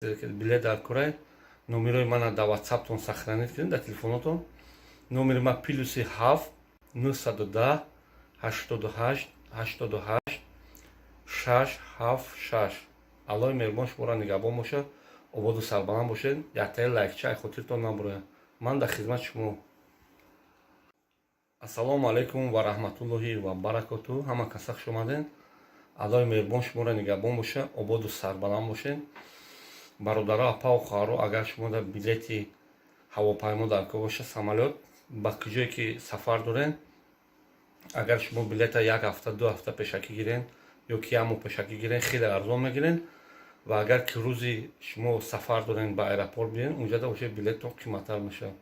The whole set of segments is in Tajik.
Билет дар курай, номерои мана дар Ватсаптон сохранить кунед, дар телефонотон. Номери ма +7 910 88 88 676. Аллоҳи меҳрубон шуморо нигаҳбон бошад, ободу сарбаланд бошед. Яктаи лайкча ай хотиртон набурояд. Ман дар хизмати шумо. Ассалому алайкум ва раҳматуллоҳи ва баракоту. Ҳама каса хуш омадед. Аллоҳи меҳрубон шуморо нигаҳбон бошад, ободу сарбаланд бошед. Бародаро, апаву хоҳаро, агар шумо дар билети ҳавопаймо дар кор бошад, самолёт, ба куҷое ки сафар доред, агар шумо билета як ҳафта, 2 ҳафта пешакӣ гирен ё ки як моҳ пешакӣ гирен, хеле арзон мегирен. Ва агар ки рӯзи шумо сафар дорен, ба аэропорт биёен, унҷада уже билеттон қиматтар мешавад.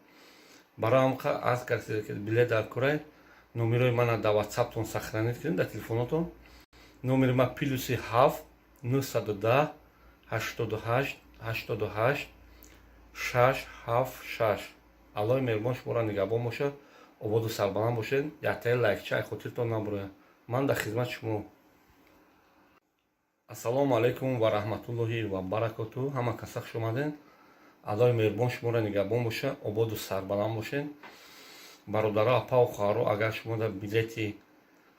Барои ҳам аз касе ки билет дар курай, номерои мана дар Ватсаптон сохранить кунед, дар телефонотон. Номери ма +7 910 88 88 676. Аллоҳи меҳрубон шуморо нигаҳбон бошад, ободу сарбаланд бошед. Яктаи лайкча ай хотиртон набурояд. Ман дар хизмати шумо. Ассалому алайкум ва раҳматуллоҳи ва баракоту. Ҳама каса хуш омадед. Аллоҳи меҳрубон шуморо нигаҳбон бошад, ободу сарбаланд бошед. Бародаро, апаву хоҳаро, агар шумо дар билети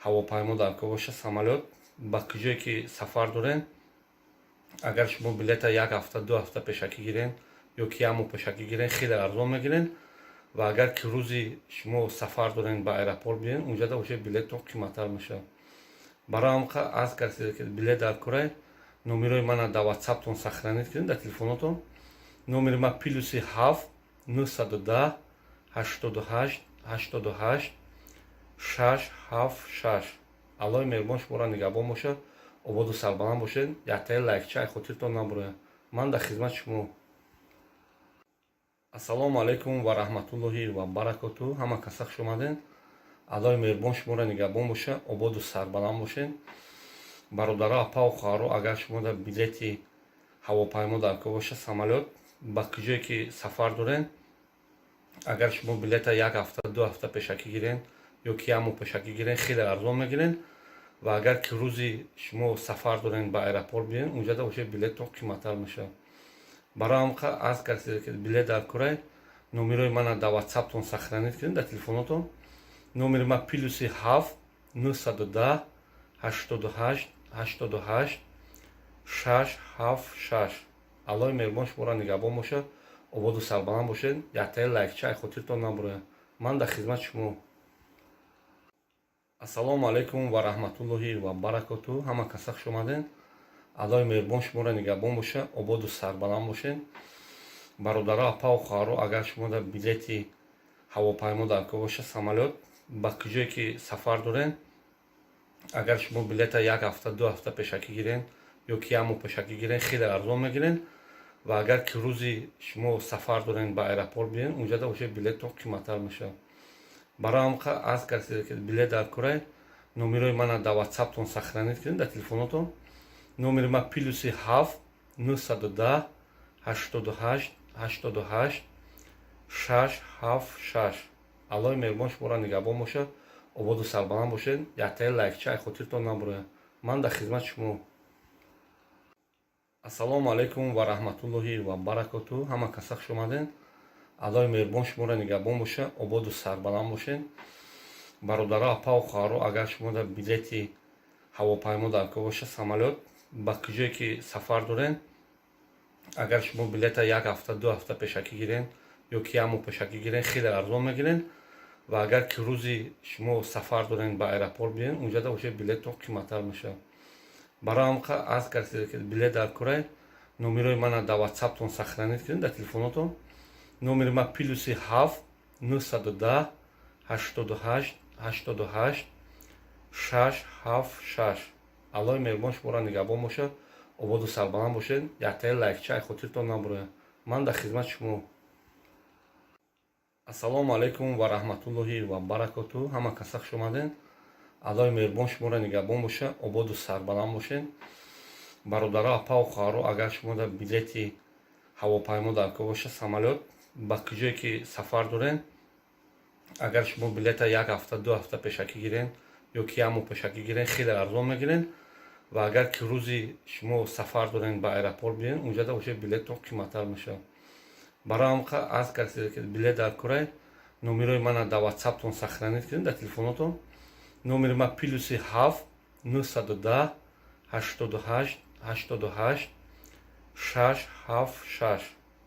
ҳавопаймо дар кор бошад, самолёт, ба куҷое ки сафар доред, агар шумо билета як ҳафта, 2 ҳафта пешакӣ гирен ё ки як моҳ пешакӣ гирен, хеле арзон мегирен. Ва агар ки рӯзи шумо сафар дорен, ба аэропорт биёен, унҷада уже билеттон қиматтар мешавад. Барои ҳам аз касе ки билет дар курай, номерои мана дар Ватсаптон сохранить кунед, дар телефонотон. Номери ма +7 910 88 88 676. Аллоҳи меҳрубон шуморо нигаҳбон бошад, ободу сарбаланд бошед. Яктаи лайкча ай хотиртон набурояд. Ман дар хизмати шумо. Ассалому алайкум ва раҳматуллоҳи ва баракоту. Ҳама каса хуш омадед. Аллоҳи меҳрубон шуморо нигаҳбон бошад, ободу сарбаланд бошед. Бародаро, апаву хоҳаро, агар шумо дар билети ҳавопаймо дар кор бошад, самолёт, ба куҷое ки сафар доред, агар шумо билета як ҳафта, 2 ҳафта пешакӣ гирен ё ки як моҳ пешакӣ гирен, хеле арзон мегирен. Ва агар ки рӯзи шумо сафар дорен, ба аэропорт биёен, унҷада уже билеттон қиматтар мешавад. Барои ҳам аз касе ки билет дар курай, номерои мана дар Ватсаптон сохранить кунед, дар телефонотон. Номери ма +7 910 88 88 676. Аллоҳи меҳрубон шуморо нигаҳбон бошад, ободу сарбаланд бошед. Яктаи лайкча ай хотиртон набурояд. Ман дар хизмати шумо. Ассалому алайкум ва раҳматуллоҳи ва баракоту. Ҳама каса хуш омадед. Аллоҳи меҳрубон шуморо нигаҳбон бошад, ободу сарбаланд бошед. Бародаро, апаву хоҳаро, агар шумо дар билети ҳавопаймо дар кор бошад, самолёт, ба куҷое ки сафар доред, агар шумо билета як ҳафта, 2 ҳафта пешакӣ гирен ё ки як моҳ пешакӣ гирен, хеле арзон мегирен. Ва агар ки рӯзи шумо сафар дорен, ба аэропорт биёен, унҷада уже билеттон қиматтар мешавад. Барои ҳам аз касе ки билет дар курай, номерои мана дар Ватсаптон сохранить кунед, дар телефонотон. Номери ма +7 910 88 88 676. Аллоҳи меҳрубон шуморо нигаҳбон бошад, ободу сарбаланд бошед. Яктаи лайкча ай хотиртон набурояд. Ман дар хизмати шумо. Ассалому алайкум ва раҳматуллоҳи ва баракоту. Ҳама каса хуш омадед. Аллоҳи меҳрубон шуморо нигаҳбон бошад, ободу сарбаланд бошед. Бародаро, апаву хоҳаро, агар шумо дар билети ҳавопаймо дар кор бошад, самолёт, ба куҷое ки сафар доред, агар шумо билета як ҳафта, 2 ҳафта пешакӣ гирен ё ки як моҳ пешакӣ гирен, хеле арзон мегирен. Ва агар ки рӯзи шумо сафар дорен, ба аэропорт биёен, унҷада уже билеттон қиматтар мешавад. Барои ҳам аз касе ки билет дар курай, номерои мана дар Ватсаптон сохранить кунед, дар телефонотон. Номери ма +7 910 88 88 676. Аллоҳи меҳрубон шуморо нигаҳбон бошад, ободу сарбаланд бошед. Яктаи лайкча ай хотиртон набурояд. Ман дар хизмати шумо. Ассалому алайкум ва раҳматуллоҳи ва баракоту. Ҳама каса хуш омадед. Аллоҳи меҳрубон шуморо нигаҳбон бошад, ободу сарбаланд бошед. Бародаро, апаву хоҳаро, агар шумо дар билети ҳавопаймо дар кор бошад, самолёт, ба куҷое ки сафар доред, агар шумо билета як ҳафта, 2 ҳафта пешакӣ гирен ё ки як моҳ пешакӣ гирен, хеле арзон мегирен. Ва агар ки рӯзи шумо сафар дорен, ба аэропорт биёен, унҷада уже билеттон қиматтар мешавад. Барои ҳам аз касе ки билет дар курай, номерои мана дар Ватсаптон сохранить кунед, дар телефонотон. Номери ма +7 910 88 88 676.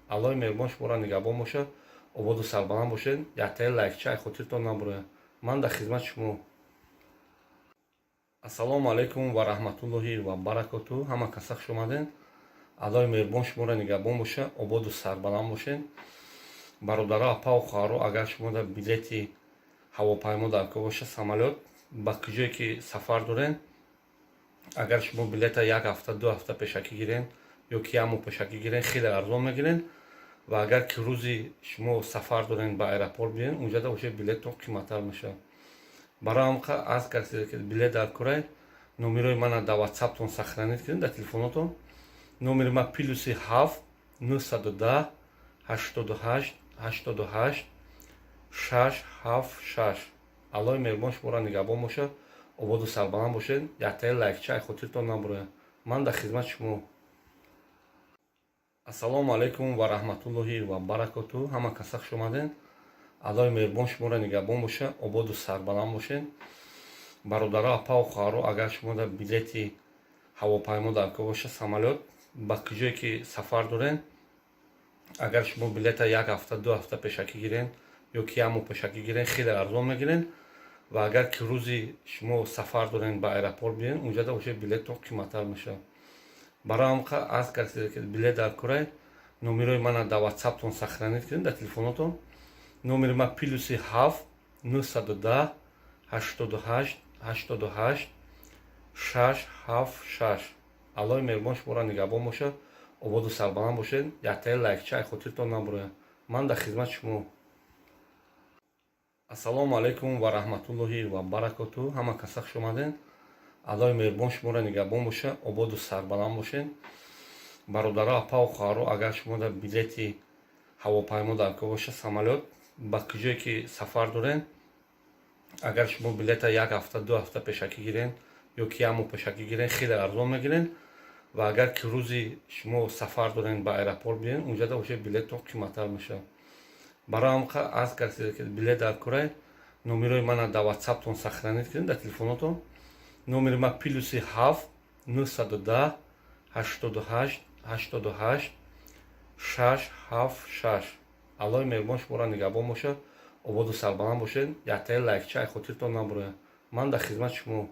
Аллоҳи меҳрубон шуморо нигаҳбон бошад, ободу сарбаланд бошед. Яктаи лайкча ай хотиртон набурояд. Ман дар хизмати шумо. Ассалому алайкум ва раҳматуллоҳи ва баракоту. Ҳама каса хуш омадед. Аллоҳи меҳрубон шуморо нигаҳбон бошад, ободу сарбаланд бошед. Бародаро, апаву хоҳаро, агар шумо дар билети ҳавопаймо дар кор бошад, самолёт, ба куҷое ки сафар доред, агар шумо билета як ҳафта, 2 ҳафта пешакӣ гирен ё ки як моҳ пешакӣ гирен, хеле арзон мегирен. Ва агар ки рӯзи шумо сафар дорен, ба аэропорт биёен, унҷада уже билеттон қиматтар мешавад. Барои ҳам аз касе ки билет дар курай, номерои мана дар Ватсаптон сохранить кунед, дар телефонотон. Номери ма +7 910 88 88 676. Аллоҳи меҳрубон шуморо нигаҳбон бошад, ободу сарбаланд бошед. Яктаи лайкча ай хотиртон набурояд. Ман дар хизмати шумо. Ассалому алайкум ва раҳматуллоҳи ва баракоту. Ҳама каса хуш омадед. Аллоҳи меҳрубон шуморо нигаҳбон бошад, ободу сарбаланд бошед. Бародаро, апаву хоҳаро, агар шумо дар билети ҳавопаймо дар кор бошад, самолёт, ба куҷое ки сафар доред, агар шумо билета як ҳафта, 2 ҳафта пешакӣ гирен ё ки як моҳ пешакӣ гирен, хеле арзон мегирен. Ва агар ки рӯзи шумо сафар дорен, ба аэропорт биёен, унҷада уже билеттон қиматтар мешавад. Барои ҳам аз касе ки билет дар курай, номерои мана дар Ватсаптон сохранить кунед, дар телефонотон. Номери ма +7 910 88 88 676. Аллоҳи меҳрубон шуморо нигаҳбон бошад, ободу сарбаланд бошед. Яктаи лайкча ай хотиртон набурояд. Ман дар хизмати шумо. Ассалому алайкум ва раҳматуллоҳи ва баракоту. Ҳама каса хуш омадед. Аллоҳи меҳрубон шуморо нигаҳбон бошад, ободу сарбаланд бошед. Бародаро, апаву хоҳаро, агар шумо дар билети ҳавопаймо дар кор бошад, самолёт, ба куҷое ки сафар доред, агар шумо билета як ҳафта, 2 ҳафта пешакӣ гирен ё ки як моҳ пешакӣ гирен, хеле арзон мегирен. Ва агар ки рӯзи шумо сафар дорен, ба аэропорт биёен, унҷада уже билеттон қиматтар мешавад. Барои ҳам аз касе ки билет дар курай, номерои мана дар Ватсаптон сохранить кунед, дар телефонотон. Номери ма +7 910 88 88 676. Аллоҳи меҳрубон шуморо нигаҳбон бошад, ободу сарбаланд бошед. Яктаи лайкча ай хотиртон набурояд. Ман дар хизмати шумо.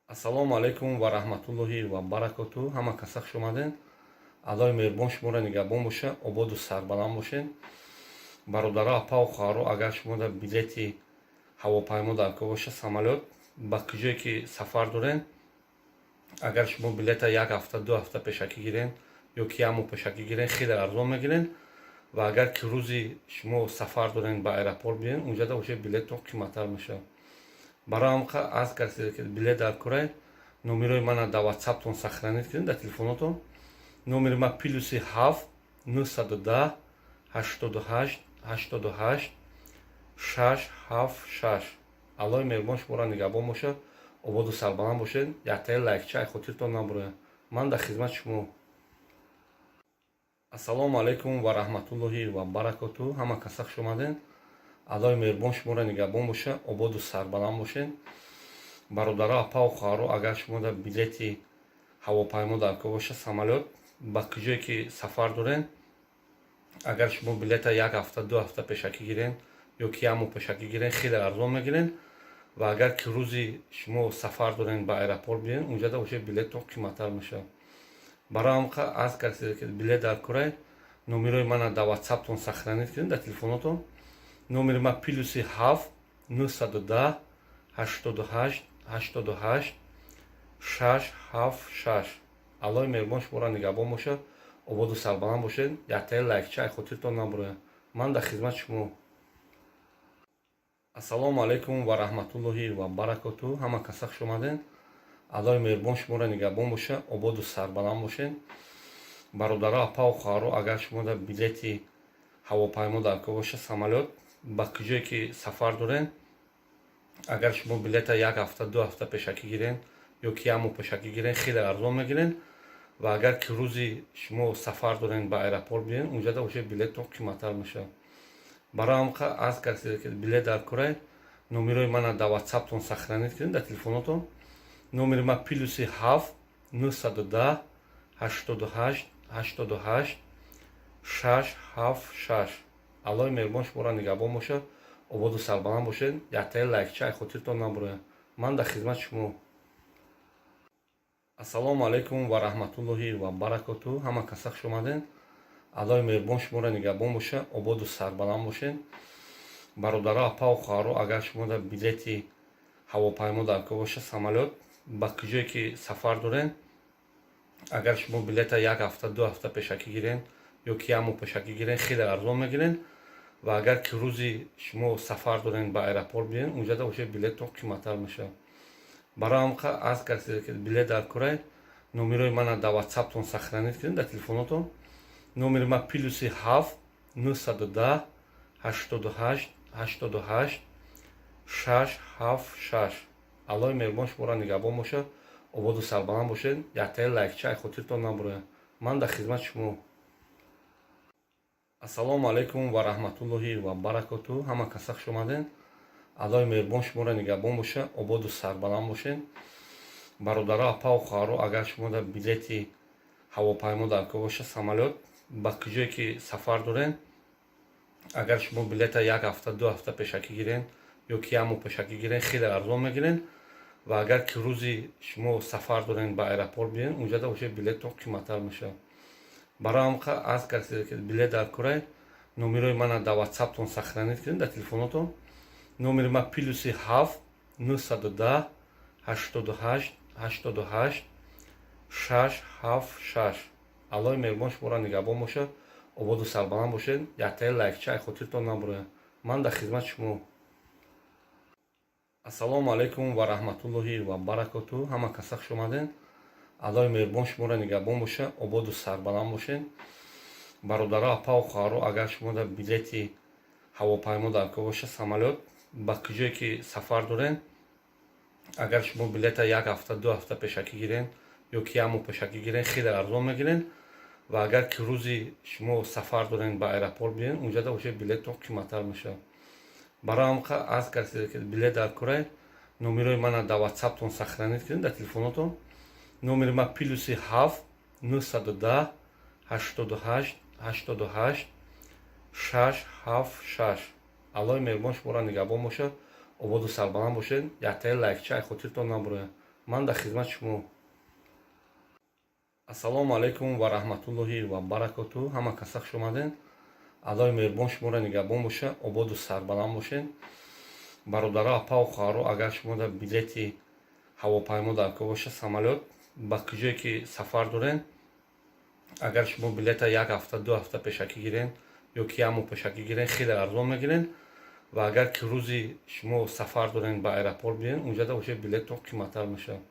Ассалому алайкум ва раҳматуллоҳи ва баракоту. Ҳама каса хуш омадед. Аллоҳи меҳрубон шуморо нигаҳбон бошад, ободу сарбаланд бошед. Бародаро, апаву хоҳаро, агар шумо дар билети ҳавопаймо дар кор бошад, самолёт, ба куҷое ки сафар доред, агар шумо билета як ҳафта, 2 ҳафта пешакӣ гирен ё ки як моҳ пешакӣ гирен, хеле арзон мегирен. Ва агар ки рӯзи шумо сафар дорен, ба аэропорт биёен, унҷада уже билеттон қиматтар мешавад. Барои ҳам аз касе ки билет дар курай, номерои мана дар Ватсаптон сохранить кунед, дар телефонотон. Номери ма +7 910 88 88 676. Аллоҳи меҳрубон шуморо нигаҳбон бошад, ободу сарбаланд бошед. Яктаи лайкча ай хотиртон набурояд. Ман дар хизмати шумо. Ассалому алайкум ва раҳматуллоҳи ва баракоту. Ҳама каса хуш омадед. Аллоҳи меҳрубон шуморо нигаҳбон бошад, ободу сарбаланд бошед. Бародаро, апаву хоҳаро, агар шумо дар билети ҳавопаймо дар кор бошад, самолёт, ба куҷое ки сафар доред, агар шумо билета як ҳафта, 2 ҳафта пешакӣ гирен ё ки як моҳ пешакӣ гирен, хеле арзон мегирен. Ва агар ки рӯзи шумо сафар дорен, ба аэропорт биёен, унҷада уже билеттон қиматтар мешавад. Барои ҳам аз касе ки билет дар курай, номерои мана дар Ватсаптон сохранить кунед, дар телефонотон. Номери ма +7 910 88 88 676. Аллоҳи меҳрубон шуморо нигаҳбон бошад, ободу сарбаланд бошед. Яктаи лайкча ай хотиртон набурояд. Ман дар хизмати шумо. Ассалому алайкум ва раҳматуллоҳи ва баракоту. Ҳама каса хуш омадед. Аллоҳи меҳрубон шуморо нигаҳбон бошад, ободу сарбаланд бошед. Бародаро, апаву хоҳаро, агар шумо дар билети ҳавопаймо дар кор бошад, самолёт, ба куҷое ки сафар доред, агар шумо билета як ҳафта, 2 ҳафта пешакӣ гирен ё ки як моҳ пешакӣ гирен, хеле арзон мегирен. Ва агар ки рӯзи шумо сафар дорен, ба аэропорт биёен, унҷада уже билеттон қиматтар мешавад. Барои ҳам аз касе ки билет дар курай, номерои мана дар Ватсаптон сохранить кунед, дар телефонотон. Номери ма Ё ки як моҳ пешакӣ гирен, хеле арзон мегирен. Ва агар ки рӯзи шумо сафар дорен, ба аэропорт биен, унҷада уже билеттон қиматтар мешавад. Барои ҳам аз касе ки билет дар курай, номерои мана дар Ватсаптон сохранить кунед, дар телефонотон. Номери ма +7 910 88 88 676. Аллоҳи меҳрубон шуморо нигаҳбон бошад, ободу сарбаланд бошед. Яктаи лайкча ай хотиртон набурояд. Ман дар хизмати шумо. Ассалому алайкум ва раҳматуллоҳи ва баракоту. Ҳама каса хуш омадед. Аллоҳи меҳрубон шуморо нигаҳбон бошад, ободу сарбаланд бошед. Бародаро, апаву хоҳаро, агар шумо дар билети ҳавопаймо дар кор бошад, самолёт, ба куҷое ки сафар доред, агар шумо билета як ҳафта, 2 ҳафта пешакӣ гирен ё ки як моҳ пешакӣ гирен, хеле арзон мегирен. Ва агар ки рӯзи шумо сафар дорен, ба аэропорт биен, унҷада уже билеттон қиматтар мешавад. Барои ҳам аз касе ки билет дар курай, номерои мана дар Ватсаптон сохранить кунед, дар телефонотон. Номери ма +7 910 88 88 676. Аллоҳи меҳрубон шуморо нигаҳбон бошад, ободу сарбаланд бошед. Яктаи лайкча ай хотиртон набурояд. Ман дар хизмати шумо. Ассалому алайкум ва раҳматуллоҳи ва баракоту. Ҳама каса хуш омадед. Аллоҳи меҳрубон шуморо нигаҳбон бошад, ободу сарбаланд бошед. Бародаро, апаву хоҳаро, агар шумо дар билети ҳавопаймо дар кор бошад, самолёт, ба куҷое ки сафар доред, агар шумо билета як ҳафта, 2 ҳафта пешакӣ гирен ё ки як моҳ пешакӣ гирен, хеле арзон мегирен. Ва агар ки рӯзи шумо сафар дорен, ба аэропорт биен, унҷада уже билеттон қиматтар мешавад. Барои ҳам аз касе ки билет дар курай, номерои мана дар Ватсаптон сохранить кунед, дар телефонотон. Номери ма +7 910 88 88 676. Аллоҳи меҳрубон шуморо нигаҳбон бошад, ободу сарбаланд бошед. Яктаи лайкча ай хотиртон набурояд. Ман дар хизмати шумо. Ассалому алайкум ва раҳматуллоҳи ва баракоту. Ҳама каса хуш омадед. Аллоҳи меҳрубон шуморо нигаҳбон бошад, ободу сарбаланд бошед. Бародаро, апаву хоҳаро, агар шумо дар билети ҳавопаймо дар кор бошад, самолёт, ба куҷое ки сафар доред, агар шумо билета як ҳафта, 2 ҳафта пешакӣ гирен ё ки як моҳ пешакӣ гирен, хеле арзон мегирен. Ва агар ки рӯзи шумо сафар дорен, ба аэропорт биен, унҷада уже билеттон қиматтар мешавад. Барои ҳам аз касе ки билет дар курай, номерои мана дар Ватсаптон сохранить кунед, дар телефонотон. Номери ма +7 910 88 88 676. Аллоҳи меҳрубон шуморо нигаҳбон бошад, ободу сарбаланд бошед. Яктаи лайкча ай хотиртон набурояд. Ман дар хизмати шумо. Ассалому алайкум ва раҳматуллоҳи ва баракоту. Ҳама каса хуш омадед. Аллоҳи меҳрубон шуморо нигаҳбон бошад, ободу сарбаланд бошед. Бародаро, апаву хоҳаро, агар шумо дар билети ҳавопаймо дар кор бошад, самолёт, ба куҷое ки сафар доред, агар шумо билета як ҳафта, 2 ҳафта пешакӣ гирен ё ки як моҳ пешакӣ гирен, хеле арзон мегирен. Ва агар ки рӯзи шумо сафар дорен, ба аэропорт биен, унҷада уже билеттон қиматтар мешавад.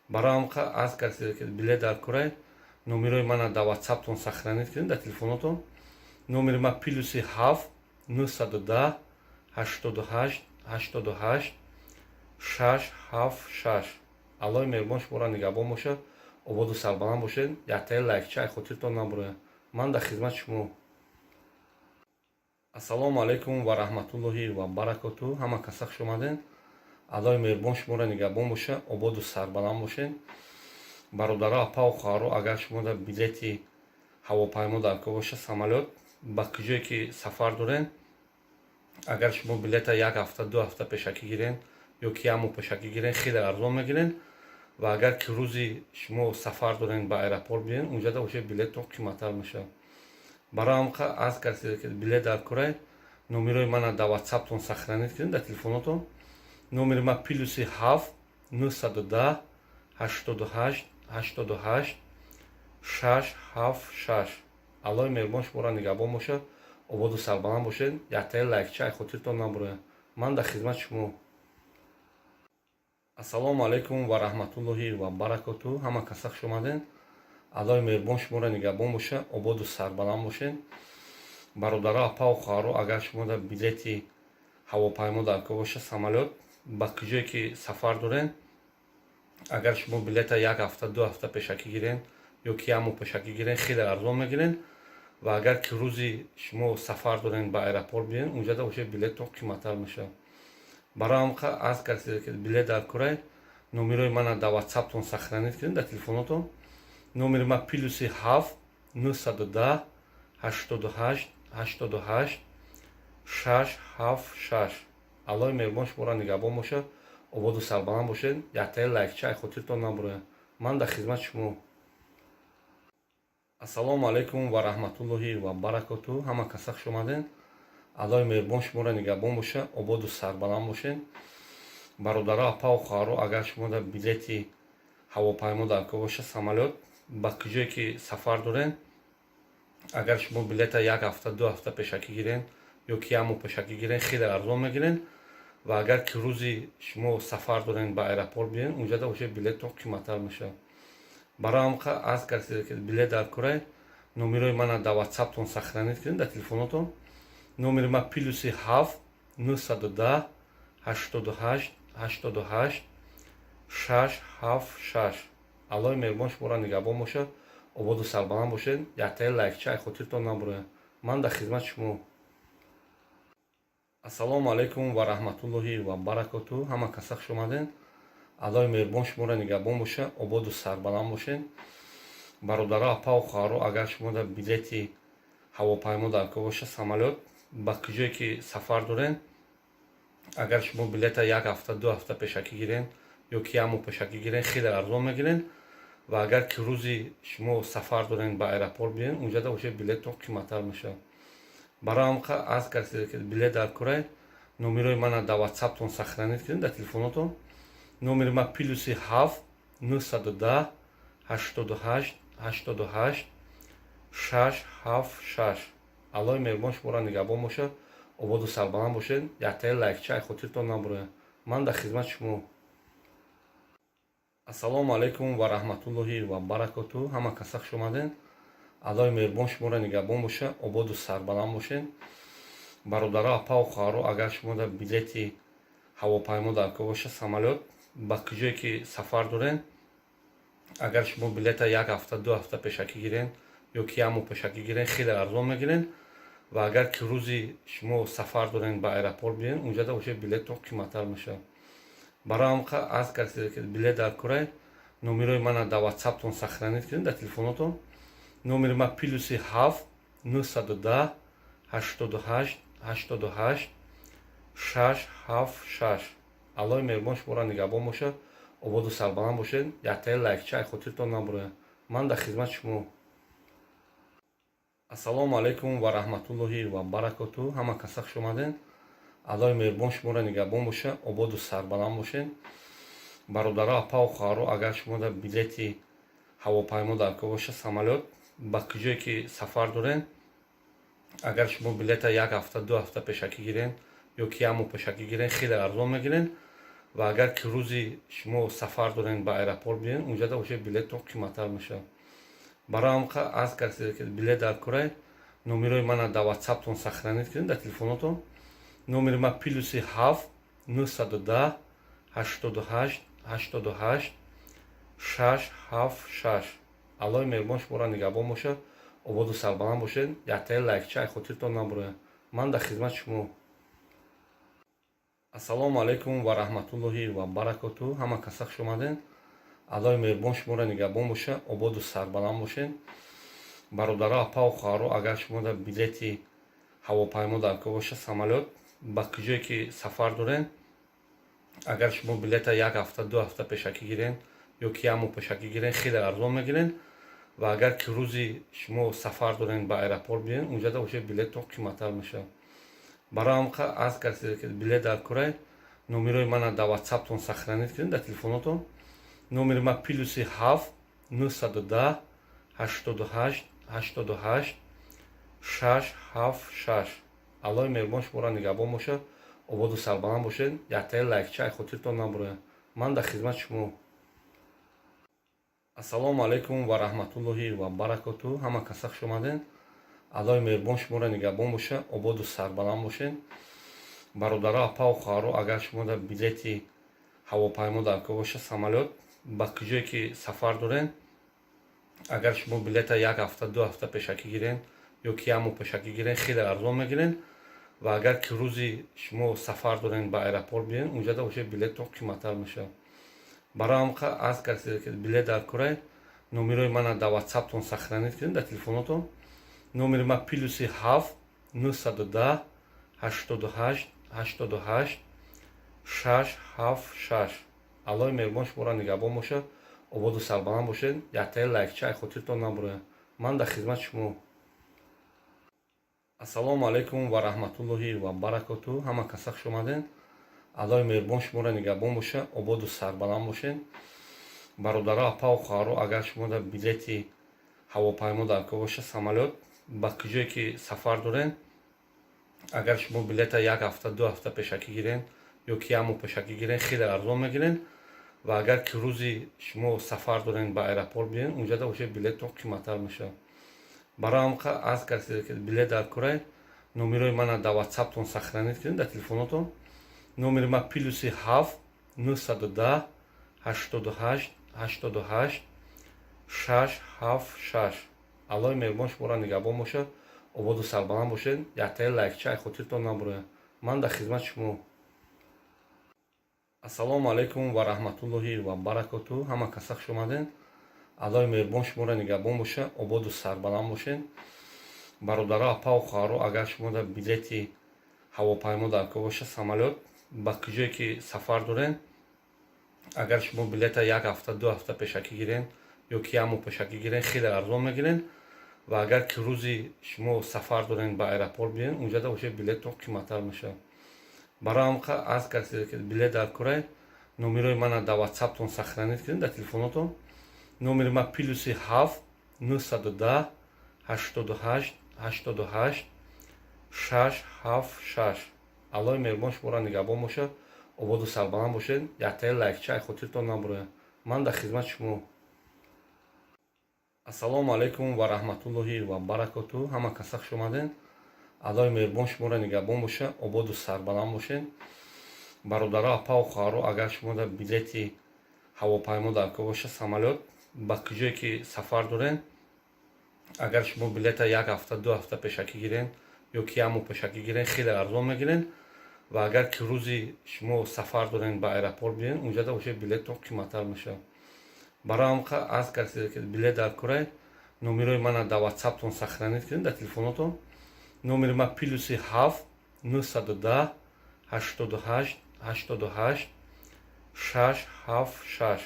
Барои ҳам аз касе ки билет дар курай, номерои мана дар Ватсаптон сохранить кунед, дар телефонотон. Номери ма +7 910 88 88 676. Аллоҳи меҳрубон шуморо нигаҳбон бошад, ободу сарбаланд бошед. Яктаи лайкча ай хотиртон набурояд. Ман дар хизмати шумо. Ассалому алайкум ва раҳматуллоҳи ва баракоту. Ҳама каса хуш омадед. Аллоҳи меҳрубон шуморо нигаҳбон бошад, ободу сарбаланд бошед. Бародаро, апаву хоҳаро, агар шумо дар билети ҳавопаймо дар кор бошад, самолёт, ба куҷое ки сафар доред, агар шумо билета як ҳафта, 2 ҳафта пешакӣ гирен ё ки як моҳ пешакӣ гирен, хеле арзон мегирен. Ва агар ки рӯзи шумо сафар дорен, ба аэропорт биен, унҷада уже билеттон қиматтар мешавад. Барои ҳам аз касе ки билет дар курай, номерои мана дар Ватсаптон сохранить кунед, дар телефонотон. Номери ма +7 910 88 88 676. Аллоҳи меҳрубон шуморо нигаҳбон бошад, ободу сарбаланд бошед. Яктаи лайкча ай хотиртон набурояд. Ман дар хизмати шумо. Ассалому алайкум ва раҳматуллоҳи ва баракоту. Ҳама каса хуш омадед. Аллоҳи меҳрубон шуморо нигаҳбон бошад, ободу сарбаланд бошед. Бародаро, апаву хоҳаро, агар шумо дар билети ҳавопаймо дар кор бошад, самолёт, ба куҷое ки сафар доред, Агар шумо билета як ҳафта, 2 ҳафта пешакӣ гирен ё ки як моҳ пешакӣ гирен, хеле арзон мегирен. Ва агар ки рӯзи шумо сафар дорен, ба аэропорт биен, унҷада уже билеттон қиматтар мешавад. Барои ҳам аз касе ки билет дар курай, номерои мана дар Ватсаптон сохранить кунед, дар телефонотон. Номери ма +7 910 88 88 676. Аллоҳи меҳрубон шуморо нигаҳбон бошад, ободу сарбаланд бошед. Яктаи лайкча хотиртон набурояд. Ман дар хизмати шумо. Ассалому алайкум ва раҳматуллоҳи ва баракоту. Ҳама каса хуш омаден. Аллоҳи меҳрубон шуморо нигаҳбон бошад, ободу сарбаланд бошед. Бародаро, апаву хоҳаро, агар шумо дар билети ҳавопаймо дар кор бошад, самолёт, ба куҷое ки сафар дорен, агар шумо билета як ҳафта, 2 ҳафта пешакӣ гирен ё ки як моҳ пешакӣ гирен, хеле арзон мегирен. Ва агар ки рӯзи шумо сафар дорен, ба аэропорт биен, унҷада уже билеттон қиматтар мешавад. Барои ҳам аз касе ки билет дар курай, номерои мана дар Ватсаптон сохранить кунед, дар телефонотон. Номери ма +7 910 88 88 676. Аллоҳи меҳрубон шуморо нигаҳбон бошад, ободу сарбаланд бошед. Яктаи лайкча хотиртон набурояд. Ман дар хизмати шумо. Ассалому алайкум ва раҳматуллоҳи ва баракоту. Ҳама каса хуш омаден. Аллоҳи меҳрубон шуморо нигаҳбон бошад, ободу сарбаланд бошед. Бародаро, апаву хоҳаро, агар шумо дар билети ҳавопаймо дар кор бошад, самолёт, ба куҷое ки сафар дорен, агар шумо билета як ҳафта, 2 ҳафта пешакӣ гирен ё ки як моҳ пешакӣ гирен, хеле арзон мегирен. Ва агар ки рӯзи шумо сафар дорен, ба аэропорт биен, унҷада уже билеттон қиматтар мешавад. Барои ҳам аз касе ки билет дар курай, номерои мана дар Ватсаптон сохранить кунед, дар телефонотон. Номери ма +7 910 88 88 676. Аллоҳи меҳрубон шуморо нигаҳбон бошад, ободу сарбаланд бошед. Яктаи лайкча хотиртон набурояд. Ман дар хизмати шумо. Ассалому алайкум ва раҳматуллоҳи ва баракоту. Ҳама каса хуш омаден. Аллоҳи меҳрубон шуморо нигаҳбон бошад, ободу сарбаланд бошед. Бародаро, апаву хоҳаро, агар шумо дар билети ҳавопаймо дар кор бошад, самолёт, ба куҷое ки сафар дорен, агар шумо билета як ҳафта, 2 ҳафта пешакӣ гирен ё ки як моҳ пешакӣ гирен, хеле арзон мегирен. Ва агар ки рӯзи шумо сафар дорен, ба аэропорт биен, унҷада уже билеттон қиматтар мешавад. Барои ҳам аз касе ки билет дар курай, номерои мана дар Ватсаптон сохранить кунед, дар телефонотон. Номери ма +7 910 88 88 676. Аллоҳи меҳрубон шуморо нигаҳбон бошад, ободу сарбаланд бошед. Яктаи лайкча хотиртон набурояд. Ман дар хизмати шумо. Ассалому алайкум ва раҳматуллоҳи ва баракоту. Ҳама каса хуш омаден. Аллоҳи меҳрубон шуморо нигаҳбон бошад, ободу сарбаланд бошед. Бародаро, апаву хоҳаро, агар шумо дар билети ҳавопаймо дар кор бошад, самолёт, ба куҷое ки сафар дорен, агар шумо билета як ҳафта, 2 ҳафта пешакӣ гирен ё ки як моҳ пешакӣ гирен, хеле арзон мегирен. Ва агар ки рӯзи шумо сафар дорен, ба аэропорт биен, унҷада уже билеттон қиматтар мешавад. Барои ҳам аз касе ки билет дар курай, номерои мана дар Ватсаптон сохранить кунед, дар телефонотон. Номери ма +7 910 88 88 676. Аллоҳи меҳрубон шуморо нигаҳбон бошад, ободу сарбаланд бошед. Яктаи лайкча хотиртон набурояд. Ман дар хизмати шумо. Ассалому алайкум ва раҳматуллоҳи ва баракоту. Ҳама каса хуш омаден. Аллоҳи меҳрубон шуморо нигаҳбон бошад, ободу сарбаланд бошед. Бародаро, апаву хоҳаро, агар шумо дар билети ҳавопаймо дар кор бошад, самолёт, ба куҷое ки сафар дорен, агар шумо билета як ҳафта, 2 ҳафта пешакӣ гирен ё ки як моҳ пешакӣ гирен, хеле арзон мегирен. Ва агар ки рӯзи шумо сафар дорен, ба аэропорт биен, унҷада уже билеттон қиматтар мешавад. Барои ҳам аз касе ки билет дар курай, номерои мана дар Ватсаптон сохранить кунед, дар телефонотон. Номери ма +7 910 88 88 676. Аллоҳи меҳрубон шуморо нигаҳбон бошад, ободу сарбаланд бошед. Яктаи лайкча хотиртон набурояд. Ман дар хизмати шумо. Ассалому алайкум ва раҳматуллоҳи ва баракоту. Ҳама каса хуш омаден. Аллоҳи меҳрубон шуморо нигаҳбон бошад, ободу сарбаланд бошед. Бародаро, апаву хоҳаро, агар шумо дар билети ҳавопаймо дар кор бошад, самолёт, Ба куҷое ки сафар дорен, агар шумо билета як ҳафта, 2 ҳафта пешакӣ гирен ё ки як моҳ пешакӣ гирен, хеле арзон мегирен. Ва агар ки рӯзи шумо сафар дорен, ба аэропорт биёен, унҷада уже билеттон қиматтар мешавад. Барои ҳамқа аз касе ки билет дар курай, номерои мана дар Ватсаптон сохранить кунед, дар телефонотон. Номери ма +7 910 88 88 676. Аллоҳи меҳрубон шуморо нигаҳбон бошад, ободу сарбаланд бошед. Яктаи лайкча ай хотиртон набурояд. Ман дар хизмати шумо. Ассалому алайкум ва раҳматуллоҳи ва баракоту. Ҳама каса хуш омаден. Аллоҳи меҳрубон шуморо нигаҳбон бошад, ободу сарбаланд бошед. Бародаро, апаву хоҳаро, агар шумо дар билети ҳавопаймо дар кор бошад, самолёт, ба куҷое ки сафар дорен, агар шумо билета як ҳафта, 2 ҳафта пешакӣ гирен ё ки як моҳ пешакӣ гирен, хеле арзон мегирен. Ва агар ки рӯзи шумо сафар дорен, ба аэропорт биёен, унҷада уже билеттон қиматтар мешавад. Барои ҳамқа аз касе ки билет дар курай, номерои мана дар Ватсаптон сохранить кунед, дар телефонотон. Номери ма +7 910 88 88 676. Аллоҳи меҳрубон шуморо нигаҳбон бошад, ободу сарбаланд бошед. Яктаи лайкча ай хотиртон набурояд. Ман дар хизмати шумо. Ассалому алайкум ва раҳматуллоҳи ва баракоту. Ҳама каса хуш омаден. Аллоҳи меҳрубон шуморо нигаҳбон бошад, ободу сарбаланд бошед. Бародаро, апаву хоҳаро, агар шумо дар билети ҳавопаймо дар кор бошад, самолёт, ба куҷое ки сафар дорен, агар шумо билета як ҳафта, 2 ҳафта пешакӣ гирен ё ки як моҳ пешакӣ гирен, хеле арзон мегирен. Ва агар ки рӯзи шумо сафар дорен, ба аэропорт биёен, унҷада уже билеттон қиматтар мешавад. Барои ҳамқа аз касе ки билет дар курай, номерои мана дар Ватсаптон сохранить кунед, дар телефонотон. Номери ма +7 910 88 88 676. Аллоҳи меҳрубон шуморо нигаҳбон бошад, ободу сарбаланд бошед. Яктаи лайкча ай хотиртон набурояд. Ман дар хизмати шумо. Ассалому алайкум ва раҳматуллоҳи ва баракоту. Ҳама каса хуш омаден. Аллоҳи меҳрубон шуморо нигаҳбон бошад, ободу сарбаланд бошед. Бародаро, апаву хоҳаро, агар шумо дар билети ҳавопаймо дар кор бошад, самолёт, ба куҷое ки сафар дорен, агар шумо билета як ҳафта, 2 ҳафта пешакӣ гирен ё ки як моҳ пешакӣ гирен, хеле арзон мегирен. Ва агар ки рӯзи шумо сафар дорен, ба аэропорт биёен, унҷада уже билеттон қиматтар мешавад. Барои ҳамқа аз касе ки билет дар курай, номерои мана дар Ватсаптон сохранить кунед, дар телефонотон. Номери ма +7 910 88 88 676.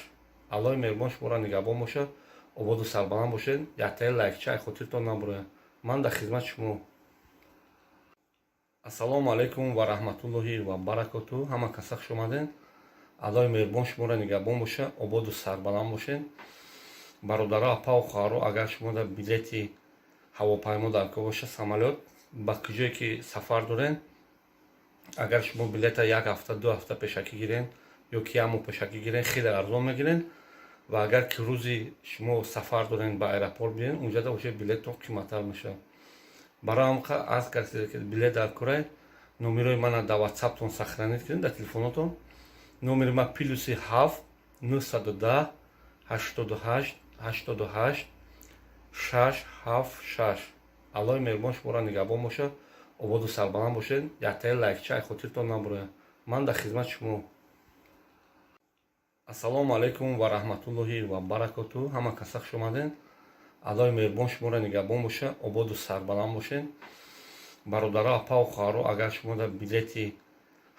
Аллоҳи меҳрубон шуморо нигаҳбон бошад, ободу сарбаланд бошед. Яктаи лайкча ай хотиртон набурояд. Ман дар хизмати шумо. Ассалому алайкум ва раҳматуллоҳи ва баракоту. Ҳама каса хуш омаден. Аллоҳи меҳрубон шуморо нигаҳбон бошад, ободу сарбаланд бошед. Бародаро, апаву хоҳаро, агар шумо дар билети ҳавопаймо дар кор бошад, самолёт, ба куҷое ки сафар дорен, агар шумо билета як ҳафта, 2 ҳафта пешакӣ гирен ё ки як моҳ пешакӣ гирен, хеле арзон мегирен. Ва агар ки рӯзи шумо сафар дорен, ба аэропорт биёен, унҷада уже билеттон қиматтар мешавад. Барои ҳамқа аз касе ки билет дар курай, номерои мана дар Ватсаптон сохранить кунед, дар телефонотон. Номери ма +7 910 88 88 676. Аллоҳи меҳрубон шуморо нигаҳбон бошад, ободу сарбаланд бошед. Яктаи лайкча ай хотиртон набурояд. Ман дар хизмати шумо. Ассалому алайкум ва раҳматуллоҳи ва баракоту. Ҳама каса хуш омаден. Аллоҳи меҳрубон шуморо нигаҳбон бошад, ободу сарбаланд бошед. Бародаро, апаву хоҳаро, агар шумо дар билети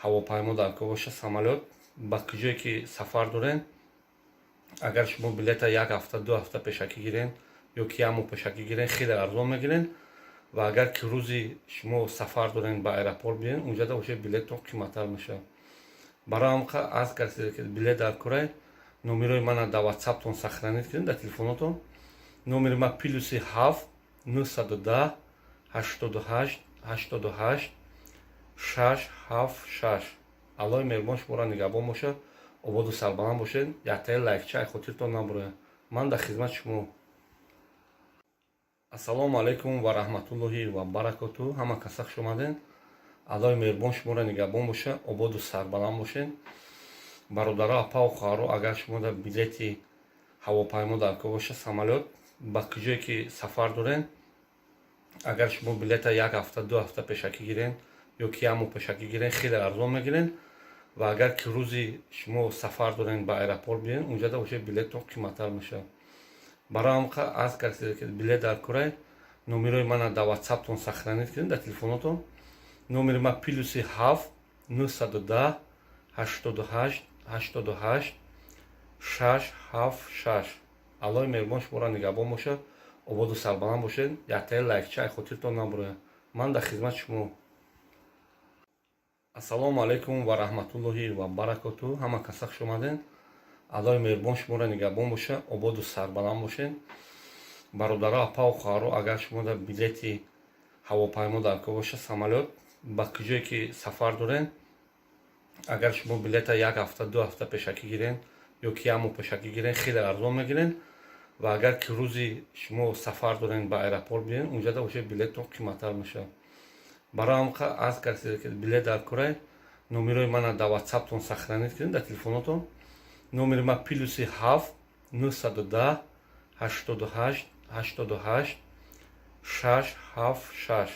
ҳавопаймо дар кор бошад, самолёт, ба куҷое ки сафар дорен, агар шумо билета як ҳафта, 2 ҳафта пешакӣ гирен ё ки як моҳ пешакӣ гирен, хеле арзон мегирен. Ва агар ки рӯзи шумо сафар дорен, ба аэропорт биёен, унҷада уже билеттон қиматтар мешавад. Барои ҳамқа аз касе ки билет дар курай, номерои мана дар Ватсаптон сохранить кунед, дар телефонотон. Номери ма +7 910 88 88 676. Аллоҳи меҳрубон шуморо нигаҳбон бошад, ободу сарбаланд бошед. Яктаи лайкча ай хотиртон набурояд. Ман дар хизмати шумо. Ассалому алайкум ва раҳматуллоҳи ва баракоту. Ҳама каса хуш омаден. Аллоҳи меҳрубон шуморо нигаҳбон бошад, ободу сарбаланд бошед. Бародаро, апау хоҳаро, агар шумо дар билети ҳавопаймо дар кор боша, самолёт, ба куҷое ки сафар дорен, агар шумо билета як ҳафта, 2 ҳафта пешакӣ гирен ё ки як моҳ пешакӣ гирен, хеле арзон мегирен. Ва агар ки рӯзи шумо сафар дорен, ба аэропорт биёен, унҷада уже билеттон қиматтар мешавад. Барои ҳамқа аз касе ки билет дар корай, номерои мана дар ватсаптон сохранить кунед, дар телефонотон. Номери ма +7 910 88 88 676. Аллоҳи меҳрубон шуморо нигаҳбон бошад, ободу сарбаланд бошед. Яктаи лайкча хотиртон набурояд. Ман дар хизмати шумо. Ассалому алайкум ва раҳматуллоҳи ва баракоту. Ҳама каса хуш омаден. Аллоҳи меҳрубон шуморо нигаҳбон бошад, ободу сарбаланд бошед. Бародаро, апау хоҳаро, агар шумо дар билети ҳавопаймо дар кор боша, самолёт, ба куҷое ки сафар дорен, агар шумо билета як ҳафта, 2 ҳафта пешакӣ гирен ё ки як моҳ пешакӣ гирен, хеле арзон мегирен. Ва агар ки рӯзи шумо сафар дорен, ба аэропорт биёен, унҷада уже билеттон қиматтар мешавад. Барои ҳамқа аз касе ки билет дар корай, номерои мана дар ватсаптон сохранить кунед, дар телефонотон. Номери ма +7 910 88 88 676.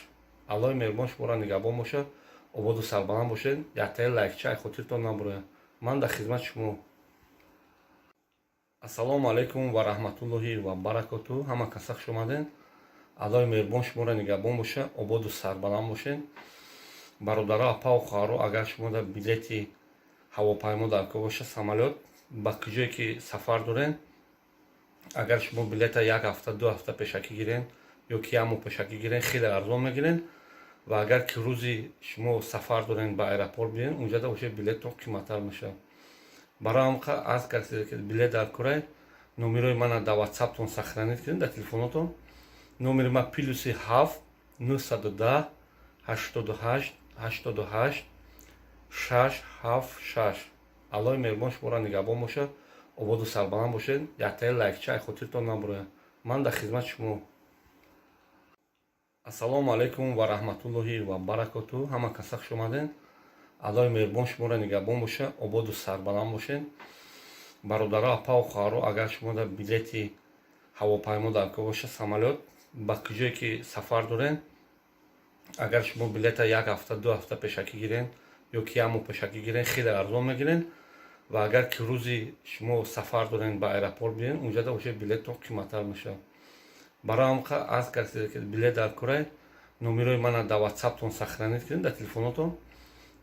Аллоҳи меҳрубон шуморо нигаҳбон бошад, ободу сарбаланд бошед. Яктаи лайкча хотиртон набурояд. Ман дар хизмати шумо. Ассалому алайкум ва раҳматуллоҳи ва баракоту. Ҳама каса хуш омаден. Аллоҳи меҳрубон шуморо нигаҳбон бошад, ободу сарбаланд бошед. Бародаро, апау хоҳаро, агар шумо дар билети ҳавопаймо дар кор боша, самолёт, ба куҷое ки сафар дорен, агар шумо билета як ҳафта, 2 ҳафта пешакӣ гирен ё ки як моҳ пешакӣ гирен, хеле арзон мегирен. Ва агар ки рӯзи шумо сафар дорен, ба аэропорт биёен, унҷада уже билеттон қиматтар мешавад. Барои ҳамқа аз касе ки билет дар корай, номерои мана дар ватсаптон сохранить кунед, дар телефонотон. Номери ма +7 910 88 88 676. Аллоҳи меҳрубон шуморо нигаҳбон бошад, ободу сарбаланд бошед. Яктаи лайкча хотиртон набурояд. Ман дар хизмати шумо. Ассалому алайкум ва раҳматуллоҳи ва баракоту. Ҳама каса хуш омаден. Аллоҳи меҳрубон шуморо нигаҳбон бошад, ободу сарбаланд бошед. Бародаро, апау хоҳаро, агар шумо дар билети ҳавопаймо дар кор боша, самолёт, ба куҷое ки сафар дорен, агар шумо билета як ҳафта, 2 ҳафта пешакӣ гирен ё ки як моҳ пешакӣ гирен, хеле арзон мегирен. Ва агар ки рӯзи шумо сафар дорен, ба аэропорт биёен, унҷада уже билеттон қиматтар мешавад. Барои ҳамқа аз касе ки билет дар корай, номерои мана дар ватсаптон сохранить кунед, дар телефонотон.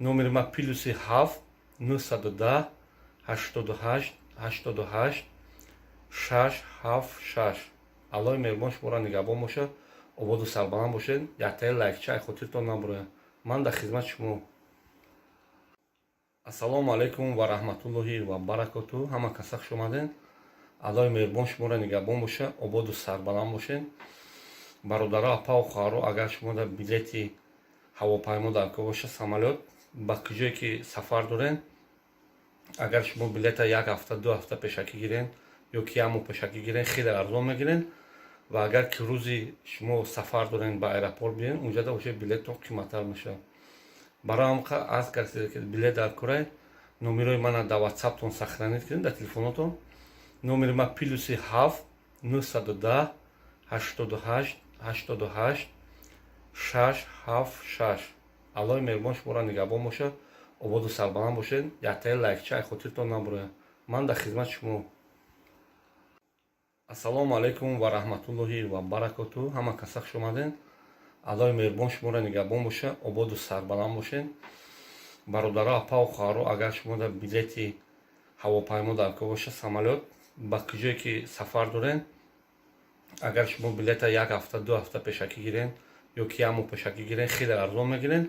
Номери ма +7 910 88 88 676. Аллоҳи меҳрубон шуморо нигаҳбон бошад, ободу сарбаланд бошед. Яктаи лайкча хотиртон набурояд. Ман дар хизмати шумо. Ассалому алайкум ва раҳматуллоҳи ва баракоту. Ҳама каса хуш омаден. Аллоҳи меҳрубон шуморо нигаҳбон бошад, ободу сарбаланд бошед. Бародаро, апау хоҳаро, агар шумо дар билети ҳавопаймо дар кор боша, самолёт, ба куҷое ки сафар дорен, агар шумо билета як ҳафта, 2 ҳафта пешакӣ гирен ё ки як моҳ пешакӣ гирен, хеле арзон мегирен. Ва агар ки рӯзи шумо сафар дорен, ба аэропорт биёен, унҷада уже билеттон қиматтар мешавад. Барои ҳамқа аз касе ки билет дар корай, номерои мана дар ватсаптон сохранить кунед, дар телефонотон. Номери ма +7 910 88 88 676. Аллоҳи меҳрубон шуморо нигаҳбон бошад, ободу сарбаланд бошед. Яктаи лайкча хотиртон набурояд. Ман дар хизмати шумо. Ассалому алайкум ва раҳматуллоҳи ва баракоту. Ҳама каса хуш омаден. Аллоҳи меҳрубон шуморо нигаҳбон бошад, ободу сарбаланд бошед. Бародаро, апау хоҳаро, агар шумо дар билети ҳавопаймо дар кор боша, самолёт, ба куҷое ки сафар дорен, агар шумо билета як ҳафта, 2 ҳафта пешакӣ гирен ё ки як моҳ пешакӣ гирен, хеле арзон мегирен.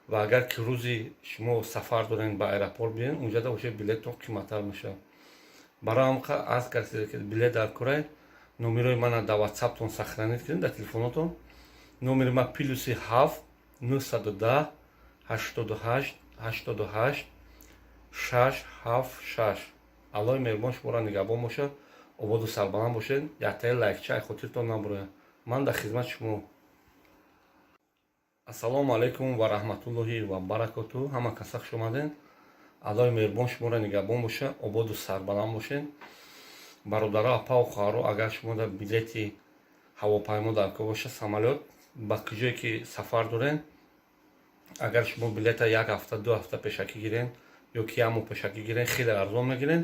Ва агар ки рӯзи шумо сафар дорен, ба аэропорт биёен, унҷада уже билеттон қиматтар мешавад. Барои ҳамқа аз касе ки билет дар корай, номерои мана дар ватсаптон сохранить кунед, дар телефонотон. Номери ма +7 910 88 88 676. Аллоҳи меҳрубон шуморо нигаҳбон бошад, ободу сарбаланд бошед. Яктаи лайкча хотиртон набурояд. Ман дар хизмати шумо. Ассалому алайкум ва раҳматуллоҳи ва баракоту. Ҳама каса хуш омаден. Аллои меҳрубон шуморо нигаҳбон боша, ободу сарбаланд бошед. Бародаро, апаву хоҳаро, агар шумо дар билети ҳавопаймо дар кор боша, самолёт, ба куҷое ки сафар дорен, агар шумо билета як ҳафта, 2 ҳафта пешакӣ гирен ё ки як моҳ пешакӣ гирен, хеле арзон мегирен.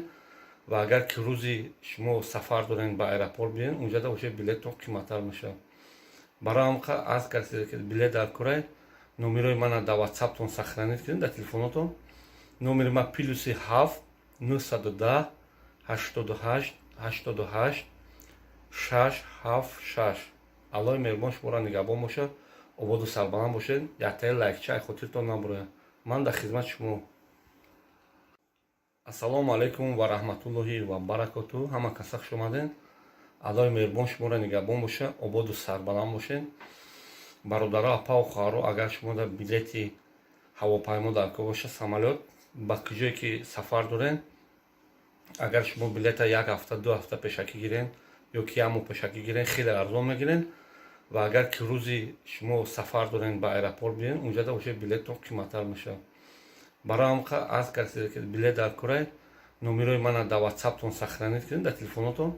Ва агар ки рӯзи шумо сафар дорен, ба аэропорт биёен, унҷада уже билеттон қиматтар мешавад. Барои ҳамқа аз касе ки билет дар корай, номерои мана дар Ватсаптон сохранить кунед, дар телефонотон. Номери ман +7 910 88 88 676. Аллои меҳрубон шуморо нигаҳбон бошад, ободу сарбаланд бошед. Яктаи лайкча ай хотиртон набурояд. Ман дар хизмати шумо. Ассалому алайкум ва раҳматуллоҳи ва баракоту. Ҳама каса хуш омадед. Аллои меҳрубон шуморо нигаҳбон боша, ободу сарбаланд бошед. Бародаро, апаву хоҳаро, агар шумо дар билети ҳавопаймо дар кор боша, самолёт, ба куҷое ки сафар дорен, агар шумо билета як ҳафта, 2 ҳафта пешакӣ гирен ё ки як моҳ пешакӣ гирен, хеле арзон мегирен. Ва агар ки рӯзи шумо сафар дорен, ба аэропорт биёен, унҷада уже билеттон қиматтар мешавад. Барои ҳамқа аз касе ки билет дар корай, номерои мана дар Ватсаптон сохранить кунед, дар телефонотон.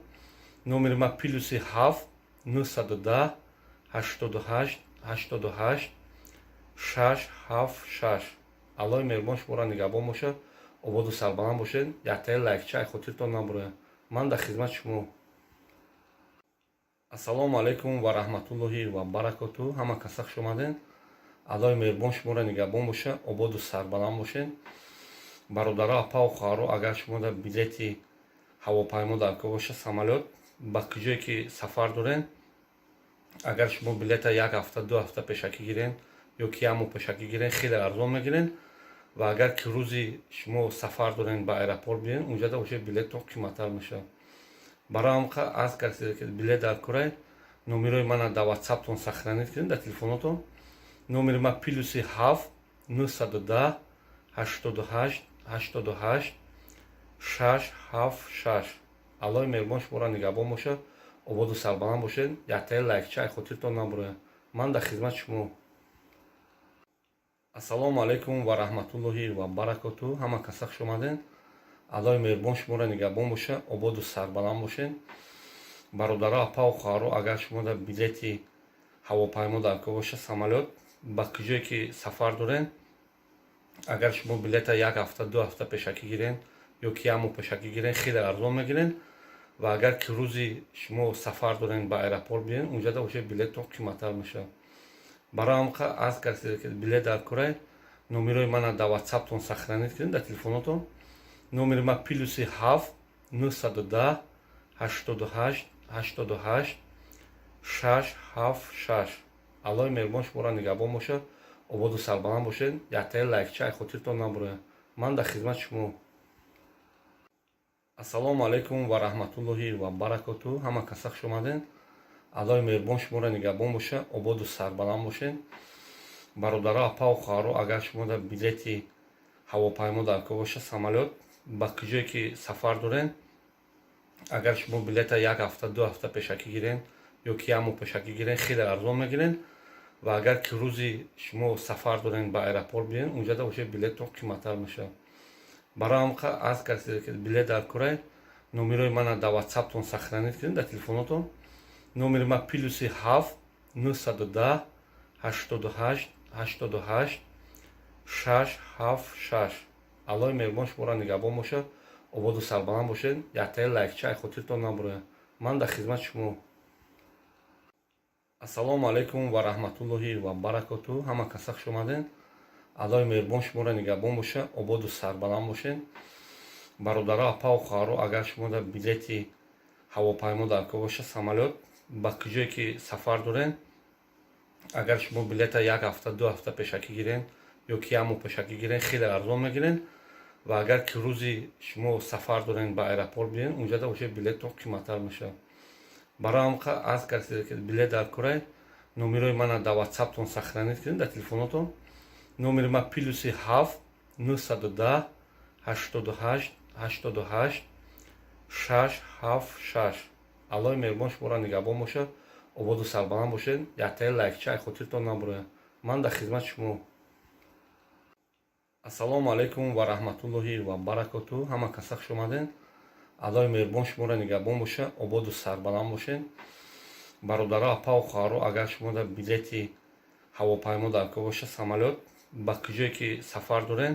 Номери ман +7 910 88 88 676. Аллои меҳрубон шуморо нигаҳбон бошад, ободу сарбаланд бошед. Яктаи лайкча ай хотиртон набурояд. Ман дар хизмати шумо. Ассалому алайкум ва раҳматуллоҳи ва баракоту. Ҳама каса хуш омадед. Аллои меҳрубон шуморо нигаҳбон боша, ободу сарбаланд бошед. Бародаро, апаву хоҳаро, агар шумо дар билети ҳавопаймо дар кор боша, самолёт, ба куҷое ки сафар дорен, агар шумо билета як ҳафта, 2 ҳафта пешакӣ гирен ё ки як моҳ пешакӣ гирен, хеле арзон мегирен. Ва агар ки рӯзи шумо сафар дорен, ба аэропорт биёен, унҷада уже билеттон қиматтар мешавад. Барои ҳамқа аз касе ки билет дар корай, номерои мана дар Ватсаптон сохранить кунед, дар телефонотон. Номери ман +7 910 88 88 676. Аллои меҳрубон шуморо нигаҳбон бошад, ободу сарбаланд бошед. Яктаи лайкча ай хотиртон набурояд. Ман дар хизмати шумо. Ассалому алайкум ва раҳматуллоҳи ва баракоту. Ҳама каса хуш омадед. Аллои меҳрубон шуморо нигаҳбон боша, ободу сарбаланд бошед. Бародаро, апаву хоҳаро, агар шумо дар билети ҳавопаймо дар кор боша, самолёт, ба куҷое ки сафар дорен, агар шумо билета як ҳафта, 2 ҳафта пешакӣ гирен ё ки як моҳ пешакӣ гирен, хеле арзон мегирен. Ва агар ки рӯзи шумо сафар дорен, ба аэропорт биёен, унҷада уже билеттон қиматтар мешавад. Барои ҳамқа аз касе ки билет дар корай, номерои мана дар Ватсаптон сохранить кунед, дар телефонотон. Номери ман +7 910 88 88 676. Аллои меҳрубон шуморо нигаҳбон бошад, ободу сарбаланд бошед. Яктаи лайкча ай хотиртон набурояд. Ман дар хизмати шумо. Ассалому алайкум ва раҳматуллоҳи ва баракоту. Ҳама каса хуш омадед. Аллои меҳрубон шуморо нигаҳбон боша, ободу сарбаланд бошед. Бародаро, апаву хоҳаро, агар шумо дар билети ҳавопаймо дар кор боша, самолёт, ба куҷое ки сафар дорен, агар шумо билета як ҳафта, 2 ҳафта пешакӣ гирен ё ки як моҳ пешакӣ гирен, хеле арзон мегирен. Ва агар ки рӯзи шумо сафар дорен, ба аэропорт биёен, унҷада уже билеттон қиматтар мешавад. Барои ҳамқа аз касе ки билет дар корай, номерои мана дар Ватсаптон сохранить кунед, дар телефонотон. Номери ман +7 910 88 88 676. Аллои меҳрубон шуморо нигаҳбон бошад, ободу сарбаланд бошед. Яктаи лайкча ай хотиртон набурояд. Ман дар хизмати шумо. Ассалому алайкум ва раҳматуллоҳи ва баракоту. Ҳама каса хуш омадед. Аллои меҳрубон шуморо нигаҳбон боша, ободу сарбаланд бошед. Бародаро, апаву хоҳаро, агар шумо дар билети ҳавопаймо дар кор боша, самолёт, ба куҷое ки сафар дорен, агар шумо билета як ҳафта, 2 ҳафта пешакӣ гирен ё ки як моҳ пешакӣ гирен, хеле арзон мегирен. Ва агар ки рӯзи шумо сафар дорен, ба аэропорт биёен, унҷада уже билеттон қиматтар мешавад. Барои ҳамқа аз касе ки билет дар корай, номерои мана дар Ватсаптон сохранить кунед, дар телефонотон. Номери ман +7 910 88 88 676. Аллои меҳрубон шуморо нигаҳбон бошад, ободу сарбаланд бошед. Яктаи лайкча ай хотиртон набурояд. Ман дар хизмати шумо. Ассалому алайкум ва раҳматуллоҳи ва баракоту. Ҳама каса хуш омаден. Аллоҳи меҳрубон шуморо нигаҳбон боша, ободу сарбаланд бошен. Бародаро, апаву хоҳаро, агар шумо билети ҳавопаймо даркор боша, самолёт, ба куҷое ки сафар дорен,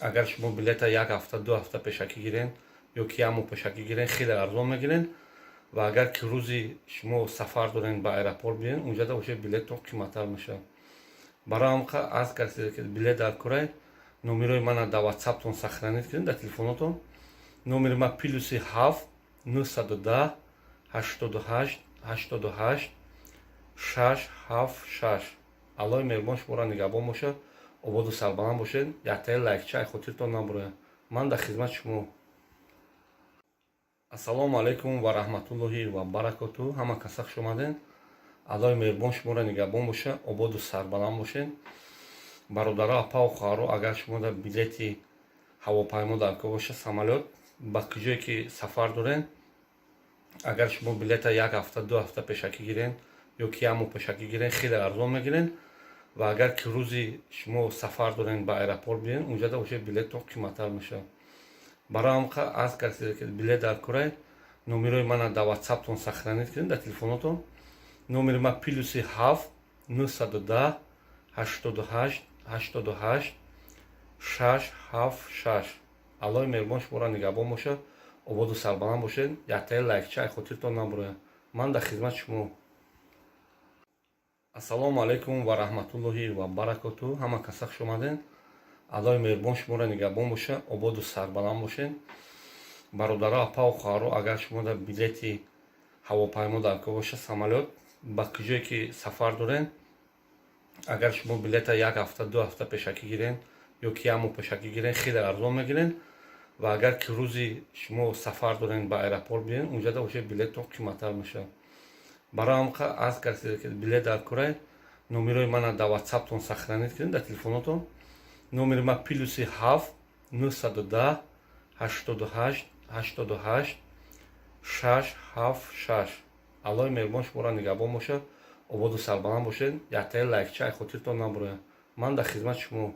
агар шумо билета як ҳафта, 2 ҳафта пешакӣ гирен ё ки як моҳ пешакӣ гирен, хеле арзон мегирен. Ва агар ки рӯзи шумо сафар дорен, ба аэропорт биёен, унҷада уже билеттон қиматтар мешавад. Барои ҳамқа аз касе ки билет даркорай, номерои мана дар ватсаптон сохранить кунед, дар телефонотон. Номери ма +7 910 88 88 676. Аллоҳи меҳрубон шуморо нигаҳбон бошад, ободу сарбаланд бошед. Яктаи лайкча ай хотиртон набурояд. Ман дар хизмати шумо. Ассалому алайкум ва раҳматуллоҳи ва баракоту. Ҳама каса хуш омаден. Аллоҳи меҳрубон шуморо нигаҳбон боша, ободу сарбаланд бошед. Бародаро, апаву хоҳаро, агар шумо билети ҳавопаймо даркор боша, самолёт, ба куҷое ки сафар дорен, агар шумо билета як ҳафта, 2 ҳафта пешакӣ гирен ё ки як моҳ пешакӣ гирен, хеле арзон мегирен. Ва агар ки рӯзи шумо сафар дорен, ба аэропорт биёен, унҷада уже билеттон қиматтар мешавад. Барои ҳамқа аз касе ки билет даркорай, номерои мана дар ватсаптон сохранить кунед, дар телефонотон. Номери ма +7 910 88 88 676. Аллоҳи меҳрубон шуморо нигаҳбон бошад, ободу сарбаланд бошед. Яктаи лайкча ай хотиртон набурояд. Ман дар хизмати шумо. Ассалому алайкум ва раҳматуллоҳи ва баракоту. Ҳама каса хуш омаден. Аллоҳи меҳрубон шуморо нигаҳбон боша, ободу сарбаланд бошед. Бародаро, апаву хоҳаро, агар шумо билети ҳавопаймо даркор боша, самолёт, ба куҷое ки сафар дорен, агар шумо билета як ҳафта, 2 ҳафта пешакӣ гирен ё ки як моҳ пешакӣ гирен, хеле арзон мегирен. Ва агар ки рӯзи шумо сафар дорен, ба аэропорт биёен, унҷада уже билеттон қиматтар мешавад. Барои ҳамқа аз касе ки билет даркорай, номерои мана дар ватсаптон сохранить кунед, дар телефонотон. Номери ма +7 910 88 88 676. Аллоҳи меҳрубон шуморо нигаҳбон бошад, ободу сарбаланд бошед. Яктаи лайкча ай хотиртон набурояд. Ман дар хизмати шумо.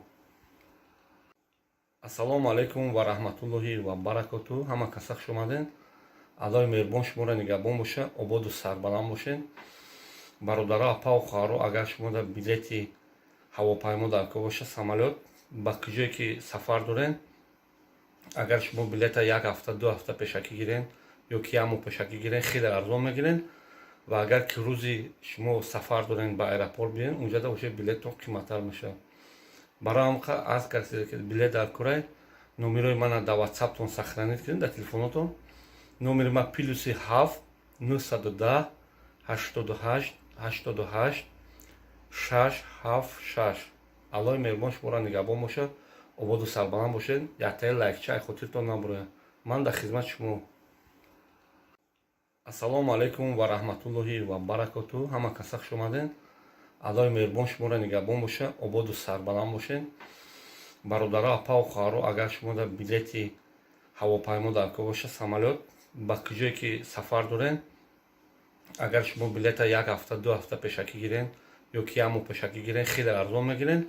Ассалому алайкум ва раҳматуллоҳи ва баракоту. Ҳама каса хуш омаден. Аллоҳи меҳрубон шуморо нигаҳбон бошад, ободу сарбаланд бошед. Бародаро, апаву хоҳаро, агар шумо билети ҳавопаймо даркор боша, самолёт, ба куҷое ки сафар дорен, агар шумо билета як ҳафта, 2 ҳафта пешакӣ гирен ё ки як моҳ пешакӣ гирен, хеле арзон мегирен. Ва агар ки рӯзи шумо сафар дорен, ба аэропорт биёен, унҷада уже билеттон қиматтар мешавад. Барои ҳамқа аз касе ки билет даркорай, номерои мана дар ватсаптон сохранить кунед, дар телефонотон. Номери ма +7 910 88 88 676. Аллоҳи меҳрубон шуморо нигаҳбон бошад, ободу сарбаланд бошед. Яктаи лайкча ай хотиртон набурояд. Ман дар хизмати шумо. Ассалому алайкум ва раҳматуллоҳи ва баракоту. Ҳама каса хуш омаден. Аллоҳи меҳрубон шуморо нигаҳбон бошад, ободу сарбаланд бошед. Бародаро, апаву хоҳаро, агар шумо билети ҳавопаймо даркор боша, самолёт, ба куҷое ки сафар дорен, агар шумо билета як ҳафта, 2 ҳафта пешакӣ гирен ё ки як моҳ пешакӣ гирен, хеле арзон мегирен.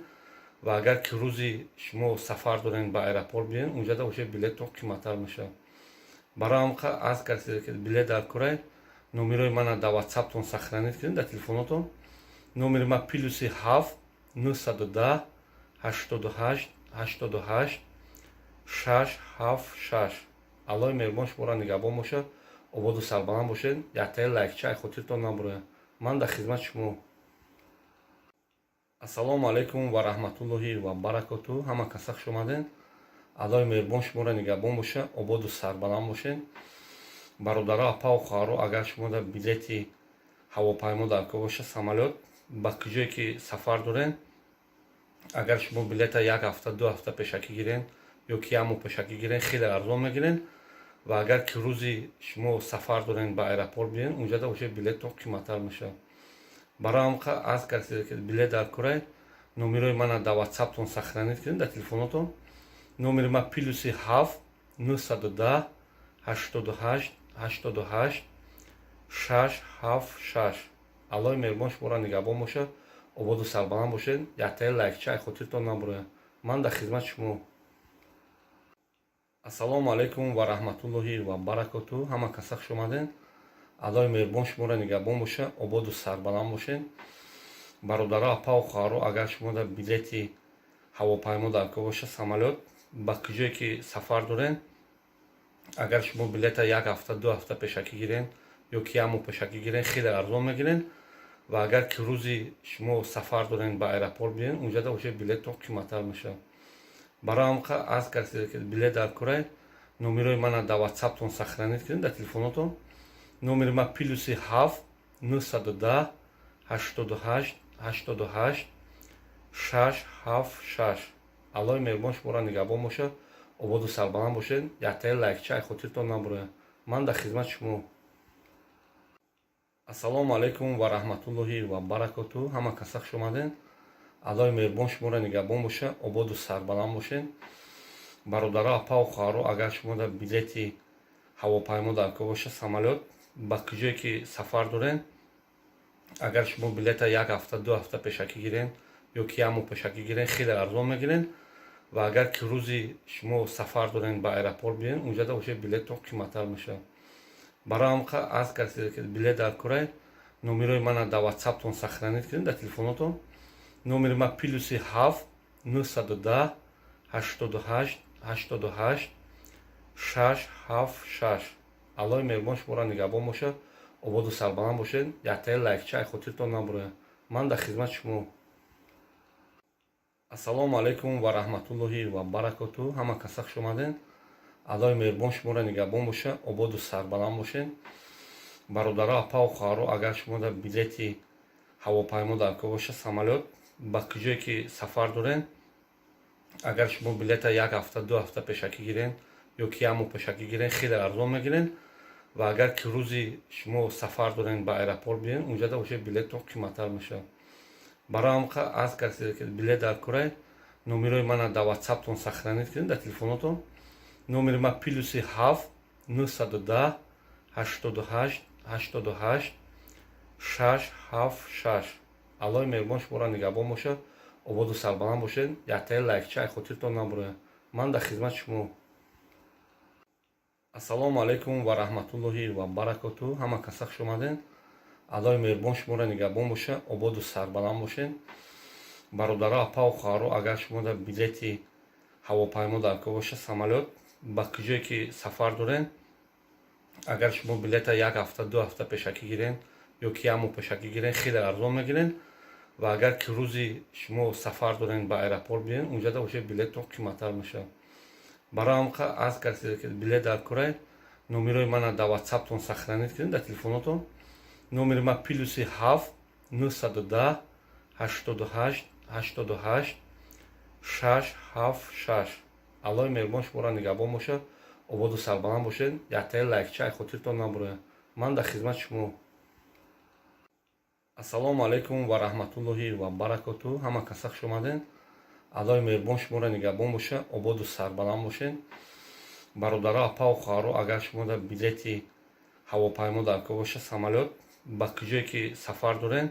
Ва агар ки рӯзи шумо сафар дорен, ба аэропорт биёен, унҷада уже билеттон қиматтар мешавад. Барои ҳамқа аз касе ки билет даркорай, номерои мана дар ватсаптон сохранить кунед, дар телефонотон. Номери ма +7 910 88 88 676. Аллоҳи меҳрубон шуморо нигаҳбон бошад, ободу сарбаланд бошед. Яктаи лайкча ай хотиртон набурояд. Ман дар хизмати шумо. Ассалому алайкум ва раҳматуллоҳи ва баракоту. Ҳама каса хуш омаден. Аллоҳи меҳрубон шуморо нигаҳбон бошад, ободу сарбаланд бошед. Бародаро, апаву хоҳаро, агар шумо билети ҳавопаймо даркор боша, самолёт, ба куҷое ки сафар дорен, агар шумо билета як ҳафта, 2 ҳафта пешакӣ гирен ё ки як моҳ пешакӣ гирен, хеле арзон мегирен. Ва агар ки рӯзи шумо сафар дорен, ба аэропорт биёен, унҷада уже билеттон қиматтар мешавад. Барои ҳамқа аз касе ки билет даркорай, номерои мана дар ватсаптон сохранить кунед, дар телефонотон. Номери ма +7 910 88 88 676. Аллоҳи меҳрубон шуморо нигаҳбон бошад, ободу сарбаланд бошед. Яктаи лайкча ай хотиртон набурояд. Ман дар хизмати шумо. Ассалому алайкум ва раҳматуллоҳи ва баракоту. Ҳама каса хуш омаден. Аллоҳи меҳрубон шуморо нигаҳбон боша, ободу сарбаланд бошен. Бародаро, апаву хоҳаро, агар шумо дар билети ҳавопаймо дар кор боша, самолёт, ба куҷое ки сафар дорен, агар шумо билета як ҳафта, 2 ҳафта пешакӣ гирен ё ки як моҳ пешакӣ гирен, хеле арзон мегирен. Ва агар ки рӯзи шумо сафар дорен, ба аэропорт биен, унҷада уже билетон қиматтар мешавад. Барои ҳамқа аз касе ки билет дар корай, номерои мана дар ватсаптон сохранить кунед, дар телефонотон. Номери ма +7 910 88 88 676. Аллоҳи меҳрубон шуморо нигаҳбон бошад, ободу сарбаланд бошед. Яктаи лайкча ай хотиртон набурояд. Ман дар хизмати шумо. Ассалому алайкум ва раҳматуллоҳи ва баракоту. Ҳама каса хуш омаден. Аллоҳи меҳрубон шуморо нигаҳбон боша, ободу сарбаланд бошед. Бародаро, апаву хоҳаро, агар шумо дар билети ҳавопаймо дар кор боша, самолёт, ба куҷое ки сафар дорен, агар шумо билета як ҳафта, 2 ҳафта пешакӣ гирен ё ки як моҳ пешакӣ гирен, хеле арзон мегирен. Ва агар ки рӯзи шумо сафар дорен, ба аэропорт биен, унҷада уже билетон қиматтар мешавад. Барои ҳамқа аз касе ки билет дар корай, номерои мана дар ватсаптон сохранить кунед, дар телефонотон. Номери ма +7 910 88 88 676. Аллоҳи меҳрубон шуморо нигаҳбон бошад, ободу сарбаланд бошед. Яктаи лайкча ай хотиртон набурояд. Ман дар хизмати шумо. Ассалому алайкум ва раҳматуллоҳи ва баракоту. Ҳама каса хуш омаден. Аллоҳи меҳрубон шуморо нигаҳбон боша, ободу сарбаланд бошед. Бародаро, апаву хоҳаро, агар шумо дар билети ҳавопаймо дар кор боша, самолёт, ба куҷое ки сафар дорен, агар шумо билета як ҳафта, 2 ҳафта пешакӣ гирен ё ки як моҳ пешакӣ гирен, хеле арзон мегирен. Ва агар ки рӯзи шумо сафар дорен, ба аэропорт биен, унҷада уже билетон қиматтар мешавад. Барои ҳамқа аз касе ки билет дар корай, номерои мана дар ватсаптон сохранить кунед, дар телефонотон. Номери ма +7 910 88 88 676. Аллоҳи меҳрубон шуморо нигаҳбон бошад, ободу сарбаланд бошед. Яктаи лайкча ай хотиртон набурояд. Ман дар хизмати шумо. Ассалому алайкум ва раҳматуллоҳи ва баракоту. Ҳама каса хуш омаден. Аллоҳи меҳрубон шуморо нигаҳбон боша, ободу сарбаланд бошед. Бародаро, апаву хоҳаро, агар шумо дар билети ҳавопаймо дар кор боша, самолёт, ба куҷое ки сафар дорен, агар шумо билета як ҳафта, 2 ҳафта пешакӣ гирен ё ки як моҳ пешакӣ гирен, хеле арзон мегирен. Ва агар ки рӯзи шумо сафар дорен, ба аэропорт биен, унҷада уже билетон қиматтар мешавад. Барои ҳамқа аз касе ки билет дар корай, номерои мана дар ватсаптон сохранить кунед, дар телефонотон. Номери ма +7 910 88 88 676. Аллоҳи меҳрубон шуморо нигаҳбон бошад, ободу сарбаланд бошед. Яктаи лайкча ай хотиртон набурояд. Ман дар хизмати шумо. Ассалому алайкум ва раҳматуллоҳи ва баракоту. Ҳама каса хуш омаден. Аллоҳи меҳрубон шуморо нигаҳбон боша, ободу сарбаланд бошед. Бародаро, апаву хоҳаро, агар шумо дар билети ҳавопаймо дар кор боша, самолёт, ба куҷое ки сафар дорен,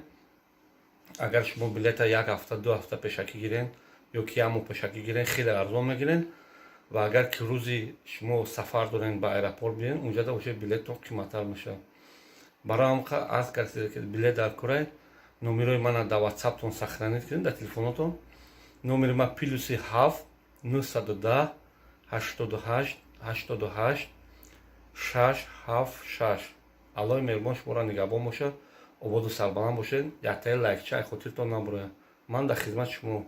агар шумо билета як ҳафта, 2 ҳафта пешакӣ гирен ё ки як моҳ пешакӣ гирен, хеле арзон мегирен. Ва агар ки рӯзи шумо сафар дорен, ба аэропорт биен, унҷада уже билетон қиматтар мешавад. Барои ҳамқа аз касе ки билет дар корай, номерои мана дар ватсаптон сохранить кунед, дар телефонотон. Номери ма +7 910 88 88 676. Аллоҳи меҳрубон шуморо нигаҳбон бошад, ободу сарбаланд бошед. Яктаи лайкча ай хотиртон набурояд. Ман дар хизмати шумо.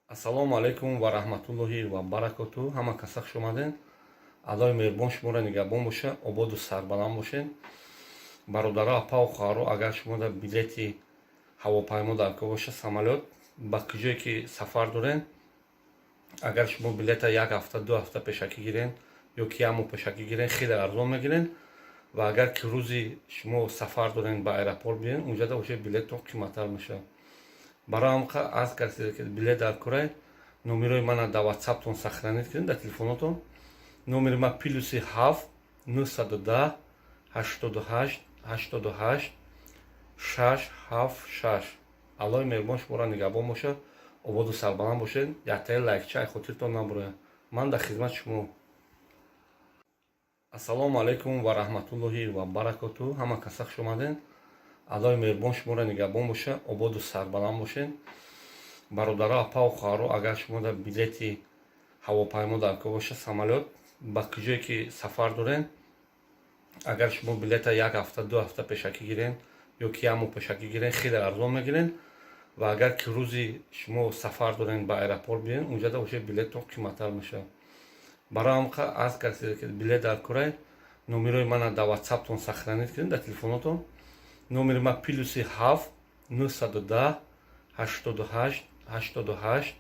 Ассалому алайкум ва раҳматуллоҳи ва баракоту. Ҳама каса хуш омаден. Аллоҳи меҳрубон шуморо нигаҳбон боша, ободу сарбаланд бошед. Бародаро, апаву хоҳаро, агар шумо дар билети ҳавопаймо дар кор боша, самолёт, ба куҷое ки сафар дорен, агар шумо билета як ҳафта, 2 ҳафта пешакӣ гирен ё ки як моҳ пешакӣ гирен, хеле арзон мегирен. Ва агар ки рӯзи шумо сафар дорен, ба аэропорт биен, унҷада уже билетон қиматтар мешавад. Барои ҳамқа аз касе ки билет дар корай, номерои мана дар ватсаптон сохранить кунед, дар телефонотон. Номери ма +7 910 88 88 676. Аллоҳи меҳрубон шуморо нигаҳбон бошад, ободу сарбаланд бошед. Яктаи лайкча ай хотиртон набурояд. Ман дар хизмати шумо. Ободу сарбаланд бошед. Яктаи лайкча хотиртон набурояд. Ман дар хизмати шумо. Ассалому алайкум ва раҳматуллоҳи ва баракоту. Ҳама каса хуш омадед. Аллоҳи меҳрубон шуморо нигаҳбон боша, ободу сарбаланд бошед. Бародаро, апаву хоҳаро, агар шумо дар билети ҳавопаймо дар кор боша, самолёт, ба куҷое ки сафар доред, агар шумо билета як ҳафта, 2 ҳафта пешакӣ гирен ё ки як моҳ пешакӣ гирен, хеле арзон мегирен. Ва агар ки рӯзи шумо сафар дорен, ба аэропорт биёен, унҷада уже билеттон қиматтар мешавад. Барои ҳам аз касе ки билет дар корай, номерои мана дар ватсаптон сохранить кунед, дар телефонотон. Номери ма +7 910 88 88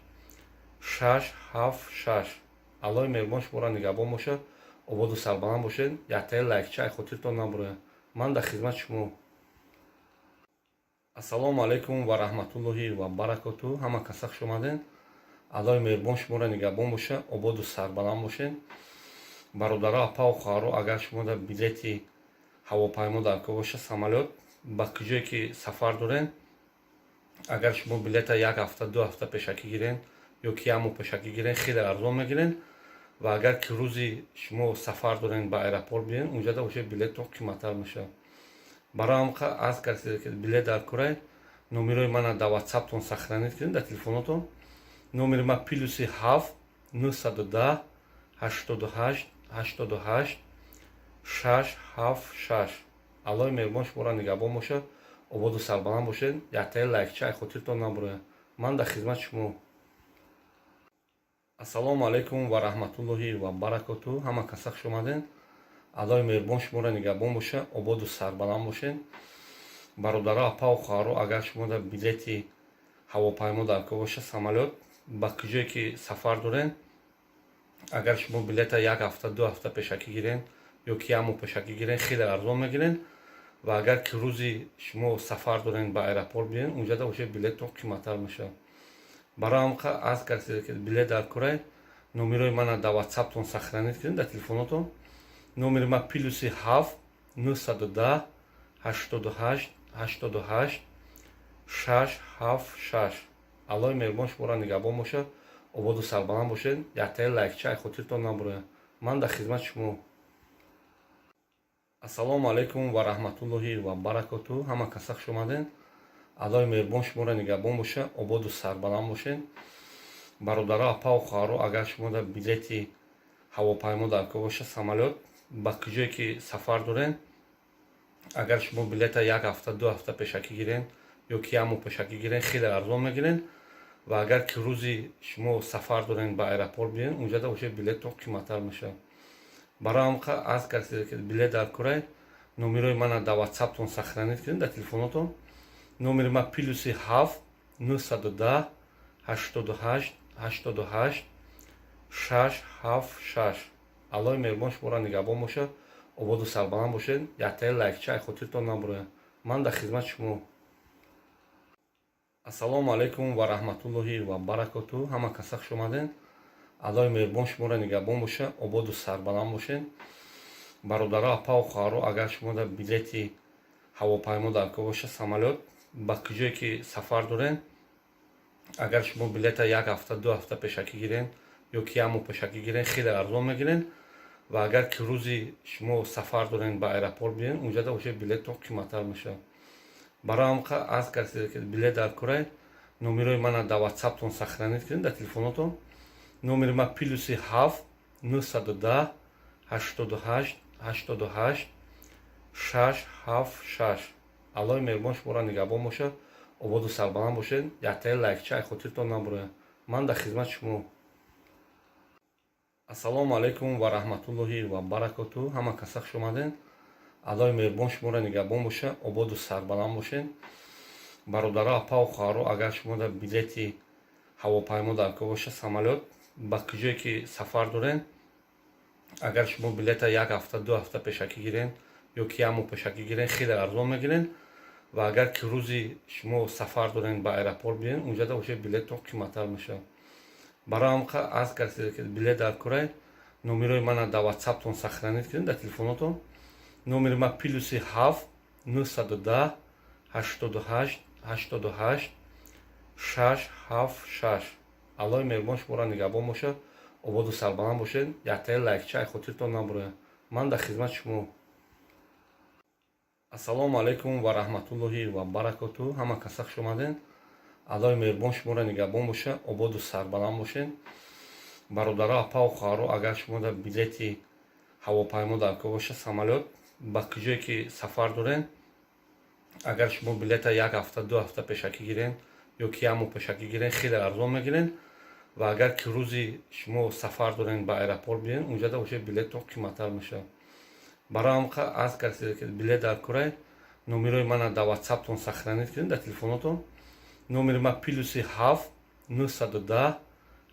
676. Аллоҳи меҳрубон шуморо нигаҳбон бошад, ободу сарбаланд бошед. Яктаи лайкча хотиртон набурояд. Ман дар хизмати шумо. Ассалому алайкум ва раҳматуллоҳи ва баракоту. Ҳама каса хуш омадед. Аллоҳи меҳрубон шуморо нигаҳбон боша, ободу сарбаланд бошед. Бародаро, апаву хоҳаро, агар шумо дар билети ҳавопаймо дар кор боша, самолёт, ба куҷое ки сафар доред, агар шумо билета як ҳафта, 2 ҳафта пешакӣ гирен ё ки як моҳ пешакӣ гирен, хеле арзон мегирен. Ва агар ки рӯзи шумо сафар дорен, ба аэропорт биёен, унҷада уже билеттон қиматтар мешавад. Барои ҳам аз касе ки билет дар корай, номерои мана дар ватсаптон сохранить кунед, дар телефонотон. Номери ма +7 910 88 88 676. Аллоҳи меҳрубон шуморо нигаҳбон бошад, ободу сарбаланд бошед. Яктаи лайкча хотиртон набурояд. Ман дар хизмати шумо. Ассалому алайкум ва раҳматуллоҳи ва баракоту. Ҳама каса хуш омадед. Аллоҳи меҳрубон шуморо нигаҳбон боша, ободу сарбаланд бошед. Бародаро, апаву хоҳаро, агар шумо дар билети ҳавопаймо дар кор боша, самолёт, ба куҷое ки сафар доред, агар шумо билета як ҳафта, 2 ҳафта пешакӣ гирен ё ки як моҳ пешакӣ гирен, хеле арзон мегирен. Ва агар ки рӯзи шумо сафар дорен, ба аэропорт биёен, унҷада уже билеттон қиматтар мешавад. Барои ҳам аз касе ки билет дар корай, номерои мана дар ватсаптон сохранить кунед, дар телефонотон. Номери ма +7 910 88 88 676. Аллоҳи меҳрубон шуморо нигаҳбон бошад, ободу сарбаланд бошед. Яктаи лайкча хотиртон набурояд. Ман дар хизмати шумо. Ассалому алайкум ва раҳматуллоҳи ва баракоту. Ҳама каса хуш омадед. Аллоҳи меҳрубон шуморо нигаҳбон боша, ободу сарбаланд бошед. Бародаро, апаву хоҳаро, агар шумо дар билети ҳавопаймо дар кор боша, самолёт, ба куҷое ки сафар доред, агар шумо билета як ҳафта, 2 ҳафта пешакӣ гирен ё ки як моҳ пешакӣ гирен, хеле арзон мегирен. Ва агар ки рӯзи шумо сафар дорен, ба аэропорт биёен, унҷада уже билеттон қиматтар мешавад. Барои ҳам аз касе ки билет дар корай, номерои мана дар ватсаптон сохранить кунед, дар телефонотон. Номери ма +7 910 88 88 676. Аллоҳи меҳрубон шуморо нигаҳбон бошад, ободу сарбаланд бошед. Яктаи лайкча хотиртон набурояд. Ман дар хизмати шумо. Ассалому алайкум ва раҳматуллоҳи ва баракоту. Ҳама каса хуш омадед. Аллоҳи меҳрубон шуморо нигаҳбон боша, ободу сарбаланд бошед. Бародаро, апаву хоҳаро, агар шумо дар билети ҳавопаймо дар кор боша, самолёт, ба куҷое ки сафар доред, агар шумо билета як ҳафта, 2 ҳафта пешакӣ гирен ё ки як моҳ пешакӣ гирен, хеле арзон мегирен. Ва агар ки рӯзи шумо сафар дорен, ба аэропорт биёен, унҷада уже билеттон қиматтар мешавад. Барои ҳам аз касе ки билет дар корай, номерои мана дар ватсаптон сохранить кунед, дар телефонотон. Номери ма +7 910 88 88 676. Аллоҳи меҳрубон шуморо нигаҳбон бошад, ободу сарбаланд бошед. Яктаи лайкча хотиртон набурояд. Ман дар хизмати шумо. Ассалому алайкум ва раҳматуллоҳи ва баракоту. Ҳама каса хуш омадед. Аллоҳи меҳрубон шуморо нигаҳбон боша, ободу сарбаланд бошед. Бародаро, апаву хоҳаро, агар шумо дар билети ҳавопаймо дар кор боша, самолёт, ба куҷое ки сафар доред, агар шумо билета як ҳафта, 2 ҳафта пешакӣ гирен ё ки як моҳ пешакӣ гирен, хеле арзон мегирен. Ва агар ки рӯзи шумо сафар дорен, ба аэропорт биёен, унҷада уже билеттон қиматтар мешавад. Барои ҳам аз касе ки билет дар корай, номерои мана дар ватсаптон сохранить кунед, дар телефонотон. Номери ма +7 910 88 88 676. 6 7 6. Аллоҳи меҳрубон шуморо нигаҳбон бошад, ободу сарбаланд бошед. Яктаи лайкча ай хотиртон набурояд. Ман дар хизмати шумо. Ассалому алайкум ва раҳматуллоҳи ва баракоту. Ҳама каса хуш омадед. Аллоҳи меҳрубон шуморо нигаҳбон бошад, ободу сарбаланд бошед. Бародаро, апаву хоҳаро, агар шумо дар билети ҳавопаймо дар кор бошад, самолёт, ба куҷое ки сафар доред, агар шумо билета як ҳафта, 2 ҳафта пешакӣ гирен ё ки як моҳ пешакӣ гирен, хеле арзон мегирен. Ва агар ки рӯзи шумо сафар дорен, ба аэропорт биёен, унҷада уже билеттон қиматтар мешавад. Барои ҳам аз касе ки билет дар корай, номерои мана дар ватсаптон сохранить кунед, дар телефонотон. Номери ма +7 910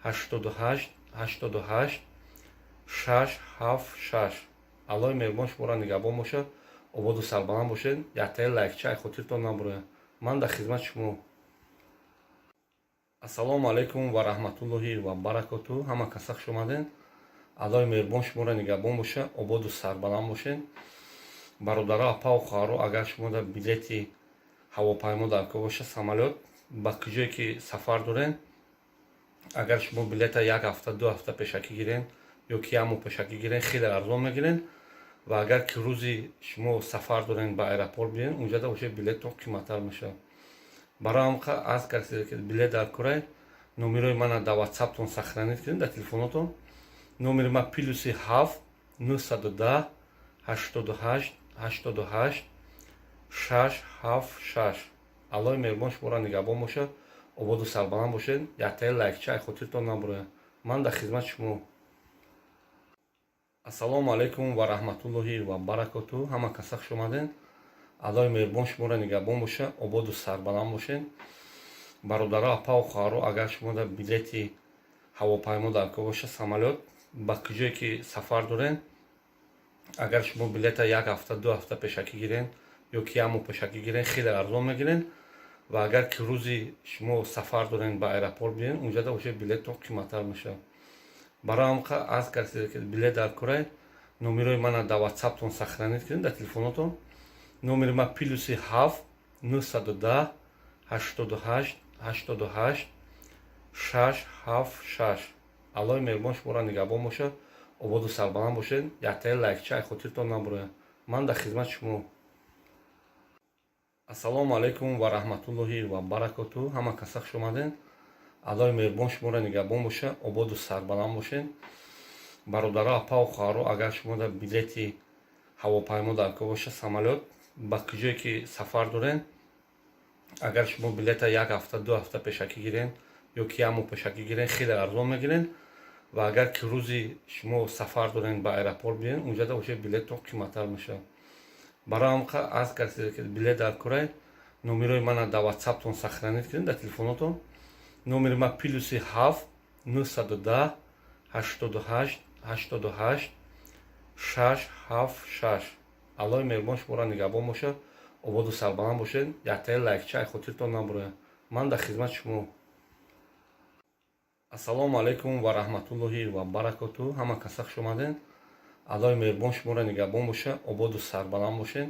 88 88 676. Аллоҳи меҳрубон шуморо нигаҳбон бошад, ободу сарбаланд бошед. Яктаи лайкча ай хотиртон набурояд. Ман дар хизмати шумо. Ассалому алайкум ва раҳматуллоҳи ва баракоту. Ҳама каса хуш омадед. Аллоҳи меҳрубон шуморо нигаҳбон бошад, ободу сарбаланд бошед. Бародаро, апаву хоҳаро, агар шумо дар билети ҳавопаймо дар кор бошад, самолёт, ба куҷое ки сафар доред, агар шумо билета як ҳафта, 2 ҳафта пешакӣ гирен ё ки як моҳ пешакӣ гирен, хеле арзон мегирен. Ва агар ки рӯзи шумо сафар дорен, ба аэропорт биёен, унҷада уже билеттон қиматтар мешавад. Барои ҳам аз касе ки билет дар корай, номерои мана дар ватсаптон сохранить кунед, дар телефонотон. Номери ма +7 910 88 88 676. Аллоҳи меҳрубон шуморо нигаҳбон бошад, ободу сарбаланд бошед. Яктаи лайкча ай хотиртон набурояд. Ман дар хизмати шумо. Ассалому алайкум ва раҳматуллоҳи ва баракоту. Ҳама каса хуш омадед. Аллоҳи меҳрубон шуморо нигаҳбон бошад, ободу сарбаланд бошед. Бародаро, апаву хоҳаро, агар шумо дар билети ҳавопаймо дар кор бошад, самолёт, ба куҷое ки сафар доред, агар шумо билета як ҳафта, 2 ҳафта пешакӣ гирен ё ки як моҳ пешакӣ гирен, хеле арзон мегирен. Ва агар ки рӯзи шумо сафар дорен, ба аэропорт биёен, унҷада уже билеттон қиматтар мешавад. Барои ҳам аз касе ки билет дар корай, номерои мана дар ватсаптон сохранить кунед, дар телефонотон. Номери ма +7 910 88 88 676. Аллоҳи меҳрубон шуморо нигаҳбон бошад, ободу сарбаланд бошед. Яктаи лайкча ай хотиртон набурояд. Ман дар хизмати шумо. Ассалому алайкум ва раҳматуллоҳи ва баракоту. Ҳама каса хуш омадед. Аллоҳи меҳрубон шуморо нигаҳбон бошад, ободу сарбаланд бошед. Бародаро, апаву хоҳаро, агар шумо дар билети ҳавопаймо дар кор бошад, самолёт, ба куҷое ки сафар доред, агар шумо билета як ҳафта, 2 ҳафта пешакӣ гирен ё ки як моҳ пешакӣ гирен, хеле арзон мегирен. Ва агар ки рӯзи шумо сафар дорен, ба аэропорт биёен, унҷада уже билеттон қиматтар мешавад. Барои ҳам аз касе ки билет дар корай, номерои мана дар ватсаптон сохранить кунед, дар телефонотон. Номери ма +7 910 88 88 676. Аллоҳи меҳрубон шуморо нигаҳбон бошад, ободу сарбаланд бошед. Яктаи лайкча ай хотиртон набурояд. Ман дар хизмати шумо. Ассалому алайкум ва раҳматуллоҳи ва баракоту. Ҳама каса хуш омадед. Аллоҳи меҳрубон шуморо нигаҳбон бошад, ободу сарбаланд бошед.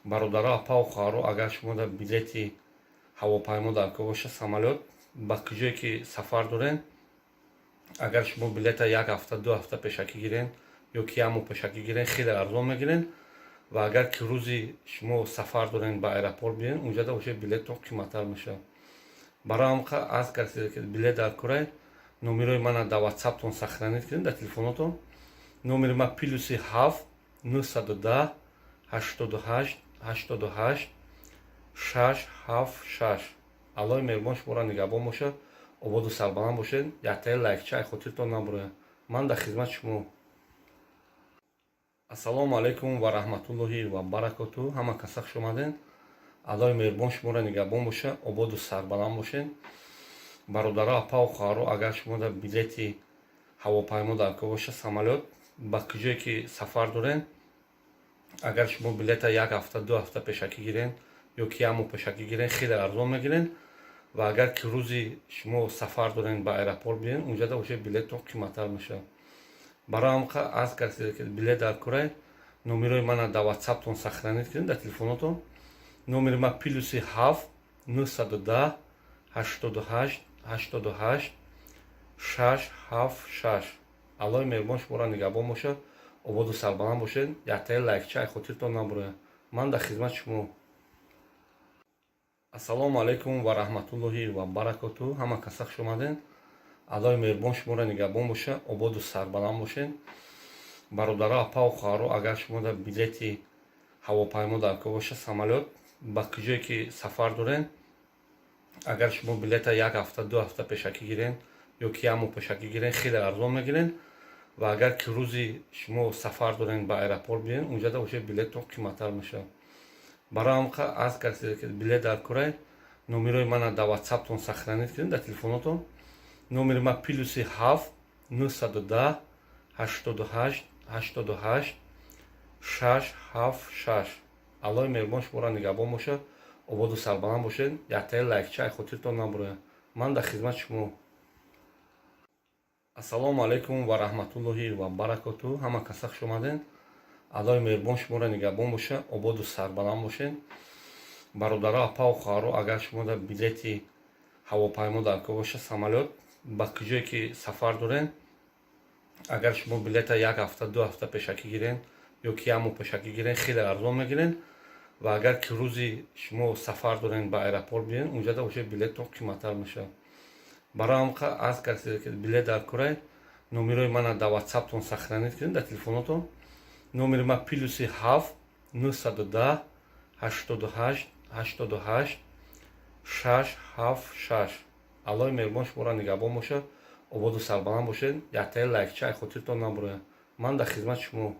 Бародаро, апаву хоҳаро, агар шумо дар билети ҳавопаймо дар кор бошад, самолёт, ба куҷое ки сафар доред, агар шумо билета як ҳафта, 2 ҳафта пешакӣ гирен ё ки як моҳ пешакӣ гирен, хеле арзон мегирен. Ва агар ки рӯзи шумо сафар дорен, ба аэропорт биёен, унҷада уже билеттон қиматтар мешавад. Барои ҳам аз касе ки билет дар корай, номерои мана дар ватсаптон сохранить кунед, дар телефонотон. Номери ма +7 910 88 88 676. Аллоҳи меҳрубон шуморо нигаҳбон бошад, ободу сарбаланд бошед. Яктаи лайкча ай хотиртон набурояд. Ман дар хизмати шумо. Ассалому алайкум ва раҳматуллоҳи ва баракоту. Ҳама каса хуш омадед. Аллоҳи меҳрубон шуморо нигаҳбон бошад, ободу сарбаланд бошед. Бародаро, апаву хоҳаро, агар шумо дар билети ҳавопаймо дар кор бошад, самолёт, ба куҷое ки сафар доред, агар шумо билета як ҳафта, 2 ҳафта пешакӣ гирен ё ки як моҳ пешакӣ гирен, хеле арзон мегирен. Ва агар ки рӯзи шумо сафар дорен, ба аэропорт биёен, унҷада уже билеттон қиматтар мешавад. Барои ҳам аз касе ки билет дар корай, номерои мана дар ватсаптон сохранить кунед, дар телефонотон. Номери ма +7 910. 88 88 6 7 6. Аллоҳи меҳрубон шуморо нигаҳбон бошад, ободу сарбаланд бошед. Яктаи лайкча ай хотиртон набурояд. Ман дар хизмати шумо. Ассалому алайкум ва раҳматуллоҳи ва баракоту. Ҳама каса хуш омадед. Аллоҳи меҳрубон шуморо нигаҳбон бошад, ободу сарбаланд бошед. Бародаро, апаву хоҳаро, агар шумо дар билети ҳавопаймо дар кор бошад, самолёт, ба куҷое ки сафар доред, агар шумо билета як ҳафта, 2 ҳафта пешакӣ гирен ё ки як моҳ пешакӣ гирен, хеле арзон мегирен. Ва агар ки рӯзи шумо сафар дорен, ба аэропорт биёен, унҷада уже билеттон қиматтар мешавад. Барои ҳамқа аз касе ки билет дар корай, номерои мана дар ватсаптон сохранить кунед, дар телефонотон. Номери ма +7 910 88 88 6 7 6. Аллоҳи меҳрубон шуморо нигаҳбон бошад, ободу сарбаланд бошед. Яктаи лайкча ай хотиртон набурояд. Ман дар хизмати шумо. Ассалому алайкум ва раҳматуллоҳи ва баракоту. Ҳама каса хуш омадед. Аллоҳи меҳрубон шуморо нигаҳбон бошад, ободу сарбаланд бошед. Бародаро, апаву хоҳаро, агар шумо дар билети ҳавопаймо дар кор бошад, самолёт, ба куҷое ки сафар доред, агар шумо билета як ҳафта, 2 ҳафта пешакӣ гирен ё ки як моҳ пешакӣ гирен, хеле арзон мегирен. Ва агар ки рӯзи шумо сафар дорен, ба аэропорт биёен, унҷада уже билеттон қиматтар мешавад. Барои ҳамқа аз касе ки билет дар корай, номерои мана дар ватсаптон сохранить кунед, дар телефонотон. Номери ма +7 910 88 88 6 7 6. Аллоҳи меҳрубон шуморо нигаҳбон бошад, ободу сарбаланд бошед. Яктаи лайкча ай хотиртон набурояд. Ман дар хизмати шумо.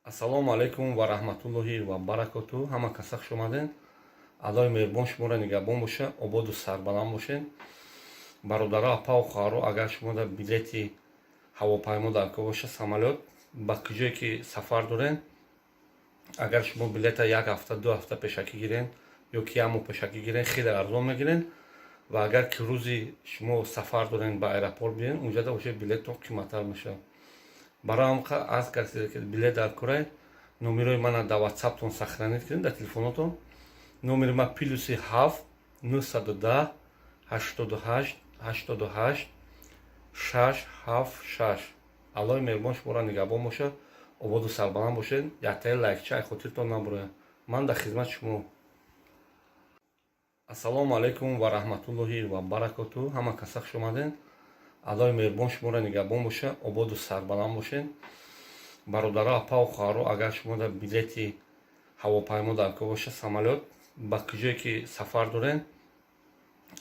Ассалому алайкум ва раҳматуллоҳи ва баракоту. Ҳама каса хуш омадед. Аллоҳи меҳрубон шуморо нигаҳбон бошад, ободу сарбаланд бошед. Бародаро, апаву хоҳаро, агар шумо дар билети ҳавопаймо дар кор бошад, самолёт, ба куҷое ки сафар доред, агар шумо билета як ҳафта, 2 ҳафта пешакӣ гирен ё ки як моҳ пешакӣ гирен, хеле арзон мегирен. Ва агар ки рӯзи шумо сафар дорен, ба аэропорт биёен, унҷада уже билеттон қиматтар мешавад. Барои ҳамқа аз касе ки билет дар корай, номерои мана дар ватсаптон сохранить кунед, дар телефонотон. Номери ма +7 910 88 88 6 7 6. Аллоҳи меҳрубон шуморо нигаҳбон бошад, ободу сарбаланд бошед. Яктаи лайкча ай хотиртон набурояд. Ман дар хизмати шумо. Ассалому алайкум ва раҳматуллоҳи ва баракоту. Ҳама каса хуш омадед. Аллоҳи меҳрубон шуморо нигаҳбон бошад, ободу сарбаланд бошед. Бародаро, апаву хоҳаро, агар шумо дар билети ҳавопаймо дар кор бошад, самолёт, ба куҷое ки сафар доред,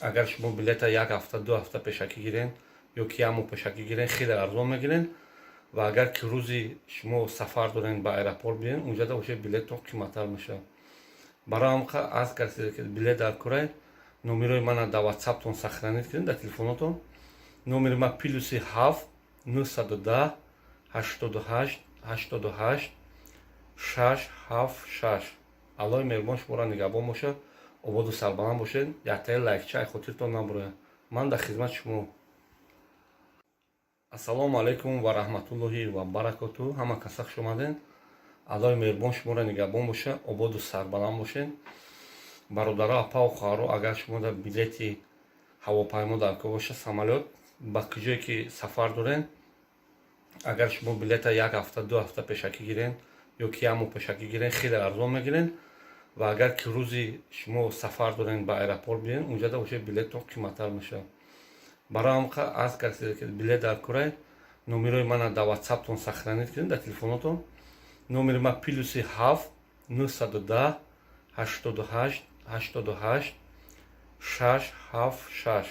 агар шумо билета як ҳафта, 2 ҳафта пешакӣ гирен ё ки як моҳ пешакӣ гирен, хеле арзон мегирен. Ва агар ки рӯзи шумо сафар дорен, ба аэропорт биёен, унҷада уже билеттон қиматтар мешавад. Барои ҳамқа аз касе ки билет дар корай, номерои мана дар ватсаптон сохранить кунед, дар телефонотон. Номери ма +7 910 88 88 6 7 6. Аллоҳи меҳрубон шуморо нигаҳбон бошад, ободу сарбаланд бошед. Яктаи лайкча ай хотиртон набурояд. Ман дар хизмати шумо. Ассалому алайкум ва раҳматуллоҳи ва баракоту. Ҳама каса хуш омадед. Аллоҳи меҳрубон шуморо нигаҳбон бошад, ободу сарбаланд бошед. Бародаро, апаву хоҳаро, агар шумо дар билети ҳавопаймо дар кор бошад, самолёт, ба куҷое ки сафар доред, агар шумо билета як ҳафта, 2 ҳафта пешакӣ гирен ё ки як моҳ пешакӣ гирен, хеле арзон мегирен. Ва агар ки рӯзи шумо сафар дорен, ба аэропорт биёен, унҷада уже билеттон қиматтар мешавад. Барои ҳамқа аз касе ки билет дар корай, номерои мана дар ватсаптон сохранить кунед, дар телефонотон. Номери ма +7 910 88 88 6 7 6.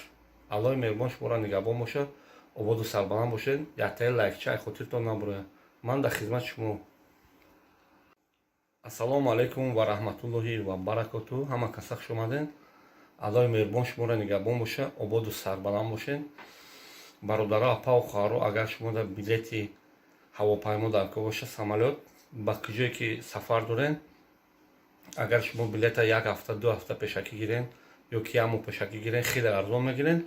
Аллоҳи меҳрубон шуморо нигаҳбон бошад, ободу сарбаланд бошед. Яктаи лайкча ай хотиртон набурояд. Ман дар хизмати шумо. Ассалому алайкум ва раҳматуллоҳи ва баракоту. Ҳама каса хуш омадед. Аллоҳи меҳрубон шуморо нигаҳбон бошад, ободу сарбаланд бошед. Бародаро, апаву хоҳаро, агар шумо дар билети ҳавопаймо дар кор бошад, самолёт, ба куҷое ки сафар доред, агар шумо билета як ҳафта, 2 ҳафта пешакӣ гирен ё ки як моҳ пешакӣ гирен, хеле арзон мегирен.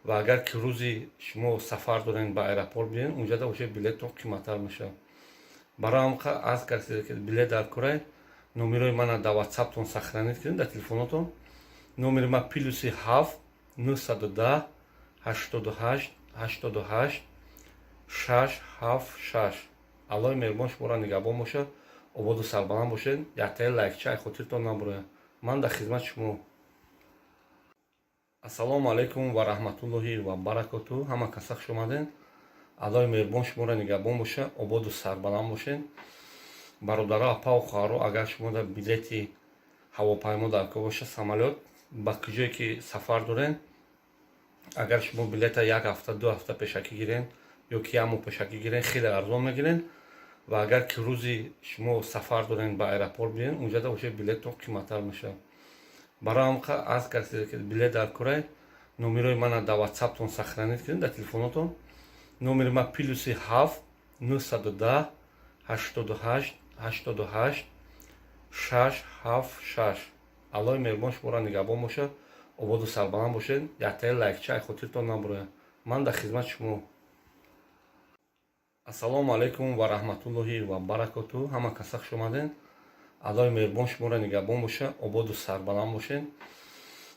Ва агар ки рӯзи шумо сафар дорен, ба аэропорт биёен, унҷада уже билеттон қиматтар мешавад. Барои ҳамқа аз касе ки билет дар корай, номерои мана дар ватсаптон сохранить кунед, дар телефонотон. Номери ма +7 910 88 88 676. Аллоҳи меҳрубон шуморо нигаҳбон бошад, ободу сарбаланд бошед. Яктаи лайкча ай хотиртон набурояд. Ман дар хизмати шумо. Ассалому алайкум ва раҳматуллоҳи ва баракоту. Ҳама каса хуш омадед. Аллоҳи меҳрубон шуморо нигаҳбон бошад, ободу сарбаланд бошед. Бародаро, апаву хоҳаро, агар шумо дар билети ҳавопаймо дар кор бошад, самолёт, ба куҷое ки сафар доред, агар шумо билета як ҳафта, 2 ҳафта пешакӣ гирен ё ки як моҳ пешакӣ гирен, хеле арзон мегирен. Ва агар ки рӯзи шумо сафар дорен, ба аэропорт биен, унҷада уже билеттон қиматтар мешавад. Барои ҳам аз касе ки билет дар корай, номерои мана дар ватсаптон сохранить кунед, дар телефонотон. Номери ма +7 910 88 88 676. Аллоҳи меҳрубон шуморо нигаҳбон бошад, ободу сарбаланд бошед. Яктаи лайкча ай хотиртон набурояд. Ман дар хизмати шумо. Ассалому алайкум ва раҳматуллоҳи ва баракоту. Ҳама каса хуш омадед. Аллоҳи меҳрубон шуморо нигаҳбон бошад, ободу сарбаланд бошед.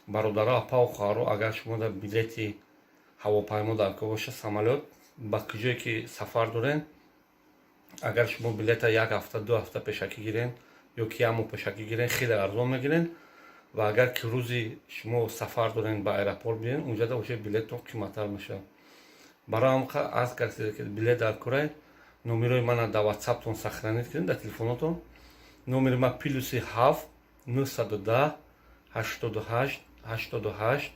Бародаро, апаву хоҳаро, агар шумо дар билети ҳавопаймо дар кор бошад, самолёт, ба куҷое ки сафар доред, агар шумо билета як ҳафта, 2 ҳафта пешакӣ гирен ё ки як моҳ пешакӣ гирен, хеле арзон мегирен. Ва агар ки рӯзи шумо сафар дорен, ба аэропорт биен, унҷада уже билеттон қиматтар мешавад. Барои ҳам аз касе ки билет дар корай, номерои мана дар ватсаптон сохранить кунед, дар телефонотон. Номери ма +7 910 88 88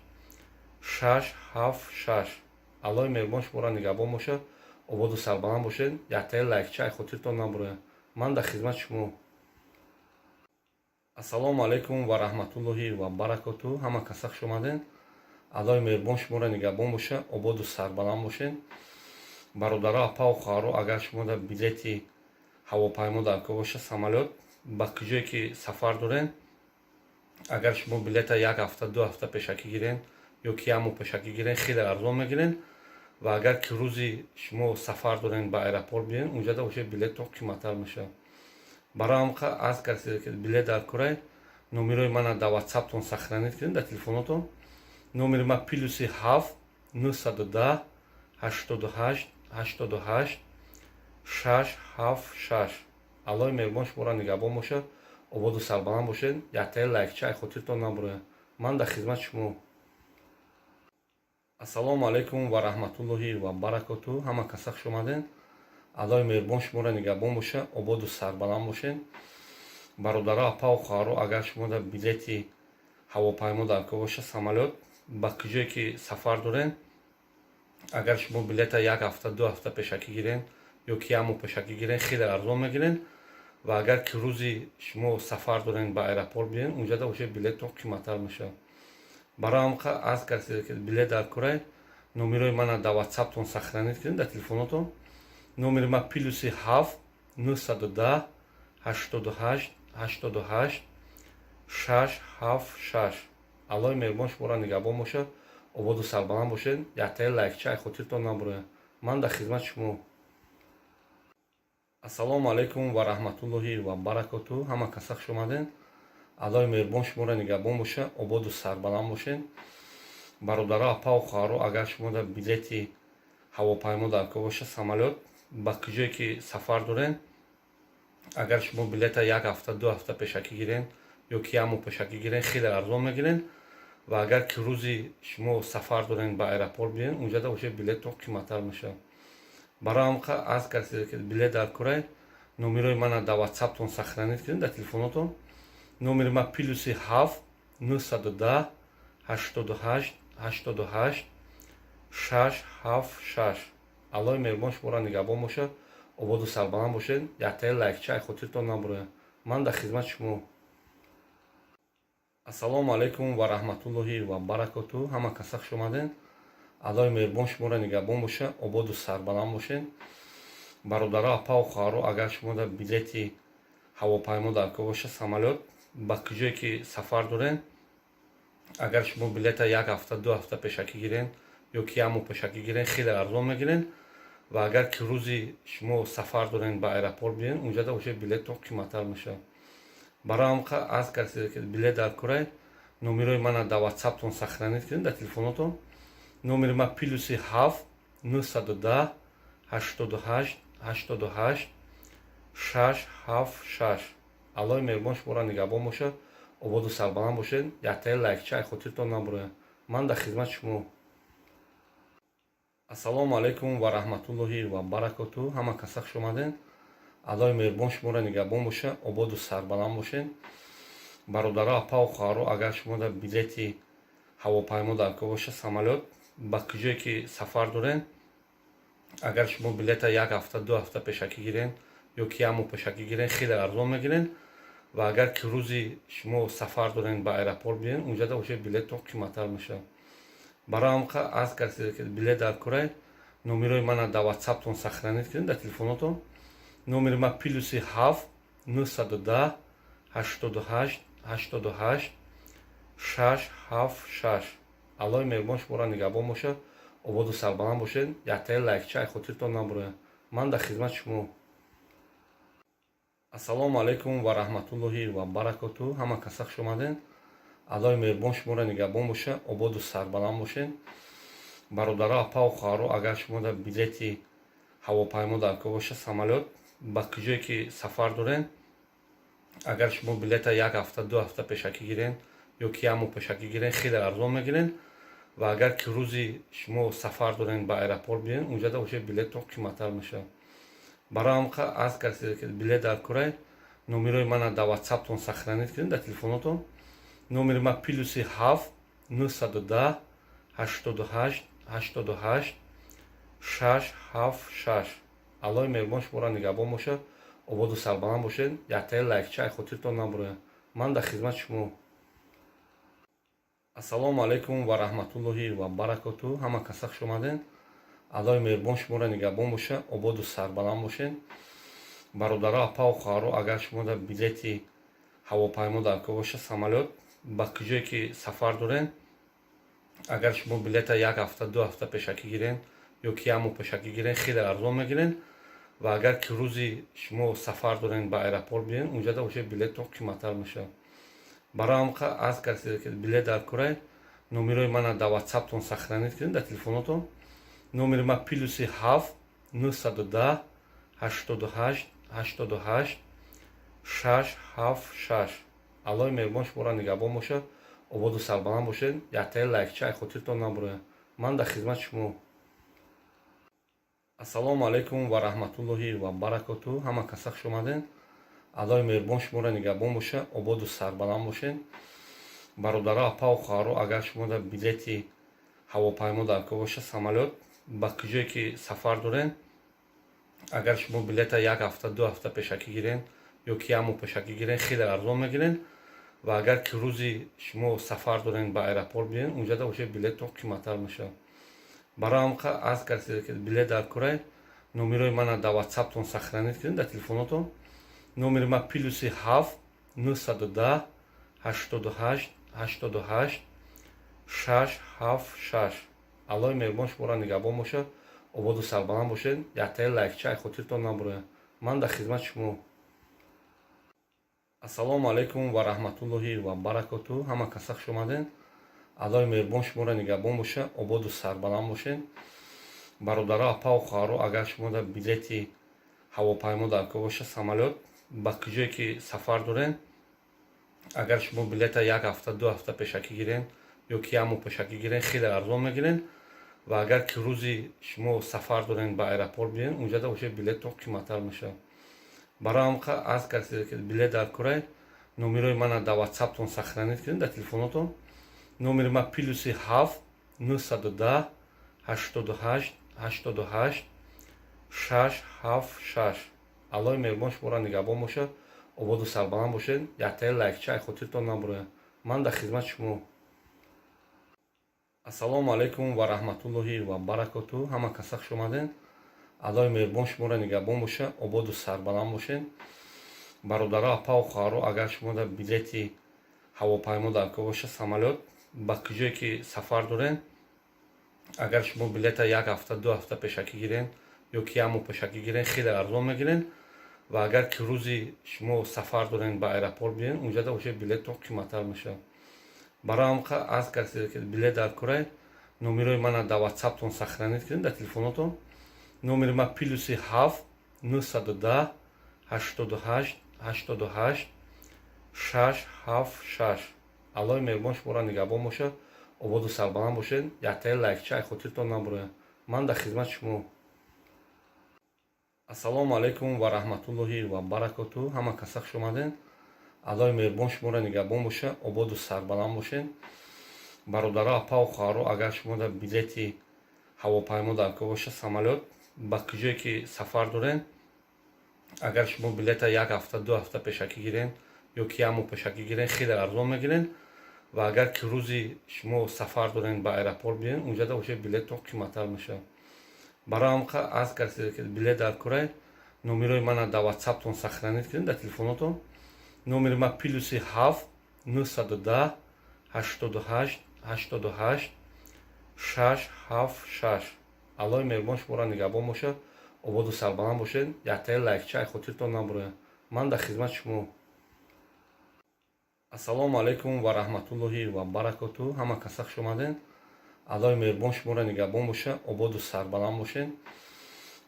676. Аллоҳи меҳрубон шуморо нигаҳбон бошад, ободу сарбаланд бошед. Яктаи лайкча ай хотиртон набурояд. Ман дар хизмати шумо. Ассалому алайкум ва раҳматуллоҳи ва баракоту. Ҳама каса хуш омадед. Аллоҳи меҳрубон шуморо нигаҳбон бошад, ободу сарбаланд бошед. Бародаро, апаву хоҳаро, агар шумо дар билети ҳавопаймо дар кор бошад, самолёт, ба куҷое ки сафар доред, агар шумо билета як ҳафта, 2 ҳафта пешакӣ гирен ё ки як моҳ пешакӣ гирен, хеле арзон мегирен. Ва агар ки рӯзи шумо сафар дорен, ба аэропорт биен, унҷада уже билеттон қиматтар мешавад. Барои ҳам аз касе ки билет дар корай, номерои мана дар ватсаптон сохранить кунед, дар телефонотон. Номери ма +7 910 88 88 676. Аллоҳи меҳрубон шуморо нигаҳбон бошад, ободу сарбаланд бошед. Яктаи лайкча ай хотиртон набурояд. Ман дар хизмати шумо. Ассалому алайкум ва раҳматуллоҳи ва баракоту. Ҳама каса хуш омадед. Аллоҳи меҳрубон шуморо нигаҳбон бошад, ободу сарбаланд бошед. Бародаро, апаву хоҳаро, агар шумо дар билети ҳавопаймо дар кор бошад, самолёт, ба куҷое ки сафар доред, агар шумо билета як ҳафта, 2 ҳафта пешакӣ гирен ё ки як моҳ пешакӣ гирен, хеле арзон мегирен. Ва агар ки рӯзи шумо сафар дорен, ба аэропорт биен, унҷада уже билеттон қиматтар мешавад. Барои ҳам аз касе ки билет дар корай, номерои мана дар ватсаптон сохранить кунед, дар телефонотон. Номери ма +7 910 88 88 676. Аллоҳи меҳрубон шуморо нигаҳбон бошад, ободу сарбаланд бошед. Яктаи лайкча ай хотиртон набурояд. Ман дар хизмати шумо. Ассалому алайкум ва раҳматуллоҳи ва баракоту. Ҳама каса хуш омадед. Аллоҳи меҳрубон шуморо нигаҳбон бошад, ободу сарбаланд бошед. Бародаро, апаву хоҳаро, агар шумо дар билети ҳавопаймо дар кор бошад, самолёт, ба куҷое ки сафар доред, агар шумо билета як ҳафта, 2 ҳафта пешакӣ гирен ё ки як моҳ пешакӣ гирен, хеле арзон мегирен. Ва агар ки рӯзи шумо сафар дорен, ба аэропорт биен, унҷада уже билеттон қиматтар мешавад. Барои ҳам аз касе ки билет дар корай, номерои мана дар ватсаптон сохранить кунед, дар телефонотон. Номери ма +7 910 88 88 676. Аллоҳи меҳрубон шуморо нигаҳбон бошад, ободу сарбаланд бошед. Яктаи лайкча ай хотиртон набурояд. Ман дар хизмати шумо. Ассалому алайкум ва раҳматуллоҳи ва баракоту. Ҳама каса хуш омадед. Аллоҳи меҳрубон шуморо нигаҳбон бошад, ободу сарбаланд бошед. Бародаро, апаву хоҳаро, агар шумо дар билети ҳавопаймо дар кор бошад, самолёт, ба куҷое ки сафар доред, агар шумо билета як ҳафта, 2 ҳафта пешакӣ гирен ё ки як моҳ пешакӣ гирен, хеле арзон мегирен. Ва агар ки рӯзи шумо сафар дорен, ба аэропорт биен, унҷада уже билеттон қиматтар мешавад. Барои ҳам аз касе ки билет дар корай, Номерои мана дар Ватсаптон сохранить кунед, дар телефонотон. Номери ма +7 910 88 88 676. Аллоҳи меҳрубон шуморо нигаҳбон бошад, ободу сарбаланд бошед. Яктаи лайкча хотиртон набурояд. Ман дар хизмати шумо. Ассалому алайкум ва раҳматуллоҳи ва баракоту. Ҳама каса хуш омадед. Аллоҳи меҳрубон шуморо нигаҳбон бошад, ободу сарбаланд бошед. Бародаро, апаву хоҳаро, агар шумо дар билети ҳавопаймо дар кор бошад, самолёт, ба куҷое ки сафар доред, агар шумо билета як ҳафта, 2 ҳафта пешакӣ гирен ё ки як моҳ пешакӣ гирен, хеле арзон мегирен. Ва агар ки рӯзи шумо сафар дорен, ба аэропорт биёен, унҷада уже билеттон қиматтар мешавад. Барои ҳамқа аз касе ки билет дар корай, номерои мана дар Ватсаптон сохранить кунед, дар телефонотон. Номери ма +7 910 88 88 676. Аллоҳи меҳрубон шуморо нигаҳбон бошад, ободу сарбаланд бошед. Яктаи лайкча хотиртон набурояд. Ман дар хизмати шумо. Ассалому алайкум ва раҳматуллоҳи ва баракоту. Ҳама каса хуш омадед. Аллоҳи меҳрубон шуморо нигаҳбон бошад, ободу сарбаланд бошед. Бародаро, апаву хоҳаро, агар шумо дар билети ҳавопаймо дар кор бошад, самолёт, ба куҷое ки сафар доред, агар шумо билета як ҳафта, 2 ҳафта пешакӣ гирен ё ки як моҳ пешакӣ гирен, хеле арзон мегирен. Ва агар ки рӯзи шумо сафар дорен, ба аэропорт биёен, унҷада уже билеттон қиматтар мешавад. Барои ҳамқа аз касе ки билет дар корай, номерои мана дар Ватсаптон сохранить кунед, дар телефонотон. Номери ма +7 910 88 88 676. Аллоҳи меҳрубон шуморо нигаҳбон бошад, ободу сарбаланд бошед. Яктаи лайкча хотиртон набурояд. Ман дар хизмати шумо. Ассалому алайкум ва раҳматуллоҳи ва баракоту. Ҳама каса хуш омадед. Аллоҳи меҳрубон шуморо нигаҳбон бошад, ободу сарбаланд бошед. Бародаро, апаву хоҳаро, агар шумо дар билети ҳавопаймо дар кор бошад, самолёт, ба куҷое ки сафар доред, агар шумо билета як ҳафта, 2 ҳафта пешакӣ гирен ё ки як моҳ пешакӣ гирен, хеле арзон мегирен. Ва агар ки рӯзи шумо сафар дорен, ба аэропорт биёен, унҷада уже билеттон қиматтар мешавад. Барои ҳамқа аз касе ки билет дар корай, номерои мана дар Ватсаптон сохранить кунед, дар телефонотон. Номери ма +7 910 88 88 676. Аллоҳи меҳрубон шуморо нигаҳбон бошад, ободу сарбаланд бошед. Яктаи лайкча хотиртон набурояд. Ман дар хизмати шумо. Ассалому алайкум ва раҳматуллоҳи ва баракоту. Ҳама каса хуш омадед. Аллоҳи меҳрубон шуморо нигаҳбон бошад, ободу сарбаланд бошед. Бародаро, апаву хоҳаро, агар шумо дар билети ҳавопаймо дар кор бошад, самолёт, ба куҷое ки сафар доред, агар шумо билета як ҳафта, 2 ҳафта пешакӣ гирен ё ки як моҳ пешакӣ гирен, хеле арзон мегирен. Ва агар ки рӯзи шумо сафар дорен, ба аэропорт биёен, унҷада уже билеттон қиматтар мешавад. Барои ҳамқа аз касе ки билет дар корай, номерои мана дар Ватсаптон сохранить кунед, дар телефонотон. Номери ма +7 910 88 88 676. Аллоҳи меҳрубон шуморо нигаҳбон бошад, ободу сарбаланд бошед. Яктаи лайкча хотиртон набурояд. Ман дар хизмати шумо. Ассалому алайкум ва раҳматуллоҳи ва баракоту. Ҳама каса хуш омадед. Аллоҳи меҳрубон шуморо нигаҳбон бошад, ободу сарбаланд бошед. Бародаро, апаву хоҳаро, агар шумо дар билети ҳавопаймо дар кор бошад, самолёт, ба куҷое ки сафар доред, агар шумо билета як ҳафта, 2 ҳафта пешакӣ гирен ё ки як моҳ пешакӣ гирен, хеле арзон мегирен. Ва агар ки рӯзи шумо сафар дорен, ба аэропорт биёен, унҷада уже билеттон қиматтар мешавад. Барои ҳамқа аз касе ки билет дар корай, номерои мана дар Ватсаптон сохранить кунед, дар телефонотон. Номери ма +7 910 88 88 676. Аллоҳи меҳрубон шуморо нигаҳбон бошад, ободу сарбаланд бошед. Яктаи лайкча хотиртон набурояд. Ман дар хизмати шумо. Ассалому алайкум ва раҳматуллоҳи ва баракоту. Ҳама каса хуш омадед. Аллоҳи меҳрубон шуморо нигаҳбон бошад, ободу сарбаланд бошед. Бародаро, апаву хоҳаро, агар шумо дар билети ҳавопаймо дар кор бошад, самолёт, ба куҷое ки сафар доред, агар шумо билета як ҳафта, 2 ҳафта пешакӣ гирен ё ки як моҳ пешакӣ гирен, хеле арзон мегирен. Ва агар ки рӯзи шумо сафар дорен, ба аэропорт биёен, унҷада уже билеттон қиматтар мешавад. Барои ҳамқа аз касе ки билет дар курай, номерои мана дар Ватсаптон сохранить кунед, дар телефонотон. Номери ма +7 910 88 88 676. Аллоҳи меҳрубон шуморо нигаҳбон бошад, ободу сарбаланд бошед. Яктаи лайкча ай хотиртон набурояд. Ман дар хизмати шумо. Ассалому алайкум ва раҳматуллоҳи ва баракоту. Ҳама каса хуш омадед. Аллоҳи меҳрубон шуморо нигаҳбон бошад, ободу сарбаланд бошед. Бародаро, апаву хоҳаро, агар шумо дар билети ҳавопаймо дар кор бошад, самолёт, ба куҷое ки сафар доред, агар шумо билета як ҳафта, 2 ҳафта пешакӣ гирен ё ки як моҳ пешакӣ гирен, хеле арзон мегирен. Ва агар ки рӯзи шумо сафар дорен, ба аэропорт биёен, унҷада уже билеттон қиматтар мешавад. Барои ҳамқа аз касе ки билет дар курай, номерои мана дар Ватсаптон сохранить кунед, дар телефонотон. Номери ма +7 910 88 88 676. Аллоҳи меҳрубон шуморо нигаҳбон бошад, ободу сарбаланд бошед. Яктаи лайкча ай хотиртон набурояд. Ман дар хизмати шумо. Ассалому алайкум ва раҳматуллоҳи ва баракоту. Ҳама каса хуш омадед. Аллоҳи меҳрубон шуморо нигаҳбон бошад, ободу сарбаланд бошед.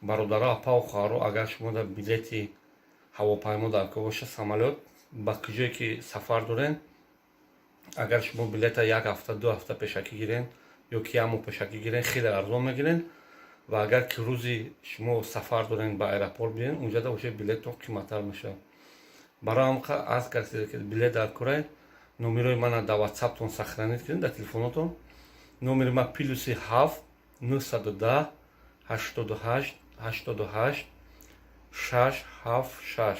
Бародаро, апаву хоҳаро, агар шумо дар билети ҳавопаймо дар кор бошад, самолёт, ба куҷое ки сафар доред, агар шумо билета як ҳафта, 2 ҳафта пешакӣ гирен ё ки як моҳ пешакӣ гирен, хеле арзон мегирен. Ва агар ки рӯзи шумо сафар дорен, ба аэропорт биёен, унҷада уже билеттон қиматтар мешавад. Барои ҳамқа аз касе ки билет дар курай, номерои мана дар Ватсаптон сохранить кунед, дар телефонотон. Номери ма +7 910 88 88 676.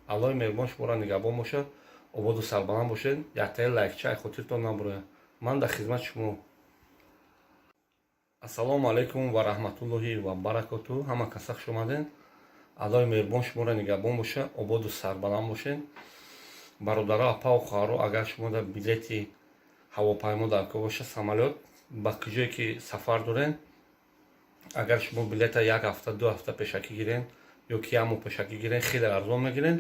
Аллоҳи меҳрубон шуморо нигаҳбон бошад, ободу сарбаланд бошед. Яктаи лайкча ай хотиртон набурояд. Ман дар хизмати шумо. Ассалому алайкум ва раҳматуллоҳи ва баракоту. Ҳама каса хуш омадед. Аллоҳи меҳрубон шуморо нигаҳбон бошад, ободу сарбаланд бошед. Бародаро, апаву хоҳаро, агар шумо дар билети ҳавопаймо дар кор бошад, самолёт, ба куҷое ки сафар доред, агар шумо билета як ҳафта, 2 ҳафта пешакӣ гирен ё ки як моҳ пешакӣ гирен, хеле арзон мегирен.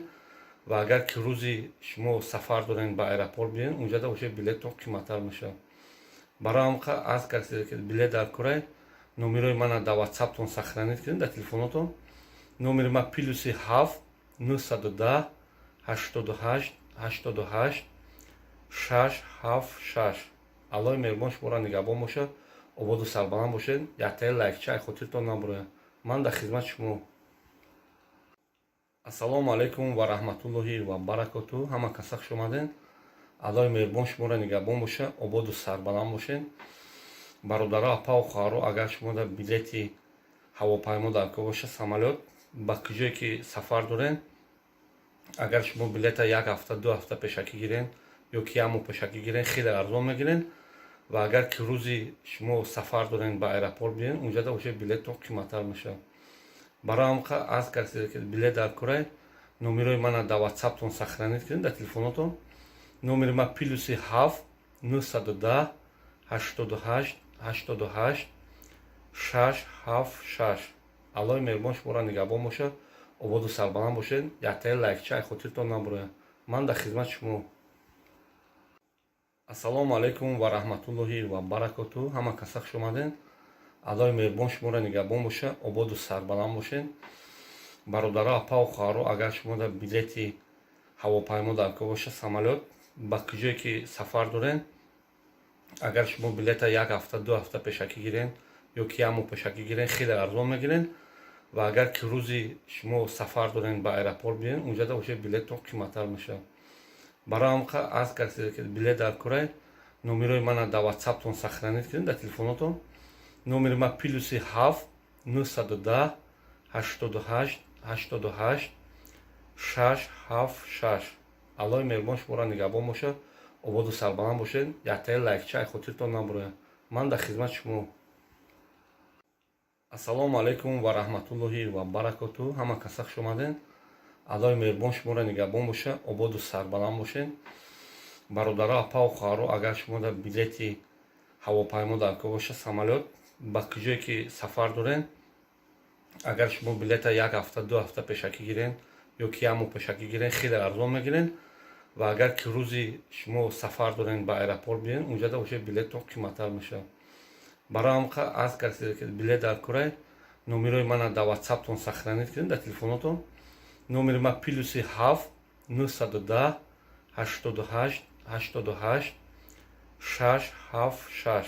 Ва агар ки рӯзи шумо сафар дорен, ба аэропорт биёен, унҷада уже билеттон қиматтар мешавад. Барои ҳамқа аз касе ки билет дар курай, номерои мана дар Ватсаптон сохранить кунед, дар телефонотон. Номери ма +7 910 88 88 676. Аллоҳи меҳрубон шуморо нигаҳбон бошад, ободу сарбаланд бошед. Яктаи лайкча ай хотиртон набурояд. Ман дар хизмати шумо. Ассалому алайкум ва раҳматуллоҳи ва баракоту. Ҳама каса хуш омадед. Аллоҳи меҳрубон шуморо нигаҳбон бошад, ободу сарбаланд бошед. Бародаро, апаву хоҳаро, агар шумо дар билети ҳавопаймо дар кор бошад, самолёт, ба куҷое ки сафар доред, агар шумо билета як ҳафта, 2 ҳафта пешакӣ гирен ё ки як моҳ пешакӣ гирен, хеле арзон мегирен. Ва агар ки рӯзи шумо сафар дорен, ба аэропорт биёен, унҷада уже билеттон қиматтар мешавад. Барои ҳамқа аз касе ки билет дар курай, номерои мана дар Ватсаптон сохранить кунед, дар телефонотон. Номери ма +7 910 88 88 676. Аллоҳи меҳрубон шуморо нигаҳбон бошад, ободу сарбаланд бошед. Яктаи лайкча ай хотиртон набурояд. Ман дар хизмати шумо. Ассалому алайкум ва раҳматуллоҳи ва баракоту. Ҳама каса хуш омадед. Аллоҳи меҳрубон шуморо нигаҳбон бошад, ободу сарбаланд бошед. Бародаро, апаву хоҳаро, агар шумо дар билети ҳавопаймо дар кор бошад, самолёт, ба куҷое ки сафар доред, агар шумо билета як ҳафта, 2 ҳафта пешакӣ гирен ё ки як моҳ пешакӣ гирен, хеле арзон мегирен. Ва агар ки рӯзи шумо сафар дорен, ба аэропорт биёен, унҷада уже билеттон қиматтар мешавад. Барои ҳамқа аз касе ки билет дар курай, номерои мана дар Ватсаптон сохранить кунед, дар телефонотон. Номери ма +7 910 88 88 676. Аллоҳи меҳрубон шуморо нигаҳбон бошад, ободу сарбаланд бошед. Яктаи лайкча ай хотиртон набурояд. Ман дар хизмати шумо. Ассалому алайкум ва раҳматуллоҳи ва баракоту. Ҳама каса хуш омадед. Аллоҳи меҳрубон шуморо нигаҳбон бошад, ободу сарбаланд бошед. Бародаро, апаву хоҳаро, агар шумо дар билети ҳавопаймо дар кор бошад, самолёт, ба куҷое ки сафар доред, агар шумо билета як ҳафта, 2 ҳафта пешакӣ гирен ё ки як моҳ пешакӣ гирен, хеле арзон мегирен. Ва агар ки рӯзи шумо сафар дорен, ба аэропорт биёен, унҷада уже билеттон қиматтар мешавад. Барои ҳамқа аз касе ки билет дар курай, номерои мана дар Ватсаптон сохранить кунед, дар телефонотон. Номери ма +7 910 88 88 676.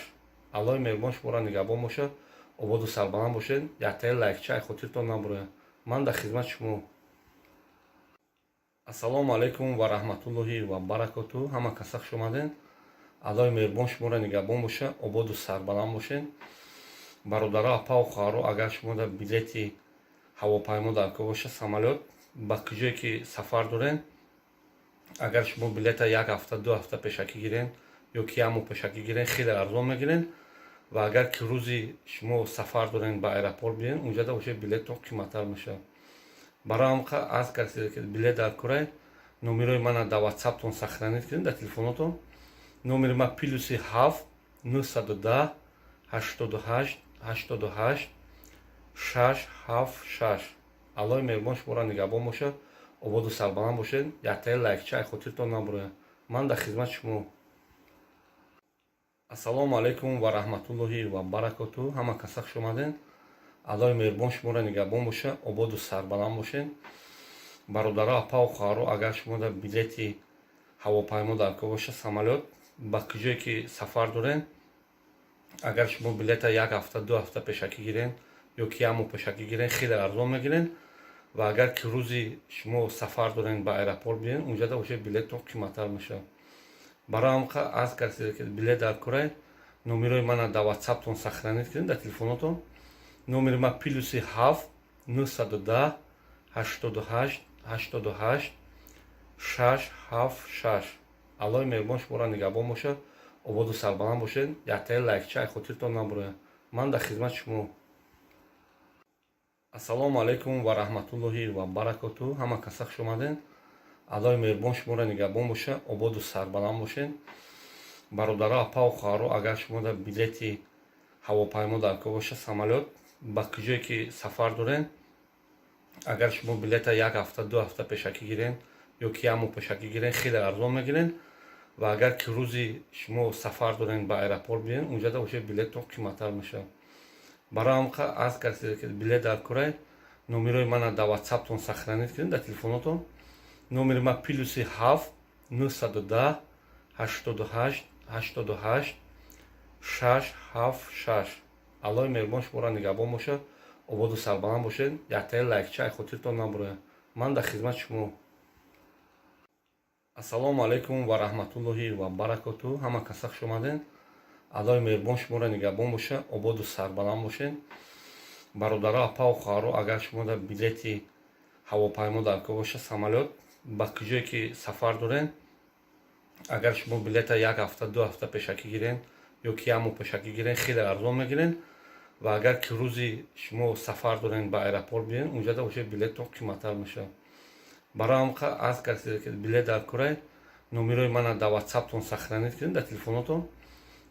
Аллоҳи меҳрубон шуморо нигаҳбон бошад, ободу сарбаланд бошед. Яктаи лайкча ай хотиртон набурояд. Ман дар хизмати шумо. Ассалому алайкум ва раҳматуллоҳи ва баракоту. Ҳама каса хуш омаден. Аллоҳи меҳрубон шуморо нигаҳбон бошад, ободу сарбаланд бошед. Бародаро, апаву хоҳаро, агар шумо дар билети ҳавопаймо дар кор боша, самолёт, ба куҷое ки сафар дорен, агар шумо билета як ҳафта, 2 ҳафта пешакӣ гирен ё ки як моҳ пешакӣ гирен, хеле арзон мегирен. Ва агар ки рӯзи шумо сафар дорен, ба аэропорт биёен, унҷада уже билеттон қиматтар мешавад. Барои ҳамқа аз касе ки билет дар курай, номерои мана дар Ватсаптон сохранить кунед, дар телефонотон. Номери ма +7 910 88 88 676. Аллоҳи меҳрубон шуморо нигаҳбон бошад, ободу сарбаланд бошед. Яктаи лайкча ай хотиртон набурояд. Ман дар хизмати шумо. Ассалому алайкум ва раҳматуллоҳи ва баракоту. Ҳама каса хуш омаден. Аллоҳи меҳрубон шуморо нигаҳбон бошад, ободу сарбаланд бошед. Бародаро, апаву хоҳаро, агар шумо дар билети ҳавопаймо дар кор боша, самолёт, ба куҷое ки сафар дорен, агар шумо билета як ҳафта, 2 ҳафта пешакӣ гирен ё ки як моҳ пешакӣ гирен, хеле арзон мегирен. Ва агар ки рӯзи шумо сафар дорен, ба аэропорт биёен, унҷада уже билеттон қиматтар мешавад. Барои ҳамқа аз касе ки билет дар курай, номерои мана дар Ватсаптон сохранить кунед, дар телефонотон. Номери ма +7 910 88 88 676. Аллоҳи меҳрубон шуморо нигаҳбон бошад, ободу сарбаланд бошед. Яктаи лайкча ай хотиртон набурояд. Ман дар хизмати шумо. Ассалому алайкум ва раҳматуллоҳи ва баракоту. Ҳама каса хуш омаден. Аллоҳи меҳрубон шуморо нигаҳбон бошад, ободу сарбаланд бошед. Бародаро, апаву хоҳаро, агар шумо дар билети ҳавопаймо дар кор боша, самолёт, ба куҷое ки сафар дорен, агар шумо билета як ҳафта, 2 ҳафта пешакӣ гирен ё ки як моҳ пешакӣ гирен, хеле арзон мегирен. Ва агар ки рӯзи шумо сафар дорен, ба аэропорт биёен, унҷада уже билеттон қиматтар мешавад. Барои ҳамқа аз касе ки билет дар курай, номерои мана дар Ватсаптон сохранить кунед, дар телефонотон. Номери ма +7 910 88 88 676. Аллоҳи меҳрубон шуморо нигаҳбон бошад, ободу сарбаланд бошед. Яктаи лайкча ай хотиртон набурояд. Ман дар хизмати шумо. Ассалому алайкум ва раҳматуллоҳи ва баракоту. Ҳама каса хуш омаден. Аллоҳи меҳрубон шуморо нигаҳбон бошад, ободу сарбаланд бошед. Бародаро, апаву хоҳаро, агар шумо дар билети ҳавопаймо дар кор боша, самолёт, ба куҷое ки сафар дорен, агар шумо билета як ҳафта, 2 ҳафта пешакӣ гирен ё ки як моҳ пешакӣ гирен, хеле арзон мегирен. Ва агар ки рӯзи шумо сафар дорен, ба аэропорт биёен, унҷада уже билеттон қиматтар мешавад. Барои ҳамқа аз касе ки билет дар курай, номерои мана дар Ватсаптон сохранить кунед, дар телефонотон.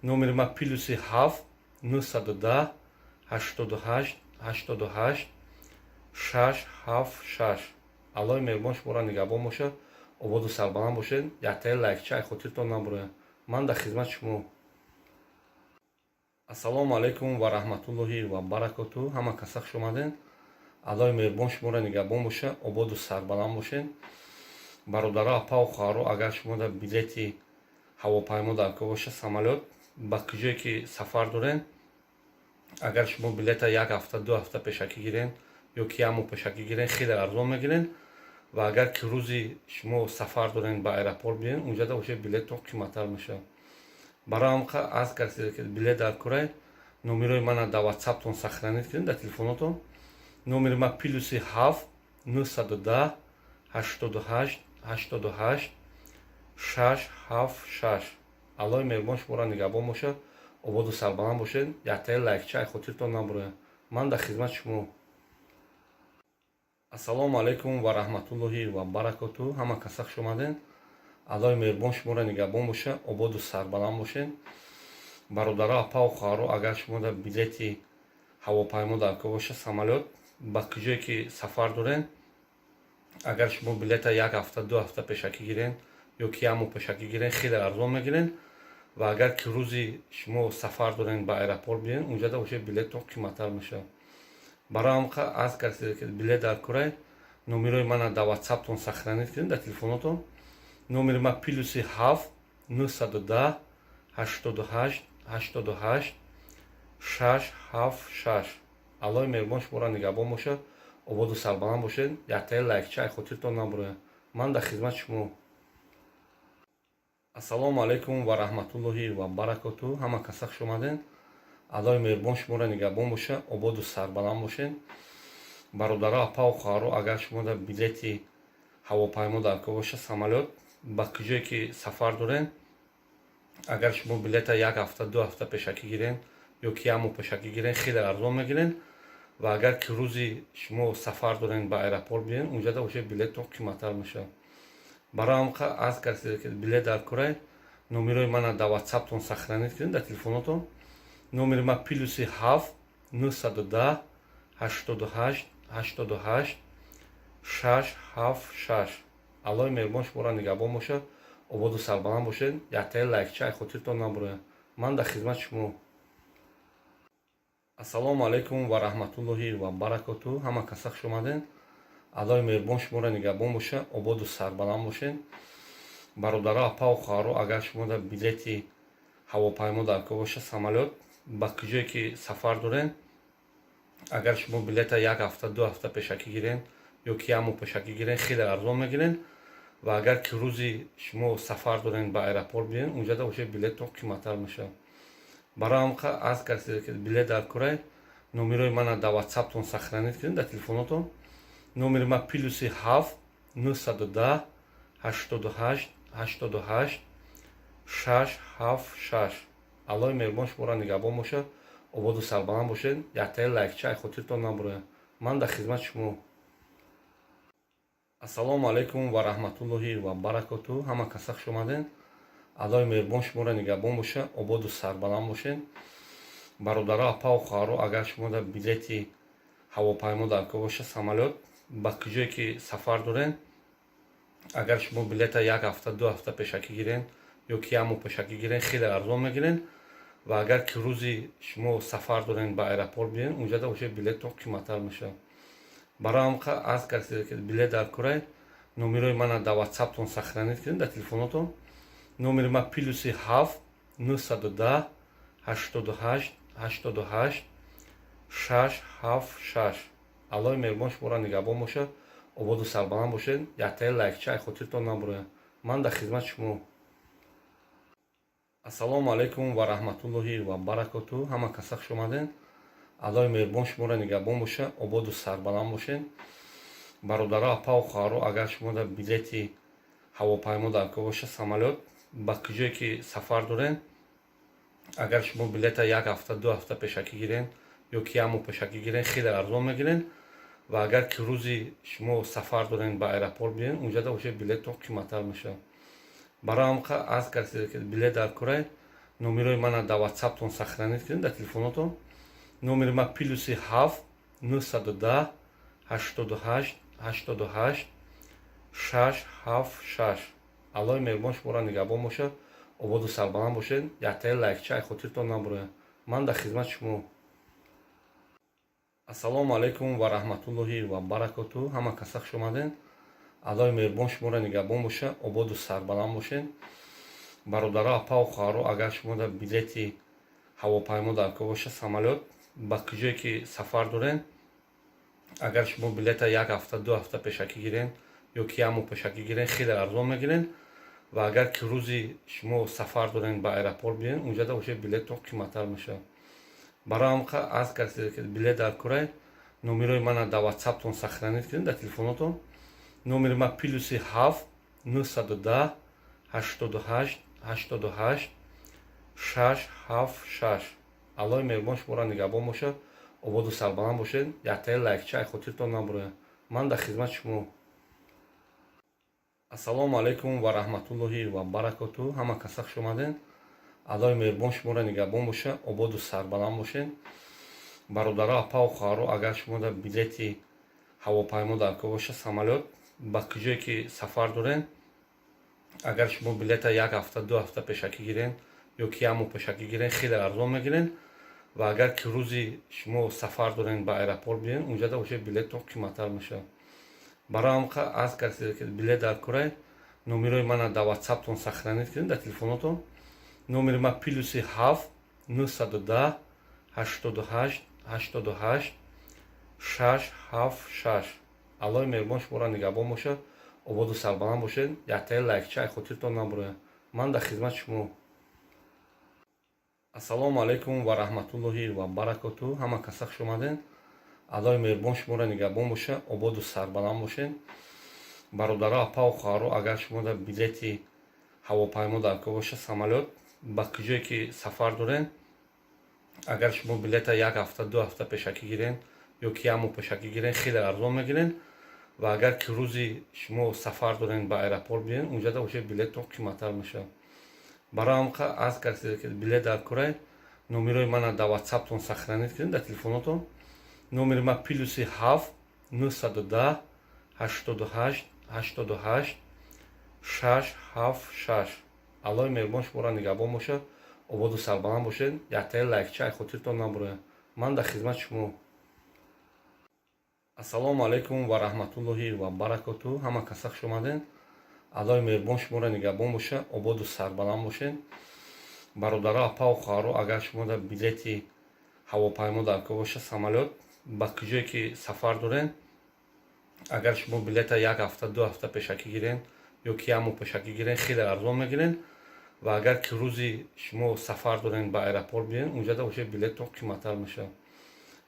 Номери ма +7 910 88 88 676. Аллоҳи меҳрубон шуморо нигаҳбон бошад, ободу сарбаланд бошед. Яктаи лайкча ай хотиртон набурояд. Ман дар хизмати шумо. Ассалому алайкум ва раҳматуллоҳи ва баракоту. Ҳама каса хуш омаден. Аллоҳи меҳрубон шуморо нигаҳбон бошад, ободу сарбаланд бошед. Бародаро, апаву хоҳаро, агар шумо дар билети ҳавопаймо дар кор боша, самолёт, ба куҷое ки сафар дорен, агар шумо билета як ҳафта, 2 ҳафта пешакӣ гирен ё ки як моҳ пешакӣ гирен, хеле арзон мегирен. Ва агар ки рӯзи шумо сафар дорен, ба аэропорт биёен, унҷада уже билеттон қиматтар мешавад. Барои ҳамқа аз касе ки билет дар курай, номерои мана дар Ватсаптон сохранить кунед, дар телефонотон. Номери ма +7 910 88 88 676. Аллоҳи меҳрубон шуморо нигаҳбон бошад, ободу сарбаланд бошед. Яктаи лайкча ай хотиртон набурояд. Ман дар хизмати шумо. Ассалому алайкум ва раҳматуллоҳи ва баракоту. Ҳама каса хуш омаден. Аллоҳи меҳрубон шуморо нигаҳбон бошад, ободу сарбаланд бошед. Бародаро, апаву хоҳаро, агар шумо дар билети ҳавопаймо дар кор боша, самолёт, ба куҷое ки сафар дорен, агар шумо билета як ҳафта, 2 ҳафта пешакӣ гирен. Ё ки як моҳ пешакӣ гирен, хеле арзон мегирен. Ва агар ки рӯзи шумо сафар дорен, ба аэропорт биен, унҷада уже билеттон қиматтар мешавад. Барои ҳамқа аз касе ки билет дар курай, номерои мана дар Ватсаптон сохранить кунед, дар телефонотон. Номери ма +7 910 88 88 676. Аллоҳи меҳрубон шуморо нигаҳбон бошад, ободу сарбаланд бошед. Яктаи лайкча хотиртон набурояд. Ман дар хизмати шумо. Ассалому алайкум ва раҳматуллоҳи ва баракоту. Ҳама каса хуш омаден. Аллоҳи меҳрубон шуморо нигаҳбон бошад, ободу сарбаланд бошед. Бародаро, апаву хоҳаро, агар шумо дар билети ҳавопаймо дар кор боша, самолёт, ба куҷое ки сафар дорен, агар шумо билета як ҳафта, 2 ҳафта пешакӣ гирен ё ки як моҳ пешакӣ гирен, хеле арзон мегирен. Ва агар ки рӯзи шумо сафар дорен, ба аэропорт биен, унҷада уже билеттон қиматтар мешавад. Барои ҳамқа аз касе ки билет дар курай, номерои мана дар Ватсаптон сохранить кунед, дар телефонотон. Номери ма +7 910 88 88 676. Аллоҳи меҳрубон шуморо нигаҳбон бошад, ободу сарбаланд бошед. Яктаи лайкча хотиртон набурояд. Ман дар хизмати шумо. Ассалому алайкум ва раҳматуллоҳи ва баракоту. Ҳама каса хуш омаден. Аллоҳи меҳрубон шуморо нигаҳбон бошад, ободу сарбаланд бошед. Бародаро, апаву хоҳаро, агар шумо дар билети ҳавопаймо дар кор боша, самолёт, ба куҷое ки сафар дорен, агар шумо билета як ҳафта, 2 ҳафта пешакӣ гирен ё ки як моҳ пешакӣ гирен, хеле арзон мегирен. Ва агар ки рӯзи шумо сафар дорен, ба аэропорт биен, унҷада уже билеттон қиматтар мешавад. Барои ҳамқа аз касе ки билет дар курай, номерои мана дар Ватсаптон сохранить кунед, дар телефонотон. Номери ма +7 910 88 88 676. Аллоҳи меҳрубон шуморо нигаҳбон бошад, ободу сарбаланд бошед. Яктаи лайкча хотиртон набурояд. Ман дар хизмати шумо. Ассалому алайкум ва раҳматуллоҳи ва баракоту. Ҳама каса хуш омаден. Аллоҳи меҳрубон шуморо нигаҳбон бошад, ободу сарбаланд бошед. Бародаро, апаву хоҳаро, агар шумо дар билети ҳавопаймо дар кор боша, самолёт, ба куҷое ки сафар дорен, агар шумо билета як ҳафта, 2 ҳафта пешакӣ гирен ё ки як моҳ пешакӣ гирен, хеле арзон мегирен. Ва агар ки рӯзи шумо сафар дорен, ба аэропорт биен, унҷада уже билеттон қиматтар мешавад. Барои ҳамқа аз касе ки билет дар курай, номерои мана дар Ватсаптон сохранить кунед, дар телефонотон. Номери ма +7 910 88 88 676. Аллоҳи меҳрубон шуморо нигаҳбон бошад, ободу сарбаланд бошед. Яктаи лайкча хотиртон набурояд. Ман дар хизмати шумо. Ассалому алайкум ва раҳматуллоҳи ва баракоту. Ҳама каса хуш омаден. Аллоҳи меҳрубон шуморо нигаҳбон бошад, ободу сарбаланд бошед. Бародаро, апаву хоҳаро, агар шумо дар билети ҳавопаймо дар кор боша, самолёт, ба куҷое ки сафар дорен, агар шумо билета як ҳафта, 2 ҳафта пешакӣ гирен ё ки як моҳ пешакӣ гирен, хеле арзон мегирен. Ва агар ки рӯзи шумо сафар дорен, ба аэропорт биен, унҷада уже билеттон қиматтар мешавад. Барои ҳамқа аз касе ки билет дар курай, номерои мана дар Ватсаптон сохранить кунед, дар телефонотон. Номери ма +7 910 88 88 676. Аллоҳи меҳрубон шуморо нигаҳбон бошад, ободу сарбаланд бошед. Яктаи лайкча хотиртон набурояд. Ман дар хизмати шумо. Ассалому алайкум ва раҳматуллоҳи ва баракоту. Ҳама каса хуш омаден. Аллоҳи меҳрубон шуморо нигаҳбон бошад, ободу сарбаланд бошед. Бародаро, апаву хоҳаро, агар шумо дар билети ҳавопаймо дар кор боша, самолёт, ба куҷое ки сафар дорен, агар шумо билета як ҳафта, 2 ҳафта пешакӣ гирен ё ки як моҳ пешакӣ гирен, хеле арзон мегирен. Ва агар ки рӯзи шумо сафар дорен, ба аэропорт биен, унҷада уже билеттон қиматтар мешавад. Барои ҳамқа аз касе ки билет дар курай, номерои мана дар Ватсаптон сохранить кунед, дар телефонотон. Номери ма +7 910 88 88 676. Аллоҳи меҳрубон шуморо нигаҳбон бошад, ободу сарбаланд бошед. Яктаи лайкча хотиртон набурояд. Ман дар хизмати шумо. Ассалому алайкум ва раҳматуллоҳи ва баракоту. Ҳама каса хуш омаден. Аллоҳи меҳрубон шуморо нигаҳбон бошад, ободу сарбаланд бошед. Бародаро, апаву хоҳаро, агар шумо дар билети ҳавопаймо дар кор боша, самолёт, ба куҷое ки сафар дорен, Агар шумо билета як ҳафта, 2 ҳафта пешакӣ гирен ё ки як моҳ пешакӣ гирен, хеле арзон мегирен. Ва агар ки рӯзи шумо сафар дорен, ба аэропорт биен, унҷада уже билеттон қиматтар мешавад. Барои ҳамқа аз касе ки билет дар курай, номерои мана дар Ватсаптон сохранить кунед, дар телефонотон. Номери ма +7 910 88 88 676. Аллоҳи меҳрубон шуморо нигаҳбон бошад, ободу сарбаланд бошед. Яктаи лайкча хотиртон набурояд. Ман дар хизмати шумо. Ассалому алайкум ва раҳматуллоҳи ва баракоту. Ҳама каса хуш омаден. Аллоҳи меҳрубон шуморо нигаҳбон бошад, ободу сарбаланд бошед. Бародаро, апаву хоҳаро, агар шумо дар билети ҳавопаймо дар кор боша, самолёт, ба куҷое ки сафар дорен, агар шумо билета як ҳафта, 2 ҳафта пешакӣ гирен ё ки як моҳ пешакӣ гирен, хеле арзон мегирен. Ва агар ки рӯзи шумо сафар дорен, ба аэропорт биен, унҷада уже билеттон қиматтар мешавад. Барои ҳамқа аз касе ки билет дар курай, номерои мана дар Ватсаптон сохранить кунед, дар телефонотон. Номери ма +7 910 88 88 676. Аллоҳи меҳрубон шуморо нигаҳбон бошад, ободу сарбаланд бошед. Яктаи лайкча хотиртон набурояд. Ман дар хизмати шумо. Ассалому алайкум ва раҳматуллоҳи ва баракоту. Ҳама каса хуш омаден. Аллоҳи меҳрубон шуморо нигаҳбон бошад, ободу сарбаланд бошед. Бародаро, апаву хоҳаро, агар шумо дар билети ҳавопаймо дар кор боша, самолёт, ба куҷое ки сафар дорен, агар шумо билета як ҳафта, 2 ҳафта пешакӣ гирен ё ки як моҳ пешакӣ гирен, хеле арзон мегирен. Ва агар ки рӯзи шумо сафар дорен, ба аэропорт биен, унҷада уже билеттон қиматтар мешавад.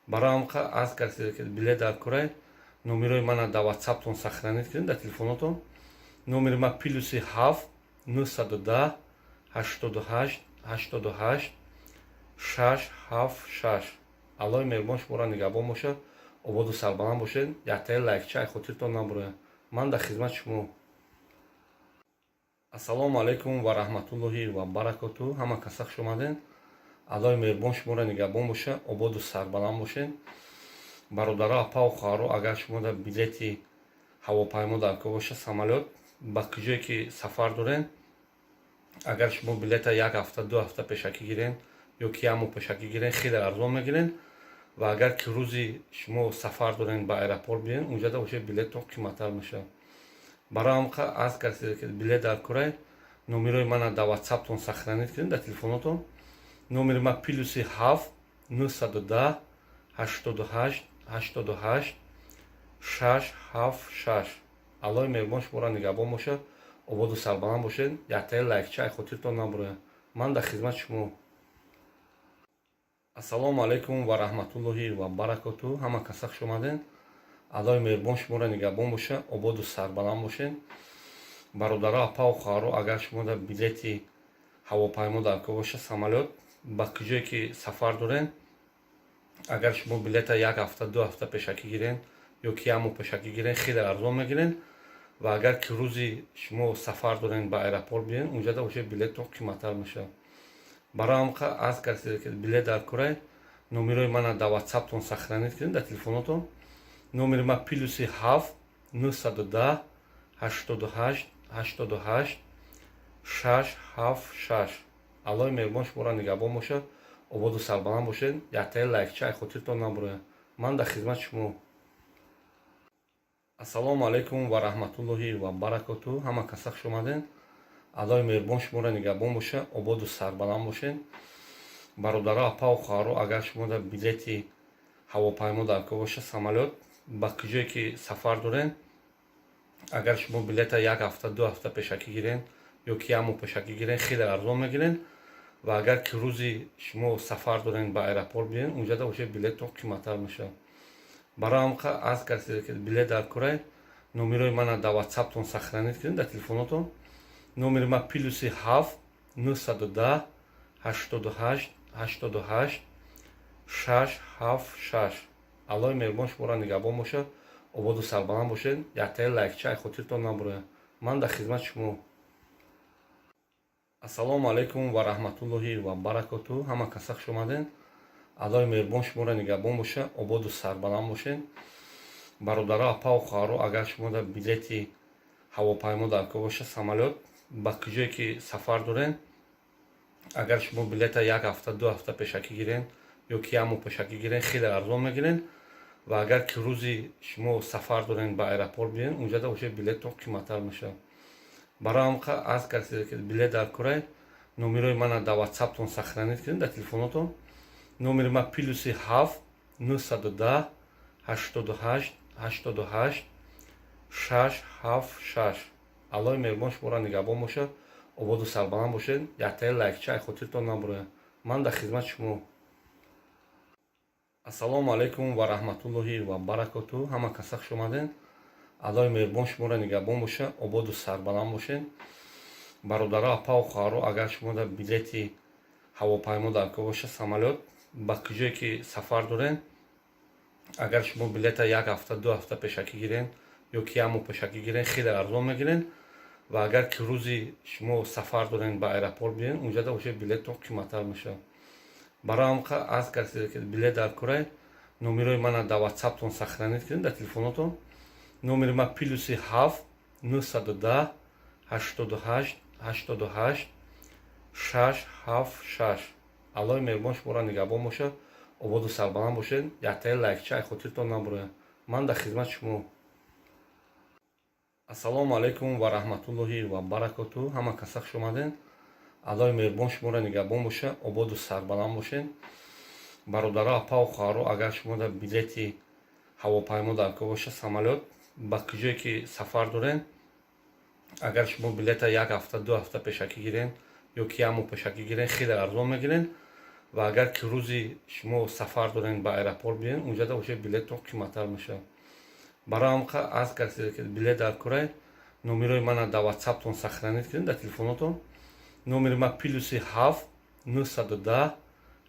Барои ҳамқа аз касе ки билет дар курай, номерои мана дар Ватсаптон сохранить кунед, дар телефонотон. Номери ма +7 910 88 88 676. Аллоҳи меҳрубон шуморо нигаҳбон бошад, ободу сарбаланд бошед. Яктаи лайкча хотиртон набурояд. Ман дар хизмати шумо. Ассалому алайкум ва раҳматуллоҳи ва баракоту. Ҳама каса хуш омаден. Аллоҳи меҳрубон шуморо нигаҳбон бошад, ободу сарбаланд бошед. Бародаро, апаву хоҳаро, агар шумо дар билети ҳавопаймо дар кор боша, самолёт, ба куҷое ки сафар дорен, агар шумо билета як ҳафта, 2 ҳафта пешакӣ гирен ё ки як моҳ пешакӣ гирен, хеле арзон мегирен. Ва агар ки рӯзи шумо сафар дорен, ба аэропорт биен, унҷада уже билеттон қиматтар мешавад. Барои ҳамқа аз касе ки билет дар курай, номерои мана дар Ватсаптон сохранить кунед, дар телефонотон. Номери ма +7 910 88 88 676. Аллоҳи меҳрубон шуморо нигаҳбон бошад, ободу сарбаланд бошед. Яктаи лайкча хотиртон набурояд. Ман дар хизмати шумо. Ассалому алайкум ва раҳматуллоҳи ва баракоту. Ҳама каса хуш омаден. Аллоҳи меҳрубон шуморо нигаҳбон бошад, ободу сарбаланд бошед. Бародаро, апаву хоҳаро, агар шумо дар билети ҳавопаймо дар кор боша, самолёт, ба куҷое ки сафар дорен, агар шумо билета як ҳафта, 2 ҳафта пешакӣ гирен ё ки як моҳ пешакӣ гирен, хеле арзон мегирен. Ва агар ки рӯзи шумо сафар дорен, ба аэропорт биен, унҷада уже билеттон қиматтар мешавад. Барои ҳамқа аз касе ки билет дар курай, номерои мана дар Ватсаптон сохранить кунед, дар телефонотон. Номери ма +7 910 88 88 676. Аллоҳи меҳрубон шуморо нигаҳбон бошад, ободу сарбаланд бошед. Яктаи лайкча хотиртон набурояд. Ман дар хизмати шумо. Ассалому алайкум ва раҳматуллоҳи ва баракоту. Ҳама каса хуш омаден. Аллоҳи меҳрубон шуморо нигаҳбон бошад, ободу сарбаланд бошед. Бародаро, апаву хоҳаро, агар шумо дар билети ҳавопаймо дар кор боша, самолёт, ба куҷое ки сафар дорен, агар шумо билета як ҳафта, 2 ҳафта пешакӣ гирен ё ки як моҳ пешакӣ гирен, хеле арзон мегирен. Ва агар ки рӯзи шумо сафар дорен, ба аэропорт биен, унҷада уже билеттон қиматтар мешавад. Барои ҳамқа аз касе ки билет дар курай, номерои мана дар Ватсаптон сохранить кунед, дар телефонотон. Номери ма +7 910 88 88 676. Аллоҳи меҳрубон шуморо нигаҳбон бошад, ободу сарбаланд бошед. Яктаи лайкча хотиртон набурояд. Ман дар хизмати шумо. Ассалому алайкум ва раҳматуллоҳи ва баракоту. Ҳама каса хуш омаден. Аллоҳи меҳрубон шуморо нигаҳбон бошад, ободу сарбаланд бошед. Бародаро, апаву хоҳаро, агар шумо дар билети ҳавопаймо дар кор боша, самолёт, ба куҷое ки сафар дорен, агар шумо билета як ҳафта, 2 ҳафта пешакӣ гирен ё ки як моҳ пешакӣ гирен, хеле арзон мегирен. Ва агар ки рӯзи шумо сафар дорен, ба аэропорт биен, унҷада уже билеттон қиматтар мешавад. Барои ҳамқа аз касе ки билет дар курай, номерои мана дар Ватсаптон сохранить кунед, дар телефонотон. Номери ма +7 910 88 88 676. Аллоҳи меҳрубон шуморо нигаҳбон бошад. Ба куҷое ки сафар дорен, агар шумо билета як ҳафта, 2 ҳафта пешакӣ гирен ё ки як моҳ пешакӣ гирен, хеле арзон мегирен. Ва агар ки рӯзи шумо сафар дорен, ба аэропорт биен, унҷада уже билеттон қиматтар мешавад. Барои ҳамқа аз касе ки билет дар курай, номерои мана дар ватсаптон сохранить кунед, дар телефонотон. Номери ма +7 910 88 88 676. Аллоҳи меҳрубон шуморо нигаҳбон бошад, ободу сарбаланд бошед. Яктаи лайкча ай хотиртон набурояд. Ман дар хизмати шумо. Ассалому алайкум ва раҳматуллоҳи ва баракоту. Ҳама каса хуш омаден. Аллоҳи меҳрубон шуморо нигаҳбон бошад, ободу сарбаланд бошед. Бародаро, апаву хоҳаро, агар шумо дар билети ҳавопаймо дар кор боша, самолёт, ба куҷое ки сафар дорен, агар шумо билета як ҳафта, 2 ҳафта пешакӣ гирен ё ки як моҳ пешакӣ гирен, хеле арзон мегирен. Ва агар ки рӯзи шумо сафар дорен, ба аэропорт биен, унҷада уже билеттон қиматтар мешавад. Барои ҳамқа аз касе ки билет дар курай, номерои мана дар ватсаптон сохранить кунед, дар телефонотон. Номери ма +7 910 88 88 676. Аллоҳи меҳрубон шуморо нигаҳбон бошад, ободу сарбаланд бошед. Яктаи лайкча ай хотиртон набурояд. Ман дар хизмати шумо. Ассалому алайкум ва раҳматуллоҳи ва баракоту. Ҳама каса хуш омаден. Аллоҳи меҳрубон шуморо нигаҳбон бошад, ободу сарбаланд бошед. Бародаро, апаву хоҳаро, агар шумо дар билети ҳавопаймо дар кор боша, самолёт, ба куҷое ки сафар дорен, агар шумо билета як ҳафта, 2 ҳафта пешакӣ гирен ё ки як моҳ пешакӣ гирен, хеле арзон мегирен. Ва агар ки рӯзи шумо сафар дорен, ба аэропорт биен, унҷада уже билеттон қиматтар мешавад. Барои ҳамқа аз касе ки билет дар курай, номерои мана дар ватсаптон сохранить кунед, дар телефонотон. Номери ма +7 910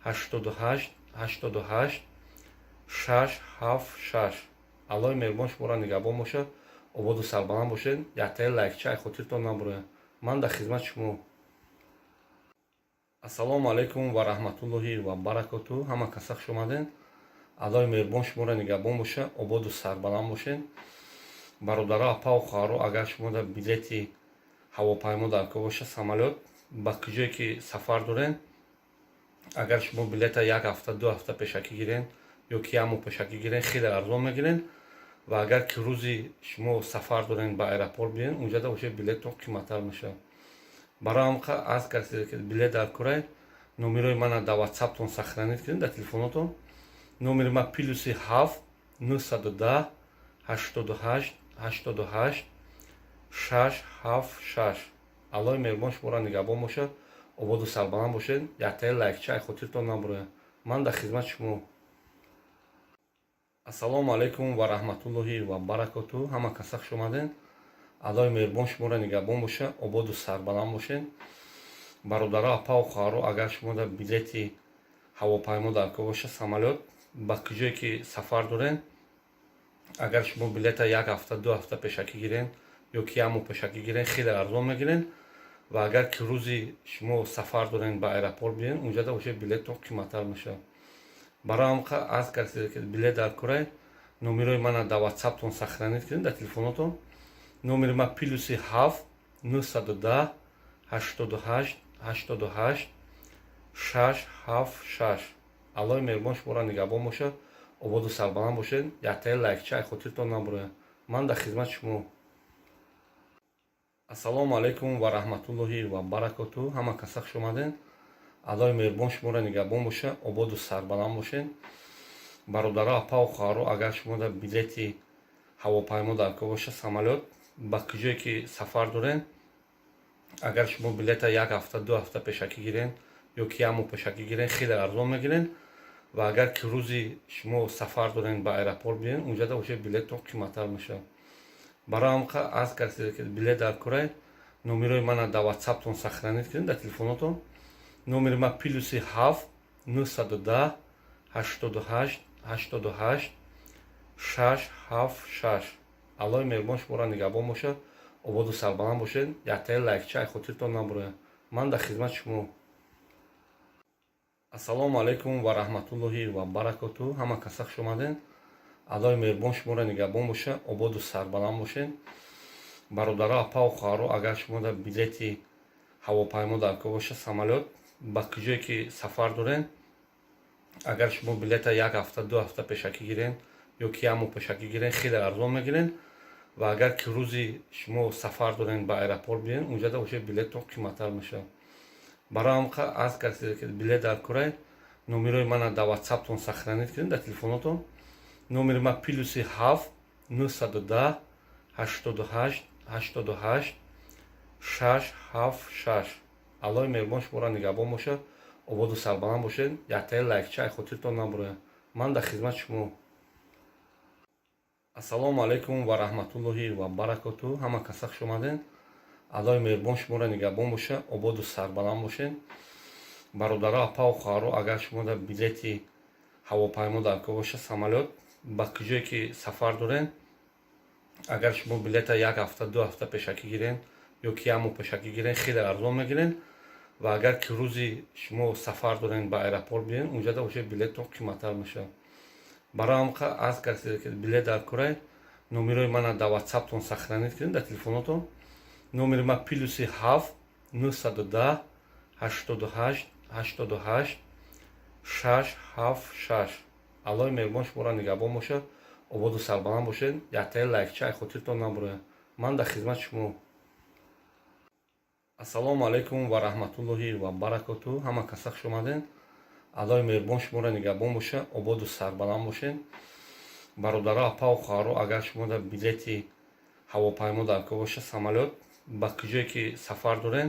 88 88 676. Аллоҳи меҳрубон шуморо нигаҳбон бошад, ободу сарбаланд бошед. Яктаи лайкча ай хотиртон набурояд. Ман дар хизмати шумо. Ассалому алайкум ва раҳматуллоҳи ва баракоту. Ҳама каса хуш омаден. Аллоҳи меҳрубон шуморо нигаҳбон бошад, ободу сарбаланд бошед. Бародаро, апаву хоҳаро, агар шумо дар билети ҳавопаймо дар кор боша, самолёт, ба куҷое ки сафар дорен, агар шумо билета як ҳафта, 2 ҳафта пешакӣ гирен ё ки як моҳ пешакӣ гирен, хеле арзон мегирен. Ва агар ки рӯзи шумо сафар дорен, ба аэропорт биен, унҷада уже билеттон қиматтар мешавад. Барои ҳамқа аз касе ки билет дар курай, номерои мана дар ватсаптон сохранить кунед, дар телефонотон. Номери ма +7 910 88 88 676. Аллоҳи меҳрубон шуморо нигаҳбон бошад, ободу сарбаланд бошед. Яктаи лайкча ай хотиртон набурояд. Ман дар хизмати шумо. Ассалому алайкум ва раҳматуллоҳи ва баракоту. Ҳама каса хуш омаден. Аллоҳи меҳрубон шуморо нигаҳбон бошад, ободу сарбаланд бошед. Бародаро, апаву хоҳаро, агар шумо дар билети ҳавопаймо дар кор боша, самолёт, ба куҷое ки сафар дорен, агар шумо билета як ҳафта, 2 ҳафта пешакӣ гирен ё ки як моҳ пешакӣ гирен, хеле арзон мегирен. Ва агар ки рӯзи шумо сафар дорен, ба аэропорт биен, унҷада уже билеттон қиматтар мешавад. Барои ҳамқа аз касе ки билет дар курай, номерои мана дар ватсаптон сохранить кунед, дар телефонотон. Номери ма +7 910 88 88 676. Аллоҳи меҳрубон шуморо нигаҳбон бошад, ободу сарбаланд бошед. Яктаи лайкча ай хотиртон набурояд. Ман дар хизмати шумо. Ассалому алайкум ва раҳматуллоҳи ва баракоту. Ҳама каса хуш омаден. Аллоҳи меҳрубон шуморо нигаҳбон бошад, ободу сарбаланд бошед. Бародаро, апаву хоҳаро, агар шумо дар билети ҳавопаймо дар кор боша, самолёт, ба куҷое ки сафар дорен, агар шумо билета як ҳафта, 2 ҳафта пешакӣ гирен ё ки як моҳ пешакӣ гирен, хеле арзон мегирен. Ва агар ки рӯзи шумо сафар дорен, ба аэропорт биен, унҷада уже билеттон қиматтар мешавад. Барои ҳамқа аз касе ки билет дар курай, номерои мана дар ватсаптон сохранить кунед, дар телефонотон. Номери ма +7 910 88 88 676. Аллоҳи меҳрубон шуморо нигаҳбон бошад, ободу сарбаланд бошед. Яктаи лайкча ай хотиртон набурояд. Ман дар хизмати шумо. Ассалому алайкум ва раҳматуллоҳи ва баракоту. Ҳама каса хуш омаден. Аллоҳи меҳрубон шуморо нигаҳбон бошад, ободу сарбаланд бошед. Бародаро, апау, хоҳаро, агар шумо дар билети ҳавопаймо даркор боша, самолёт, ба куҷое ки сафар дорен, агар шумо билета як ҳафта, 2 ҳафта пешакӣ гирен ё ки як моҳ пешакӣ гирен, хеле арзон мегирен. Ва агар ки рӯзи шумо сафар дорен, ба аэропорт биен, унҷада уже билеттон қиматтар мешавад. Барои ҳам аз касе ки билет даркорай, номерои мана дар ватсаптон сохранить кунед, дар телефонотон. Номери ма +7 910 88 88 676. Аллоҳи меҳрубон шуморо нигаҳбон бошад, ободу сарбаланд бошед. Яктаи лайкча ай хотиртон набурояд. Ман дар хизмати шумо. Ассалому алайкум ва раҳматуллоҳи ва баракоту. Ҳама каса хуш омаден. Аллоҳи меҳрубон шуморо нигаҳбон бошад, ободу сарбаланд бошед. Бародаро, апау, хоҳаро, агар шумо дар билети ҳавопаймо даркор боша, самолёт, ба куҷое ки сафар дорен, агар шумо билета як ҳафта, 2 ҳафта пешакӣ гирен ё ки як моҳ пешакӣ гирен, хеле арзон мегирен. Ва агар ки рӯзи шумо сафар дорен, ба аэропорт биен, унҷада уже билеттон қиматтар мешавад. Барои ҳам аз касе ки билет даркорай, номерои мана дар ватсаптон сохранить кунед, дар телефонотон. Номери ма +7 910 88 88 676. Аллоҳи меҳрубон шуморо нигаҳбон бошад, ободу сарбаланд бошед. Яктаи лайкча ай хотиртон набурояд. Ман дар хизмати шумо. Ассалому алайкум ва раҳматуллоҳи ва баракоту. Ҳама каса хуш омаден. Аллоҳи меҳрубон шуморо нигаҳбон бошад, ободу сарбаланд бошед. Бародаро, апау, хоҳаро, агар шумо дар билети ҳавопаймо даркор боша, самолёт, ба куҷое ки сафар дорен,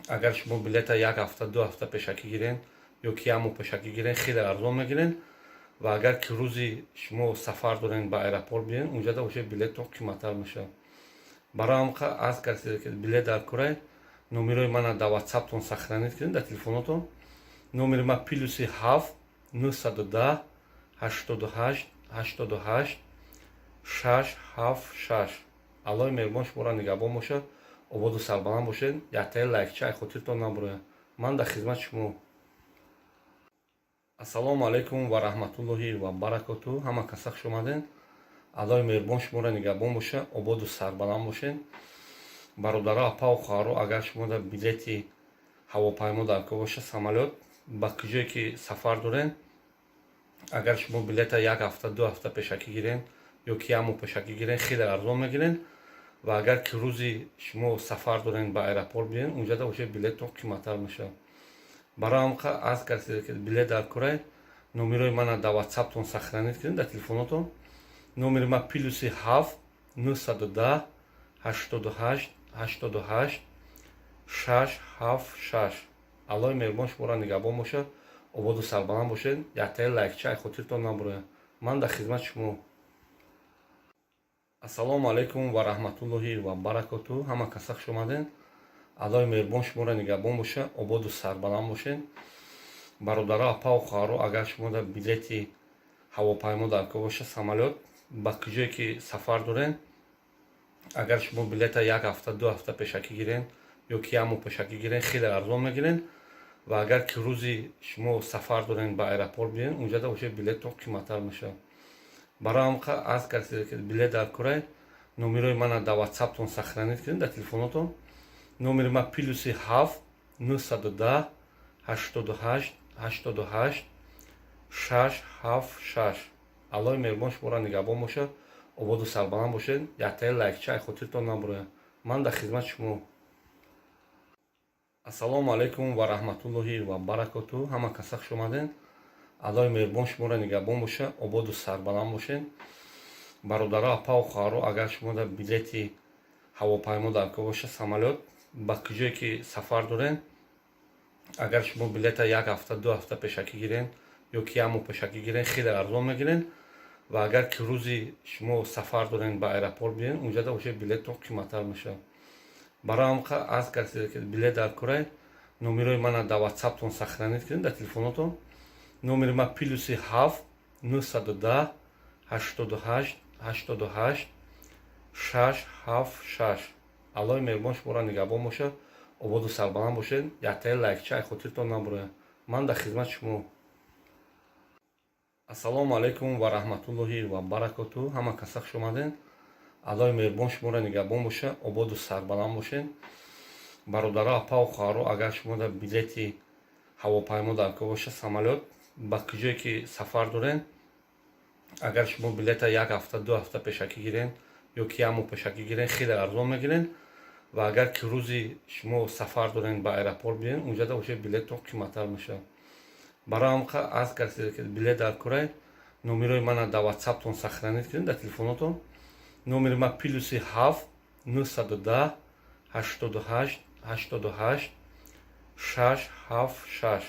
агар шумо билета як ҳафта, 2 ҳафта пешакӣ гирен ё ки як моҳ пешакӣ гирен, хеле арзон мегирен. Ва агар ки рӯзи шумо сафар дорен, ба аэропорт биен, унҷада уже билеттон қиматтар мешавад. Барои ҳам аз касе ки билет даркорай, номерои мана дар ватсаптон сохранить кунед, дар телефонотон. Номери ма +7 910 88 88 676. Аллоҳи меҳрубон шуморо нигаҳбон бошад, ободу сарбаланд бошед. Яктаи лайкча ай хотиртон набурояд. Ман дар хизмати шумо. Ассалому алайкум ва раҳматуллоҳи ва баракоту. Ҳама каса хуш омаден. Аллоҳи меҳрубон шуморо нигаҳбон бошад, ободу сарбаланд бошед. Бародаро, апау, хоҳаро, агар шумо дар билети ҳавопаймо даркор боша, самолёт, ба куҷое ки сафар дорен, агар шумо билета як ҳафта, 2 ҳафта пешакӣ гирен ё ки як моҳ пешакӣ гирен, хеле арзон мегирен. Ва агар ки рӯзи шумо сафар дорен, ба аэропорт биен, унҷада уже билеттон қиматтар мешавад. Барои ҳам аз касе ки билет даркорай, номерои мана дар ватсаптон сохранить кунед, дар телефонотон. Номери ма +7 910 88 88 676. Аллоҳи меҳрубон шуморо нигаҳбон бошад, ободу сарбаланд бошед. Яктаи лайкча ай хотиртон набурояд. Ман дар хизмати шумо. Ассалому алайкум ва раҳматуллоҳи ва баракоту. Ҳама каса хуш омаден. Аллоҳи меҳрубон шуморо нигаҳбон бошад, ободу сарбаланд бошед. Бародаро, апау, хоҳаро, агар шумо дар билети ҳавопаймо даркор боша, самолёт, ба куҷое ки сафар дорен, агар шумо билета як ҳафта, 2 ҳафта пешакӣ гирен ё ки як моҳ пешакӣ гирен, хеле арзон мегирен. Ва агар ки рӯзи шумо сафар дорен, ба аэропорт биен, унҷада уже билеттон қиматтар мешавад. Барои ҳам аз касе ки билет даркорай, номерои мана дар ватсаптон сохранить кунед, дар телефонотон. Номери ма +7 910 88 88 676. Аллоҳи меҳрубон шуморо нигаҳбон бошад, ободу сарбаланд бошед. Яктаи лайкча ай хотиртон набурояд. Ман дар хизмати шумо. Ассалому алайкум ва раҳматуллоҳи ва баракоту. Ҳама каса хуш омаден. Аллоҳи меҳрубон шуморо нигаҳбон бошад, ободу сарбаланд бошед. Бародаро, апау, хоҳаро, агар шумо дар билети ҳавопаймо даркор боша, самолёт, ба куҷое ки сафар дорен, агар шумо билета як ҳафта, 2 ҳафта пешакӣ гирен ё ки як моҳ пешакӣ гирен, хеле арзон мегирен. Ва агар ки рӯзи шумо сафар дорен, ба аэропорт биен, унҷада уже билеттон қиматтар мешавад. Барои ҳам аз касе ки билет даркорай, номерои мана дар ватсаптон сохранить кунед, дар телефонотон. Номери ма +7 910 88 88 676. Аллоҳи меҳрубон шуморо нигаҳбон бошад, ободу сарбаланд бошед. Яктаи лайкча ай хотиртон набурояд. Ман дар хизмати шумо. Ассалому алайкум ва раҳматуллоҳи ва баракоту. Ҳама каса хуш омаден. Аллоҳи меҳрубон шуморо нигаҳбон боша, ободу сарбаланд бошед. Бародаро, апаву хоҳаро, агар шумо дар билети ҳавопаймо дар кор боша, самолёт, ба куҷое ки сафар дорен, агар шумо билета як ҳафта, 2 ҳафта пешакӣ гирен ё ки як моҳ пешакӣ гирен, хеле арзон мегирен. Ва агар ки рӯзи шумо сафар дорен, ба аэропорт биёен, унҷада уже билеттон қиматтар мешавад. Барои ҳам аз касе ки билет дар корай, номерои мана дар ватсаптон сохранить кунед, дар телефонотон. Номери ма +7 910 88 88 676.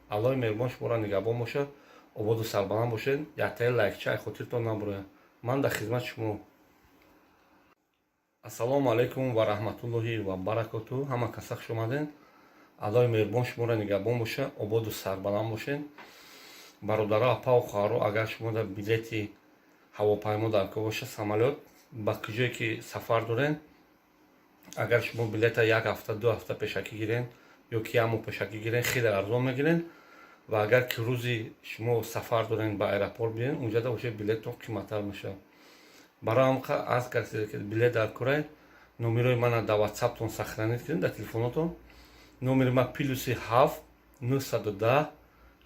Аллоҳи меҳрубон шуморо нигаҳбон бошад, ободу сарбаланд бошед. Яктаи лайкча ай хотиртон набурояд. Ман дар хизмати шумо. Ассалому алайкум ва раҳматуллоҳи ва баракоту. Ҳама каса хуш омадед. Аллоҳи меҳрубон шуморо нигаҳбон бошад, ободу сарбаланд бошед. Бародаро, апаву хоҳаро, агар шумо дар билети ҳавопаймо дар кор боша, самолёт, ба куҷое ки сафар дорен, агар шумо билета як ҳафта, 2 ҳафта пешакӣ гирен ё ки як моҳ пешакӣ гирен, хеле арзон мегирен. Ва агар ки рӯзи шумо сафар дорен, ба аэропорт биёен, унҷада уже билеттон қиматтар мешавад. Барои ҳам аз касе ки билет дар корай, номерои мана дар ватсаптон сохранить кунед, дар телефонотон. Номери ма +7 910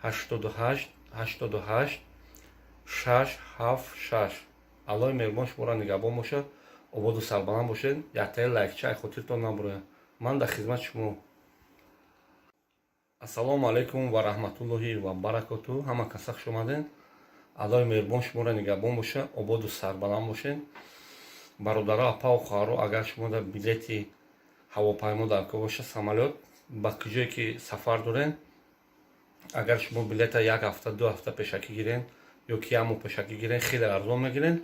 88 88 676. Аллоҳи меҳрубон шуморо нигаҳбон бошад, ободу сарбаланд бошед. Яктаи лайкча ай хотиртон набурояд. Ман дар хизмати шумо. Ассалому алайкум ва раҳматуллоҳи ва баракоту. Ҳама каса хуш омадед. Аллоҳи меҳрубон шуморо нигаҳбон бошад, ободу сарбаланд бошед. Бародаро, апаву хоҳаро, агар шумо дар билети ҳавопаймо дар кор боша, самолёт, ба куҷое ки сафар дорен, агар шумо билета як ҳафта, 2 ҳафта пешакӣ гирен ё ки як моҳ пешакӣ гирен, хеле арзон мегирен.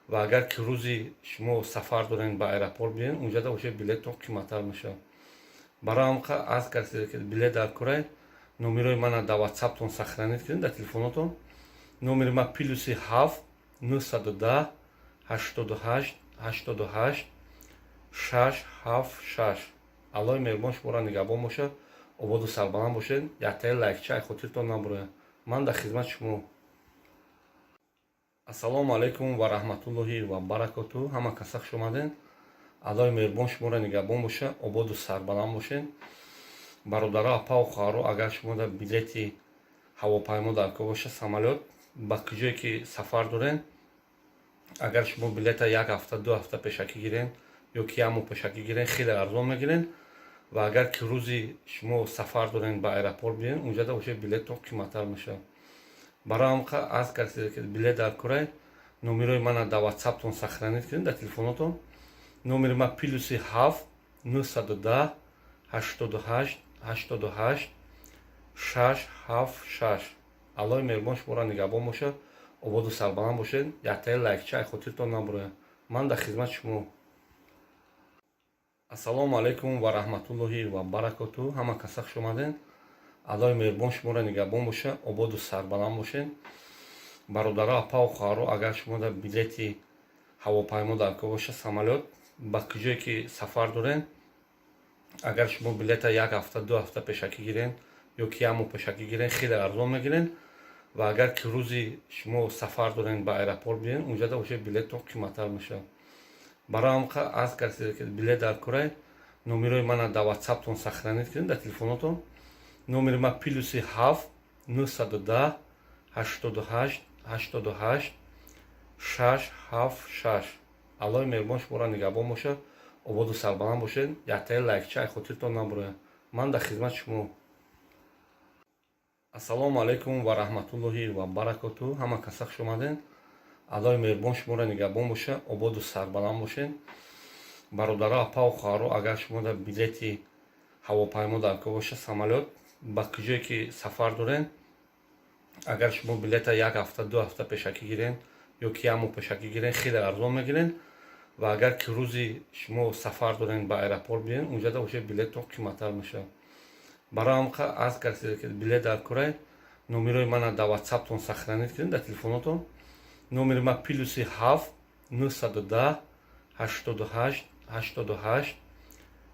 Ва агар ки рӯзи шумо сафар дорен, ба аэропорт биёен, унҷада уже билеттон қиматтар мешавад. Барои ҳам аз касе ки билет дар корай, номерои мана дар ватсаптон сохранить кунед, дар телефонотон. Номери ма +7 910 88 88 676. Аллоҳи меҳрубон шуморо нигаҳбон бошад, ободу сарбаланд бошед. Яктаи лайкча ай хотиртон набурояд. Ман дар хизмати шумо. Ассалому алайкум ва раҳматуллоҳи ва баракоту. Ҳама каса хуш омадед. Аллоҳи меҳрубон шуморо нигаҳбон бошад, ободу сарбаланд бошед. Бародаро, апаву хоҳаро, агар шумо дар билети ҳавопаймо дар кор боша, самолёт, ба куҷое ки сафар дорен, агар шумо билета як ҳафта, 2 ҳафта пешакӣ гирен ё ки як моҳ пешакӣ гирен, хеле арзон мегирен. Ва агар ки рӯзи шумо сафар дорен, ба аэропорт биёен, унҷада уже билеттон қиматтар мешавад. Барои ҳам аз касе ки билет дар корай, номерои мана дар ватсаптон сохранить кунед, дар телефонотон. Номери ма +7 910 88 88 676. Аллоҳи меҳрубон шуморо нигаҳбон бошад, ободу сарбаланд бошед. Яктаи лайкча ай хотиртон набурояд. Ман дар хизмати шумо. Ассалому алайкум ва раҳматуллоҳи ва баракоту. Ҳама каса хуш омадед. Аллоҳи меҳрубон шуморо нигаҳбон бошад, ободу сарбаланд бошед. Бародаро, апаву хоҳаро, агар шумо дар билети ҳавопаймо дар кор боша, самолёт, ба куҷое ки сафар дорен, агар шумо билета як ҳафта, 2 ҳафта пешакӣ гирен ё ки як моҳ пешакӣ гирен, хеле арзон мегирен. Ва агар ки рӯзи шумо сафар дорен, ба аэропорт биёен, унҷада уже билеттон қиматтар мешавад. Барои ҳам аз касе ки билет дар корай, номерои мана дар ватсаптон сохранить кунед, дар телефонотон. Номери ма +7 910 88 88 676. Аллоҳи меҳрубон шуморо нигаҳбон бошад, ободу сарбаланд бошед. Яктаи лайкча ай хотиртон набурояд. Ман дар хизмати шумо. Ассалому алайкум ва раҳматуллоҳи ва баракоту. Ҳама каса хуш омадед. Аллоҳи меҳрубон шуморо нигаҳбон бошад, ободу сарбаланд бошед. Бародаро, апаву хоҳаро, агар шумо дар билети ҳавопаймо дар кор боша, самолёт, ба куҷое ки сафар дорен, агар шумо билета як ҳафта, 2 ҳафта пешакӣ гирен ё ки як моҳ пешакӣ гирен, хеле арзон мегирен. Ва агар ки рӯзи шумо сафар дорен, ба аэропорт биёен, унҷада уже билеттон қиматтар мешавад. Барои ҳам аз касе ки билет дар корай, номерои мана дар ватсаптон сохранить кунед, дар телефонотон. Номери ма +7 910 88 88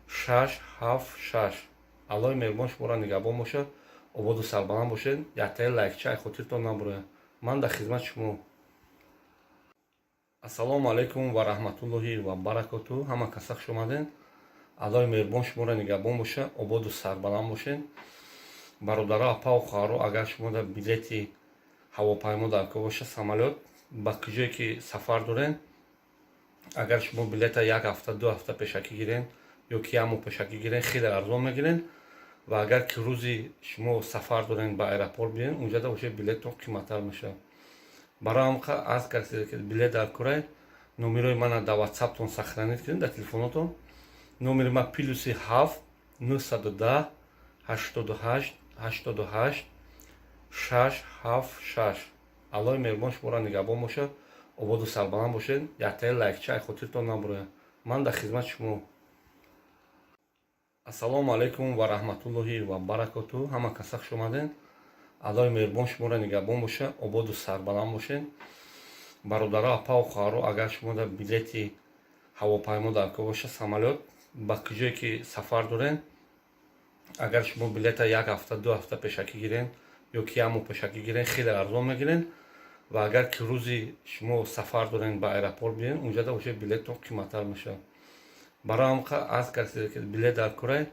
676. Аллоҳи меҳрубон шуморо нигаҳбон бошад, ободу сарбаланд бошед. Яктаи лайкча ай хотиртон набурояд. Ман дар хизмати шумо. Ассалому алайкум ва раҳматуллоҳи ва баракоту. Ҳама каса хуш омаден. Аллоҳи меҳрубон шуморо нигаҳбон боша, ободу сарбаланд бошен. Бародаро, апаву хоҳаро, агар шумо дар билети ҳавопаймо дар кор боша, самолёт, ба куҷое ки сафар дорен, агар шумо билета як ҳафта, 2 ҳафта пешакӣ гирен ё ки як моҳ пешакӣ гирен, хеле арзон мегирен. Ва агар ки рӯзи шумо сафар дорен, ба аэропорт биёен, унҷада уже билеттон қиматтар мешавад. Барои ҳам аз касе ки билет дар корай, номерои мана дар ватсаптон сохранить кунед, дар телефонотон. Номери ма +7 910 88 88 676. Аллоҳи меҳрубон шуморо нигаҳбон бошад, ободу сарбаланд бошед. Яктаи лайкча ай хотиртон набурояд. Ман дар хизмати шумо. Ассалому алайкум ва раҳматуллоҳи ва баракоту. Ҳама каса хуш омаден. Аллоҳи меҳрубон шуморо нигаҳбон боша, ободу сарбаланд бошед. Бародаро, апаву хоҳаро, агар шумо дар билети ҳавопаймо дар кор боша, самолёт, ба куҷое ки сафар дорен, агар шумо билета як ҳафта, 2 ҳафта пешакӣ гирен ё ки як моҳ пешакӣ гирен, хеле арзон мегирен. Ва агар ки рӯзи шумо сафар дорен, ба аэропорт биёен, унҷада уже билеттон қиматтар мешавад. Барои ҳам аз касе ки билет дар корай,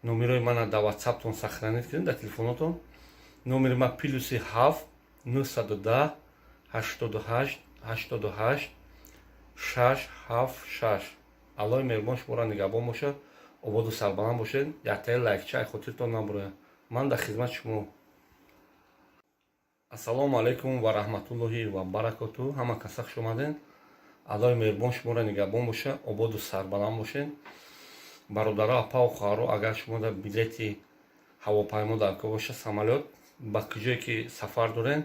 номерои мана дар ватсаптон сохранить кунед, дар телефонотон. Номери ма +7 910 88 88 676. Аллоҳи меҳрубон шуморо нигаҳбон бошад, ободу сарбаланд бошед. Яктаи лайкча ай хотиртон набурояд. Ман дар хизмати шумо. Ассалому алайкум ва раҳматуллоҳи ва баракоту. Ҳама каса хуш омаден. Аллоҳи меҳрубон шуморо нигаҳбон боша, ободу сарбаланд бошед. Бародаро, апаву хоҳаро, агар шумо дар билети ҳавопаймо дар кор боша, самолёт, ба куҷое ки сафар дорен,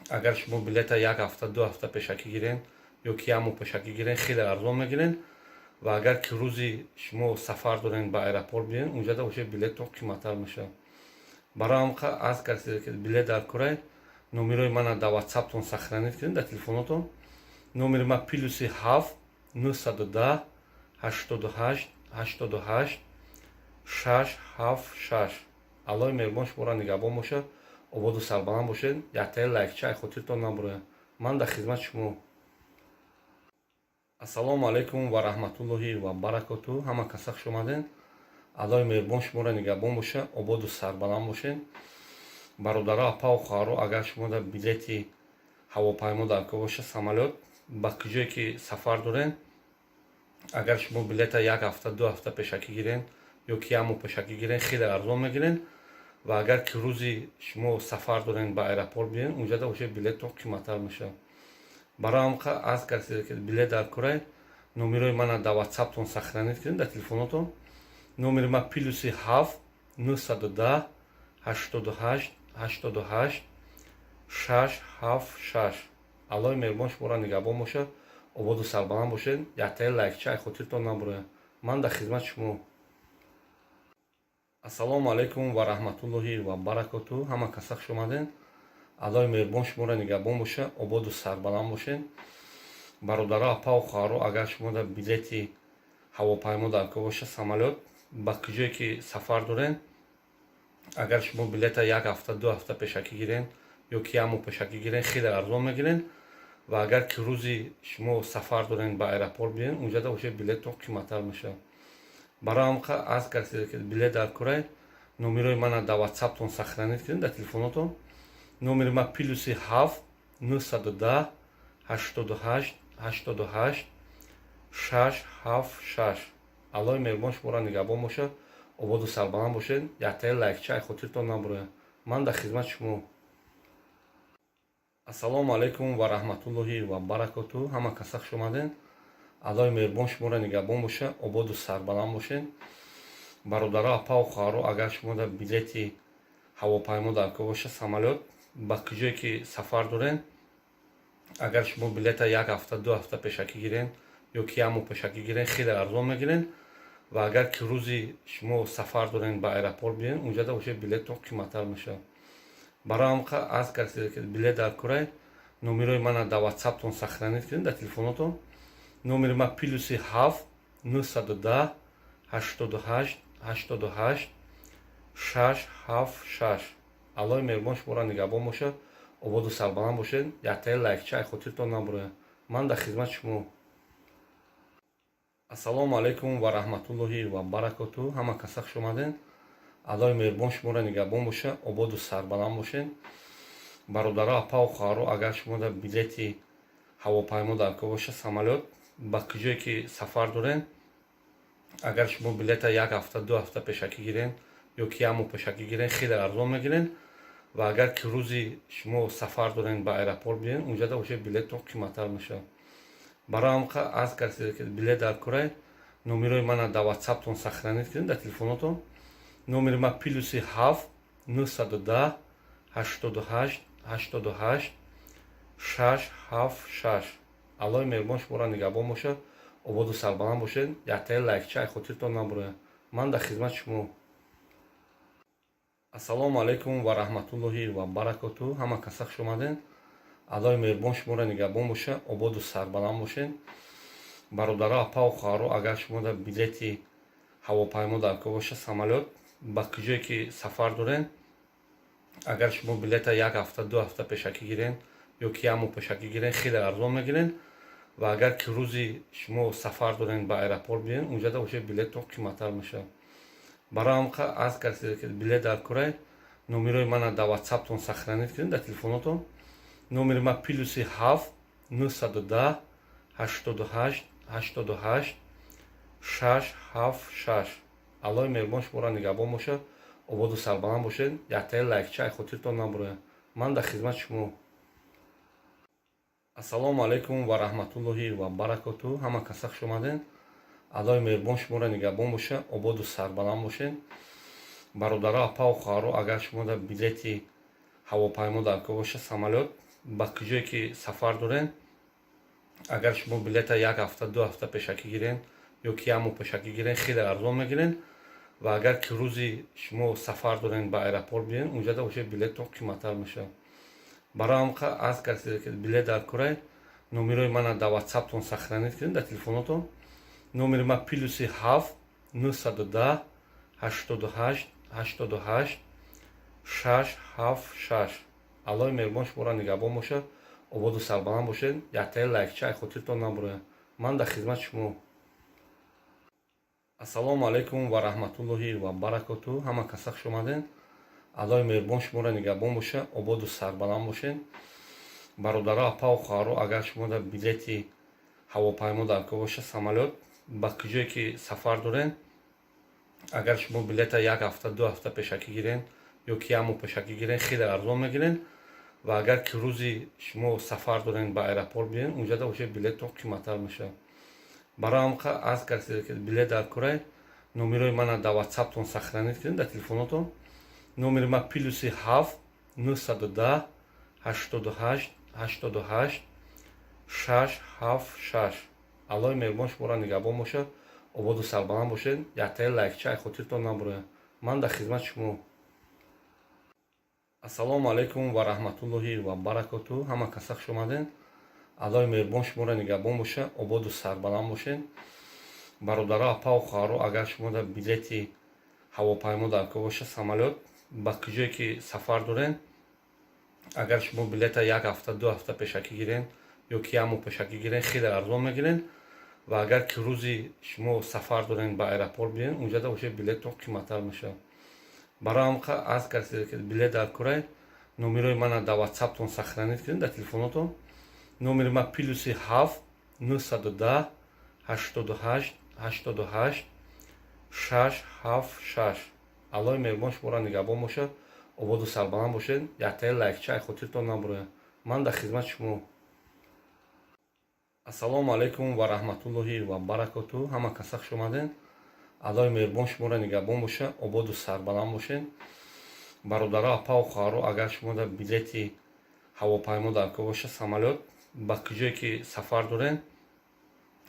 агар шумо билета як ҳафта, 2 ҳафта пешакӣ гирен ё ки як моҳ пешакӣ гирен, хеле арзон мегирен. Ва агар ки рӯзи шумо сафар дорен, ба аэропорт биёен, унҷада уже билеттон қиматтар мешавад. Барои ҳам аз касе ки билет дар корай, номерои мана дар ватсаптон сохранить кунед, дар телефонотон. Номери ма +7 910 88 88 676. Аллоҳи меҳрубон шуморо нигаҳбон бошад, ободу сарбаланд бошед. Яктаи лайкча ай хотиртон набурояд. Ман дар хизмати шумо. Ассалому алайкум ва раҳматуллоҳи ва баракоту. Ҳама каса хуш омаден. Аллоҳи меҳрубон шуморо нигаҳбон боша, ободу сарбаланд бошед. Бародаро, апаву хоҳаро, агар шумо дар билети ҳавопаймо дар кор боша, самолёт, ба куҷое ки сафар дорен, агар шумо билета як ҳафта, 2 ҳафта пешакӣ гирен ё ки як моҳ пешакӣ гирен, хеле арзон мегирен. Ва агар ки рӯзи шумо сафар дорен, ба аэропорт биёен, унҷада уже билеттон қиматтар мешавад. Барои ҳам аз касе ки билет дар корай, номерои мана дар ватсаптон сохранить кунед, дар телефонотон. Номери ма +7 910 88 88 676. Аллоҳи меҳрубон шуморо нигаҳбон бошад, ободу сарбаланд бошед. Яктаи лайкча ай хотиртон набурояд. Ман дар хизмати шумо. Ассалому алайкум ва раҳматуллоҳи ва баракоту. Ҳама каса хуш омаден. Аллоҳи меҳрубон шуморо нигаҳбон боша, ободу сарбаланд бошед. Бародаро, апаву хоҳаро, агар шумо дар билети ҳавопаймо дар кор боша, самолёт, ба куҷое ки сафар дорен, агар шумо билета як ҳафта, 2 ҳафта пешакӣ гирен ё ки як моҳ пешакӣ гирен, хеле арзон мегирен. Ва агар ки рӯзи шумо сафар дорен, ба аэропорт биёен, унҷада уже билеттон қиматтар мешавад. Барои ҳам аз касе ки билет дар корай, номерои мана дар ватсаптон сохранить кунед, дар телефонотон. Номери ма +7 910 88 88 676. Аллоҳи меҳрубон шуморо нигаҳбон бошад, ободу сарбаланд бошед. Яктаи лайкча ай хотиртон набурояд. Ман дар хизмати шумо. Ассалому алайкум ва раҳматуллоҳи ва баракоту. Ҳама каса хуш омаден. Аллоҳи меҳрубон шуморо нигаҳбон боша, ободу сарбаланд бошед. Бародаро, апаву хоҳаро, агар шумо дар билети ҳавопаймо дар кор боша, самолёт, ба куҷое ки сафар дорен, агар шумо билета як ҳафта, 2 ҳафта пешакӣ гирен ё ки як моҳ пешакӣ гирен, хеле арзон мегирен. Ва агар ки рӯзи шумо сафар дорен, ба аэропорт биёен, унҷада уже билеттон қиматтар мешавад. Барои ҳам аз касе ки билет дар корай, номерои мана дар ватсаптон сохранить кунед, дар телефонотон. Номери ма +7 910 88 88 676. Аллоҳи меҳрубон шуморо нигаҳбон бошад, ободу сарбаланд бошед. Яктаи лайкча ай хотиртон набурояд. Ман дар хизмати шумо. Ассалому алайкум ва раҳматуллоҳи ва баракоту. Ҳама каса хуш омаден. Аллоҳи меҳрубон шуморо нигаҳбон боша, ободу сарбаланд бошед. Бародаро, апаву хоҳаро, агар шумо дар билети ҳавопаймо дар кор боша, самолёт, ба куҷое ки сафар дорен, агар шумо билета як ҳафта, 2 ҳафта пешакӣ гирен ё ки як моҳ пешакӣ гирен, хеле арзон мегирен. Ва агар ки рӯзи шумо сафар дорен, ба аэропорт биёен, унҷада уже билеттон қиматтар мешавад. Барои ҳам арз кардед, ки билет дар корай, номерои мана дар ватсаптон сохранить кунед, дар телефонотон. Номери ма +7 910 88 88 676. Аллоҳи меҳрубон шуморо нигаҳбон бошад, ободу сарбаланд бошед. Яктаи лайкча ай хотиртон набурояд. Ман дар хизмати шумо. Ассалому алайкум ва раҳматуллоҳи ва баракоту. Ҳама каса хуш омаден. Аллоҳи меҳрубон шуморо нигаҳбон боша, ободу сарбаланд бошед. Бародаро, апаву хоҳаро, агар шумо дар билети ҳавопаймо дар кор боша, самолёт, ба куҷое ки сафар дорен, агар шумо билета як ҳафта, 2 ҳафта пешакӣ гирен ё ки як моҳ пешакӣ гирен, хеле арзон мегирен. Ва агар ки рӯзи шумо сафар дорен, ба аэропорт биёен, унҷада уже билеттон қиматтар мешавад. Барои ҳам арз кардед, ки билет дар корай, номерои мана дар ватсаптон сохранить кунед, дар телефонотон. Номери ма +7 910 88 88 676. Аллоҳи меҳрубон шуморо нигаҳбон бошад, ободу сарбаланд бошед. Яктаи лайкча ай хотиртон набурояд. Ман дар хизмати шумо. Ассалому алайкум ва раҳматуллоҳи ва баракоту. Ҳама каса хуш омаден. Аллоҳи меҳрубон шуморо нигаҳбон боша, ободу сарбаланд бошед. Бародаро, апаву хоҳаро, агар шумо дар билети ҳавопаймо дар кор боша, самолёт, ба куҷое ки сафар дорен, агар шумо билета як ҳафта, 2 ҳафта пешакӣ гирен ё ки як моҳ пешакӣ гирен, хеле арзон мегирен. Ва агар ки рӯзи шумо сафар дорен, ба аэропорт биёен, унҷада уже билеттон қиматтар мешавад. Барои ҳам арз кардед, ки билет дар корай, номерои мана дар ватсаптон сохранить кунед, дар телефонотон. Номери ма +7 910 88 88 676. Аллоҳи меҳрубон шуморо нигаҳбон бошад, ободу сарбаланд бошед. Яктаи лайкча ай хотиртон набурояд. Ман дар хизмати шумо. Ассалому алайкум ва раҳматуллоҳи ва баракоту. Ҳама каса хуш омаден. Аллоҳи меҳрубон шуморо нигаҳбон боша, ободу сарбаланд бошед. Бародаро, апаву хоҳаро, агар шумо дар билети ҳавопаймо дар кор боша, самолёт, ба куҷое ки сафар дорен, агар шумо билета як ҳафта, 2 ҳафта пешакӣ гирен ё ки як моҳ пешакӣ гирен, хеле арзон мегирен. Ва агар ки рӯзи шумо сафар дорен, ба аэропорт биёен, унҷада уже билеттон қиматтар мешавад. Барои ҳам арз кардед, ки билет дар корай, номерои мана дар ватсаптон сохранить кунед, дар телефонотон. Номери ма +7 910 88 88 676. Аллоҳи меҳрубон шуморо нигаҳбон бошад, ободу сарбаланд бошед. Яктаи лайкча ай хотиртон набурояд. Ман дар хизмати шумо. Ассалому алайкум ва раҳматуллоҳи ва баракоту. Ҳама каса хуш омаден. Аллоҳи меҳрубон шуморо нигаҳбон боша, ободу сарбаланд бошед. Бародаро, апаву хоҳаро, агар шумо дар билети ҳавопаймо дар кор боша, самолёт, ба куҷое ки сафар дорен, агар шумо билета як ҳафта, 2 ҳафта пешакӣ гирен ё ки як моҳ пешакӣ гирен, хеле арзон мегирен. Ва агар ки рӯзи шумо сафар дорен, ба аэропорт биёен, унҷада уже билеттон қиматтар мешавад. Барои ҳам арз кардед, ки билет дар корай, номерои мана дар ватсаптон сохранить кунед, дар телефонотон. Номери ма +7 910 88 88 676. Аллоҳи меҳрубон шуморо нигаҳбон бошад, ободу сарбаланд бошед. Яктаи лайкча ай хотиртон набурояд. Ман дар хизмати шумо. Ассалому алайкум ва раҳматуллоҳи ва баракоту. Ҳама каса хуш омаден. Аллоҳи меҳрубон шуморо нигаҳбон боша, ободу сарбаланд бошед. Бародаро, апаву хоҳаро, агар шумо дар билети ҳавопаймо дар кор боша, самолёт, ба куҷое ки сафар дорен,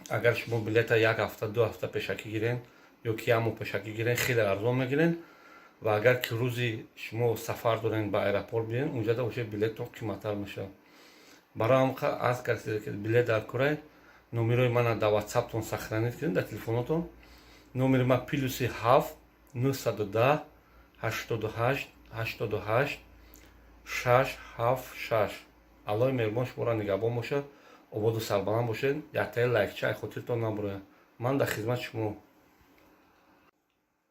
агар шумо билета як ҳафта, 2 ҳафта пешакӣ гирен ё ки як моҳ пешакӣ гирен, хеле арзон мегирен. Ва агар ки рӯзи шумо сафар дорен, ба аэропорт биёен, унҷада уже билеттон қиматтар мешавад. Барои ҳам арз кардед, ки билет дар корай, номерои мана дар ватсаптон сохранить кунед, дар телефонотон. Номери ма +7 910 88 88 676. Аллоҳи меҳрубон шуморо нигаҳбон бошад, ободу сарбаланд бошед. Яктаи лайкча ай хотиртон набурояд. Ман дар хизмати шумо. Ободу сарбаланд бошед. Яктаи лайкча ай хотиртон набурояд. Ман дар хизмати шумо.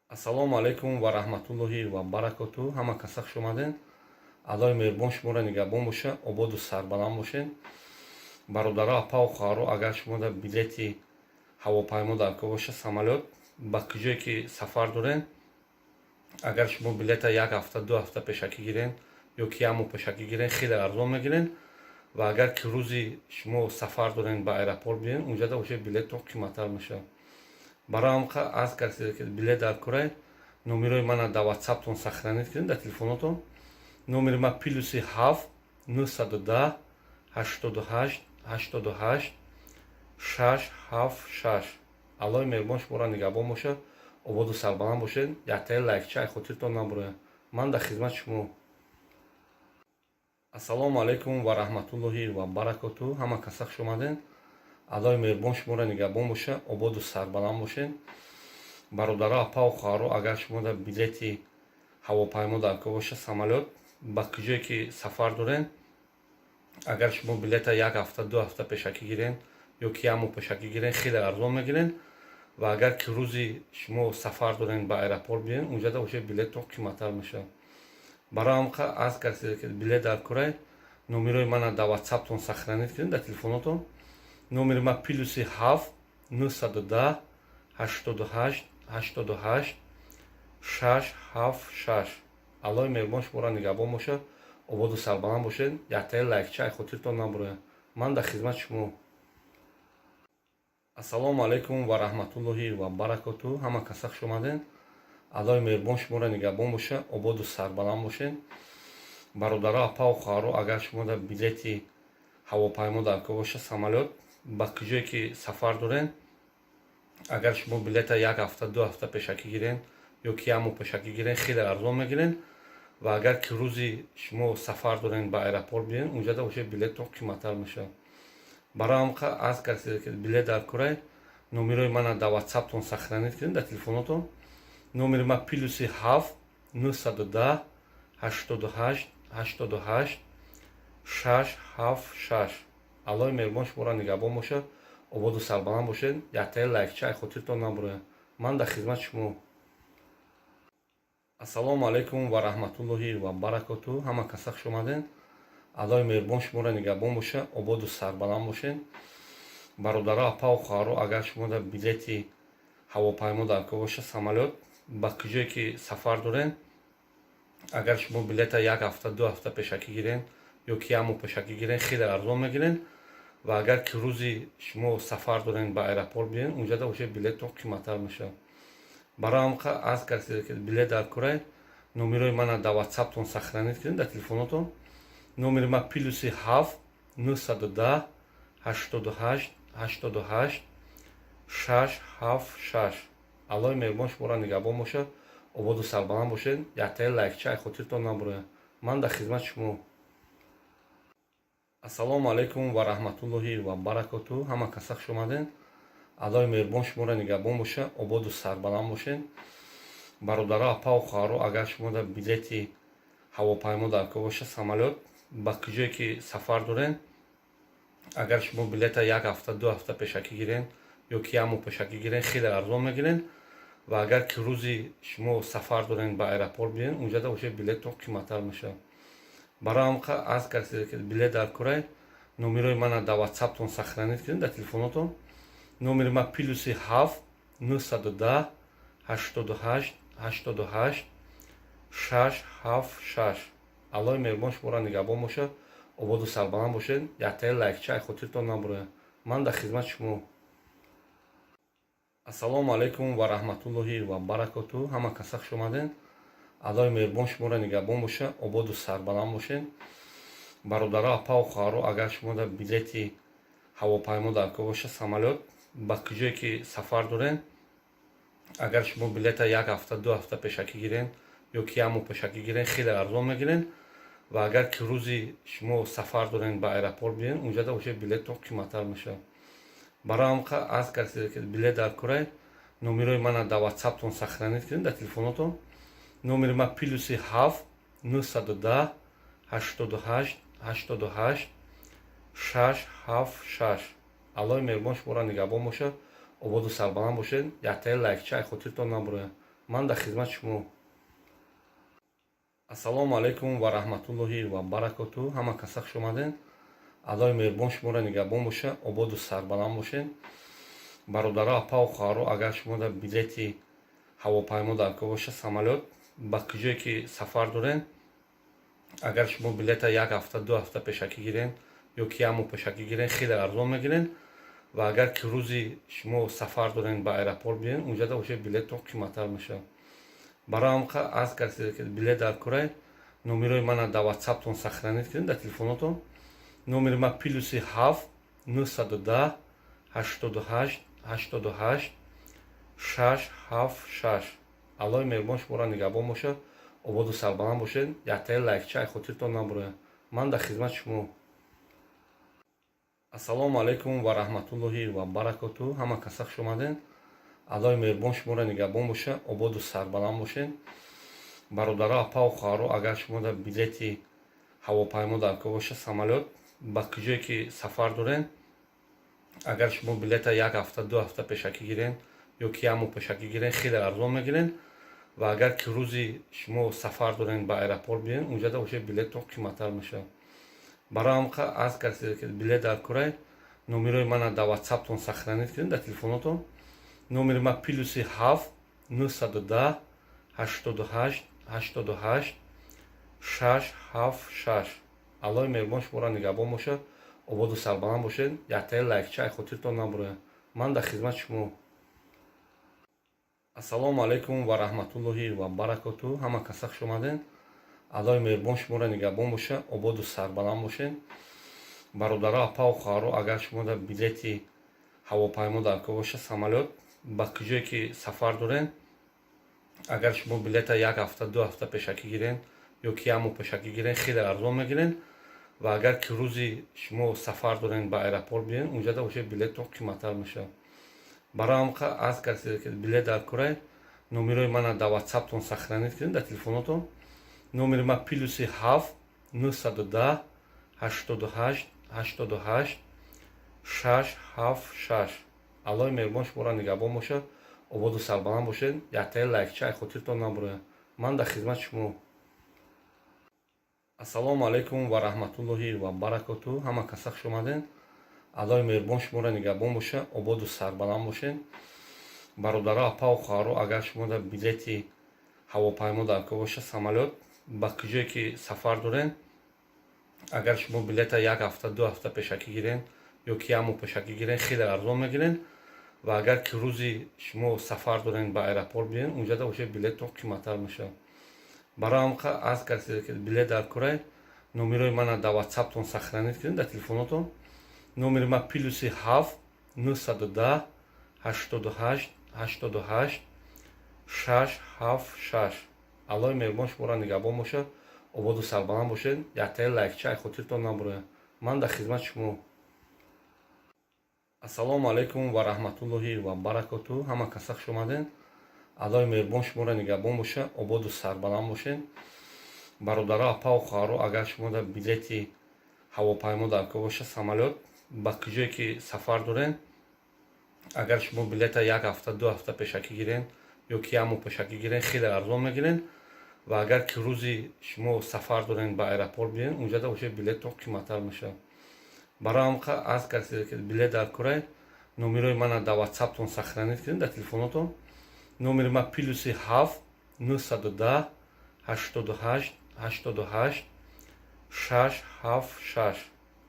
Ассалому алайкум ва раҳматуллоҳи ва баракоту. Ҳама каса хуш омадед. Аллоҳи меҳрубон шуморо нигаҳбон боша, ободу сарбаланд бошед. Бародаро, апаву хоҳаро, агар шумо дар билети ҳавопаймо дар кор боша, самолёт, ба куҷое ки сафар доред, агар шумо билета як ҳафта, 2 ҳафта пешакӣ гирен ё ки як моҳ пешакӣ гирен, хеле арзон мегирен. Ва агар ки рӯзи шумо сафар дорен, ба аэропорт биёен, унҷада уже билеттон қиматтар мешавад. Барои ҳам арз кардед, ки билет дар корай, номерои мана дар ватсаптон сохранить кунед, дар телефонотон. Номери ма +7 910 88 88 676. Аллоҳи меҳрубон шуморо нигаҳбон бошад, ободу сарбаланд бошед. Яктаи лайкча ай хотиртон набурояд. Ман дар хизмати шумо. Ассалому алайкум ва раҳматуллоҳи ва баракоту. Ҳама каса хуш омадед. Аллоҳи меҳрубон шуморо нигаҳбон боша, ободу сарбаланд бошед. Бародаро, апаву хоҳаро, агар шумо дар билети ҳавопаймо дар кор боша, самолёт, ба куҷое ки сафар доред, агар шумо билета як ҳафта, 2 ҳафта пешакӣ гирен ё ки як моҳ пешакӣ гирен, хеле арзон мегирен. Ва агар ки рӯзи шумо сафар дорен, ба аэропорт биёен, унҷада уже билеттон қиматтар мешавад. Барои ҳам арз кардед, ки билет дар корай, номерои мана дар ватсаптон сохранить кунед, дар телефонотон. Номери ма +7 910 88 88 676. Аллоҳи меҳрубон шуморо нигаҳбон бошад, ободу сарбаланд бошед. Яктаи лайкча ай хотиртон набурояд. Ман дар хизмати шумо. Ассалому алайкум ва раҳматуллоҳи ва баракоту. Ҳама каса хуш омадед. Аллоҳи меҳрубон шуморо нигаҳбон боша, ободу сарбаланд бошед. Бародаро, апаву хоҳаро, агар шумо дар билети ҳавопаймо дар кор боша, самолёт, ба куҷое ки сафар доред, агар шумо билета як ҳафта, 2 ҳафта пешакӣ гирен ё ки як моҳ пешакӣ гирен, хеле арзон мегирен. Ва агар ки рӯзи шумо сафар дорен, ба аэропорт биёен, унҷада уже билеттон қиматтар мешавад. Барои ҳам арз кардед, ки билет дар корай, номерои мана дар ватсаптон сохранить кунед, дар телефонотон. Номери ма +7 910 88 88 676. Аллоҳи меҳрубон шуморо нигаҳбон бошад, ободу сарбаланд бошед. Яктаи лайкча ай хотиртон набурояд. Ман дар хизмати шумо. Ассалому алайкум ва раҳматуллоҳи ва баракоту. Ҳама каса хуш омадед. Аллоҳи меҳрубон шуморо нигаҳбон боша, ободу сарбаланд бошед. Бародаро, апаву хоҳаро, агар шумо дар билети ҳавопаймо дар кор боша, самолёт, ба куҷое ки сафар доред, агар шумо билета як ҳафта, 2 ҳафта пешакӣ гирен ё ки як моҳ пешакӣ гирен, хеле арзон мегирен. Ва агар ки рӯзи шумо сафар дорен, ба аэропорт биёен, унҷада уже билеттон қиматтар мешавад. Барои ҳам арз кардед, ки билет дар корай, номерои мана дар ватсаптон сохранить кунед, дар телефонотон. Номери ма +7 910 88 88 676. Аллоҳи меҳрубон шуморо нигаҳбон бошад, ободу сарбаланд бошед. Яктаи лайкча ай хотиртон набурояд. Ман дар хизмати шумо. Ассалому алайкум ва раҳматуллоҳи ва баракоту. Ҳама каса хуш омадед. Аллоҳи меҳрубон шуморо нигаҳбон боша, ободу сарбаланд бошед. Бародаро, апаву хоҳаро, агар шумо дар билети ҳавопаймо дар кор боша, самолёт, ба куҷое ки сафар доред, агар шумо билета як ҳафта, 2 ҳафта пешакӣ гирен ё ки як моҳ пешакӣ гирен, хеле арзон мегирен. Ва агар ки рӯзи шумо сафар дорен, ба аэропорт биёен, унҷада уже билеттон қиматтар мешавад. Барои ҳам арз кардед, ки билет дар корай, номерои мана дар ватсаптон сохранить кунед, дар телефонотон. Номери ма +7 910 88 88 676. Аллоҳи меҳрубон шуморо нигаҳбон бошад, ободу сарбаланд бошед. Яктаи лайкча ай хотиртон набурояд. Ман дар хизмати шумо. Ассалому алайкум ва раҳматуллоҳи ва баракоту. Ҳама каса хуш омадед. Аллоҳи меҳрубон шуморо нигаҳбон боша, ободу сарбаланд бошед. Бародаро, апаву хоҳаро, агар шумо дар билети ҳавопаймо дар кор боша, самолёт, ба куҷое ки сафар доред, агар шумо билета як ҳафта, 2 ҳафта пешакӣ гирен ё ки як моҳ пешакӣ гирен, хеле арзон мегирен. Ва агар ки рӯзи шумо сафар дорен, ба аэропорт биёен, унҷада уже билеттон қиматтар мешавад. Барои ҳам арз кардед, ки билет дар корай, номерои мана дар ватсаптон сохранить кунед, дар телефонотон. Номери ма +7 910 88 88 676. 6 7 6. Аллоҳи меҳрубон шуморо нигаҳбон бошад, ободу сарбаланд бошед. Яктаи лайкча ай хотиртон набурояд. Ман дар хизмати шумо. Ассалому алайкум ва раҳматуллоҳи ва баракоту. Ҳама каса хуш омадед. Аллоҳи меҳрубон шуморо нигаҳбон бошад, ободу сарбаланд бошед. Бародаро, апаву хоҳаро, агар шумо дар билети ҳавопаймо дар кор боша, самолёт, ба куҷое ки сафар доред, агар шумо билета як ҳафта, 2 ҳафта пешакӣ гирен ё ки як моҳ пешакӣ гирен, хеле арзон мегирен. Ва агар ки рӯзи шумо сафар дорен, ба аэропорт биёен, унҷада уже билеттон қиматтар мешавад. Барои ҳам арз кардед, ки билет дар курай, номерои мана дар ватсаптон сохранить кунед, дар телефонотон. Номери ма +7 910 88 88 6 7 6. Аллоҳи меҳрубон шуморо нигаҳбон бошад, ободу сарбаланд бошед. Яктаи лайкча ай хотиртон набурояд. Ман дар хизмати шумо. Ассалому алайкум ва раҳматуллоҳи ва баракоту. Ҳама каса хуш омадед. Аллоҳи меҳрубон шуморо нигаҳбон бошад, ободу сарбаланд бошед. Бародаро, апаву хоҳаро, агар шумо дар билети ҳавопаймо дар кор боша, самолёт, ба куҷое ки сафар доред, агар шумо билета як ҳафта, 2 ҳафта пешакӣ гирен ё ки як моҳ пешакӣ гирен, хеле арзон мегирен. Ва агар ки рӯзи шумо сафар дорен, ба аэропорт биёен, унҷада уже билеттон қиматтар мешавад. Барои ҳам арз кардед, ки билет дар курай, номерои мана дар ватсаптон сохранить кунед, дар телефонотон. Номери ма +7 910 88 88 6 7 6. Аллоҳи меҳрубон шуморо нигаҳбон бошад, ободу сарбаланд бошед. Яктаи лайкча ай хотиртон набурояд. Ман дар хизмати шумо. Ассалому алайкум ва раҳматуллоҳи ва баракоту. Ҳама каса хуш омадед. Аллоҳи меҳрубон шуморо нигаҳбон бошад, ободу сарбаланд бошед. Бародаро, апаву хоҳаро, агар шумо дар билети ҳавопаймо дар кор боша, самолёт, ба куҷое ки сафар доред, агар шумо билета як ҳафта, 2 ҳафта пешакӣ гирен ё ки як моҳ пешакӣ гирен, хеле арзон мегирен. Ва агар ки рӯзи шумо сафар дорен, ба аэропорт биёен, унҷада уже билеттон қиматтар мешавад. Барои ҳам арз кардед, ки билет дар курай, номерои мана дар ватсаптон сохранить кунед, дар телефонотон. Номери ма +7 910 88 88 6 7 6. Аллоҳи меҳрубон шуморо нигаҳбон бошад, ободу сарбаланд бошед. Яктаи лайкча ай хотиртон набурояд. Ман дар хизмати шумо. Ассалому алайкум ва раҳматуллоҳи ва баракоту. Ҳама каса хуш омадед. Аллоҳи меҳрубон шуморо нигаҳбон бошад, ободу сарбаланд бошед. Бародаро, апаву хоҳаро, агар шумо дар билети ҳавопаймо дар кор боша, самолёт, ба куҷое ки сафар доред, агар шумо билета як ҳафта, 2 ҳафта пешакӣ гирен ё ки як моҳ пешакӣ гирен, хеле арзон мегирен. Ва агар ки рӯзи шумо сафар дорен, ба аэропорт биёен, унҷада уже билеттон қиматтар мешавад. Барои ҳам арз кардед, ки билет дар курай, номерои мана дар ватсаптон сохранить кунед, дар телефонотон. Номери ма +7 910 88 88 6 7 6. Аллоҳи меҳрубон шуморо нигаҳбон бошад, ободу сарбаланд бошед. Яктаи лайкча ай хотиртон набурояд. Ман дар хизмати шумо. Ассалому алайкум ва раҳматуллоҳи ва баракоту. Ҳама каса хуш омадед. Аллоҳи меҳрубон шуморо нигаҳбон бошад, ободу сарбаланд бошед. Бародаро, апаву хоҳаро, агар шумо дар билети ҳавопаймо дар кор боша, самолёт, ба куҷое ки сафар доред, агар шумо билета як ҳафта, 2 ҳафта пешакӣ гирен ё ки як моҳ пешакӣ гирен, хеле арзон мегирен. Ва агар ки рӯзи шумо сафар дорен, ба аэропорт биёен, унҷада уже билеттон қиматтар мешавад. Барои ҳам арз кардед, ки билет дар курай, номерои мана дар ватсаптон сохранить кунед, дар телефонотон. Номери ма +7 910 88 88 6 7 6.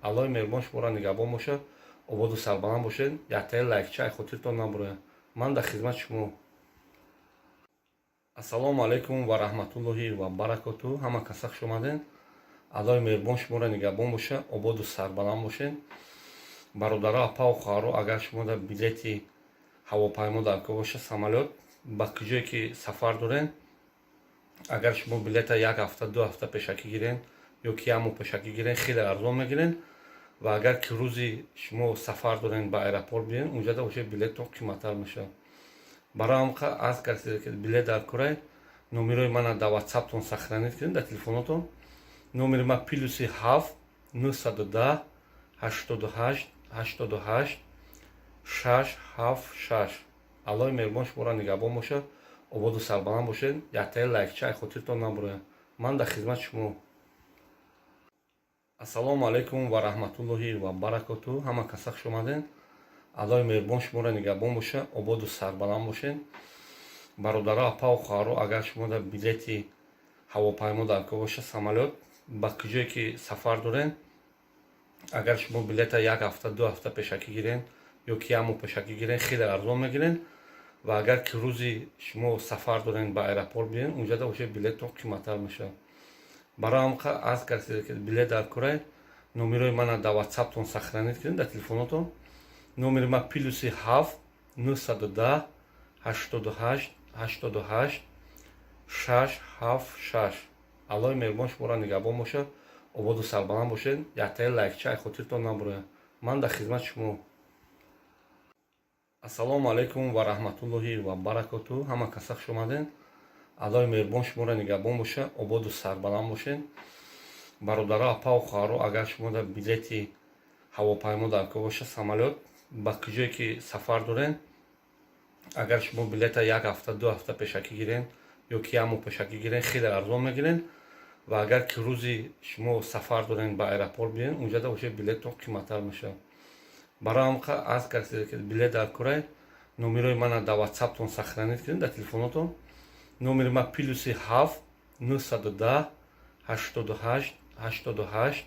Аллоҳи меҳрубон шуморо нигаҳбон бошад, ободу сарбаланд бошед. Яктаи лайкча ай хотиртон набурояд. Ман дар хизмати шумо. Ассалому алайкум ва раҳматуллоҳи ва баракоту. Ҳама каса хуш омадед. Аллоҳи меҳрубон шуморо нигаҳбон бошад, ободу сарбаланд бошед. Бародаро, апаву хоҳаро, агар шумо дар билети ҳавопаймо дар кор боша, самолёт, ба куҷое ки сафар доред, агар шумо билета як ҳафта, 2 ҳафта пешакӣ гирен ё ки як моҳ пешакӣ гирен, хеле арзон мегирен. Ва агар ки рӯзи шумо сафар дорен, ба аэропорт биёен, унҷада уже билеттон қиматтар мешавад. Барои ҳам арз кардед, ки билет дар курай, номерои мана дар ватсаптон сохранить кунед, дар телефонотон. Номери ма +7 910 88 88 6 7 6. Аллоҳи меҳрубон шуморо нигаҳбон бошад, ободу сарбаланд бошед. Яктаи лайкча ай хотиртон набурояд. Ман дар хизмати шумо. Ассалому алайкум ва раҳматуллоҳи ва баракоту. Ҳама каса хуш омаден. Аллоҳи меҳрубон шуморо нигаҳбон бошад, ободу сарбаланд бошед. Бародаро, апаву хоҳаро, агар шумо дар билети ҳавопаймо дар кор боша, самолёт, ба куҷое ки сафар дорен, агар шумо билета як ҳафта, 2 ҳафта пешакӣ гирен ё ки як моҳ пешакӣ гирен, хеле арзон мегирен. Ва агар ки рӯзи шумо сафар дорен, ба аэропорт биен, унҷада боша, билеттон қиматтар мешавад. Барои ҳам арз кардед, ки билет дар курай, номерои мана дар ватсаптон сохранить кунед, дар телефонотон. Номери ма +7 910 88 88 6 7 6. Аллоҳи меҳрубон шуморо нигаҳбон бошад, ободу сарбаланд бошед. Яктаи лайкча ай хотиртон набурояд. Ман дар хизмати шумо. Ассалому алайкум ва раҳматуллоҳи ва баракоту. Ҳама каса хуш омаден. Аллоҳи меҳрубон шуморо нигаҳбон бошад, ободу сарбаланд бошед. Бародаро, апаву хоҳаро, агар шумо дар билети ҳавопаймо дар кор боша, самолёт, ба куҷое ки сафар дорен, агар шумо билета як ҳафта, 2 ҳафта пешакӣ гирен ё ки як моҳ пешакӣ гирен, хеле арзон мегирен. Ва агар ки рӯзи шумо сафар дорен, ба аэропорт биен, унҷада боша, билеттон қиматтар мешавад. Барои ҳам арз кардед, ки билет дар курай, номерои мана дар ватсаптон сохранить кунед, дар телефонотон. Номери ма +7 910 88 88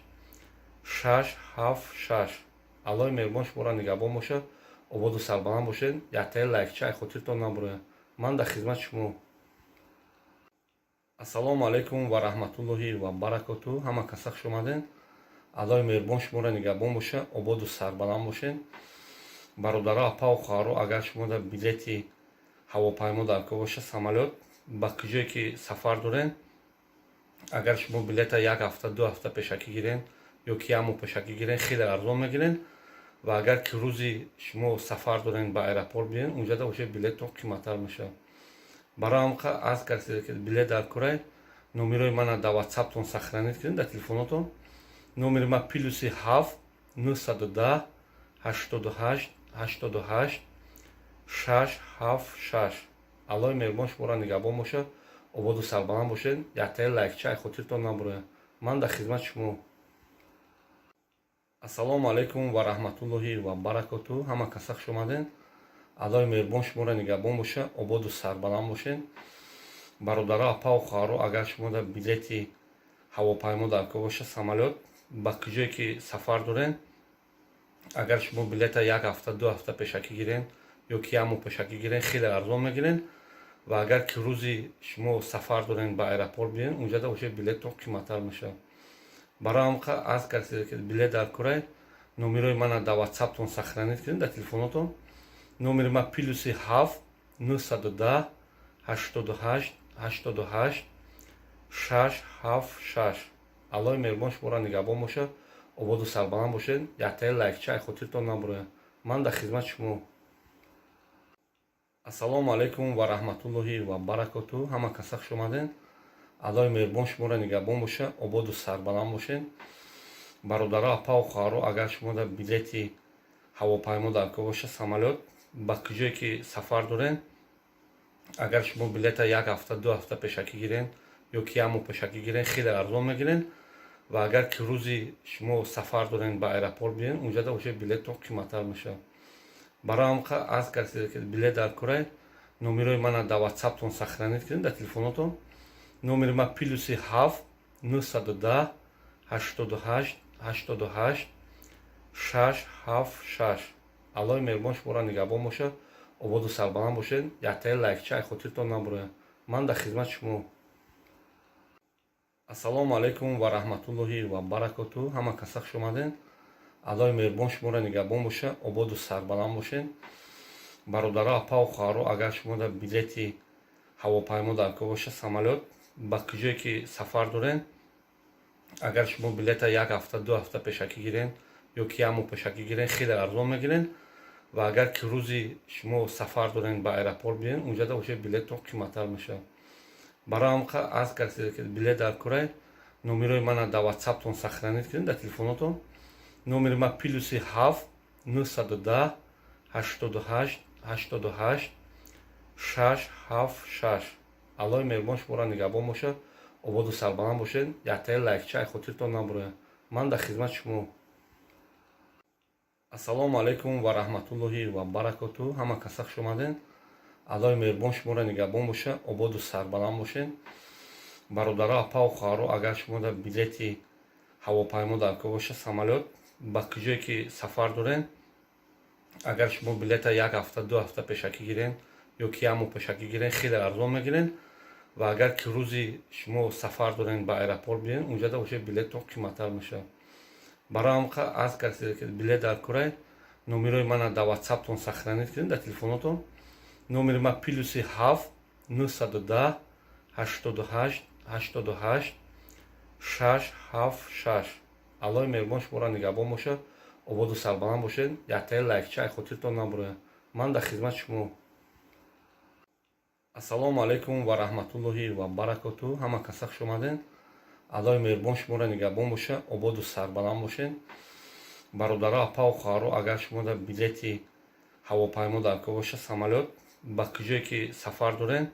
6 7 6. Аллоҳи меҳрубон шуморо нигаҳбон бошад, ободу сарбаланд бошед. Яктаи лайкча ай хотиртон набурояд. Ман дар хизмати шумо. Ассалому алайкум ва раҳматуллоҳи ва баракоту. Ҳама каса хуш омаден. Аллоҳи меҳрубон шуморо нигаҳбон бошад, ободу сарбаланд бошед. Бародаро, апаву хоҳаро, агар шумо дар билети ҳавопаймо дар кор боша, самолёт, ба куҷое ки сафар дорен, агар шумо билета як ҳафта, 2 ҳафта пешакӣ гирен ё ки як моҳ пешакӣ гирен, хеле арзон мегирен. Ва агар ки рӯзи шумо сафар дорен, ба аэропорт биен, унҷада боша, билеттон қиматтар мешавад. Барои ҳам арз кардед, ки билет дар курай, номерои мана дар ватсаптон сохранить кунед, дар телефонотон. Номери ма +7 910 88 88 6 7 6. Аллоҳи меҳрубон шуморо нигаҳбон бошад, ободу сарбаланд бошед. Яктаи лайкча ай хотиртон набурояд. Ман дар хизмати шумо. Ассалому алайкум ва раҳматуллоҳи ва баракоту. Ҳама каса хуш омаден. Аллоҳи меҳрубон шуморо нигаҳбон бошад, ободу сарбаланд бошед. Бародаро, апаву хоҳаро, агар шумо дар билети ҳавопаймо дар кор боша, самолёт, ба куҷое ки сафар дорен, агар шумо билета як ҳафта, 2 ҳафта пешакӣ гирен ё ки як моҳ пешакӣ гирен, хеле арзон мегирен. Ва агар ки рӯзи шумо сафар дорен, ба аэропорт биен, унҷада боша, билеттон қиматтар мешавад. Барои ҳам арз кардед, ки билет дар курай, номерои мана дар ватсаптон сохранить кунед, дар телефонотон. Номери ма +7 910 88 88 6 7 6. Аллоҳи меҳрубон шуморо нигаҳбон бошад, ободу сарбаланд бошед. Яктаи лайкча ай хотиртон набурояд. Ман дар хизмати шумо. Ассалому алайкум ва раҳматуллоҳи ва баракоту. Ҳама каса хуш омаден. Аллоҳи меҳрубон шуморо нигаҳбон бошад, ободу сарбаланд бошед. Бародаро, апаву хоҳаро, агар шумо дар билети ҳавопаймо дар кор боша, самолёт, ба куҷое ки сафар дорен, агар шумо билета як ҳафта, 2 ҳафта пешакӣ гирен ё ки як моҳ пешакӣ гирен, хеле арзон мегирен. Ва агар ки рӯзи шумо сафар дорен, ба аэропорт биен, унҷада боша, билеттон қиматтар мешавад. Барои ҳам арз кардед, ки билет дар курай, номерои мана дар ватсаптон сохранить кунед, дар телефонотон. Номери ма +7 910 88 88 6 7 6. Аллоҳи меҳрубон шуморо нигаҳбон бошад, ободу сарбаланд бошед. Яктаи лайкча ай хотиртон набурояд. Ман дар хизмати шумо. Ассалому алайкум ва раҳматуллоҳи ва баракоту. Ҳама каса хуш омаден. Аллоҳи меҳрубон шуморо нигаҳбон бошад, ободу сарбаланд бошед. Бародаро, апаву хоҳаро, агар шумо дар билети ҳавопаймо дар кор боша, самолёт, ба куҷое ки сафар дорен, агар шумо билета як ҳафта, 2 ҳафта пешакӣ гирен ё ки як моҳ пешакӣ гирен, хеле арзон мегирен. Ва агар ки рӯзи шумо сафар дорен, ба аэропорт биен, унҷада боша, билеттон қиматтар мешавад. Барои ҳам арз кардед, ки билет дар курай, номерои мана дар ватсаптон сохранить кунед, дар телефонотон. Номери ма +7 910 88 88 676. Аллоҳи меҳрубон шуморо нигаҳбон бошад, ободу сарбаланд бошед. Яктаи лайкча ай хотиртон набурояд. Ман дар хизмати шумо. Ассалому алайкум ва раҳматуллоҳи ва баракоту. Ҳама каса хуш омаден. Аллоҳи меҳрубон шуморо нигаҳбон бошад, ободу сарбаланд бошед. Бародаро, апаву хоҳаро, агар шумо дар билети ҳавопаймо дар кор боша, самолёт, ба куҷое ки сафар дорен, агар шумо билета як ҳафта, 2 ҳафта пешакӣ гирен ё ки як моҳ пешакӣ гирен, хеле арзон мегирен. Ва агар ки рӯзи шумо сафар дорен, ба аэропорт биёен, унҷада уже билеттон қиматтар мешавад. Барои ҳам аз касе ки билет дар корай, номерои мана дар ватсаптон сохранить кунед, дар телефонотон. Номери ма +7 910 88 88 676. Аллоҳи меҳрубон шуморо нигаҳбон бошад, ободу сарбаланд бошед. Яктаи лайкча ай хотиртон набурояд. Ман дар хизмати шумо. Ассалому алайкум ва раҳматуллоҳи ва баракоту. Ҳама каса хуш омаден. Аллоҳи меҳрубон шуморо нигаҳбон бошад, ободу сарбаланд бошед. Бародаро, апаву хоҳаро, агар шумо дар билети ҳавопаймо дар кор боша, самолёт, ба куҷое ки сафар дорен,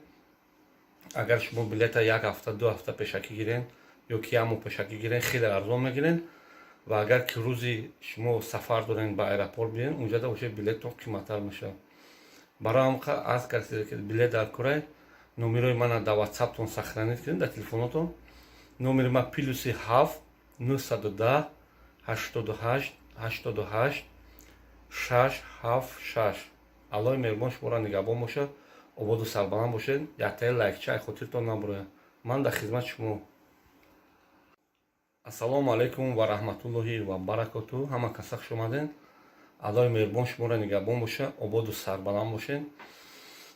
агар шумо билета як ҳафта, 2 ҳафта пешакӣ гирен ё ки як моҳ пешакӣ гирен, хеле арзон мегирен. Ва агар ки рӯзи шумо сафар дорен, ба аэропорт биёен, унҷада уже билеттон қиматтар мешавад. Барои ҳам аз касе ки билет дар корай, номерои мана дар ватсаптон сохранить кунед, дар телефонотон. Номери ма +7 910 88 88 676. Аллоҳи меҳрубон шуморо нигаҳбон бошад, ободу сарбаланд бошед. Яктаи лайкча ай хотиртон набурояд. Ман дар хизмати шумо. Ассалому алайкум ва раҳматуллоҳи ва баракоту. Ҳама каса хуш омаден. Аллоҳи меҳрубон шуморо нигаҳбон бошад, ободу сарбаланд бошед.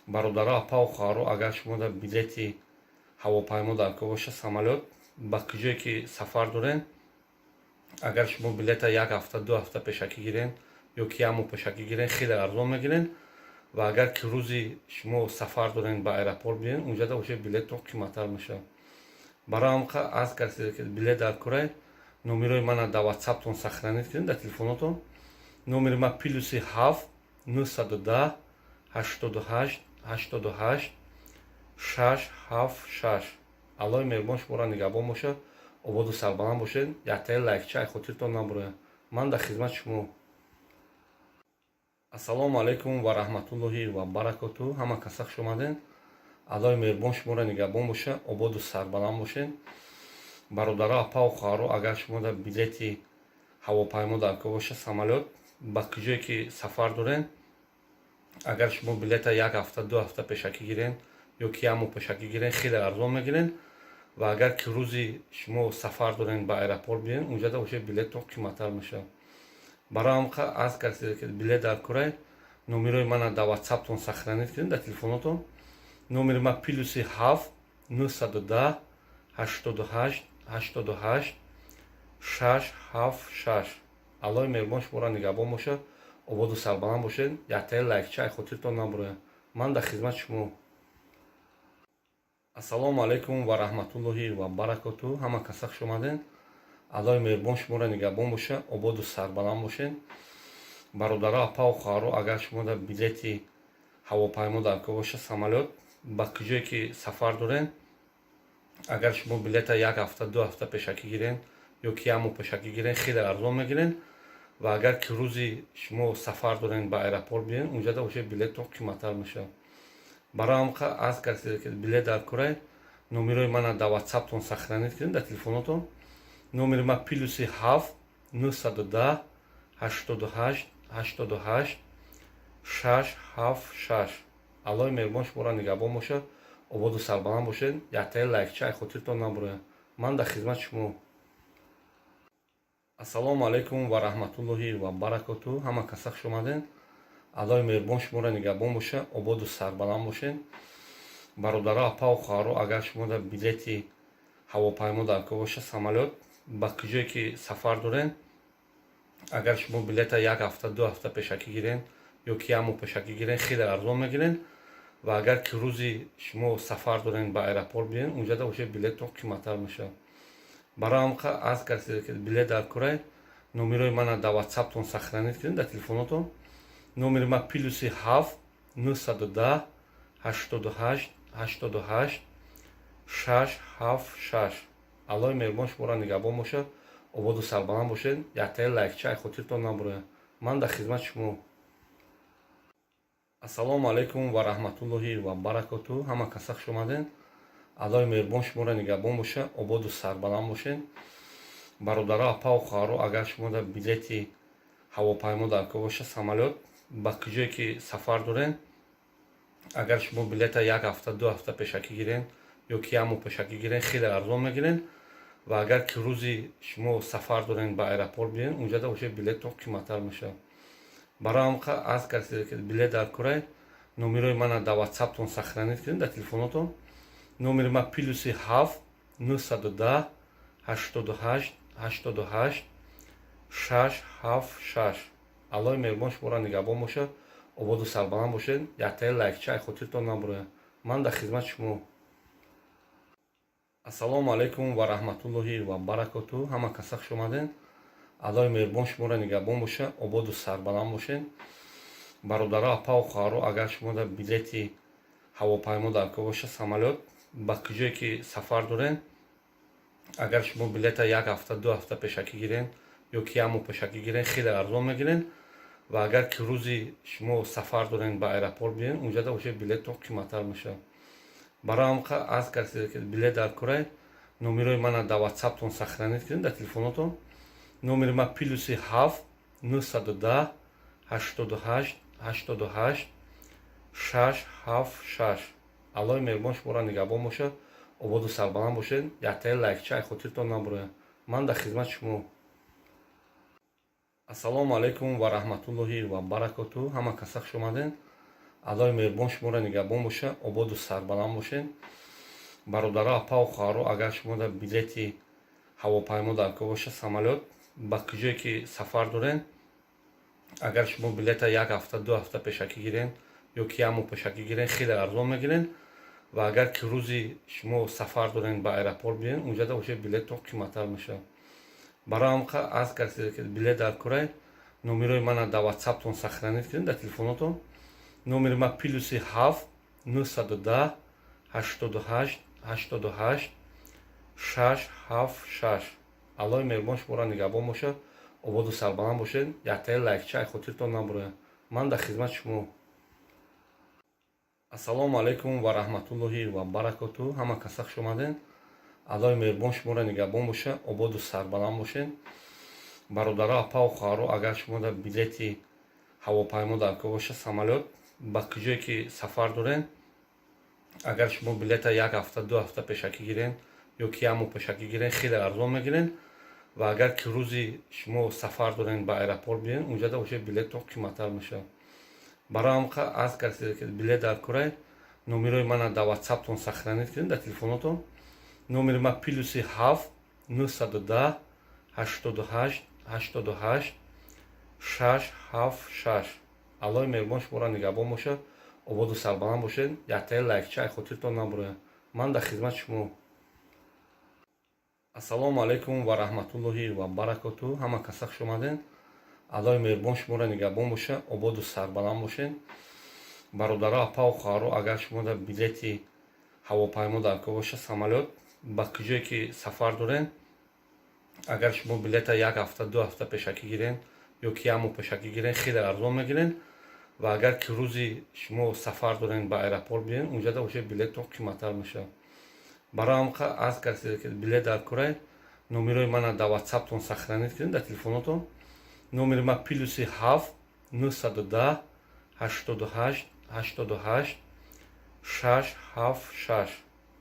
Бародаро, апаву хоҳаро, агар шумо дар билети ҳавопаймо дар кор боша, самолёт, ба куҷое ки сафар дорен, агар шумо билета як ҳафта, 2 ҳафта пешакӣ гирен ё ки як моҳ пешакӣ гирен, хеле арзон мегирен. Ва агар ки рӯзи шумо сафар дорен, ба аэропорт биёен, унҷада уже билеттон қиматтар мешавад. Барои ҳам аз касе ки билет дар корай, номерои мана дар ватсаптон сохранить кунед, дар телефонотон. Номери ма +7 910 88 88 676. Аллоҳи меҳрубон шуморо нигаҳбон бошад, ободу сарбаланд бошед. Яктаи лайкча ай хотиртон набурояд. Ман дар хизмати шумо. Ассалому алайкум ва раҳматуллоҳи ва баракоту. Ҳама каса хуш омаден. Аллоҳи меҳрубон шуморо нигаҳбон бошад, ободу сарбаланд бошед. Бародаро, апаву хоҳаро, агар шумо дар билети ҳавопаймо дар кор боша, самолёт, ба куҷое ки сафар дорен, агар шумо билета як ҳафта, 2 ҳафта пешакӣ гирен ё ки як моҳ пешакӣ гирен, хеле арзон мегирен. Ва агар ки рӯзи шумо сафар дорен, ба аэропорт биёен, унҷада уже билеттон қиматтар мешавад. Барои ҳам аз касе ки билет дар корай, номерои мана дар ватсаптон сохранить кунед, дар телефонотон. Номери ма +7 910 88 88 676. Аллоҳи меҳрубон шуморо нигаҳбон бошад, ободу сарбаланд бошед. Яктаи лайкча ай хотиртон набурояд. Ман дар хизмати шумо. Ассалому алайкум ва раҳматуллоҳи ва баракоту. Ҳама каса хуш омаден. Аллоҳи меҳрубон шуморо нигаҳбон бошад, ободу сарбаланд бошед. Бародаро, апаву хоҳаро, агар шумо дар билети ҳавопаймо дар кор боша, самолёт, ба куҷое ки сафар дорен, агар шумо билета як ҳафта, 2 ҳафта пешакӣ гирен ё ки як моҳ пешакӣ гирен, хеле арзон мегирен. Ва агар ки рӯзи шумо сафар дорен, ба аэропорт биёен, унҷада уже билеттон қиматтар мешавад. Барои ҳам аз касе ки билет дар корай, номерои мана дар ватсаптон сохранить кунед, дар телефонотон. Номери ма +7 910 88 88 676. Аллоҳи меҳрубон шуморо нигаҳбон бошад, ободу сарбаланд бошед. Яктаи лайкча ай хотиртон набурояд. Ман дар хизмати шумо. Ассалому алайкум ва раҳматуллоҳи ва баракоту. Ҳама каса хуш омаден. Аллоҳи меҳрубон шуморо нигаҳбон бошад, ободу сарбаланд бошед. Бародаро, апаву хоҳаро, агар шумо дар билети ҳавопаймо дар кор боша, самолёт, ба куҷое ки сафар дорен, агар шумо билета як ҳафта, 2 ҳафта пешакӣ гирен ё ки як моҳ пешакӣ гирен, хеле арзон мегирен. Ва агар ки рӯзи шумо сафар дорен, ба аэропорт биёен, унҷада уже билеттон қиматтар мешавад. Барои ҳам аз касе ки билет дар корай, Номерои мана дар Ватсаптон сохранить кунед, дар телефонотон. Номери ма +7 910 88 88 676. Аллои меҳрубон шуморо нигаҳбон бошад, ободу сарбаланд бошед. Яктаи лайкча ай хотиртон набурояд. Ман дар хизмати шумо. Ассалому алайкум ва раҳматуллоҳи ва баракоту. Ҳама каса хуш омадед. Аллои меҳрубон шуморо нигаҳбон бошад, ободу сарбаланд бошед. Бародаро, апаву хоҳаро, агар шумо дар билети ҳавопаймо дар кор боша, самолёт, ба куҷое ки сафар доред, агар шумо билета як ҳафта, 2 ҳафта пешакӣ гирен ё ки як моҳ пешакӣ гирен, хеле арзон мегирен. Ва агар ки рӯзи шумо сафар дорен, ба аэропорт биёен, унҷада уже билеттон қиматтар мешавад. Барои ҳам аз касе ки билет дар корай, номерои мана дар Ватсаптон сохранить кунед, дар телефонотон. Номери ма +7 910 88 88 676. Аллои меҳрубон шуморо нигаҳбон бошад, ободу сарбаланд бошед. Яктаи лайкча ай хотиртон набурояд. Ман дар хизмати шумо. Ассалому алайкум ва раҳматуллоҳи ва баракоту. Ҳама каса хуш омадед. Аллои меҳрубон шуморо нигаҳбон бошад, ободу сарбаланд бошед. Бародаро, апаву хоҳаро, агар шумо дар билети ҳавопаймо дар кор боша, самолёт, ба куҷое ки сафар доред, агар шумо билета як ҳафта, 2 ҳафта пешакӣ гирен ё ки як моҳ пешакӣ гирен, хеле арзон мегирен. Ва агар ки рӯзи шумо сафар дорен, ба аэропорт биёен, унҷада уже билеттон қиматтар мешавад. Барои ҳам аз касе ки билет дар корай, номерои мана дар Ватсаптон сохранить кунед, дар телефонотон. Номери ма +7 910 88 88 676. Аллои меҳрубон шуморо нигаҳбон бошад, ободу сарбаланд бошед. Яктаи лайкча ай хотиртон набурояд. Ман дар хизмати шумо. Ассалому алайкум ва раҳматуллоҳи ва баракоту. Ҳама каса хуш омадед. Аллои меҳрубон шуморо нигаҳбон бошад, ободу сарбаланд бошед. Бародаро, апаву хоҳаро, агар шумо дар билети ҳавопаймо дар кор боша, самолёт, ба куҷое ки сафар доред, агар шумо билета як ҳафта, 2 ҳафта пешакӣ гирен ё ки як моҳ пешакӣ гирен, хеле арзон мегирен. Ва агар ки рӯзи шумо сафар дорен, ба аэропорт биёен, унҷада уже билеттон қиматтар мешавад. Барои ҳам аз касе ки билет дар корай, номерои мана дар Ватсаптон сохранить кунед, дар телефонотон. Номери ма +7 910 88 88 676. Аллои меҳрубон шуморо нигаҳбон бошад, ободу сарбаланд бошед. Яктаи лайкча ай хотиртон набурояд. Ман дар хизмати шумо. Ассалому алайкум ва раҳматуллоҳи ва баракоту. Ҳама каса хуш омадед. Аллои меҳрубон шуморо нигаҳбон бошад, ободу сарбаланд бошед. Бародаро, апаву хоҳаро, агар шумо дар билети ҳавопаймо дар кор боша, самолёт, ба куҷое ки сафар доред, агар шумо билета як ҳафта, 2 ҳафта пешакӣ гирен ё ки як моҳ пешакӣ гирен, хеле арзон мегирен. Ва агар ки рӯзи шумо сафар дорен, ба аэропорт биёен, унҷада уже билеттон қиматтар мешавад. Барои ҳам аз касе ки билет дар корай, номерои мана дар Ватсаптон сохранить кунед, дар телефонотон. Номери ма +7 910 88 88 676. Аллои меҳрубон шуморо нигаҳбон бошад, ободу сарбаланд бошед. Яктаи лайкча ай хотиртон набурояд. Ман дар хизмати шумо. Ассалому алайкум ва раҳматуллоҳи ва баракоту. Ҳама каса хуш омадед. Аллои меҳрубон шуморо нигаҳбон бошад, ободу сарбаланд бошед. Бародаро, апаву хоҳаро, агар шумо дар билети ҳавопаймо дар кор боша, самолёт, ба куҷое ки сафар доред, агар шумо билета як ҳафта, 2 ҳафта пешакӣ гирен ё ки як моҳ пешакӣ гирен, хеле арзон мегирен. Ва агар ки рӯзи шумо сафар дорен, ба аэропорт биёен, унҷада уже билеттон қиматтар мешавад. Барои ҳам аз касе ки билет дар корай, номерои мана дар Ватсаптон сохранить кунед, дар телефонотон. Номери ма +7 910 88 88 676.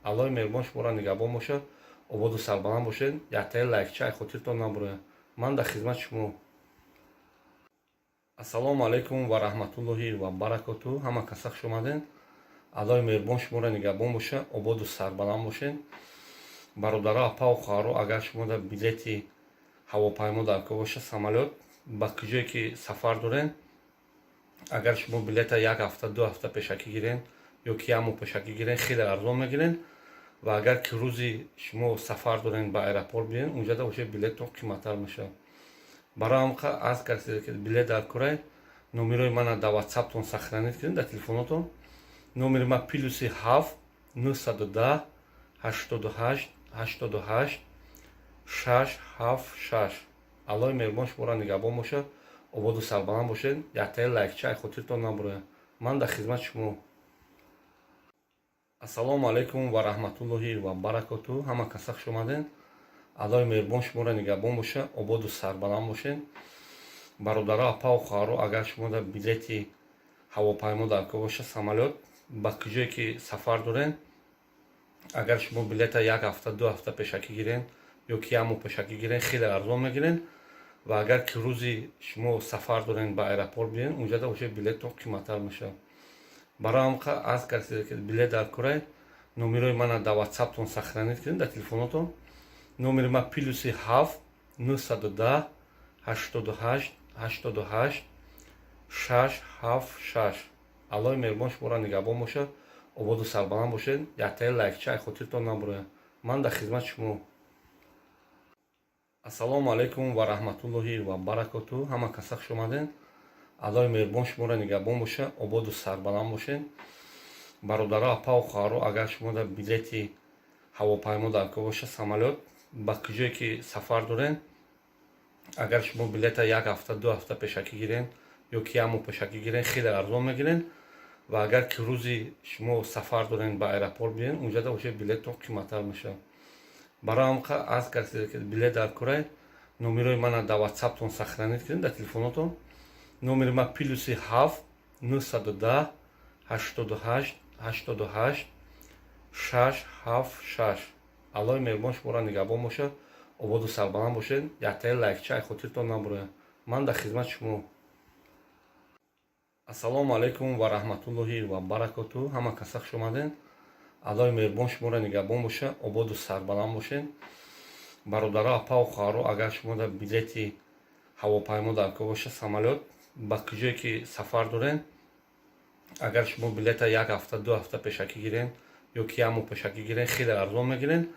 Аллои меҳрубон шуморо нигаҳбон бошад, ободу сарбаланд бошед. Яктаи лайкча ай хотиртон набурояд. Ман дар хизмати шумо. Ассалому алайкум ва раҳматуллоҳи ва баракоту. Ҳама каса хуш омадед. Аллои меҳрубон шуморо нигаҳбон бошад, ободу сарбаланд бошед. Бародаро, апаву хоҳаро, агар шумо дар билети ҳавопаймо дар кор боша, самолёт, ба куҷое ки сафар доред, агар шумо билета як ҳафта, 2 ҳафта пешакӣ гирен ё ки як моҳ пешакӣ гирен, хеле арзон мегирен. Ва агар ки рӯзи шумо сафар дорен, ба аэропорт биёен, унҷада уже билеттон қиматтар мешавад. Барои ҳамқа аз касе ки билет дар курай, номерои мана дар ватсаптон сохранить кунед, дар телефонотон. Номери ма +7 910 88 88 676. Аллоҳи меҳрубон шуморо нигаҳбон бошад, ободу сарбаланд бошед. Яктаи лайкча ай хотиртон набурояд. Ман дар хизмати шумо. Ассалому алайкум ва раҳматуллоҳи ва баракоту. Ҳама каса хуш омадед. Аллоҳи меҳрубон шуморо нигаҳбон бошад, ободу сарбаланд бошед. Бародаро, апаву хоҳаро, агар шумо дар билети ҳавопаймо дар кор бошад, самолёт, ба куҷое ки сафар доред, агар шумо билета як ҳафта, 2 ҳафта пешакӣ гирен ё ки як моҳ пешакӣ гирен, хеле арзон мегирен. Ва агар ки рӯзи шумо сафар дорен, ба аэропорт биёен, унҷада уже билеттон қиматтар мешавад. Барои ҳамқа аз касе ки билет дар курай, номерои мана дар ватсаптон сохранить кунед, дар телефонотон. Номери ма +7 910 88 88 676. Аллоҳи меҳрубон шуморо нигаҳбон бошад, ободу сарбаланд бошед. Яктаи лайкча ай хотиртон набурояд. Ман дар хизмати шумо. Ассалому алайкум ва раҳматуллоҳи ва баракоту. Ҳама каса хуш омадед. Аллоҳи меҳрубон шуморо нигаҳбон бошад, ободу сарбаланд бошед. Бародаро, апаву хоҳаро, агар шумо дар билети ҳавопаймо дар кор бошад, самолёт, ба куҷое ки сафар доред, агар шумо билета як ҳафта, 2 ҳафта пешакӣ гирен ё ки як моҳ пешакӣ гирен, хеле арзон мегирен. Ва агар ки рӯзи шумо сафар дорен, ба аэропорт биёен, унҷада уже билеттон қиматтар мешавад. Барои ҳамқа аз касе ки билет дар курай, номерои мана дар ватсаптон сохранить кунед, дар телефонотон. Номери ма +7 910 88 88 676. Аллоҳи меҳрубон шуморо нигаҳбон бошад, ободу сарбаланд бошед. Яктаи лайкча ай хотиртон набурояд. Ман дар хизмати шумо. Ассалому алайкум ва раҳматуллоҳи ва баракоту. Ҳама каса хуш омадед. Аллоҳи меҳрубон шуморо нигаҳбон бошад, ободу сарбаланд бошед. Бародаро, апаву хоҳаро, агар шумо дар билети ҳавопаймо дар кор бошад, самолёт, ба куҷое ки сафар доред, агар шумо билета як ҳафта, 2 ҳафта пешакӣ гирен ё ки як моҳ пешакӣ гирен, хеле арзон мегирен.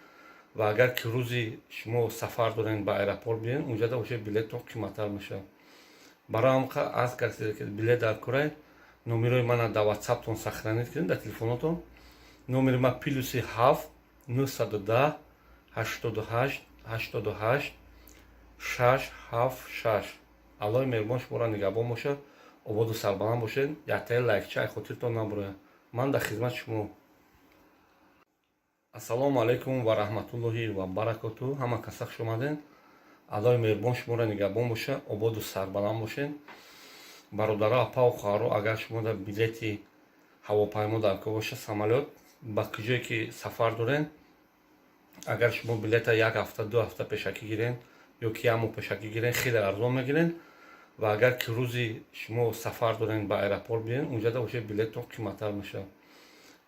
Ва агар ки рӯзи шумо сафар дорен, ба аэропорт биёен, унҷада уже билеттон қиматтар мешавад. Барои ҳамқа аз касе ки билет дар курай, номерои мана дар ватсаптон сохранить кунед, дар телефонотон. Номери ма +7 910 88 88 676. Аллоҳи меҳрубон шуморо нигаҳбон бошад, ободу сарбаланд бошед. Яктаи лайкча ай хотиртон набурояд. Ман дар хизмати шумо. Ассалому алайкум ва раҳматуллоҳи ва баракоту. Ҳама каса хуш омадед. Аллоҳи меҳрубон шуморо нигаҳбон бошад, ободу сарбаланд бошед. Бародаро, апаву хоҳаро, агар шумо дар билети ҳавопаймо дар кор бошад, самолёт, ба куҷое ки сафар доред, агар шумо билета як ҳафта, 2 ҳафта пешакӣ гирен ё ки як моҳ пешакӣ гирен, хеле арзон мегирен. Ва агар ки рӯзи шумо сафар дорен, ба аэропорт биёен, унҷада уже билеттон қиматтар мешавад.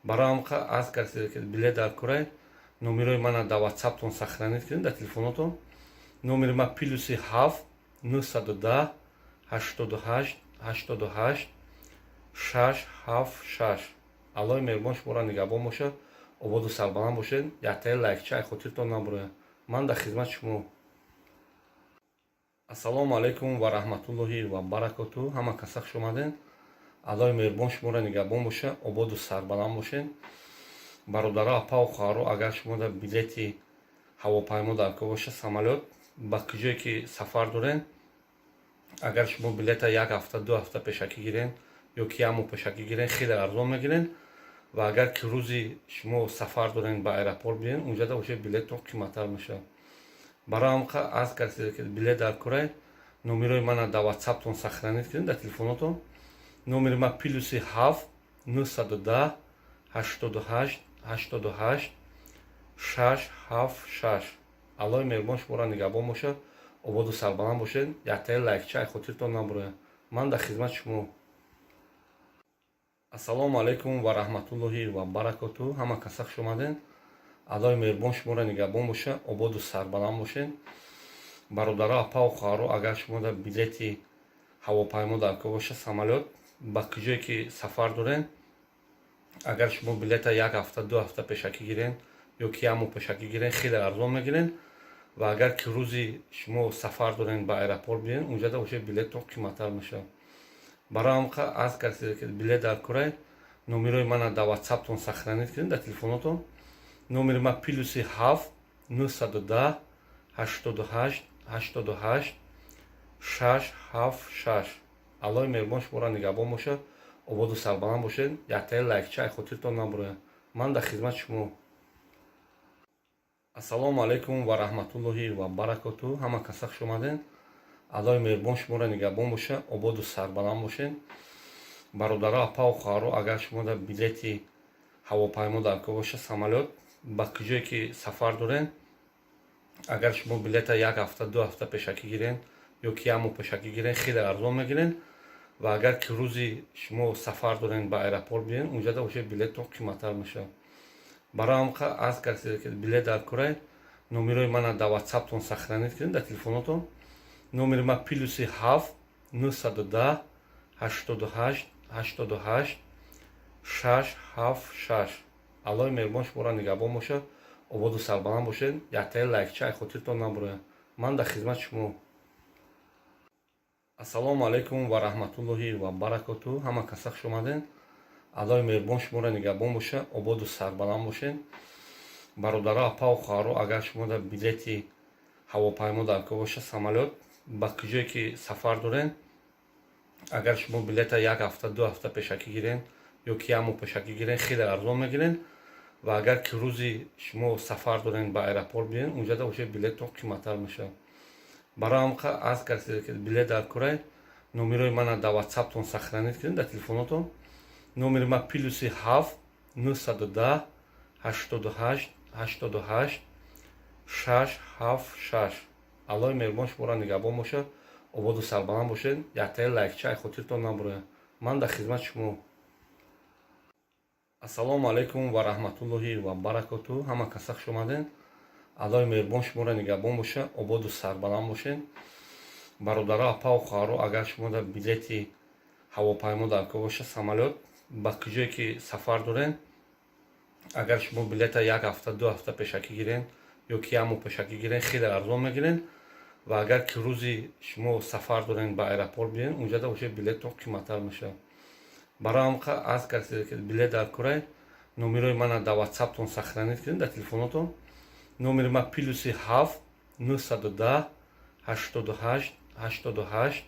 Барои ҳамқа аз касе ки билет дар курай, номерои мана дар ватсаптон сохранить кунед, дар телефонотон. Номери ма +7 910 88 88 676. Аллоҳи меҳрубон шуморо нигаҳбон бошад, ободу сарбаланд бошед. Яктаи лайкча ай хотиртон набурояд. Ман дар хизмати шумо. Ассалому алайкум ва раҳматуллоҳи ва баракоту. Ҳама каса хуш омадед. Аллоҳи меҳрубон шуморо нигаҳбон бошад, ободу сарбаланд бошед. Бародаро, апаву хоҳаро, агар шумо дар билети ҳавопаймо дар кор бошад, самолёт, ба куҷое ки сафар доред, агар шумо билета як ҳафта, 2 ҳафта пешакӣ гирен ё ки як моҳ пешакӣ гирен, хеле арзон мегирен. Ва агар ки рӯзи шумо сафар дорен, ба аэропорт биёен, унҷада уже билеттон қиматтар мешавад. Барои ҳамқа аз касе ки билет дар курай, номерои мана дар ватсаптон сохранить кунед, дар телефонотон. Номери ма +7 910 88 88 676. Аллоҳи меҳрубон шуморо нигаҳбон бошад, ободу сарбаланд бошед. Яктаи лайкча ай хотиртон набурояд. Ман дар хизмати шумо. Ассалому алайкум ва раҳматуллоҳи ва баракоту. Ҳама каса хуш омадед. Аллоҳи меҳрубон шуморо нигаҳбон бошад, ободу сарбаланд бошед. Бародаро, апаву хоҳаро, агар шумо дар билети ҳавопаймо дар кор бошад, самолёт, ба куҷое ки сафар доред, агар шумо билета як ҳафта, 2 ҳафта пешакӣ гирен ё ки як моҳ пешакӣ гирен, хеле арзон мегирен. Ва агар ки рӯзи шумо сафар дорен, ба аэропорт биен, унҷада уже билеттон қиматтар мешавад. Барои ҳамқа аз касе ки билет дар курай, номерои мана дар Ватсаптон сохранить кунед, дар телефонотон. Номери ма +7 910 88 88 676. Аллоҳи меҳрубон шуморо нигаҳбон бошад, ободу сарбаланд бошед. Яктаи лайкча ай хотиртон набурояд. Ман дар хизмати шумо. Ассалому алайкум ва раҳматуллоҳи ва баракоту. Ҳама каса хуш омадед. Аллоҳи меҳрубон шуморо нигаҳбон бошад, ободу сарбаланд бошед. Бародаро, апаву хоҳаро, агар шумо дар билети ҳавопаймо дар кор бошад, самолёт, ба куҷое ки сафар доред, агар шумо билета як ҳафта, 2 ҳафта пешакӣ гирен ё ки як моҳ пешакӣ гирен, хеле арзон мегирен. Ва агар ки рӯзи шумо сафар дорен, ба аэропорт биен, унҷада уже билеттон қиматтар мешавад. Барои ҳамқа аз касе ки билет дар курай, номерои мана дар Ватсаптон сохранить кунед, дар телефонотон. Номери ма +7 910 88 88 676. Аллоҳи меҳрубон шуморо нигаҳбон бошад, ободу сарбаланд бошед. Яктаи лайкча ай хотиртон набурояд. Ман дар хизмати шумо. Ассалому алайкум ва раҳматуллоҳи ва баракоту. Ҳама каса хуш омадед. Аллоҳи меҳрубон шуморо нигаҳбон бошад, ободу сарбаланд бошед. Бародаро, апаву хоҳаро, агар шумо дар билети ҳавопаймо дар кор бошад, самолёт, ба куҷое ки сафар доред, агар шумо билета як ҳафта, 2 ҳафта пешакӣ гирен ё ки як моҳ пешакӣ гирен, хеле арзон мегирен. Ва агар ки рӯзи шумо сафар дорен, ба аэропорт биен, унҷада уже билеттон қиматтар мешавад. Барои ҳамқа аз касе ки билет дар курай, номерои мана дар Ватсаптон сохранить кунед, дар телефонотон. Номери ма +7 910 88 88 676. Аллоҳи меҳрубон шуморо нигаҳбон бошад, ободу сарбаланд бошед. Яктаи лайкча ай хотиртон набурояд. Ман дар хизмати шумо. Ассалому алайкум ва раҳматуллоҳи ва баракоту. Ҳама каса хуш омадед. Аллоҳи меҳрубон шуморо нигаҳбон бошад, ободу сарбаланд бошед. Бародаро, апаву хоҳаро, агар шумо дар билети ҳавопаймо дар кор бошад, самолёт, ба куҷое ки сафар доред, агар шумо билета як ҳафта, 2 ҳафта пешакӣ гирен ё ки як моҳ пешакӣ гирен, хеле арзон мегирен. Ва агар ки рӯзи шумо сафар дорен, ба аэропорт биен, унҷада уже билеттон қиматтар мешавад. Барои ҳамқа аз касе ки билет дар курай, номерои мана дар Ватсаптон сохранить кунед, дар телефонотон. Номери ма +7 910 88 88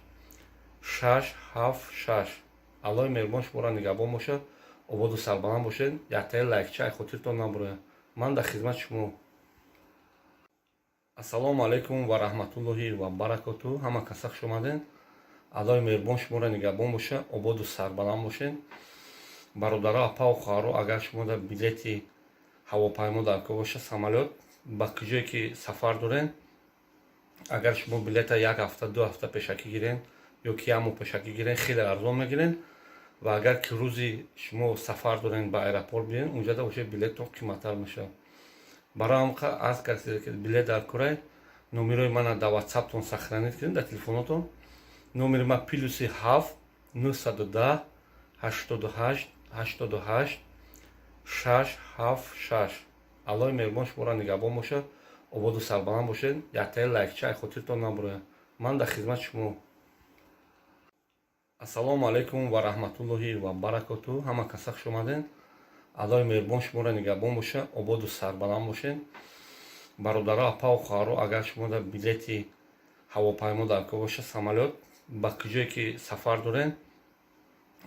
676. Аллоҳи меҳрубон шуморо нигаҳбон бошад, ободу сарбаланд бошед. Яктаи лайкча ай хотиртон набурояд. Ман дар хизмати шумо. Ассалому алайкум ва раҳматуллоҳи ва баракоту. Ҳама каса хуш омадед. Аллоҳи меҳрубон шуморо нигаҳбон бошад, ободу сарбаланд бошед. Бародаро, апаву хоҳаро, агар шумо дар билети ҳавопаймо дар кор бошад, самолёт, ба куҷое ки сафар доред, агар шумо билета як ҳафта, 2 ҳафта пешакӣ гирен ё ки як моҳ пешакӣ гирен, хеле арзон мегирен. Ва агар ки рӯзи шумо сафар дорен, ба аэропорт биен, унҷада уже билеттон қиматтар мешавад. Барои ҳамқа аз касе ки билет дар курай, номерои мана дар Ватсаптон сохранить кунед, дар телефонотон. Номери ма +7 910 88 88 676. Аллоҳи меҳрубон шуморо нигаҳбон бошад, ободу сарбаланд бошед. Яктаи лайкча ай хотиртон набурояд. Ман дар хизмати шумо. Ассалому алайкум ва раҳматуллоҳи ва баракоту. Ҳама каса хуш омадед. Аллоҳи меҳрубон шуморо нигаҳбон бошад, ободу сарбаланд бошед. Бародаро, апаву хоҳаро, агар шумо дар билети ҳавопаймо дар кор бошад, самолёт, ба куҷое ки сафар доред,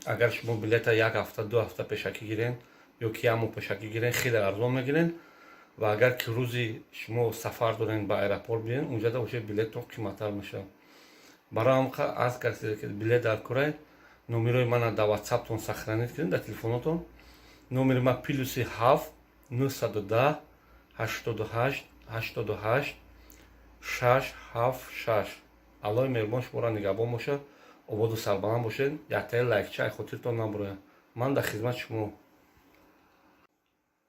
агар шумо билета як ҳафта, 2 ҳафта пешакӣ гирен ё ки як моҳ пешакӣ гирен, хеле арзон мегирен. Ва агар ки рӯзи шумо сафар дорен, ба аэропорт биен, унҷада уже билеттон қиматтар мешавад. Барои ҳамқа аз касе ки билет дар курай, номерои мана дар Ватсаптон сохранить кунед, дар телефонотон. Номери ма +7 910 88 88 676. Аллоҳи меҳрубон шуморо нигаҳбон бошад, ободу сарбаланд бошед. Яктаи лайкча ай хотиртон набурояд. Ман дар хизмати шумо.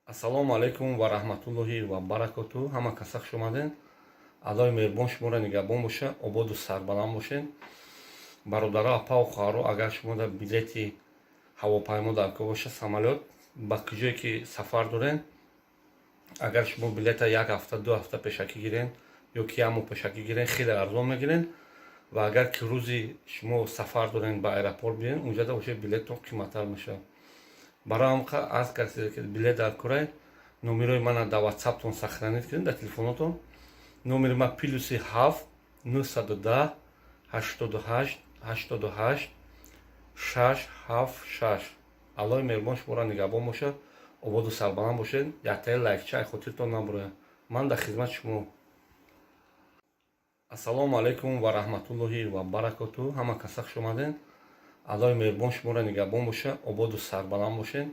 Ассалому алайкум ва раҳматуллоҳи ва баракоту. Ҳама каса хуш омадед. Аллоҳи меҳрубон шуморо нигаҳбон бошад, ободу сарбаланд бошед. Бародаро, апаву хоҳаро, агар шумо дар билети ҳавопаймо дар кор бошад, самолёт, ба куҷое ки сафар доред, агар шумо билета як ҳафта, 2 ҳафта пешакӣ гирен ё ки як моҳ пешакӣ гирен, хеле арзон мегирен. Ва агар ки рӯзи шумо сафар дорен, ба аэропорт биен, унҷада уже билеттон қиматтар мешавад. Барои ҳамқа аз касе ки билет дар курай, номерои мана дар Ватсаптон сохранить кунед, дар телефонотон. Номери ма Ё ки як моҳ пешакӣ гирен, хеле арзон мегирен. Ва агар ки рӯзи шумо сафар дорен, ба аэропорт биёен, унҷада уже билеттон қиматтар мешавад. Барои ҳам аз касе ки билет дар курай, номерои мана дар Ватсаптон сохранить кунед, дар телефонотон. Номери ма +7 910 88 88 676. Аллоҳи меҳрубон шуморо нигаҳбон бошад, ободу сарбаланд бошед. Яктаи лайкча ай хотиртон набурояд. Ман дар хизмати шумо. Ассалому алайкум ва раҳматуллоҳи ва баракоту. Ҳама каса хуш омадед. Аллоҳи меҳрубон шуморо нигаҳбон бошад, ободу сарбаланд бошед.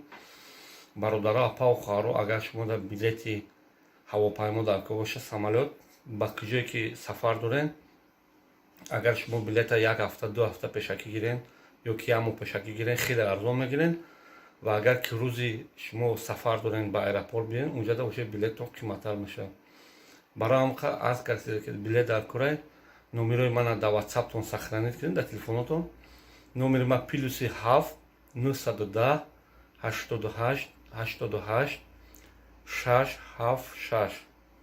Бародаро, апаву хоҳаро, агар шумо дар билети ҳавопаймо дар кор бошад, самолёт, ба куҷое ки сафар доред, агар шумо билета як ҳафта, 2 ҳафта пешакӣ гирен ё ки як моҳ пешакӣ гирен, хеле арзон мегирен. Ва агар ки рӯзи шумо сафар дорен, ба аэропорт биёен, унҷада уже билеттон қиматтар мешавад. Барои ҳам аз касе ки билет дар курай, номерои мана дар Ватсаптон сохранить кунед, дар телефонотон. Номери ма +7 910 88 88 676.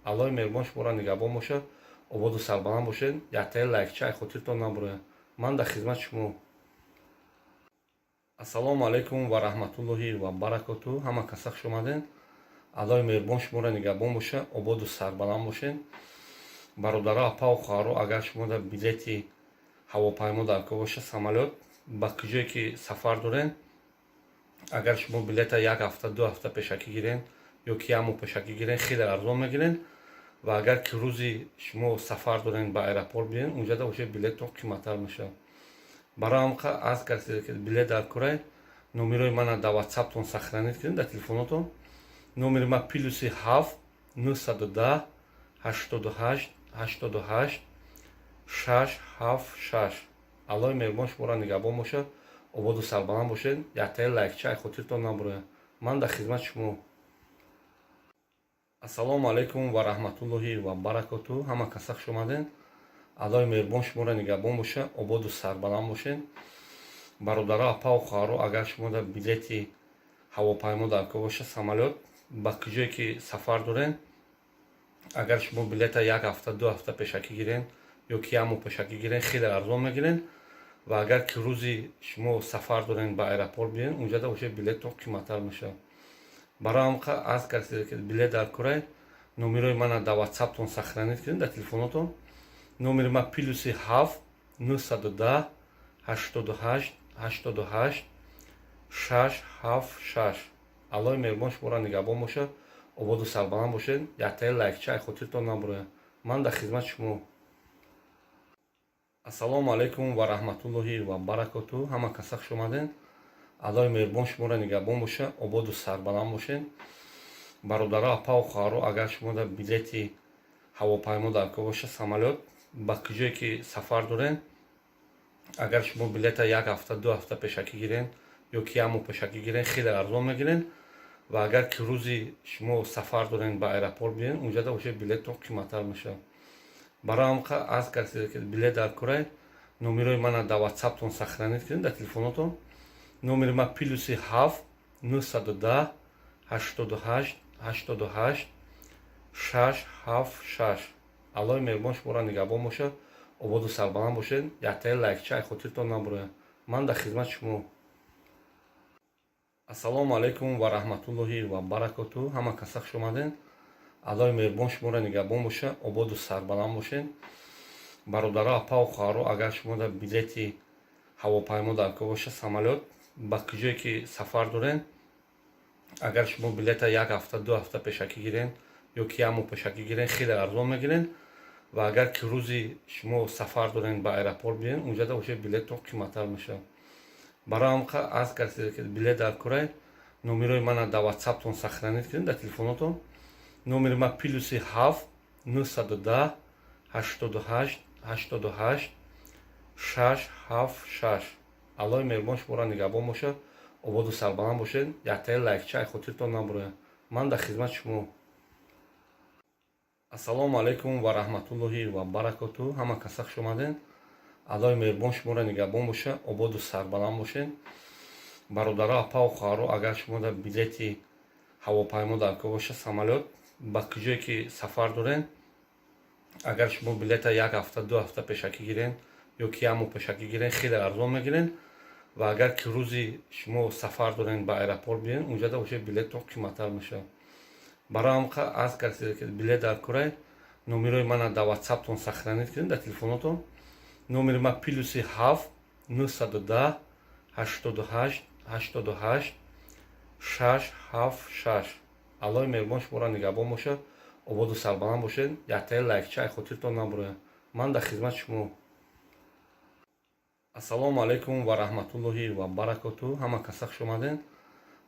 Аллоҳи меҳрубон шуморо нигаҳбон бошад, ободу сарбаланд бошед. Яктаи лайкча ай хотиртон набурояд. Ман дар хизмати шумо. Ассалому алайкум ва раҳматуллоҳи ва баракоту. Ҳама каса хуш омадед. Аллоҳи меҳрубон шуморо нигаҳбон бошад, ободу сарбаланд бошед. Бародаро, апаву хоҳаро, агар шумо дар билети ҳавопаймо дар кор бошад, самолёт, ба куҷое ки сафар доред, агар шумо билета як ҳафта, 2 ҳафта пешакӣ гирен ё ки як моҳ пешакӣ гирен, хеле арзон мегирен. Ва агар ки рӯзи шумо сафар дорен, ба аэропорт биёен, унҷада уже билеттон қиматтар мешавад. Барои ҳам аз касе ки билет дар курай, номерои мана дар Ватсаптон сохранить кунед, дар телефонотон. Номери ма +7 910 88 88 676. Аллоҳи меҳрубон шуморо нигаҳбон бошад, ободу сарбаланд бошед. Яктаи лайкча ай хотиртон набурояд. Ман дар хизмати шумо. Ассалому алайкум ва раҳматуллоҳи ва баракоту. Ҳама каса хуш омадед. Аллоҳи меҳрубон шуморо нигаҳбон бошад, ободу сарбаланд бошед. Бародаро, апаву хоҳаро, агар шумо дар билети ҳавопаймо дар кор бошад, самолёт, ба куҷое ки сафар доред, агар шумо билета як ҳафта, 2 ҳафта пешакӣ гирен ё ки як моҳ пешакӣ гирен, хеле арзон мегирен. Ва агар ки рӯзи шумо сафар дорен, ба аэропорт биёен, унҷада уже билеттон қиматтар мешавад. Барои ҳам аз касе ки билет дар курай, номерои мана дар Ватсаптон сохранить кунед, дар телефонотон. Номери ма +7 910 88 88 676. Аллоҳи меҳрубон шуморо нигаҳбон бошад, ободу сарбаланд бошед. Яктаи лайкча ай хотиртон набурояд. Ман дар хизмати шумо. Ассалому алайкум ва раҳматуллоҳи ва баракоту. Ҳама каса хуш омадед. Аллоҳи меҳрубон шуморо нигаҳбон бошад, ободу сарбаланд бошед. Бародаро, апаву хоҳаро, агар шумо дар билети ҳавопаймо дар кор бошад, самолёт, ба куҷое ки сафар доред, агар шумо билета як ҳафта, 2 ҳафта пешакӣ гирен ё ки як моҳ пешакӣ гирен, хеле арзон мегирен. Ва агар ки рӯзи шумо сафар дорен, ба аэропорт биёен, унҷада уже билеттон қиматтар мешавад. Барои ҳам аз касе ки билет дар курай, номерои мана дар Ватсаптон сохранить кунед, дар телефонотон. Номери ма +7 910 88 88 676. Аллоҳи меҳрубон шуморо нигаҳбон бошад, ободу сарбаланд бошед. Яктаи лайкча ай хотиртон набурояд. Ман дар хизмати шумо. Ассалому алайкум ва раҳматуллоҳи ва баракоту. Ҳама каса хуш омадед. Аллоҳи меҳрубон шуморо нигаҳбон бошад, ободу сарбаланд бошед. Бародаро, апаву хоҳаро, агар шумо дар билети ҳавопаймо дар кор бошад, самолёт, ба куҷое ки сафар доред, агар шумо билета як ҳафта, 2 ҳафта пешакӣ гирен ё ки як моҳ пешакӣ гирен, хеле арзон мегирен. Ва агар ки рӯзи шумо сафар дорен, ба аэропорт биёен, унҷада уже билеттон қиматтар мешавад. Барои ҳам аз касе ки билет дар курай, номерои мана дар Ватсаптон сохранить кунед, дар телефонотон. Номери ма +7 910 88 88 676. Аллоҳи меҳрубон шуморо нигаҳбон бошад, ободу сарбаланд бошед. Яктаи лайкча ай хотиртон набурояд. Ман дар хизмати шумо. Ассалому алайкум ва раҳматуллоҳи ва баракоту. Ҳама каса хуш омадед. Аллоҳи меҳрубон шуморо нигаҳбон бошад, ободу сарбаланд бошед. Бародаро, апаву хоҳаро, агар шумо дар билети ҳавопаймо дар кор бошад, самолёт, ба куҷое ки сафар доред, Агар шумо билета як ҳафта, 2 ҳафта пешакӣ гирен ё ки як моҳ пешакӣ гирен, хеле арзон мегирен. Ва агар ки рӯзи шумо сафар дорен, ба аэропорт биен, унҷада уже билеттон қиматтар мешавад. Барои ҳам аз касе ки билет дар курай, номерои мана дар Ватсаптон сохранить кунед, дар телефонотон. Номери ма +7 910 88 88 676. Аллоҳи меҳрубон шуморо нигаҳбон бошад, ободу сарбаланд бошед. Яктаи лайкча ай хотиртон набурояд. Ман дар хизмати шумо. Ассалому алайкум ва раҳматуллоҳи ва баракоту. Ҳама каса хуш омадед.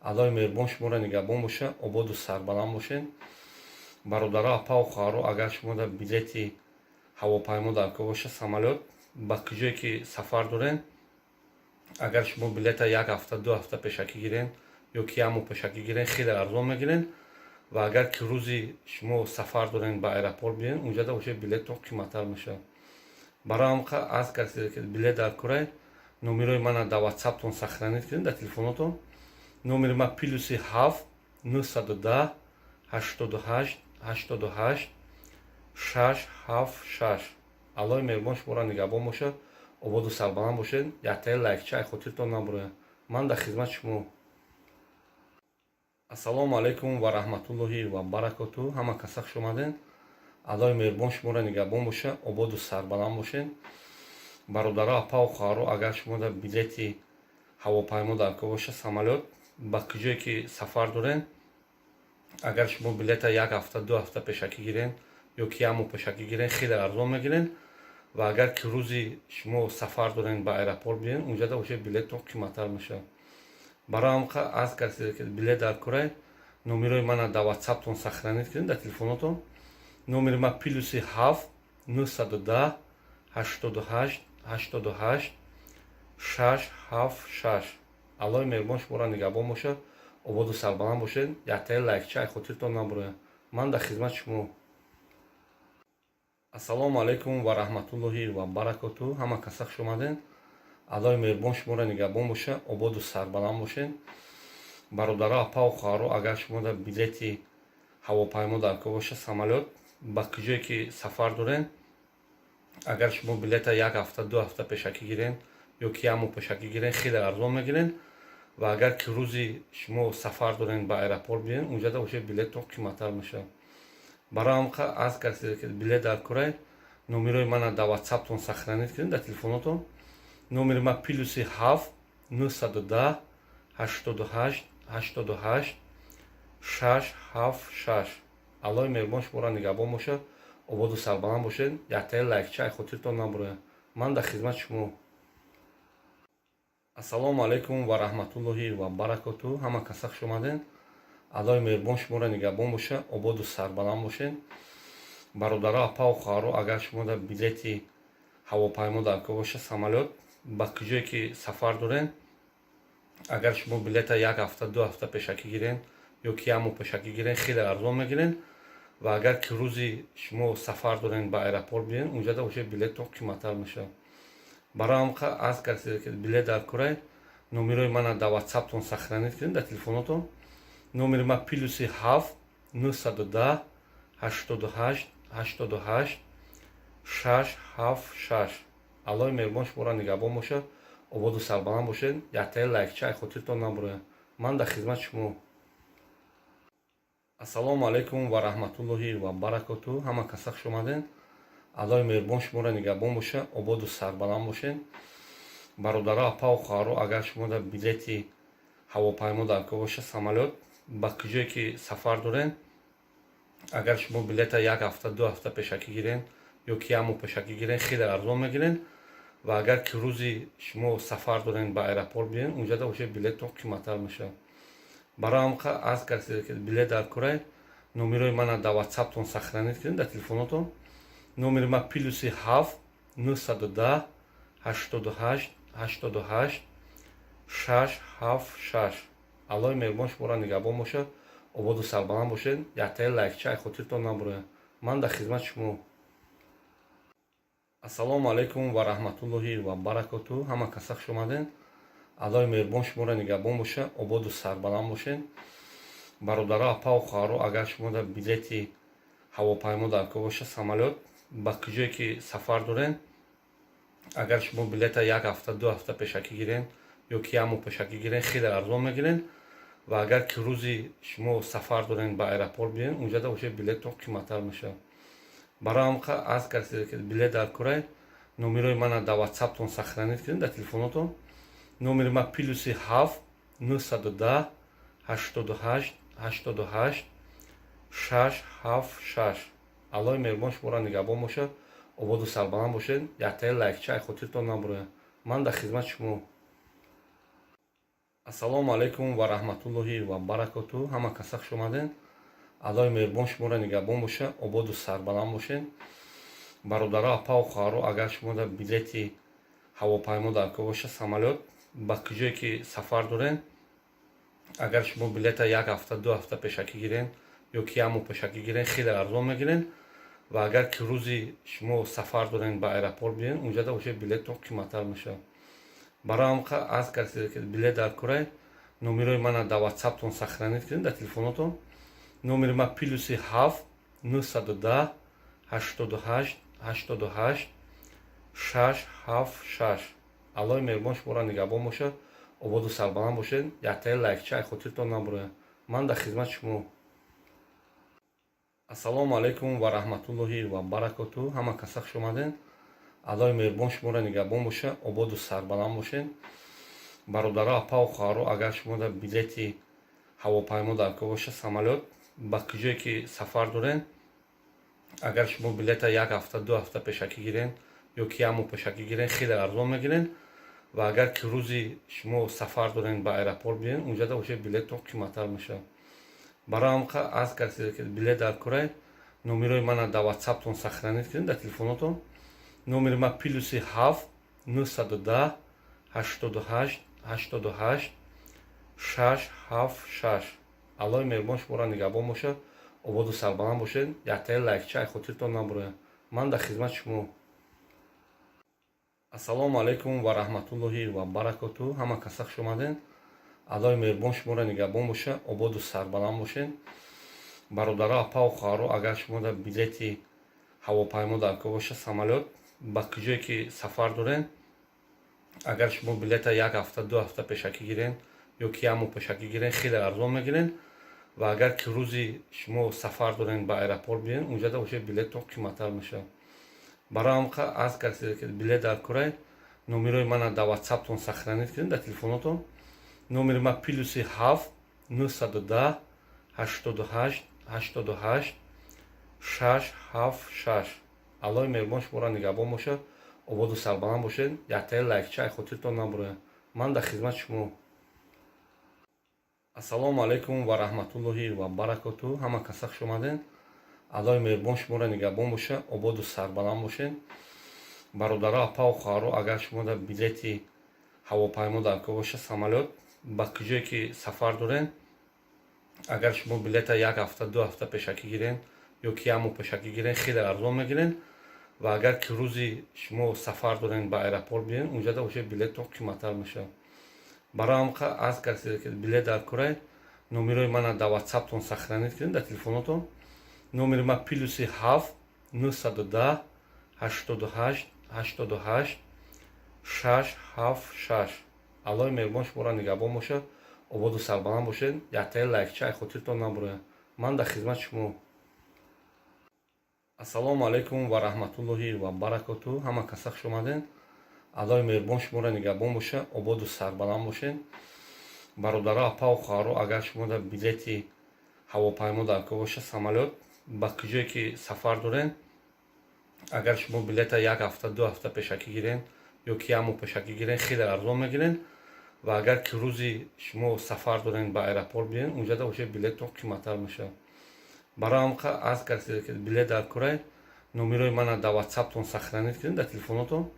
Аллоҳи меҳрубон шуморо нигаҳбон бошад, ободу сарбаланд бошед. Бародаро, апаву хоҳаро, агар шумо дар билети ҳавопаймо дар кор бошад, самолёт, ба куҷое ки сафар дорен, агар шумо билета як ҳафта, 2 ҳафта пешакӣ гирен ё ки як моҳ пешакӣ гирен, хеле арзон мегирен. Ва агар ки рӯзи шумо сафар дорен, ба аэропорт биен, унҷада уже билеттон қиматтар мешавад. Барои ҳам аз касе ки билет дар курай, номерои мана дар Ватсаптон сохранить кунед, дар телефонотон. Номери ма +7 910 88 88 676. Аллоҳи меҳрубон шуморо нигаҳбон бошад, ободу сарбаланд бошед. Яктаи лайкча ай хотиртон набурояд. Ман дар хизмати шумо. Ассалому алайкум ва раҳматуллоҳи ва баракоту. Ҳама каса хуш омадед. Аллоҳи меҳрубон шуморо нигаҳбон бошад, ободу сарбаланд бошед. Бародаро, апаву хоҳаро, агар шумо дар билети ҳавопаймо дар кор бошад, самолёт, ба куҷое ки сафар дорен, агар шумо билета як ҳафта, 2 ҳафта пешакӣ гирен ё ки як моҳ пешакӣ гирен, хеле арзон мегирен. Ва агар ки рӯзи шумо сафар дорен, ба аэропорт биен, унҷада уже билеттон қиматтар мешавад. Барои ҳам аз касе ки билет дар курай, номерои мана дар Ватсаптон сохранить кунед, дар телефонотон. Номери ма +7 910 88 88 676. Аллоҳи меҳрубон шуморо нигаҳбон бошад, ободу сарбаланд бошед. Яктаи лайкча ай хотиртон набурояд. Ман дар хизмати шумо. Ассалому алайкум ва раҳматуллоҳи ва баракоту. Ҳама каса хуш омадед. Аллоҳи меҳрубон шуморо нигаҳбон бошад, ободу сарбаланд бошед. Бародаро, апаву хоҳаро, агар шумо дар билети ҳавопаймо дар кор бошад, самолёт, ба куҷое ки сафар дорен, агар шумо билета як ҳафта, 2 ҳафта пешакӣ гирен ё ки як моҳ пешакӣ гирен, хеле арзон мегирен. Ва агар ки рӯзи шумо сафар дорен, ба аэропорт биен, унҷада уже билеттон қиматтар мешавад. Барои ҳам аз касе ки билет дар курай, номерои мана дар Ватсаптон сохранить кунед, дар телефонотон. Номери ма +7 910 88 88 676. Аллоҳи меҳрубон шуморо нигаҳбон бошад, ободу сарбаланд бошед. Яктаи лайкча ай хотиртон набурояд. Ман дар хизмати шумо. Ассалому алайкум ва раҳматуллоҳи ва баракоту. Ҳама каса хуш омадед. Аллоҳи меҳрубон шуморо нигаҳбон бошад, ободу сарбаланд бошед. Бародаро, апаву хоҳаро, агар шумо дар билети ҳавопаймо дар кор бошад, самолёт, ба куҷое ки сафар дорен, агар шумо билета як ҳафта, 2 ҳафта пешакӣ гирен ё ки як моҳ пешакӣ гирен, хеле арзон мегирен. Ва агар ки рӯзи шумо сафар дорен, ба аэропорт биен, унҷада уже билеттон қиматтар мешавад. Барои ҳам аз касе ки билет дар курай, номерои мана дар Ватсаптон сохранить кунед, дар телефонотон. Номери ма +7 910 88 88 676. Аллоҳи меҳрубон шуморо нигаҳбон бошад, ободу сарбаланд бошед. Яктаи лайкча ай хотиртон набурояд. Ман дар хизмати шумо. Ассалому алайкум ва раҳматуллоҳи ва баракоту. Ҳама каса хуш омадед. Аллоҳи меҳрубон шуморо нигаҳбон бошад, ободу сарбаланд бошед. Бародаро, апаву хоҳаро, агар шумо дар билети ҳавопаймо дар кор бошад, самолёт, ба куҷое ки сафар дорен, агар шумо билета як ҳафта, 2 ҳафта пешакӣ гирен ё ки як моҳ пешакӣ гирен, хеле арзон мегирен. Ва агар ки рӯзи шумо сафар дорен, ба аэропорт биен, унҷада уже билеттон қиматтар мешавад. Барои ҳам аз касе ки билет дар курай, номерои мана дар Ватсаптон сохранить кунед, дар телефонотон. Номери ма +7 910 88 88 676. Аллоҳи меҳрубон шуморо нигаҳбон бошад, ободу сарбаланд бошед. Яктаи лайкча ай хотиртон набурояд. Ман дар хизмати шумо. Ассалому алайкум ва раҳматуллоҳи ва баракоту. Ҳама каса хуш омадед. Аллоҳи меҳрубон шуморо нигаҳбон бошад, ободу сарбаланд бошед. Бародаро, апаву хоҳаро, агар шумо дар билети ҳавопаймо дар кор бошад, самолёт, ба куҷое ки сафар дорен, агар шумо билета як ҳафта, 2 ҳафта пешакӣ гирен ё ки як моҳ пешакӣ гирен, хеле арзон мегирен. Ва агар ки рӯзи шумо сафар дорен, ба аэропорт биен, унҷада уже билеттон қиматтар мешавад. Барои ҳам аз касе ки билет дар курай, номерои мана дар Ватсаптон сохранить кунед, дар телефонотон. Номери ма Ба куҷое ки сафар дорен, агар шумо билета як ҳафта, 2 ҳафта пешакӣ гирен ё ки як моҳ пешакӣ гирен, хеле арзон мегирен. Ва агар ки рӯзи шумо сафар дорен, ба аэропорт биёен, унҷада уже билеттон қиматтар мешавад. Барои ҳам аз касе ки билет дар курай, номерои мана дар ватсаптон сохранить кунед, дар телефонотон. Номери ма +7 910 88 88 676. Аллоҳи меҳрубон шуморо нигаҳбон бошад, ободу сарбаланд бошед. Яктаи лайкча ай хотиртон набурояд. Ман дар хизмати шумо. Ассалому алайкум ва раҳматуллоҳи ва баракоту. Ҳама каса хуш омаден. Аллоҳи меҳрубон шуморо нигаҳбон бошад, ободу сарбаланд бошед. Бародаро, апаву хоҳаро, агар шумо дар билети ҳавопаймо дар кор бошад, самолёт, ба куҷое ки сафар дорен, агар шумо билета як ҳафта, 2 ҳафта пешакӣ гирен ё ки як моҳ пешакӣ гирен, хеле арзон мегирен. Ва агар ки рӯзи шумо сафар дорен, ба аэропорт биёен, унҷада уже билеттон қиматтар мешавад. Барои ҳам аз касе ки билет дар курай, номерои мана дар ватсаптон сохранить кунед, дар телефонотон. Номери ма +7 910 88 88 676. Аллоҳи меҳрубон шуморо нигаҳбон бошад, ободу сарбаланд бошед. Яктаи лайкча ай хотиртон набурояд. Ман дар хизмати шумо. Ассалому алайкум ва раҳматуллоҳи ва баракоту. Ҳама каса хуш омаден. Аллоҳи меҳрубон шуморо нигаҳбон бошад, ободу сарбаланд бошед. Бародаро, апаву хоҳаро, агар шумо дар билети ҳавопаймо дар кор бошад, самолёт, ба куҷое ки сафар дорен, агар шумо билета як ҳафта, 2 ҳафта пешакӣ гирен ё ки як моҳ пешакӣ гирен, хеле арзон мегирен. Ва агар ки рӯзи шумо сафар дорен, ба аэропорт биёен, унҷада уже билеттон қиматтар мешавад. Барои ҳам аз касе ки билет дар курай, номерои мана дар ватсаптон сохранить кунед, дар телефонотон. Номери ма +7 910 88 88 676. Аллоҳи меҳрубон шуморо нигаҳбон бошад, ободу сарбаланд бошед. Яктаи лайкча ай хотиртон набурояд. Ман дар хизмати шумо. Ассалому алайкум ва раҳматуллоҳи ва баракоту. Ҳама каса хуш омаден. Аллоҳи меҳрубон шуморо нигаҳбон бошад, ободу сарбаланд бошед. Бародаро, апаву хоҳаро, агар шумо дар билети ҳавопаймо дар кор бошад, самолёт, ба куҷое ки сафар дорен, агар шумо билета як ҳафта, 2 ҳафта пешакӣ гирен ё ки як моҳ пешакӣ гирен, хеле арзон мегирен. Ва агар ки рӯзи шумо сафар дорен, ба аэропорт биёен, унҷада уже билеттон қиматтар мешавад. Барои ҳам аз касе ки билет дар курай, номерои мана дар ватсаптон сохранить кунед, дар телефонотон. Номери ма +7 910 88 88 676. Аллоҳи меҳрубон шуморо нигаҳбон бошад, ободу сарбаланд бошед. Яктаи лайкча ай хотиртон набурояд. Ман дар хизмати шумо. Ассалому алайкум ва раҳматуллоҳи ва баракоту. Ҳама каса хуш омаден. Аллоҳи меҳрубон шуморо нигаҳбон бошад, ободу сарбаланд бошед. Бародаро, апаву хоҳаро, агар шумо дар билети ҳавопаймо дар кор бошад, самолёт, ба куҷое ки сафар дорен, агар шумо билета як ҳафта, 2 ҳафта пешакӣ гирен ё ки як моҳ пешакӣ гирен, хеле арзон мегирен. Ва агар ки рӯзи шумо сафар дорен, ба аэропорт биёен, унҷада уже билеттон қиматтар мешавад. Барои ҳам аз касе ки билет дар курай, номерои мана дар ватсаптон сохранить кунед, дар телефонотон. Номери ма +7 910 88 88 676. Аллоҳи меҳрубон шуморо нигаҳбон бошад, ободу сарбаланд бошед. Яктаи лайкча ай хотиртон набурояд. Ман дар хизмати шумо. Ассалому алайкум ва раҳматуллоҳи ва баракоту. Ҳама каса хуш омаден. Аллоҳи меҳрубон шуморо нигаҳбон бошад, ободу сарбаланд бошед. Бародаро, апаву хоҳаро, агар шумо дар билети ҳавопаймо дар кор бошад, самолёт, ба куҷое ки сафар дорен, агар шумо билета як ҳафта, 2 ҳафта пешакӣ гирен ё ки як моҳ пешакӣ гирен, хеле арзон мегирен. Ва агар ки рӯзи шумо сафар дорен, ба аэропорт биёен, унҷада уже билеттон қиматтар мешавад. Барои ҳам аз касе ки билет дар курай, номерои мана дар ватсаптон сохранить кунед, дар телефонотон.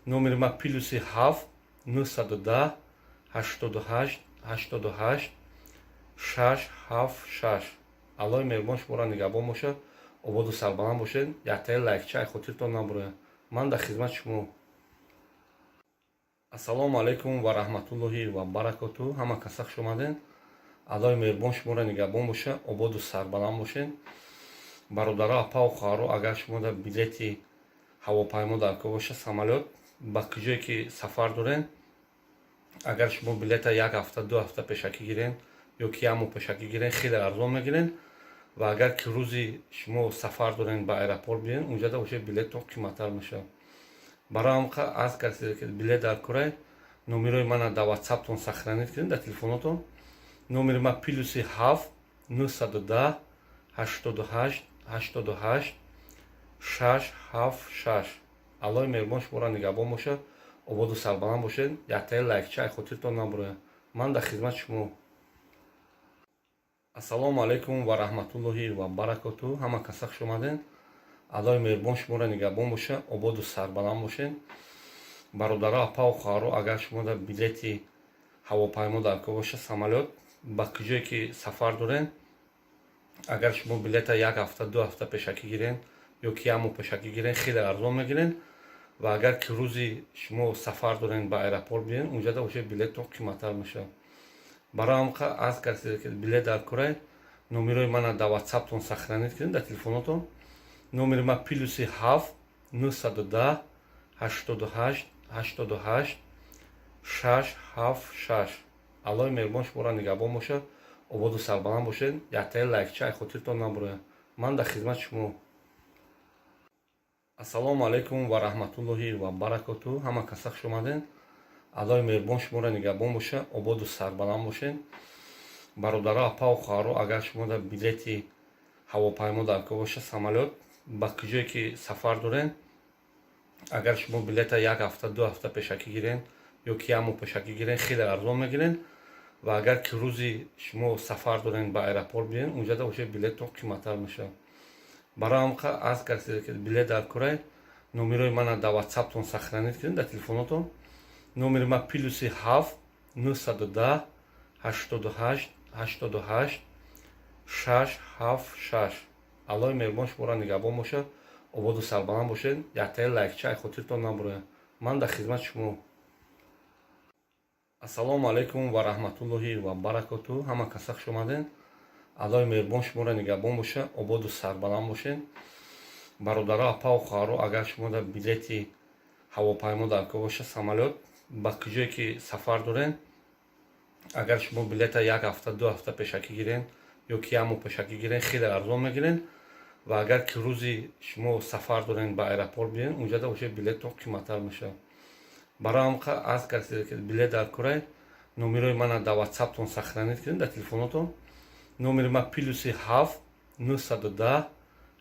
Номери ма +7 910 88 88 676. Аллоҳи меҳрубон шуморо нигаҳбон бошад, ободу сарбаланд бошед. Яктаи лайкча ай хотиртон набурояд. Ман дар хизмати шумо. Ассалому алайкум ва раҳматуллоҳи ва баракоту. Ҳама каса хуш омаден. Аллоҳи меҳрубон шуморо нигаҳбон бошад, ободу сарбаланд бошед. Бародаро, апау хоҳаро, агар шумо дар билети ҳавопаймо дар кор боша, самолёт, ба куҷое ки сафар дорен, агар шумо билета як ҳафта, 2 ҳафта пешакӣ гирен ё ки як моҳ пешакӣ гирен, хеле арзон мегирен. Ва агар ки рӯзи шумо сафар дорен, ба аэропорт биёен, унҷада уже билеттон қиматтар мешавад. Барои ҳам арз кардед, ки билет дар корай, номерои мана дар ватсаптон сохранить кунед, дар телефонотон. Номери ма +7 910 88 88 676. Аллоҳи меҳрубон шуморо нигаҳбон бошад, ободу сарбаланд бошед. Яктаи лайкча хотиртон набурояд. Ман дар хизмати шумо. Ассалому алайкум ва раҳматуллоҳи ва баракоту. Ҳама каса хуш омадед. Аллоҳи меҳрубон шуморо нигаҳбон бошад, ободу сарбаланд бошед. Бародаро, апау хоҳаро, агар шумо дар билети ҳавопаймо дар кор боша, самолёт, ба куҷое ки сафар дорен, агар шумо билета як ҳафта, 2 ҳафта пешакӣ гирен ё ки як моҳ пешакӣ гирен, хеле арзон мегирен. Ва агар ки рӯзи шумо сафар дорен, ба аэропорт биёен, унҷада уже билеттон қиматтар мешавад. Барои ҳам арз кардед, ки билет дар корай, номерои мана дар ватсаптон сохранить кунед, дар телефонотон. Номери ма +7 910 88 88 676. Аллоҳи меҳрубон шуморо нигаҳбон бошад, ободу сарбаланд бошед. Яктаи лайкча хотиртон набурояд. Ман дар хизмати шумо. Ассалому алайкум ва раҳматуллоҳи ва баракоту. Ҳама каса хуш омадед. Аллоҳи меҳрубон шуморо нигаҳбон бошад, ободу сарбаланд бошед. Бародаро, апау хоҳаро, агар шумо дар билети ҳавопаймо дар кор боша, самолёт, ба куҷое ки сафар дорен, агар шумо билета як ҳафта, 2 ҳафта пешакӣ гирен ё ки як моҳ пешакӣ гирен, хеле арзон мегирен. Ва агар ки рӯзи шумо сафар дорен, ба аэропорт биёен, унҷада уже билеттон қиматтар мешавад. Барои ҳам арз кардед, ки билет дар корай, номерои мана дар ватсаптон сохранить кунед, дар телефонотон. Номери ма +7 910 88 88 676. Аллоҳи меҳрубон шуморо нигаҳбон бошад, ободу сарбаланд бошед. Яктаи лайкча хотиртон набурояд. Ман дар хизмати шумо. Ассалому алайкум ва раҳматуллоҳи ва баракоту. Ҳама каса хуш омадед. Аллоҳи меҳрубон шуморо нигаҳбон бошад, ободу сарбаланд бошед. Бародаро, апау хоҳаро, агар шумо дар билети ҳавопаймо дар кор боша, самолёт, ба куҷое ки сафар дорен, агар шумо билета як ҳафта, 2 ҳафта пешакӣ гирен ё ки як моҳ пешакӣ гирен, хеле арзон мегирен. Ва агар ки рӯзи шумо сафар дорен, ба аэропорт биёен, унҷада уже билеттон қиматтар мешавад. Барои ҳам арз кардед, ки билет дар корай, номерои мана дар ватсаптон сохранить кунед, дар телефонотон. Номери ма +7 910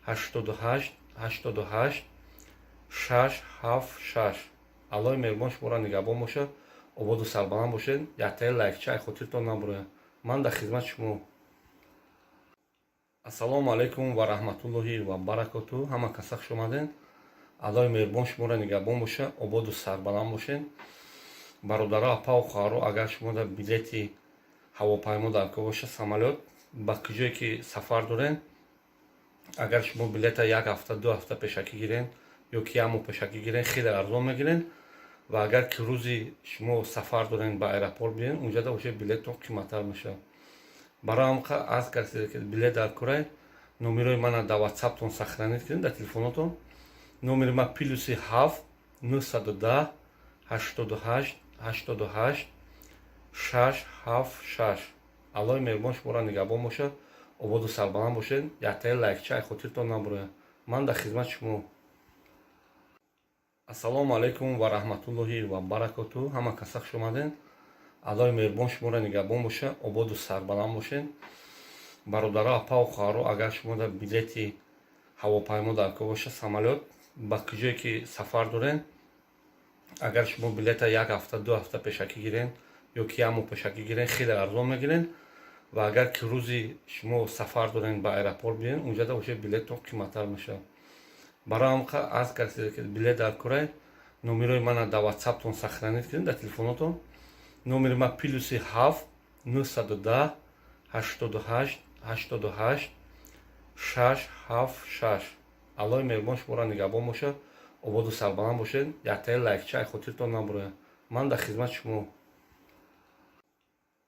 88 88 676. Аллоҳи меҳрубон шуморо нигаҳбон бошад, ободу сарбаланд бошед. Яктаи лайкча хотиртон набурояд. Ман дар хизмати шумо. Ассалому алайкум ва раҳматуллоҳи ва баракоту. Ҳама каса хуш омадед. Аллоҳи меҳрубон шуморо нигаҳбон бошад, ободу сарбаланд бошед. Бародаро, апау хоҳаро, агар шумо дар билети ҳавопаймо дар кор боша, самолёт, ба куҷое ки сафар дорен, агар шумо билета як ҳафта, 2 ҳафта пешакӣ гирен ё ки як моҳ пешакӣ гирен, хеле арзон мегирен. Ва агар ки рӯзи шумо сафар дорен, ба аэропорт биёен, унҷада уже билеттон қиматтар мешавад. Барои ҳам арз кардед, ки билет дар корай, номерои мана дар ватсаптон сохранить кунед, дар телефонотон. Номери ма +7 910 88 88 676. Аллоҳи меҳрубон шуморо нигаҳбон бошад, ободу сарбаланд бошед. Яктаи лайкча хотиртон набурояд. Ман дар хизмати шумо. Ассалому алайкум ва раҳматуллоҳи ва баракоту. Ҳама каса хуш омадед. Аллоҳи меҳрубон шуморо нигаҳбон бошад, ободу сарбаланд бошед. Бародаро, апау хоҳаро, агар шумо дар билети ҳавопаймо дар кор боша, самолёт, ба куҷое ки сафар дорен, агар шумо билета як ҳафта, 2 ҳафта пешакӣ гирен ё ки як моҳ пешакӣ гирен, хеле арзон мегирен. Ва агар ки рӯзи шумо сафар дорен, ба аэропорт биёен, унҷада уже билеттон қиматтар мешавад. Барои ҳам арз кардед, ки билет дар корай, номерои мана дар ватсаптон сохранить кунед, дар телефонотон. Номери ма +7 910 88 88 676. Аллоҳи меҳрубон шуморо нигаҳбон бошад, ободу сарбаланд бошед. Яктаи лайкча хотиртон набурояд. Ман дар хизмати шумо.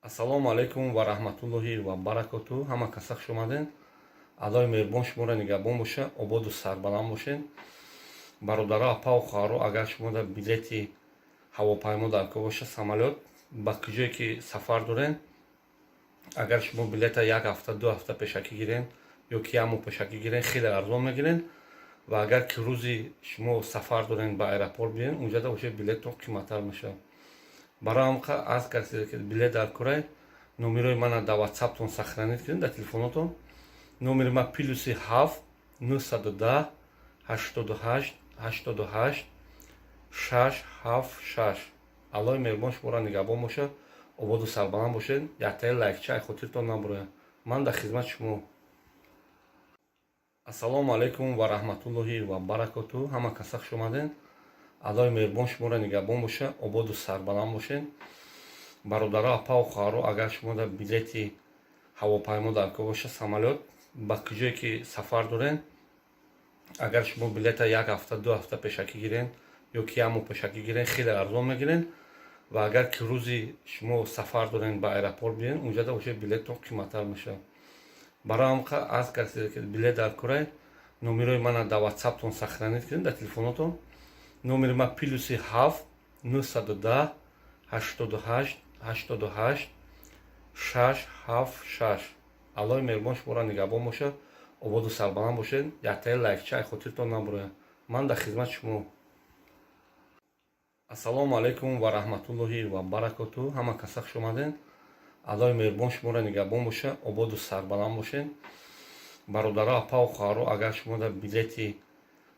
Ассалому алайкум ва раҳматуллоҳи ва баракоту. Ҳама каса хуш омадед. Аллои меҳрубон шуморо нигаҳбон боша, ободу сарбаланд бошед. Бародаро, апаву хоҳаро, агар шумо дар билети ҳавопаймо даркор боша, самолёт, ба куҷое ки сафар дорен, агар шумо билета як ҳафта, 2 ҳафта пешакӣ гирен ё ки як моҳ пешакӣ гирен, хеле арзон мегирен. Ва агар ки рӯзи шумо сафар дорен, ба аэропорт биёен, унҷада уже билеттон қиматтар мешавад. Барои ҳамқа аз касе ки билет даркорай, номерои мана дар Ватсаптон сохранить кунед, дар телефонотон. Номери ма +7 910 88 88 676. Аллои меҳрубон шуморо нигаҳбон бошад, ободу сарбаланд бошед. Яктаи лайкча хотиртон набурояд. Ман дар хизмати шумо. Ассалому алайкум ва раҳматуллоҳи ва баракоту. Ҳама каса хуш омадед. Аллои меҳрубон шуморо нигаҳбон бошад, ободу сарбаланд бошед. Бародаро, апаву хоҳаро, агар шумо дар билети ҳавопаймо даркор боша, самолёт, ба куҷое ки сафар дорен, агар шумо билета як ҳафта, 2 ҳафта пешакӣ гирен ё ки як моҳ пешакӣ гирен, хеле арзон мегирен. Ва агар ки рӯзи шумо сафар дорен, ба аэропорт биёен, унҷада уже билеттон қиматтар мешавад. Барои ҳамқа аз касе ки билет даркорай, номерои мана дар Ватсаптон сохранить кунед, дар телефонотон. Номери ма +7 910 88 88 676. Аллои меҳрубон шуморо нигаҳбон бошад, ободу сарбаланд бошед. Яктаи лайкча хотиртон набурояд. Ман дар хизмати шумо. Ассалому алайкум ва раҳматуллоҳи ва баракоту. Ҳама каса хуш омадед. Аллои меҳрубон шуморо нигаҳбон бошад, ободу сарбаланд бошед. Бародаро, апаву хоҳаро, агар шумо дар билети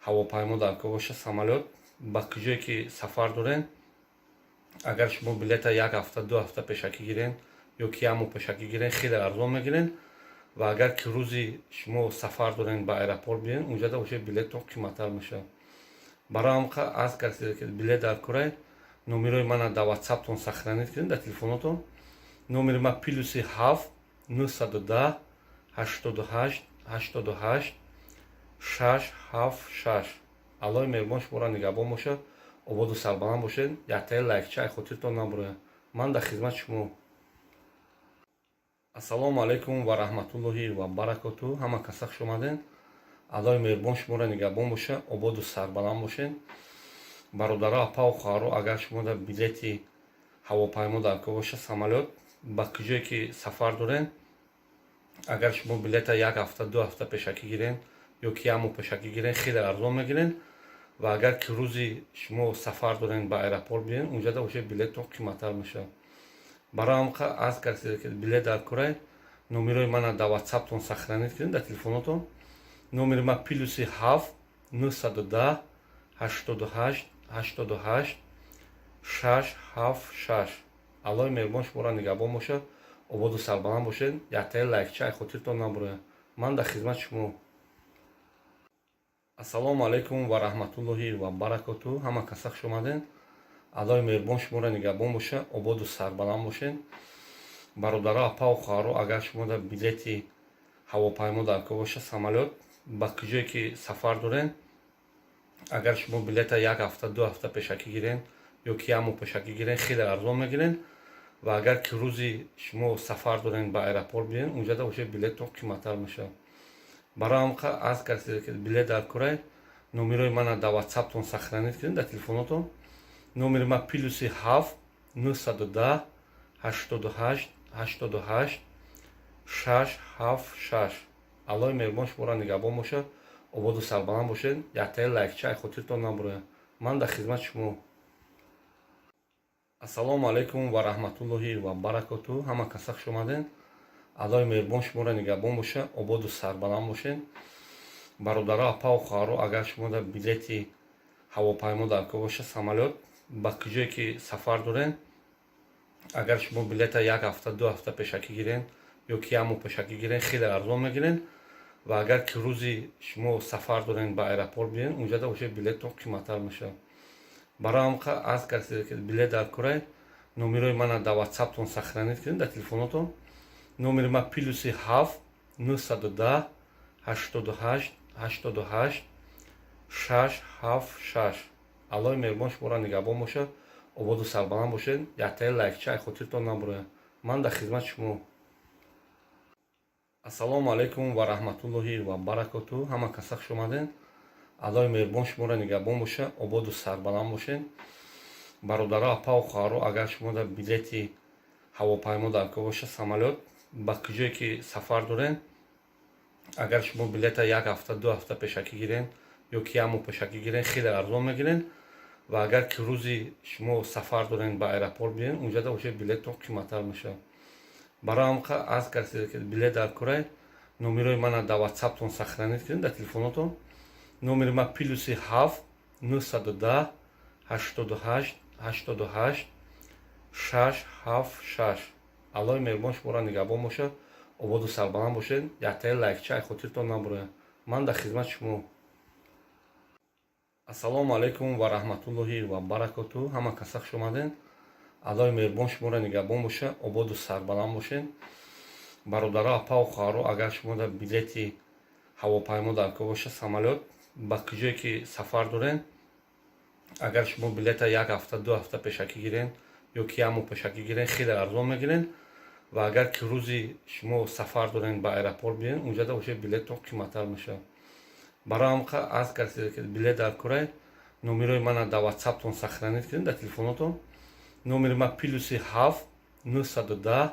ҳавопаймо даркор боша, самолёт, ба куҷое ки сафар дорен, агар шумо билета як ҳафта, 2 ҳафта пешакӣ гирен ё ки як моҳ пешакӣ гирен, хеле арзон мегирен. Ва агар ки рӯзи шумо сафар дорен, ба аэропорт биёен, унҷада уже билеттон қиматтар мешавад. Барои ҳамқа аз касе ки билет даркорай, номерои мана дар Ватсаптон сохранить кунед, дар телефонотон. Номери ма +7 910 88 88 676. Аллои меҳрубон шуморо нигаҳбон бошад, ободу сарбаланд бошед. Яктаи лайкча хотиртон набурояд. Ман дар хизмати шумо. Ассалому алайкум ва раҳматуллоҳи ва баракоту. Ҳама каса хуш омадед. Аллои меҳрубон шуморо нигаҳбон бошад, ободу сарбаланд бошед. Бародаро, апаву хоҳаро, агар шумо дар билети ҳавопаймо даркор боша, самолёт, ба куҷое ки сафар дорен, агар шумо билета як ҳафта, 2 ҳафта пешакӣ гирен ё ки як моҳ пешакӣ гирен, хеле арзон мегирен. Ва агар ки рӯзи шумо сафар дорен, ба аэропорт биёен, унҷада уже билеттон қиматтар мешавад. Барои ҳамқа аз касе ки билет даркорай, номерои мана дар Ватсаптон сохранить кунед, дар телефонотон. Номери ма +7 910 88 88 676. Аллои меҳрубон шуморо нигаҳбон бошад, ободу сарбаланд бошед. Яктаи лайкча хотиртон набурояд. Ман дар хизмати шумо. Ассалому алайкум ва раҳматуллоҳи ва баракоту. Ҳама каса хуш омадед. Аллои меҳрубон шуморо нигаҳбон бошад, ободу сарбаланд бошед. Бародаро, апаву хоҳаро, агар шумо дар билети ҳавопаймо даркор боша, самолёт, ба куҷое ки сафар дорен, агар шумо билета як ҳафта, 2 ҳафта пешакӣ гирен ё ки як моҳ пешакӣ гирен, хеле арзон мегирен. Ва агар ки рӯзи шумо сафар дорен, ба аэропорт биёен, унҷада уже билеттон қиматтар мешавад. Барои ҳамқа аз касе ки билет даркорай, номерои мана дар Ватсаптон сохранить кунед, дар телефонотон. Номери ма +7 910 88 88 676. Аллои меҳрубон шуморо нигаҳбон бошад, ободу сарбаланд бошед. Яктаи лайкча хотиртон набурояд. Ман дар хизмати шумо. Ассалому алайкум ва раҳматуллоҳи ва баракоту. Ҳама каса хуш омадед. Аллои меҳрубон шуморо нигаҳбон бошад, ободу сарбаланд бошед. Бародаро, апаву хоҳаро, агар шумо дар билети ҳавопаймо даркор боша, самолёт, ба куҷое ки сафар дорен, агар шумо билета як ҳафта, 2 ҳафта пешакӣ гирен ё ки як моҳ пешакӣ гирен, хеле арзон мегирен. Ва агар ки рӯзи шумо сафар дорен, ба аэропорт биёен, унҷада уже билеттон қиматтар мешавад. Барои ҳамқа аз касе ки билет даркорай, номерои мана дар Ватсаптон сохранить кунед, дар телефонотон. Номери ма +7 910 88 88 676. Аллои меҳрубон шуморо нигаҳбон бошад, ободу сарбаланд бошед. Яктаи лайкча хотиртон набурояд. Ман дар хизмати шумо. Ассалому алайкум ва раҳматуллоҳи ва баракоту. Ҳама каса хуш омаден. Аллоҳи меҳрубон шуморо нигаҳбон боша, ободу сарбаланд бошен. Бародаро, апаву хоҳаро, агар шумо дар билети ҳавопаймо дар кор боша, самолёт, ба куҷое ки сафар дорен, агар шумо билета як ҳафта, 2 ҳафта пешакӣ гирен ё ки як моҳ пешакӣ гирен, хеле арзон мегирен. Ва агар ки рӯзи шумо сафар дорен, ба аэропорт биёен, унҷада уже билеттон қиматтар мешавад. Барои ҳамқа аз касе ки билет дар корай, номерои мана дар ватсаптон сохранить кунед, дар телефонотон. Номери ма +7 910 88 88 676. Аллоҳи меҳрубон шуморо нигаҳбон бошад, ободу сарбаланд бошед. Яктаи лайкча хотиртон набурояд. Ман дар хизмати шумо. Ассалому алайкум ва раҳматуллоҳи ва баракоту. Ҳама каса хуш омаден. Аллоҳи меҳрубон шуморо нигаҳбон боша, ободу сарбаланд бошед. Бародаро, апаву хоҳаро, агар шумо дар билети ҳавопаймо дар кор боша, самолёт, ба куҷое ки сафар дорен, агар шумо билета як ҳафта, 2 ҳафта пешакӣ гирен ё ки як моҳ пешакӣ гирен, хеле арзон мегирен. Ва агар ки рӯзи шумо сафар дорен, ба аэропорт биёен, унҷада уже билеттон қиматтар мешавад. Барои ҳамқа аз касе ки билет дар корай, номерои мана дар ватсаптон сохранить кунед, дар телефонотон. Номери ма +7 910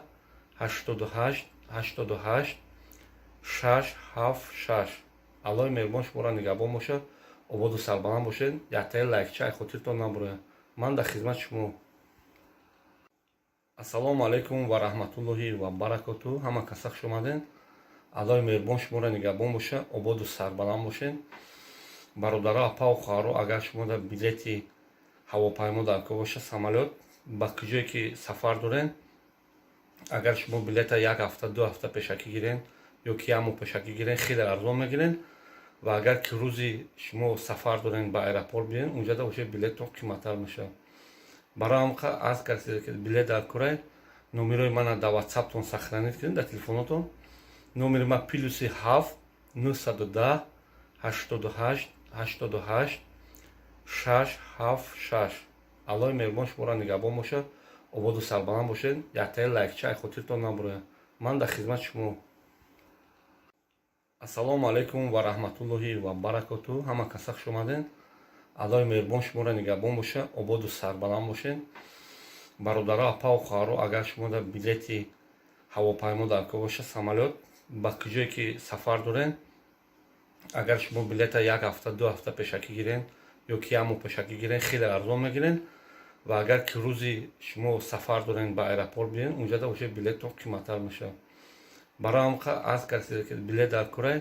88 88 676. Аллоҳи меҳрубон шуморо нигаҳбон бошад, ободу сарбаланд бошед. Яктаи лайкча хотиртон набурояд. Ман дар хизмати шумо. Ассалому алайкум ва раҳматуллоҳи ва баракоту. Ҳама каса хуш омаден. Аллоҳи меҳрубон шуморо нигаҳбон боша, ободу сарбаланд бошед. Бародаро, апаву хоҳаро, агар шумо дар билети ҳавопаймо дар кор боша, самолёт, ба куҷое ки сафар дорен, агар шумо билета як ҳафта, 2 ҳафта пешакӣ гирен ё ки як моҳ пешакӣ гирен, хеле арзон мегирен. Ва агар ки рӯзи шумо сафар дорен, ба аэропорт биёен, унҷада уже билеттон қиматтар мешавад. Барои ҳамқа аз касе ки билет дар корай, номерои мана дар ватсаптон сохранить кунед, дар телефонотон. Номери ма +7 910 88 88 676. Аллоҳи меҳрубон шуморо нигаҳбон бошад, ободу сарбаланд бошед. Яктаи лайкча хотиртон набурояд. Ман дар хизмати шумо. Ассалому алайкум ва раҳматуллоҳи ва баракоту. Ҳама каса хуш омаден. Аллоҳи меҳрубон шуморо нигаҳбон боша, ободу сарбаланд бошед. Бародаро, апаву хоҳаро, агар шумо дар билети ҳавопаймо дар кор боша, самолёт, ба куҷое ки сафар дорен, агар шумо билета як ҳафта, 2 ҳафта пешакӣ гирен ё ки як моҳ пешакӣ гирен, хеле арзон мегирен. Ва агар ки рӯзи шумо сафар дорен, ба аэропорт биёен, унҷада уже билеттон қиматтар мешавад. Барои ҳамқа аз касе ки билет дар корай,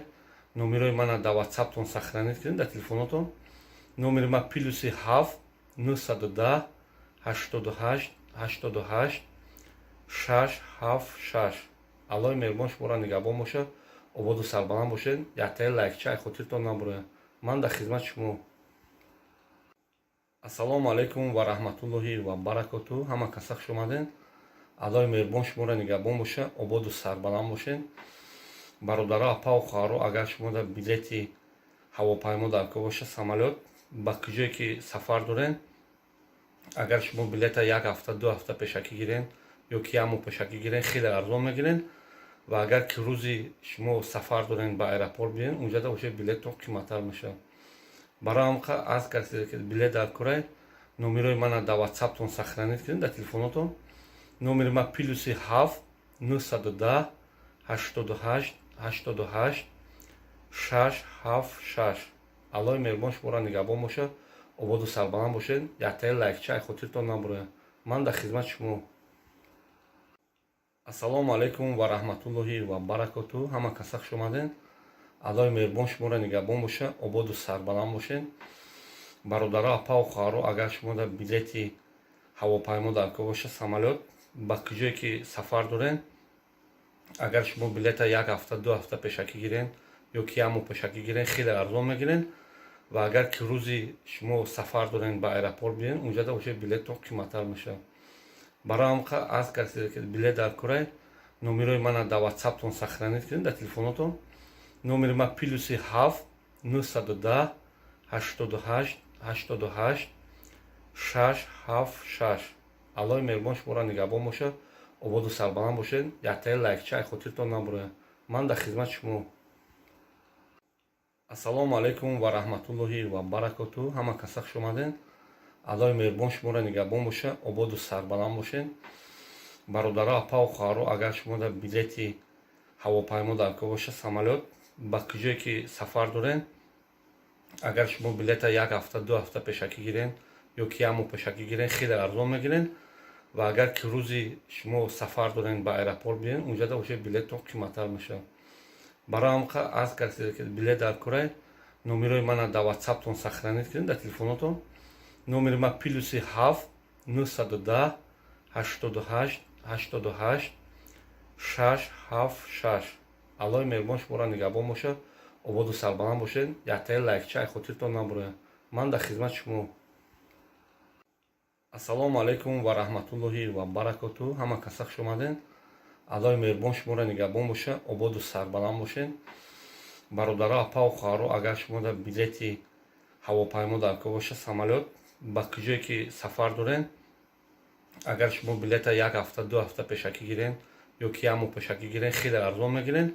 номерои мана дар ватсаптон сохранить кунед, дар телефонотон. Номери ма +7 910 88 88 676. Аллоҳи меҳрубон шуморо нигаҳбон бошад, ободу сарбаланд бошед. Яктаи лайкча хотиртон набурояд. Ман дар хизмати шумо. Ассалому алайкум ва раҳматуллоҳи ва баракоту. Ҳама каса хуш омаден. Аллоҳи меҳрубон шуморо нигаҳбон боша, ободу сарбаланд бошед. Бародаро, апаву хоҳаро, агар шумо дар билети ҳавопаймо дар кор боша, самолёт, ба куҷое ки сафар дорен, агар шумо билета як ҳафта, 2 ҳафта пешакӣ гирен ё ки як моҳ пешакӣ гирен, хеле арзон мегирен. Ва агар ки рӯзи шумо сафар дорен, ба аэропорт биёен, унҷада уже билеттон қиматтар мешавад. Барои ҳамқа аз касе ки билет дар корай, номерои мана дар ватсаптон сохранить кунед, дар телефонотон. Номери ма +7 910 88 88 676. Аллоҳи меҳрубон шуморо нигаҳбон бошад, ободу сарбаланд бошед. Яктаи лайкча хотиртон набурояд. Ман дар хизмати шумо. Ассалому алайкум ва раҳматуллоҳи ва баракоту. Ҳама каса хуш омаден. Аллоҳи меҳрубон шуморо нигаҳбон боша, ободу сарбаланд бошед. Бародаро, апаву хоҳаро, агар шумо дар билети ҳавопаймо дар кор боша, самолёт, ба куҷое ки сафар дорен, агар шумо билета як ҳафта, 2 ҳафта пешакӣ гирен ё ки як моҳ пешакӣ гирен, хеле арзон мегирен. Ва агар ки рӯзи шумо сафар дорен, ба аэропорт биёен, унҷада уже билеттон қиматтар мешавад. Барои ҳамқа аз касе ки билет дар корай, номерои мана дар ватсаптон сохранить кунед, дар телефонотон. Номери ма +7 910 88 88 676. Аллоҳи меҳрубон шуморо нигаҳбон бошад, ободу сарбаланд бошед. Яктаи лайкча хотиртон набурояд. Ман дар хизмати шумо. Ассалому алайкум ва раҳматуллоҳи ва баракоту. Ҳама каса хуш омаден. Аллоҳи меҳрубон шуморо нигаҳбон боша, ободу сарбаланд бошен. Бародаро, апаву хоҳаро, агар шумо дар билети ҳавопаймо дар кор боша, самолёт, ба куҷое ки сафар дорен, агар шумо билета як ҳафта, 2 ҳафта пешакӣ гирен ё ки як моҳ пешакӣ гирен, хеле арзон мегирен. Ва агар ки рӯзи шумо сафар дорен, ба аэропорт биен, унҷада уже билетон қиматтар мешавад. Барои ҳамқа аз касе ки билет дар корай, номерои мана дар ватсаптон сохранить кунед, дар телефонотон. Номери ма +7 910 88 88 676. Аллоҳи меҳрубон шуморо нигаҳбон бошад, ободу сарбаланд бошед. Яктаи лайкча ай хотиртон набурояд. Ман дар хизмати шумо. Ассалому алайкум ва раҳматуллоҳи ва баракоту. Ҳама каса хуш омаден. Аллоҳи меҳрубон шуморо нигаҳбон боша, ободу сарбаланд бошед. Бародаро, апаву хоҳаро, агар шумо дар билети ҳавопаймо дар кор боша, самолёт, ба куҷое ки сафар дорен, агар шумо билета як ҳафта, 2 ҳафта пешакӣ гирен ё ки як моҳ пешакӣ гирен, хеле арзон мегирен.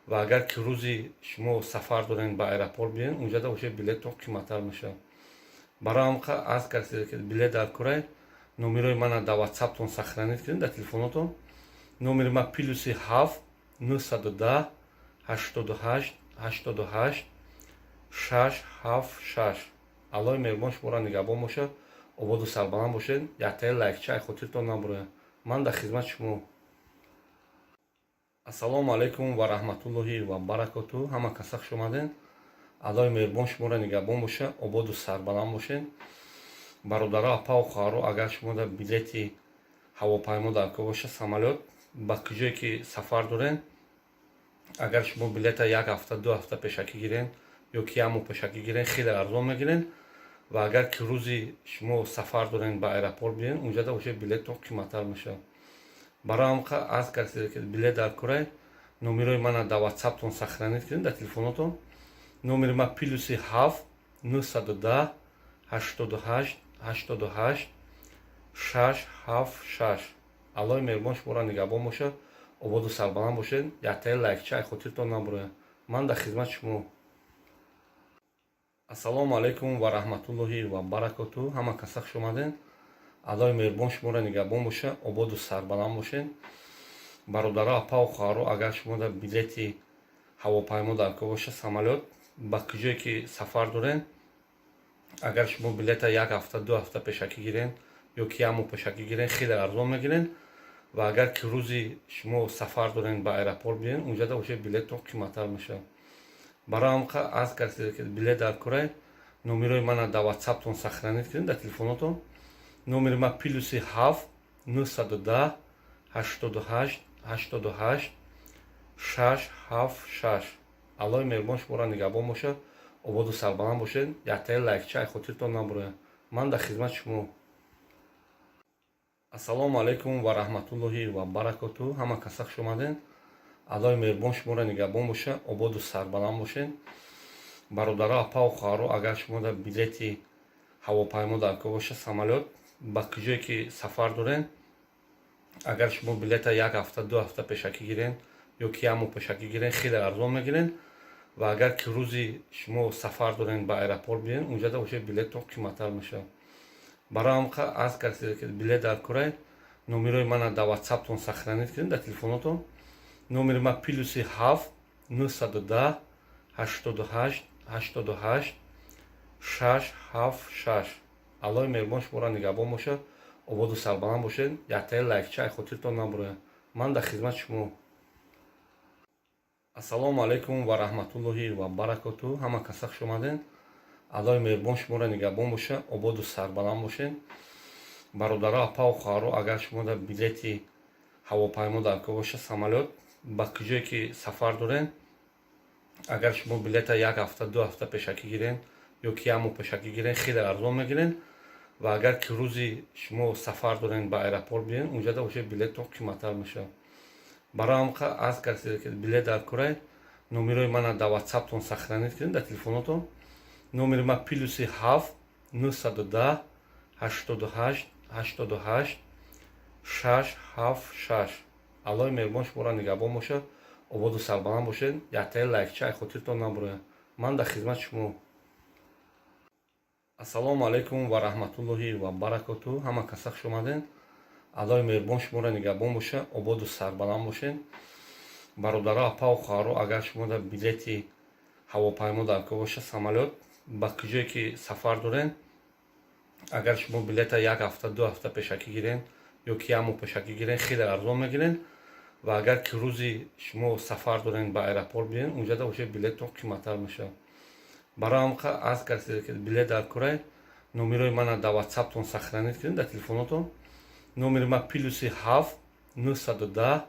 Ва агар ки рӯзи шумо сафар дорен, ба аэропорт биен, унҷада уже билетон қиматтар мешавад. Барои ҳамқа аз касе ки билет дар корай, номерои мана дар ватсаптон сохранить кунед, дар телефонотон. Номери ма +7 910 88 88 676. Аллоҳи меҳрубон шуморо нигаҳбон бошад, ободу сарбаланд бошед. Яктаи лайкча ай хотиртон набурояд. Ман дар хизмати шумо. Ассалому алайкум ва раҳматуллоҳи ва баракоту. Ҳама каса хуш омаден. Аллоҳи меҳрубон шуморо нигаҳбон боша, ободу сарбаланд бошед. Бародаро, апаву хоҳаро, агар шумо дар билети ҳавопаймо дар кор боша, самолёт, ба куҷое ки сафар дорен, агар шумо билета як ҳафта, 2 ҳафта пешакӣ гирен ё ки як моҳ пешакӣ гирен, хеле арзон мегирен. Ва агар ки рӯзи шумо сафар дорен, ба аэропорт биен, унҷада уже билетон қиматтар мешавад. Барои ҳамқа аз касе ки билет дар корай, номерои мана дар ватсаптон сохранить кунед, дар телефонотон. Номери ма +7 910 88 88 676. Аллоҳи меҳрубон шуморо нигаҳбон бошад, ободу сарбаланд бошед. Яктаи лайкча ай хотиртон набурояд. Ман дар хизмати шумо. Ассалому алайкум ва раҳматуллоҳи ва баракоту. Ҳама каса хуш омаден. Аллоҳи меҳрубон шуморо нигаҳбон боша, ободу сарбаланд бошед. Бародаро, апаву хоҳаро, агар шумо дар билети ҳавопаймо дар кор боша, самолёт, ба куҷое ки сафар дорен, агар шумо билета як ҳафта, 2 ҳафта пешакӣ гирен ё ки як моҳ пешакӣ гирен, хеле арзон мегирен. Ва агар ки рӯзи шумо сафар дорен, ба аэропорт биен, унҷада уже билетон қиматтар мешавад. Барои ҳамқа аз касе ки билет дар корай, номерои мана дар ватсаптон сохранить кунед, дар телефонотон. Номери ма +7 910 88 88 676. Аллоҳи меҳрубон шуморо нигаҳбон бошад, ободу сарбаланд бошед. Яктаи лайкча ай хотиртон набурояд. Ман дар хизмати шумо. Ассалому алайкум ва раҳматуллоҳи ва баракоту. Ҳама каса хуш омаден. Аллоҳи меҳрубон шуморо нигаҳбон боша, ободу сарбаланд бошед. Бародаро, апаву хоҳаро, агар шумо дар билети ҳавопаймо дар кор боша, самолёт, ба куҷое ки сафар дорен, агар шумо билета як ҳафта, 2 ҳафта пешакӣ гирен ё ки як моҳ пешакӣ гирен, хеле арзон мегирен. Ва агар ки рӯзи шумо сафар дорен, ба аэропорт биен, унҷада уже билетон қиматтар мешавад. Барои ҳамқа аз касе ки билет дар корай, номерои мана дар ватсаптон сохранить кунед, дар телефонотон. Номери ма +7 910 88 88 676. Аллоҳи меҳрубон шуморо нигаҳбон бошад, ободу сарбаланд бошед. Яктаи лайкча ай хотиртон набурояд. Ман дар хизмати шумо. Ассалому алайкум ва раҳматуллоҳи ва баракоту. Ҳама каса хуш омаден. Аллоҳи меҳрубон шуморо нигаҳбон боша, ободу сарбаланд бошед. Бародаро, апаву хоҳаро, агар шумо дар билети ҳавопаймо дар кор боша, самолёт, ба куҷое ки сафар дорен, агар шумо билета як ҳафта, 2 ҳафта пешакӣ гирен ё ки як моҳ пешакӣ гирен, хеле арзон мегирен. Ва агар ки рӯзи шумо сафар дорен, ба аэропорт биен, унҷада уже билетон қиматтар мешавад. Барои ҳамқа аз касе ки билет дар корай, номерои мана дар ватсаптон сохранить кунед, дар телефонотон. Номери ма +7 910 88 88 676. Аллоҳи меҳрубон шуморо нигаҳбон бошад, ободу сарбаланд бошед. Яктаи лайкча ай хотиртон набурояд. Ман дар хизмати шумо. Ободу сарбаланд бошед. Яктаи лайкча хотиртон набурояд. Ман дар хизмати шумо. Ассалому алайкум ва раҳматуллоҳи ва баракоту. Ҳама каса хуш омадед. Аллоҳи меҳрубон шуморо нигаҳбон боша, ободу сарбаланд бошед. Бародаро, апаву хоҳаро, агар шумо дар билети ҳавопаймо дар кор боша, самолёт, ба куҷое ки сафар доред, агар шумо билета як ҳафта, 2 ҳафта пешакӣ гирен ё ки як моҳ пешакӣ гирен, хеле арзон мегирен. Ва агар ки рӯзи шумо сафар дорен, ба аэропорт биен, унҷада уже билеттон қиматтар мешавад. Барои ҳамқа аз касе ки билет дар корай, номерои мана дар ватсаптон сохранить кунед, дар телефонотон. Номери ма +7 910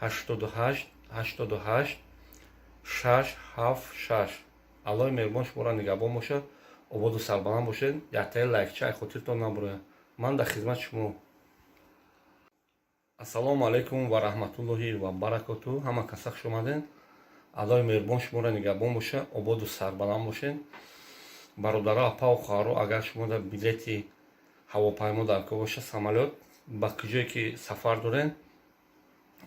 88 88 676. Аллоҳи меҳрубон шуморо нигаҳбон бошад, ободу сарбаланд бошед. Яктаи лайкча хотиртон набурояд. Ман дар хизмати шумо. Ассалому алайкум ва раҳматуллоҳи ва баракоту. Ҳама каса хуш омадед. Аллоҳи меҳрубон шуморо нигаҳбон боша, ободу сарбаланд бошед. Бародаро, апаву хоҳаро, агар шумо дар билети ҳавопаймо дар кор боша, самолёт, ба куҷое ки сафар доред,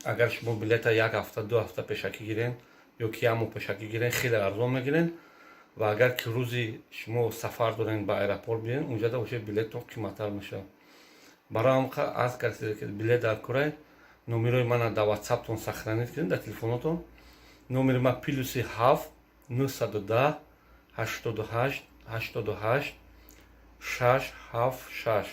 агар шумо билета як ҳафта, 2 ҳафта пешакӣ гирен ё ки як моҳ пешакӣ гирен, хеле арзон мегирен. Ва агар ки рӯзи шумо сафар дорен, ба аэропорт биен, унҷада уже билеттон қиматтар мешавад. Барои ҳамқа аз касе ки билет дар корай, номерои мана дар ватсаптон сохранить кунед, дар телефонотон. Номери ма +7 910 88 88 676.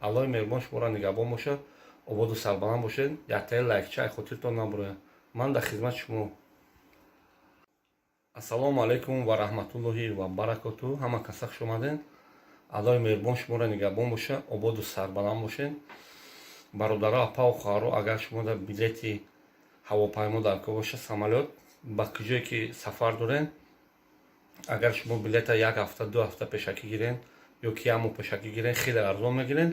Аллоҳи меҳрубон шуморо нигаҳбон бошад, ободу сарбаланд бошед. Яктаи лайкча хотиртон набурояд. Ман дар хизмати шумо. Ассалому алайкум ва раҳматуллоҳи ва баракоту. Ҳама каса хуш омадед. Аллоҳи меҳрубон шуморо нигаҳбон боша, ободу сарбаланд бошед. Бародаро, апаву хоҳаро, агар шумо дар билети ҳавопаймо дар кор боша, самолёт, ба куҷое ки сафар доред, агар шумо билета як ҳафта, 2 ҳафта пешакӣ гирен ё ки як моҳ пешакӣ гирен, хеле арзон мегирен.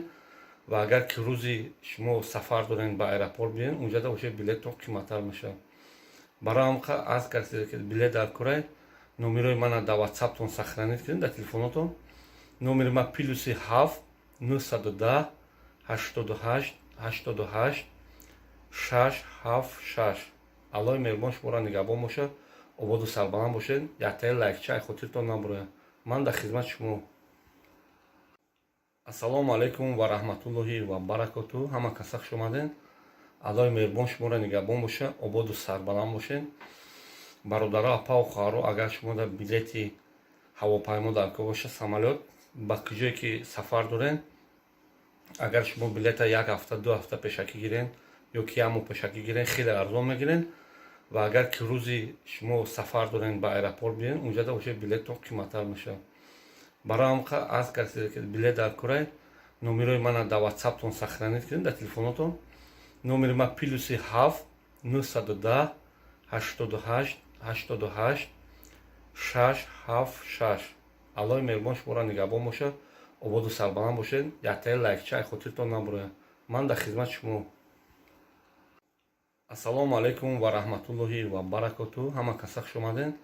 Ва агар ки рӯзи шумо сафар дорен, ба аэропорт биен, унҷада уже билеттон қиматтар мешавад. Барои ҳамқа аз касе ки билет дар корай, номерои мана дар ватсаптон сохранить кунед, дар телефонотон. Номери ма +7 910 88 88 676. Аллоҳи меҳрубон шуморо нигаҳбон бошад, ободу сарбаланд бошед. Яктаи лайкча хотиртон набурояд. Ман дар хизмати шумо. Ассалому алайкум ва раҳматуллоҳи ва баракоту. Ҳама каса хуш омадед. Аллоҳи меҳрубон шуморо нигаҳбон боша, ободу сарбаланд бошед. Бародаро, апаву хоҳаро, агар шумо дар билети ҳавопаймо дар кор боша, самолёт, ба куҷое ки сафар доред, агар шумо билета як ҳафта, 2 ҳафта пешакӣ гирен ё ки як моҳ пешакӣ гирен, хеле арзон мегирен. Ва агар ки рӯзи шумо сафар дорен, ба аэропорт биен, унҷада уже билеттон қиматтар мешавад. Барои ҳамқа аз касе ки билет дар корай, номерои мана дар ватсаптон сохранить кунед, дар телефонотон. Номери ма +7 910 88 88 676. Аллоҳи меҳрубон шуморо нигаҳбон бошад, ободу сарбаланд бошед. Яктаи лайкча хотиртон набурояд. Ман дар хизмати шумо. Ассалому алайкум ва раҳматуллоҳи ва баракоту. Ҳама каса хуш омадед.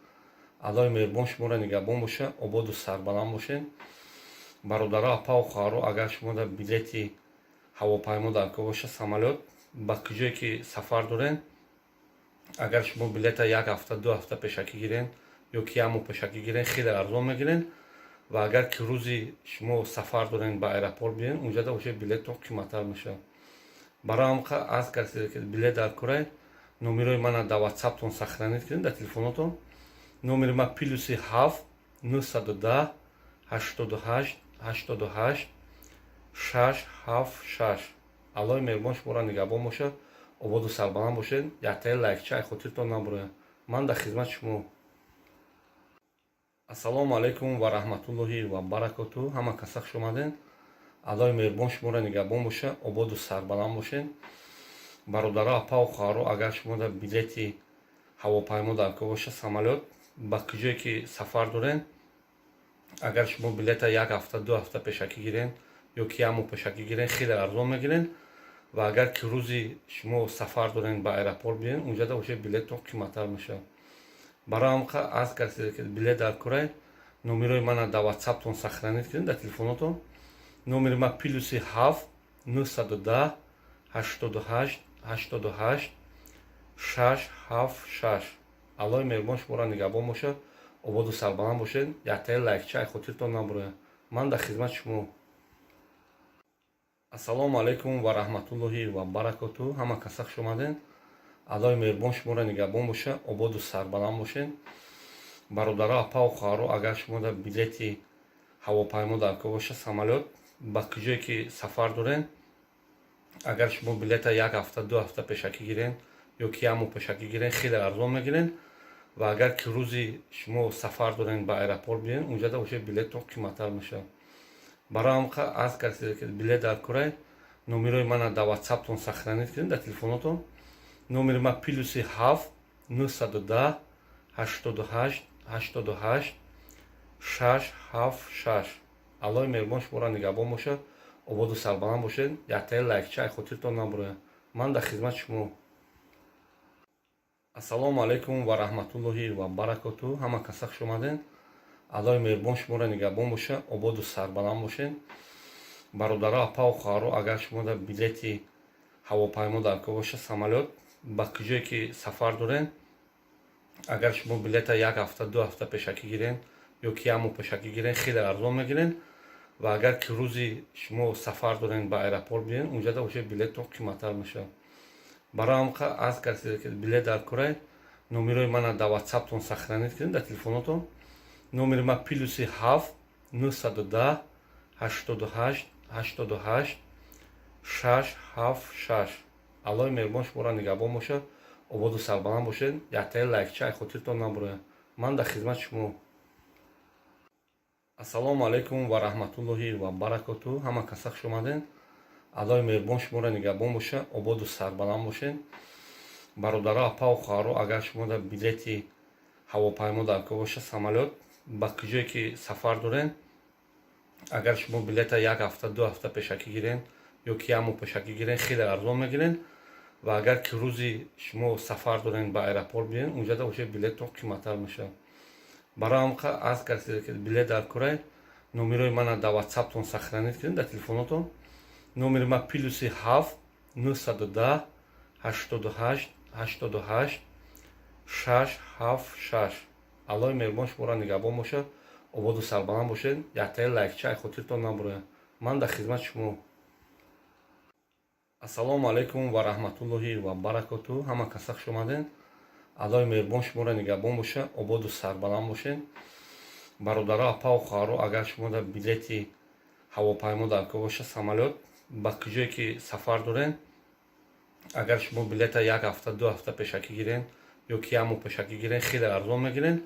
Аллоҳи меҳрубон шуморо нигаҳбон боша, ободу сарбаланд бошед. Бародаро, апаву хоҳаро, агар шумо дар билети ҳавопаймо дар кор боша, самолёт, ба куҷое ки сафар доред, агар шумо билета як ҳафта, 2 ҳафта пешакӣ гирен ё ки як моҳ пешакӣ гирен, хеле арзон мегирен. Ва агар ки рӯзи шумо сафар дорен, ба аэропорт биен, унҷада уже билеттон қиматтар мешавад. Барои ҳамқа аз касе ки билет дар корай, номерои мана дар ватсаптон сохранить кунед, дар телефонотон. Номери ма +7 910 88 88 676. Аллоҳи меҳрубон шуморо нигаҳбон бошад, ободу сарбаланд бошед. Яктаи лайкча хотиртон набурояд. Ман дар хизмати шумо. Ассалому алайкум ва раҳматуллоҳи ва баракоту. Ҳама каса хуш омадед. Аллоҳи меҳрубон шуморо нигаҳбон боша, ободу сарбаланд бошед. Бародаро, апаву хоҳаро, агар шумо дар билети ҳавопаймо дар кор боша, самолёт, ба куҷое ки сафар доред, агар шумо билета як ҳафта, 2 ҳафта пешакӣ гирен ё ки як моҳ пешакӣ гирен, хеле арзон мегирен. Ва агар ки рӯзи шумо сафар дорен, ба аэропорт биен, унҷада уже билеттон қиматтар мешавад. Барои ҳамқа аз касе ки билет дар корай, номерои мана дар ватсаптон сохранить кунед, дар телефонотон. Номери ма +7 910 88 88 676. 6 7 6. Аллои меҳрубон шуморо нигаҳбон бошад, ободу сарбаланд бошед. Яктаи лайкча хотиртон набурояд. Ман дар хизмати шумо. Ассалому алайкум ва раҳматуллоҳи ва баракоту. Ҳама каса хуш омадед. Аллои меҳрубон шуморо нигаҳбон бошад, ободу сарбаланд бошед. Бародаро, апаву хоҳаро, агар шумо дар билети ҳавопаймо дар кор бошад, самолёт, ба куҷое ки сафар доред, агар шумо билета як ҳафта, 2 ҳафта пешакӣ гирен ё ки як моҳ пешакӣ гирен, хеле арзон мегирен. Ва агар ки рӯзи шумо сафар дорен, ба аэропорт биёен, унҷада уже билеттон қиматтар мешавад. Барои ҳам аз касе ки билет дар корай, номерои мана дар ватсаптон сохранить кунед, дар телефонотон. Номери ма +7 910 88 88 676. Аллои меҳрубон шуморо нигаҳбон бошад, ободу сарбаланд бошед. Яктаи лайкча хотиртон набурояд. Ман дар хизмати шумо. Ассалому алайкум ва раҳматуллоҳи ва баракоту. Ҳама каса хуш омадед. Аллои меҳрубон шуморо нигаҳбон бошад, ободу сарбаланд бошед. Бародаро, апаву хоҳаро, агар шумо дар билети ҳавопаймо дар кор бошад, самолёт, ба куҷое ки сафар доред, агар шумо билета як ҳафта, 2 ҳафта пешакӣ гирен ё ки як моҳ пешакӣ гирен, хеле арзон мегирен. Ва агар ки рӯзи шумо сафар дорен, ба аэропорт биёен, унҷада уже билеттон қиматтар мешавад. Барои ҳам аз касе ки билет дар корай, номерои мана дар ватсаптон сохранить кунед, дар телефонотон. Номери ма +7 910 88 88 676. Аллои меҳрубон шуморо нигаҳбон бошад, ободу сарбаланд бошед. Яктаи лайкча хотиртон набурояд. Ман дар хизмати шумо. Ассалому алайкум ва раҳматуллоҳи ва баракоту. Ҳама каса хуш омадед. Аллои меҳрубон шуморо нигаҳбон бошад, ободу сарбаланд бошед. Бародаро, апаву хоҳаро, агар шумо дар билети ҳавопаймо дар кор бошад, самолёт, ба куҷое ки сафар доред, агар шумо билета як ҳафта, 2 ҳафта пешакӣ гирен ё ки як моҳ пешакӣ гирен, хеле арзон мегирен. Ва агар ки рӯзи шумо сафар дорен, ба аэропорт биёен, унҷада уже билеттон қиматтар мешавад. Барои ҳам аз касе ки билет дар корай, номерои мана дар ватсаптон сохранить кунед, дар телефонотон. Номери ма +7 910 88 88 676. Аллои меҳрубон шуморо нигаҳбон бошад, ободу сарбаланд бошед. Яктаи лайкча хотиртон набурояд. Ман дар хизмати шумо. Ассалому алайкум ва раҳматуллоҳи ва баракоту. Ҳама каса хуш омадед. Аллои меҳрубон шуморо нигаҳбон бошад, ободу сарбаланд бошед. Бародаро, апаву хоҳаро, агар шумо дар билети ҳавопаймо дар кор бошад, самолёт, ба куҷое ки сафар доред, агар шумо билета як ҳафта, 2 ҳафта пешакӣ гирен ё ки як моҳ пешакӣ гирен, хеле арзон мегирен.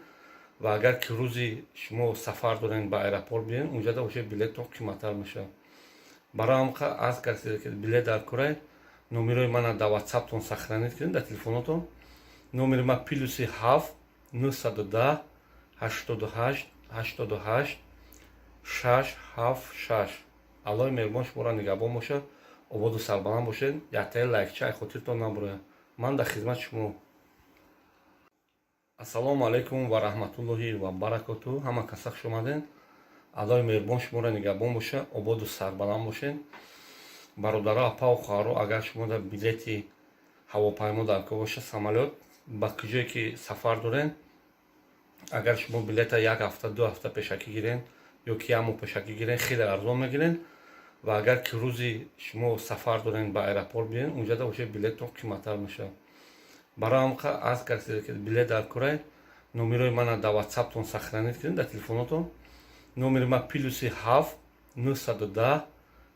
Ва агар ки рӯзи шумо сафар дорен, ба аэропорт биёен, унҷада уже билеттон қиматтар мешавад. Барои ҳам аз касе ки билет дар корай, номерои мана дар ватсаптон сохранить кунед, дар телефонотон. Номери ма +7 910 88 88 676. Аллои меҳрубон шуморо нигаҳбон бошад, ободу сарбаланд бошед. Яктаи лайкча хотиртон набурояд. Ман дар хизмати шумо. Ассалому алайкум ва раҳматуллоҳи ва баракоту. Ҳама каса хуш омадед. Аллои меҳрубон шуморо нигаҳбон бошад, ободу сарбаланд бошед. Бародаро, апаву хоҳаро, агар шумо дар билети ҳавопаймо дар кор бошад, самолёт, ба куҷое ки сафар доред, агар шумо билета як ҳафта, 2 ҳафта пешакӣ гирен ё ки як моҳ пешакӣ гирен, хеле арзон мегирен. Ва агар ки рӯзи шумо сафар дорен, ба аэропорт биёен, унҷада уже билеттон қиматтар мешавад. Барои ҳам аз касе ки билет дар корай, номерои мана дар ватсаптон сохранить кунед, дар телефонотон. Номери ма +7 910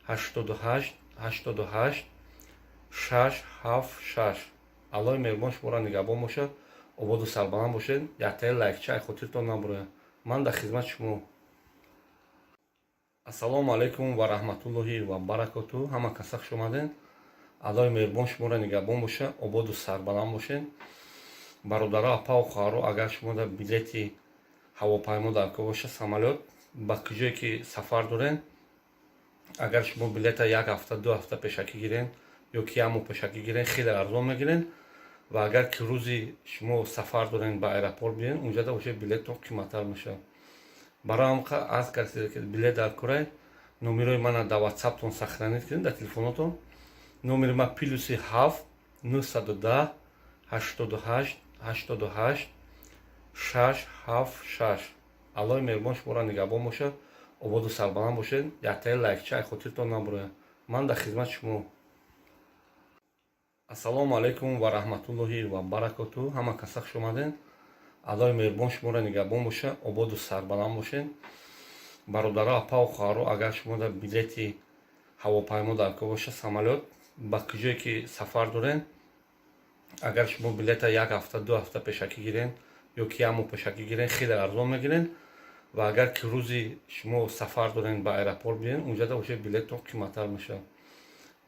88 88 676. Аллои меҳрубон шуморо нигаҳбон бошад, ободу сарбаланд бошед. Яктаи лайкча хотиртон набурояд. Ман дар хизмати шумо. Ассалому алайкум ва раҳматуллоҳи ва баракоту. Ҳама каса хуш омадед. Аллои меҳрубон шуморо нигаҳбон бошад, ободу сарбаланд бошед. Бародаро, апаву хоҳаро, агар шумо дар билети ҳавопаймо дар кор бошад, самолёт, ба куҷое ки сафар доред, агар шумо билета як ҳафта, 2 ҳафта пешакӣ гирен ё ки як моҳ пешакӣ гирен, хеле арзон мегирен. Ва агар ки рӯзи шумо сафар дорен, ба аэропорт биёен, унҷада уже билеттон қиматтар мешавад. Барои ҳам аз касе ки билет дар корай, номерои мана дар ватсаптон сохранить кунед, дар телефонотон. Номери ма +7 910. 88 88 6 7 6. Аллоҳи меҳрубон шуморо нигаҳбон бошад, ободу сарбаланд бошед. Яктаи лайкча ай хотиртон набурояд. Ман дар хизмати шумо. Ассалому алайкум ва раҳматуллоҳи ва баракоту. Ҳама каса хуш омадед. Аллоҳи меҳрубон шуморо нигаҳбон бошад, ободу сарбаланд бошед. Бародаро, апаву хоҳаро, агар шумо дар билети ҳавопаймо дар кор бошад, самолёт, ба куҷое ки сафар доред, агар шумо билета як ҳафта, 2 ҳафта пешакӣ гирен ё ки як моҳ пешакӣ гирен, хеле арзон мегирен. Ва агар ки рӯзи шумо сафар дорен, ба аэропорт биен, унҷада уже билеттон қиматтар мешавад.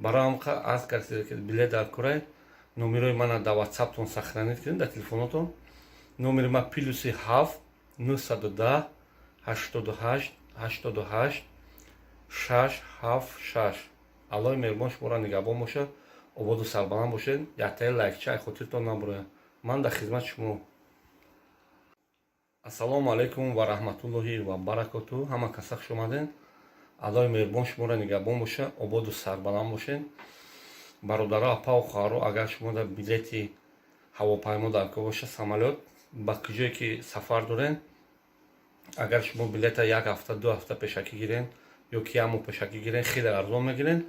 Барои ҳам аз касе ки билет дар корай, номерои мана дар ватсаптон сохранить кунед, дар телефонотон. Номери ма +7 910 88 88 6 7 6. Аллоҳи меҳрубон шуморо нигаҳбон бошад, ободу сарбаланд бошед. Яктаи лайкча ай хотиртон набурояд. Ман дар хизмати шумо. Ассалому алайкум ва раҳматуллоҳи ва баракоту. Ҳама каса хуш омадед. Аллоҳи меҳрубон шуморо нигаҳбон бошад, ободу сарбаланд бошед. Бародаро, апаву хоҳаро, агар шумо дар билети ҳавопаймо дар кор бошад, самолёт, ба куҷое ки сафар доред, агар шумо билета як ҳафта, 2 ҳафта пешакӣ гирен ё ки як моҳ пешакӣ гирен, хеле арзон мегирен.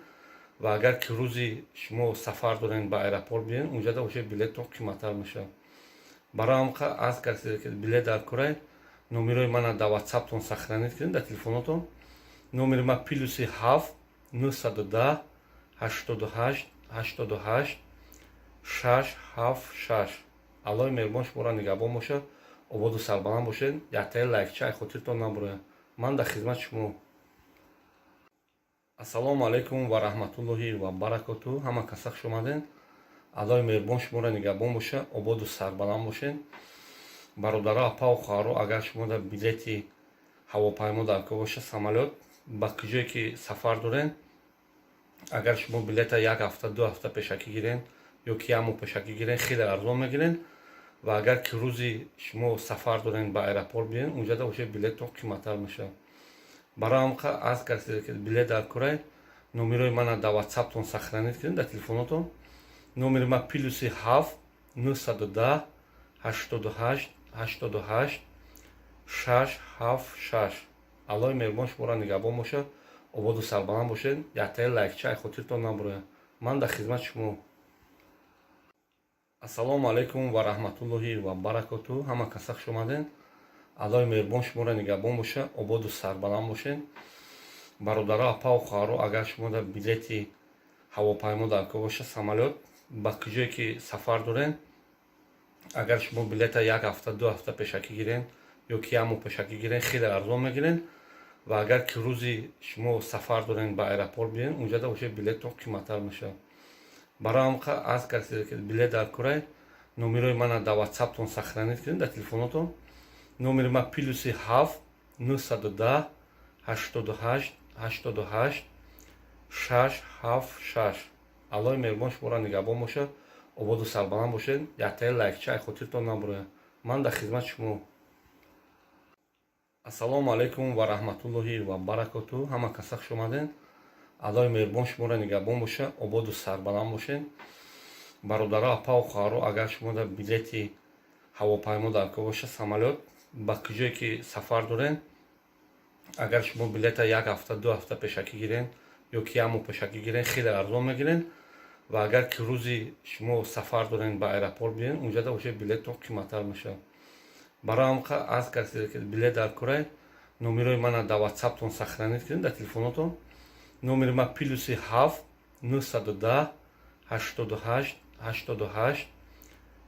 Ва агар ки рӯзи шумо сафар дорен, ба аэропорт биен, унҷада уже билеттон қиматтар мешавад. Барои ҳам аз касе ки билет дар корай, номерои мана дар ватсаптон сохранить кунед, дар телефонотон. Номери ма +7 910 88 88 6 7 6. Аллоҳи меҳрубон шуморо нигаҳбон бошад, ободу сарбаланд бошед. Яктаи лайкча ай хотиртон набурояд. Ман дар хизмати шумо. Ассалому алайкум ва раҳматуллоҳи ва баракоту. Ҳама каса хуш омадед. Аллоҳи меҳрубон шуморо нигаҳбон бошад, ободу сарбаланд бошед. Бародаро, апаву хоҳаро, агар шумо дар билети ҳавопаймо дар кор бошад, самолёт, ба куҷое ки сафар доред, агар шумо билета як ҳафта, 2 ҳафта пешакӣ гирен ё ки як моҳ пешакӣ гирен, хеле арзон мегирен. Ва агар ки рӯзи шумо сафар дорен, ба аэропорт биен, унҷада уже билеттон қиматтар мешавад. Барои ҳам аз касе ки билет дар корай, номерои мана дар ватсаптон сохранить кунед, дар телефонотон. Номери ма +7 910 88 88 6 7 6. Аллоҳи меҳрубон шуморо нигаҳбон бошад, ободу сарбаланд бошед. Яктаи лайкча ай хотиртон набурояд. Ман дар хизмати шумо. Ассалому алайкум ва раҳматуллоҳи ва баракоту. Ҳама каса хуш омадед. Аллоҳи меҳрубон шуморо нигаҳбон бошад, ободу сарбаланд бошед. Бародаро, апаву хоҳаро, агар шумо дар билети ҳавопаймо дар кор бошад, самолёт, ба куҷое ки сафар доред, агар шумо билета як ҳафта, 2 ҳафта пешакӣ гирен ё ки як моҳ пешакӣ гирен, хеле арзон мегирен. Ва агар ки рӯзи шумо сафар дорен, ба аэропорт биен, унҷада уже билеттон қиматтар мешавад. Барои ҳам аз касе ки билет дар корай, номерои мана дар ватсаптон сохранить кунед, дар телефонотон. Номери ма +7 910 88 88 6 7 6. Аллоҳи меҳрубон шуморо нигаҳбон бошад, ободу сарбаланд бошед. Яктаи лайкча ай хотиртон набурояд. Ман дар хизмати шумо. Ассалому алайкум ва раҳматуллоҳи ва баракоту. Ҳама каса хуш омадед. Аллоҳи меҳрубон шуморо нигаҳбон бошад, ободу сарбаланд бошед. Бародаро, апаву хоҳаро, агар шумо дар билети ҳавопаймо дар кор бошад, самолёт, ба куҷое ки сафар доред, агар шумо билета як ҳафта, 2 ҳафта пешакӣ гирен ё ки як моҳ пешакӣ гирен, хеле арзон мегирен. Ва агар ки рӯзи шумо сафар дорен, ба аэропорт биен, унҷада уже билеттон қиматтар мешавад. Барои ҳам аз касе ки билет дар корай, номерои мана дар ватсаптон сохранить кунед, дар телефонотон. Номери ма +7 910 88 88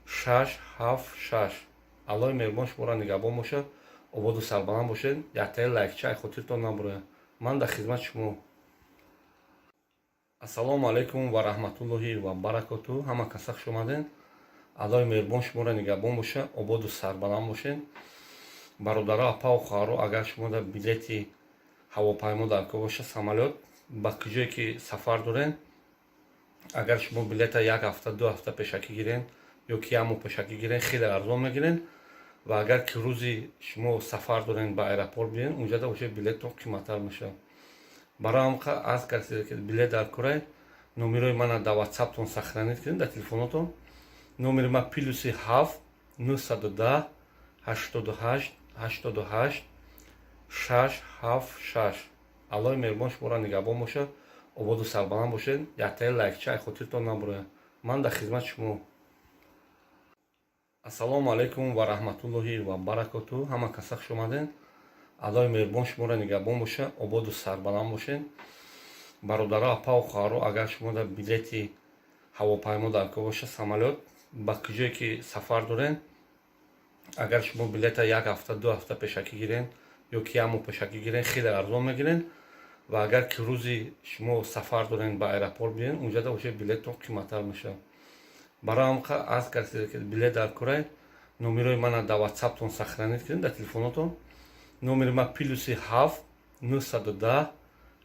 6 7 6. Аллоҳи меҳрубон шуморо нигаҳбон бошад, ободу сарбаланд бошед. Яктаи лайкча ай хотиртон набурояд. Ман дар хизмати шумо. Ассалому алайкум ва раҳматуллоҳи ва баракоту. Ҳама каса хуш омадед. Аллоҳи меҳрубон шуморо нигаҳбон бошад, ободу сарбаланд бошед. Бародаро, апаву хоҳаро, агар шумо дар билети ҳавопаймо дар кор бошад, самолёт, ба куҷое ки сафар доред, агар шумо билета як ҳафта, 2 ҳафта пешакӣ гирен ё ки як моҳ пешакӣ гирен, хеле арзон мегирен. Ва агар ки рӯзи шумо сафар дорен, ба аэропорт биен, унҷада уже билеттон қиматтар мешавад. Барои ҳам аз касе ки билет дар корай, номерои мана дар ватсаптон сохранить кунед, дар телефонотон. Номери ма +7 910 88 88 676. Аллоҳи меҳрубон шуморо нигаҳбон бошад, ободу сарбаланд бошед. Яктаи лайкча ай хотиртон набурояд. Ман дар хизмати шумо. Ассалому алайкум ва раҳматуллоҳи ва баракоту. Ҳама каса хуш омадед. Аллоҳи меҳрубон шуморо нигаҳбон бошад, ободу сарбаланд бошед. Бародаро, апаву хоҳаро, агар шумо дар билети ҳавопаймо дар кор бошад, самолёт, ба куҷое ки сафар доред, агар шумо билета як ҳафта, 2 ҳафта пешакӣ гирен ё ки як моҳ пешакӣ гирен, хеле арзон мегирен. Ва агар ки рӯзи шумо сафар дорен, ба аэропорт биёен, унҷада уже билеттон қиматтар мешавад. Барои ҳам аз касе ки билет дар корай, номерои мана дар ватсаптон сохранить кунед, дар телефонотон. Номери ма +7 910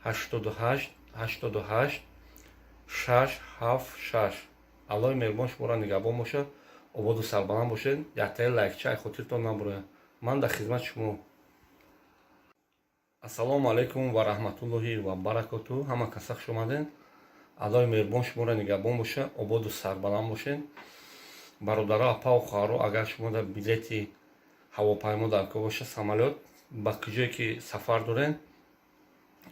88 88 676. Аллоҳи меҳрубон шуморо нигаҳбон бошад, ободу сарбаланд бошед. Яктаи лайкча ай хотиртон набурояд. Ман дар хизмати шумо. Ассалому алайкум ва раҳматуллоҳи ва баракоту. Ҳама каса хуш омадед. Аллоҳи меҳрубон шуморо нигаҳбон бошад, ободу сарбаланд бошед. Бародаро, апаву хоҳаро, агар шумо дар билети ҳавопаймо дар кор бошад, самолёт, ба куҷое ки сафар доред,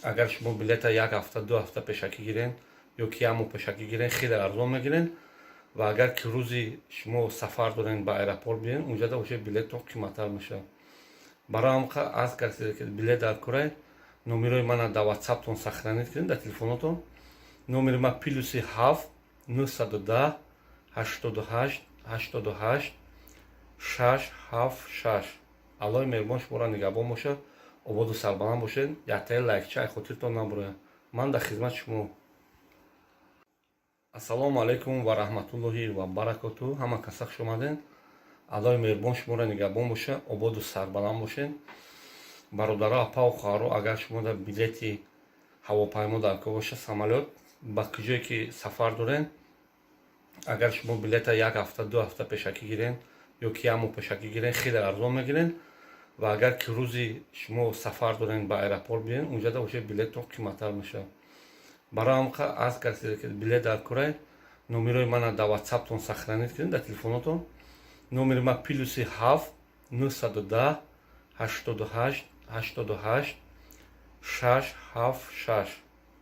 агар шумо билета як ҳафта, 2 ҳафта пешакӣ гирен ё ки як моҳ пешакӣ гирен, хеле арзон мегирен. Ва агар ки рӯзи шумо сафар дорен, ба аэропорт биёен, унҷада уже билеттон қиматтар мешавад. Барои ҳам аз касе ки билет дар корай, номерои мана дар ватсаптон сохранить кунед, дар телефонотон. Номери ма +7 910 88 88 676. Аллоҳи меҳрубон шуморо нигаҳбон бошад, ободу сарбаланд бошед. Яктаи лайкча ай хотиртон набурояд. Ман дар хизмати шумо. Ассалому алайкум ва раҳматуллоҳи ва баракоту. Ҳама каса хуш омадед. Аллоҳи меҳрубон шуморо нигаҳбон бошад, ободу сарбаланд бошед. Бародаро, апаву хоҳаро, агар шумо дар билети ҳавопаймо дар кор бошад, самолёт, ба куҷое ки сафар доред, агар шумо билета як ҳафта, 2 ҳафта пешакӣ гирен ё ки як моҳ пешакӣ гирен, хеле арзон мегирен. Ва агар ки рӯзи шумо сафар дорен, ба аэропорт биёен, унҷада уже билеттон қиматтар мешавад. Барои ҳам аз касе ки билет дар корай, номерои мана дар ватсаптон сохранить кунед, дар телефонотон. Номери ма +7 910 88 88 676.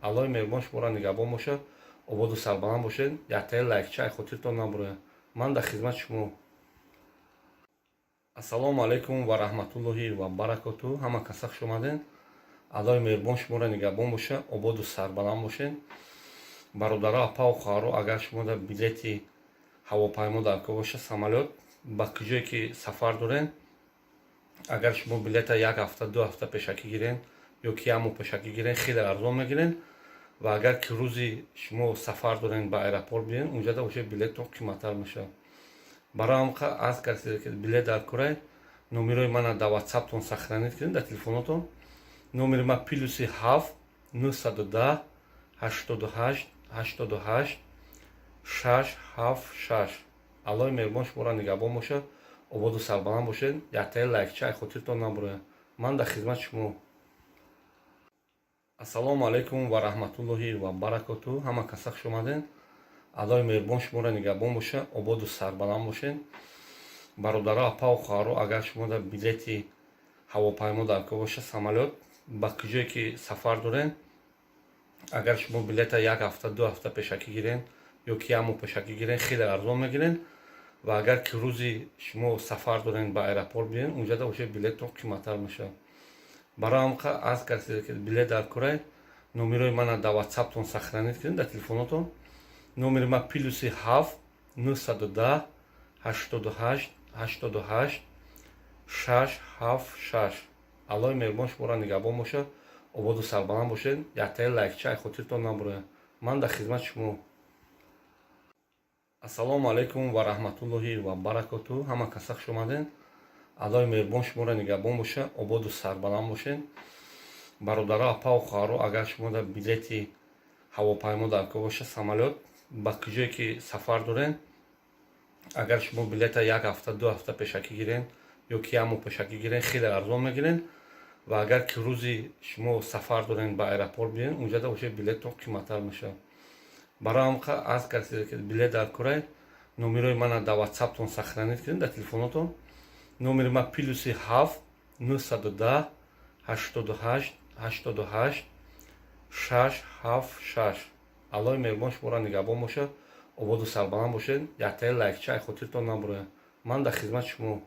Аллоҳи меҳрубон шуморо нигаҳбон бошад, ободу сарбаланд бошед. Яктаи лайкча ай хотиртон набурояд. Ман дар хизмати шумо. Ассалому алайкум ва раҳматуллоҳи ва баракоту. Ҳама каса хуш омадед. Аллоҳи меҳрубон шуморо нигаҳбон бошад, ободу сарбаланд бошед. Бародаро, апаву хоҳаро, агар шумо дар билети ҳавопаймо дар кор бошад, самолёт, ба куҷое ки сафар доред, агар шумо билета як ҳафта, 2 ҳафта пешакӣ гирен ё ки як моҳ пешакӣ гирен, хеле арзон мегирен. Ва агар ки рӯзи шумо сафар дорен, ба аэропорт биёен, унҷада уже билеттон қиматтар мешавад. Барои ҳам аз касе ки билет дар корай, номерои мана дар ватсаптон сохранить кунед, дар телефонотон. Номери ма +7 910 88 88 676. Аллоҳи меҳрубон шуморо нигаҳбон бошад, ободу сарбаланд бошед. Яктаи лайкча ай хотиртон набурояд. Ман дар хизмати шумо. Ассалому алайкум ва раҳматуллоҳи ва баракоту. Ҳама каса хуш омадед. Аллоҳи меҳрубон шуморо нигаҳбон бошад, ободу сарбаланд бошед. Бародаро, апаву хоҳаро, агар шумо дар билети ҳавопаймо дар кор бошад, самолёт, ба куҷое ки сафар доред, агар шумо билета як ҳафта, 2 ҳафта пешакӣ гирен ё ки як моҳ пешакӣ гирен, хеле арзон мегирен. Ва агар ки рӯзи шумо сафар дорен, ба аэропорт биёен, унҷада уже билеттон қиматтар мешавад. Барои ҳам аз касе ки билет дар корай, номерои мана дар ватсаптон сохранить кунед, дар телефонотон. Номери ма +7 910 88 88 676. Аллоҳи меҳрубон шуморо нигаҳбон бошад, ободу сарбаланд бошед. Яктаи лайкча ай хотиртон набурояд. Ман дар хизмати шумо. Ассалому алайкум ва раҳматуллоҳи ва баракоту. Ҳама каса хуш омадед. Аллоҳи меҳрубон шуморо нигаҳбон бошад, ободу сарбаланд бошед. Бародаро, апаву хоҳаро, агар шумо дар билети ҳавопаймо дар кор бошад, самолёт, ба куҷое ки сафар доред, агар шумо билета як ҳафта, 2 ҳафта пешакӣ гирен ё ки як моҳ пешакӣ гирен, хеле арзон мегирен. Ва агар ки рӯзи шумо сафар дорен, ба аэропорт биёен, унҷада уже билеттон қиматтар мешавад. Барои ҳам аз касе ки билет дар корай, Номерои мана дар Ватсаптон сохранить кунед, дар телефонотон. Номери ма +7 910 88 88 676. Аллоҳи меҳрубон шуморо нигаҳбон бошад, ободу сарбаланд бошед. Яктаи лайкча ай хотиртон набурояд. Ман дар хизмати шумо.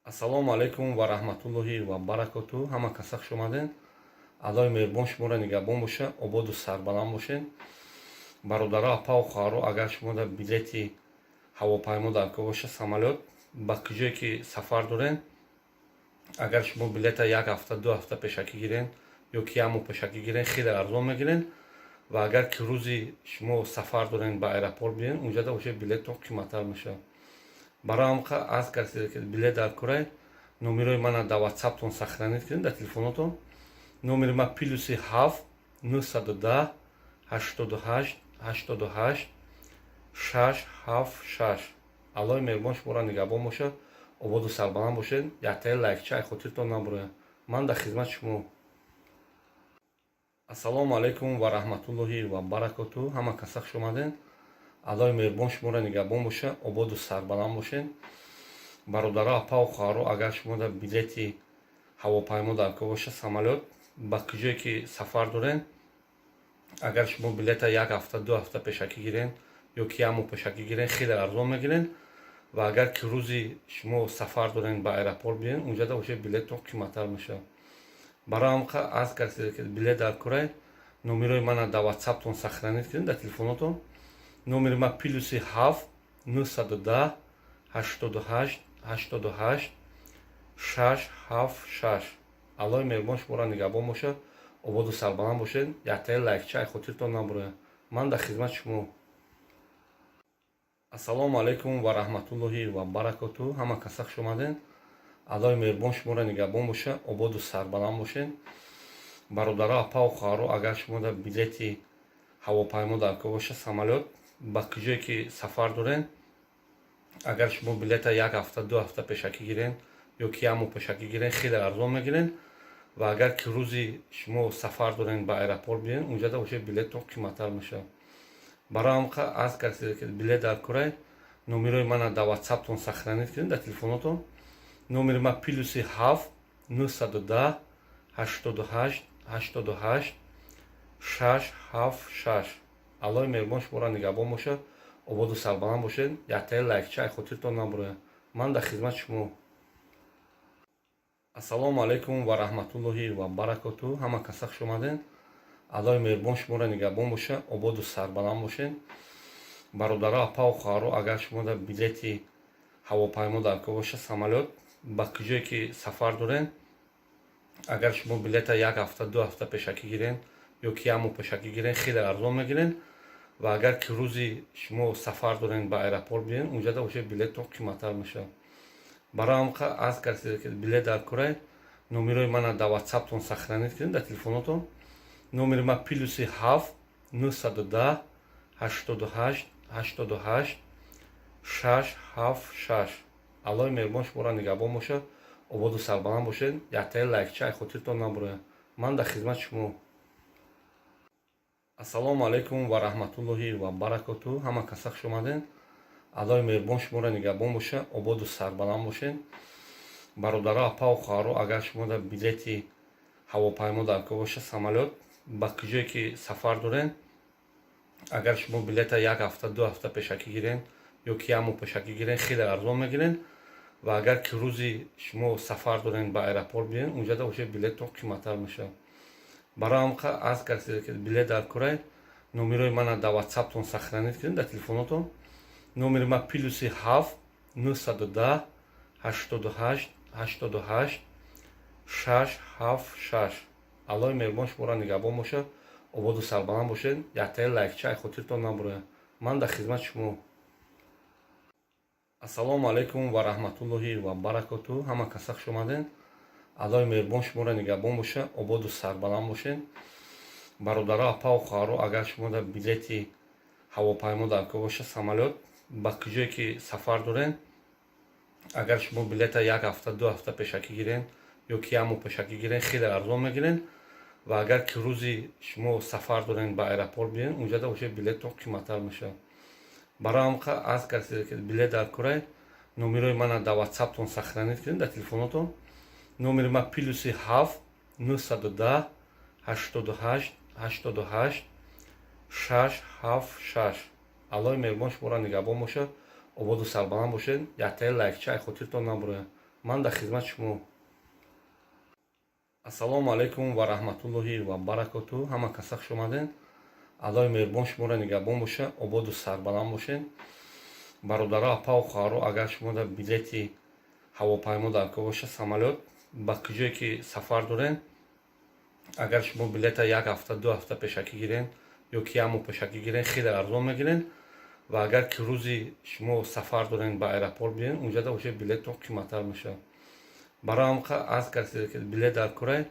Ассалому алайкум ва раҳматуллоҳи ва баракоту. Ҳама каса хуш омадед. Аллоҳи меҳрубон шуморо нигаҳбон бошад, ободу сарбаланд бошед. Бародаро, апаву хоҳаро, агар шумо дар билети ҳавопаймо дар кор бошад, самолёт, ба куҷое ки сафар доред, агар шумо билета як ҳафта, 2 ҳафта пешакӣ гирен ё ки як моҳ пешакӣ гирен, хеле арзон мегирен. Ва агар ки рӯзи шумо сафар дорен, ба аэропорт биен, унҷада уже билеттон қиматтар мешавад. Барои ҳамқа арз кардед, ки билет дар корай, номерои мана дар Ватсаптон сохранить кунед, дар телефонотон. Номери ма +7 910 88 88 676. Аллоҳи меҳрубон шуморо нигаҳбон бошад, ободу сарбаланд бошед. Яктаи лайкча ай хотиртон набурояд. Ман дар хизмати шумо. Ассалому алайкум ва раҳматуллоҳи ва баракоту. Ҳама каса хуш омадед. Аллоҳи меҳрубон шуморо нигаҳбон бошад, ободу сарбаланд бошед. Бародаро, апаву хоҳаро, агар шумо дар билети ҳавопаймо дар кор бошад, самолёт, ба куҷое ки сафар доред, агар шумо билета як ҳафта, 2 ҳафта пешакӣ гирен ё ки як моҳ пешакӣ гирен, хеле арзон мегирен. Ва агар ки рӯзи шумо сафар дорен, ба аэропорт биен, унҷада уже билеттон қиматтар мешавад. Барои ҳамқа арз кардед, ки билет дар корай, номерои мана дар Ватсаптон сохранить кунед, дар телефонотон. Номери ма +7 910 88 88 676. Аллоҳи меҳрубон шуморо нигаҳбон бошад, ободу сарбаланд бошед. Яктаи лайкча ай хотиртон набурояд. Ман дар хизмати шумо. Ассалому алайкум ва раҳматуллоҳи ва баракоту. Ҳама каса хуш омадед. Аллоҳи меҳрубон шуморо нигаҳбон бошад, ободу сарбаланд бошед. Бародаро, апаву хоҳаро, агар шумо дар билети ҳавопаймо дар кор бошад, самолёт, ба куҷое ки сафар доред, агар шумо билета як ҳафта, 2 ҳафта пешакӣ гирен ё ки як моҳ пешакӣ гирен, хеле арзон мегирен. Ва агар ки рӯзи шумо сафар дорен, ба аэропорт биен, унҷада уже билеттон қиматтар мешавад. Барои ҳамқа арз кардед, ки билет дар корай, номерои мана дар Ватсаптон сохранить кунед, дар телефонотон. Номери ма +7 910 88 88 676. Аллоҳи меҳрубон шуморо нигаҳбон бошад, ободу сарбаланд бошед. Яктаи лайкча ай хотиртон набурояд. Ман дар хизмати шумо. Ассалому алайкум ва раҳматуллоҳи ва баракоту. Ҳама каса хуш омадед. Аллоҳи меҳрубон шуморо нигаҳбон бошад, ободу сарбаланд бошед. Бародаро, апаву хоҳаро, агар шумо дар билети ҳавопаймо дар кор бошад, самолёт, ба куҷое ки сафар доред, агар шумо билета як ҳафта, 2 ҳафта пешакӣ гирен ё ки як моҳ пешакӣ гирен, хеле арзон мегирен. Ва агар ки рӯзи шумо сафар дорен, ба аэропорт биен, унҷада уже билеттон қиматтар мешавад. Барои ҳамқа арз кардед, ки билет дар корай, номерои мана дар Ватсаптон сохранить кунед, дар телефонотон. Номери ма +7 910 88 88 676. Аллоҳи меҳрубон шуморо нигаҳбон бошад, ободу сарбаланд бошед. Яктаи лайкча ай хотиртон набурояд. Ман дар хизмати шумо. Ассалому алайкум ва раҳматуллоҳи ва баракоту. Ҳама каса хуш омадед. Аллоҳи меҳрубон шуморо нигаҳбон бошад, ободу сарбаланд бошед. Бародаро, апаву хоҳаро, агар шумо дар билети ҳавопаймо дар кор бошад, самолёт, ба куҷое ки сафар доред, агар шумо билета як ҳафта, 2 ҳафта пешакӣ гирен ё ки як моҳ пешакӣ гирен, хеле арзон мегирен. Ва агар ки рӯзи шумо сафар дорен, ба аэропорт биен, унҷада уже билеттон қиматтар мешавад. Барои ҳамқа арз кардед, ки билет дар корай, номерои мана дар Ватсаптон сохранить кунед, дар телефонотон. Номери ма +7 910 88 88 676. Аллоҳи меҳрубон шуморо нигаҳбон бошад, ободу сарбаланд бошед. Яктаи лайкча ай хотиртон набурояд. Ман дар хизмати шумо. Ассалому алайкум ва раҳматуллоҳи ва баракоту. Ҳама каса хуш омадед. Аллоҳи меҳрубон шуморо нигаҳбон бошад, ободу сарбаланд бошед. Бародаро, апаву хоҳаро, агар шумо дар билети ҳавопаймо дар кор бошад, самолёт, ба куҷое ки сафар доред, агар шумо билета як ҳафта, 2 ҳафта пешакӣ гирен ё ки як моҳ пешакӣ гирен, хеле арзон мегирен. Ва агар ки рӯзи шумо сафар дорен, ба аэропорт биен, унҷада уже билеттон қиматтар мешавад. Барои ҳамқа аз касе ки билет дар курай, номерои мана дар Ватсаптон сохранить кунед, дар телефонотон. Номери ма +7 910 88 88 676. Аллоҳи меҳрубон шуморо нигаҳбон бошад, ободу сарбаланд бошед. Яктаи лайкча ай хотиртон набурояд. Ман дар хизмати шумо. Ассалому алайкум ва раҳматуллоҳи ва баракоту. Ҳама каса хуш омадед. Аллоҳи меҳрубон шуморо нигаҳбон бошад, ободу сарбаланд бошед. Бародаро, апаву хоҳаро, агар шумо дар билети ҳавопаймо дар кор бошад, самолёт, ба куҷое ки сафар доред, агар шумо билета як ҳафта, 2 ҳафта пешакӣ гирен ё ки як моҳ пешакӣ гирен, хеле арзон мегирен. Ва агар ки рӯзи шумо сафар дорен, ба аэропорт биёен, унҷада уже билеттон қиматтар мешавад. Барои ҳамқа аз касе ки билет дар курай,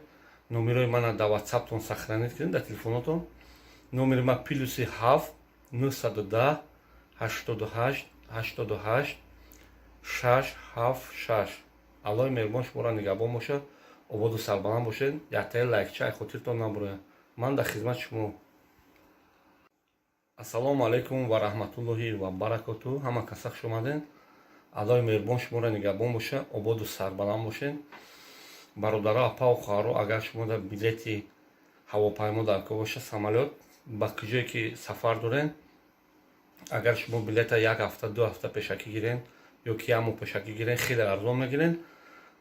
номерои мана дар Ватсаптон сохранить кунед, дар телефонотон. Номери ма +7 910 88 88 676. Аллоҳи меҳрубон шуморо нигаҳбон бошад, ободу сарбаланд бошед. Яктаи лайкча ай хотиртон набурояд. Ман дар хизмати шумо. Ассалому алайкум ва раҳматуллоҳи ва баракоту. Ҳама каса хуш омадед. Аллоҳи меҳрубон шуморо нигаҳбон бошад, ободу сарбаланд бошед. Бародаро, апаву хоҳаро, агар шумо дар билети ҳавопаймо дар кор бошад, самолёт, ба куҷое ки сафар доред, агар шумо билета як ҳафта, 2 ҳафта пешакӣ гирен ё ки як моҳ пешакӣ гирен, хеле арзон мегирен.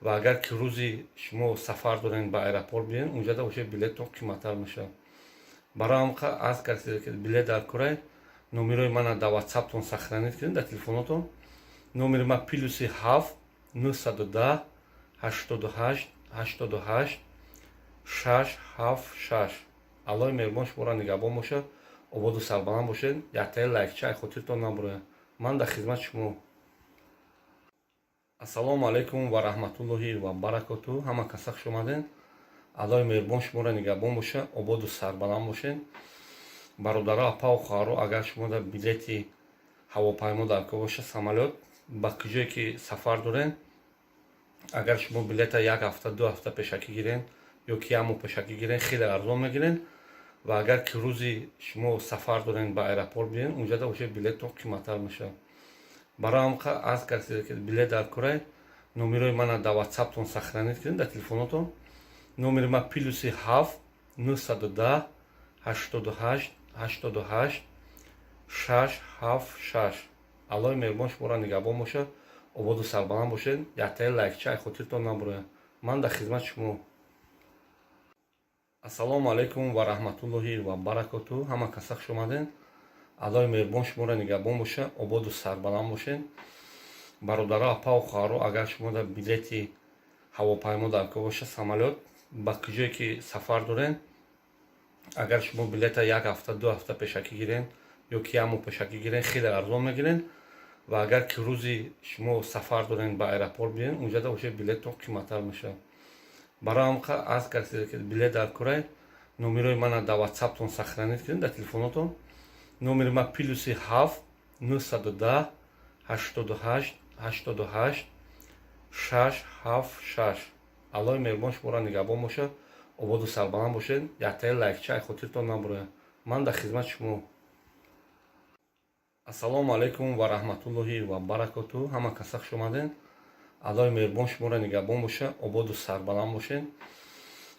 Ва агар ки рӯзи шумо сафар дорен, ба аэропорт биёен, унҷада уже билеттон қиматтар мешавад. Барои ҳамқа аз касе ки билет дар курай, номерои мана дар Ватсаптон сохранить кунед, дар телефонотон. Номери ма +7 910 88 88 676. Аллоҳи меҳрубон шуморо нигаҳбон бошад, ободу сарбаланд бошед. Яктаи лайкча ай хотиртон набурояд. Ман дар хизмати шумо. Ассалому алайкум ва раҳматуллоҳи ва баракоту. Ҳама каса хуш омадед. Аллоҳи меҳрубон шуморо нигаҳбон бошад, ободу сарбаланд бошед. Бародаро, апаву хоҳаро, агар шумо дар билети ҳавопаймо дар кор бошад, самолёт, ба куҷое ки сафар доред, агар шумо билета як ҳафта, 2 ҳафта пешакӣ гирен ё ки як моҳ пешакӣ гирен, хеле арзон мегирен. Ва агар ки рӯзи шумо сафар дорен, ба аэропорт биёен, унҷада уже билеттон қиматтар мешавад. Барои ҳамқа аз касе ки билет дар курай, номерои мана дар Ватсаптон сохранить кунед, дар телефонотон. Номери ма +7 910 88 88 676. Аллоҳи меҳрубон шуморо нигаҳбон бошад, ободу сарбаланд бошед. Яктаи лайкча ай хотиртон набурояд. Ман дар хизмати шумо. Ассалому алайкум ва раҳматуллоҳи ва баракоту. Ҳама каса хуш омадед. Аллоҳи меҳрубон шуморо нигаҳбон бошад, ободу сарбаланд бошед. Бародаро, апаву хоҳаро, агар шумо дар билети ҳавопаймо дар кор бошад, самолёт, ба куҷое ки сафар доред, агар шумо билета як ҳафта, 2 ҳафта пешакӣ гирен ё ки як моҳ пешакӣ гирен, хеле арзон мегирен. Ва агар ки рӯзи шумо сафар дорен, ба аэропорт биёен, унҷада уже билеттон қиматтар мешавад. Барои ҳамқа аз касе ки билет дар курай, номерои мана дар Ватсаптон сохранить кунед, дар телефонотон. Номери ма +7 910 88 88 676. Аллоҳи меҳрубон шуморо нигаҳбон бошад, ободу сарбаланд бошед. Яктаи лайкча ай хотиртон набурояд. Ман дар хизмати шумо. Ассалому алайкум ва раҳматуллоҳи ва баракоту. Ҳама каса хуш омадед. Аллоҳи меҳрубон шуморо нигаҳбон бошад, ободу сарбаланд бошед.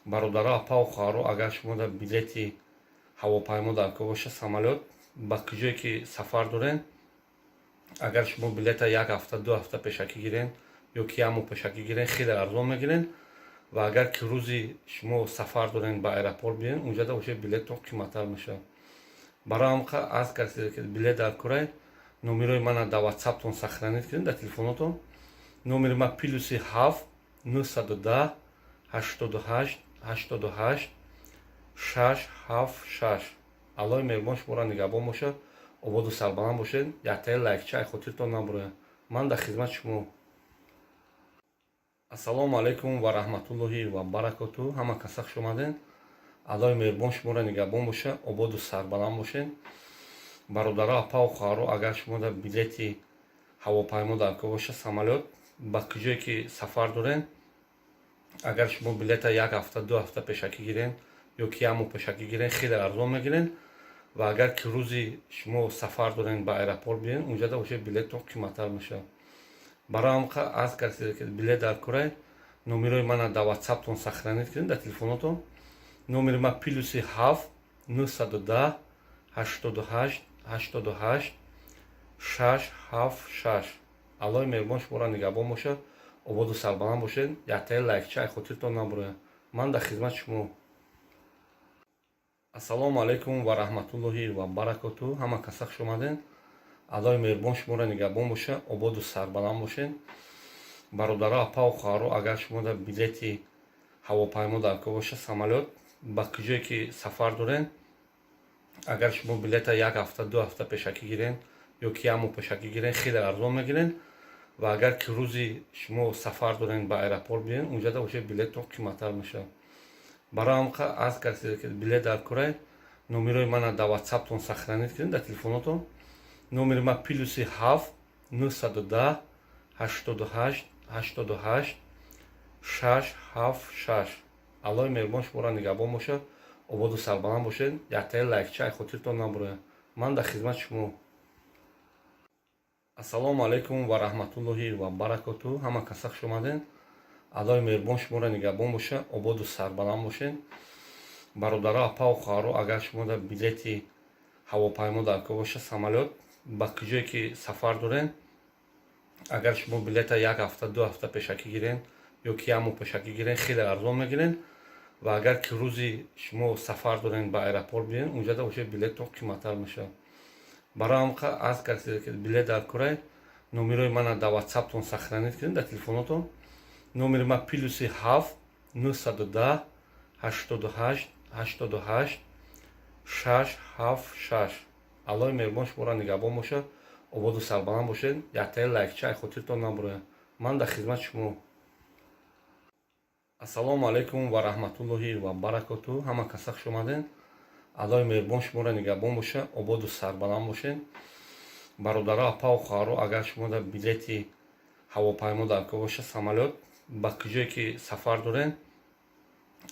Бародаро, апаву хоҳаро, агар шумо дар билети ҳавопаймо дар кор бошад, самолёт, ба куҷое ки сафар доред, агар шумо билета як ҳафта, 2 ҳафта пешакӣ гирен ё ки як моҳ пешакӣ гирен, хеле арзон мегирен. Ва агар ки рӯзи шумо сафар дорен, ба аэропорт биёен, унҷада уже билеттон қиматтар мешавад. Барои ҳамқа аз касе ки билет дар курай, номерои мана дар Ватсаптон сохранить кунед, дар телефонотон. Номери ма +7 910 88 88 676. Аллоҳи меҳрубон шуморо нигаҳбон бошад, ободу сарбаланд бошед. Яктаи лайкча ай хотиртон набурояд. Ман дар хизмати шумо. Ассалому алайкум ва раҳматуллоҳи ва баракоту. Ҳама каса хуш омадед. Аллоҳи меҳрубон шуморо нигаҳбон бошад, ободу сарбаланд бошед. Бародаро, апаву хоҳаро, агар шумо дар билети ҳавопаймо дар кор бошад, самолёт, ба куҷое ки сафар доред, агар шумо билета як ҳафта, 2 ҳафта пешакӣ гирен ё ки як моҳ пешакӣ гирен, хеле арзон мегирен. Ва агар ки рӯзи шумо сафар дорен, ба аэропорт биёен, унҷада уже билеттон қиматтар мешавад. Барои ҳам аз касе ки билет дар курай, номерои мана дар Ватсаптон сохранить кунед, дар телефонотон. Номери ма +7 910 88 88 676. Аллоҳи меҳрубон шуморо нигаҳбон бошад, ободу сарбаланд бошед. Яктаи лайкча хотиртон набурояд. Ман дар хизмати шумо. Ассалому алайкум ва раҳматуллоҳи ва баракоту. Ҳама каса хуш омаден. Аллоҳи меҳрубон шуморо нигаҳбон бошад, ободу сарбаланд бошед. Бародаро, апаву хоҳаро, агар шумо дар билети ҳавопаймо дар кор бошад, самолёт, ба куҷое ки сафар дорен, агар шумо билета як ҳафта, 2 ҳафта пешакӣ гирен ё ки як моҳ пешакӣ гирен, хеле арзон мегирен. Ва агар ки рӯзи шумо сафар дорен, ба аэропорт биёен, унҷада уже билеттон қиматтар мешавад. Барои ҳам аз касе ки билет дар курай, номерои мана дар Ватсаптон сохранить кунед, дар телефонотон. Номери ма +7 910 88 88 676. Аллоҳи меҳрубон шуморо нигаҳбон бошад, ободу сарбаланд бошед. Яктаи лайкча хотиртон набурояд. Ман дар хизмати шумо. Ассалому алайкум ва раҳматуллоҳи ва баракоту. Ҳама каса хуш омаден. Аллоҳи меҳрубон шуморо нигаҳбон бошад, ободу сарбаланд бошед. Бародаро, апаву хоҳаро, агар шумо дар билети ҳавопаймо дар кор бошад, самолёт, ба куҷое ки сафар дорен, агар шумо билета як ҳафта, 2 ҳафта пешакӣ гирен ё ки як моҳ пешакӣ гирен, хеле арзон мегирен. Ва агар ки рӯзи шумо сафар дорен, ба аэропорт биёен, унҷада уже билеттон қиматтар мешавад. Барои ҳам аз касе ки билет дар курай, номерои мана дар Ватсаптон сохранить кунед, дар телефонотон. Номери ма +7 910 88 88 676. Аллоҳи меҳрубон шуморо нигаҳбон бошад, ободу сарбаланд бошед. Яктаи лайкча хотиртон набурояд. Ман дар хизмати шумо. Ассалому алайкум ва раҳматуллоҳи ва баракоту. Ҳама каса хуш омаден. Аллоҳи меҳрубон шуморо нигаҳбон бошад, ободу сарбаланд бошед. Бародаро, апаву хоҳаро, агар шумо дар билети ҳавопаймо дар кор бошад, самолёт, ба куҷое ки сафар дорен,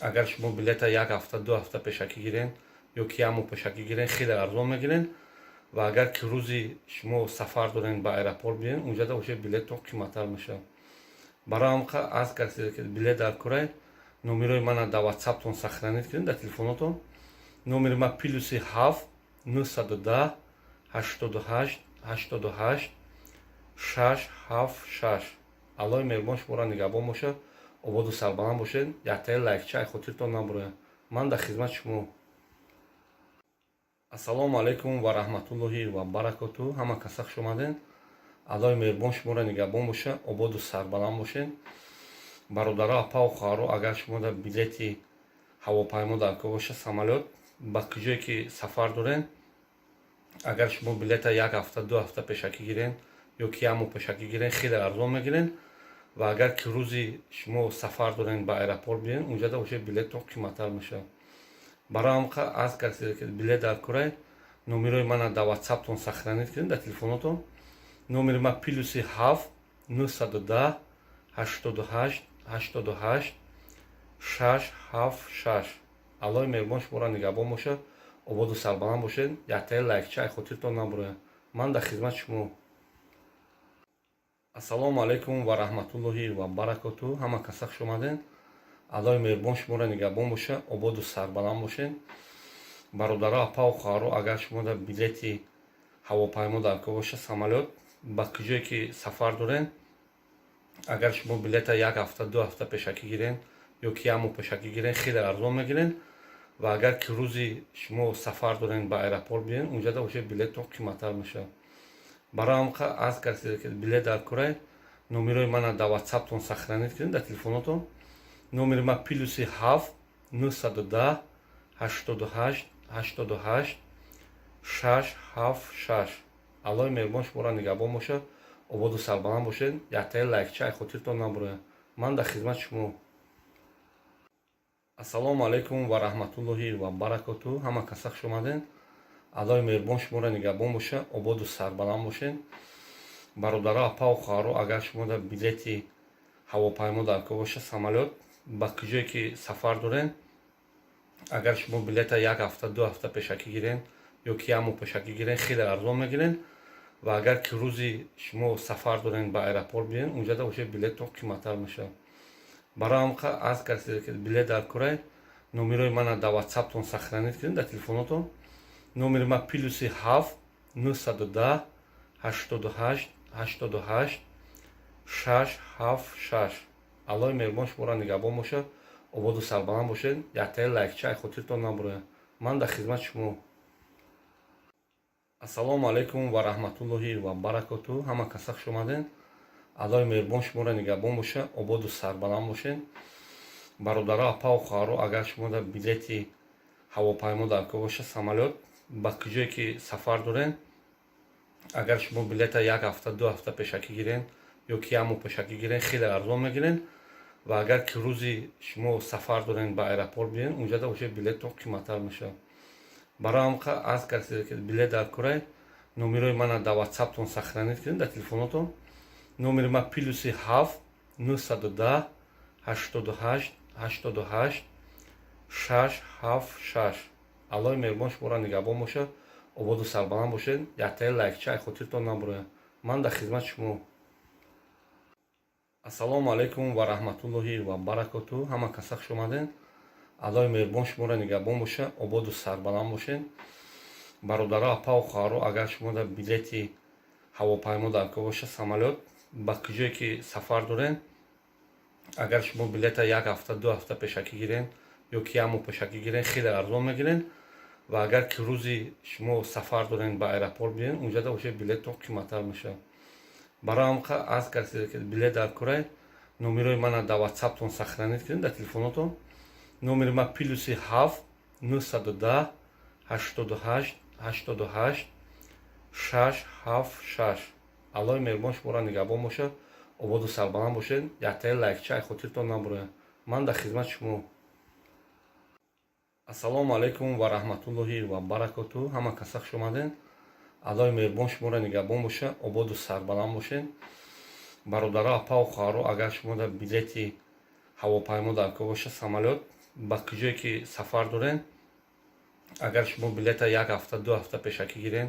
агар шумо билета як ҳафта, 2 ҳафта пешакӣ гирен ё ки як моҳ пешакӣ гирен, хеле арзон мегирен. Ва агар ки рӯзи шумо сафар дорен, ба аэропорт биёен, унҷада уже билеттон қиматтар мешавад. Барои ҳам аз касе ки билет дар курай, номерои мана дар Ватсаптон сохранить кунед, дар телефонотон. Номери ма +7 910 88 88 676. Аллоҳи меҳрубон шуморо нигаҳбон бошад, ободу сарбаланд бошед. Яктаи лайкча хотиртон набурояд. Ман дар хизмати шумо. Ассалому алайкум ва раҳматуллоҳи ва баракоту. Ҳама каса хуш омаден. Аллоҳи меҳрубон шуморо нигаҳбон бошад, ободу сарбаланд бошед. Бародаро, апаву хоҳаро, агар шумо дар билети ҳавопаймо дар кор бошад, самолёт, ба куҷое ки сафар дорен, агар шумо билета як ҳафта, 2 ҳафта пешакӣ гирен ё ки як моҳ пешакӣ гирен, хеле арзон мегирен. Ва агар ки рӯзи шумо сафар дорен, ба аэропорт биёен, унҷада уже билеттон қиматтар мешавад. Барои ҳам аз касе ки билет дар курай, номерои мана дар Ватсаптон сохранить кунед, дар телефонотон. Номери ма +7 910 88 88 676. Аллоҳи меҳрубон шуморо нигаҳбон бошад, ободу сарбаланд бошед. Яктаи лайкча хотиртон набурояд. Ман дар хизмати шумо. Ассалому алайкум ва раҳматуллоҳи ва баракоту. Ҳама каса хуш омаден. Аллоҳи меҳрубон шуморо нигаҳбон бошад, ободу сарбаланд бошед. Бародаро, апаву хоҳаро, агар шумо дар билети ҳавопаймо дар кор бошад, самолёт, ба куҷое ки сафар дорен, агар шумо билета як ҳафта, 2 ҳафта пешакӣ гирен ё ки як моҳ пешакӣ гирен, хеле арзон мегирен. Ва агар ки рӯзи шумо сафар дорен, ба аэропорт биёен, унҷада уже билеттон қиматтар мешавад. Барои ҳам аз касе ки билет дар курай, номерои мана дар Ватсаптон сохранить кунед, дар телефонотон. Номери ма +7 910 88 88 676. Аллоҳи меҳрубон шуморо нигаҳбон бошад, ободу сарбаланд бошед. Яктаи лайкча хотиртон набурояд. Ман дар хизмати шумо. Ассалому алайкум ва раҳматуллоҳи ва баракоту. Ҳама каса хуш омаден. Аллоҳи меҳрубон шуморо нигаҳбон бошад, ободу сарбаланд бошед. Бародаро, апаву хоҳаро, агар шумо дар билети ҳавопаймо дар кор бошад, самолёт, ба куҷое ки сафар дорен, агар шумо билета як ҳафта, 2 ҳафта пешакӣ гирен Ё ки як моҳ пешакӣ гирен, хеле арзон мегирен. Ва агар ки рӯзи шумо сафар дорен, ба аэропорт биен, унҷада уже билеттон қиматтар мешавад. Барои ҳамқа аз касе ки билет дар курай, номерои мана дар Ватсаптон сохранить кунед, дар телефонотон. Номери ма +7 910 88 88 676. Аллоҳи меҳрубон шуморо нигаҳбон бошад, ободу сарбаланд бошед. Яктаи лайкча хотиртон набурояд. Ман дар хизмати шумо. Ассалому алайкум ва раҳматуллоҳи ва баракоту. Ҳама каса хуш омаден. Аллоҳи меҳрубон шуморо нигаҳбон бошад, ободу сарбаланд бошед. Бародаро, апаву хоҳаро, агар шумо дар билети ҳавопаймо дар кор боша, самолёт, ба куҷое ки сафар дорен, агар шумо билета як ҳафта, 2 ҳафта пешакӣ гирен ё ки як моҳ пешакӣ гирен, хеле арзон мегирен. Ва агар ки рӯзи шумо сафар дорен, ба аэропорт биен, унҷада уже билеттон қиматтар мешавад. Барои ҳамқа аз касе ки билет дар курай, номерои мана дар Ватсаптон сохранить кунед, дар телефонотон. Номери ма +7 910 88 88 676. Аллоҳи меҳрубон шуморо нигаҳбон бошад, ободу сарбаланд бошед. Яктаи лайкча хотиртон набурояд. Ман дар хизмати шумо. Ассалому алайкум ва раҳматуллоҳи ва баракоту. Ҳама каса хуш омаден. Аллоҳи меҳрубон шуморо нигаҳбон бошад, ободу сарбаланд бошед. Бародаро, апаву хоҳаро, агар шумо дар билети ҳавопаймо дар кор боша, самолёт, ба куҷое ки сафар дорен, агар шумо билета як ҳафта, 2 ҳафта пешакӣ гирен ё ки як моҳ пешакӣ гирен, хеле арзон мегирен. Ва агар ки рӯзи шумо сафар дорен, ба аэропорт биен, унҷада уже билеттон қиматтар мешавад. Барои ҳамқа аз касе ки билет дар курай, номерои мана дар Ватсаптон сохранить кунед, дар телефонотон. Номери ма +7 910 88 88 676. Аллоҳи меҳрубон шуморо нигаҳбон бошад, ободу сарбаланд бошед. Яктаи лайкча хотиртон набурояд. Ман дар хизмати шумо. Ассалому алайкум ва раҳматуллоҳи ва баракоту. Ҳама каса хуш омаден. Аллоҳи меҳрубон шуморо нигаҳбон бошад, ободу сарбаланд бошед. Бародаро, апаву хоҳаро, агар шумо дар билети ҳавопаймо дар кор боша, самолёт, ба куҷое ки сафар дорен, агар шумо билета як ҳафта, 2 ҳафта пешакӣ гирен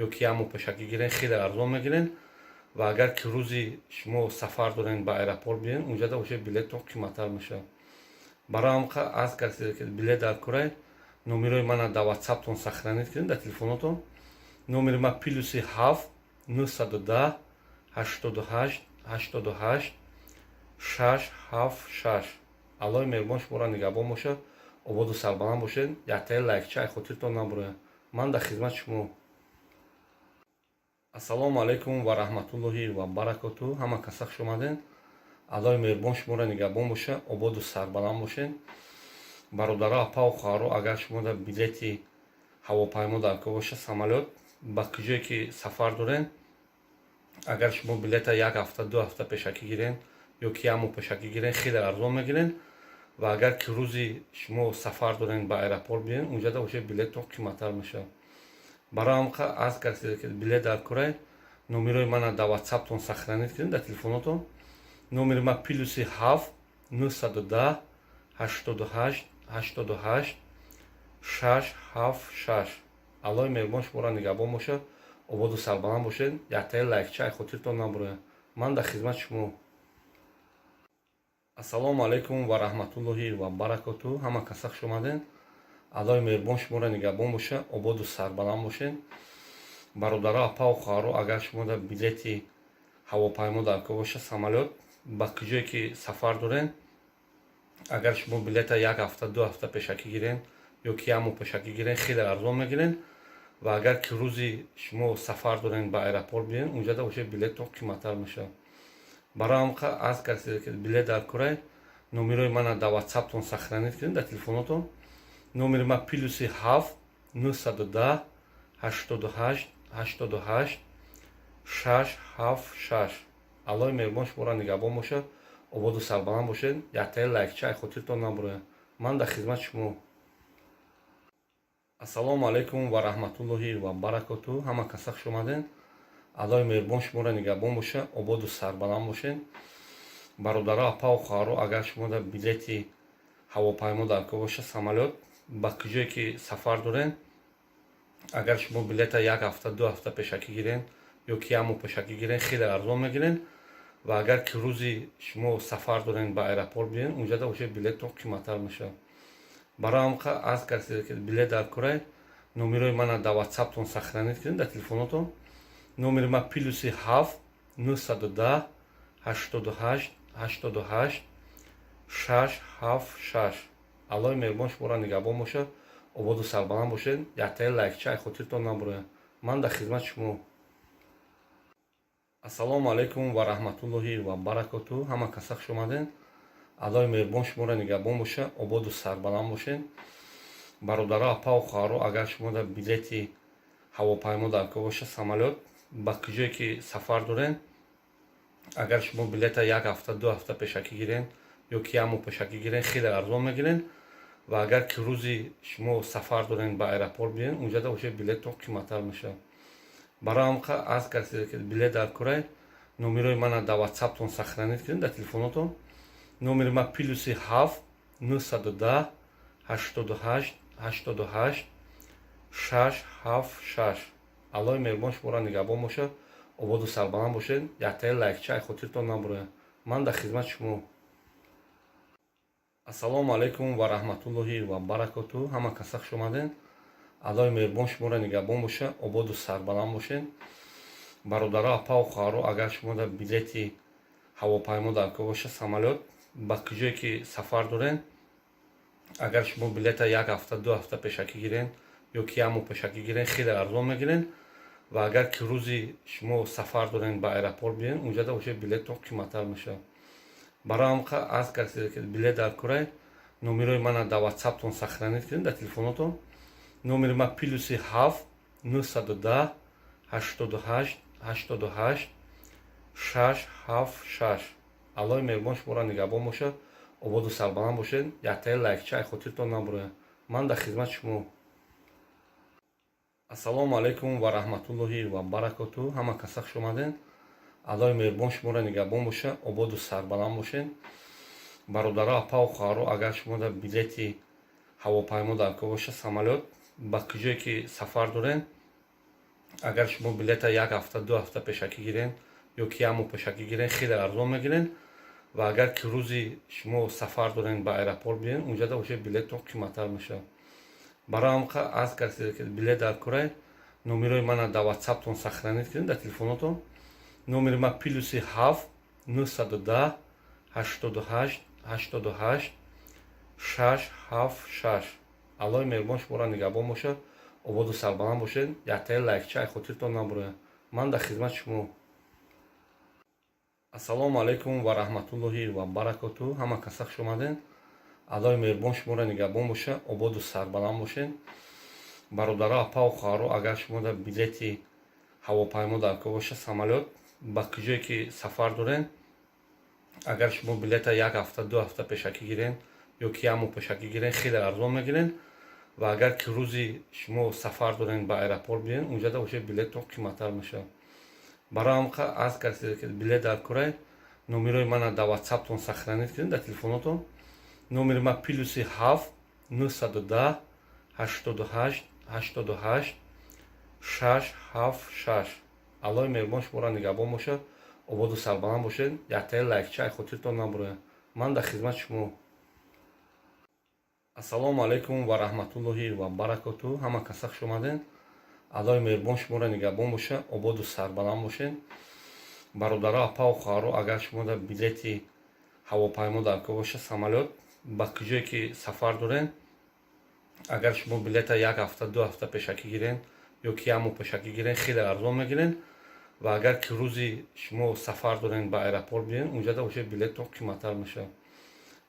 ё ки як моҳ пешакӣ гирен, хеле арзон мегирен. Ва агар ки рӯзи шумо сафар дорен, ба аэропорт биен, унҷада уже билеттон қиматтар мешавад. Барои ҳамқа аз касе ки билет дар курай, номерои мана дар Ватсаптон сохранить кунед, дар телефонотон. Номери ма +7 910 88 88 676. Аллоҳи меҳрубон шуморо нигаҳбон бошад, ободу сарбаланд бошед. Яктаи лайкча хотиртон набурояд. Ман дар хизмати шумо. Ассалому алайкум ва раҳматуллоҳи ва баракоту. Ҳама каса хуш омаден. Аллоҳи меҳрубон шуморо нигаҳбон бошад, ободу сарбаланд бошед. Бародаро, апаву хоҳаро, агар шумо дар билети ҳавопаймо дар кор боша, самолёт, ба куҷое ки сафар дорен, агар шумо билета як ҳафта, 2 ҳафта пешакӣ гирен ё ки як моҳ пешакӣ гирен, хеле арзон мегирен. Ва агар ки рӯзи шумо сафар дорен, ба аэропорт биен, унҷада уже билеттон қиматтар мешавад. Барои ҳамқа аз касе ки билет дар курай, номерои мана дар Ватсаптон сохранить кунед, дар телефонотон. Номери ма +7 910 88 88 676. Аллоҳи меҳрубон шуморо нигаҳбон бошад, ободу сарбаланд бошед. Яктаи лайкча хотиртон набурояд. Ман дар хизмати шумо. Ассалому алайкум ва раҳматуллоҳи ва баракоту. Ҳама каса хуш омаден. Аллоҳи меҳрубон шуморо нигаҳбон бошад, ободу сарбаланд бошед. Бародаро, апаву хоҳаро, агар шумо дар билети ҳавопаймо дар кор боша, самолёт, ба куҷое ки сафар дорен, агар шумо билета як ҳафта, 2 ҳафта пешакӣ гирен ё ки як моҳ пешакӣ гирен, хеле арзон мегирен. Ва агар ки рӯзи шумо сафар дорен, ба аэропорт биен, унҷада уже билеттон қиматтар мешавад. Барои ҳамқа аз касе ки билет дар курай, номерои мана дар Ватсаптон сохранить кунед, дар телефонотон. Номери ма +7 910 88 88 676. Аллоҳи меҳрубон шуморо нигаҳбон бошад, ободу сарбаланд бошед. Яктаи лайкча хотиртон набурояд. Ман дар хизмати шумо. Ассалому алайкум ва раҳматуллоҳи ва баракоту. Ҳама каса хуш омаден. Аллоҳи меҳрубон шуморо нигаҳбон бошад, ободу сарбаланд бошед. Бародаро, апаву хоҳаро, агар шумо дар билети ҳавопаймо дар кор боша, самолёт, ба куҷое ки сафар дорен, Агар шумо билета як ҳафта, 2 ҳафта пешакӣ гирен ё ки як моҳ пешакӣ гирен, хеле арзон мегирен. Ва агар ки рӯзи шумо сафар дорен, ба аэропорт биен, унҷада уже билеттон қиматтар мешавад. Барои ҳамқа аз касе ки билет дар курай, номерои мана дар Ватсаптон сохранить кунед, дар телефонотон. Номери ман +7 910 88 88 676. Аллоҳи меҳрубон шуморо нигаҳбон бошад, ободу сарбаланд бошед. Яктаи лайкча хотиртон набурояд. Ман дар хизмати шумо. Ассалому алайкум ва раҳматуллоҳи ва баракоту. Ҳама каса хуш омаден. Аллоҳи меҳрубон шуморо нигаҳбон бошад, ободу сарбаланд бошед. Бародаро, апаву хоҳаро, агар шумо дар билети ҳавопаймо дар кор боша, самолёт, ба куҷое ки сафар дорен, агар шумо билета як ҳафта, 2 ҳафта пешакӣ гирен ё ки як моҳ пешакӣ гирен, хеле арзон мегирен. Ва агар ки рӯзи шумо сафар дорен, ба аэропорт биен, унҷада уже билеттон қиматтар мешавад. Барои ҳамқа аз касе ки билет дар курай, номерои мана дар Ватсаптон сохранить кунед, дар телефонотон. Номери ман +7 910 88 88 676. Аллоҳи меҳрубон шуморо нигаҳбон бошад, ободу сарбаланд бошед. Яктаи лайкча хотиртон набурояд. Ман дар хизмати шумо. Ассалому алайкум ва раҳматуллоҳи ва баракоту. Ҳама каса хуш омаден. Аллоҳи меҳрубон шуморо нигаҳбон бошад, ободу сарбаланд бошед. Бародаро, апаву хоҳаро, агар шумо дар билети ҳавопаймо дар кор боша, самолёт, ба куҷое ки сафар дорен, агар шумо билета як ҳафта, 2 ҳафта пешакӣ гирен ё ки як моҳ пешакӣ гирен, хеле арзон мегирен. Ва агар ки рӯзи шумо сафар дорен, ба аэропорт биен, унҷада уже билеттон қиматтар мешавад. Барои ҳамқа аз касе ки билет дар курай, номерои мана дар Ватсаптон сохранить кунед, дар телефонотон. Номери ман +7 910 88 88 676. Аллоҳи меҳрубон шуморо нигаҳбон бошад, ободу сарбаланд бошед. Яктаи лайкча хотиртон набурояд. Ман дар хизмати шумо. Ассалому алайкум ва раҳматуллоҳи ва баракоту. Ҳама каса хуш омаден. Аллоҳи меҳрубон шуморо нигаҳбон бошад, ободу сарбаланд бошед. Бародаро, апаву хоҳаро, агар шумо дар билети ҳавопаймо дар кор боша, самолёт, ба куҷое ки сафар дорен, агар шумо билета як ҳафта, 2 ҳафта пешакӣ гирен ё ки як моҳ пешакӣ гирен, хеле арзон мегирен. Ва агар ки рӯзи шумо сафар дорен, ба аэропорт биен, унҷада уже билеттон қиматтар мешавад. Барои ҳамқа аз касе ки билет дар курай, номерои мана дар Ватсаптон сохранить кунед, дар телефонотон. Номери ман +7 910 88 88 676. Аллоҳи меҳрубон шуморо нигаҳбон бошад, ободу сарбаланд бошед. Яктаи лайкча хотиртон набурояд. Ман дар хизмати шумо. Ассалому алайкум ва раҳматуллоҳи ва баракоту. Ҳама каса хуш омаден. Аллоҳи меҳрубон шуморо нигаҳбон бошад, ободу сарбаланд бошед. Бародаро, апаву хоҳаро, агар шумо дар билети ҳавопаймо дар кор боша, самолёт, ба куҷое ки сафар дорен, агар шумо билета як ҳафта, 2 ҳафта пешакӣ гирен ё ки як моҳ пешакӣ гирен, хеле арзон мегирен. Ва агар ки рӯзи шумо сафар дорен, ба аэропорт биен, унҷада уже билеттон қиматтар мешавад. Барои ҳамқа аз касе ки билет дар курай, номерои мана дар Ватсаптон сохранить кунед, дар телефонотон. Номери ман +7 910 88 88 676. Аллоҳи меҳрубон шуморо нигаҳбон бошад, ободу сарбаланд бошед. Яктаи лайкча хотиртон набурояд. Ман дар хизмати шумо. Ассалому алайкум ва раҳматуллоҳи ва баракоту. Ҳама каса хуш омаден. Аллоҳи меҳрубон шуморо нигаҳбон бошад, ободу сарбаланд бошед. Бародаро, апаву хоҳаро, агар шумо дар билети ҳавопаймо дар кор боша, самолёт, ба куҷое ки сафар дорен, агар шумо билета як ҳафта, 2 ҳафта пешакӣ гирен ё ки як моҳ пешакӣ гирен, хеле арзон мегирен. Ва агар ки рӯзи шумо сафар дорен, ба аэропорт биен, унҷада уже билеттон қиматтар мешавад.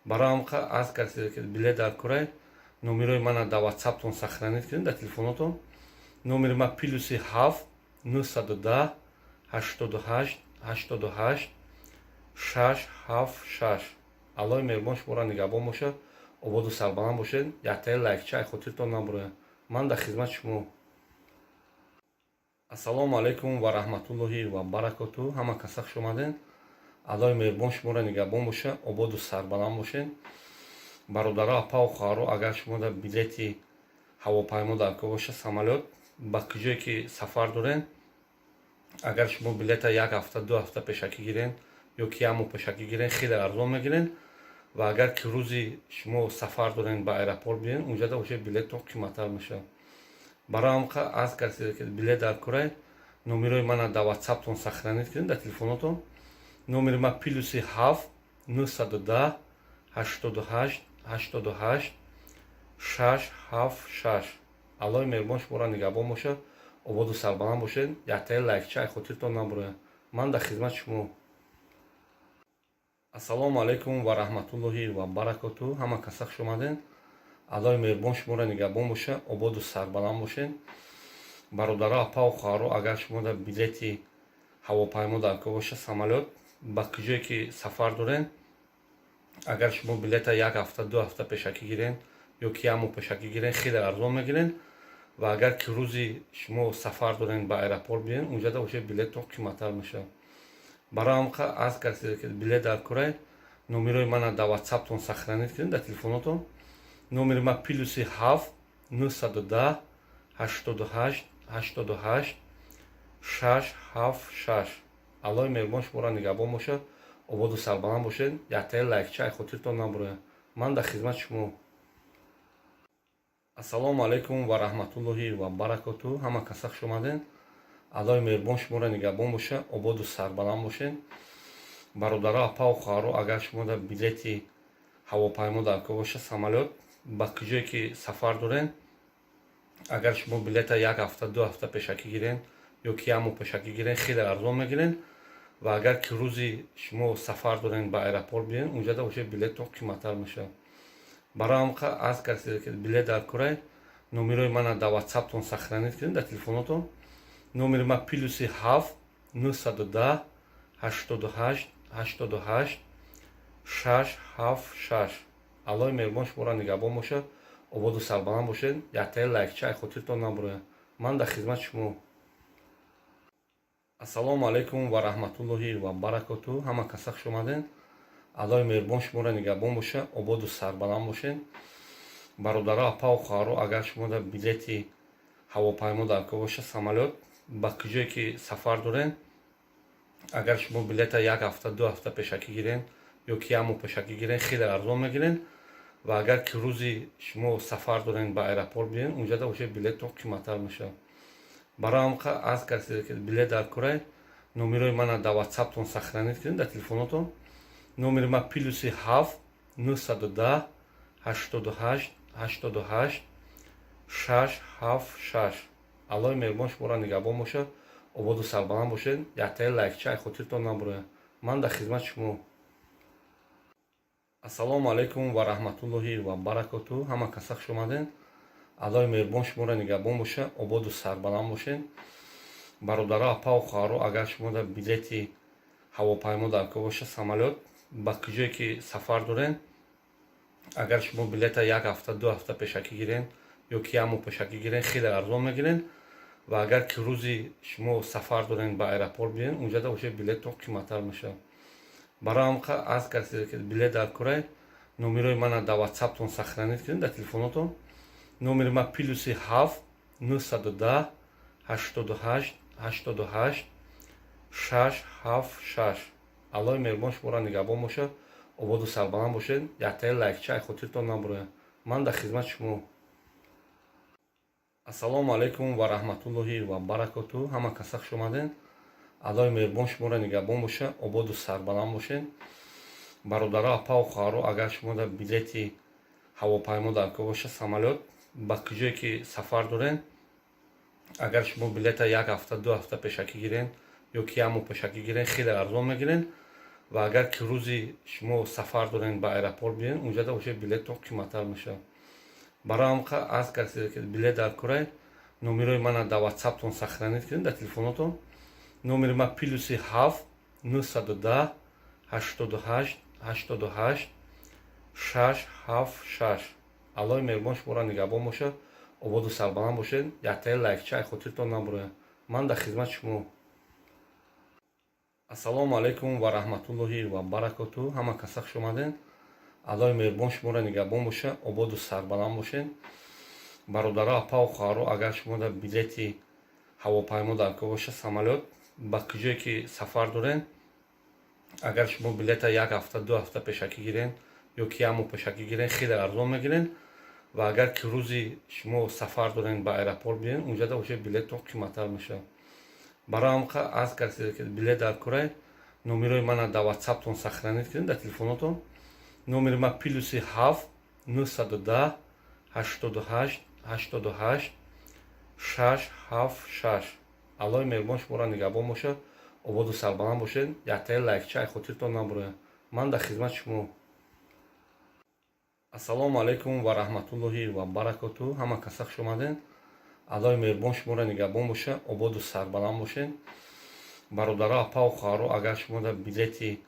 Барои ҳамқа аз касе ки билет дар курай, номерои мана дар Ватсаптон сохранить кунед, дар телефонотон. Номери ман +7 910 88 88 676. Аллоҳи меҳрубон шуморо нигаҳбон бошад, ободу сарбаланд бошед. Яктаи лайкча хотиртон набурояд. Ман дар хизмати шумо. Ассалому алайкум ва раҳматуллоҳи ва баракоту. Ҳама каса хуш омаден. Аллоҳи меҳрубон шуморо нигаҳбон бошад, ободу сарбаланд бошед. Бародаро, апаву хоҳаро, агар шумо дар билети ҳавопаймо дар кор боша, самолёт, ба куҷое ки сафар дорен, агар шумо билета як ҳафта, 2 ҳафта пешакӣ гирен ё ки як моҳ пешакӣ гирен, хеле арзон мегирен. Ва агар ки рӯзи шумо сафар дорен, ба аэропорт биен, унҷада уже билеттон қиматтар мешавад. Барои ҳамқа аз касе ки билет дар курай, номерои мана дар Ватсаптон сохранить кунед, дар телефонотон. Номери ман +7 Ба куҷое ки сафар дорен, агар шумо билета як ҳафта, 2 ҳафта пешакӣ гирен ё ки як моҳ пешакӣ гирен, хеле арзон мегирен. Ва агар ки рӯзи шумо сафар дорен, ба аэропорт биен, унҷада уже билетон қиматтар мешавад. Барои ҳамқа аз касе ки билет дар курай, номерои мана дар ватсаптон сохранить кунед, дар телефонотон. Номери ма +7 910 88 88 676. Аллоҳи меҳрубон шуморо нигаҳбон бошад, ободу сарбаланд бошед. Яктаи лайкча хотиртон набурояд. Ман дар хизмати шумо. Ассалому алайкум ва раҳматуллоҳи ва баракоту. Ҳама каса хуш омаден. Аллоҳи меҳрубон шуморо нигаҳбон бошад, ободу сарбаланд бошед. Бародаро, апаву хоҳаро, агар шумо дар билети ҳавопаймо дар кор боша, самолёт, ба куҷое ки сафар дорен, агар шумо билета як ҳафта, 2 ҳафта пешакӣ гирен ё ки як моҳ пешакӣ гирен, хеле арзон мегирен. Ва агар ки рӯзи шумо сафар дорен, ба аэропорт биен, унҷада уже билетон қиматтар мешавад. Барои ҳамқа аз касе ки билет дар курай, номерои мана дар ватсаптон сохранить кунед, дар телефонотон. Номери ма +7 910 88 88 676. Аллоҳи меҳрубон шуморо нигаҳбон бошад, ободу сарбаланд бошед. Яктаи лайкча хотиртон набурояд. Ман дар хизмати шумо. Ассалому алайкум ва раҳматуллоҳи ва баракоту. Ҳама каса хуш омаден. Аллоҳи меҳрубон шуморо нигаҳбон бошад, ободу сарбаланд бошед. Бародаро, апаву хоҳаро, агар шумо дар билети ҳавопаймо дар кор боша, самолёт, ба куҷое ки сафар дорен, агар шумо билета як ҳафта, 2 ҳафта пешакӣ гирен ё ки як моҳ пешакӣ гирен, хеле арзон мегирен. Ва агар ки рӯзи шумо сафар дорен, ба аэропорт биен, унҷада уже билетон қиматтар мешавад. Барои ҳамқа аз касе ки билет дар курай, номерои мана дар ватсаптон сохранить кунед, дар телефонотон. Номери ма +7 910 88 88 676. Аллоҳи меҳрубон шуморо нигаҳбон бошад, ободу сарбаланд бошед. Яктаи лайкча хотиртон набурояд. Ман дар хизмати шумо. Ассалому алайкум ва раҳматуллоҳи ва баракоту. Ҳама каса хуш омаден. Аллоҳи меҳрубон шуморо нигаҳбон бошад, ободу сарбаланд бошед. Бародаро, апаву хоҳаро, агар шумо дар билети ҳавопаймо дар кор боша, самолёт, ба куҷое ки сафар дорен, агар шумо билета як ҳафта, 2 ҳафта пешакӣ гирен ё ки як моҳ пешакӣ гирен, хеле арзон мегирен. Ва агар ки рӯзи шумо сафар дорен, ба аэропорт биен, унҷада уже билетон қиматтар мешавад. Барои ҳамқа аз касе ки билет дар курай, номерои мана дар ватсаптон сохранить кунед, дар телефонотон. Номери ма +7 910 88 88 676. Аллоҳи меҳрубон шуморо нигаҳбон бошад, ободу сарбаланд бошед. Яктаи лайкча хотиртон набурояд. Ман дар хизмати шумо. Ассалому алайкум ва раҳматуллоҳи ва баракоту. Ҳама каса хуш омаден. Аллоҳи меҳрубон шуморо нигаҳбон бошад, ободу сарбаланд бошед. Бародаро, апаву хоҳаро, агар шумо дар билети ҳавопаймо дар кор боша, самолёт, ба куҷое ки сафар дорен, агар шумо билета як ҳафта, 2 ҳафта пешакӣ гирен ё ки як моҳ пешакӣ гирен, хеле арзон мегирен. Ва агар ки рӯзи шумо сафар дорен, ба аэропорт биен, унҷада уже билетон қиматтар мешавад. Барои ҳамқа аз касе ки билет дар курай, номерои мана дар ватсаптон сохранить кунед, дар телефонотон. Номери ма +7 910 88 88 676. Аллоҳи меҳрубон шуморо нигаҳбон бошад, ободу сарбаланд бошед. Яктаи лайкча хотиртон набурояд. Ман дар хизмати шумо. Ассалому алайкум ва раҳматуллоҳи ва баракоту. Ҳама каса хуш омаден. Аллоҳи меҳрубон шуморо нигаҳбон бошад, ободу сарбаланд бошед. Бародаро, апаву хоҳаро, агар шумо дар билети ҳавопаймо дар кор боша, самолёт, ба куҷое ки сафар дорен, агар шумо билета як ҳафта, 2 ҳафта пешакӣ гирен ё ки як моҳ пешакӣ гирен, хеле арзон мегирен. Ва агар ки рӯзи шумо сафар дорен, ба аэропорт биен, унҷада уже билетон қиматтар мешавад. Барои ҳамқа аз касе ки билет дар курай, номерои мана дар ватсаптон сохранить кунед, дар телефонотон. Номери ма +7 910 88 88 676. Аллоҳи меҳрубон шуморо нигаҳбон бошад, ободу сарбаланд бошед. Яктаи лайкча хотиртон набурояд. Ман дар хизмати шумо. Ассалому алайкум ва раҳматуллоҳи ва баракоту. Ҳама каса хуш омаден. Аллоҳи меҳрубон шуморо нигаҳбон бошад, ободу сарбаланд бошед. Бародаро, апау хоҳаро, агар шумо дар билети ҳавопаймо даркор боша, самолёт, ба куҷое ки сафар дорен, агар шумо билета як ҳафта, 2 ҳафта пешакӣ гирен ё ки як моҳ пешакӣ гирен, хеле арзон мегирен. Ва агар ки рӯзи шумо сафар дорен, ба аэропорт биен, унҷада уже билеттон қиматтар мешавад. Барои ҳамқа аз касе ки билет даркорай, номерои мана дар ватсаптон сохранить кунед, дар телефонотон. Номери ма +7 910 88 88 676. Аллоҳи меҳрубон шуморо нигаҳбон бошад, ободу сарбаланд бошед. Яктаи лайкча хотиртон набурояд. Ман дар хизмати шумо. Ассалому алайкум ва раҳматуллоҳи ва баракоту. Ҳама каса хуш омаден. Аллоҳи меҳрубон шуморо нигаҳбон бошад, ободу сарбаланд бошед. Бародаро, апау хоҳаро, агар шумо дар билети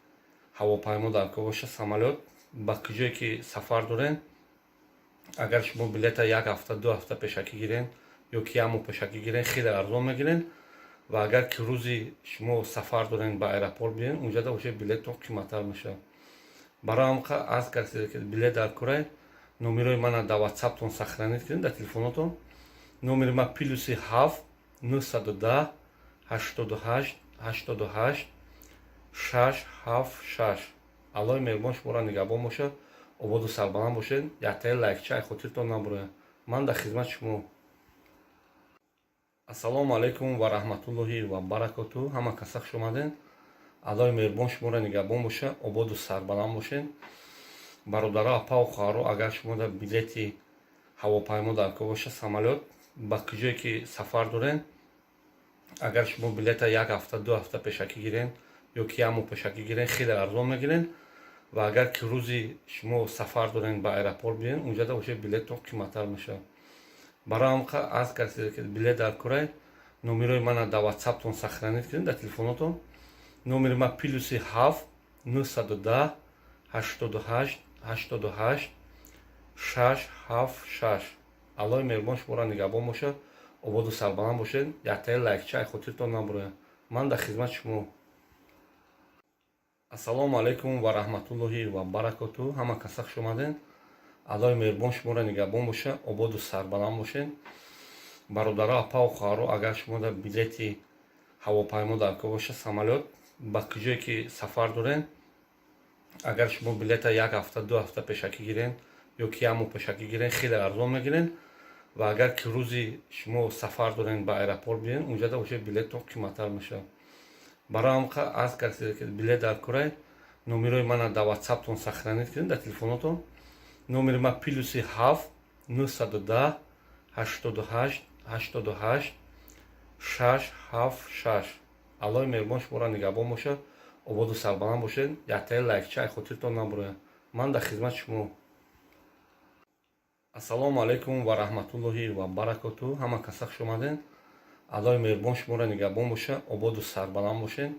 ҳавопаймо даркор боша, самолёт, ба куҷое ки сафар дорен, агар шумо билета як ҳафта, 2 ҳафта пешакӣ гирен ё ки як моҳ пешакӣ гирен, хеле арзон мегирен. Ва агар ки рӯзи шумо сафар дорен, ба аэропорт биен, унҷада уже билеттон қиматтар мешавад. Барои ҳамқа аз касе ки билет даркорай, номерои мана дар ватсаптон сохранить кунед, дар телефонотон. Номери ма +7 910 88 88 676. Аллоҳи меҳрубон шуморо нигаҳбон бошад, ободу сарбаланд бошед. Яктаи лайкча хотиртон набурояд. Ман дар хизмати шумо. Ассалому алайкум ва раҳматуллоҳи ва баракоту. Ҳама каса хуш омаден. Аллоҳи меҳрубон шуморо нигаҳбон бошад, ободу сарбаланд бошед. Бародаро, апау хоҳаро, агар шумо дар билети ҳавопаймо даркор боша, самолёт, ба куҷое ки сафар дорен, агар шумо билета як ҳафта, 2 ҳафта пешакӣ гирен ё ки як моҳ пешакӣ гирен, хеле арзон мегирен. Ва агар ки рӯзи шумо сафар дорен, ба аэропорт биен, унҷада уже билеттон қиматтар мешавад. Барои ҳамқа аз касе ки билет даркорай, номерои мана дар ватсаптон сохранить кунед, дар телефонотон. Номери ма +7 910 88 88 676. Аллоҳи меҳрубон шуморо нигаҳбон бошад, ободу сарбаланд бошед. Яктаи лайкча хотиртон набурояд. Ман дар хизмати шумо. Ассалому алайкум ва раҳматуллоҳи ва баракоту. Ҳама каса хуш омаден. Аллоҳи меҳрубон шуморо нигаҳбон бошад, ободу сарбаланд бошед. Бародаро, апау хоҳаро, агар шумо дар билети ҳавопаймо даркор боша, самолёт, ба куҷое ки сафар дорен, агар шумо билета як ҳафта, 2 ҳафта пешакӣ гирен ё ки як моҳ пешакӣ гирен, хеле арзон мегирен. Ва агар ки рӯзи шумо сафар дорен, ба аэропорт биен, унҷада уже билеттон қиматтар мешавад. Барои ҳамқа аз касе ки билет даркорай, номерои мана дар ватсаптон сохранить кунед, дар телефонотон. Номери ма +7 910 88 88 676. Аллоҳи меҳрубон шуморо нигаҳбон бошад, ободу сарбаланд бошед. Яктаи лайкча хотиртон набурояд. Ман дар хизмати шумо. Ассалому алайкум ва раҳматуллоҳи ва баракоту. Ҳама каса хуш омаден. Аллоҳи меҳрубон шуморо нигаҳбон бошад, ободу сарбаланд бошед.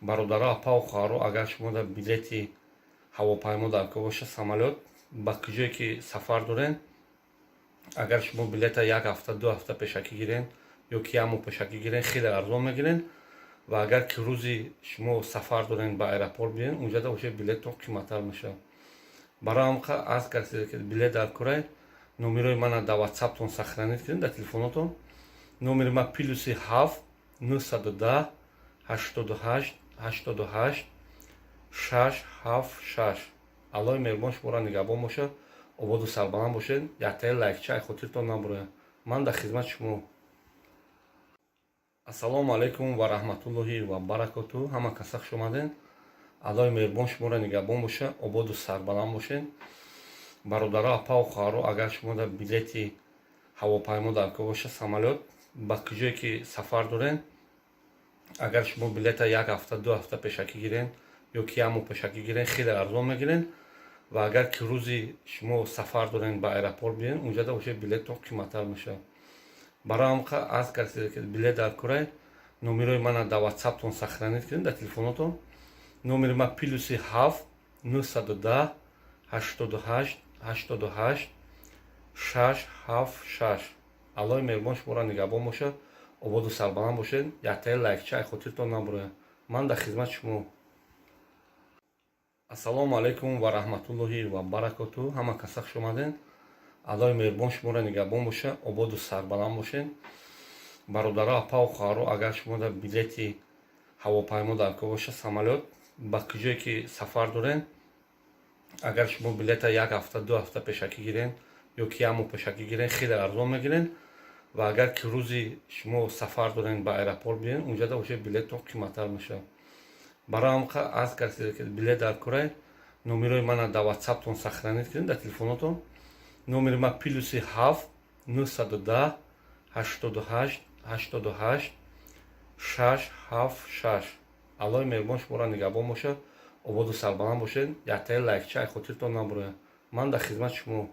Бародаро, апау хоҳаро, агар шумо дар билети ҳавопаймо даркор боша, самолёт, ба куҷое ки сафар дорен, агар шумо билета як ҳафта, 2 ҳафта пешакӣ гирен ё ки як моҳ пешакӣ гирен, хеле арзон мегирен. Ва агар ки рӯзи шумо сафар дорен, ба аэропорт биен, унҷада уже билеттон қиматтар мешавад. Барои ҳамқа аз касе ки билет даркорай, номерои мана дар ватсаптон сохранить кунед, дар телефонотон. Номери ма +7 910 88 88 676. Аллоҳи меҳрубон шуморо нигаҳбон бошад, ободу сарбаланд бошед. Яктаи лайкча хотиртон набурояд. Ман дар хизмати шумо. Ассалому алайкум ва раҳматуллоҳи ва баракоту. Ҳама каса хуш омаден. Аллоҳи меҳрубон шуморо нигаҳбон бошад, ободу сарбаланд бошед. Бародаро, апау хоҳаро, агар шумо дар билети ҳавопаймо даркор боша, самолёт, ба куҷое ки сафар дорен, агар шумо билета як ҳафта, 2 ҳафта пешакӣ гирен ё ки як моҳ пешакӣ гирен, хеле арзон мегирен. Ва агар ки рӯзи шумо сафар дорен, ба аэропорт биен, унҷада уже билеттон қиматтар мешавад. Барои ҳамқа аз касе ки билет даркорай, номерои мана дар ватсаптон сохранить кунед, дар телефонотон. Номери ма +7 910 88 88 676. Аллоҳи меҳрубон шуморо нигаҳбон бошад, ободу сарбаланд бошед. Яктаи лайкча хотиртон набурояд. Ман дар хизмати шумо. Ассалому алайкум ва раҳматуллоҳи ва баракоту. Ҳама каса хуш омаден. Аллои меҳрубон шуморо нигаҳбон боша, ободу сарбаланд бошед. Бародаро, апаву хоҳаро, агар шумо билети ҳавопаймо дар кор боша, самолёт, ба куҷое ки сафар дорен, агар шумо билета як ҳафта, 2 ҳафта пешакӣ гирен ё ки як моҳ пешакӣ гирен, хеле арзон мегирен. Ва агар ки рӯзи шумо сафар дорен, ба аэропорт биёен, унҷада уже билетон қиматтар мешавад. Барои ҳам аз касе ки билет дар корай, номерои мана дар ватсаптон сохранить кунед, дар телефонотон. Номери ма +7 910 88 88 676. Аллои меҳрубон шуморо нигаҳбон бошад, ободу сарбаланд бошед. Яктаи лайкча ай хотиртон набурояд. Ман дар хизмати шумо.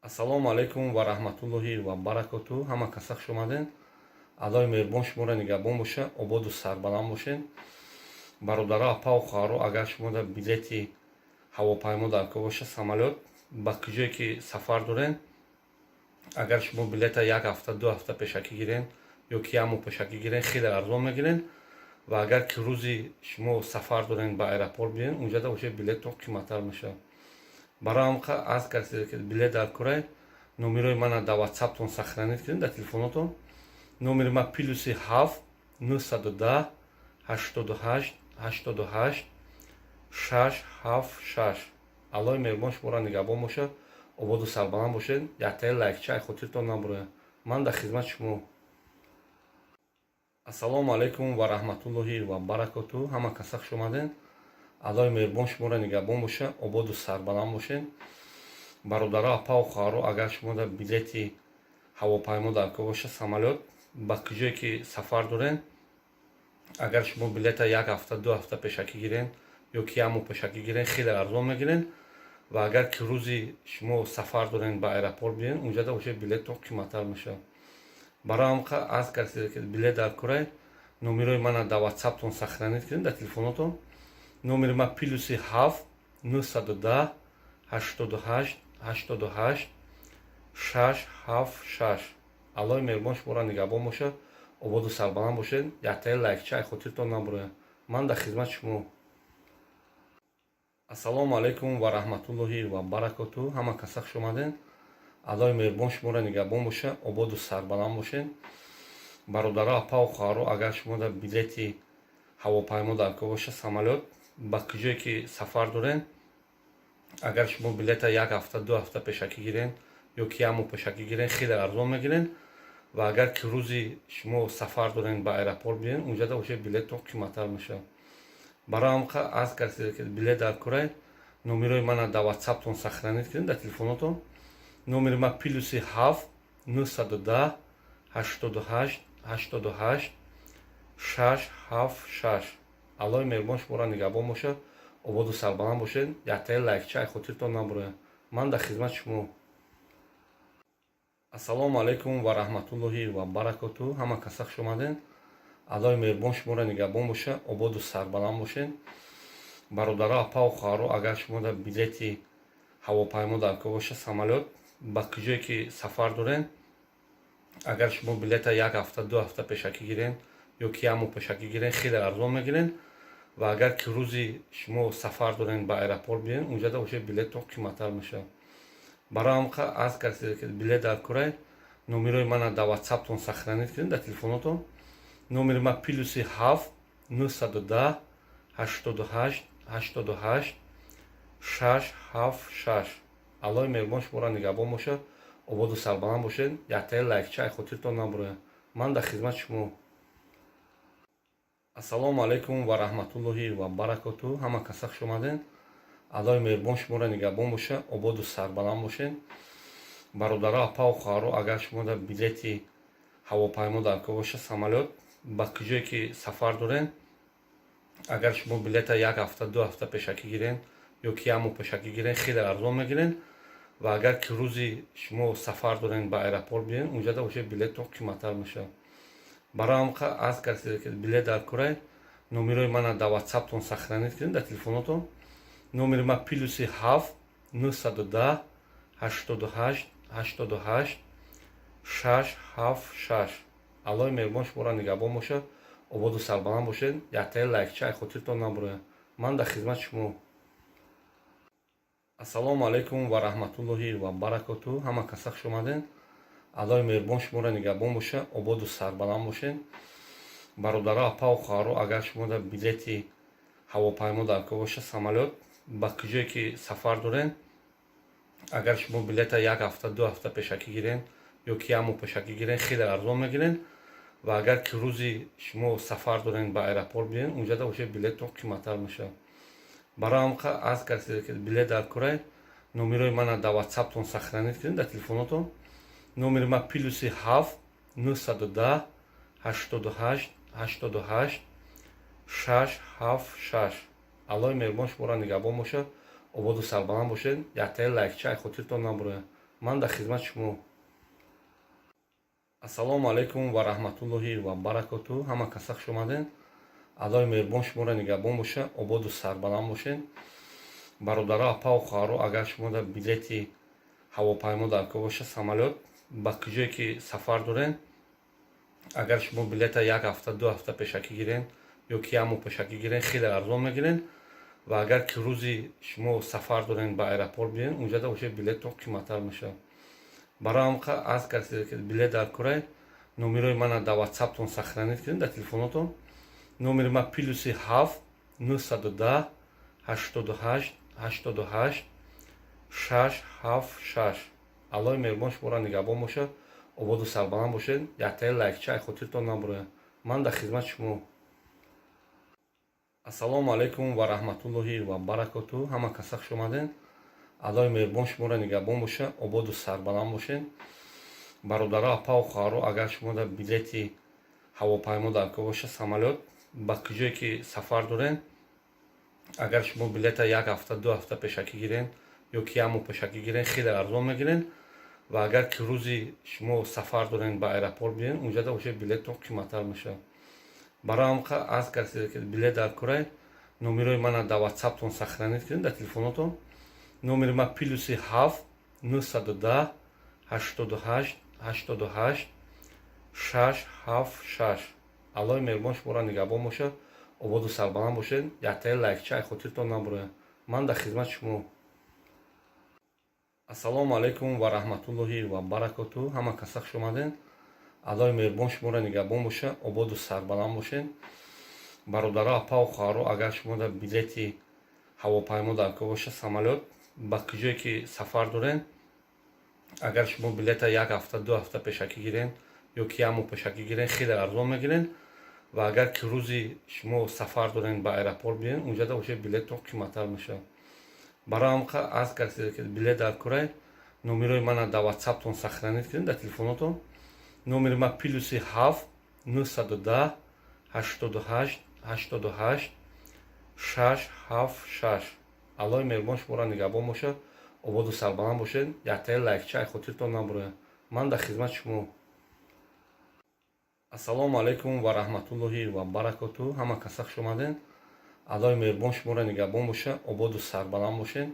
Ассалому алайкум ва раҳматуллоҳи ва баракоту. Ҳама каса хуш омаден. Аллои меҳрубон шуморо нигаҳбон бошад, ободу сарбаланд бошед. Бародаро, апаву хоҳаро, агар шумо билети ҳавопаймо дар кор боша, самолёт, ба куҷое ки сафар дорен, агар шумо билета як ҳафта, 2 ҳафта пешакӣ гирен ё ки як моҳ пешакӣ гирен, хеле арзон мегирен. Ва агар ки рӯзи шумо сафар дорен, ба аэропорт биёен, унҷада уже билетон қиматтар мешавад. Барои ҳам аз касе ки билет дар корай, номерои мана дар ватсаптон сохранить кунед, дар телефонотон. Номери ма +7 910 88 88 676. Аллои меҳрубон шуморо нигаҳбон бошад, ободу сарбаланд бошед. Яктаи лайкча ай хотиртон набурояд. Ман дар хизмати шумо. Ассалому алайкум ва раҳматуллоҳи ва баракоту. Ҳама каса хуш омаден. Аллои меҳрубон шуморо нигаҳбон бошад, ободу сарбаланд бошед. Бародаро, апаву хоҳаро, агар шумо билети ҳавопаймо дар кор боша, самолёт, ба куҷое ки сафар дорен, агар шумо билета як ҳафта, 2 ҳафта пешакӣ гирен ё ки як моҳ пешакӣ гирен, хеле арзон мегирен. Ва агар ки рӯзи шумо сафар дорен, ба аэропорт биёен, унҷада уже билетон қиматтар мешавад. Барои ҳам аз касе ки билет дар корай, номерои мана дар ватсаптон сохранить кунед, дар телефонотон. Номери ма +7 910 88 88 676. Аллои меҳрубон шуморо нигаҳбон бошад, ободу сарбаланд бошед. Яктаи лайкча ай хотиртон набурояд. Ман дар хизмати шумо. Ассалому алайкум ва раҳматуллоҳи ва баракоту. Ҳама каса хуш омаден. Аллои меҳрубон шуморо нигаҳбон бошад, ободу сарбаланд бошед. Бародаро, апаву хоҳаро, агар шумо билети ҳавопаймо дар кор боша, самолёт, ба куҷое ки сафар дорен, агар шумо билета як ҳафта, 2 ҳафта пешакӣ гирен ё ки як моҳ пешакӣ гирен, хеле арзон мегирен. Ва агар ки рӯзи шумо сафар дорен, ба аэропорт биёен, унҷада уже билетон қиматтар мешавад. Барои ҳам аз касе ки билет дар корай, номерои мана дар ватсаптон сохранить кунед, дар телефонотон. Номери ма +7 910 88 88 676. Аллои меҳрубон шуморо нигаҳбон бошад, ободу сарбаланд бошед. Яктаи лайкча ай хотиртон набурояд. Ман дар хизмати шумо. Ассалому алайкум ва раҳматуллоҳи ва баракоту. Ҳама каса хуш омаден. Аллои меҳрубон шуморо нигаҳбон бошад, ободу сарбаланд бошед. Бародаро, апаву хоҳаро, агар шумо билети ҳавопаймо дар кор боша, самолёт, ба куҷое ки сафар дорен, агар шумо билета як ҳафта, 2 ҳафта пешакӣ гирен ё ки як моҳ пешакӣ гирен, хеле арзон мегирен. Ва агар ки рӯзи шумо сафар дорен, ба аэропорт биёен, унҷада уже билетон қиматтар мешавад. Барои ҳам аз касе ки билет дар корай, номерои мана дар ватсаптон сохранить кунед, дар телефонотон. Номери ма +7 910 88 88 676. Аллои меҳрубон шуморо нигаҳбон бошад, ободу сарбаланд бошед. Яктаи лайкча ай хотиртон набурояд. Ман дар хизмати шумо. Ассалому алайкум ва раҳматуллоҳи ва баракоту. Ҳама каса хуш омаден. Аллои меҳрубон шуморо нигаҳбон бошад, ободу сарбаланд бошед. Бародаро, апаву хоҳаро, агар шумо билети ҳавопаймо дар кор боша, самолёт, ба куҷое ки сафар дорен, агар шумо билета як ҳафта, 2 ҳафта пешакӣ гирен ё ки як моҳ пешакӣ гирен, хеле арзон мегирен. Ва агар ки рӯзи шумо сафар дорен, ба аэропорт биёен, унҷада уже билетон қиматтар мешавад. Барои ҳам аз касе ки билет дар корай, номерои мана дар ватсаптон сохранить кунед, дар телефонотон. Номери ма +7 910 88 88 676. Аллои меҳрубон шуморо нигаҳбон бошад, ободу сарбаланд бошед. Яктаи лайкча ай хотиртон набурояд. Ман дар хизмати шумо. Ассалому алайкум ва раҳматуллоҳи ва баракоту. Ҳама каса хуш омаден. Аллоҳи меҳрубон шуморо нигаҳбон боша, ободу сарбаланд бошен. Бародаро, апаву хоҳаро, агар шумо дар билети ҳавопаймо даркор боша, самолёт, ба куҷое ки сафар дорен, агар шумо билета як ҳафта, 2 ҳафта пешакӣ гирен ё ки як моҳ пешакӣ гирен, хеле арзон мегирен. Ва агар ки рӯзи шумо сафар дорен, ба аэропорт биен, унҷада уже билеттон қиматтар мешавад. Барои ҳамқа аз касе ки билет даркорай, номерои мана дар ватсаптон сохранить кунед, дар телефонотон. Номери ма +7 910 88 88 676. Аллоҳи меҳрубон шуморо нигаҳбон бошад, ободу сарбаланд бошед. Яктаи лайкча ай хотиртон набурояд. Ман дар хизмати шумо. Ассалому алайкум ва раҳматуллоҳи ва баракоту. Ҳама каса хуш омаден. Аллоҳи меҳрубон шуморо нигаҳбон боша, ободу сарбаланд бошед. Бародаро, апаву хоҳаро, агар шумо дар билети ҳавопаймо даркор боша, самолёт, ба куҷое ки сафар дорен, агар шумо билета як ҳафта, 2 ҳафта пешакӣ гирен ё ки як моҳ пешакӣ гирен, хеле арзон мегирен. Ва агар ки рӯзи шумо сафар дорен, ба аэропорт биен, унҷада уже билеттон қиматтар мешавад. Барои ҳамқа аз касе ки билет даркорай, номерои мана дар ватсаптон сохранить кунед, дар телефонотон. Номери ма +7 910 88 88 676. Аллоҳи меҳрубон шуморо нигаҳбон бошад, ободу сарбаланд бошед. Яктаи лайкча ай хотиртон набурояд. Ман дар хизмати шумо. Ассалому алайкум ва раҳматуллоҳи ва баракоту. Ҳама каса хуш омаден. Аллоҳи меҳрубон шуморо нигаҳбон боша, ободу сарбаланд бошед. Бародаро, апаву хоҳаро, агар шумо дар билети ҳавопаймо даркор боша, самолёт, ба куҷое ки сафар дорен, агар шумо билета як ҳафта, 2 ҳафта пешакӣ гирен ё ки як моҳ пешакӣ гирен, хеле арзон мегирен. Ва агар ки рӯзи шумо сафар дорен, ба аэропорт биен, унҷада уже билеттон қиматтар мешавад. Барои ҳамқа аз касе ки билет даркорай, номерои мана дар ватсаптон сохранить кунед, дар телефонотон. Номери ма +7 910 88 88 676. Аллоҳи меҳрубон шуморо нигаҳбон бошад, ободу сарбаланд бошед. Яктаи лайкча ай хотиртон набурояд. Ман дар хизмати шумо. Ассалому алайкум ва раҳматуллоҳи ва баракоту. Ҳама каса хуш омаден. Аллоҳи меҳрубон шуморо нигаҳбон боша, ободу сарбаланд бошед. Бародаро, апаву хоҳаро, агар шумо дар билети ҳавопаймо даркор боша, самолёт, ба куҷое ки сафар дорен, агар шумо билета як ҳафта, 2 ҳафта пешакӣ гирен ё ки як моҳ пешакӣ гирен, хеле арзон мегирен. Ва агар ки рӯзи шумо сафар дорен, ба аэропорт биен, унҷада уже билеттон қиматтар мешавад. Барои ҳамқа аз касе ки билет даркорай, номерои мана дар ватсаптон сохранить кунед, дар телефонотон. Номери ма +7 910 88 88 676. Аллоҳи меҳрубон шуморо нигаҳбон бошад, ободу сарбаланд бошед. Яктаи лайкча ай хотиртон набурояд. Ман дар хизмати шумо. Ассалому алайкум ва раҳматуллоҳи ва баракоту. Ҳама каса хуш омаден. Аллоҳи меҳрубон шуморо нигаҳбон боша, ободу сарбаланд бошед.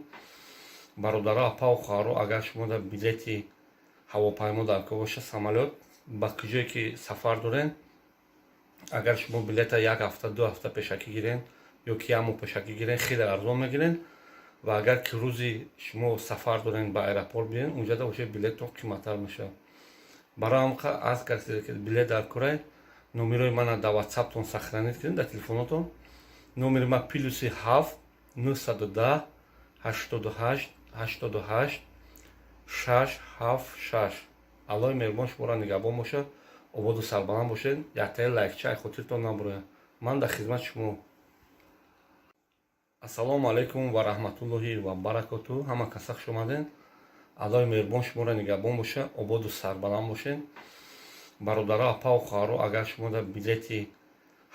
Бародаро, апаву хоҳаро, агар шумо дар билети ҳавопаймо даркор боша, самолёт, ба куҷое ки сафар дорен, агар шумо билета як ҳафта, 2 ҳафта пешакӣ гирен ё ки як моҳ пешакӣ гирен, хеле арзон мегирен. Ва агар ки рӯзи шумо сафар дорен, ба аэропорт биен, унҷада уже билеттон қиматтар мешавад. Барои ҳамқа аз касе ки билет даркорай, номерои мана дар ватсаптон сохранить кунед, дар телефонотон. Номери ма +7 910 88 88 676. Аллоҳи меҳрубон шуморо нигаҳбон бошад, ободу сарбаланд бошед. Яктаи лайкча ай хотиртон набурояд. Ман дар хизмати шумо. Ассалому алайкум ва раҳматуллоҳи ва баракоту. Ҳама каса хуш омаден. Аллоҳи меҳрубон шуморо нигаҳбон боша, ободу сарбаланд бошед. Бародаро, апаву хоҳаро, агар шумо дар билети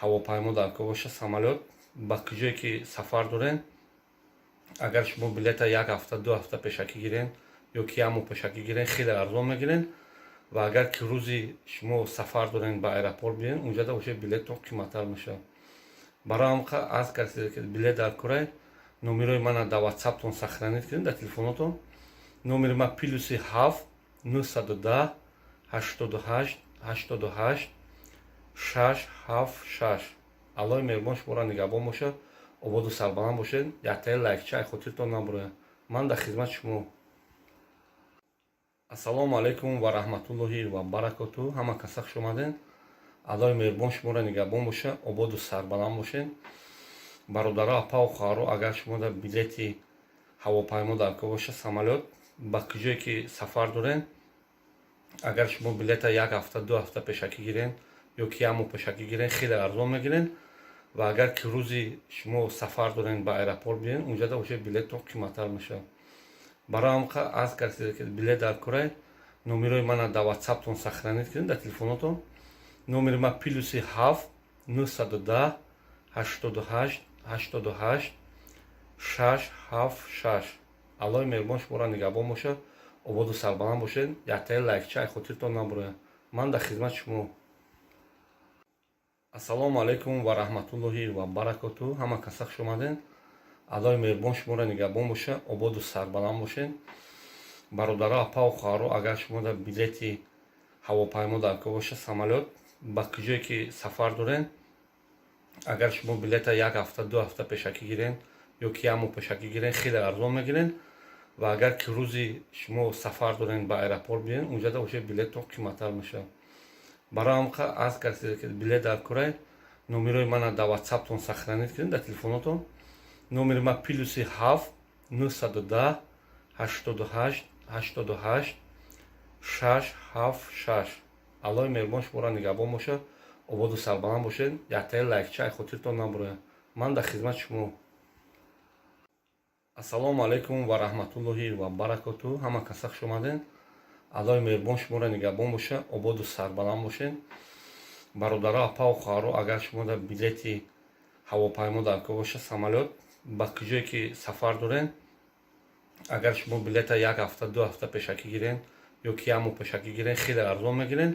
ҳавопаймо даркор боша, самолёт, ба куҷое ки сафар дорен, агар шумо билета як ҳафта, 2 ҳафта пешакӣ гирен ё ки як моҳ пешакӣ гирен, хеле арзон мегирен. Ва агар ки рӯзи шумо сафар дорен, ба аэропорт биен, унҷада уже билеттон қиматтар мешавад. Барои ҳамқа аз касе ки билет даркорай, номерои мана дар ватсаптон сохранить кунед, дар телефонотон. Номери ма +7 910 88 88 676. Аллоҳи меҳрубон шуморо нигаҳбон бошад, ободу сарбаланд бошед. Яктаи лайкча ай хотиртон набурояд. Ман дар хизмати шумо. Ассалому алайкум ва раҳматуллоҳи ва баракоту. Ҳама каса хуш омаден. Аллоҳи меҳрубон шуморо нигаҳбон боша, ободу сарбаланд бошед. Бародаро, апаву хоҳаро, агар шумо дар билети ҳавопаймо дар кор боша, самолёт, ба куҷое ки сафар дорен, агар шумо билета як ҳафта, 2 ҳафта пешакӣ гирен ё ки як моҳ пешакӣ гирен, хеле арзон мегирен. Ва агар ки рӯзи шумо сафар дорен, ба аэропорт биёен, унҷада уже билеттон қиматтар мешавад. Барои ҳам аз касе ки билет дар корай, номерои мана дар ватсаптон сохранить кунед, дар телефонотон. Номери ма +7 910 88 88 676. Аллоҳи меҳрубон шуморо нигаҳбон бошад, ободу сарбаланд бошед. Яктаи лайкча ай хотиртон набурояд. Ман дар хизмати шумо. Ассалому алайкум ва раҳматуллоҳи ва баракоту. Ҳама каса хуш омаден. Аллоҳи меҳрубон шуморо нигаҳбон боша, ободу сарбаланд бошед. Бародаро, апаву хоҳаро, агар шумо дар билети ҳавопаймо дар кор боша, самолёт, ба куҷое ки сафар дорен, агар шумо билета як ҳафта, 2 ҳафта пешакӣ гирен ё ки як моҳ пешакӣ гирен, хеле арзон мегирен. Ва агар ки рӯзи шумо сафар дорен, ба аэропорт биёен, унҷада уже билеттон қиматтар мешавад. Барои ҳам аз касе ки билет дар корай, номерои мана дар ватсаптон сохранить кунед, дар телефонотон. Номери ма +7 910 88 88 676. Аллоҳи меҳрубон шуморо нигаҳбон бошад, ободу сарбаланд бошед. Яктаи лайкча ай хотиртон набурояд. Ман дар хизмати шумо. Ассалому алайкум ва раҳматуллоҳи ва баракоту. Ҳама каса хуш омаден. Аллоҳи меҳрубон шуморо нигаҳбон боша, ободу сарбаланд бошед. Бародаро, апаву хоҳаро, агар шумо дар билети ҳавопаймо дар кор боша, самолёт, ба куҷое ки сафар дорен, агар шумо билета як ҳафта, 2 ҳафта пешакӣ гирен ё ки як моҳ пешакӣ гирен, хеле арзон мегирен.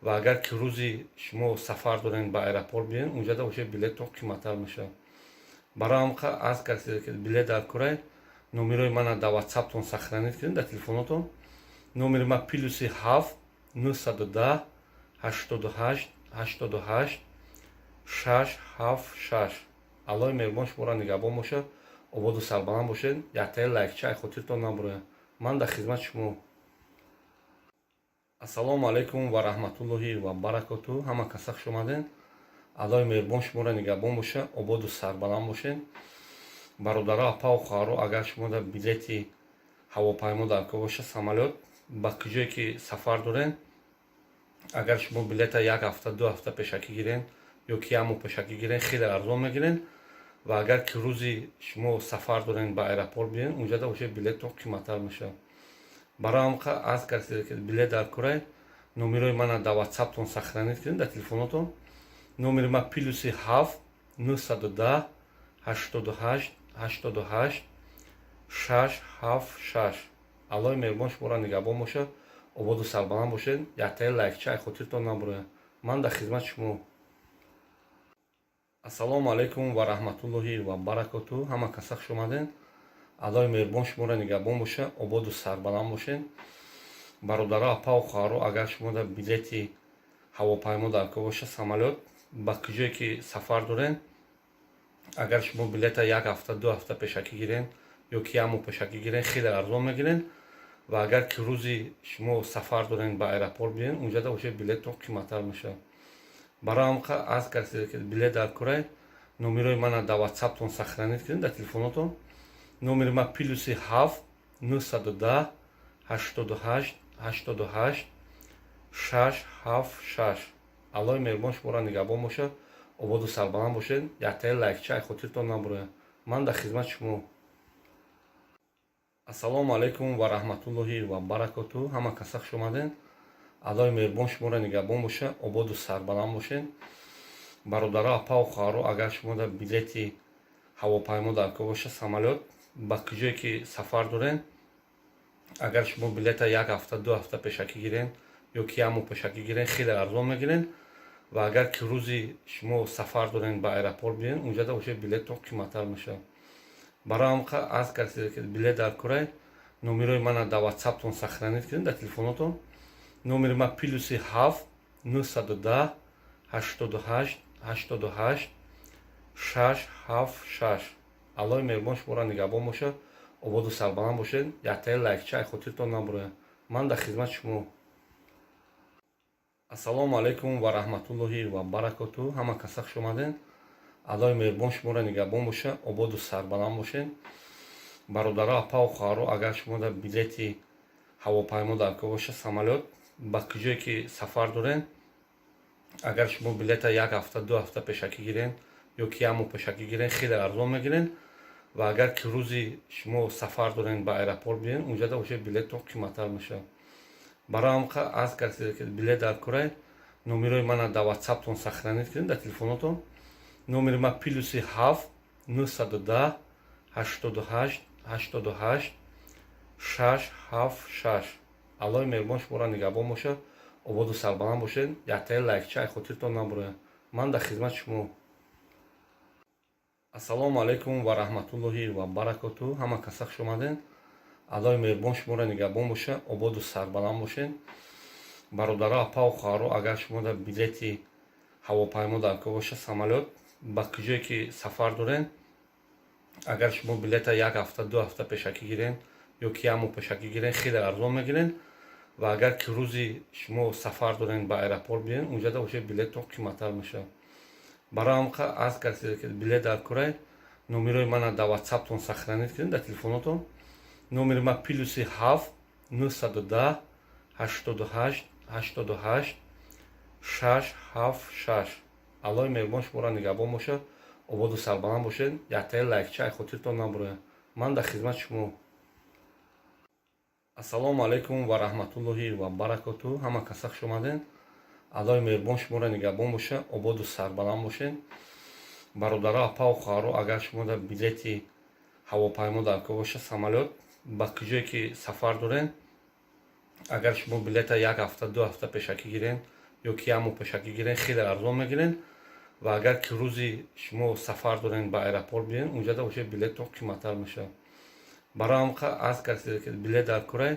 Ва агар ки рӯзи шумо сафар дорен, ба аэропорт биёен, унҷада уже билеттон қиматтар мешавад. Барои ҳам аз касе ки билет дар корай, номерои мана дар ватсаптон сохранить кунед, дар телефонотон. Номери ма +7 910 88 88 676. Аллоҳи меҳрубон шуморо нигаҳбон бошад, ободу сарбаланд бошед. Яктаи лайкча ай хотиртон набурояд. Ман дар хизмати шумо. Ассалому алайкум ва раҳматуллоҳи ва баракоту. Ҳама каса хуш омаден. Аллоҳи меҳрубон шуморо нигаҳбон боша, ободу сарбаланд бошед. Бародаро, апаву хоҳаро, агар шумо дар билети ҳавопаймо дар кор боша, самолёт, ба куҷое ки сафар дорен, агар шумо билета як ҳафта, 2 ҳафта пешакӣ гирен ё ки як моҳ пешакӣ гирен, хеле арзон мегирен. Ва агар ки рӯзи шумо сафар дорен, ба аэропорт биёен, унҷада уже билеттон қиматтар мешавад. Барои ҳам аз касе ки билет дар корай, номерои мана дар ватсаптон сохранить кунед, дар телефонотон. Номери ма +7 910 88 88 676. Аллоҳи меҳрубон шуморо нигаҳбон бошад, ободу сарбаланд бошед. Яктаи лайкча ай хотиртон набурояд. Ман дар хизмати шумо. Ассалому алайкум ва раҳматуллоҳи ва баракоту. Ҳама каса хуш омаден. Аллоҳи меҳрубон шуморо нигаҳбон боша, ободу сарбаланд бошед. Бародаро, апаву хоҳаро, агар шумо дар билети ҳавопаймо дар кор боша, самолёт, ба куҷое ки сафар дорен, агар шумо билета як ҳафта, 2 ҳафта пешакӣ гирен ё ки як моҳ пешакӣ гирен, хеле арзон мегирен. Ва агар ки рӯзи шумо сафар дорен, ба аэропорт биёен, унҷада уже билеттон қиматтар мешавад. Барои ҳам аз касе ки билет дар корай, номерои мана дар ватсаптон сохранить кунед, дар телефонотон. Номери ма +7 910 88 88 676. Аллоҳи меҳрубон шуморо нигаҳбон бошад, ободу сарбаланд бошед. Яктаи лайкча ай хотиртон набурояд. Ман дар хизмати шумо. Ассалому алайкум ва раҳматуллоҳи ва баракоту. Ҳама каса хуш омаден. Аллоҳи меҳрубон шуморо нигаҳбон боша, ободу сарбаланд бошед. Бародаро, апаву хоҳаро, агар шумо дар билети ҳавопаймо дар кор боша, самолёт, ба куҷое ки сафар дорен, агар шумо билета як ҳафта, 2 ҳафта пешакӣ гирен ё ки як моҳ пешакӣ гирен, хеле арзон мегирен. Ва агар ки рӯзи шумо сафар дорен, ба аэропорт биёен, унҷада уже билеттон қиматтар мешавад. Барои ҳам аз касе ки билет дар корай, номерои мана дар ватсаптон сохранить кунед, дар телефонотон. Номери ма +7 910 88 88 676. Аллоҳи меҳрубон шуморо нигаҳбон бошад, ободу сарбаланд бошед. Яктаи лайкча ай хотиртон набурояд. Ман дар хизмати шумо. Ободу сарбаланд бошед. Яктаи лайкча хотиртон набурояд. Ман дар хизмати шумо. Ассалому алайкум ва раҳматуллоҳи ва баракоту. Ҳама каса хуш омадед. Аллоҳи меҳрубон шуморо нигаҳбон боша, ободу сарбаланд бошед. Бародаро, апаву хоҳаро, агар шумо дар билети ҳавопаймо дар кор боша, самолёт, ба куҷое ки сафар доред, агар шумо билета як ҳафта, 2 ҳафта пешакӣ гирен ё ки як моҳ пешакӣ гирен, хеле арзон мегирен. Ва агар ки рӯзи шумо сафар дорен, ба аэропорт биен, унҷада уже билеттон қиматтар мешавад. Барои ҳам аз касе ки билет дар корай, номерои мана дар ватсаптон сохранить кунед, дар телефонотон. Номери ма +7 910 88 88 676. Аллоҳи меҳрубон шуморо нигаҳбон бошад, ободу сарбаланд бошед. Яктаи лайкча хотиртон набурояд. Ман дар хизмати шумо. Ассалому алайкум ва раҳматуллоҳи ва баракоту. Ҳама каса хуш омадед. Аллоҳи меҳрубон шуморо нигаҳбон боша, ободу сарбаланд бошед. Бародаро, апаву хоҳаро, агар шумо дар билети ҳавопаймо дар кор боша, самолёт, ба куҷое ки сафар доред, агар шумо билета як ҳафта, 2 ҳафта пешакӣ гирен ё ки як моҳ пешакӣ гирен, хеле арзон мегирен. Ва агар ки рӯзи шумо сафар дорен, ба аэропорт биен, унҷада уже билеттон қиматтар мешавад. Барои ҳам аз касе ки билет дар корай, номерои мана дар ватсаптон сохранить кунед, дар телефонотон. Номери ма +7 910 88 88 676. Аллоҳи меҳрубон шуморо нигаҳбон бошад, ободу сарбаланд бошед. Яктаи лайкча хотиртон набурояд. Ман дар хизмати шумо. Ассалому алайкум ва раҳматуллоҳи ва баракоту. Ҳама каса хуш омадед. Аллоҳи меҳрубон шуморо нигаҳбон боша, ободу сарбаланд бошед. Бародаро, апаву хоҳаро, агар шумо дар билети ҳавопаймо дар кор боша, самолёт, ба куҷое ки сафар доред, агар шумо билета як ҳафта, 2 ҳафта пешакӣ гирен ё ки як моҳ пешакӣ гирен, хеле арзон мегирен. Ва агар ки рӯзи шумо сафар дорен, ба аэропорт биен, унҷада уже билеттон қиматтар мешавад. Барои ҳам аз касе ки билет дар корай,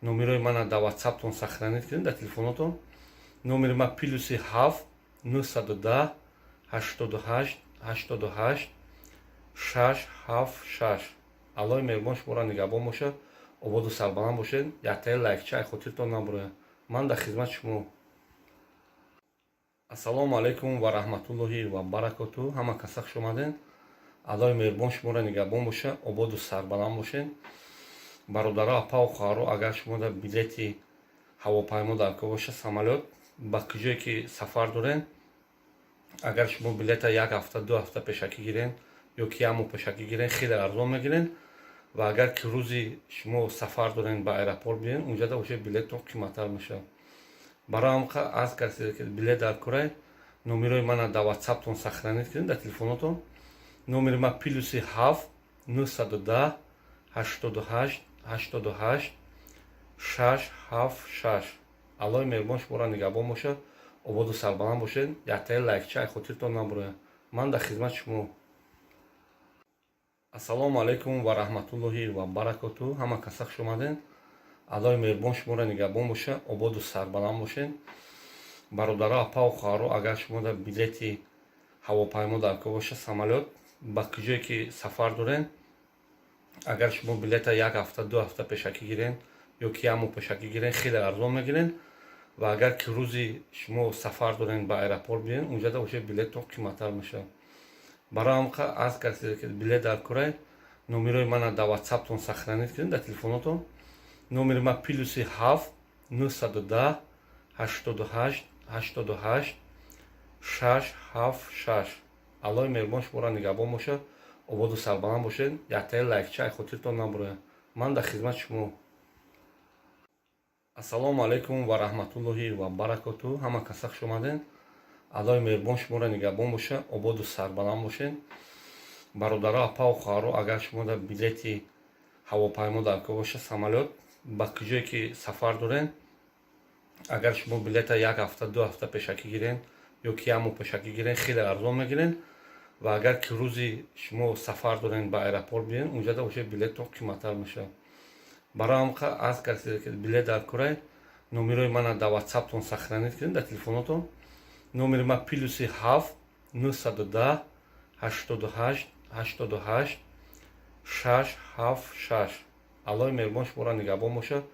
номерои мана дар ватсаптон сохранить кунед, дар телефонотон. Номери ма +7 910 88 88 676. Аллоҳи меҳрубон шуморо нигаҳбон бошад, ободу сарбаланд бошед. Яктаи лайкча хотиртон набурояд. Ман дар хизмати шумо. Ассалому алайкум ва раҳматуллоҳи ва баракоту. Ҳама каса хуш омадед. Аллоҳи меҳрубон шуморо нигаҳбон боша, ободу сарбаланд бошед. Бародаро, апаву хоҳаро, агар шумо дар билети ҳавопаймо дар кор боша, самолёт, ба куҷое ки сафар доред, агар шумо билета як ҳафта, 2 ҳафта пешакӣ гирен ё ки як моҳ пешакӣ гирен, хеле арзон мегирен. Ва агар ки рӯзи шумо сафар дорен, ба аэропорт биен, унҷада уже билеттон қиматтар мешавад. Барои ҳам аз касе ки билет дар корай, номерои мана дар ватсаптон сохранить кунед, дар телефонотон. Номери ма +7 910 88 88 676. Аллоҳи меҳрубон шуморо нигаҳбон бошад, ободу сарбаланд бошед. Яктаи лайкча хотиртон набурояд. Ман дар хизмати шумо. Ассалому алайкум ва раҳматуллоҳи ва баракоту. Ҳама каса хуш омадед. Аллоҳи меҳрубон шуморо нигаҳбон боша, ободу сарбаланд бошед. Бародаро, апаву хоҳаро, агар шумо дар билети ҳавопаймо дар кор боша, самолёт, ба куҷое ки сафар доред, агар шумо билета як ҳафта, 2 ҳафта пешакӣ гирен ё ки як моҳ пешакӣ гирен, хеле арзон мегирен. Ва агар ки рӯзи шумо сафар дорен, ба аэропорт биен, унҷада уже билеттон қиматтар мешавад. Барои ҳам аз касе ки билет дар корай, номерои мана дар ватсаптон сохранить кунед, дар телефонотон. Номери ма +7 910 88 88 676. Аллоҳи меҳрубон шуморо нигаҳбон бошад, ободу сарбаланд бошед. Яктаи лайкча хотиртон набурояд. Ман дар хизмати шумо. Ассалому алайкум ва раҳматуллоҳи ва баракоту. Ҳама каса хуш омадед. Аллоҳи меҳрубон шуморо нигаҳбон боша, ободу сарбаланд бошед. Бародаро, апаву хоҳаро, агар шумо дар билети ҳавопаймо дар кор боша, самолёт, ба куҷое ки сафар доред, агар шумо билета як ҳафта, 2 ҳафта пешакӣ гирен ё ки як моҳ пешакӣ гирен, хеле арзон мегирен. Ва агар ки рӯзи шумо сафар дорен, ба аэропорт биен, унҷада уже билеттон қиматтар мешавад. Барои ҳам аз касе ки билет дар корай, номерои мана дар ватсаптон сохранить кунед, дар телефонотон. Номери ма +7 910 88 88. 6 7 6. Аллоҳи меҳрубон шуморо нигаҳбон бошад,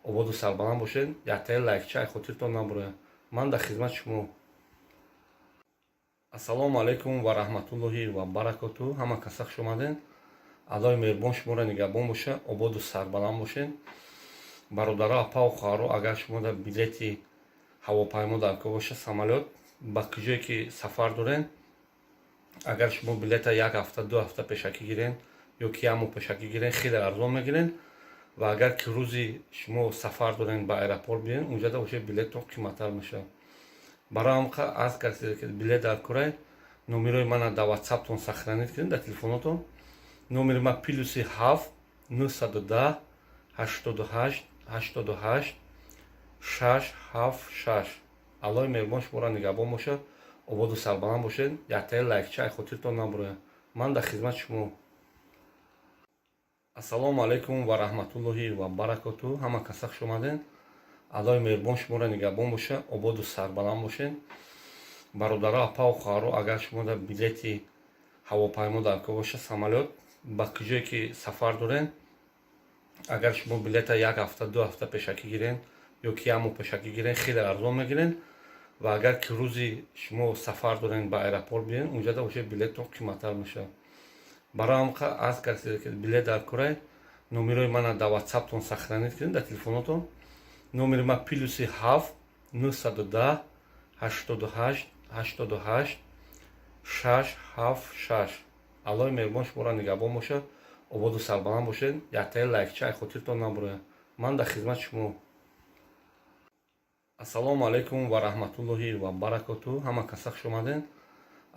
ободу сарбаланд бошед. Яктаи лайкча ай хотиртон набурояд. Ман дар хизмати шумо. Ассалому алайкум ва раҳматуллоҳи ва баракоту. Ҳама каса хуш омадед. Аллоҳи меҳрубон шуморо нигаҳбон бошад, ободу сарбаланд бошед. Бародаро, апаву хоҳаро, агар шумо дар билети ҳавопаймо дар кор бошад, самолёт, ба куҷое ки сафар доред, агар шумо билета як ҳафта, 2 ҳафта пешакӣ гирен ё ки як моҳ пешакӣ гирен, хеле арзон мегирен. Ва агар ки рӯзи шумо сафар дорен, ба аэропорт биёен, унҷада уже билеттон қиматтар мешавад. Барои ҳам аз касе ки билет дар корай, номерои мана дар ватсаптон сохранить кунед, дар телефонотон. Номери ма +7 910 88 88 676. Аллоҳи меҳрубон шуморо нигаҳбон бошад, ободу сарбаланд бошед. Яктаи лайкча ай хотиртон набурояд. Ман дар хизмати шумо. Ассалому алайкум ва раҳматуллоҳи ва баракоту. Ҳама каса хуш омадед. Аллоҳи меҳрубон шуморо нигаҳбон бошад, ободу сарбаланд бошед. Бародаро, апаву хоҳаро, агар шумо дар билети ҳавопаймо дар кор бошад, самолёт, ба куҷое ки сафар доред, агар шумо билета як ҳафта, 2 ҳафта пешакӣ гирен ё ки як моҳ пешакӣ гирен, хеле арзон мегирен. Ва агар ки рӯзи шумо сафар дорен, ба аэропорт биёен, унҷада уже билеттон қиматтар мешавад. Барои ҳам аз касе ки билет дар корай, номерои мана дар ватсаптон сохранить кунед, дар телефонотон. Номери ма +7 910 88 88 676. Аллоҳи меҳрубон шуморо нигаҳбон бошад, ободу сарбаланд бошед. Яктаи лайкча ай хотиртон набурояд. Ман дар хизмати шумо. Ассалому алайкум ва раҳматуллоҳи ва баракоту. Ҳама каса хуш омадед.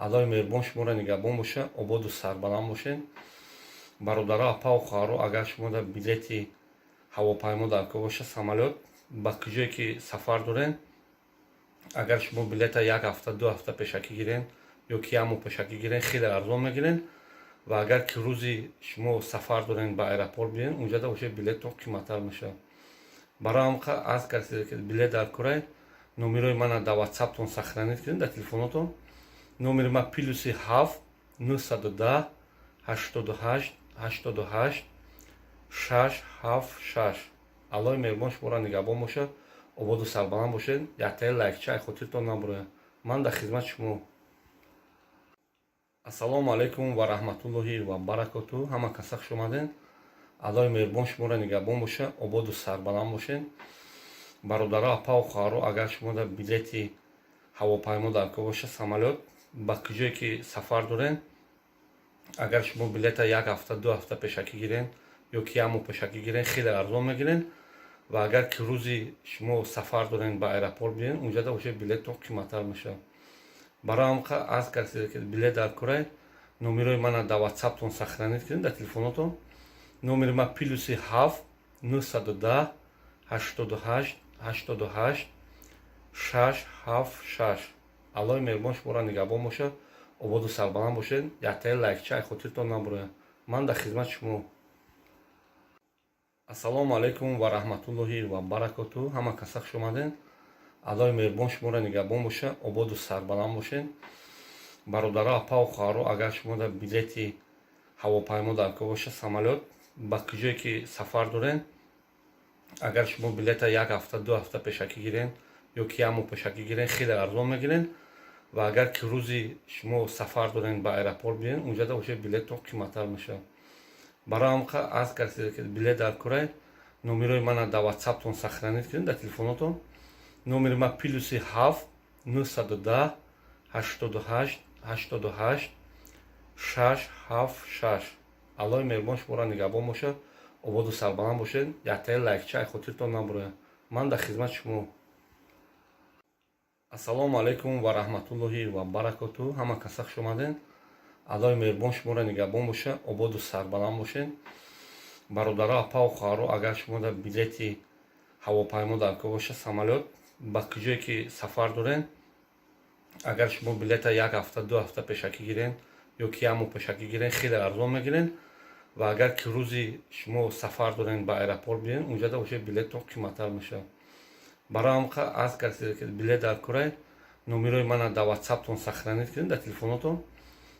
Аллоҳи меҳрубон шуморо нигаҳбон бошад, ободу сарбаланд бошед. Бародаро, апаву хоҳаро, агар шумо дар билети ҳавопаймо дар кор бошад, самолёт, ба куҷое ки сафар доред, агар шумо билета як ҳафта, 2 ҳафта пешакӣ гирен ё ки як моҳ пешакӣ гирен, хеле арзон мегирен. Ва агар ки рӯзи шумо сафар дорен, ба аэропорт биёен, унҷада уже билеттон қиматтар мешавад. Барои ҳам аз касе ки билет дар корай, номерои мана дар ватсаптон сохранить кунед, дар телефонотон. Номери ма +7 910 88 88 676. Аллоҳи меҳрубон шуморо нигаҳбон бошад, ободу сарбаланд бошед. Яктаи лайкча ай хотиртон набурояд. Ман дар хизмати шумо. Ассалому алайкум ва раҳматуллоҳи ва баракоту. Ҳама каса хуш омадед. Аллоҳи меҳрубон шуморо нигаҳбон бошад, ободу сарбаланд бошед. Бародаро, апаву хоҳаро, агар шумо дар билети ҳавопаймо дар кор бошад, самолёт, ба куҷое ки сафар доред, агар шумо билета як ҳафта, 2 ҳафта пешакӣ гирен ё ки як моҳ пешакӣ гирен, хеле арзон мегирен. Ва агар ки рӯзи шумо сафар дорен, ба аэропорт биёен, унҷада уже билеттон қиматтар мешавад. Барои ҳам аз касе ки билет дар корай, номерои мана дар ватсаптон сохранить кунед, дар телефонотон. Номери ма +7 910 88 88 676. Аллоҳи меҳрубон шуморо нигаҳбон бошад, ободу сарбаланд бошед. Яктаи лайкча ай хотиртон набурояд. Ман дар хизмати шумо. Ассалому алайкум ва раҳматуллоҳи ва баракоту. Ҳама каса хуш омадед. Аллоҳи меҳрубон шуморо нигаҳбон бошад, ободу сарбаланд бошед. Бародаро, апаву хоҳаро, агар шумо дар билети ҳавопаймо дар кор бошад, самолёт, ба куҷое ки сафар доред, агар шумо билета як ҳафта, 2 ҳафта пешакӣ гирен ё ки як моҳ пешакӣ гирен, хеле арзон мегирен. Ва агар ки рӯзи шумо сафар дорен, ба аэропорт биёен, унҷада уже билеттон қиматтар мешавад. Барои ҳам аз касе ки билет дар корай, номерои мана дар ватсаптон сохранить кунед, дар телефонотон. Номери ма +7 910 88 88 676. Аллоҳи меҳрубон шуморо нигаҳбон бошад, ободу сарбаланд бошед. Яктаи лайкча ай хотиртон набурояд. Ман дар хизмати шумо. Ассалому алайкум ва раҳматуллоҳи ва баракоту. Ҳама каса хуш омадед. Аллоҳи меҳрубон шуморо нигаҳбон бошад, ободу сарбаланд бошед. Бародаро, апаву хоҳаро, агар шумо дар билети ҳавопаймо дар кор бошад, самолёт, ба куҷое ки сафар доред, агар шумо билета як ҳафта, 2 ҳафта пешакӣ гирен ё ки як моҳ пешакӣ гирен, хеле арзон мегирен. Ва агар ки рӯзи шумо сафар дорен, ба аэропорт биёен, унҷада уже билеттон қиматтар мешавад. Барои ҳам аз касе ки билет дар корай, номерои мана дар ватсаптон сохранить кунед, дар телефонотон.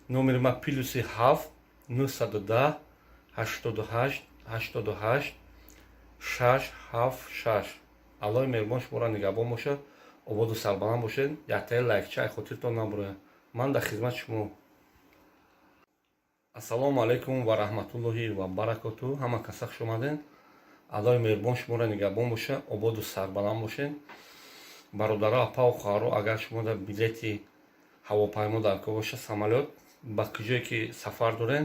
Номери ма +7 910. 88 88 6 7 6. Аллоҳи меҳрубон шуморо нигаҳбон бошад, ободу сарбаланд бошед. Яктаи лайкча ай хотиртон набурояд. Ман дар хизмати шумо. Ассалому алайкум ва раҳматуллоҳи ва баракоту. Ҳама каса хуш омадед. Аллоҳи меҳрубон шуморо нигаҳбон бошад, ободу сарбаланд бошед. Бародаро, апаву хоҳаро, агар шумо дар билети ҳавопаймо дар кор боша, самолёт, ба куҷое ки сафар доред,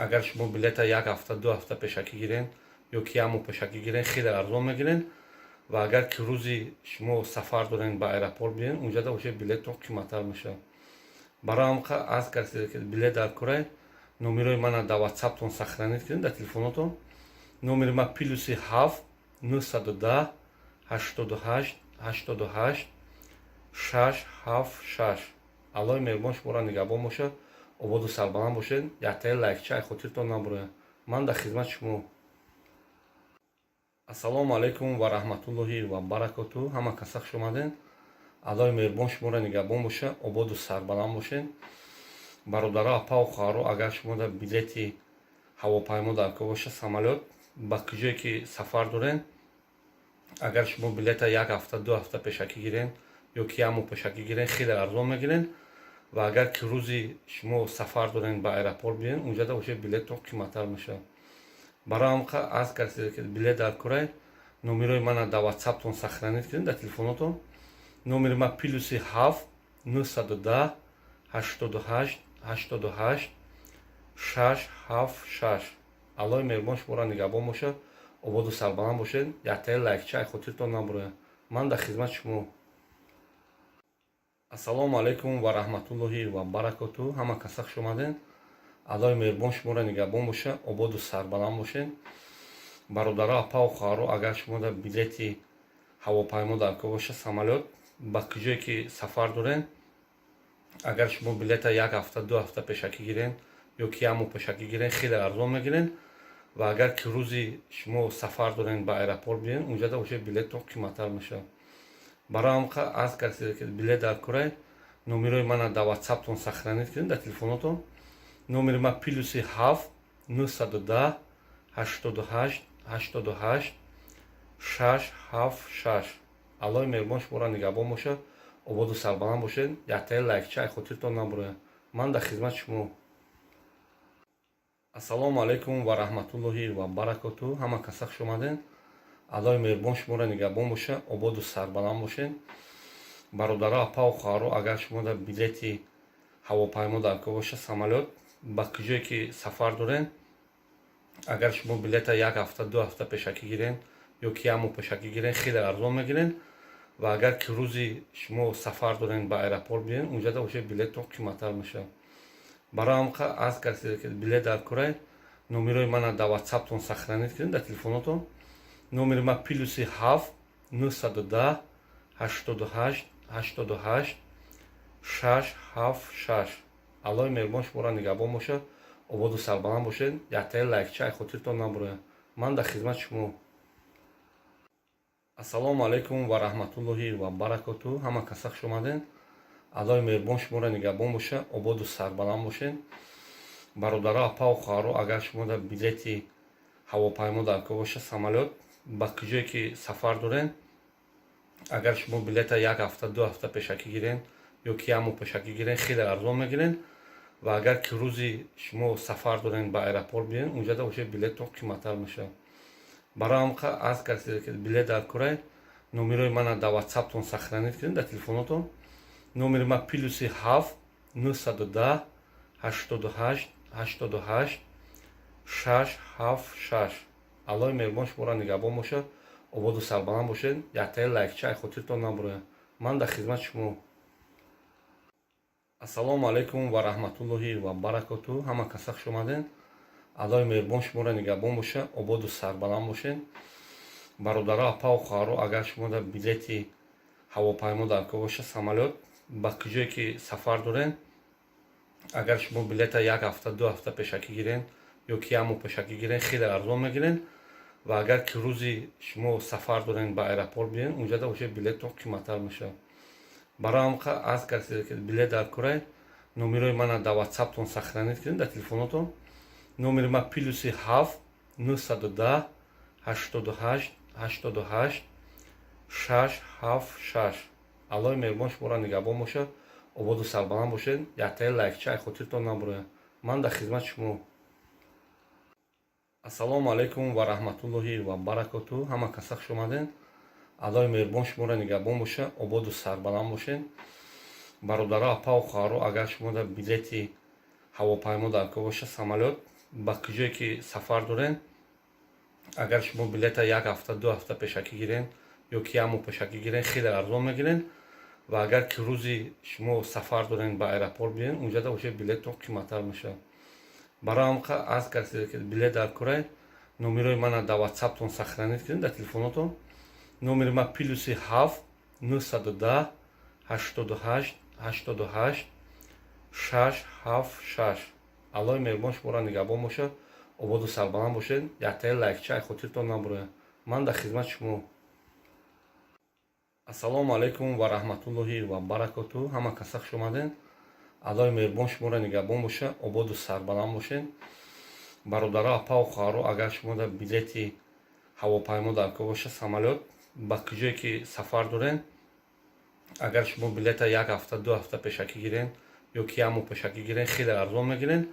агар шумо билета як ҳафта, 2 ҳафта пешакӣ гирен ё ки як моҳ пешакӣ гирен, хеле арзон мегирен. Ва агар ки рӯзи шумо сафар дорен, ба аэропорт биёен, унҷада уже билеттон қиматтар мешавад. Барои ҳам аз касе ки билет дар корай, номерои мана дар ватсаптон сохранить кунед, дар телефонотон. Номери ма +7 910 88 88 6 7 6. Аллоҳи меҳрубон шуморо нигаҳбон бошад, ободу сарбаланд бошед. Яктаи лайкча ай хотиртон набурояд. Ман дар хизмати шумо. Ассалому алайкум ва раҳматуллоҳи ва баракоту. Ҳама каса хуш омадед. Аллоҳи меҳрубон шуморо нигаҳбон бошад, ободу сарбаланд бошед. Бародаро, апаву хоҳаро, агар шумо дар билети ҳавопаймо дар кор боша, самолёт, ба куҷое ки сафар доред, агар шумо билета як ҳафта, 2 ҳафта пешакӣ гирен ё ки як моҳ пешакӣ гирен, хеле арзон мегирен. Ва агар ки рӯзи шумо сафар дорен, ба аэропорт биёен, унҷада уже билеттон қиматтар мешавад. Барои ҳам аз касе ки билет дар корай, номерои мана дар ватсаптон сохранить кунед, дар телефонотон. Номери ма +7 910 88 88 6 7 6. Аллоҳи меҳрубон шуморо нигаҳбон бошад, ободу сарбаланд бошед. Яктаи лайкча ай хотиртон набурояд. Ман дар хизмати шумо. Ассалому алайкум ва раҳматуллоҳи ва баракоту. Ҳама каса хуш омадед. Аллоҳи меҳрубон шуморо нигаҳбон бошад, ободу сарбаланд бошед. Бародаро, апаву хоҳаро, агар шумо дар билети ҳавопаймо дар кор боша, самолёт, ба куҷое ки сафар доред, агар шумо билета як ҳафта, 2 ҳафта пешакӣ гирен ё ки як моҳ пешакӣ гирен, хеле арзон мегирен. Ва агар ки рӯзи шумо сафар дорен, ба аэропорт биёен, унҷада уже билеттон қиматтар мешавад. Барои ҳам аз касе ки билет дар корай, номерои мана дар ватсаптон сохранить кунед, дар телефонотон. Номери ма +7 910 88 88 6 7 6. Аллоҳи меҳрубон шуморо нигаҳбон бошад, ободу сарбаланд бошед. Яктаи лайкча ай хотиртон набурояд. Ман дар хизмати шумо. Ассалому алайкум ва раҳматуллоҳи ва баракоту. Ҳама каса хуш омадед. Аллоҳи меҳрубон шуморо нигаҳбон бошад, ободу сарбаланд бошед. Бародаро, апаву хоҳаро, агар шумо дар билети ҳавопаймо дар кор боша, самолёт, ба куҷое ки сафар доред, агар шумо билета як ҳафта, 2 ҳафта пешакӣ гирен ё ки як моҳ пешакӣ гирен, хеле арзон мегирен. Ва агар ки рӯзи шумо сафар дорен, ба аэропорт биёен, унҷада уже билеттон қиматтар мешавад. Барои ҳам аз касе ки билет дар корай, номерои мана дар ватсаптон сохранить кунед, дар телефонотон. Номери ма +7 910 88 88 6 7 6. Аллоҳи меҳрубон шуморо нигаҳбон бошад, ободу сарбаланд бошед. Яктаи лайкча ай хотиртон набурояд. Ман дар хизмати шумо. Ассалому алайкум ва раҳматуллоҳи ва баракоту. Ҳама каса хуш омадед. Аллоҳи меҳрубон шуморо нигаҳбон бошад, ободу сарбаланд бошед. Бародаро, апаву хоҳаро, агар шумо дар билети ҳавопаймо дар кор боша, самолёт, ба куҷое ки сафар доред, агар шумо билета як ҳафта, 2 ҳафта пешакӣ гирен ё ки як моҳ пешакӣ гирен, хеле арзон мегирен. Ва агар ки рӯзи шумо сафар дорен, ба аэропорт биёен, унҷада уже билеттон қиматтар мешавад. Барои ҳам аз касе ки билет дар корай, номерои мана дар ватсаптон сохранить кунед, дар телефонотон. Номери ма +7 910 88 88 6 7 6. Аллоҳи меҳрубон шуморо нигаҳбон бошад, ободу сарбаланд бошед. Яктаи лайкча ай хотиртон набурояд. Ман дар хизмати шумо. Ассалому алайкум ва раҳматуллоҳи ва баракоту. Ҳама каса хуш омадед. Аллоҳи меҳрубон шуморо нигаҳбон бошад, ободу сарбаланд бошед. Бародаро, апаву хоҳаро, агар шумо дар билети ҳавопаймо дар кор боша, самолёт, ба куҷое ки сафар доред, агар шумо билета як ҳафта, 2 ҳафта пешакӣ гирен ё ки як моҳ пешакӣ гирен, хеле арзон мегирен. Ва агар ки рӯзи шумо сафар дорен, ба аэропорт биёен, унҷада уже билеттон қиматтар мешавад. Барои ҳам аз касе ки билет дар корай, номерои мана дар ватсаптон сохранить кунед, дар телефонотон. Номери ма +7 910 88 88 676. Аллоҳи меҳрубон шуморо нигаҳбон бошад, ободу сарбаланд бошед. Яктаи лайкча ай хотиртон набурояд. Ман дар хизмати шумо. Ассалому алайкум ва раҳматуллоҳи ва баракоту. Ҳама каса хуш омаден. Аллоҳи меҳрубон шуморо нигаҳбон бошад, ободу сарбаланд бошед. Бародаро, апаву хоҳаро, агар шумо дар билети ҳавопаймо дар кор боша, самолёт, ба куҷое ки сафар дорен, агар шумо билета як ҳафта, 2 ҳафта пешакӣ гирен ё ки як моҳ пешакӣ гирен, хеле арзон мегирен. Ва агар ки рӯзи шумо сафар дорен, ба аэропорт биёен, унҷада уже билеттон қиматтар мешавад. Барои ҳам аз касе ки билет дар корай, номерои мана дар ватсаптон сохранить кунед, дар телефонотон. Номери ма +7 910 88 88 676. Аллоҳи меҳрубон шуморо нигаҳбон бошад, ободу сарбаланд бошед. Яктаи лайкча ай хотиртон набурояд. Ман дар хизмати шумо. Ассалому алайкум ва раҳматуллоҳи ва баракоту. Ҳама каса хуш омаден. Аллоҳи меҳрубон шуморо нигаҳбон бошад, ободу сарбаланд бошед. Бародаро, апаву хоҳаро, агар шумо дар билети ҳавопаймо дар кор боша, самолёт, ба куҷое ки сафар дорен, агар шумо билета як ҳафта, 2 ҳафта пешакӣ гирен ё ки як моҳ пешакӣ гирен, хеле арзон мегирен.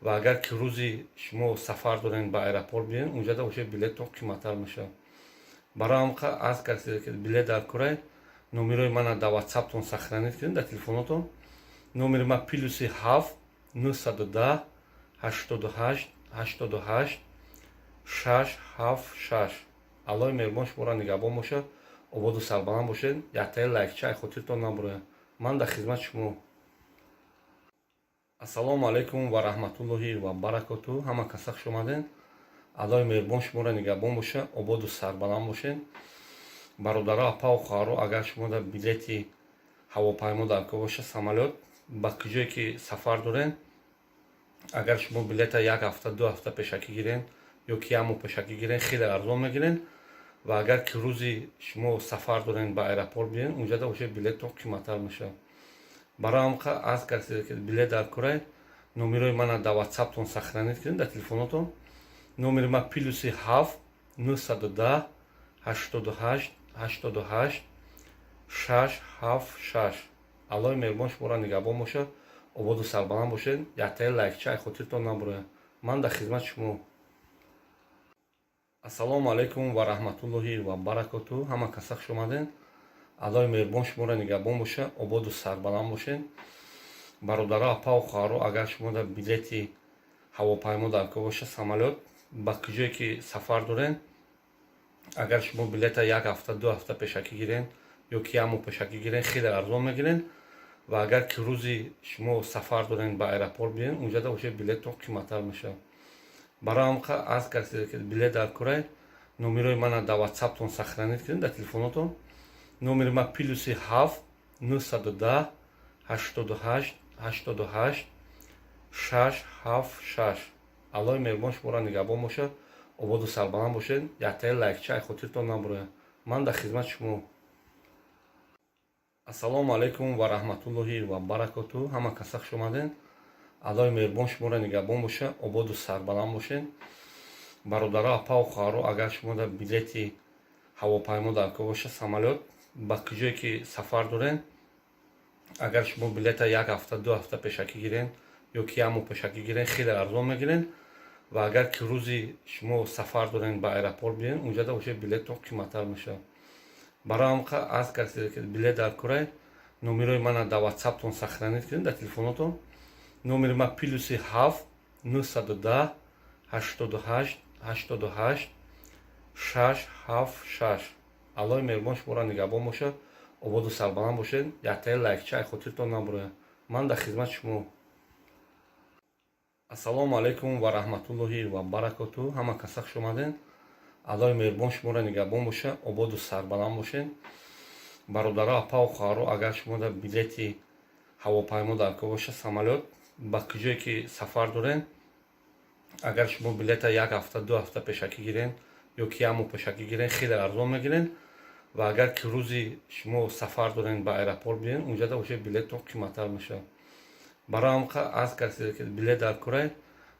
Ва агар ки рӯзи шумо сафар дорен, ба аэропорт биёен, унҷада уже билеттон қиматтар мешавад. Барои ҳам аз касе ки билет дар корай, номерои мана дар ватсаптон сохранить кунед, дар телефонотон. Номери ма +7 910 88 88 676. Аллоҳи меҳрубон шуморо нигаҳбон бошад, ободу сарбаланд бошед. Яктаи лайкча ай хотиртон набурояд. Ман дар хизмати шумо. Ассалому алайкум ва раҳматуллоҳи ва баракоту. Ҳама каса хуш омаден. Аллоҳи меҳрубон шуморо нигаҳбон бошад, ободу сарбаланд бошед. Бародаро, апаву хоҳаро, агар шумо дар билети ҳавопаймо дар кор боша, самолёт, ба куҷое ки сафар дорен, агар шумо билета як ҳафта, 2 ҳафта пешакӣ гирен ё ки як моҳ пешакӣ гирен, хеле арзон мегирен. Ва агар ки рӯзи шумо сафар дорен, ба аэропорт биёен, унҷада уже билеттон қиматтар мешавад. Барои ҳам аз касе ки билет дар корай, номерои мана дар ватсаптон сохранить кунед, дар телефонотон. Номери ма +7 910 88 88 676. Аллоҳи меҳрубон шуморо нигаҳбон бошад, ободу сарбаланд бошед. Яктаи лайкча ай хотиртон набурояд. Ман дар хизмати шумо. Ассалому алайкум ва раҳматуллоҳи ва баракоту. Ҳама каса хуш омаден. Аллоҳи меҳрубон шуморо нигаҳбон бошад, ободу сарбаланд бошед. Бародаро, апаву хоҳаро, агар шумо дар билети ҳавопаймо дар кор боша, самолёт, ба куҷое ки сафар дорен, агар шумо билета як ҳафта, 2 ҳафта пешакӣ гирен ё ки як моҳ пешакӣ гирен, хеле арзон мегирен. Ва агар ки рӯзи шумо сафар дорен, ба аэропорт биёен, унҷада уже билеттон қиматтар мешавад. Барои ҳам аз касе ки билет дар корай, номерои мана дар ватсаптон сохранить кунед, дар телефонотон. Номери ма +7 910 88 88 676. Аллоҳи меҳрубон шуморо нигаҳбон бошад, ободу сарбаланд бошед. Яктаи лайкча ай хотиртон набурояд. Ман дар хизмати шумо. Ассалому алайкум ва раҳматуллоҳи ва баракоту. Ҳама каса хуш омаден. Аллоҳи меҳрубон шуморо нигаҳбон бошад, ободу сарбаланд бошед. Бародаро, апаву хоҳаро, агар шумо дар билети ҳавопаймо дар кор боша, самолёт, ба куҷое ки сафар дорен, агар шумо билета як ҳафта, 2 ҳафта пешакӣ гирен ё ки як моҳ пешакӣ гирен, хеле арзон мегирен. Ва агар ки рӯзи шумо сафар дорен, ба аэропорт биёен, унҷада уже билеттон қиматтар мешавад. Барои ҳам аз касе ки билет дар корай, номерои мана дар ватсаптон сохранить кунед, дар телефонотон. Номери ма +7 910 88 88 676. Аллоҳи меҳрубон шуморо нигаҳбон бошад, ободу сарбаланд бошед. Яктаи лайкча ай хотиртон набурояд. Ман дар хизмати шумо. Ассалому алайкум ва раҳматуллоҳи ва баракоту. Ҳама каса хуш омаден. Аллоҳи меҳрубон шуморо нигаҳбон бошад, ободу сарбаланд бошед. Бародаро, апаву хоҳаро, агар шумо дар билети ҳавопаймо дар кор боша, самолёт, ба куҷое ки сафар дорен, агар шумо билета як ҳафта, 2 ҳафта пешакӣ гирен ё ки як моҳ пешакӣ гирен, хеле арзон мегирен. Ва агар ки рӯзи шумо сафар дорен, ба аэропорт биёен, унҷада уже билеттон қиматтар мешавад. Барои ҳам аз касе ки билет дар корай,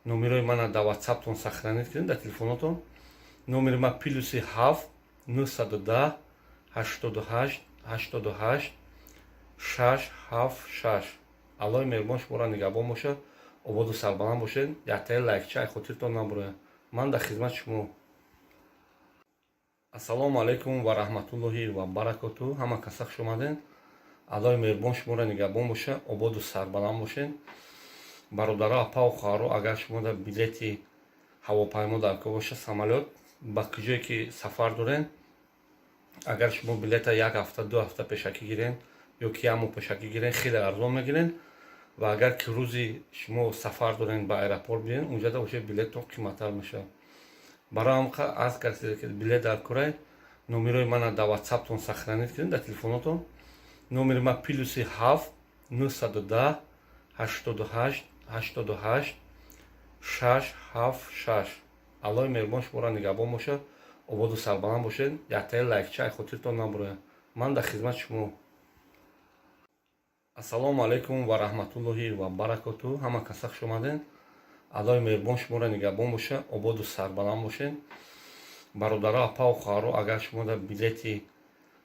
Номерои мана дар Ватсаптон сохранить кунед, дар телефонотон. Номери ма +7 910 88 88 676. Аллоҳи меҳрубон шуморо нигаҳбон бошад, ободу сарбаланд бошед. Яктаи лайкча ай хотиртон набурояд. Ман дар хизмати шумо. Ассалому алайкум ва раҳматуллоҳи ва баракоту. Ҳама каса хуш омадед. Аллоҳи меҳрубон шуморо нигаҳбон бошад, ободу сарбаланд бошед. Бародаро, апаву хоҳаро, агар шумо дар билети ҳавопаймо дар кор бошад, самолёт, ба куҷое ки сафар доред, агар шумо билета як ҳафта, 2 ҳафта пешакӣ гирен ё ки як моҳ пешакӣ гирен, хеле арзон мегирен. Ва агар ки рӯзи шумо сафар дорен, ба аэропорт биёен, унҷада уже билеттон қиматтар мешавад. Барои ҳам арз кардед, ки билет дар курай, номерои мана дар Ватсаптон сохранить кунед, дар телефонотон. Номери ма +7 910 88 88 676. Аллоҳи меҳрубон шуморо нигаҳбон бошад, ободу сарбаланд бошед. Яктаи лайкча ай хотиртон набурояд. Ман дар хизмати шумо. Ассалому алайкум ва раҳматуллоҳи ва баракоту. Ҳама каса хуш омадед. Аллоҳи меҳрубон шуморо нигаҳбон бошад, ободу сарбаланд бошед. Бародаро, апаву хоҳаро, агар шумо дар билети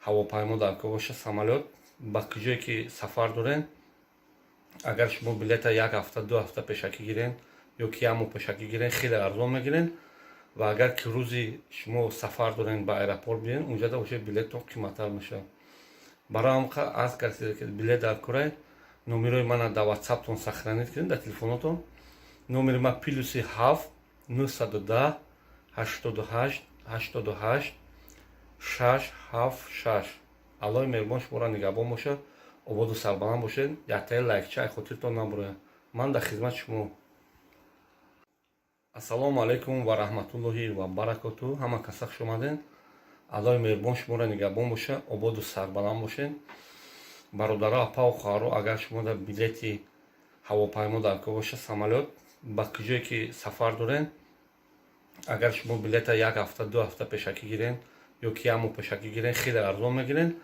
ҳавопаймо дар кор бошад, самолёт, ба куҷое ки сафар доред, агар шумо билета як ҳафта, 2 ҳафта пешакӣ гирен ё ки як моҳ пешакӣ гирен, хеле арзон мегирен. Ва агар ки рӯзи шумо сафар дорен, ба аэропорт биёен, унҷада уже билеттон қиматтар мешавад. Барои ҳам арз кардед, ки билет дар курай, номерои мана дар Ватсаптон сохранить кунед, дар телефонотон. Номери ма +7 910 88 88 676. Аллоҳи меҳрубон шуморо нигаҳбон бошад, ободу сарбаланд бошед. Яктаи лайкча ай хотиртон набурояд. Ман дар хизмати шумо. Ассалому алайкум ва раҳматуллоҳи ва баракоту. Ҳама каса хуш омадед. Аллоҳи меҳрубон шуморо нигаҳбон бошад, ободу сарбаланд бошед. Бародаро, апаву хоҳаро, агар шумо дар билети ҳавопаймо дар кор бошад, самолёт, ба куҷое ки сафар доред, агар шумо билета як ҳафта, 2 ҳафта пешакӣ гирен ё ки як моҳ пешакӣ гирен, хеле арзон мегирен.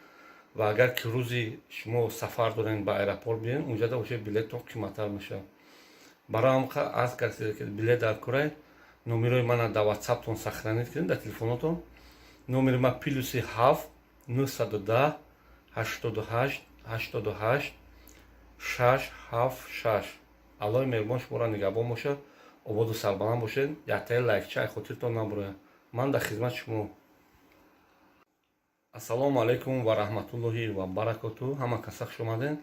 Ва агар ки рӯзи шумо сафар дорен, ба аэропорт биёен, унҷада уже билеттон қиматтар мешавад. Барои ҳам арз кардед, ки билет дар курай, номерои мана дар Ватсаптон сохранить кунед, дар телефонотон. Номери ма +7 910 88 88 676. Аллоҳи меҳрубон шуморо нигаҳбон бошад, ободу сарбаланд бошед. Яктаи лайкча ай хотиртон набурояд. Ман дар хизмати шумо. Ассалому алайкум ва раҳматуллоҳи ва баракоту. Ҳама каса хуш омадед.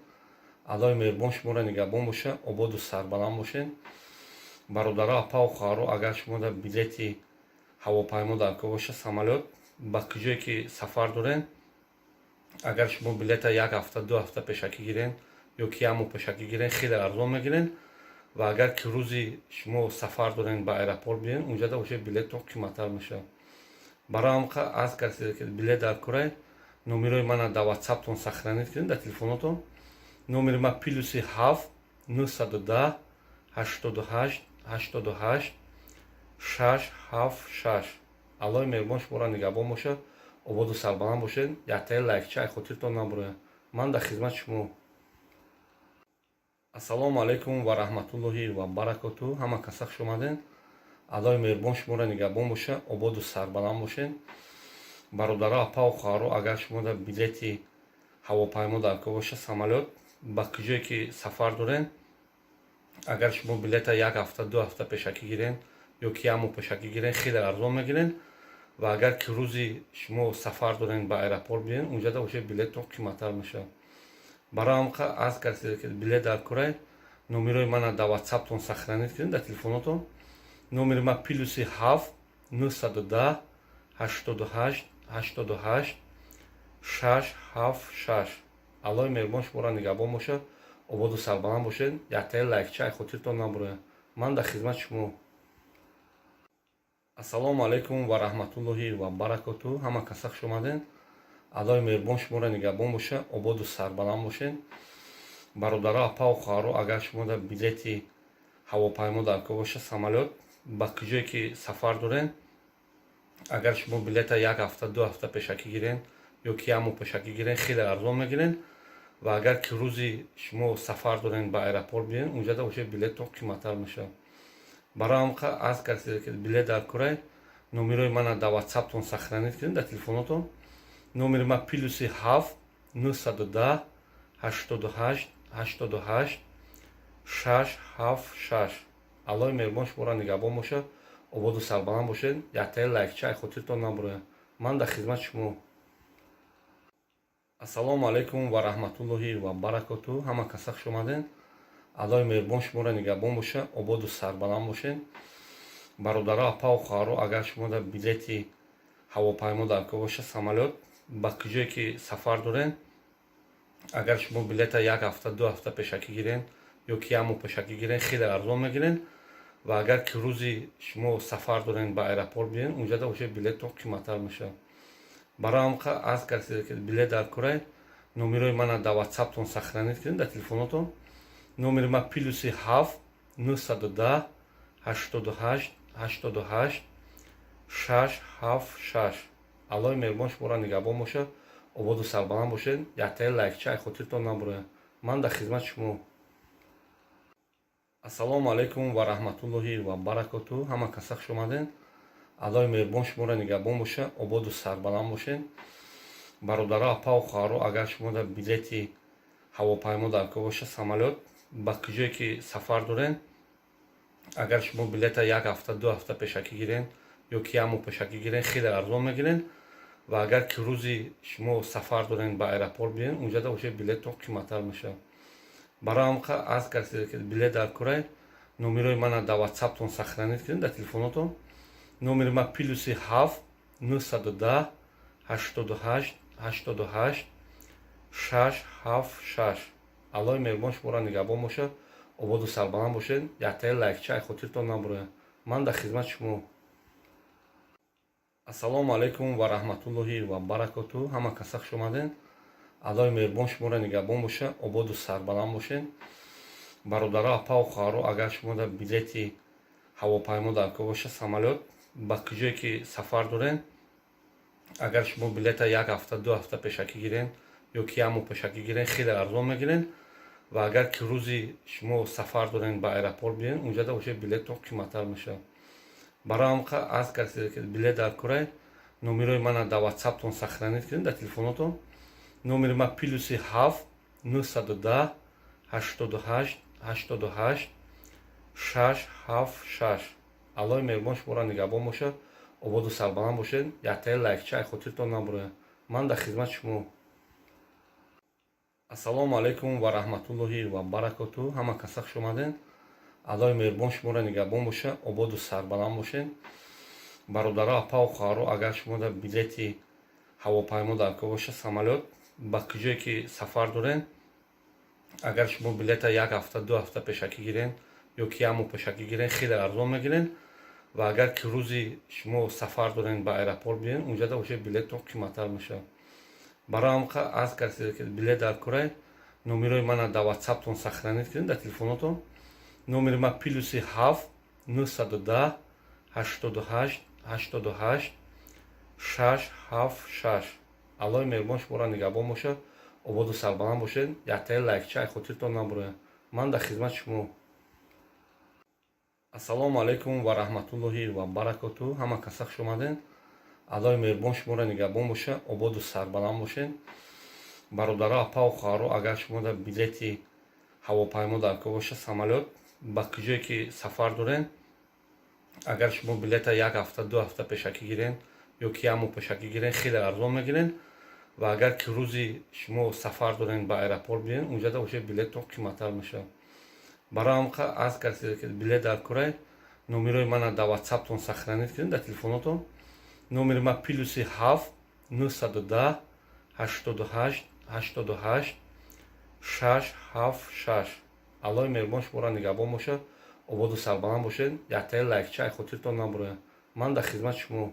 Аллоҳи меҳрубон шуморо нигаҳбон бошад, ободу сарбаланд бошед. Бародаро, апаву хоҳаро, агар шумо дар билети ҳавопаймо дар кор бошад, самолёт, ба куҷое ки сафар доред, агар шумо билета як ҳафта, 2 ҳафта пешакӣ гирен ё ки як моҳ пешакӣ гирен, хеле арзон мегирен. Ва агар ки рӯзи шумо сафар дорен, ба аэропорт биёен, унҷада уже билеттон қиматтар мешавад. Барои ҳам арз кардед, ки билет дар курай, номерои мана дар Ватсаптон сохранить кунед, дар телефонотон. Номери ма +7 910 88 88 676. Аллоҳи меҳрубон шуморо нигаҳбон бошад, ободу сарбаланд бошед. Яктаи лайкча ай хотиртон набурояд. Ман дар хизмати шумо. Ассалому алайкум ва раҳматуллоҳи ва баракоту. Ҳама каса хуш омадед. Аллоҳи меҳрубон шуморо нигаҳбон бошад, ободу сарбаланд бошед. Бародаро, апаву хоҳаро, агар шумо дар билети ҳавопаймо дар кор бошад, самолёт, ба куҷое ки сафар доред, агар шумо билета як ҳафта, 2 ҳафта пешакӣ гирен ё ки як моҳ пешакӣ гирен, хеле арзон мегирен. Ва агар ки рӯзи шумо сафар дорен, ба аэропорт биёен, унҷада уже билеттон қиматтар мешавад. Барои ҳам арз кардед, ки билет дар курай, номерои мана дар Ватсаптон сохранить кунед, дар телефонотон. Номери ма +7 910 88 88 676. Аллоҳи меҳрубон шуморо нигаҳбон бошад, ободу сарбаланд бошед. Яктаи лайкча ай хотиртон набурояд. Ман дар хизмати шумо. Ассалому алайкум ва раҳматуллоҳи ва баракоту. Ҳама каса хуш омадед. Аллоҳи меҳрубон шуморо нигаҳбон бошад, ободу сарбаланд бошед. Бародаро, апаву хоҳаро, агар шумо дар билети ҳавопаймо дар кор бошад, самолёт, ба куҷое ки сафар доред, агар шумо билета як ҳафта, 2 ҳафта пешакӣ гирен ё ки як моҳ пешакӣ гирен, хеле арзон мегирен. Ва агар ки рӯзи шумо сафар дорен, ба аэропорт биёен, унҷада уже билеттон қиматтар мешавад. Барои ҳамқа аз касе ки билет дар курай, номерои мана дар ватсаптон сохранить кунед, дар телефонотон. Номери ма +7 910 88 88 676. Аллоҳи меҳрубон шуморо нигаҳбон бошад, ободу сарбаланд бошед. Яктаи лайкча ай хотиртон набурояд. Ман дар хизмати шумо. Ассалому алайкум ва раҳматуллоҳи ва баракоту. Ҳама каса хуш омадед. Аллоҳи меҳрубон шуморо нигаҳбон бошад, ободу сарбаланд бошед. Бародаро, апаву хоҳаро, агар шумо дар билети ҳавопаймо дар кор бошад, самолёт, ба куҷое ки сафар доред, агар шумо билета як ҳафта, 2 ҳафта пешакӣ гирен ё ки як моҳ пешакӣ гирен, хеле арзон мегирен. Ва агар ки рӯзи шумо сафар дорен, ба аэропорт биёен, унҷада уже билеттон қиматтар мешавад. Барои ҳамқа аз касе ки билет дар курай, номерои мана дар ватсаптон сохранить кунед, дар телефонотон. Номери ма +7 910 88 88 676. Аллоҳи меҳрубон шуморо нигаҳбон бошад, ободу сарбаланд бошед. Яктаи лайкча ай хотиртон набурояд. Ман дар хизмати шумо. Ассалому алайкум ва раҳматуллоҳи ва баракоту. Ҳама каса хуш омадед. Аллоҳи меҳрубон шуморо нигаҳбон бошад, ободу сарбаланд бошед. Бародаро, апаву хоҳаро, агар шумо дар билети ҳавопаймо дар кор бошад, самолёт, ба куҷое ки сафар доред, агар шумо билета як ҳафта, 2 ҳафта пешакӣ гирен ё ки як моҳ пешакӣ гирен, хеле арзон мегирен. Ва агар ки рӯзи шумо сафар дорен, ба аэропорт биёен, унҷада уже билеттон қиматтар мешавад. Барои ҳамқа аз касе ки билет дар курай, номерои мана дар ватсаптон сохранить кунед, дар телефонотон. Номери ма +7 910 88 88 676. Аллоҳи меҳрубон шуморо нигаҳбон бошад, ободу сарбаланд бошед. Яктаи лайкча ай хотиртон набурояд. Ман дар хизмати шумо. Ассалому алайкум ва раҳматуллоҳи ва баракоту. Ҳама каса хуш омадед. Аллоҳи меҳрубон шуморо нигаҳбон бошад, ободу сарбаланд бошед. Бародаро, апаву хоҳаро, агар шумо дар билети ҳавопаймо дар кор бошад, самолёт, ба куҷое ки сафар доред, агар шумо билета як ҳафта, 2 ҳафта пешакӣ гирен ё ки як моҳ пешакӣ гирен, хеле арзон мегирен. Ва агар ки рӯзи шумо сафар дорен, ба аэропорт биёен, унҷада уже билеттон қиматтар мешавад. Барои ҳамқа аз касе ки билет дар курай, номерои мана дар ватсаптон сохранить кунед, дар телефонотон. Номери ма +7 910 88 88 676. Аллоҳи меҳрубон шуморо нигаҳбон бошад, ободу сарбаланд бошед. Яктаи лайкча ай хотиртон набурояд. Ман дар хизмати шумо. Ассалому алайкум ва раҳматуллоҳи ва баракоту. Ҳама каса хуш омадед. Аллоҳи меҳрубон шуморо нигаҳбон бошад, ободу сарбаланд бошед. Бародаро, апаву хоҳаро, агар шумо дар билети ҳавопаймо дар кор бошад, самолёт, ба куҷое ки сафар доред, агар шумо билета як ҳафта, 2 ҳафта пешакӣ гирен ё ки як моҳ пешакӣ гирен, хеле арзон мегирен. Ва агар ки рӯзи шумо сафар дорен, ба аэропорт биёен, унҷада уже билеттон қиматтар мешавад. Барои ҳамқа аз касе ки билет дар курай, номерои мана дар ватсаптон сохранить кунед, дар телефонотон. Номери ма +7 910 88 88 676. Аллоҳи меҳрубон шуморо нигаҳбон бошад, ободу сарбаланд бошед. Яктаи лайкча ай хотиртон набурояд. Ман дар хизмати шумо. Ассалому алайкум ва раҳматуллоҳи ва баракоту. Ҳама каса хуш омадед. Аллоҳи меҳрубон шуморо нигаҳбон бошад, ободу сарбаланд бошед. Бародаро, апаву хоҳаро, агар шумо дар билети ҳавопаймо дар кор бошад, самолёт, ба куҷое ки сафар доред, агар шумо билета як ҳафта, 2 ҳафта пешакӣ гирен ё ки як моҳ пешакӣ гирен, хеле арзон мегирен. Ва агар ки рӯзи шумо сафар дорен, ба аэропорт биёен, унҷада уже билеттон қиматтар мешавад. Барои ҳамқа аз касе ки билет дар курай, номерои мана дар ватсаптон сохранить кунед, дар телефонотон. Номери ма +7 910 88 88 676. Аллоҳи меҳрубон шуморо нигаҳбон бошад, ободу сарбаланд бошед. Яктаи лайкча ай хотиртон набурояд. Ман дар хизмати шумо.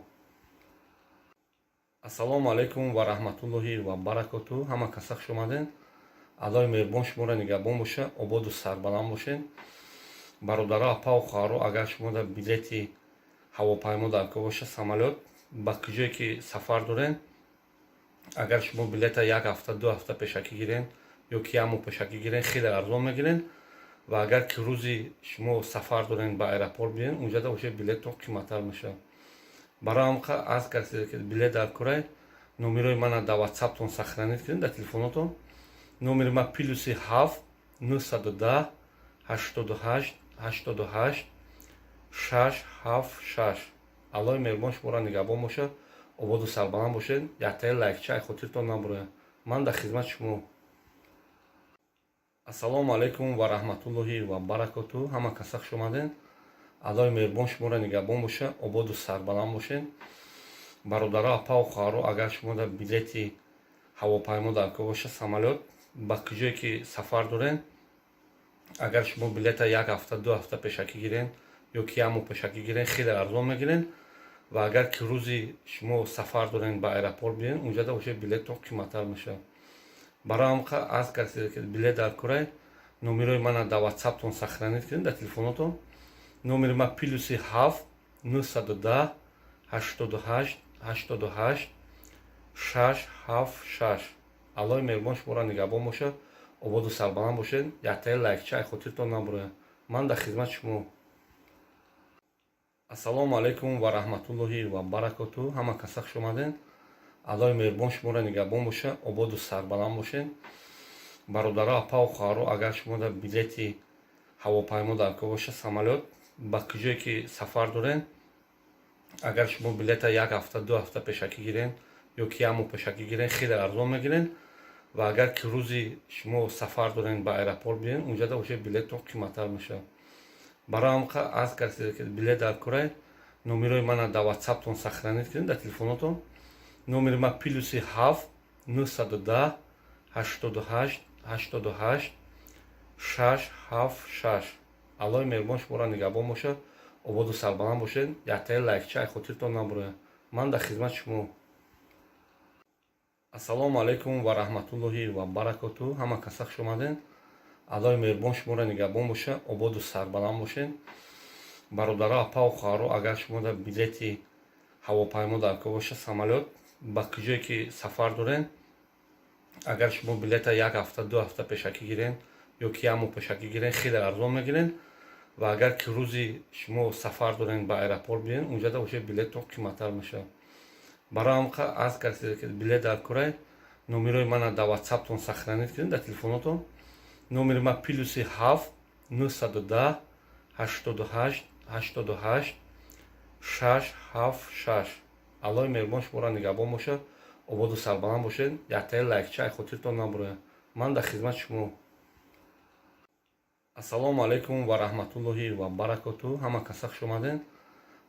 Ассалому алайкум ва раҳматуллоҳи ва баракоту. Ҳама каса хуш омадед. Аллоҳи меҳрубон шуморо нигаҳбон бошад, ободу сарбаланд бошед. Бародаро, апаву хоҳаро, агар шумо дар билети ҳавопаймо дар кор бошад, самолёт, ба куҷое ки сафар доред, агар шумо билета як ҳафта, 2 ҳафта пешакӣ гирен ё ки як моҳ пешакӣ гирен, хеле арзон мегирен. Ва агар ки рӯзи шумо сафар дорен, ба аэропорт биёен, унҷада уже билеттон қиматтар мешавад. Барои ҳамқа аз касе ки билет дар курай, номерои мана дар ватсаптон сохранить кунед, дар телефонотон. Ва агар ки рӯзи шумо сафар дорен, ба аэропорт биен, унҷада уже билеттон қиматтар мешавад. Барои ҳамқа аз касе ки билет дар курай, номерои мана дар ватсаптон сохранить кунед, дар телефонотон. Номери ма +7 910 88 88 676. Аллоҳи меҳрубон шуморо нигаҳбон бошад, ободу сарбаланд бошед. Яктаи лайкча ай хотиртон набурояд. Ман дар хизмати шумо. Ассалому алайкум ва раҳматуллоҳи ва баракоту. Ҳама каса хуш омаден. Аллоҳи меҳрубон шуморо нигаҳбон бошад, ободу сарбаланд бошед. Бародаро, апаву хоҳаро, агар шумо дар билети ҳавопаймо дар кор боша, самолёт, ба куҷое ки сафар дорен, агар шумо билета як ҳафта, 2 ҳафта пешакӣ гирен ё ки як моҳ пешакӣ гирен, хеле арзон мегирен. Ва агар ки рӯзи шумо сафар дорен, ба аэропорт биен, унҷада уже билеттон қиматтар мешавад. Барои ҳамқа аз касе ки билет дар курай, номерои мана дар ватсаптон сохранить кунед, дар телефонотон. Номери ма +7 910 88 88 676. Аллоҳи меҳрубон шуморо нигаҳбон бошад, ободу сарбаланд бошед. Яктаи лайкча ай хотиртон набурояд. Ман дар хизмати шумо. Ассалому алайкум ва раҳматуллоҳи ва баракоту. Ҳама каса хуш омаден. Аллоҳи меҳрубон шуморо нигаҳбон бошад, ободу сарбаланд бошед. Бародаро, апаву хоҳаро, агар шумо дар билети ҳавопаймо дар кор боша, самолёт, ба куҷое ки сафар дорен, агар шумо билета як ҳафта, 2 ҳафта пешакӣ гирен ё ки як моҳ пешакӣ гирен, хеле арзон мегирен. Ва агар ки рӯзи шумо сафар дорен, ба аэропорт биен, унҷада уже билеттон қиматтар мешавад. Барои ҳамқа аз касе ки билет дар курай, номерои мана дар ватсаптон сохранить кунед, дар телефонотон. Номери ма +7 910 88 88 676. Аллоҳи меҳрубон шуморо нигаҳбон бошад, ободу сарбаланд бошед. Яктаи лайкча ай хотиртон набурояд. Ман дар хизмати шумо. Ассалому алайкум ва раҳматуллоҳи ва баракоту. Ҳама каса хуш омаден. Аллоҳи меҳрубон шуморо нигаҳбон бошад, ободу сарбаланд бошед. Бародаро, апаву хоҳаро, агар шумо дар билети ҳавопаймо дар кор боша, самолёт, ба куҷое ки сафар дорен, агар шумо билета як ҳафта, 2 ҳафта пешакӣ гирен ё ки як моҳ пешакӣ гирен, хеле арзон мегирен. Ва агар ки рӯзи шумо сафар дорен, ба аэропорт биен, унҷада уже билеттон қиматтар мешавад. Барои ҳамқа аз касе ки билет дар курай, номерои мана дар ватсаптон сохранить кунед, дар телефонотон. Номери ма +7 910 88 88 676. Аллоҳи меҳрубон шуморо нигаҳбон бошад, ободу сарбаланд бошед. Яктаи лайкча ай хотиртон набурояд. Ман дар хизмати шумо. Ассалому алайкум ва раҳматуллоҳи ва баракоту. Ҳама каса хуш омаден.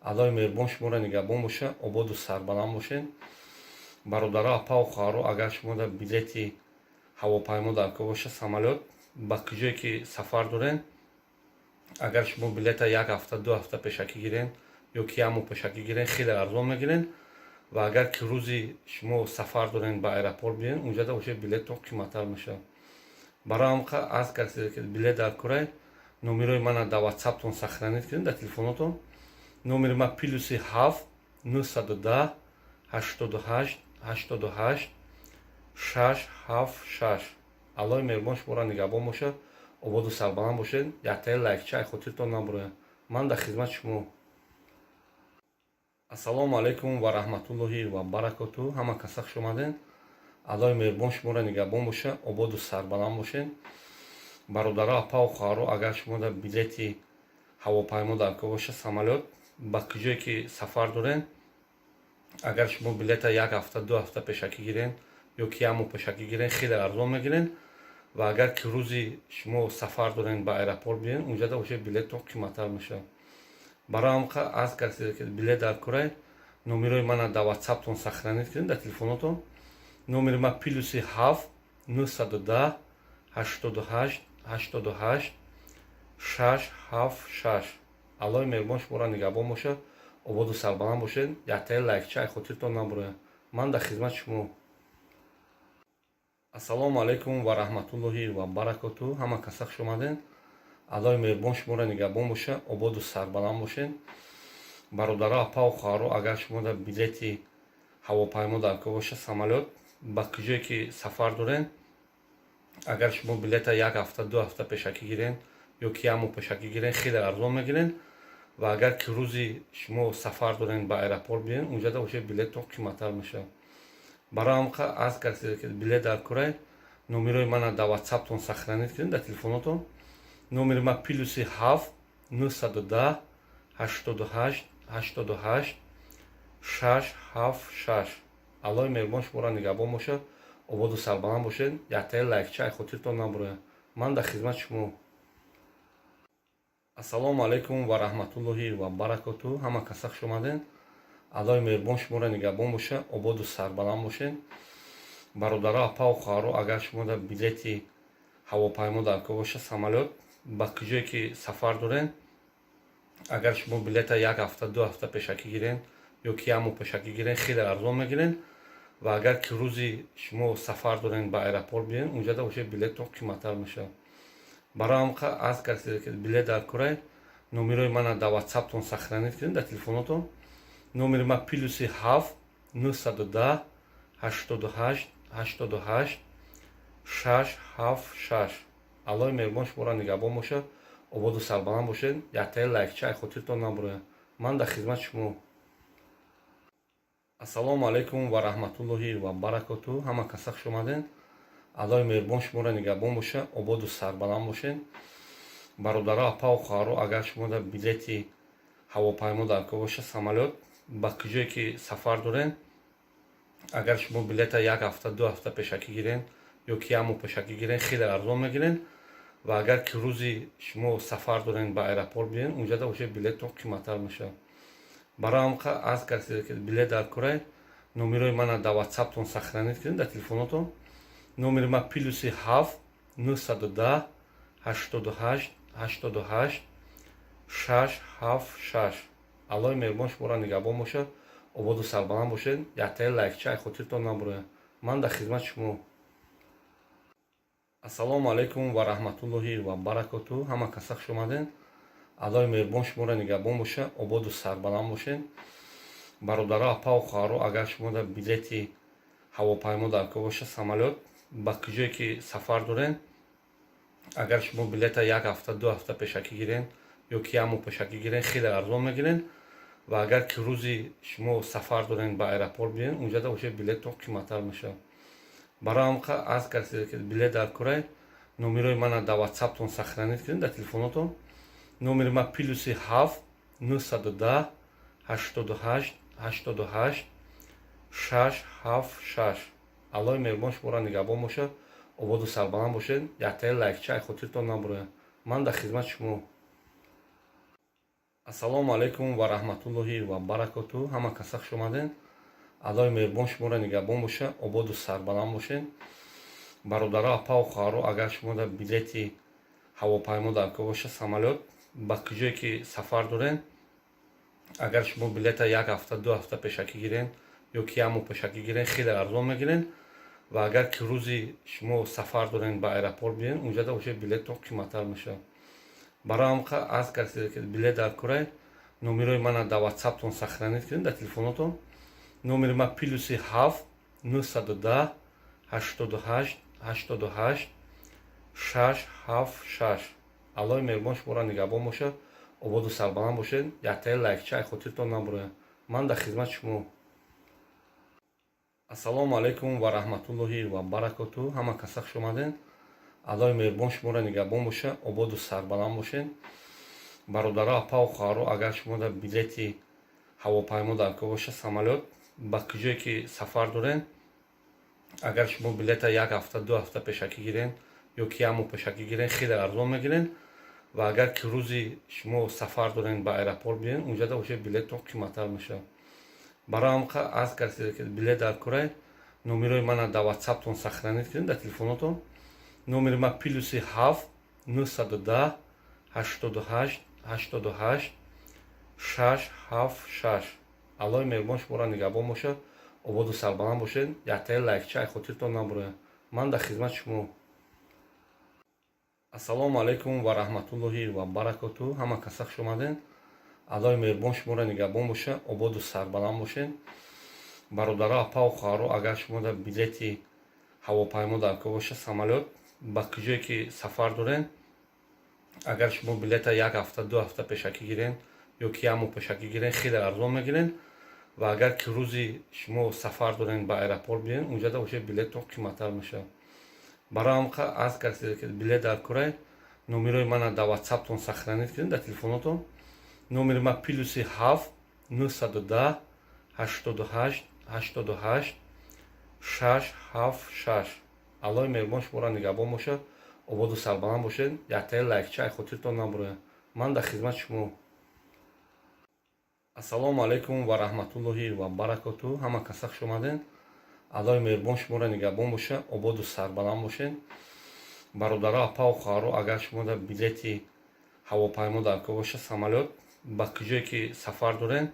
Аллоҳи меҳрубон шуморо нигаҳбон бошад, ободу сарбаланд бошед. Бародаро, апаву хоҳаро, агар шумо дар билети ҳавопаймо дар кор боша, самолёт, ба куҷое ки сафар дорен, агар шумо билета як ҳафта, 2 ҳафта пешакӣ гирен ё ки як моҳ пешакӣ гирен, хеле арзон мегирен. Ва агар ки рӯзи шумо сафар дорен, ба аэропорт биен, унҷада уже билеттон қиматтар мешавад. Барои ҳамқа аз касе ки билет дар курай, номерои мана дар ватсаптон сохранить кунед, дар телефонотон. Номери ма +7 910 88 88 676. Аллоҳи меҳрубон шуморо нигаҳбон бошад, ободу сарбаланд бошед. Яктаи лайкча ай хотиртон набурояд. Ман дар хизмати шумо. Ассалому алайкум ва раҳматуллоҳи ва баракоту. Ҳама каса хуш омаден. Аллоҳи меҳрубон шуморо нигаҳбон бошад, ободу сарбаланд бошед. Бародаро, апаву хоҳаро, агар шумо дар билети ҳавопаймо дар кор боша, самолёт, ба куҷое ки сафар дорен, агар шумо билета як ҳафта, 2 ҳафта пешакӣ гирен ё ки як моҳ пешакӣ гирен, хеле арзон мегирен. Ва агар ки рӯзи шумо сафар дорен, ба аэропорт биен, унҷада уже билеттон қиматтар мешавад. Барои ҳамқа аз касе ки билет дар курай, номерои мана дар ватсаптон сохранить кунед, дар телефонотон. Номери ма +7 910 88 88 676. Аллоҳи меҳрубон шуморо нигаҳбон бошад, ободу сарбаланд бошед. Яктаи лайкча ай хотиртон набурояд. Ман дар хизмати шумо. Ассалому алайкум ва раҳматуллоҳи ва баракоту. Ҳама каса хуш омаден. Аллоҳи меҳрубон шуморо нигаҳбон бошад, ободу сарбаланд бошед. Бародаро, апаву хоҳаро, агар шумо дар билети ҳавопаймо дар кор боша, самолёт, ба куҷое ки сафар дорен, агар шумо билета як ҳафта, 2 ҳафта пешакӣ гирен ё ки як моҳ пешакӣ гирен, хеле арзон мегирен. Ва агар ки рӯзи шумо сафар дорен, ба аэропорт биен, унҷада уже билеттон қиматтар мешавад. Барои ҳамқа аз касе ки билет дар курай, номерои мана дар ватсаптон сохранить кунед, дар телефонотон. Номери ма Ё ки як моҳ пешакӣ гирен, хеле арзон мегирен. Ва агар ки рӯзи шумо сафар дорен, ба аэропорт биен, унҷада уже билеттон қиматтар мешавад. Барои ҳамқа аз касе ки билет дар курай, номерои мана дар Ватсаптон сохранить кунед, дар телефонотон. Номери ма +7 910 88 88 676. Аллоҳи меҳрубон шуморо нигаҳбон бошад, ободу сарбаланд бошед. Яктаи лайкча ай хотиртон набурояд. Ман дар хизмати шумо. Ассалому алайкум ва раҳматуллоҳи ва баракоту. Ҳама каса хуш омаден. Аллоҳи меҳрубон шуморо нигаҳбон бошад, ободу сарбаланд бошед. Бародаро, апаву хоҳаро, агар шумо дар билети ҳавопаймо дар кор боша, самолёт, ба куҷое ки сафар дорен, агар шумо билета як ҳафта, 2 ҳафта пешакӣ гирен ё ки як моҳ пешакӣ гирен, хеле арзон мегирен. Ва агар ки рӯзи шумо сафар дорен, ба аэропорт биен, унҷада уже билеттон қиматтар мешавад. Барои ҳамқа аз касе ки билет дар курай, номерои мана дар Ватсаптон сохранить кунед, дар телефонотон. Номери ма +7 910 88 88 676. Аллоҳи меҳрубон шуморо нигаҳбон бошад, ободу сарбаланд бошед. Яктаи лайкча ай хотиртон набурояд. Ман дар хизмати шумо. Ассалому алайкум ва раҳматуллоҳи ва баракоту. Ҳама каса хуш омаден. Аллоҳи меҳрубон шуморо нигаҳбон бошад, ободу сарбаланд бошед. Бародаро, апаву хоҳаро, агар шумо дар билети ҳавопаймо дар кор боша, самолёт, ба куҷое ки сафар дорен, агар шумо билета як ҳафта, 2 ҳафта пешакӣ гирен ё ки як моҳ пешакӣ гирен, хеле арзон мегирен. Ва агар ки рӯзи шумо сафар дорен, ба аэропорт биен, унҷада уже билеттон қиматтар мешавад. Барои ҳамқа аз касе ки билет дар курай, номерои мана дар Ватсаптон сохранить кунед, дар телефонотон. Номери ма +7 910 88 88 676. Аллоҳи меҳрубон шуморо нигаҳбон бошад, ободу сарбаланд бошед. Яктаи лайкча ай хотиртон набурояд. Ман дар хизмати шумо. Ассалому алайкум ва раҳматуллоҳи ва баракоту. Ҳама каса хуш омаден. Аллоҳи меҳрубон шуморо нигаҳбон бошад, ободу сарбаланд бошед. Бародаро, апаву хоҳаро, агар шумо дар билети ҳавопаймо дар кор боша, самолёт, ба куҷое ки сафар дорен, агар шумо билета як ҳафта, 2 ҳафта пешакӣ гирен ё ки як моҳ пешакӣ гирен, хеле арзон мегирен. Ва агар ки рӯзи шумо сафар дорен, ба аэропорт биен, унҷада уже билеттон қиматтар мешавад. Барои ҳамқа аз касе ки билет дар курай, номерои мана дар Ватсаптон сохранить кунед, дар телефонотон. Номери ма +7 910 88 88 676. Аллоҳи меҳрубон шуморо нигаҳбон бошад, ободу сарбаланд бошед. Яктаи лайкча ай хотиртон набурояд. Ман дар хизмати шумо. Ассалому алайкум ва раҳматуллоҳи ва баракоту. Ҳама каса хуш омаден. Аллоҳи меҳрубон шуморо нигаҳбон бошад, ободу сарбаланд бошед. Бародаро, апаву хоҳаро, агар шумо дар билети ҳавопаймо дар кор боша, самолёт, ба куҷое ки сафар дорен, агар шумо билета як ҳафта, 2 ҳафта пешакӣ гирен ё ки як моҳ пешакӣ гирен, хеле арзон мегирен. Ва агар ки рӯзи шумо сафар дорен, ба аэропорт биен, унҷада уже билеттон қиматтар мешавад. Барои ҳамқа аз касе ки билет дар курай, номерои мана дар Ватсаптон сохранить кунед, дар телефонотон. Номери ма +7 910 88 88 676. Аллоҳи меҳрубон шуморо нигаҳбон бошад, ободу сарбаланд бошед. Яктаи лайкча ай хотиртон набурояд. Ман дар хизмати шумо. Ассалому алайкум ва раҳматуллоҳи ва баракоту. Ҳама каса хуш омаден. Аллоҳи меҳрубон шуморо нигаҳбон бошад, ободу сарбаланд бошед. Бародаро, апаву хоҳаро, агар шумо дар билети ҳавопаймо дар кор боша, самолёт, ба куҷое ки сафар дорен, агар шумо билета як ҳафта, 2 ҳафта пешакӣ гирен ё ки як моҳ пешакӣ гирен, хеле арзон мегирен. Ва агар ки рӯзи шумо сафар дорен, ба аэропорт биен, унҷада уже билеттон қиматтар мешавад. Барои ҳамқа аз касе ки билет дар курай, номерои мана дар Ватсаптон сохранить кунед, дар телефонотон. Номери ма +7 910 88 88 676. Аллоҳи меҳрубон шуморо нигаҳбон бошад, ободу сарбаланд бошед. Яктаи лайкча ай хотиртон набурояд. Ман дар хизмати шумо. Ассалому алайкум ва раҳматуллоҳи ва баракоту. Ҳама каса хуш омаден. Аллоҳи меҳрубон шуморо нигаҳбон бошад, ободу сарбаланд бошед. Бародаро, апаву хоҳаро, агар шумо дар билети ҳавопаймо дар кор боша, самолёт, ба куҷое ки сафар дорен, Агар шумо билета як ҳафта, 2 ҳафта пешакӣ гирен ё ки як моҳ пешакӣ гирен, хеле арзон мегирен. Ва агар ки рӯзи шумо сафар дорен, ба аэропорт биен, унҷада уже билеттон қиматтар мешавад. Барои ҳам аз касе ки билет дар курай, номерои мана дар Ватсаптон сохранить кунед, дар телефонотон. Номери ма +7 910 88 88 676. Аллоҳи меҳрубон шуморо нигаҳбон бошад, ободу сарбаланд бошед. Яктаи лайкча ай хотиртон набурояд. Ман дар хизмати шумо. Ассалому алайкум ва раҳматуллоҳи ва баракоту. Ҳама каса хуш омаден. Аллоҳи меҳрубон шуморо нигаҳбон бошад, ободу сарбаланд бошед. Бародаро, апаву хоҳаро, агар шумо дар билети ҳавопаймо дар кор бошад, самолёт, ба куҷое ки сафар дорен,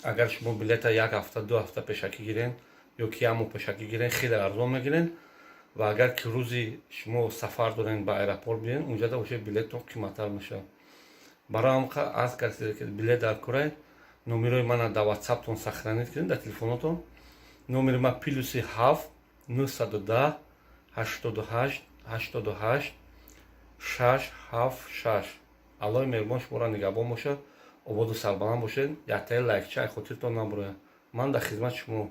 агар шумо билета як ҳафта, 2 ҳафта пешакӣ гирен ё ки як моҳ пешакӣ гирен, хеле арзон мегирен. Ва агар ки рӯзи шумо сафар дорен, ба аэропорт биен, унҷада уже билеттон қиматтар мешавад. Барои ҳам аз касе ки билет дар курай, номерои мана дар Ватсаптон сохранить кунед, дар телефонотон. Номери ма +7 910 88 88 676. Аллоҳи меҳрубон шуморо нигаҳбон бошад, ободу сарбаланд бошед. Яктаи лайкча ай хотиртон набурояд. Ман дар хизмати шумо.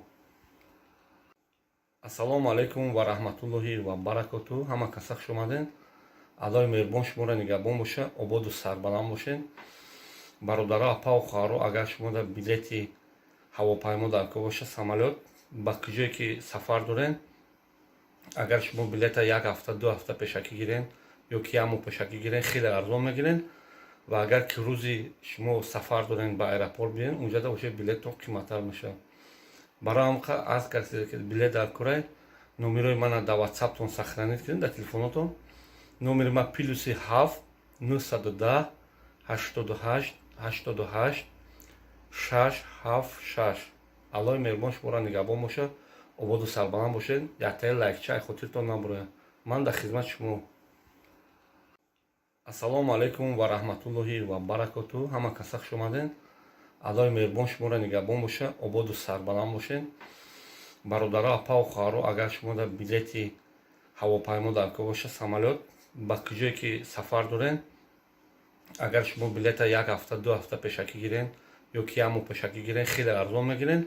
Ассалому алайкум ва раҳматуллоҳи ва баракоту. Ҳама каса хуш омаден. Аллоҳи меҳрубон шуморо нигаҳбон бошад, ободу сарбаланд бошед. Бародаро, апаву хоҳаро, агар шумо дар билети ҳавопаймо дар кор бошад, самолёт, ба куҷое ки сафар дорен, агар шумо билета як ҳафта, 2 ҳафта пешакӣ гирен ё ки як моҳ пешакӣ гирен, хеле арзон мегирен. Ва агар ки рӯзи шумо сафар дорен, ба аэропорт биен, унҷада уже билеттон қиматтар мешавад. Барои ҳам аз касе ки билет дар курай, номерои мана дар Ватсаптон сохранить кунед, дар телефонотон. Номери ма +7 910 88 88 676. Аллоҳи меҳрубон шуморо нигаҳбон бошад, ободу сарбаланд бошед. Яктаи лайкча ай хотиртон набурояд. Ман дар хизмати шумо. Ассалому алайкум ва раҳматуллоҳи ва баракоту. Ҳама каса хуш омаден. Аллоҳи меҳрубон шуморо нигаҳбон бошад, ободу сарбаланд бошед. Бародаро, апаву хоҳаро, агар шумо дар билети ҳавопаймо дар кор бошад, самолёт, ба куҷое ки сафар дорен, агар шумо билета як ҳафта, 2 ҳафта пешакӣ гирен ё ки як моҳ пешакӣ гирен, хеле арзон мегирен.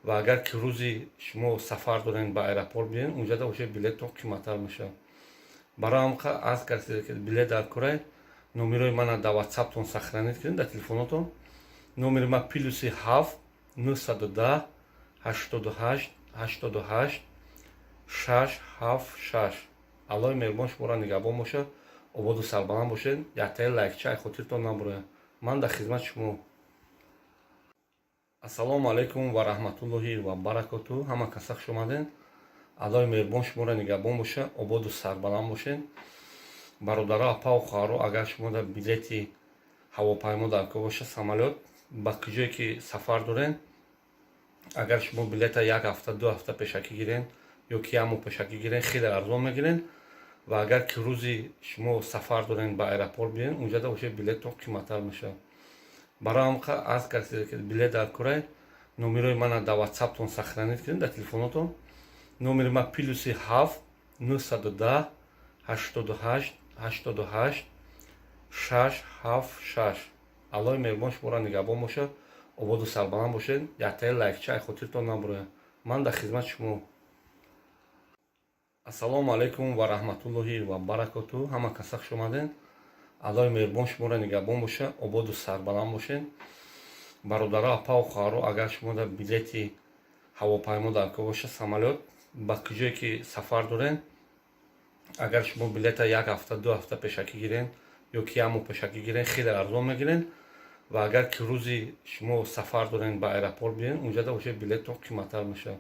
Ва агар ки рӯзи шумо сафар дорен, ба аэропорт биен, унҷада уже билеттон қиматтар мешавад. Барои ҳам аз касе ки билет дар курай, номерои мана дар Ватсаптон сохранить кунед, дар телефонотон. Номери ма +7 910 88 88 676. Аллоҳи меҳрубон шуморо нигаҳбон бошад, ободу сарбаланд бошед. Яктаи лайкча ай хотиртон набурояд. Ман дар хизмати шумо. Ассалому алайкум ва раҳматуллоҳи ва баракоту. Ҳама каса хуш омаден. Аллоҳи меҳрубон шуморо нигаҳбон бошад, ободу сарбаланд бошед. Бародаро, апаву хоҳаро, агар шумо дар билети ҳавопаймо дар кор бошад, самолёт, ба куҷое ки сафар дорен, агар шумо билета як ҳафта, 2 ҳафта пешакӣ гирен ё ки як моҳ пешакӣ гирен, хеле арзон мегирен. Ва агар ки рӯзи шумо сафар дорен, ба аэропорт биен, унҷада уже билеттон қиматтар мешавад. Барои ҳам аз касе ки билет дар курай, номерои мана дар Ватсаптон сохранить кунед, дар телефонотон. Номери ма +7 910 88 88 676. Аллоҳи меҳрубон шуморо нигаҳбон бошад, ободу сарбаланд бошед. Яктаи лайкча ай хотиртон набурояд. Ман дар хизмати шумо. Ассалому алайкум ва раҳматуллоҳи ва баракоту. Ҳама каса хуш омаден. Аллоҳи меҳрубон шуморо нигаҳбон бошад, ободу сарбаланд бошед. Бародаро, апаву хоҳаро, агар шумо дар билети ҳавопаймо дар кор бошад, самолёт, ба куҷое ки сафар дорен, агар шумо билета як ҳафта, 2 ҳафта пешакӣ гирен ё ки як моҳ пешакӣ гирен, хеле арзон мегирен. Ва агар ки рӯзи шумо сафар дорен, ба аэропорт биен, унҷада уже билеттон қиматтар мешавад.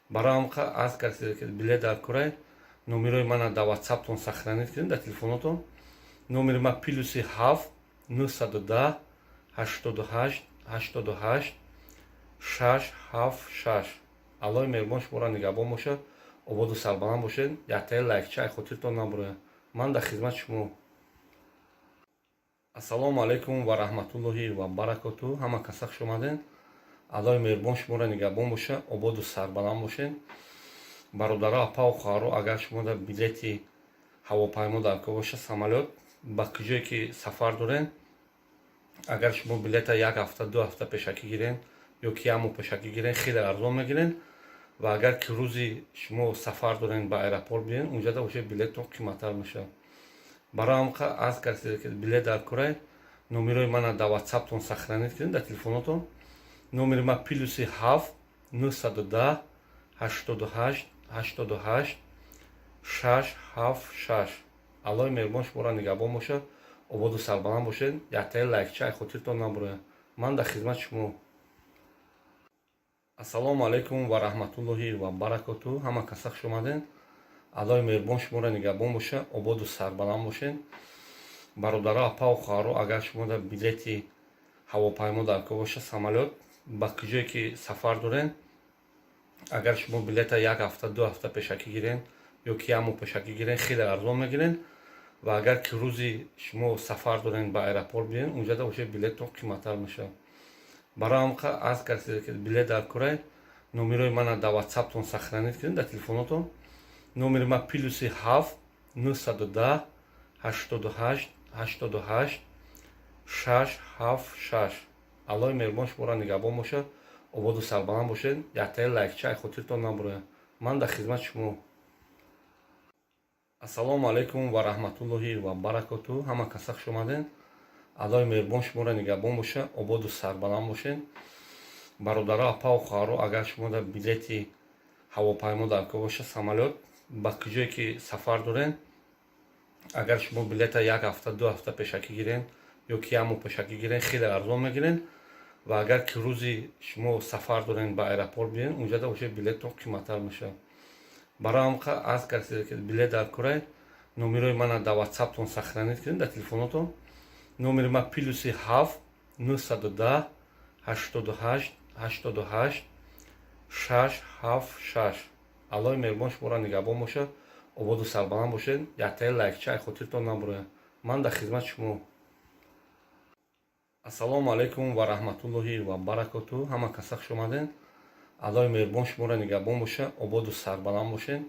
Барои ҳам аз касе ки билет дар курай, номерои мана дар Ватсаптон сохранить кунед, дар телефонотон. Номери ма +7 910 88 88 676. Аллоҳи меҳрубон шуморо нигаҳбон бошад, ободу сарбаланд бошед. Яктаи лайкча ай хотиртон набурояд. Ман дар хизмати шумо. Ассалому алайкум ва раҳматуллоҳи ва баракоту. Ҳама каса хуш омаден. Аллоҳи меҳрубон шуморо нигаҳбон бошад, ободу сарбаланд бошед. Бародаро, апаву хоҳаро, агар шумо дар билети ҳавопаймо дар кор бошад, самолёт, ба куҷое ки сафар дорен, агар шумо билета як ҳафта, 2 ҳафта пешакӣ гирен ё ки як моҳ пешакӣ гирен, хеле арзон мегирен. Ба куҷое ки сафар дорен, агар шумо билета як ҳафта, 2 ҳафта пешакӣ гирен ё ки як моҳ пешакӣ гирен, хеле арзон мегирен. Ва агар ки рӯзи шумо сафар дорен, ба аэропорт биен, унҷада уже билеттон қиматтар мешавад. Барои ҳам аз касе ки билет дар курай, номерои мана дар Ватсаптон сохранить кунед, дар телефонотон. Номери ма +7 910 88 88 676. Аллоҳи меҳрубон шуморо нигаҳбон бошад, ободу сарбаланд бошед. Яктаи лайкча ай хотиртон набурояд. Ман дар хизмати шумо. Ассалому алайкум ва раҳматуллоҳи ва баракоту. Ҳама каса хуш омадед. Аллоҳи меҳрубон шуморо нигаҳбон бошад, ободу сарбаланд бошед. Бародаро, апаву хоҳаро, агар шумо дар билети ҳавопаймо дар кор бошад, самолёт, ба куҷое ки сафар дорен, агар шумо билета як ҳафта, 2 ҳафта пешакӣ гирен ё ки як моҳ пешакӣ гирен, хеле арзон мегирен. Ва агар ки рӯзи шумо сафар дорен, ба аэропорт биен, унҷада уже билеттон қиматтар мешавад. Барои ҳам аз касе ки билет дар курай, номерои мана дар Ватсаптон сохранить кунед, дар телефонотон. Номери ма +7 910 88 88 676. Аллоҳи меҳрубон шуморо нигаҳбон бошад, ободу сарбаланд бошед. Яктаи лайкча ай хотиртон набурояд. Ман дар хизмати шумо. Ассалому алайкум ва раҳматуллоҳи ва баракоту. Ҳама каса хуш омадед. Аллоҳи меҳрубон шуморо нигаҳбон бошад, ободу сарбаланд бошед. Бародаро, апаву хоҳаро, агар шумо дар билети ҳавопаймо дар кор бошад, самолёт, ба куҷое ки сафар дорен, агар шумо билета як ҳафта, 2 ҳафта пешакӣ гирен ё ки як моҳ пешакӣ гирен, хеле арзон мегирен. Ва агар ки рӯзи шумо сафар дорен, ба аэропорт биен, унҷада уже билеттон қиматтар мешавад. Барои ҳам аз касе ки билет дар курай, номерои мана дар Ватсаптон сохранить кунед, дар телефонотон. Номери ма +7 910 88 88 676. Аллоҳи меҳрубон шуморо нигаҳбон бошад, ободу сарбаланд бошед. Яктаи лайкча ай хотиртон набурояд. Ман дар хизмати шумо. Ассалому алайкум ва раҳматуллоҳи ва баракоту. Ҳама каса хуш омадед. Аллоҳи меҳрубон шуморо нигаҳбон бошад, ободу сарбаланд бошед.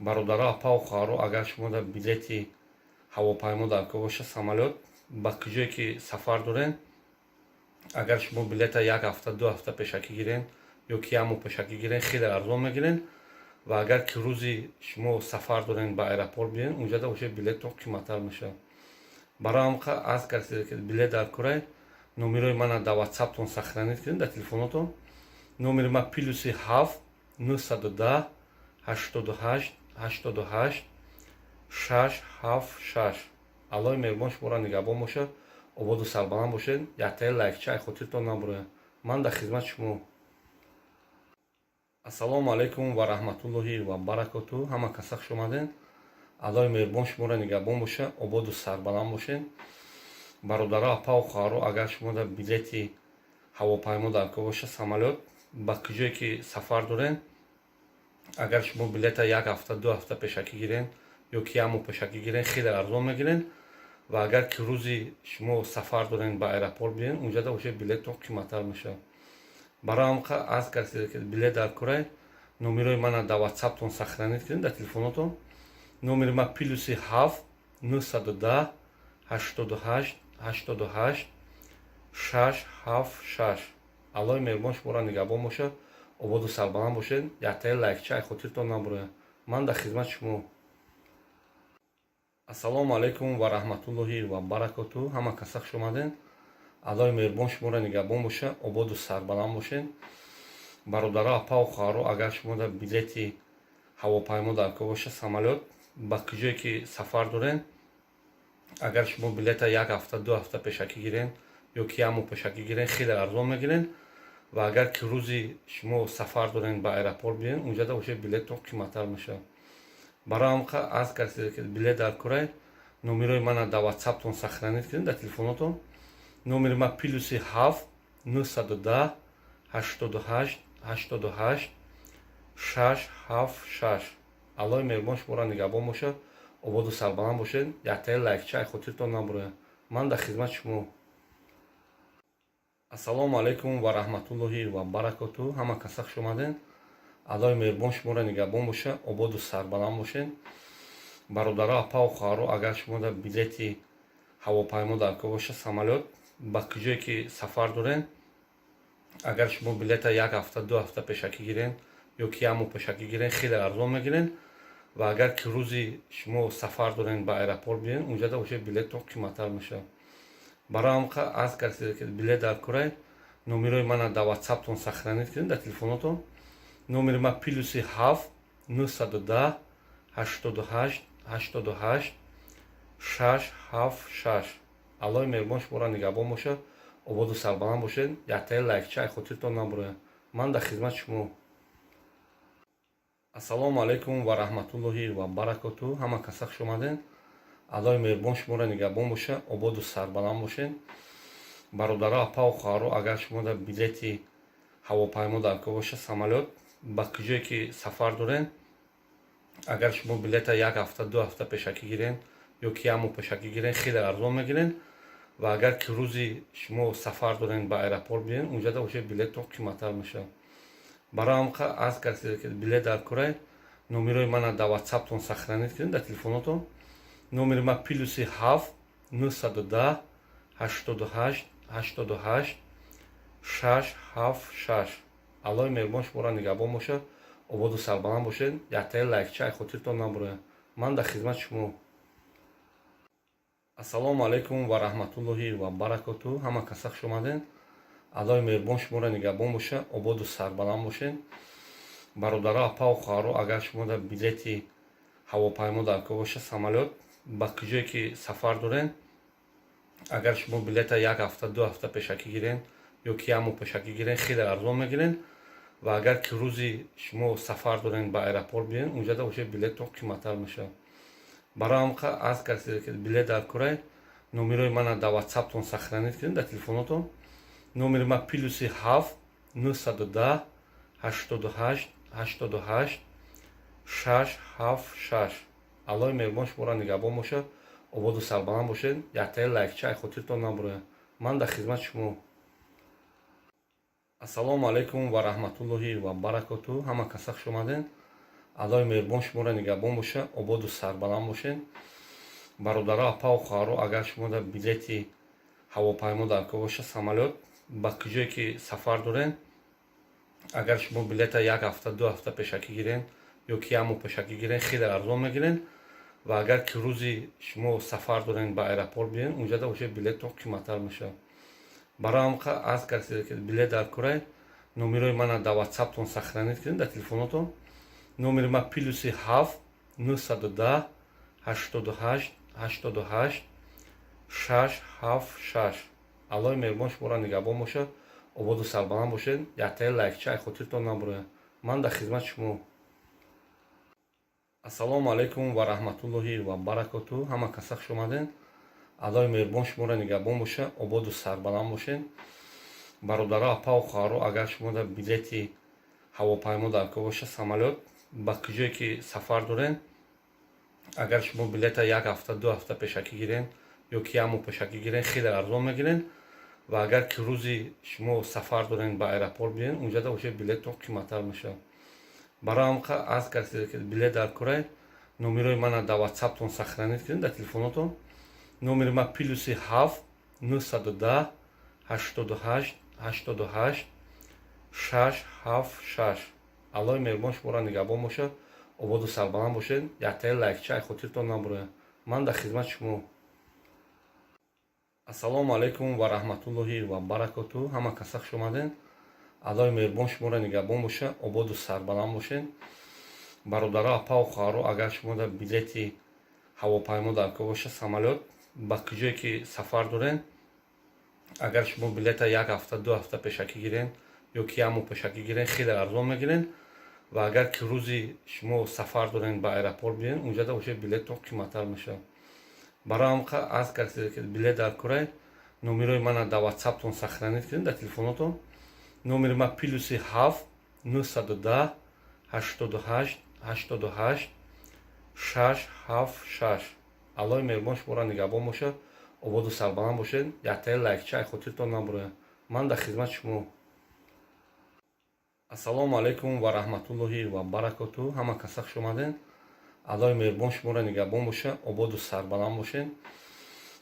Бародаро, апаву хоҳаро, агар шумо дар билети ҳавопаймо дар кор бошад, самолёт, ба куҷое ки сафар дорен, агар шумо билета як ҳафта, 2 ҳафта пешакӣ гирен ё ки як моҳ пешакӣ гирен, хеле арзон мегирен. Ва агар ки рӯзи шумо сафар дорен, ба аэропорт биен, унҷада уже билеттон қиматтар мешавад. Барои ҳам аз касе ки билет дар курай, номерои мана дар Ватсаптон сохранить кунед, дар телефонотон. Номери ма +7 910 88 88 676. Аллоҳи меҳрубон шуморо нигаҳбон бошад, ободу сарбаланд бошед. Яктаи лайкча ай хотиртон набурояд. Ман дар хизмати шумо. Ассалому алайкум ва раҳматуллоҳи ва баракоту. Ҳама каса хуш омадед. Аллоҳи меҳрубон шуморо нигаҳбон бошад, ободу сарбаланд бошед. Бародаро, апаву хоҳаро, агар шумо дар билети ҳавопаймо дар кор бошад, самолёт, ба куҷое ки сафар дорен, агар шумо билета як ҳафта, 2 ҳафта пешакӣ гирен ё ки як моҳ пешакӣ гирен, хеле арзон мегирен. Ва агар ки рӯзи шумо сафар дорен, ба аэропорт биен, унҷада уже билеттон қиматтар мешавад. Барои ҳам аз касе ки билет дар курай, номерои мана дар Ватсаптон сохранить кунед, дар телефонотон. Номери ма +7 910 88 88 676. Аллоҳи меҳрубон шуморо нигаҳбон бошад, ободу сарбаланд бошед. Яктаи лайкча ай хотиртон набурояд. Ман дар хизмати шумо. Ассалому алайкум ва раҳматуллоҳи ва баракоту. Ҳама каса хуш омадед. Аллоҳи меҳрубон шуморо нигаҳбон бошад, ободу сарбаланд бошед. Бародаро, апаву хоҳаро, агар шумо дар билети ҳавопаймо дар кор бошад, самолёт, ба куҷое ки сафар дорен, агар шумо билета як ҳафта, 2 ҳафта пешакӣ гирен ё ки як моҳ пешакӣ гирен, хеле арзон мегирен. Ва агар ки рӯзи шумо сафар дорен, ба аэропорт биен, унҷада уже билеттон қиматтар мешавад. Барои ҳам аз касе ки билет дар курай, номерои мана дар Ватсаптон сохранить кунед, дар телефонотон. Номери ма +7 910 88 88 676. Аллоҳи меҳрубон шуморо нигаҳбон бошад, ободу сарбаланд бошед. Яктаи лайкча ай хотиртон набурояд. Ман дар хизмати шумо. Ассалому алайкум ва раҳматуллоҳи ва баракоту. Ҳама каса хуш омадед. Аллоҳи меҳрубон шуморо нигаҳбон бошад, ободу сарбаланд бошед. Бародаро, апау хоҳаро, агар шумо дар билети ҳавопаймо даркор боша, самолёт, ба куҷое ки сафар дорен, агар шумо билета як ҳафта, 2 ҳафта пешакӣ гирен ё ки як моҳ пешакӣ гирен, хеле арзон мегирен. Ва агар ки рӯзи шумо сафар дорен, ба аэропорт биёен, унҷада уже билеттон қиматтар мешавад. Барои ҳам аз касе ки билет даркорай, номерои мана дар Ватсаптон сохранить кунед, дар телефонотон. Номери ма +7 910 88 88 676. Аллоҳи меҳрубон шуморо нигаҳбон бошад, ободу сарбаланд бошед. Яктаи лайкча ай хотиртон набурояд. Ман дар хизмати шумо. Ассалому алайкум ва раҳматуллоҳи ва баракоту. Ҳама каса хуш омадед. Аллоҳи меҳрубон шуморо нигаҳбон бошад, ободу сарбаланд бошед. Бародаро, апау хоҳаро, агар шумо дар билети ҳавопаймо даркор боша, самолёт, ба куҷое ки сафар дорен, агар шумо билета як ҳафта, 2 ҳафта пешакӣ гирен ё ки як моҳ пешакӣ гирен, хеле арзон мегирен. Ва агар ки рӯзи шумо сафар дорен, ба аэропорт биёен, унҷада уже билеттон қиматтар мешавад. Барои ҳам аз касе ки билет даркорай, номерои мана дар Ватсаптон сохранить кунед, дар телефонотон. Номери ма +7 910 88 88 676. Аллоҳи меҳрубон шуморо нигаҳбон бошад, ободу сарбаланд бошед. Яктаи лайкча ай хотиртон набурояд. Ман дар хизмати шумо. Ассалому алайкум ва раҳматуллоҳи ва баракоту. Ҳама каса хуш омадед. Аллоҳи меҳрубон шуморо нигаҳбон бошад, ободу сарбаланд бошед. Бародаро, апау хоҳаро, агар шумо дар билети ҳавопаймо даркор боша, самолёт, ба куҷое ки сафар дорен, агар шумо билета як ҳафта, 2 ҳафта пешакӣ гирен ё ки як моҳ пешакӣ гирен, хеле арзон мегирен. Ва агар ки рӯзи шумо сафар дорен, ба аэропорт биёен, унҷада уже билеттон қиматтар мешавад. Барои ҳам аз касе ки билет даркорай, номерои мана дар Ватсаптон сохранить кунед, дар телефонотон. Номери ма +7 910 88 88 676. Аллоҳи меҳрубон шуморо нигаҳбон бошад, ободу сарбаланд бошед. Яктаи лайкча ай хотиртон набурояд. Ман дар хизмати шумо. Ассалому алайкум ва раҳматуллоҳи ва баракоту. Ҳама каса хуш омадед. Аллоҳи меҳрубон шуморо нигаҳбон бошад, ободу сарбаланд бошед. Бародаро, апау хоҳаро, агар шумо дар билети ҳавопаймо даркор боша, самолёт, ба куҷое ки сафар дорен, агар шумо билета як ҳафта, 2 ҳафта пешакӣ гирен ё ки як моҳ пешакӣ гирен, хеле арзон мегирен. Ва агар ки рӯзи шумо сафар дорен, ба аэропорт биёен, унҷада уже билеттон қиматтар мешавад. Барои ҳам аз касе ки билет даркорай, номерои мана дар Ватсаптон сохранить кунед, дар телефонотон. Номери ма +7 910 88 88 676. Аллоҳи меҳрубон шуморо нигаҳбон бошад, ободу сарбаланд бошед. Яктаи лайкча ай хотиртон набурояд. Ман дар хизмати шумо. Ассалому алайкум ва раҳматуллоҳи ва баракоту. Ҳама каса хуш омадед. Аллоҳи меҳрубон шуморо нигаҳбон бошад, ободу сарбаланд бошед. Бародаро, апау хоҳаро, агар шумо дар билети ҳавопаймо даркор боша, самолёт, ба куҷое ки сафар дорен, агар шумо билета як ҳафта, 2 ҳафта пешакӣ гирен ё ки як моҳ пешакӣ гирен, хеле арзон мегирен. Ва агар ки рӯзи шумо сафар дорен, ба аэропорт биёен, унҷада уже билеттон қиматтар мешавад. Барои ҳам аз касе ки билет даркорай, номерои мана дар Ватсаптон сохранить кунед, дар телефонотон. Номери ма +7 910 88 88 676. Аллоҳи меҳрубон шуморо нигаҳбон бошад, ободу сарбаланд бошед. Яктаи лайкча ай хотиртон набурояд. Ман дар хизмати шумо. Ассалому алайкум ва раҳматуллоҳи ва баракоту. Ҳама каса хуш омадед. Аллоҳи меҳрубон шуморо нигаҳбон бошад, ободу сарбаланд бошед. Бародаро, апау хоҳаро, агар шумо дар билети ҳавопаймо даркор боша, самолёт, ба куҷое ки сафар дорен, агар шумо билета як ҳафта, 2 ҳафта пешакӣ гирен ё ки як моҳ пешакӣ гирен, хеле арзон мегирен. Ва агар ки рӯзи шумо сафар дорен, ба аэропорт биёен, унҷада уже билеттон қиматтар мешавад. Барои ҳам аз касе ки билет даркорай, номерои мана дар Ватсаптон сохранить кунед, дар телефонотон. Номери ма +7 910 88 88 676. Аллоҳи меҳрубон шуморо нигаҳбон бошад, ободу сарбаланд бошед. Яктаи лайкча ай хотиртон набурояд. Ман дар хизмати шумо. Ассалому алайкум ва раҳматуллоҳи ва баракоту. Ҳама каса хуш омадед. Аллои меҳрубон шуморо нигаҳбон боша, ободу сарбаланд бошед.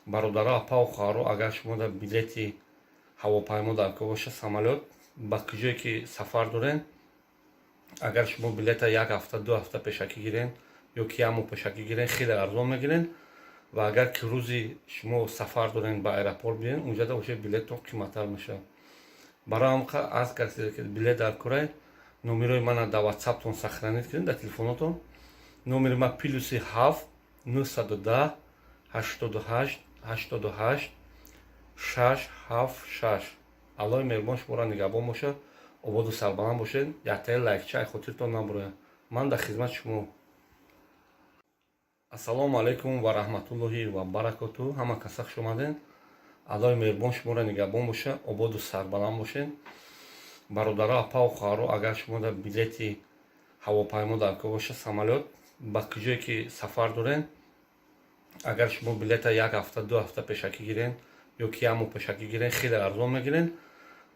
Бародаро, апаву хоҳаро, агар шумо дар билети ҳавопаймо дар кор боша, самолёт, ба куҷое ки сафар дорен, агар шумо билета як ҳафта, 2 ҳафта пешакӣ гирен ё ки як моҳ пешакӣ гирен, хеле арзон мегирен. Ва агар ки рӯзи шумо сафар дорен, ба аэропорт биёен, унҷада уже билеттон қиматтар мешавад. Барои ҳам аз касе ки билет дар корай, номерои мана дар ватсаптон сохранить кунед, дар телефонотон. Номери ма +7 910 88 88 676. Аллои меҳрубон шуморо нигаҳбон бошад, ободу сарбаланд бошед. Яктаи лайкча хотиртон набурояд. Ман дар хизмати шумо. Ассалому алайкум ва раҳматуллоҳи ва баракоту. Ҳама каса хуш омадед. Аллои меҳрубон шуморо нигаҳбон бошад, ободу сарбаланд бошед. Бародаро, апаву хоҳаро, агар шумо дар билети ҳавопаймо дар кор боша, самолёт, ба куҷое ки сафар дорен, агар шумо билета як ҳафта, 2 ҳафта пешакӣ гирен ё ки як моҳ пешакӣ гирен, хеле арзон мегирен.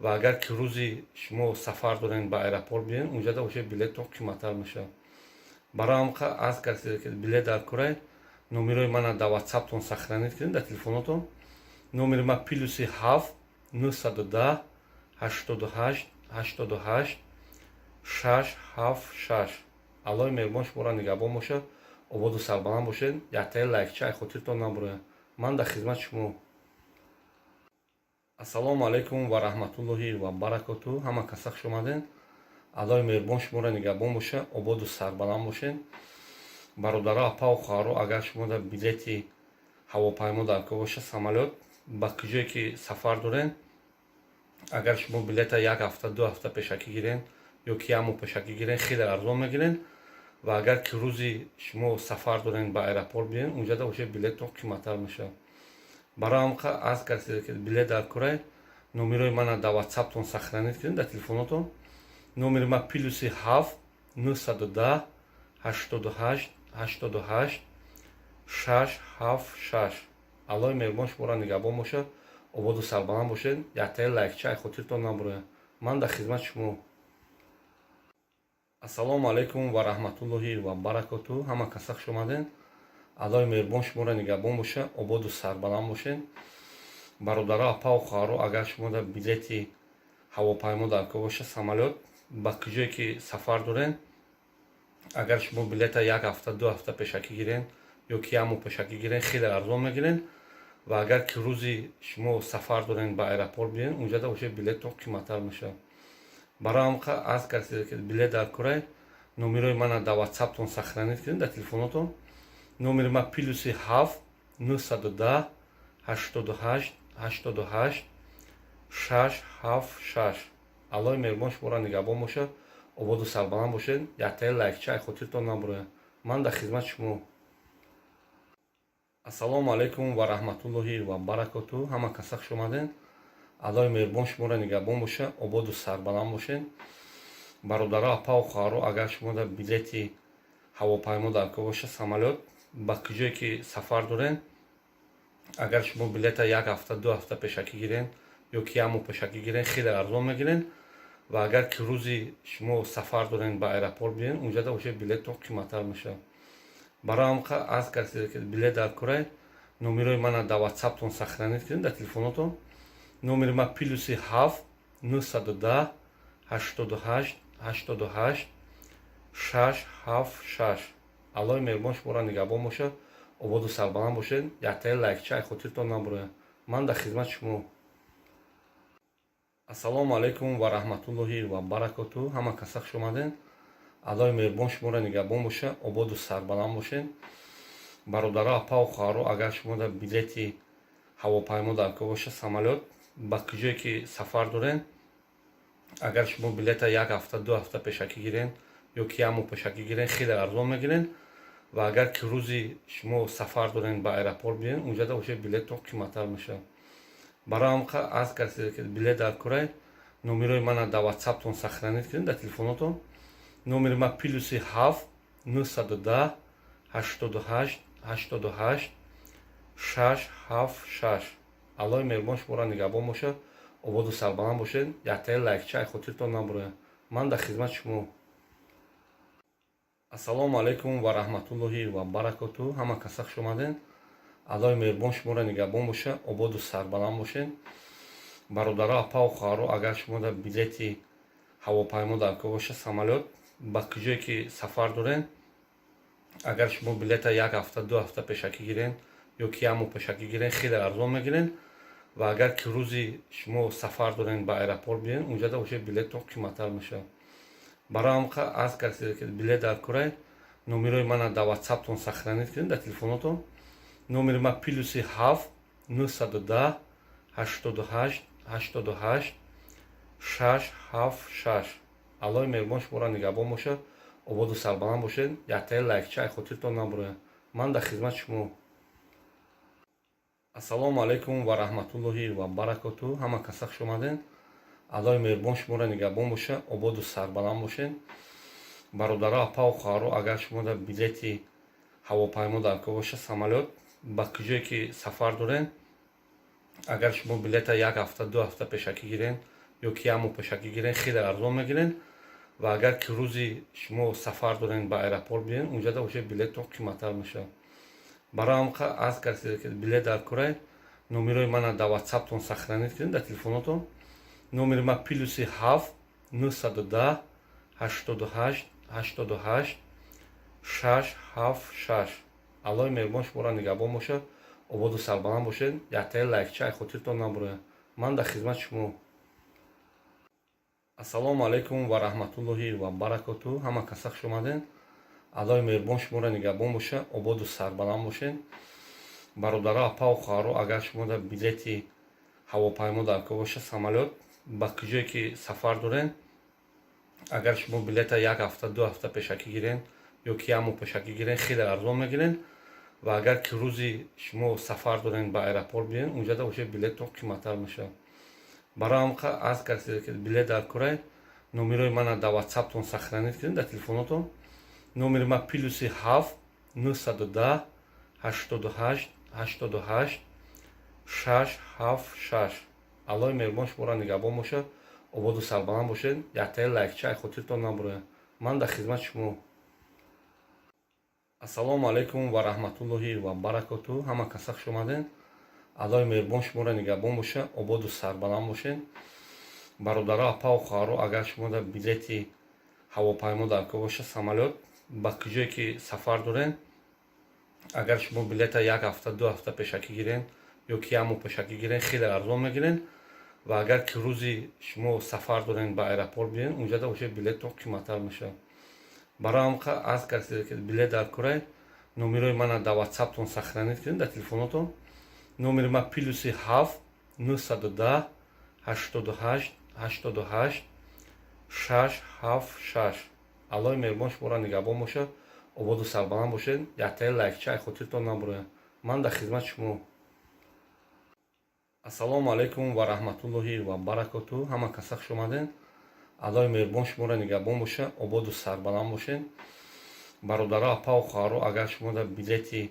Ва агар ки рӯзи шумо сафар дорен, ба аэропорт биёен, унҷада уже билеттон қиматтар мешавад. Барои ҳам аз касе ки билет дар корай, номерои мана дар ватсаптон сохранить кунед, дар телефонотон. Номери ма +7 910 88 88 676. Аллои меҳрубон шуморо нигаҳбон бошад, ободу сарбаланд бошед. Яктаи лайкча хотиртон набурояд. Ман дар хизмати шумо. Ассалому алайкум ва раҳматуллоҳи ва баракоту. Ҳама каса хуш омадед. Аллои меҳрубон шуморо нигаҳбон бошад, ободу сарбаланд бошед. Бародаро, апаву хоҳаро, агар шумо дар билети ҳавопаймо дар кор боша, самолёт, ба куҷое ки сафар дорен, агар шумо билета як ҳафта, 2 ҳафта пешакӣ гирен ё ки як моҳ пешакӣ гирен, хеле арзон мегирен. Ва агар ки рӯзи шумо сафар дорен, ба аэропорт биёен, унҷада уже билеттон қиматтар мешавад. Барои ҳам аз касе ки билет дар корай, номерои мана дар ватсаптон сохранить кунед, дар телефонотон. Номери ма +7 910 88 88 676. Аллои меҳрубон шуморо нигаҳбон бошад, ободу сарбаланд бошед. Яктаи лайкча хотиртон набурояд. Ман дар хизмати шумо. Ассалому алайкум ва раҳматуллоҳи ва баракоту. Ҳама каса хуш омадед. Аллои меҳрубон шуморо нигаҳбон бошад, ободу сарбаланд бошед. Бародаро, апаву хоҳаро, агар шумо дар билети ҳавопаймо дар кор боша, самолёт, ба куҷое ки сафар дорен, агар шумо билета як ҳафта, 2 ҳафта пешакӣ гирен ё ки як моҳ пешакӣ гирен, хеле арзон мегирен. Ва агар ки рӯзи шумо сафар дорен, ба аэропорт биёен, унҷада уже билеттон қиматтар мешавад. Барои ҳам аз касе ки билет дар корай, номерои мана дар ватсаптон сохранить кунед, дар телефонотон. Номери ма +7 910 88 88 676. Аллои меҳрубон шуморо нигаҳбон бошад, ободу сарбаланд бошед. Яктаи лайкча хотиртон набурояд. Ман дар хизмати шумо. Ассалому алайкум ва раҳматуллоҳи ва баракоту. Ҳама каса хуш омадед. Аллои меҳрубон шуморо нигаҳбон бошад, ободу сарбаланд бошед. Бародаро, апаву хоҳаро, агар шумо дар билети ҳавопаймо дар кор боша, самолёт, ба куҷое ки сафар дорен, агар шумо билета як ҳафта, 2 ҳафта пешакӣ гирен ё ки як моҳ пешакӣ гирен, хеле арзон мегирен. Ва агар ки рӯзи шумо сафар дорен, ба аэропорт биёен, унҷада уже билеттон қиматтар мешавад. Барои ҳам аз касе ки билет дар корай, номерои мана дар ватсаптон сохранить кунед, дар телефонотон. Номери ма +7 910 88 88 676. Аллои меҳрубон шуморо нигаҳбон бошад, ободу сарбаланд бошед. Яктаи лайкча хотиртон набурояд. Ман дар хизмати шумо. Ассалому алайкум ва раҳматуллоҳи ва баракоту. Ҳама каса хуш омадед. Аллои меҳрубон шуморо нигаҳбон бошад, ободу сарбаланд бошед. Бародаро, апаву хоҳаро, агар шумо дар билети ҳавопаймо дар кор боша, самолёт, ба куҷое ки сафар дорен, агар шумо билета як ҳафта, 2 ҳафта пешакӣ гирен ё ки як моҳ пешакӣ гирен, хеле арзон мегирен. Ва агар ки рӯзи шумо сафар дорен, ба аэропорт биёен, унҷада уже билеттон қиматтар мешавад. Барои ҳам аз касе ки билет дар корай, номерои мана дар ватсаптон сохранить кунед, дар телефонотон. Номери ма +7 910 88 88 676. Аллои меҳрубон шуморо нигаҳбон бошад, ободу сарбаланд бошед. Яктаи лайкча хотиртон набурояд. Ман дар хизмати шумо. Ассалому алайкум ва раҳматуллоҳи ва баракоту. Ҳама каса хуш омаден. Аллоҳи меҳрубон шуморо нигаҳбон боша, ободу сарбаланд бошед. Бародаро, апаву хоҳаро, агар шумо дар билети ҳавопаймо дар кор боша, самолёт, ба куҷое ки сафар дорен, агар шумо билета як ҳафта, 2 ҳафта пешакӣ гирен ё ки як моҳ пешакӣ гирен, хеле арзон мегирен. Ва агар ки рӯзи шумо сафар дорен, ба аэропорт биёен, унҷада уже билеттон қиматтар мешавад. Барои ҳамқа арз кардед, ки билет дар курай, номерои мана дар ватсаптон сохранить кунед, дар телефонотон. Номери ма +7 910 88 88 676. Аллоҳи меҳрубон шуморо нигаҳбон бошад, ободу сарбаланд бошед. Яктаи лайкча хотиртон набурояд. Ман дар хизмати шумо. Ассалому алайкум ва раҳматуллоҳи ва баракоту. Ҳама каса хуш омаден. Аллоҳи меҳрубон шуморо нигаҳбон боша, ободу сарбаланд бошед. Бародаро, апаву хоҳаро, агар шумо дар билети ҳавопаймо дар кор боша, самолёт, ба куҷое ки сафар дорен, агар шумо билета як ҳафта, 2 ҳафта пешакӣ гирен ё ки як моҳ пешакӣ гирен, хеле арзон мегирен. Ва агар ки рӯзи шумо сафар дорен, ба аэропорт биёен, унҷада уже билеттон қиматтар мешавад. Барои ҳамқа арз кардед, ки билет дар курай, номерои мана дар ватсаптон сохранить кунед, дар телефонотон. Номери ма +7 910 88 88 676. Аллоҳи меҳрубон шуморо нигаҳбон бошад, ободу сарбаланд бошед. Яктаи лайкча хотиртон набурояд. Ман дар хизмати шумо. Ассалому алайкум ва раҳматуллоҳи ва баракоту. Ҳама каса хуш омаден. Аллоҳи меҳрубон шуморо нигаҳбон боша, ободу сарбаланд бошед. Бародаро, апаву хоҳаро, агар шумо дар билети ҳавопаймо дар кор боша, самолёт, ба куҷое ки сафар дорен, агар шумо билета як ҳафта, 2 ҳафта пешакӣ гирен ё ки як моҳ пешакӣ гирен, хеле арзон мегирен. Ва агар ки рӯзи шумо сафар дорен, ба аэропорт биёен, унҷада уже билеттон қиматтар мешавад. Барои ҳамқа арз кардед, ки билет дар курай, номерои мана дар ватсаптон сохранить кунед, дар телефонотон. Номери ма +7 910 88 88 676. Аллоҳи меҳрубон шуморо нигаҳбон бошад, ободу сарбаланд бошед. Яктаи лайкча хотиртон набурояд. Ман дар хизмати шумо. Ассалому алайкум ва раҳматуллоҳи ва баракоту. Ҳама каса хуш омаден. Аллоҳи меҳрубон шуморо нигаҳбон боша, ободу сарбаланд бошед. Бародаро, апаву хоҳаро, агар шумо дар билети ҳавопаймо дар кор боша, самолёт, ба куҷое ки сафар дорен, агар шумо билета як ҳафта, 2 ҳафта пешакӣ гирен ё ки як моҳ пешакӣ гирен, хеле арзон мегирен. Ва агар ки рӯзи шумо сафар дорен, ба аэропорт биёен, унҷада уже билеттон қиматтар мешавад. Барои ҳамқа арз кардед, ки билет дар курай, номерои мана дар ватсаптон сохранить кунед, дар телефонотон. Номери ма +7 910 88 88 676. Аллоҳи меҳрубон шуморо нигаҳбон бошад, ободу сарбаланд бошед. Яктаи лайкча хотиртон набурояд. Ман дар хизмати шумо. Ассалому алайкум ва раҳматуллоҳи ва баракоту. Ҳама каса хуш омаден. Аллоҳи меҳрубон шуморо нигаҳбон боша, ободу сарбаланд бошед. Бародаро, апаву хоҳаро, агар шумо дар билети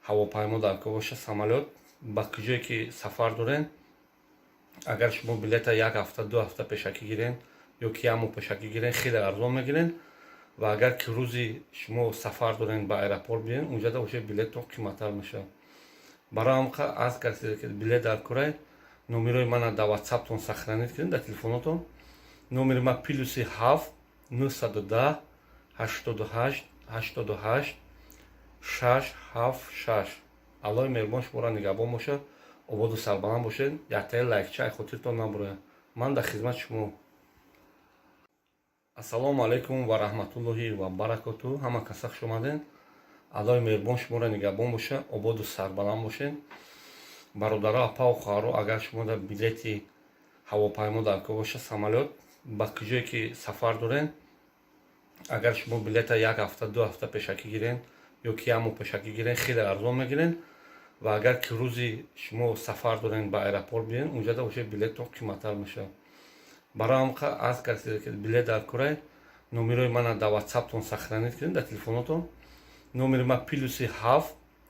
ҳавопаймо дар кор боша, самолёт, ба куҷое ки сафар дорен, агар шумо билета як ҳафта, 2 ҳафта пешакӣ гирен ё ки як моҳ пешакӣ гирен, хеле арзон мегирен. Ва агар ки рӯзи шумо сафар дорен, ба аэропорт биёен, унҷада уже билеттон қиматтар мешавад. Барои ҳамқа арз кардед, ки билет дар курай, номерои мана дар ватсаптон сохранить кунед, дар телефонотон. Номери ма +7 910 88 88 676. Аллоҳи меҳрубон шуморо нигаҳбон бошад, ободу сарбаланд бошед. Яктаи лайкча хотиртон набурояд. Ман дар хизмати шумо. Ассалому алайкум ва раҳматуллоҳи ва баракоту. Ҳама каса хуш омаден. Аллоҳи меҳрубон шуморо нигаҳбон боша, ободу сарбаланд бошед. Бародаро, апаву хоҳаро, агар шумо дар билети ҳавопаймо дар кор боша, самолёт, ба куҷое ки сафар дорен, агар шумо билета як ҳафта, 2 ҳафта пешакӣ гирен ё ки як моҳ пешакӣ гирен, хеле арзон мегирен. Ва агар ки рӯзи шумо сафар дорен, ба аэропорт биёен, унҷада уже билеттон қиматтар мешавад. Барои ҳамқа арз кардед, ки билет дар курай, номерои мана дар ватсаптон сохранить кунед, дар телефонотон. Номери ма +7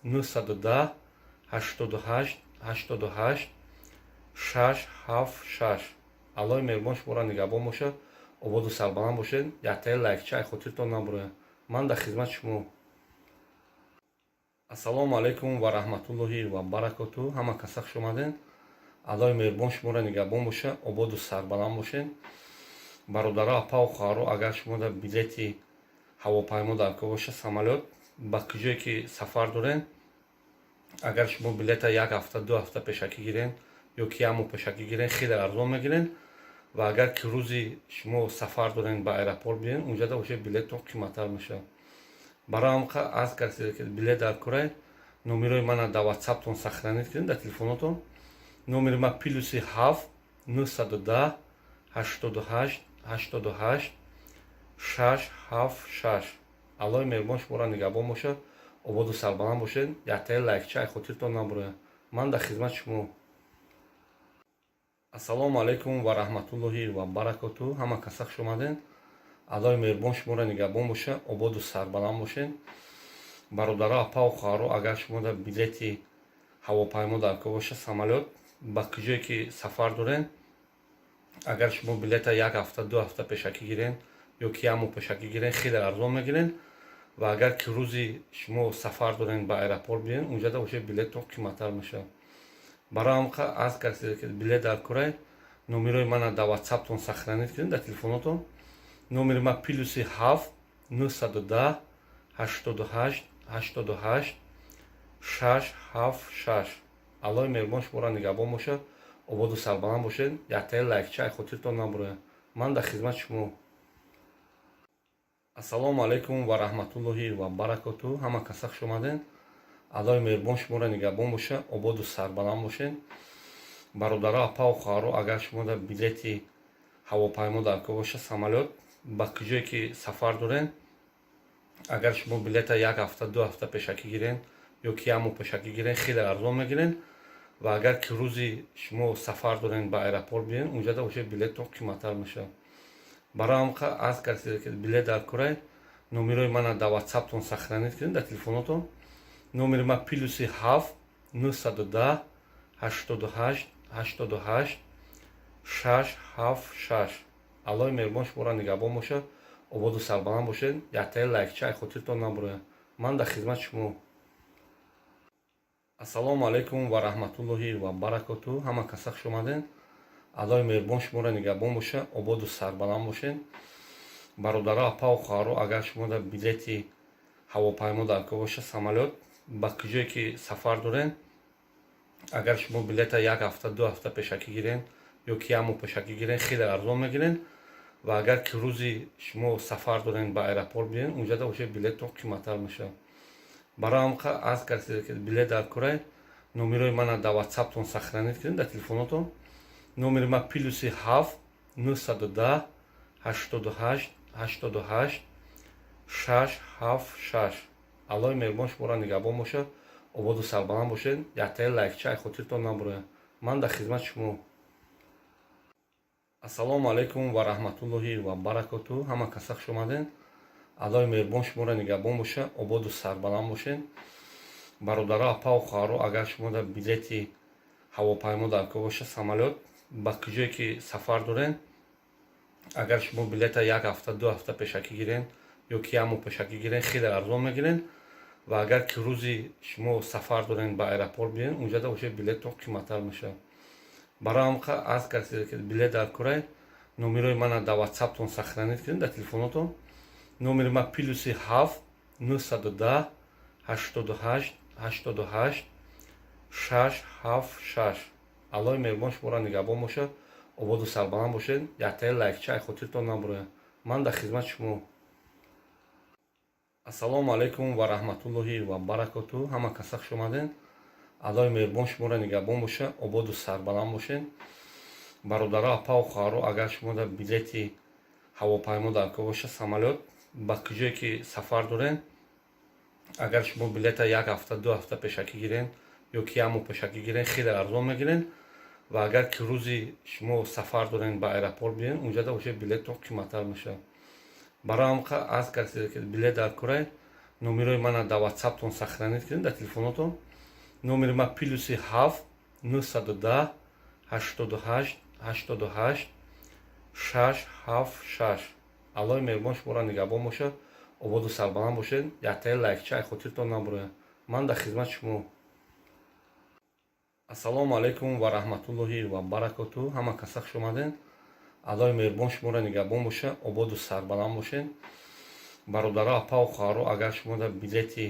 910 88 88 676. Аллоҳи меҳрубон шуморо нигаҳбон бошад, ободу сарбаланд бошед. Яктаи лайкча хотиртон набурояд. Ман дар хизмати шумо. Ассалому алайкум ва раҳматуллоҳи ва баракоту. Ҳама каса хуш омаден. Аллоҳи меҳрубон шуморо нигаҳбон боша, ободу сарбаланд бошен. Бародаро, апаву хоҳаро, агар шумо дар билети ҳавопаймо дар кор боша, самолёт, ба куҷое ки сафар дорен, агар шумо билета як ҳафта, 2 ҳафта пешакӣ гирен ё ки як моҳ пешакӣ гирен, хеле арзон мегирен. Ва агар ки рӯзи шумо сафар дорен, ба аэропорт биёен, унҷада уже билеттон қиматтар мешавад. Барои ҳам аз касе ки билет дар корай, номерои мана дар ватсаптон сохранить кунед, дар телефонотон. Номери ма +7 910 88 88 676. Аллоҳи меҳрубон шуморо нигаҳбон бошад, ободу сарбаланд бошед. Яктаи лайкча хотиртон набурояд. Ман дар хизмати шумо. Ассалому алайкум ва раҳматуллоҳи ва баракоту. Ҳама каса хуш омаден. Аллоҳи меҳрубон шуморо нигаҳбон боша, ободу сарбаланд бошед. Бародаро, апаву хоҳаро, агар шумо дар билети ҳавопаймо дар кор боша, самолёт, ба куҷое ки сафар дорен, агар шумо билета як ҳафта, 2 ҳафта пешакӣ гирен ё ки як моҳ пешакӣ гирен, хеле арзон мегирен. Ва агар ки рӯзи шумо сафар дорен, ба аэропорт биёен, унҷада уже билеттон қиматтар мешавад. Барои ҳам аз касе ки билет дар корай, номерои мана дар ватсаптон сохранить кунед, дар телефонотон. Номери ма +7 910 88 88 676. Аллоҳи меҳрубон шуморо нигаҳбон бошад, ободу сарбаланд бошед. Яктаи лайкча хотиртон набурояд. Ман дар хизмати шумо. Ассалому алайкум ва раҳматуллоҳи ва баракоту. Ҳама каса хуш омаден. Аллоҳи меҳрубон шуморо нигаҳбон боша, ободу сарбаланд бошед. Бародаро, апаву хоҳаро, агар шумо дар билети ҳавопаймо дар кор боша, самолёт, ба куҷое ки сафар дорен, агар шумо билета як ҳафта, 2 ҳафта пешакӣ гирен ё ки як моҳ пешакӣ гирен, хеле арзон мегирен. Ва агар ки рӯзи шумо сафар дорен, ба аэропорт биёен, унҷада уже билеттон қиматтар мешавад. Барои ҳам аз касе ки билет дар корай, номерои мана дар ватсаптон сохранить кунед, дар телефонотон. Номери ма +7 910 88 88 676. Аллоҳи меҳрубон шуморо нигаҳбон бошад, ободу сарбаланд бошед. Яктаи лайкча хотиртон набурояд. Ман дар хизмати шумо. Ассалому алайкум ва раҳматуллоҳи ва баракоту. Ҳама каса хуш омаден. Аллоҳи меҳрубон шуморо нигаҳбон боша, ободу сарбаланд бошед. Бародаро, апаву хоҳаро, агар шумо дар билети ҳавопаймо дар кор боша, самолёт, ба куҷое ки сафар дорен, агар шумо билета як ҳафта, 2 ҳафта пешакӣ гирен ё ки як моҳ пешакӣ гирен, хеле арзон мегирен. Ва агар ки рӯзи шумо сафар дорен, ба аэропорт биёен, унҷада уже билеттон қиматтар мешавад. Барои ҳам аз касе ки билет дар корай, номерои мана дар ватсаптон сохранить кунед, дар телефонотон. Номери ма +7 910 88 88 676. Аллоҳи меҳрубон шуморо нигаҳбон бошад, ободу сарбаланд бошед. Яктаи лайкча хотиртон набурояд. Ман дар хизмати шумо. Ассалому алайкум ва раҳматуллоҳи ва баракоту. Ҳама каса хуш омаден. Аллоҳи меҳрубон шуморо нигаҳбон боша, ободу сарбаланд бошед. Бародаро, апаву хоҳаро, агар шумо дар билети ҳавопаймо дар кор боша, самолёт, ба куҷое ки сафар дорен, агар шумо билета як ҳафта, 2 ҳафта пешакӣ гирен ё ки як моҳ пешакӣ гирен, хеле арзон мегирен. Ва агар ки рӯзи шумо сафар дорен, ба аэропорт биёен, унҷада уже билеттон қиматтар мешавад. Барои ҳам аз касе ки билет дар корай, номерои мана дар ватсаптон сохранить кунед, дар телефонотон. Номери ма +7 910 88 88 676. Аллоҳи меҳрубон шуморо нигаҳбон бошад, ободу сарбаланд бошед. Яктаи лайкча хотиртон набурояд. Ман дар хизмати шумо. Ассалому алайкум ва раҳматуллоҳи ва баракоту. Ҳама каса хуш омаден. Аллоҳи меҳрубон шуморо нигаҳбон боша, ободу сарбаланд бошед. Бародаро, апаву хоҳаро, агар шумо дар билети ҳавопаймо дар кор боша, самолёт, ба куҷое ки сафар дорен, агар шумо билета як ҳафта, 2 ҳафта пешакӣ гирен ё ки як моҳ пешакӣ гирен, хеле арзон мегирен. Ва агар ки рӯзи шумо сафар дорен, ба аэропорт биёен, унҷада уже билеттон қиматтар мешавад. Барои ҳам аз касе ки билет дар корай, номерои мана дар ватсаптон сохранить кунед, дар телефонотон. Номери ма +7 910 88 88 676. Аллоҳи меҳрубон шуморо нигаҳбон бошад, ободу сарбаланд бошед. Яктаи лайкча хотиртон набурояд. Ман дар хизмати шумо. Ободу сарбаланд бошед. Яктаи лайкча ай хотиртон набурояд. Ман дар хизмати шумо. Ассалому алайкум ва раҳматуллоҳи ва баракоту. Ҳама каса хуш омадед. Аллоҳи меҳрубон шуморо нигаҳбон боша, ободу сарбаланд бошед. Бародаро, апаву хоҳаро, агар шумо дар билети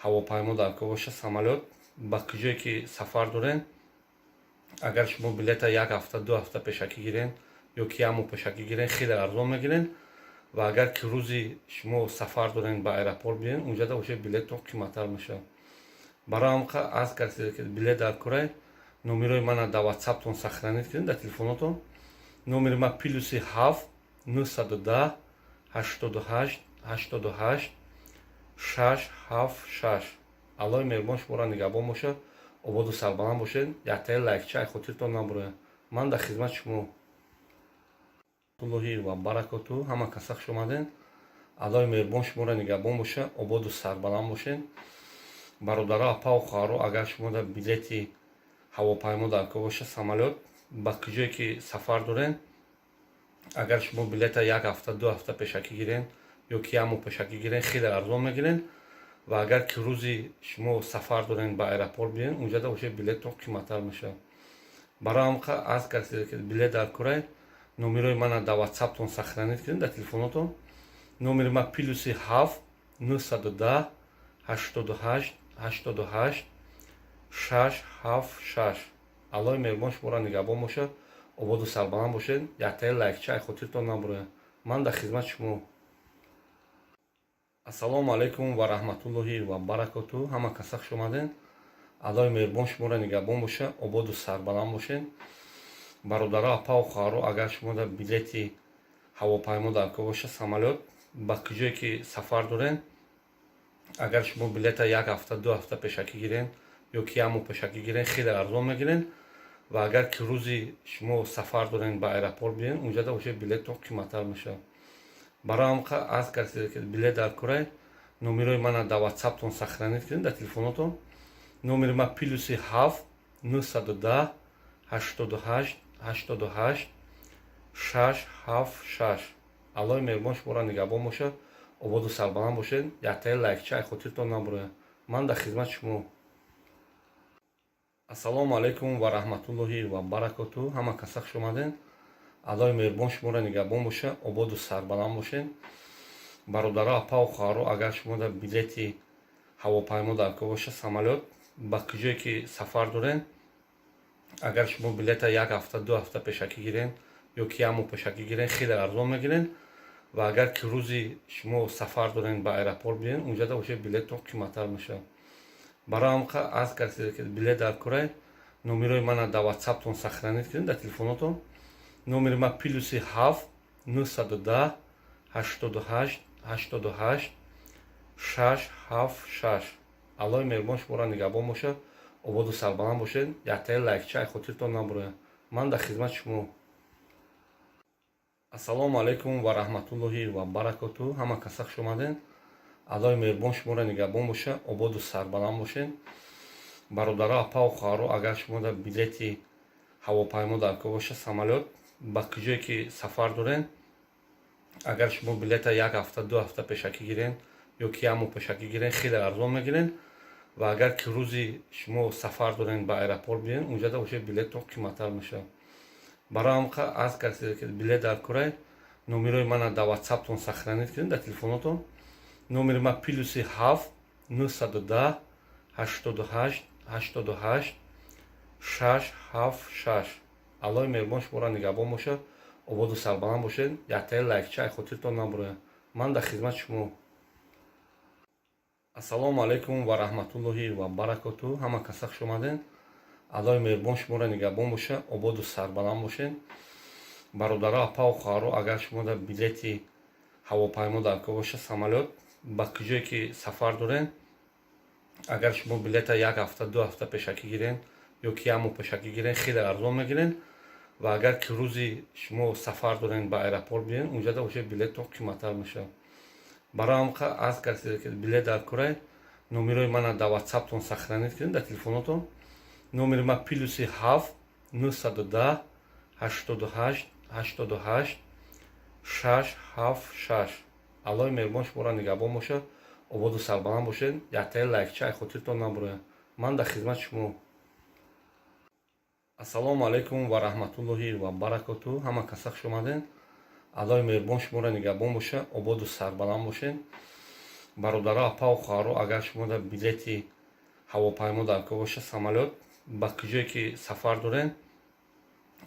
ҳавопаймо дар кор боша, самолёт, ба куҷое ки сафар доред, агар шумо билета як ҳафта, 2 ҳафта пешакӣ гирен ё ки як моҳ пешакӣ гирен, хеле арзон мегирен. Ва агар ки рӯзи шумо сафар дорен, ба аэропорт биёен, унҷада уже билеттон қиматтар мешавад. Барои ҳамқа аз касе ки билет дар корай, номерои мана дар ватсаптон сохранить кунед, дар телефонотон. Номери ма +7 910 88 88 676. Аллоҳи меҳрубон шуморо нигаҳбон бошад, ободу сарбаланд бошед. Яктаи лайкча ай хотиртон набурояд. Ман дар хизмати шумо. Аллоҳи ва баракоту. Ҳама каса хуш омадед. Аллоҳи меҳрубон шуморо нигаҳбон боша, ободу сарбаланд бошед. Бародаро, апаву хоҳаро, агар шумо дар билети ҳавопаймо дар кор боша, самолёт, ба куҷое ки сафар доред, агар шумо билета як ҳафта, 2 ҳафта пешакӣ гирен ё ки як моҳ пешакӣ гирен, хеле арзон мегирен. Ва агар ки рӯзи шумо сафар дорен, ба аэропорт биёен, унҷада уже билеттон қиматтар мешавад. Барои ҳамқа аз касе ки билет дар корай, номерои мана дар ватсаптон сохранить кунед, дар телефонотон. Номери ма +7 910 88 88 676. Аллоҳи меҳрубон шуморо нигаҳбон бошад, ободу сарбаланд бошед. Яктаи лайкча ай хотиртон набурояд. Ман дар хизмати шумо. Ассалому алайкум ва раҳматуллоҳи ва баракоту. Ҳама каса хуш омадед. Аллоҳи меҳрубон шуморо нигаҳбон боша, ободу сарбаланд бошед. Бародаро, апаву хоҳаро, агар шумо дар билети ҳавопаймо дар кор боша, самолёт, ба куҷое ки сафар доред, агар шумо билета як ҳафта, 2 ҳафта пешакӣ гирен ё ки як моҳ пешакӣ гирен, хеле арзон мегирен. Ва агар ки рӯзи шумо сафар дорен, ба аэропорт биёен, унҷада уже билеттон қиматтар мешавад. Барои ҳамқа аз касе ки билет дар корай, номерои мана дар ватсаптон сохранить кунед, дар телефонотон. Номери ма +7 910 88 88 676. Аллоҳи меҳрубон шуморо нигаҳбон бошад, ободу сарбаланд бошед. Яктаи лайкча ай хотиртон набурояд. Ман дар хизмати шумо. Ассалому алайкум ва раҳматуллоҳи ва баракоту. Ҳама каса хуш омадед. Аллоҳи меҳрубон шуморо нигаҳбон боша, ободу сарбаланд бошед. Бародаро, апаву хоҳаро, агар шумо дар билети ҳавопаймо дар кор боша, самолёт, ба куҷое ки сафар доред, агар шумо билета як ҳафта, 2 ҳафта пешакӣ гирен ё ки як моҳ пешакӣ гирен, хеле арзон мегирен. Ва агар ки рӯзи шумо сафар дорен, ба аэропорт биёен, унҷада уже билеттон қиматтар мешавад. Барои ҳамқа аз касе ки билет дар корай, номерои мана дар ватсаптон сохранить кунед, дар телефонотон. Номери ма +7 910 88 88 676. Аллоҳи меҳрубон шуморо нигаҳбон бошад, ободу сарбаланд бошед. Яктаи лайкча ай хотиртон набурояд. Ман дар хизмати шумо. Ассалому алайкум ва раҳматуллоҳи ва баракоту. Ҳама каса хуш омадед. Аллоҳи меҳрубон шуморо нигаҳбон боша, ободу сарбаланд бошед. Бародаро, апаву хоҳаро, агар шумо дар билети ҳавопаймо дар кор боша, самолёт, ба куҷое ки сафар доред, агар шумо билета як ҳафта, 2 ҳафта пешакӣ гирен ё ки як моҳ пешакӣ гирен, хеле арзон мегирен. Ва агар ки рӯзи шумо сафар дорен, ба аэропорт биёен, унҷада уже билеттон қиматтар мешавад. Барои ҳамқа аз касе ки билет дар корай, номерои мана дар ватсаптон сохранить кунед, дар телефонотон. Номери ма +7 910 88 88 676. Аллоҳи меҳрубон шуморо нигаҳбон бошад, ободу сарбаланд бошед. Яктаи лайкча ай хотиртон набурояд. Ман дар хизмати шумо. Ассалому алайкум ва раҳматуллоҳи ва баракоту. Ҳама каса хуш омадед. Аллоҳи меҳрубон шуморо нигаҳбон боша, ободу сарбаланд бошед. Бародаро, апаву хоҳаро, агар шумо дар билети ҳавопаймо дар кор боша, самолёт, ба куҷое ки сафар доред, агар шумо билета як ҳафта, 2 ҳафта пешакӣ гирен ё ки як моҳ пешакӣ гирен, хеле арзон мегирен. Ва агар ки рӯзи шумо сафар дорен, ба аэропорт биёен, унҷада уже билеттон қиматтар мешавад. Барои ҳамқа аз касе ки билет дар корай, номерои мана дар ватсаптон сохранить кунед, дар телефонотон. Номери ма +7 910 88 88 676. Аллоҳи меҳрубон шуморо нигаҳбон бошад, ободу сарбаланд бошед. Яктаи лайкча ай хотиртон набурояд. Ман дар хизмати шумо. Ассалому алайкум ва раҳматуллоҳи ва баракоту. Ҳама каса хуш омадед. Аллоҳи меҳрубон шуморо нигаҳбон бошад, ободу сарбаланд бошед. Бародаро, апаву хоҳаро, агар шумо дар билети ҳавопаймо дар кор бошад, самолёт, ба куҷое ки сафар доред,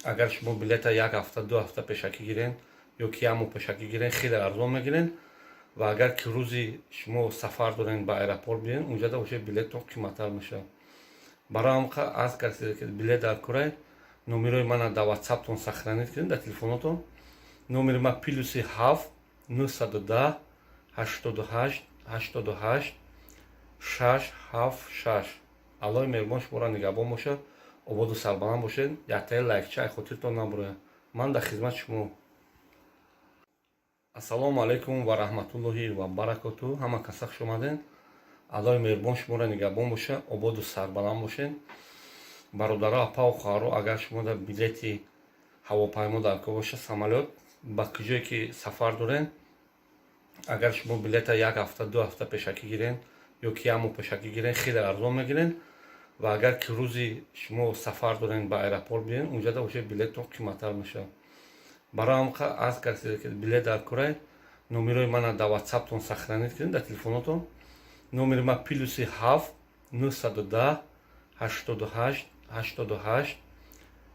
агар шумо билета як ҳафта, 2 ҳафта пешакӣ гирен ё ки як моҳ пешакӣ гирен, хеле арзон мегирен. Ва агар ки рӯзи шумо сафар дорен, ба аэропорт биёен, унҷада уже билеттон қиматтар мешавад. Барои ҳам аз касе ки билет дар корай, номерои мана дар Ватсаптон сохранить кунед, дар телефонотон. Номери ма +7 910 88 88 676. Аллоҳи меҳрубон шуморо нигаҳбон бошад, ободу сарбаланд бошед. Яктаи лайкча ай хотиртон набурояд. Ман дар хизмати шумо. Ассалому алайкум ва раҳматуллоҳи ва баракоту. Ҳама каса хуш омадед. Аллоҳи меҳрубон шуморо нигаҳбон бошад, ободу сарбаланд бошед. Бародаро, апаву хоҳаро, агар шумо дар билети ҳавопаймо дар кор бошад, самолёт, ба куҷое ки сафар доред, агар шумо билета як ҳафта, 2 ҳафта пешакӣ гирен ё ки як моҳ пешакӣ гирен, хеле арзон мегирен. Ва агар ки рӯзи шумо сафар дорен, ба аэропорт биёен, унҷада уже билеттон қиматтар мешавад. Барои ҳам аз касе ки билет дар корай, номерои мана дар Ватсаптон сохранить кунед, дар телефонотон. Номери ма +7 910 88 88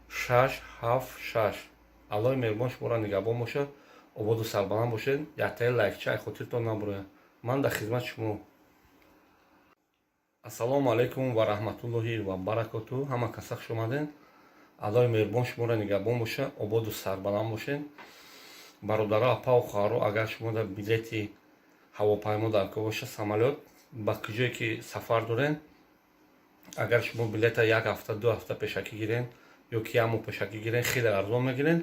676. Аллоҳи меҳрубон шуморо нигаҳбон бошад, ободу сарбаланд бошед. Яктаи лайкча ай хотиртон набурояд. Ман дар хизмати шумо. Ассалому алайкум ва раҳматуллоҳи ва баракоту. Ҳама каса хуш омадед. Аллоҳи меҳрубон шуморо нигаҳбон бошад, ободу сарбаланд бошед. Бародаро, апаву хоҳаро, агар шумо дар билети ҳавопаймо дар кор бошад, самолёт, ба куҷое ки сафар доред, агар шумо билета як ҳафта, 2 ҳафта пешакӣ гирен ё ки як моҳ пешакӣ гирен, хеле арзон мегирен.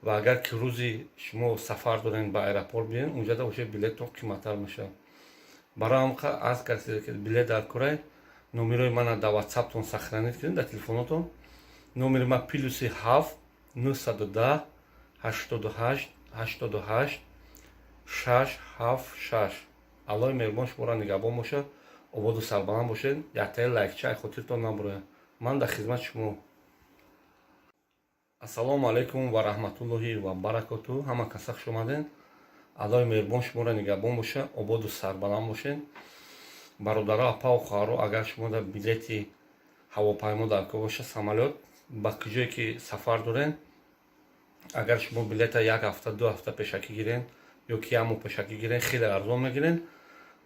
Ва агар ки рӯзи шумо сафар дорен, ба аэропорт биёен, унҷада уже билеттон қиматтар мешавад. Барои ҳам аз касе ки билет дар корай, номерои мана дар Ватсаптон сохранить кунед, дар телефонотон. Номери ма +7 910 88 88 676. Аллоҳи меҳрубон шуморо нигаҳбон бошад, ободу сарбаланд бошед. Яктаи лайкча ай хотиртон набурояд. Ман дар хизмати шумо. Ассалому алайкум ва раҳматуллоҳи ва баракоту. Ҳама каса хуш омадед. Аллоҳи меҳрубон шуморо нигаҳбон бошад, ободу сарбаланд бошед. Бародаро, апаву хоҳаро, агар шумо дар билети ҳавопаймо дар кор бошад, самолёт, ба куҷое ки сафар доред, агар шумо билета як ҳафта, 2 ҳафта пешакӣ гирен ё ки як моҳ пешакӣ гирен, хеле арзон мегирен.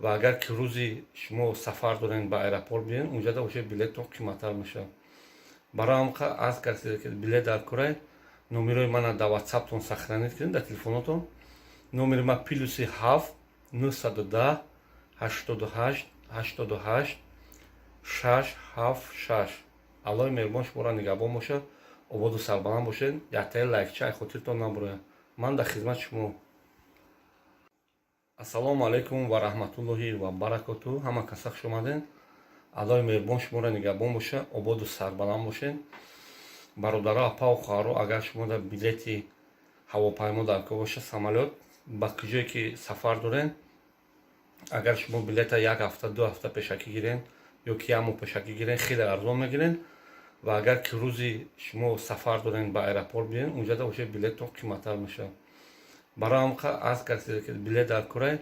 Ва агар ки рӯзи шумо сафар дорен, ба аэропорт биёен, унҷада уже билеттон қиматтар мешавад. Барои ҳам аз касе ки билет дар корай, номерои мана дар Ватсаптон сохранить кунед, дар телефонотон. Номери ма +7 910 88 88 676. Аллоҳи меҳрубон шуморо нигаҳбон бошад, ободу сарбаланд бошед. Яктаи лайкча ай хотиртон набурояд. Ман дар хизмати шумо. Ассалому алайкум ва раҳматуллоҳи ва баракоту. Ҳама каса хуш омадед. Аллоҳи меҳрубон шуморо нигаҳбон бошад, ободу сарбаланд бошед. Бародаро, апаву хоҳаро, агар шумо дар билети ҳавопаймо дар кор бошад, самолёт, ба куҷое ки сафар доред, агар шумо билета як ҳафта, 2 ҳафта пешакӣ гирен ё ки як моҳ пешакӣ гирен, хеле арзон мегирен. Ва агар ки рӯзи шумо сафар дорен, ба аэропорт биёен, унҷада уже билеттон қиматтар мешавад. Барои ҳам аз касе ки билет дар корай,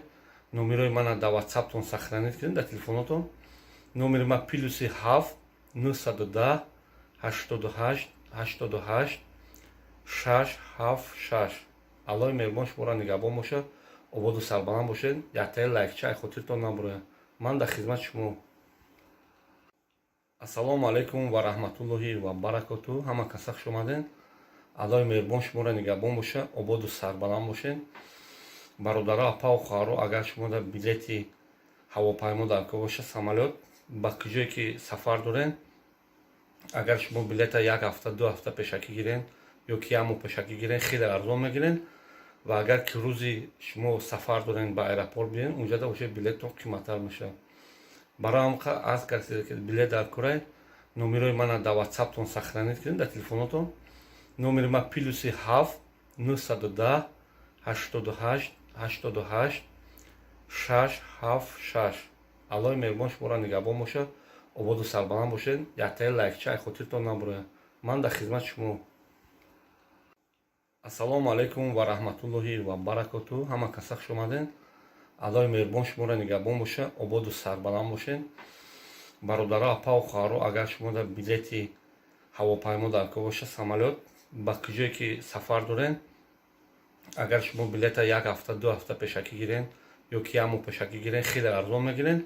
номерои мана дар Ватсаптон сохранить кунед, дар телефонотон. Номери ма +7 910 88 88 676. Аллоҳи меҳрубон шуморо нигаҳбон бошад, ободу сарбаланд бошед. Яктаи лайкча ай хотиртон набурояд. Ман дар хизмати шумо. Ассалому алайкум ва раҳматуллоҳи ва баракоту. Ҳама каса хуш омадед. Аллоҳи меҳрубон шуморо нигаҳбон бошад, ободу сарбаланд бошед. Бародаро, апаву хоҳаро, агар шумо дар билети ҳавопаймо дар кор бошад, самолёт, ба куҷое ки сафар доред, агар шумо билета як ҳафта, 2 ҳафта пешакӣ гирен ё ки як моҳ пешакӣ гирен, хеле арзон мегирен. Ва агар ки рӯзи шумо сафар дорен, ба аэропорт биёен, унҷада уже билеттон қиматтар мешавад. Барои ҳам аз касе ки билет дар корай, номерои мана дар Ватсаптон сохранить кунед, дар телефонотон. Номери ма +7 910 88 88. 6 7 6. Аллоҳи меҳрубон шуморо нигаҳбон бошад, ободу сарбаланд бошед. Яктаи лайкча ай хотиртон набурояд. Ман дар хизмати шумо. Ассалому алайкум ва раҳматуллоҳи ва баракоту. Ҳама каса хуш омадед. Аллоҳи меҳрубон шуморо нигаҳбон бошад, ободу сарбаланд бошед. Бародаро, апаву хоҳаро, агар шумо дар билети ҳавопаймо дар кор бошад, самолёт, ба куҷое ки сафар доред, агар шумо билета як ҳафта, 2 ҳафта пешакӣ гирен ё ки як моҳ пешакӣ гирен, хеле арзон мегирен.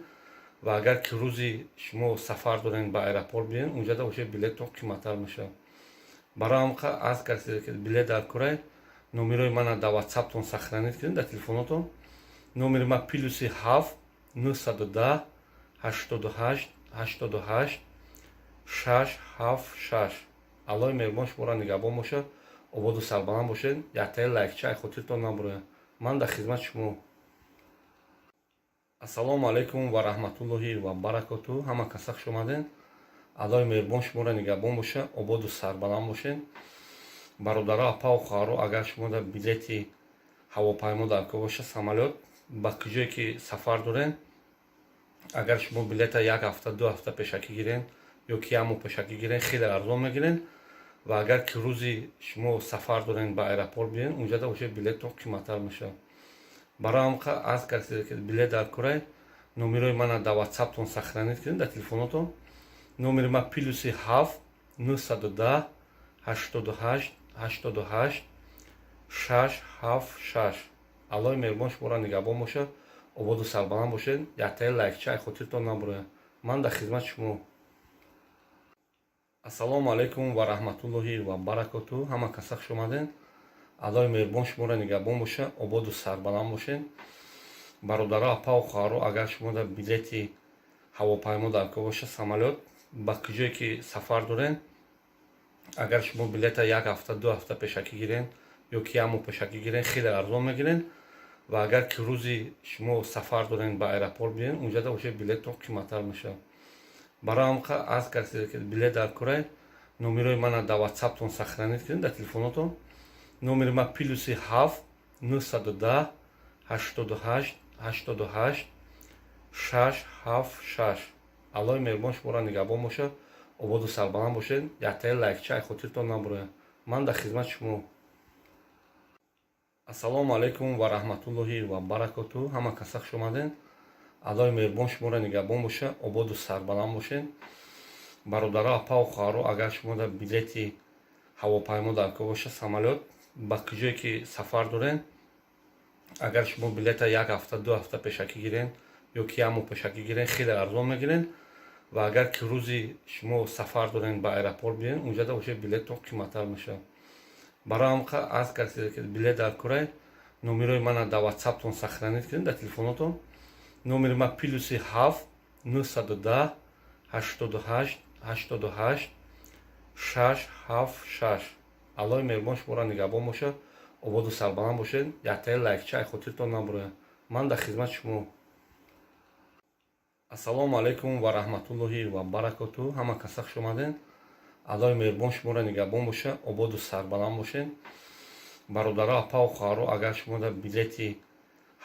Ва агар ки рӯзи шумо сафар дорен, ба аэропорт биен, унҷада бошед, билеттон қиматтар мешавад. Барои ҳамқа аз касе ки билет дар корай, номерои мана дар ватсаптон сохранить кунед, дар телефонотон. Номери ман +7 910 88 88 6 7 6. Аллоҳи меҳрубон шуморо нигаҳбон бошад, ободу сарбаланд бошед. Яктаи лайкча ай хотиртон набурояд. Ман дар хизмати шумо. Ассалому алайкум ва раҳматуллоҳи ва баракоту. Ҳама каса хуш омадед. Аллоҳи меҳрубон шуморо нигаҳбон бошад, ободу сарбаланд бошед. Бародаро, апаву хоҳаро, агар шумо дар билети ҳавопаймо дар кор бошад, самолёт, ба куҷое ки сафар доред, агар шумо билета як ҳафта, 2 ҳафта пешакӣ гирен ё ки як моҳ пешакӣ гирен, хеле арзон мегирен. Ва агар ки рӯзи шумо сафар дорен, ба аэропорт биен, унҷада бошед, билеттон қиматтар мешавад. Барои ҳамқа аз касе ки билет дар корай, номерои мана дар ватсаптон сохранить кунед, дар телефонотон. Номери ман +7 910 88 88 6 7 6. Аллоҳи меҳрубон шуморо нигаҳбон бошад, ободу сарбаланд бошед. Яктаи лайкча ай хотиртон набурояд. Ман дар хизмати шумо. Ассалому алайкум ва раҳматуллоҳи ва баракоту. Ҳама каса хуш омадед. Аллоҳи меҳрубон шуморо нигаҳбон бошад, ободу сарбаланд бошед. Бародаро, апаву хоҳаро, агар шумо дар билети ҳавопаймо дар кор бошад, самолёт, ба куҷое ки сафар доред, агар шумо билета як ҳафта, 2 ҳафта пешакӣ гирен ё ки як моҳ пешакӣ гирен, хеле арзон мегирен. Ва агар ки рӯзи шумо сафар дорен, ба аэропорт биен, унҷада бошед, билеттон қиматтар мешавад. Барои ҳамқа аз касе ки билет дар корай, номерои мана дар ватсаптон сохранить кунед, дар телефонотон. Номери ман +7 910 88 88 6 7 6. Аллоҳи меҳрубон шуморо нигаҳбон бошад, ободу сарбаланд бошед. Яктаи лайкча ай хотиртон набурояд. Ман дар хизмати шумо. Ассалому алайкум ва раҳматуллоҳи ва баракоту. Ҳама каса хуш омадед. Аллоҳи меҳрубон шуморо нигаҳбон бошад, ободу сарбаланд бошед. Бародаро, апаву хоҳаро, агар шумо дар билети ҳавопаймо дар кор бошад, самолёт, ба куҷое ки сафар доред, агар шумо билета як ҳафта, 2 ҳафта пешакӣ гирен ё ки як моҳ пешакӣ гирен, хеле арзон мегирен. Ва агар ки рӯзи шумо сафар дорен, ба аэропорт биен, унҷада бошед, билеттон қиматтар мешавад. Барои ҳамқа аз касе ки билет дар корай, номерои мана дар ватсаптон сохранить кунед, дар телефонотон. Номери ман +7 910 88 88 6 7 6. Аллоҳи меҳрубон шуморо нигаҳбон бошад, ободу сарбаланд бошед. Яктаи лайкча ай хотиртон набурояд. Ман дар хизмати шумо. Ассалому алайкум ва раҳматуллоҳи ва баракоту. Ҳама каса хуш омадед. Аллоҳи меҳрубон шуморо нигаҳбон бошад, ободу сарбаланд бошед. Бародаро, апаву хоҳаро, агар шумо дар билети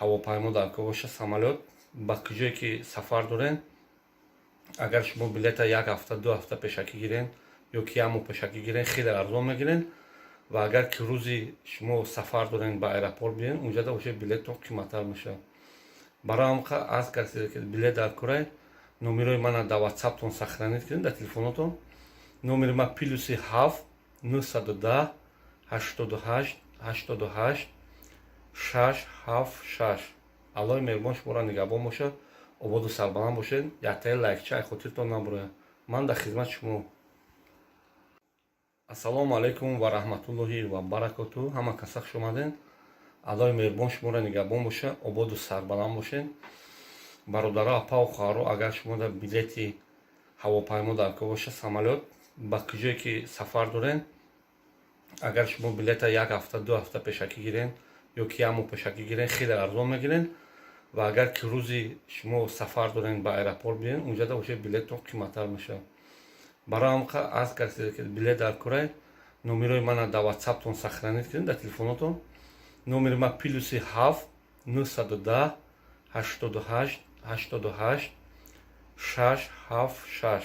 ҳавопаймо дар кор бошад, самолёт, ба куҷое ки сафар доред, агар шумо билета як ҳафта, 2 ҳафта пешакӣ гирен ё ки як моҳ пешакӣ гирен, хеле арзон мегирен. Ва агар ки рӯзи шумо сафар дорен, ба аэропорт биен, унҷада бошед, билеттон қиматтар мешавад. Барои ҳамқа аз касе ки билет дар корай, номерои мана дар ватсаптон сохранить кунед, дар телефонотон. Номери ман +7 910 88 88 6 7 6. Аллоҳи меҳрубон шуморо нигаҳбон бошад, ободу сарбаланд бошед. Яктаи лайкча ай хотиртон набурояд. Ман дар хизмати шумо. Ассалому алайкум ва раҳматуллоҳи ва баракоту. Ҳама каса хуш омадед. Аллоҳи меҳрубон шуморо нигаҳбон бошад, ободу сарбаланд бошед. Бародаро, апаву хоҳаро, агар шумо дар билети ҳавопаймо дар кор бошад, самолёт, ба куҷое ки сафар доред, агар шумо билета як ҳафта, 2 ҳафта пешакӣ гирен ё ки як моҳ пешакӣ гирен, хеле арзон мегирен. Ва агар ки рӯзи шумо сафар дорен, ба аэропорт биен, унҷада бошед, билеттон қиматтар мешавад. Барои ҳамқа аз касе ки билет дар корай, номерои мана дар ватсаптон сохранить кунед, дар телефонотон. Номери ман +7 910 88 88 6 7 6.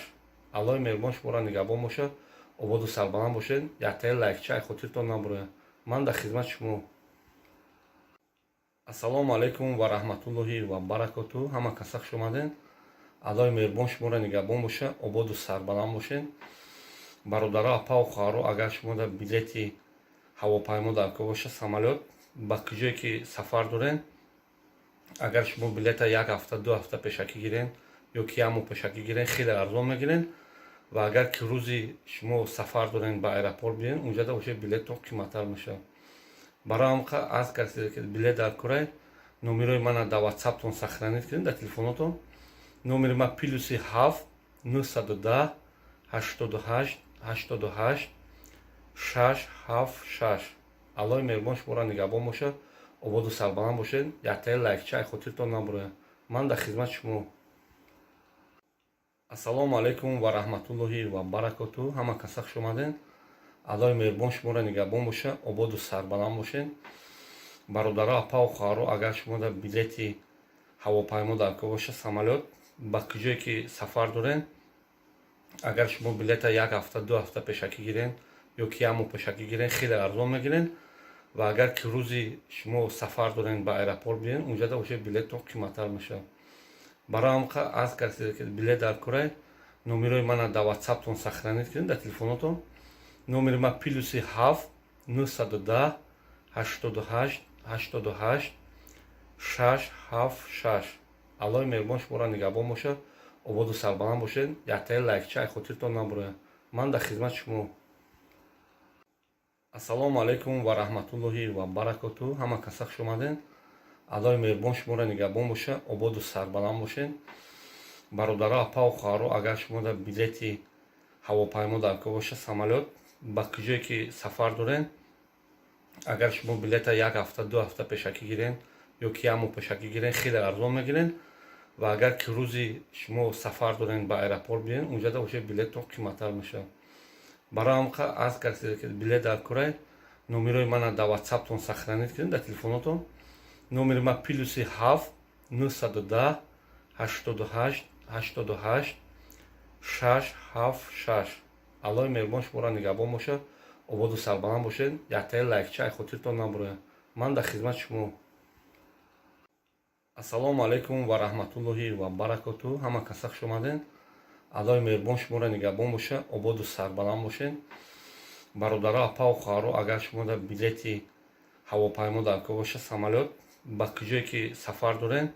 Аллоҳи меҳрубон шуморо нигаҳбон бошад, ободу сарбаланд бошед. Яктаи лайкча ай хотиртон набурояд. Ман дар хизмати шумо. Ассалому алайкум ва раҳматуллоҳи ва баракоту. Ҳама каса хуш омадед. Аллоҳи меҳрубон шуморо нигаҳбон бошад, ободу сарбаланд бошед. Бародаро, апаву хоҳаро, агар шумо дар билети ҳавопаймо дар кор бошад, самолёт, ба куҷое ки сафар доред, агар шумо билета як ҳафта, 2 ҳафта пешакӣ гирен ё ки як моҳ пешакӣ гирен, хеле арзон мегирен. Ва агар ки рӯзи шумо сафар дорен, ба аэропорт биёен, унҷада уже билеттон қиматтар мешавад. Барои ҳамқа аз касе ки билет дар корай, номерои мана дар ватсаптон сохранить кунед, дар телефонотон. Номери ман +7 910 88 88 6 7 6. Аллоҳи меҳрубон шуморо нигаҳбон бошад, ободу сарбаланд бошед. Яктаи лайкча ай хотиртон набурояд. Ман дар хизмати шумо. Ассалому алайкум ва раҳматуллоҳи ва баракоту. Ҳама каса хуш омадед. Аллоҳи меҳрубон шуморо нигаҳбон бошад, ободу сарбаланд бошед. Бародаро, апаву хоҳаро, агар шумо дар билети ҳавопаймо дар кор бошад, самолёт, ба куҷое ки сафар доред, агар шумо билета як ҳафта, 2 ҳафта пешакӣ гирен ё ки як моҳ пешакӣ гирен, хеле арзон мегирен. Ва агар ки рӯзи шумо сафар дорен, ба аэропорт биёен, унҷада уже билеттон қиматтар мешавад. Барои ҳамқа аз касе ки билет дар корай, номерои мана дар ватсаптон сохранить кунед, дар телефонотон. Номери ман +7 910 88 88 6 7 6. Аллоҳи меҳрубон шуморо нигаҳбон бошад, ободу сарбаланд бошед. Яктаи лайкча ай хотиртон набурояд. Ман дар хизмати шумо. Ассалому алайкум ва раҳматуллоҳи ва баракоту. Ҳама каса хуш омадед. Аллоҳи меҳрубон шуморо нигаҳбон бошад, ободу сарбаланд бошед. Бародаро, апаву хоҳаро, агар шумо дар билети ҳавопаймо дар кор бошад, самолёт, ба куҷое ки сафар доред, агар шумо билета як ҳафта, 2 ҳафта пешакӣ гирен ё ки як моҳ пешакӣ гирен, хеле арзон мегирен. Ва агар ки рӯзи шумо сафар дорен, ба аэропорт биёен, унҷада уже билеттон қиматтар мешавад. Барои ҳамқа аз касе ки билет дар корай, номерои мана дар ватсаптон сохранить кунед, дар телефонотон. Номери ман +7 910 88 88 6 7 6. Аллоҳи меҳрубон шуморо нигаҳбон бошад, ободу сарбаланд бошед. Яктаи лайкча ай хотиртон набурояд. Ман дар хизмати шумо. Ассалому алайкум ва раҳматуллоҳи ва баракоту. Ҳама каса хуш омадед. Аллоҳи меҳрубон шуморо нигаҳбон бошад, ободу сарбаланд бошед. Бародаро, апаву хоҳаро, агар шумо дар билети ҳавопаймо дар кор бошад, самолёт, ба куҷое ки сафар доред,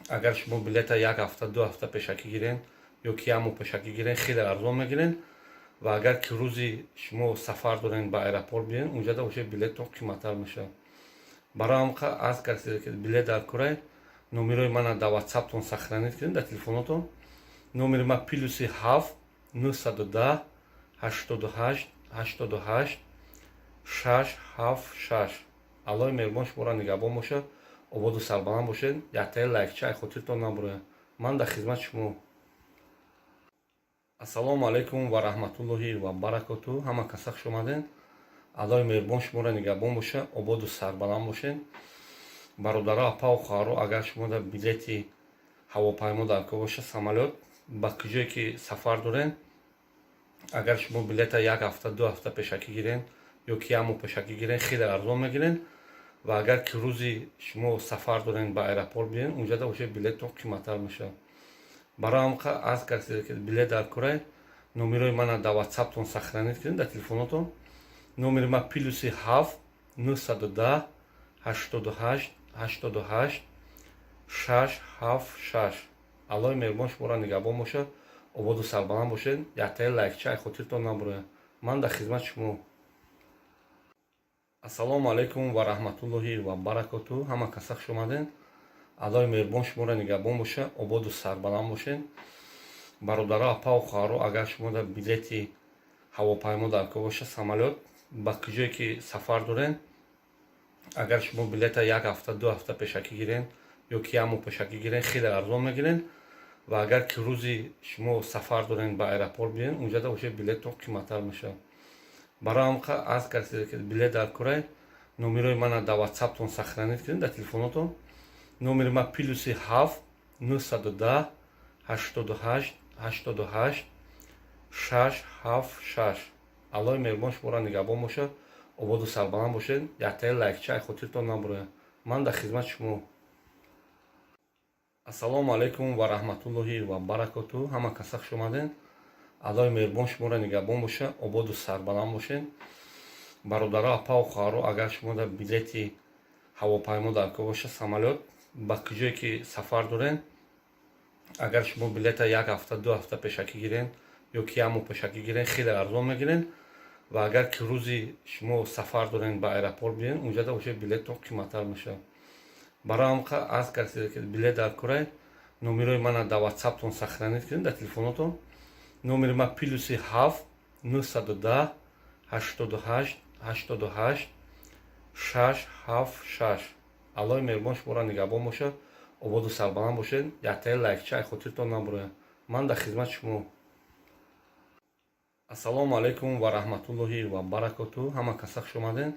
агар шумо билета як ҳафта, 2 ҳафта пешакӣ гирен ё ки як моҳ пешакӣ гирен, хеле арзон мегирен. Ва агар ки рӯзи шумо сафар дорен, ба аэропорт биёен, унҷада уже билеттон қиматтар мешавад. Барои ҳамқа аз касе ки билет дар корай, номерои мана дар ватсаптон сохранить кунед, дар телефонотон. Номери ман +7 910 88 88 6 7 6. Аллоҳи меҳрубон шуморо нигаҳбон бошад, ободу сарбаланд бошед. Яктаи лайкча ай хотиртон набурояд. Ман дар хизмати шумо. Ассалому алайкум ва раҳматуллоҳи ва баракоту. Ҳама каса хуш омадед. Аллоҳи меҳрубон шуморо нигаҳбон бошад, ободу сарбаланд бошед. Бародаро, апаву хоҳаро, агар шумо дар билети ҳавопаймо дар кор бошад, самолёт, ба куҷое ки сафар доред, агар шумо билета як ҳафта, 2 ҳафта пешакӣ гирен ё ки як моҳ пешакӣ гирен, хеле арзон мегирен. Ва агар ки рӯзи шумо сафар дорен, ба аэропорт биёен, унҷада уже билеттон қиматтар мешавад. Барои ҳамқа аз касе ки билет дар корай, номерои мана дар ватсаптон сохранить кунед, дар телефонотон. Номери ман +7 910 88 88 6 7 6. Аллоҳи меҳрубон шуморо нигаҳбон бошад, ободу сарбаланд бошед. Яктаи лайкча ай хотиртон набурояд. Ман дар хизмати шумо. Ассалому алайкум ва раҳматуллоҳи ва баракоту. Ҳама каса хуш омадед. Аллоҳи меҳрубон шуморо нигаҳбон бошад, ободу сарбаланд бошед. Бародаро, апаву хоҳаро, агар шумо дар билети ҳавопаймо дар кор бошад, самолёт, ба куҷое ки сафар доред, агар шумо билета як ҳафта, 2 ҳафта пешакӣ гирен ё ки як моҳ пешакӣ гирен, хеле арзон мегирен. Ва агар ки рӯзи шумо сафар дорен, ба аэропорт биёен, унҷада уже билеттон қиматтар мешавад. Барои ҳамқа аз касе ки билет дар корай, номерои мана дар ватсаптон сохранить кунед, дар телефонотон. Номери ма +7 910 88 88 676. Аллоҳи меҳрубон шуморо нигаҳбон бошад, ободу сарбаланд бошед. Яктаи лайкча ай хотиртон набурояд. Ман дар хизмати шумо. Ассалому алайкум ва раҳматуллоҳи ва баракоту. Ҳама каса хуш омадед. Аллоҳи меҳрубон шуморо нигаҳбон бошад, ободу сарбаланд бошед. Бародаро, апаву хоҳаро, агар шумо дар билети ҳавопаймо дар кор бошад, самолёт, ба куҷое ки сафар доред, агар шумо билета як ҳафта, 2 ҳафта пешакӣ гирен ё ки як моҳ пешакӣ гирен, хеле арзон мегирен. Ва агар ки рӯзи шумо сафар дорен, ба аэропорт биен, унҷада уже билеттон қиматтар мешавад. Барои ҳам аз касе ки билет дар корай, номерои мана дар ватсаптон сохранить кунед, дар телефонотон. Номери ма +7 910 88 88 676. Аллоҳи меҳрубон шуморо нигаҳбон бошад, ободу сарбаланд бошед. Яктаи лайкча ай хотиртон набурояд. Ман дар хизмати шумо. Ассалому алайкум ва раҳматуллоҳи ва баракоту. Ҳама каса хуш омадед.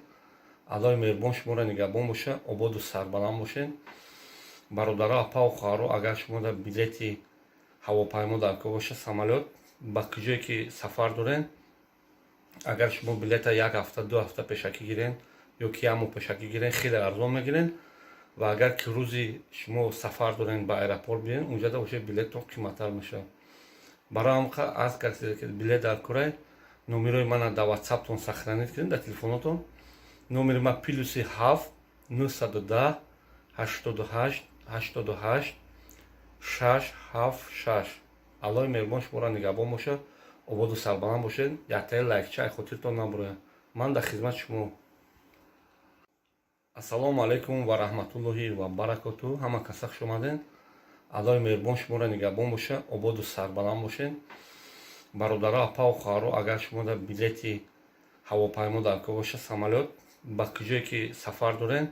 Аллоҳи меҳрубон шуморо нигаҳбон бошад, ободу сарбаланд бошед. Бародаро, апаву хоҳаро, агар шумо дар билети ҳавопаймо дар кор бошад, самолёт, ба куҷое ки сафар доред, агар шумо билета як ҳафта, 2 ҳафта пешакӣ гирен ё ки як моҳ пешакӣ гирен, хеле арзон мегирен. Ва агар ки рӯзи шумо сафар дорен, ба аэропорт биен, унҷада уже билеттон қиматтар мешавад. Барои ҳам аз касе ки билет дар корай, номерои мана дар ватсаптон сохранить кунед, дар телефонотон. Номери ма +7 910 88 88 676. Аллоҳи меҳрубон шуморо нигаҳбон бошад, ободу сарбаланд бошед. Яктаи лайкча ай хотиртон набурояд. Ман дар хизмати шумо. Ассалому алайкум ва раҳматуллоҳи ва баракоту. Ҳама каса хуш омадед. Аллоҳи меҳрубон шуморо нигаҳбон бошад, ободу сарбаланд бошед. Бародаро, апаву хоҳаро, агар шумо дар билети ҳавопаймо дар кор бошад, самолёт, ба куҷое ки сафар доред,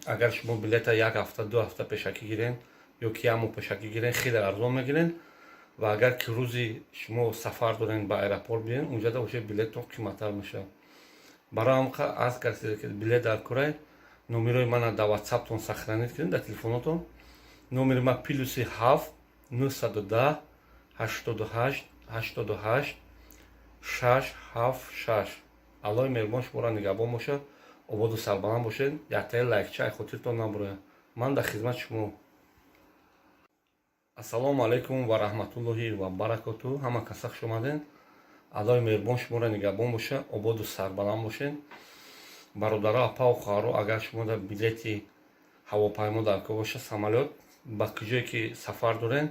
агар шумо билета як ҳафта, 2 ҳафта пешакӣ гирен ё ки як моҳ пешакӣ гирен, хеле арзон мегирен. Ва агар ки рӯзи шумо сафар дорен, ба аэропорт биен, унҷада уже билеттон қиматтар мешавад. Барои ҳам аз касе ки билет дар корай, номерои мана дар ватсаптон сохранить кунед, дар телефонотон. Номери ма +7 910 88 88 676. Аллоҳи меҳрубон шуморо нигаҳбон бошад, ободу сарбаланд бошед. Яктаи лайкча ай хотиртон набурояд. Ман дар хизмати шумо. Ассалому алайкум ва раҳматуллоҳи ва баракоту. Ҳама каса хуш омадед. Аллоҳи меҳрубон шуморо нигаҳбон бошад, ободу сарбаланд бошед. Бародаро, апаву хоҳаро, агар шумо дар билети ҳавопаймо дар кор бошад, самолёт, ба куҷое ки сафар доред,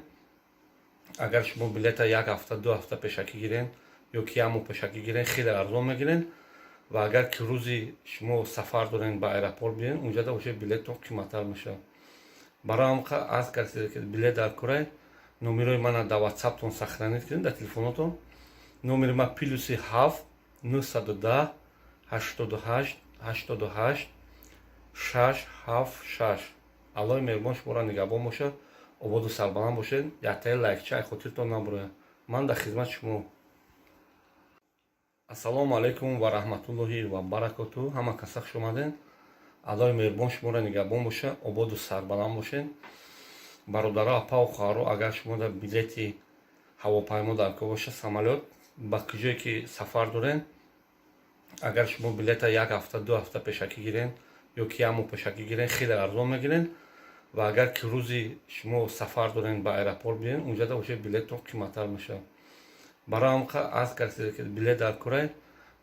агар шумо билета як ҳафта, 2 ҳафта пешакӣ гирен ё ки як моҳ пешакӣ гирен, хеле арзон мегирен. Ва агар ки рӯзи шумо сафар дорен, ба аэропорт биен, унҷада уже билеттон қиматтар мешавад. Барои ҳам аз касе ки билет дар корай, номерои мана дар ватсаптон сохранить кунед, дар телефонотон. Номери ма +7 910 88 88 676. Аллоҳи меҳрубон шуморо нигаҳбон бошад, ободу сарбаланд бошед. Яктаи лайкча ай хотиртон набурояд. Ман дар хизмати шумо. Ассалому алайкум ва раҳматуллоҳи ва баракоту. Ҳама каса хуш омадед. Аллоҳи меҳрубон шуморо нигаҳбон бошад, ободу сарбаланд бошед. Бародаро, апаву хоҳаро, агар шумо дар билети ҳавопаймо дар кор бошад, самолёт, ба куҷое ки сафар доред, агар шумо билета як ҳафта, 2 ҳафта пешакӣ гирен ё ки як моҳ пешакӣ гирен, хеле арзон мегирен. Ва агар ки рӯзи шумо сафар дорен, ба аэропорт биен, унҷада уже билеттон қиматтар мешавад. Барои ҳам аз касе ки билет дар корай,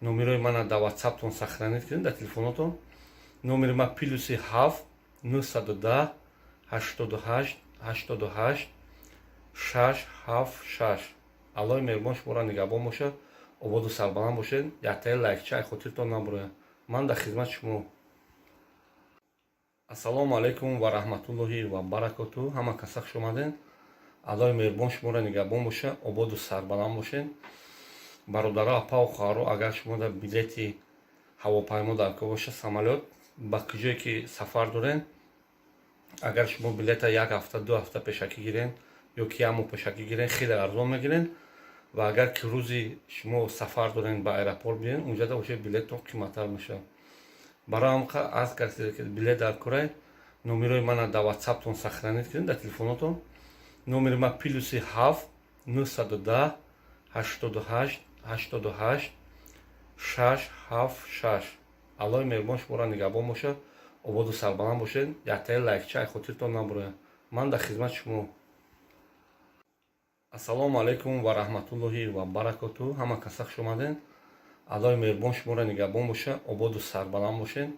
номерои мана дар ватсаптон сохранить кунед, дар телефонотон. Номери ма +7 910 88 88 676. Аллоҳи меҳрубон шуморо нигаҳбон бошад, ободу сарбаланд бошед. Яктаи лайкча ай хотиртон набурояд. Ман дар хизмати шумо. Ассалому алайкум ва раҳматуллоҳи ва баракоту. Ҳама каса хуш омадед. Аллоҳи меҳрубон шуморо нигаҳбон бошад, ободу сарбаланд бошед. Бародаро, апаву хоҳаро, агар шумо дар билети ҳавопаймо дар кор бошад, самолёт, ба куҷое ки сафар доред, агар шумо билета як ҳафта, 2 ҳафта пешакӣ гирен ё ки як моҳ пешакӣ гирен, хеле арзон мегирен. Ва агар ки рӯзи шумо сафар дорен, ба аэропорт биен, унҷада уже билеттон қиматтар мешавад. Барои ҳам аз касе ки билет дар корай, Номерои мана дар Ватсаптон сохранить кунед, дар телефонотон. Номери ма +7 910 88 88 676. Аллоҳи меҳрубон шуморо нигаҳбон бошад, ободу сарбаланд бошед. Яктаи лайкча ай хотиртон набурояд. Ман дар хизмати шумо. Ассалому алайкум ва раҳматуллоҳи ва баракоту. Ҳама каса хуш омадед. Аллоҳи меҳрубон шуморо нигаҳбон бошад, ободу сарбаланд бошед.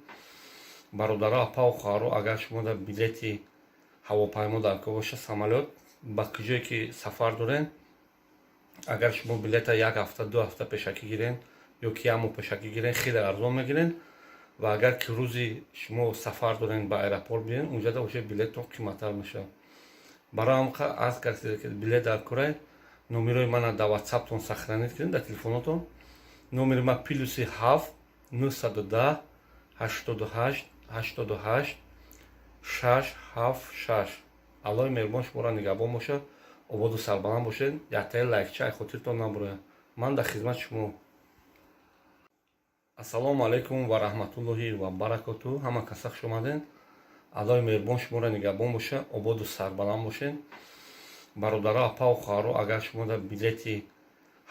Бародаро, апаву хоҳаро, агар шумо дар билети ҳавопаймо дар кор бошад, самолёт, ба куҷое ки сафар доред, агар шумо билета як ҳафта, 2 ҳафта пешакӣ гирен ё ки як моҳ пешакӣ гирен, хеле арзон мегирен. Ва агар ки рӯзи шумо сафар дорен, ба аэропорт биёен, унҷада уже билеттон қиматтар мешавад. Барои ҳам аз касе ки билет дар корай, номерои мана дар Ватсаптон сохранить кунед, дар телефонотон. Номери ма +7 910 88 88 676. Аллоҳи меҳрубон шуморо нигаҳбон бошад, ободу сарбаланд бошед. Яктаи лайкча ай хотиртон набурояд. Ман дар хизмати шумо. Ассалому алайкум ва раҳматуллоҳи ва баракоту. Ҳама каса хуш омадед. Аллоҳи меҳрубон шуморо нигаҳбон бошад, ободу сарбаланд бошед. Бародаро, апаву хоҳаро, агар шумо дар билети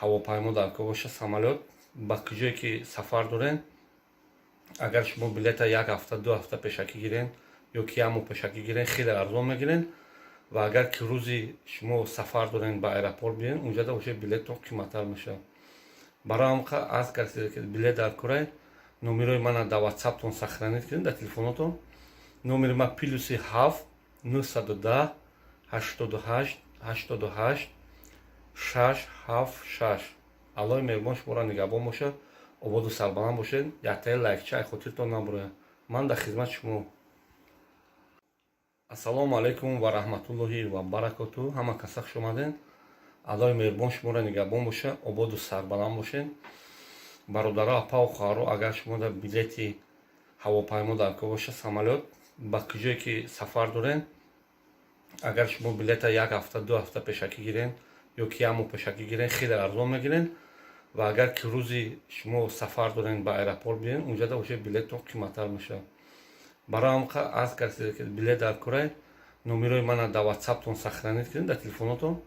ҳавопаймо дар кор бошад, самолёт, ба куҷое ки сафар доред, агар шумо билета як ҳафта, 2 ҳафта пешакӣ гирен ё ки як моҳ пешакӣ гирен, хеле арзон мегирен. Ва агар ки рӯзи шумо сафар дорен, ба аэропорт биёен, унҷада уже билеттон қиматтар мешавад. Барои ҳам аз касе ки билет дар корай, номерои мана дар Ватсаптон сохранить кунед, дар телефонотон. Номери ма +7 910 88 88 676. Аллоҳи меҳрубон шуморо нигаҳбон бошад, ободу сарбаланд бошед. Яктаи лайкча ай хотиртон набурояд. Ман дар хизмати шумо. Ассалому алайкум ва раҳматуллоҳи ва баракоту. Ҳама каса хуш омадед. Аллоҳи меҳрубон шуморо нигаҳбон бошад, ободу сарбаланд бошед. Бародаро, апаву хоҳаро, агар шумо дар билети ҳавопаймо дар кор бошад, самолёт, ба куҷое ки сафар доред, агар шумо билета як ҳафта, 2 ҳафта пешакӣ гирен ё ки як моҳ пешакӣ гирен, хеле арзон мегирен. Ва агар ки рӯзи шумо сафар дорен, ба аэропорт биёен, унҷада уже билеттон қиматтар мешавад. Барои ҳам аз касе ки билет дар корай, номерои мана дар Ватсаптон сохранить кунед, дар телефонотон.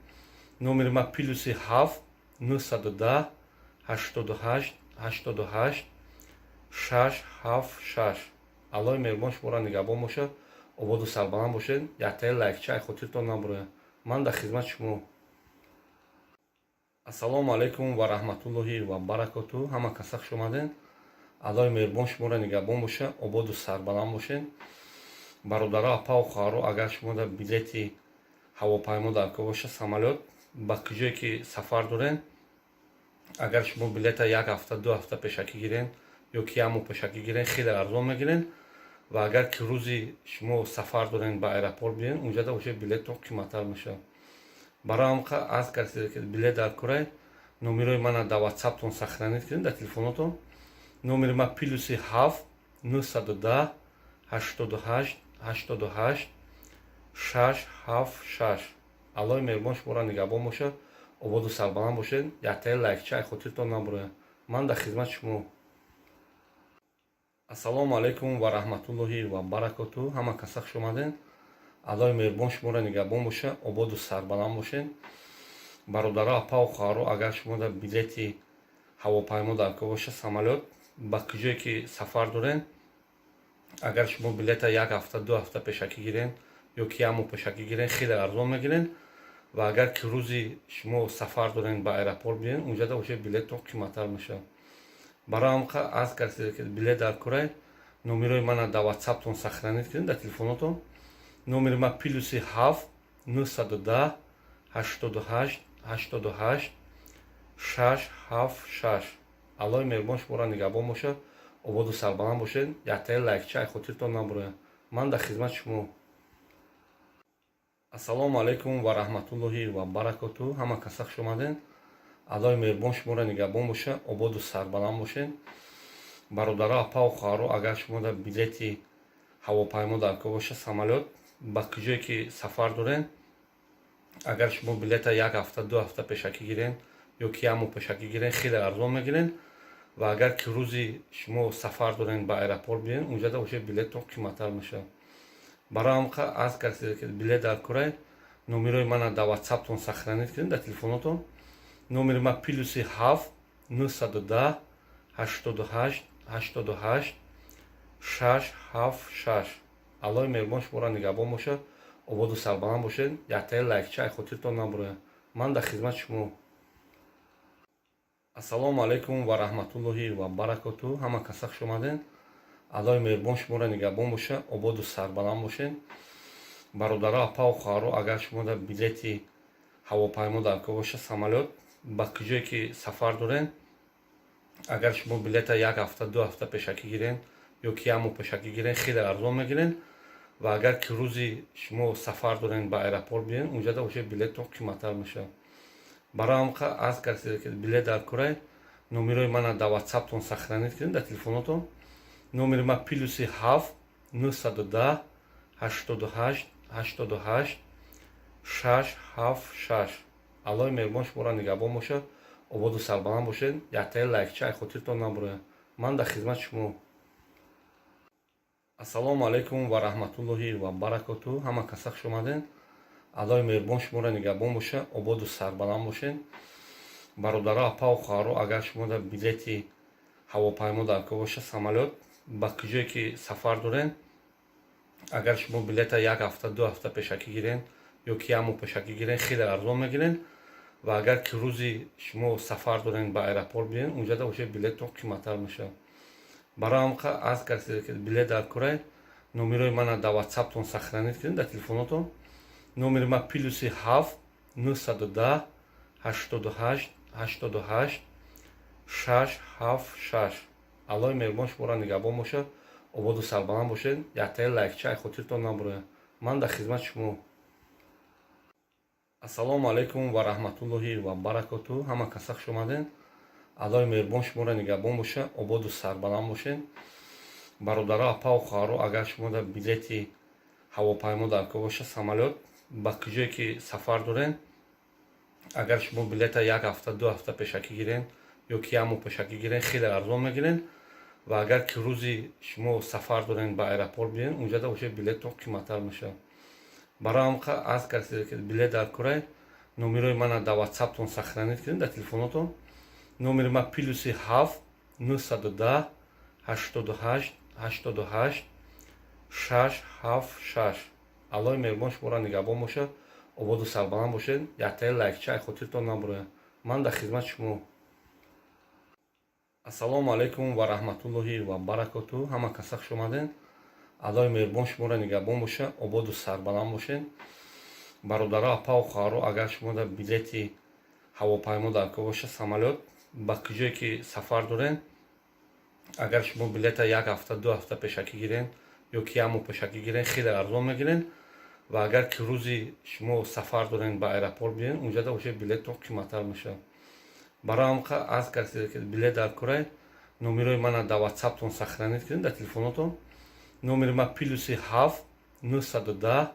Номери ма +7 910 88 88 676. Аллоҳи меҳрубон шуморо нигаҳбон бошад, ободу сарбаланд бошед. Яктаи лайкча ай хотиртон набурояд. Ман дар хизмати шумо. Ассалому алайкум ва раҳматуллоҳи ва баракоту. Ҳама каса хуш омадед. Аллоҳи меҳрубон шуморо нигаҳбон бошад, ободу сарбаланд бошед. Бародаро, апаву хоҳаро, агар шумо дар билети ҳавопаймо дар кор бошад, самолёт, ба куҷое ки сафар доред, агар шумо билета як ҳафта, 2 ҳафта пешакӣ гирен ё ки як моҳ пешакӣ гирен, хеле арзон мегирен. Ва агар ки рӯзи шумо сафар дорен, ба аэропорт биёен, унҷада уже билеттон қиматтар мешавад. Барои ҳам аз касе ки билет дар корай, номерои мана дар Ватсаптон сохранить кунед, дар телефонотон. Номери ма +7 910 88 88 676. Аллоҳи меҳрубон шуморо нигаҳбон бошад, ободу сарбаланд бошед. Яктаи лайкча ай хотиртон набурояд. Ман дар хизмати шумо. Ассалому алайкум ва раҳматуллоҳи ва баракоту. Ҳама каса хуш омадед. Аллоҳи меҳрубон шуморо нигаҳбон бошад, ободу сарбаланд бошед. Бародаро, апаву хоҳаро, агар шумо дар билети ҳавопаймо дар кор бошад, самолёт, ба куҷое ки сафар доред, агар шумо билета як ҳафта, 2 ҳафта пешакӣ гирен ё ки як моҳ пешакӣ гирен, хеле арзон мегирен. Ва агар ки рӯзи шумо сафар дорен, ба аэропорт биёен, унҷада уже билеттон қиматтар мешавад. Барои ҳам аз касе ки билет дар корай, номерои мана дар Ватсаптон сохранить кунед, дар телефонотон. Номери ма +7 910 88 88 676. Аллоҳи меҳрубон шуморо нигаҳбон бошад, ободу сарбаланд бошед. Яктаи лайкча ай хотиртон набурояд. Ман дар хизмати шумо. Ассалому алайкум ва раҳматуллоҳи ва баракоту. Ҳама каса хуш омадед. Аллоҳи меҳрубон шуморо нигаҳбон бошад, ободу сарбаланд бошед. Бародаро, апаву хоҳаро, агар шумо дар билети ҳавопаймо дар кор бошад, самолёт, ба куҷое ки сафар доред, агар шумо билета як ҳафта, 2 ҳафта пешакӣ гирен ё ки як моҳ пешакӣ гирен, хеле арзон мегирен. Ва агар ки рӯзи шумо сафар дорен, ба аэропорт биёен, унҷада уже билеттон қиматтар мешавад. Барои ҳам аз касе ки билет дар курай, номерои мана дар ватсаптон сохранить кунед, дар телефонотон. Номери ма +7 910 88 88 676. Аллоҳи меҳрубон шуморо нигаҳбон бошад, ободу сарбаланд бошед. Яктаи лайкча ай хотиртон набурояд. Ман дар хизмати шумо. Ассалому алайкум ва раҳматуллоҳи ва баракоту. Ҳама каса хуш омадед. Аллоҳи меҳрубон шуморо нигаҳбон бошад, ободу сарбаланд бошед. Бародаро, апаву хоҳаро, агар шумо дар билети ҳавопаймо дар кор бошад, самолёт, ба куҷое ки сафар доред, агар шумо билета як ҳафта, 2 ҳафта пешакӣ гирен ё ки як моҳ пешакӣ гирен, хеле арзон мегирен. Ва агар ки рӯзи шумо сафар дорен, ба аэропорт биёен, унҷада уже билеттон қиматтар мешавад. Барои ҳам аз касе ки билет дар курай, номерои мана дар ватсаптон сохранить кунед, дар телефонотон. Номери ма +7 910 88 88 676. Аллоҳи меҳрубон шуморо нигаҳбон бошад, ободу сарбаланд бошед. Яктаи лайкча ай хотиртон набурояд. Ман дар хизмати шумо. Ассалому алайкум ва раҳматуллоҳи ва баракоту. Ҳама каса хуш омадед. Аллоҳи меҳрубон шуморо нигаҳбон бошад, ободу сарбаланд бошед. Бародаро, апаву хоҳаро, агар шумо дар билети ҳавопаймо дар кор бошад, самолёт, ба куҷое ки сафар доред, агар шумо билета як ҳафта, 2 ҳафта пешакӣ гирен ё ки як моҳ пешакӣ гирен, хеле арзон мегирен. Ва агар ки рӯзи шумо сафар дорен, ба аэропорт биёен, унҷада уже билеттон қиматтар мешавад. Барои ҳам аз касе ки билет дар курай, номерои мана дар ватсаптон сохранить кунед, дар телефонотон. Номери ма +7 910 88 88 676. Аллоҳи меҳрубон шуморо нигаҳбон бошад, ободу сарбаланд бошед. Яктаи лайкча ай хотиртон набурояд. Ман дар хизмати шумо. Ассалому алайкум ва раҳматуллоҳи ва баракоту. Ҳама каса хуш омадед. Аллоҳи меҳрубон шуморо нигаҳбон бошад, ободу сарбаланд бошед. Бародаро, апаву хоҳаро, агар шумо дар билети ҳавопаймо дар кор бошад, самолёт, ба куҷое ки сафар доред, агар шумо билета як ҳафта, 2 ҳафта пешакӣ гирен ё ки як моҳ пешакӣ гирен, хеле арзон мегирен. Ва агар ки рӯзи шумо сафар дорен, ба аэропорт биёен, унҷада уже билеттон қиматтар мешавад. Барои ҳам аз касе ки билет дар курай, номерои мана дар ватсаптон сохранить кунед, дар телефонотон. Номери ма +7 910 88 88 676. Аллоҳи меҳрубон шуморо нигаҳбон бошад, ободу сарбаланд бошед. Яктаи лайкча ай хотиртон набурояд. Ман дар хизмати шумо. Ассалому алайкум ва раҳматуллоҳи ва баракоту. Ҳама каса хуш омадед. Аллоҳи меҳрубон шуморо нигаҳбон бошад, ободу сарбаланд бошед. Бародаро, апаву хоҳаро, агар шумо дар билети ҳавопаймо дар кор бошад, самолёт, ба куҷое ки сафар доред, агар шумо билета як ҳафта, 2 ҳафта пешакӣ гирен ё ки як моҳ пешакӣ гирен, хеле арзон мегирен. Ва агар ки рӯзи шумо сафар дорен, ба аэропорт биёен, унҷада уже билеттон қиматтар мешавад. Барои ҳам аз касе ки билет дар курай, номерои мана дар ватсаптон сохранить кунед, дар телефонотон. Номери ма +7 910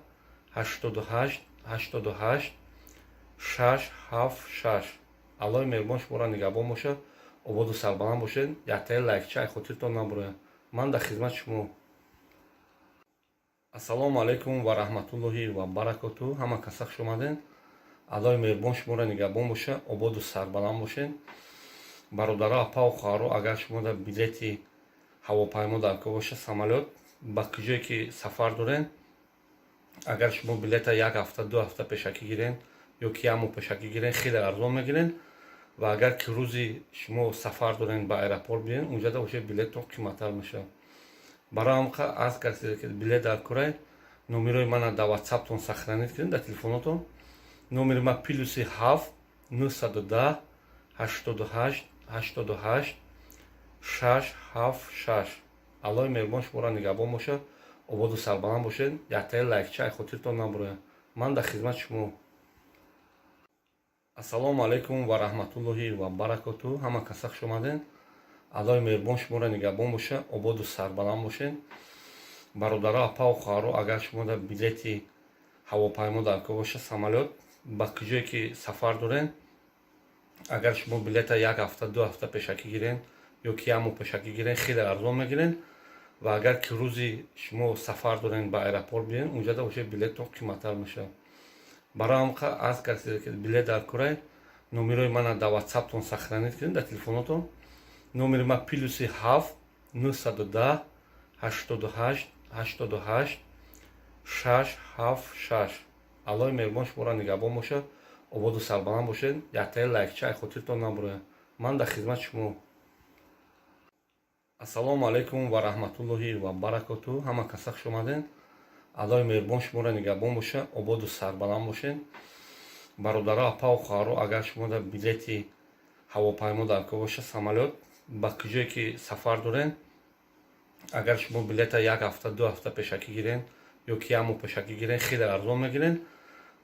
88 88 676. Аллоҳи меҳрубон шуморо нигаҳбон бошад, ободу сарбаланд бошед. Яктаи лайкча ай хотиртон набурояд. Ман дар хизмати шумо. Ассалому алайкум ва раҳматуллоҳи ва баракоту. Ҳама каса хуш омадед. Аллоҳи меҳрубон шуморо нигаҳбон бошад, ободу сарбаланд бошед. Бародаро, апаву хоҳаро, агар шумо дар билети ҳавопаймо дар кор бошад, самолёт, ба куҷое ки сафар доред, агар шумо билета як ҳафта, 2 ҳафта пешакӣ гирен ё ки як моҳ пешакӣ гирен, хеле арзон мегирен. Ва агар ки рӯзи шумо сафар дорен, ба аэропорт биёен, унҷада уже билеттон қиматтар мешавад. Барои ҳам аз касе ки билет дар курай, номерои мана дар ватсаптон сохранить кунед, дар телефонотон. Номери ма +7 910 88 88 676. Аллоҳи меҳрубон шуморо нигаҳбон бошад, ободу сарбаланд бошед. Яктаи лайкча ай хотиртон набурояд. Ман дар хизмати шумо. Ассалому алайкум ва раҳматуллоҳи ва баракоту. Ҳама каса хуш омадед. Аллоҳи меҳрубон шуморо нигаҳбон бошад, ободу сарбаланд бошед. Бародаро, апаву хоҳаро, агар шумо дар билети ҳавопаймо дар кор бошад, самолёт, ба куҷое ки сафар доред, агар шумо билета як ҳафта, 2 ҳафта пешакӣ гирен ё ки як моҳ пешакӣ гирен, хеле арзон мегирен. Ва агар ки рӯзи шумо сафар дорен, ба аэропорт биёен, унҷада уже билеттон қиматтар мешавад. Барои ҳамқа аз касе ки билет дар курай, номерои мана дар Ватсаптон сохранить кунед, дар телефонотон. Номери ма +7 910 88 88 676. Аллоҳи меҳрубон шуморо нигаҳбон бошад, ободу сарбаланд бошед. Яктаи лайкча ай хотиртон набурояд. Ман дар хизмати шумо. Ассалому алайкум ва раҳматуллоҳи ва баракоту. Ҳама каса хуш омаден. Аллоҳи меҳрубон шуморо нигаҳбон бошад, ободу сарбаланд бошед. Бародаро, апаву хоҳаро, агар шумо дар билети ҳавопаймо дар кор бошад, самолёт, ба куҷое ки сафар дорен, агар шумо билета як ҳафта, 2 ҳафта пешакӣ гирен ё ки як моҳ пешакӣ гирен, хеле арзон мегирен.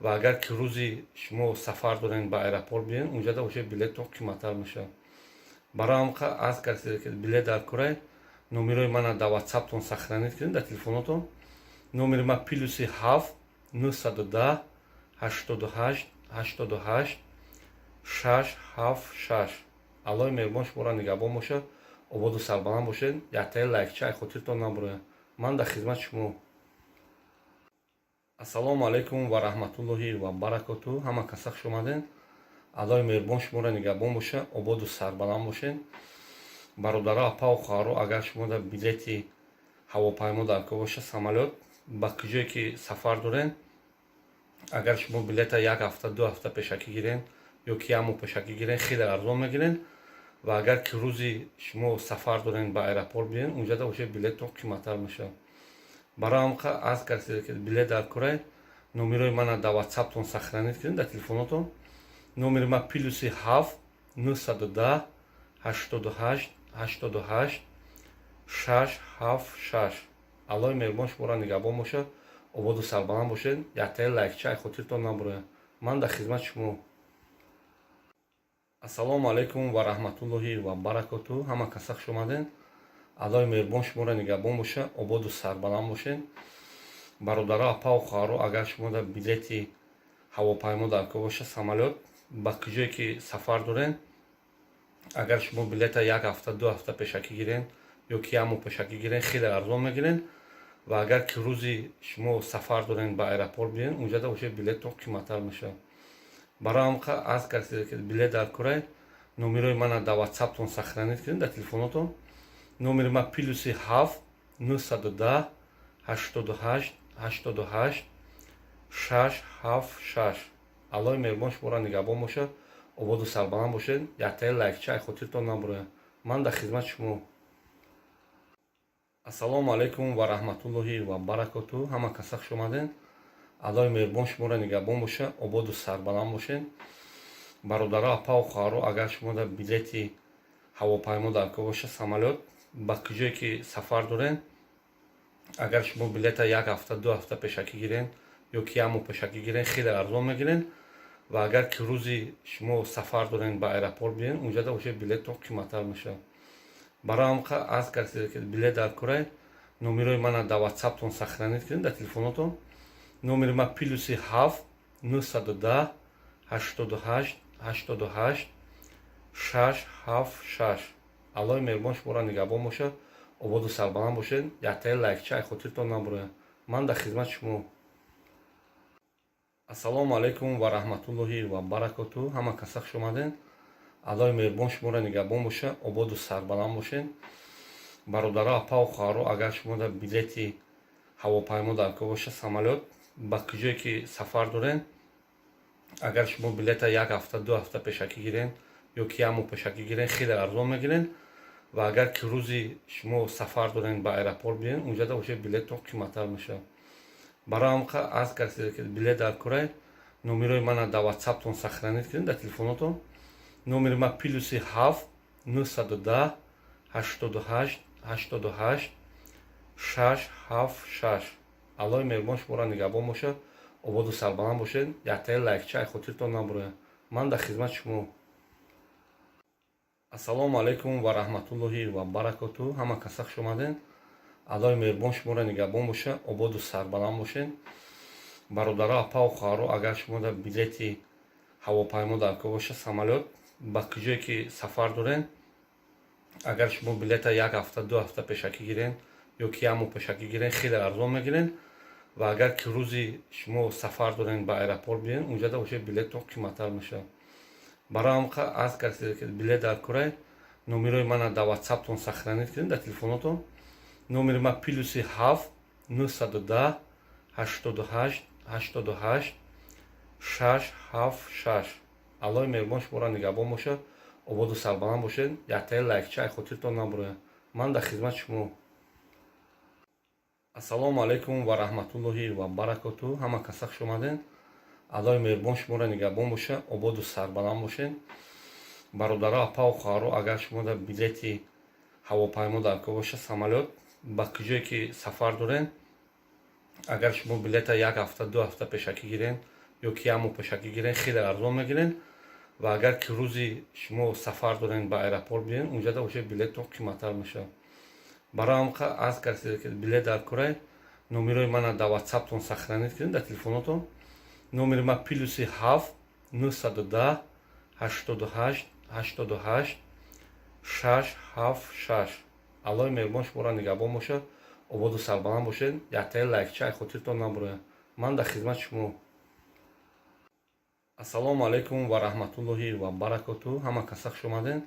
Ва агар ки рӯзи шумо сафар дорен, ба аэропорт биёен, унҷада уже билеттон қиматтар мешавад. Барои ҳамқа аз касе ки билет дар курай, номерои мана дар Ватсаптон сохранить кунед, дар телефонотон. Номери ма +7 910 88 88 676. Аллоҳи меҳрубон шуморо нигаҳбон бошад, ободу сарбаланд бошед. Яктаи лайкча ай хотиртон набурояд. Ман дар хизмати шумо. Ассалому алайкум ва раҳматуллоҳи ва баракоту. Ҳама каса хуш омаден. Аллоҳи меҳрубон шуморо нигаҳбон бошад, ободу сарбаланд бошед. Бародаро, апаву хоҳаро, агар шумо дар билети ҳавопаймо дар кор бошад, самолёт, ба куҷое ки сафар дорен, агар шумо билета як ҳафта, 2 ҳафта пешакӣ гирен ё ки як моҳ пешакӣ гирен, хеле арзон мегирен. Ва агар ки рӯзи шумо сафар дорен, ба аэропорт биёен, унҷада уже билеттон қиматтар мешавад. Барои ҳамқа аз касе ки билет дар курай, номерои мана дар Ватсаптон сохранить кунед, дар телефонотон. Номери ма +7 910 88 88 676. Аллоҳи меҳрубон шуморо нигаҳбон бошад, ободу сарбаланд бошед. Яктаи лайкча ай хотиртон набурояд. Ман дар хизмати шумо. Ассалому алайкум ва раҳматуллоҳи ва баракоту. Ҳама каса хуш омаден. Аллоҳи меҳрубон шуморо нигаҳбон бошад, ободу сарбаланд бошед. Бародаро, апаву хоҳаро, агар шумо дар билети ҳавопаймо дар кор бошад, самолёт, ба куҷое ки сафар дорен, агар шумо билета як ҳафта, 2 ҳафта пешакӣ гирен ё ки як моҳ пешакӣ гирен, хеле арзон мегирен. Ва агар ки рӯзи шумо сафар дорен, ба аэропорт биёен, унҷада уже билеттон қиматтар мешавад. Барои ҳамқа аз касе ки билет дар курай, номерои мана дар Ватсаптон сохранить кунед, дар телефонотон. Номери ма +7 910 88 88 676. Аллоҳи меҳрубон шуморо нигаҳбон бошад, ободу сарбаланд бошед. Яктаи лайкча ай хотиртон набурояд. Ман дар хизмати шумо. Ассалому алайкум ва раҳматуллоҳи ва баракоту. Ҳама каса хуш омаден. Аллоҳи меҳрубон шуморо нигаҳбон бошад, ободу сарбаланд бошед. Бародаро, апаву хоҳаро, агар шумо дар билети ҳавопаймо дар кор бошад, самолёт, ба куҷое ки сафар дорен, агар шумо билета як ҳафта, 2 ҳафта пешакӣ гирен ё ки як моҳ пешакӣ гирен, хеле арзон мегирен. Ва агар ки рӯзи шумо сафар дорен, ба аэропорт биёен, унҷада уже билеттон қиматтар мешавад. Барои ҳамқа аз касе ки билет дар курай, номерои мана дар Ватсаптон сохранить кунед, дар телефонотон. Номери ма +7 910 88 88 676. Аллоҳи меҳрубон шуморо нигаҳбон бошад, ободу сарбаланд бошед. Яктаи лайкча ай хотиртон набурояд. Ман дар хизмати шумо. Ассалому алайкум ва раҳматуллоҳи ва баракоту. Ҳама каса хуш омаден. Аллоҳи меҳрубон шуморо нигаҳбон бошад, ободу сарбаланд бошед. Бародаро, апаву хоҳаро, агар шумо дар билети ҳавопаймо дар кор бошад, самолёт, ба куҷое ки сафар дорен, агар шумо билета як ҳафта, 2 ҳафта пешакӣ гирен ё ки як моҳ пешакӣ гирен, хеле арзон мегирен. Ва агар ки рӯзи шумо сафар дорен, ба аэропорт биёен, унҷада уже билеттон қиматтар мешавад. Барои ҳамқа аз касе ки билет дар курай, номерои мана дар Ватсаптон сохранить кунед, дар телефонотон. Номери ма +7 910 88 88 676. Аллоҳи меҳрубон шуморо нигаҳбон бошад, ободу сарбаланд бошед. Яктаи лайкча ай хотиртон набурояд. Ман дар хизмати шумо. Ассалому алайкум ва раҳматуллоҳи ва баракоту. Ҳама каса хуш омаден. Аллоҳи меҳрубон шуморо нигаҳбон бошад, ободу сарбаланд бошед. Бародаро, апаву хоҳаро, агар шумо дар билети ҳавопаймо дар кор бошад, самолёт, ба куҷое ки сафар дорен, агар шумо билета як ҳафта, 2 ҳафта пешакӣ гирен Ё ки як моҳ пешакӣ гирен, хеле арзон мегирен. Ва агар ки рӯзи шумо сафар дорен, ба аэропорт биен, унҷада уже билеттон қиматтар мешавад. Барои ҳамқа аз касе ки билет дар курай, номерои мана дар Ватсаптон сохранить кунед, дар телефонотон. Номери ма +7 910 88 88 676. Аллоҳи меҳрубон шуморо нигаҳбон бошад, ободу сарбаланд бошед. Яктаи лайкча хотиртон набурояд. Ман дар хизмати шумо. Ассалому алайкум ва раҳматуллоҳи ва баракоту. Ҳама каса хуш омадед. Аллоҳи меҳрубон шуморо нигаҳбон бошад, ободу сарбаланд бошед. Бародаро, апаву хоҳаро, агар шумо дар билети ҳавопаймо дар кор бошад, самолёт, ба куҷое ки сафар дорен, агар шумо билета як ҳафта, 2 ҳафта пешакӣ гирен ё ки як моҳ пешакӣ гирен, хеле арзон мегирен. Ва агар ки рӯзи шумо сафар дорен, ба аэропорт биен, унҷада уже билеттон қиматтар мешавад. Барои ҳамқа аз касе ки билет дар курай, номерои мана дар Ватсаптон сохранить кунед, дар телефонотон. Номери ма +7 910 88 88 676. Аллоҳи меҳрубон шуморо нигаҳбон бошад, ободу сарбаланд бошед. Яктаи лайкча хотиртон набурояд. Ман дар хизмати шумо. Ассалому алайкум ва раҳматуллоҳи ва баракоту. Ҳама каса хуш омадед.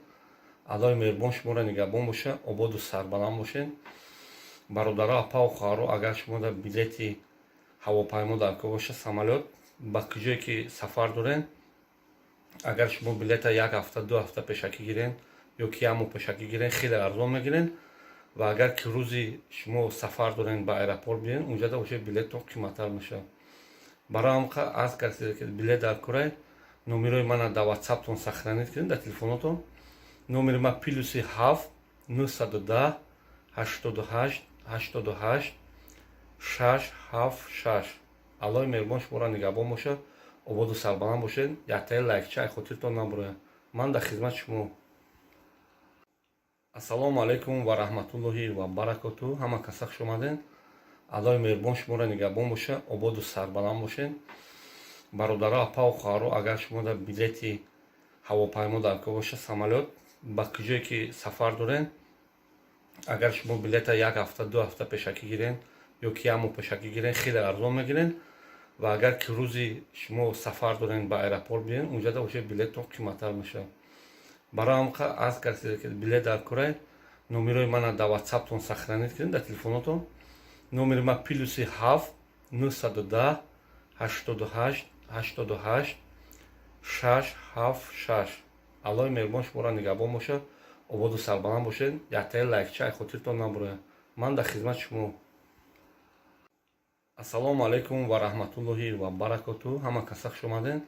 Аллоҳи меҳрубон шуморо нигаҳбон бошад, ободу сарбаланд бошед. Бародаро, апаву хоҳаро, агар шумо дар билети ҳавопаймо дар кор бошад, самолёт, ба куҷое ки сафар дорен, агар шумо билета як ҳафта, 2 ҳафта пешакӣ гирен ё ки як моҳ пешакӣ гирен, хеле арзон мегирен. Ва агар ки рӯзи шумо сафар дорен, ба аэропорт биен, унҷада уже билеттон қиматтар мешавад. Барои ҳамқа аз касе ки билет дар курай, номерои мана дар Ватсаптон сохранить кунед, дар телефонотон. Номери ма +7 910 88 88 676. Аллоҳи меҳрубон шуморо нигаҳбон бошад, ободу сарбаланд бошед. Яктаи лайкча хотиртон набурояд. Ман дар хизмати шумо. Ассалому алайкум ва раҳматуллоҳи ва баракоту. Ҳама каса хуш омадед. Аллоҳи меҳрубон шуморо нигаҳбон бошад, ободу сарбаланд бошед. Бародаро, апаву хоҳаро, агар шумо дар билети ҳавопаймо дар кор бошад, самолёт, ба куҷое ки сафар дорен, агар шумо билета як ҳафта, 2 ҳафта пешакӣ гирен ё ки як моҳ пешакӣ гирен, хеле арзон мегирен. Ва агар ки рӯзи шумо сафар дорен, ба аэропорт биен, унҷада уже билеттон қиматтар мешавад. Барои ҳамқа аз касе ки билет дар курай, номерои мана дар Ватсаптон сохранить кунед, дар телефонотон. Номери ма +7 910 88 88 676. Аллоҳи меҳрубон шуморо нигаҳбон бошад, ободу сарбаланд бошед. Яктаи лайкча хотиртон набурояд. Ман дар хизмати шумо. Ассалому алайкум ва раҳматуллоҳи ва баракоту. Ҳама каса хуш омадед.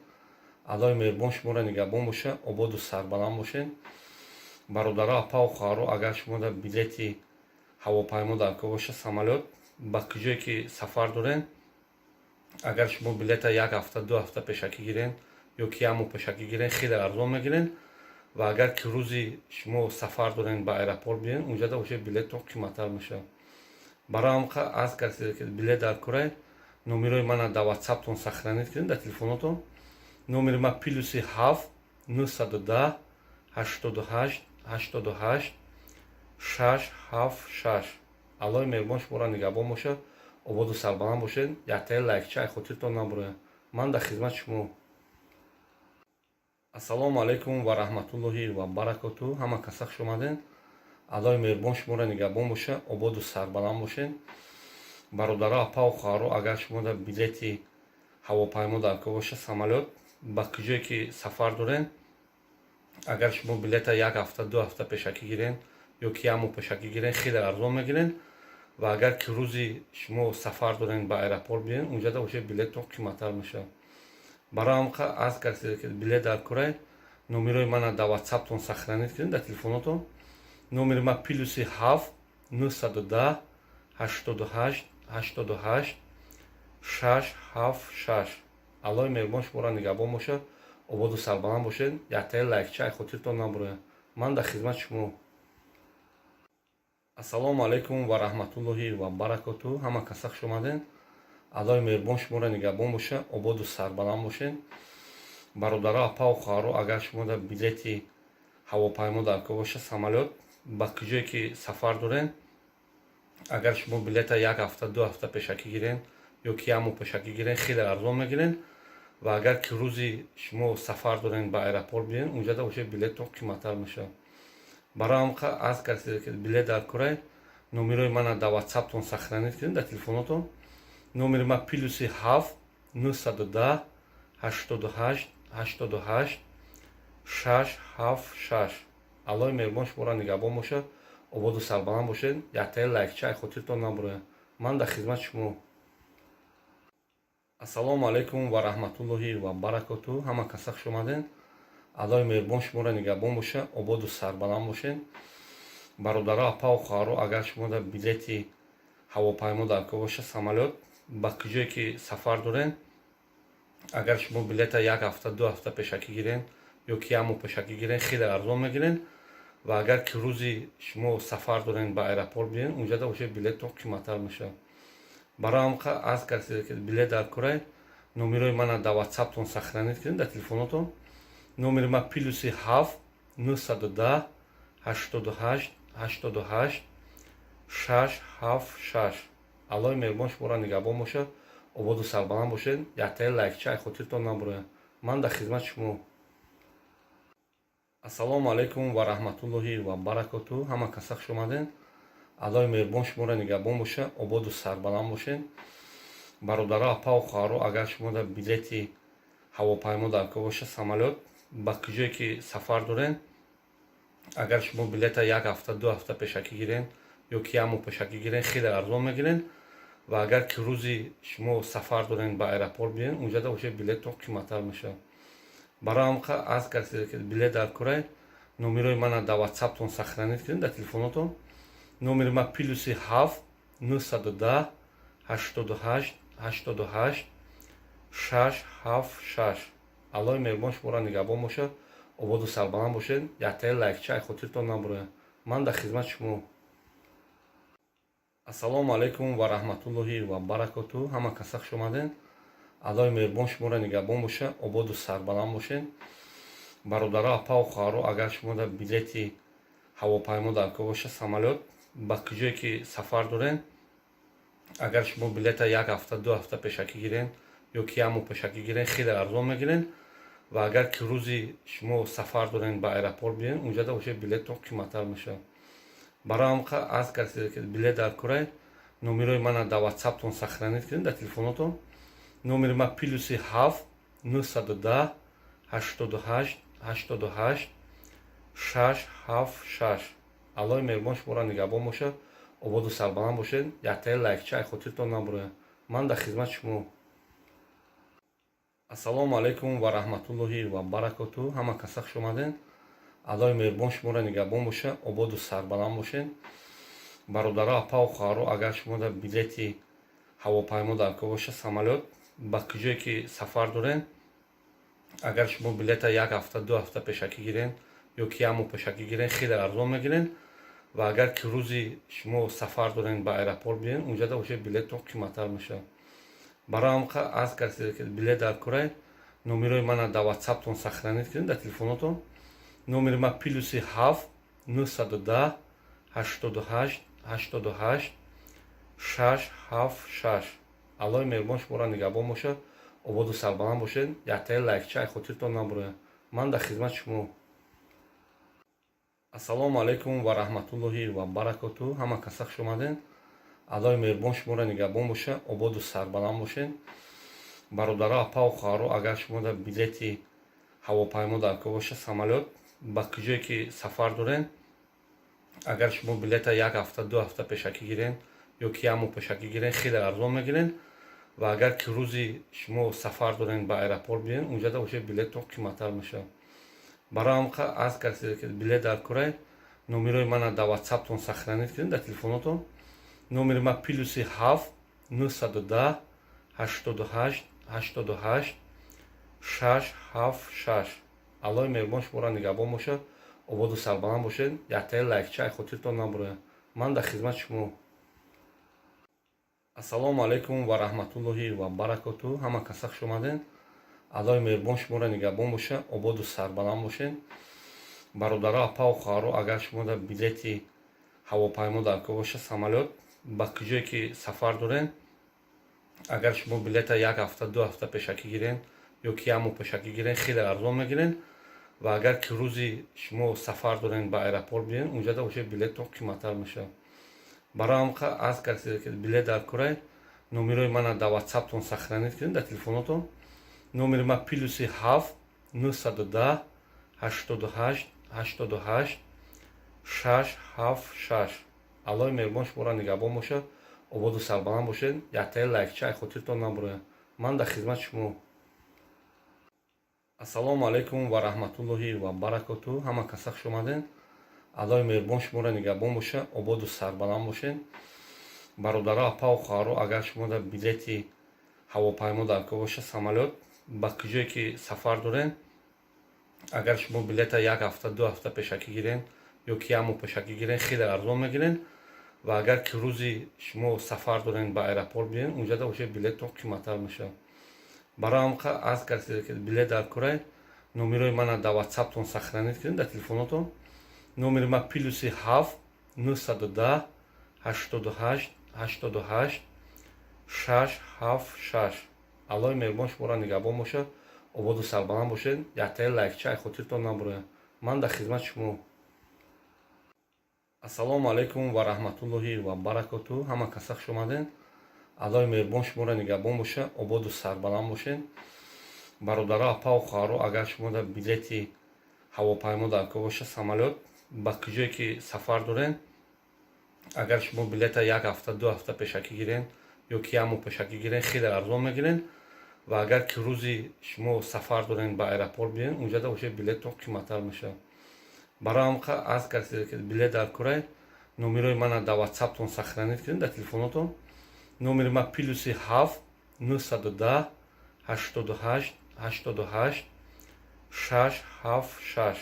Аллоҳи меҳрубон шуморо нигаҳбон бошад, ободу сарбаланд бошед. Бародаро, апаву хоҳаро, агар шумо дар билети ҳавопаймо дар кор бошад, самолёт, ба куҷое ки сафар дорен, агар шумо билета як ҳафта, 2 ҳафта пешакӣ гирен ё ки як моҳ пешакӣ гирен, хеле арзон мегирен. Ва агар ки рӯзи шумо сафар дорен, ба аэропорт биен, унҷада уже билеттон қиматтар мешавад. Барои ҳамқа аз касе ки билет дар курай, номерои мана дар Ватсаптон сохранить кунед, дар телефонотон. Номери ма +7 910 88 88 676. Аллоҳи меҳрубон шуморо нигаҳбон бошад, ободу сарбаланд бошед. Яктаи лайкча хотиртон набурояд. Ман дар хизмати шумо. Ассалому алайкум ва раҳматуллоҳи ва баракоту. Ҳама каса хуш омадед. Аллоҳи меҳрубон шуморо нигаҳбон бошад, ободу сарбаланд бошед. Бародаро, апаву хоҳаро, агар шумо дар билети ҳавопаймо дар кор бошад, самолёт, ба куҷое ки сафар дорен, агар шумо билета як ҳафта, 2 ҳафта пешакӣ гирен ё ки як моҳ пешакӣ гирен, хеле арзон мегирен. Ва агар ки рӯзи шумо сафар дорен, ба аэропорт биен, унҷада уже билеттон қиматтар мешавад. Барои ҳамқа аз касе ки билет дар курай, номерои мана дар Ватсаптон сохранить кунед, дар телефонотон. Номери ма +7 910 88 88 676. Аллоҳи меҳрубон шуморо нигаҳбон бошад, ободу сарбаланд бошед. Яктаи лайкча хотиртон набурояд. Ман дар хизмати шумо. Ассалому алайкум ва раҳматуллоҳи ва баракоту. Ҳама каса хуш омадед. Аллоҳи меҳрубон шуморо нигаҳбон бошад, ободу сарбаланд бошед. Бародаро, апаву хоҳаро, агар шумо дар билети ҳавопаймо дар кор бошад, самолёт, ба куҷое ки сафар дорен, Агар шумо билета як ҳафта, 2 ҳафта пешакӣ гирен ё ки як моҳ пешакӣ гирен, хеле арзон мегирен. Ва агар ки рӯзи шумо сафар дорен, ба аэропорт биен, унҷада уже билеттон қиматтар мешавад. Барои ҳам аз касе ки билет дар курай, номерои мана дар Ватсаптон сохранить кунед, дар телефонотон. Номери ма +7 910 88 88 676. Аллоҳи меҳрубон шуморо нигаҳбон бошад, ободу сарбаланд бошед. Яктаи лайкча хотиртон набурояд. Ман дар хизмати шумо. Ассалому алайкум ва раҳматуллоҳи ва баракоту. Ҳама каса хуш омаден. Аллоҳи меҳрубон шуморо нигаҳбон бошад, ободу сарбаланд бошед. Бародаро, апаву хоҳаро, агар шумо дар билети ҳавопаймо дар кор боша, самолёт, ба куҷое ки сафар дорен, агар шумо билета як ҳафта, 2 ҳафта пешакӣ гирен ё ки як моҳ пешакӣ гирен, хеле арзон мегирен. Ва агар ки рӯзи шумо сафар дорен, ба аэропорт биен, унҷада уже билеттон қиматтар мешавад. Барои ҳам аз касе ки билет дар курай, номерои мана дар Ватсаптон сохранить кунед, дар телефонотон. Номери ма +7 910 88 88 676. Аллоҳи меҳрубон шуморо нигаҳбон бошад, ободу сарбаланд бошед. Яктаи лайкча хотиртон набурояд. Ман дар хизмати шумо. Ассалому алайкум ва раҳматуллоҳи ва баракоту. Ҳама каса хуш омаден. Аллоҳи меҳрубон шуморо нигаҳбон бошад, ободу сарбаланд бошед. Бародаро, апаву хоҳаро, агар шумо дар билети ҳавопаймо дар кор боша, самолёт, ба куҷое ки сафар дорен, агар шумо билета як ҳафта, 2 ҳафта пешакӣ гирен ё ки як моҳ пешакӣ гирен, хеле арзон мегирен. Ва агар ки рӯзи шумо сафар дорен, ба аэропорт биен, унҷада уже билеттон қиматтар мешавад. Барои ҳам аз касе ки билет дар курай, номерои мана дар Ватсаптон сохранить кунед, дар телефонотон. Номери ма +7 910 88 88 676. Аллоҳи меҳрубон шуморо нигаҳбон бошад, ободу сарбаланд бошед. Яктаи лайкча хотиртон набурояд. Ман дар хизмати шумо. Ассалому алайкум ва раҳматуллоҳи ва баракоту. Ҳама каса хуш омаден. Аллоҳи меҳрубон шуморо нигаҳбон бошад, ободу сарбаланд бошед. Бародаро, апаву хоҳаро, агар шумо дар билети ҳавопаймо дар кор боша, самолёт, ба куҷое ки сафар дорен, агар шумо билета як ҳафта, 2 ҳафта пешакӣ гирен ё ки як моҳ пешакӣ гирен, хеле арзон мегирен. Ва агар ки рӯзи шумо сафар дорен, ба аэропорт биен, унҷада уже билеттон қиматтар мешавад. Барои ҳам аз касе ки билет дар курай, номерои мана дар Ватсаптон сохранить кунед, дар телефонотон. Номери ма +7 910 88 88 676. Аллоҳи меҳрубон шуморо нигаҳбон бошад, ободу сарбаланд бошед. Яктаи лайкча хотиртон набурояд. Ман дар хизмати шумо. Ассалому алайкум ва раҳматуллоҳи ва баракоту. Ҳама каса хуш омаден. Аллоҳи меҳрубон шуморо нигаҳбон бошад, ободу сарбаланд бошед. Бародаро, апаву хоҳаро, агар шумо дар билети ҳавопаймо дар кор боша, самолёт, ба куҷое ки сафар дорен, агар шумо билета як ҳафта, 2 ҳафта пешакӣ гирен ё ки як моҳ пешакӣ гирен, хеле арзон мегирен. Ва агар ки рӯзи шумо сафар дорен, ба аэропорт биен, унҷада уже билеттон қиматтар мешавад. Барои ҳам аз касе ки билет дар курай, номерои мана дар Ватсаптон сохранить кунед, дар телефонотон. Номери ма +7 910 88 88 676. Аллоҳи меҳрубон шуморо нигаҳбон бошад, ободу сарбаланд бошед. Яктаи лайкча хотиртон набурояд. Ман дар хизмати шумо. Ассалому алайкум ва раҳматуллоҳи ва баракоту. Ҳама каса хуш омаден. Аллоҳи меҳрубон шуморо нигаҳбон бошад, ободу сарбаланд бошед. Бародаро, апаву хоҳаро, агар шумо дар билети ҳавопаймо дар кор боша, самолёт, ба куҷое ки сафар дорен, агар шумо билета як ҳафта, 2 ҳафта пешакӣ гирен ё ки як моҳ пешакӣ гирен, хеле арзон мегирен. Ва агар ки рӯзи шумо сафар дорен, ба аэропорт биен, унҷада уже билеттон қиматтар мешавад. Барои ҳам аз касе ки билет дар курай, номерои мана дар Ватсаптон сохранить кунед, дар телефонотон. Номери ма +7 910 88 88 676. Аллоҳи меҳрубон шуморо нигаҳбон бошад, ободу сарбаланд бошед. Яктаи лайкча хотиртон набурояд. Ман дар хизмати шумо. Ассалому алайкум ва раҳматуллоҳи ва баракоту. Ҳама каса хуш омаден. Аллоҳи меҳрубон шуморо нигаҳбон бошад, ободу сарбаланд бошед. Бародаро, апаву хоҳаро, агар шумо дар билети ҳавопаймо дар кор боша, самолёт, Ба куҷое ки сафар дорен, агар шумо билета як ҳафта, 2 ҳафта пешакӣ гирен ё ки як моҳ пешакӣ гирен, хеле арзон мегирен. Ва агар ки рӯзи шумо сафар дорен, ба аэропорт биен, унҷада уже билеттон қиматтар мешавад. Барои ҳамқа аз касе ки билет дар курай, номерои мана дар Ватсаптон сохранить кунед, дар телефонотон. Номери ма +7 910 88 88 676. Аллоҳи меҳрубон шуморо нигаҳбон бошад, ободу сарбаланд бошед. Яктаи лайкча хотиртон набурояд. Ман дар хизмати шумо. Ассалому алайкум ва раҳматуллоҳи ва баракоту. Ҳама каса хуш омаден. Аллоҳи меҳрубон шуморо нигаҳбон бошад, ободу сарбаланд бошед. Бародаро, апаву хоҳаро, агар шумо дар билети ҳавопаймо дар кор боша, самолёт, ба куҷое ки сафар дорен, агар шумо билета як ҳафта, 2 ҳафта пешакӣ гирен ё ки як моҳ пешакӣ гирен, хеле арзон мегирен. Ва агар ки рӯзи шумо сафар дорен, ба аэропорт биен, унҷада уже билеттон қиматтар мешавад. Барои ҳамқа аз касе ки билет дар курай, номерои мана дар Ватсаптон сохранить кунед, дар телефонотон. Номери ма +7 910 88 88 676. Аллоҳи меҳрубон шуморо нигаҳбон бошад, ободу сарбаланд бошед. Яктаи лайкча хотиртон набурояд. Ман дар хизмати шумо. Ассалому алайкум ва раҳматуллоҳи ва баракоту. Ҳама каса хуш омаден. Аллоҳи меҳрубон шуморо нигаҳбон бошад, ободу сарбаланд бошед. Бародаро, апаву хоҳаро, агар шумо дар билети ҳавопаймо дар кор боша, самолёт, ба куҷое ки сафар дорен, агар шумо билета як ҳафта, 2 ҳафта пешакӣ гирен ё ки як моҳ пешакӣ гирен, хеле арзон мегирен. Ва агар ки рӯзи шумо сафар дорен, ба аэропорт биен, унҷада уже билеттон қиматтар мешавад. Барои ҳамқа аз касе ки билет дар курай, номерои мана дар Ватсаптон сохранить кунед, дар телефонотон. Номери ма +7 910 88 88 676.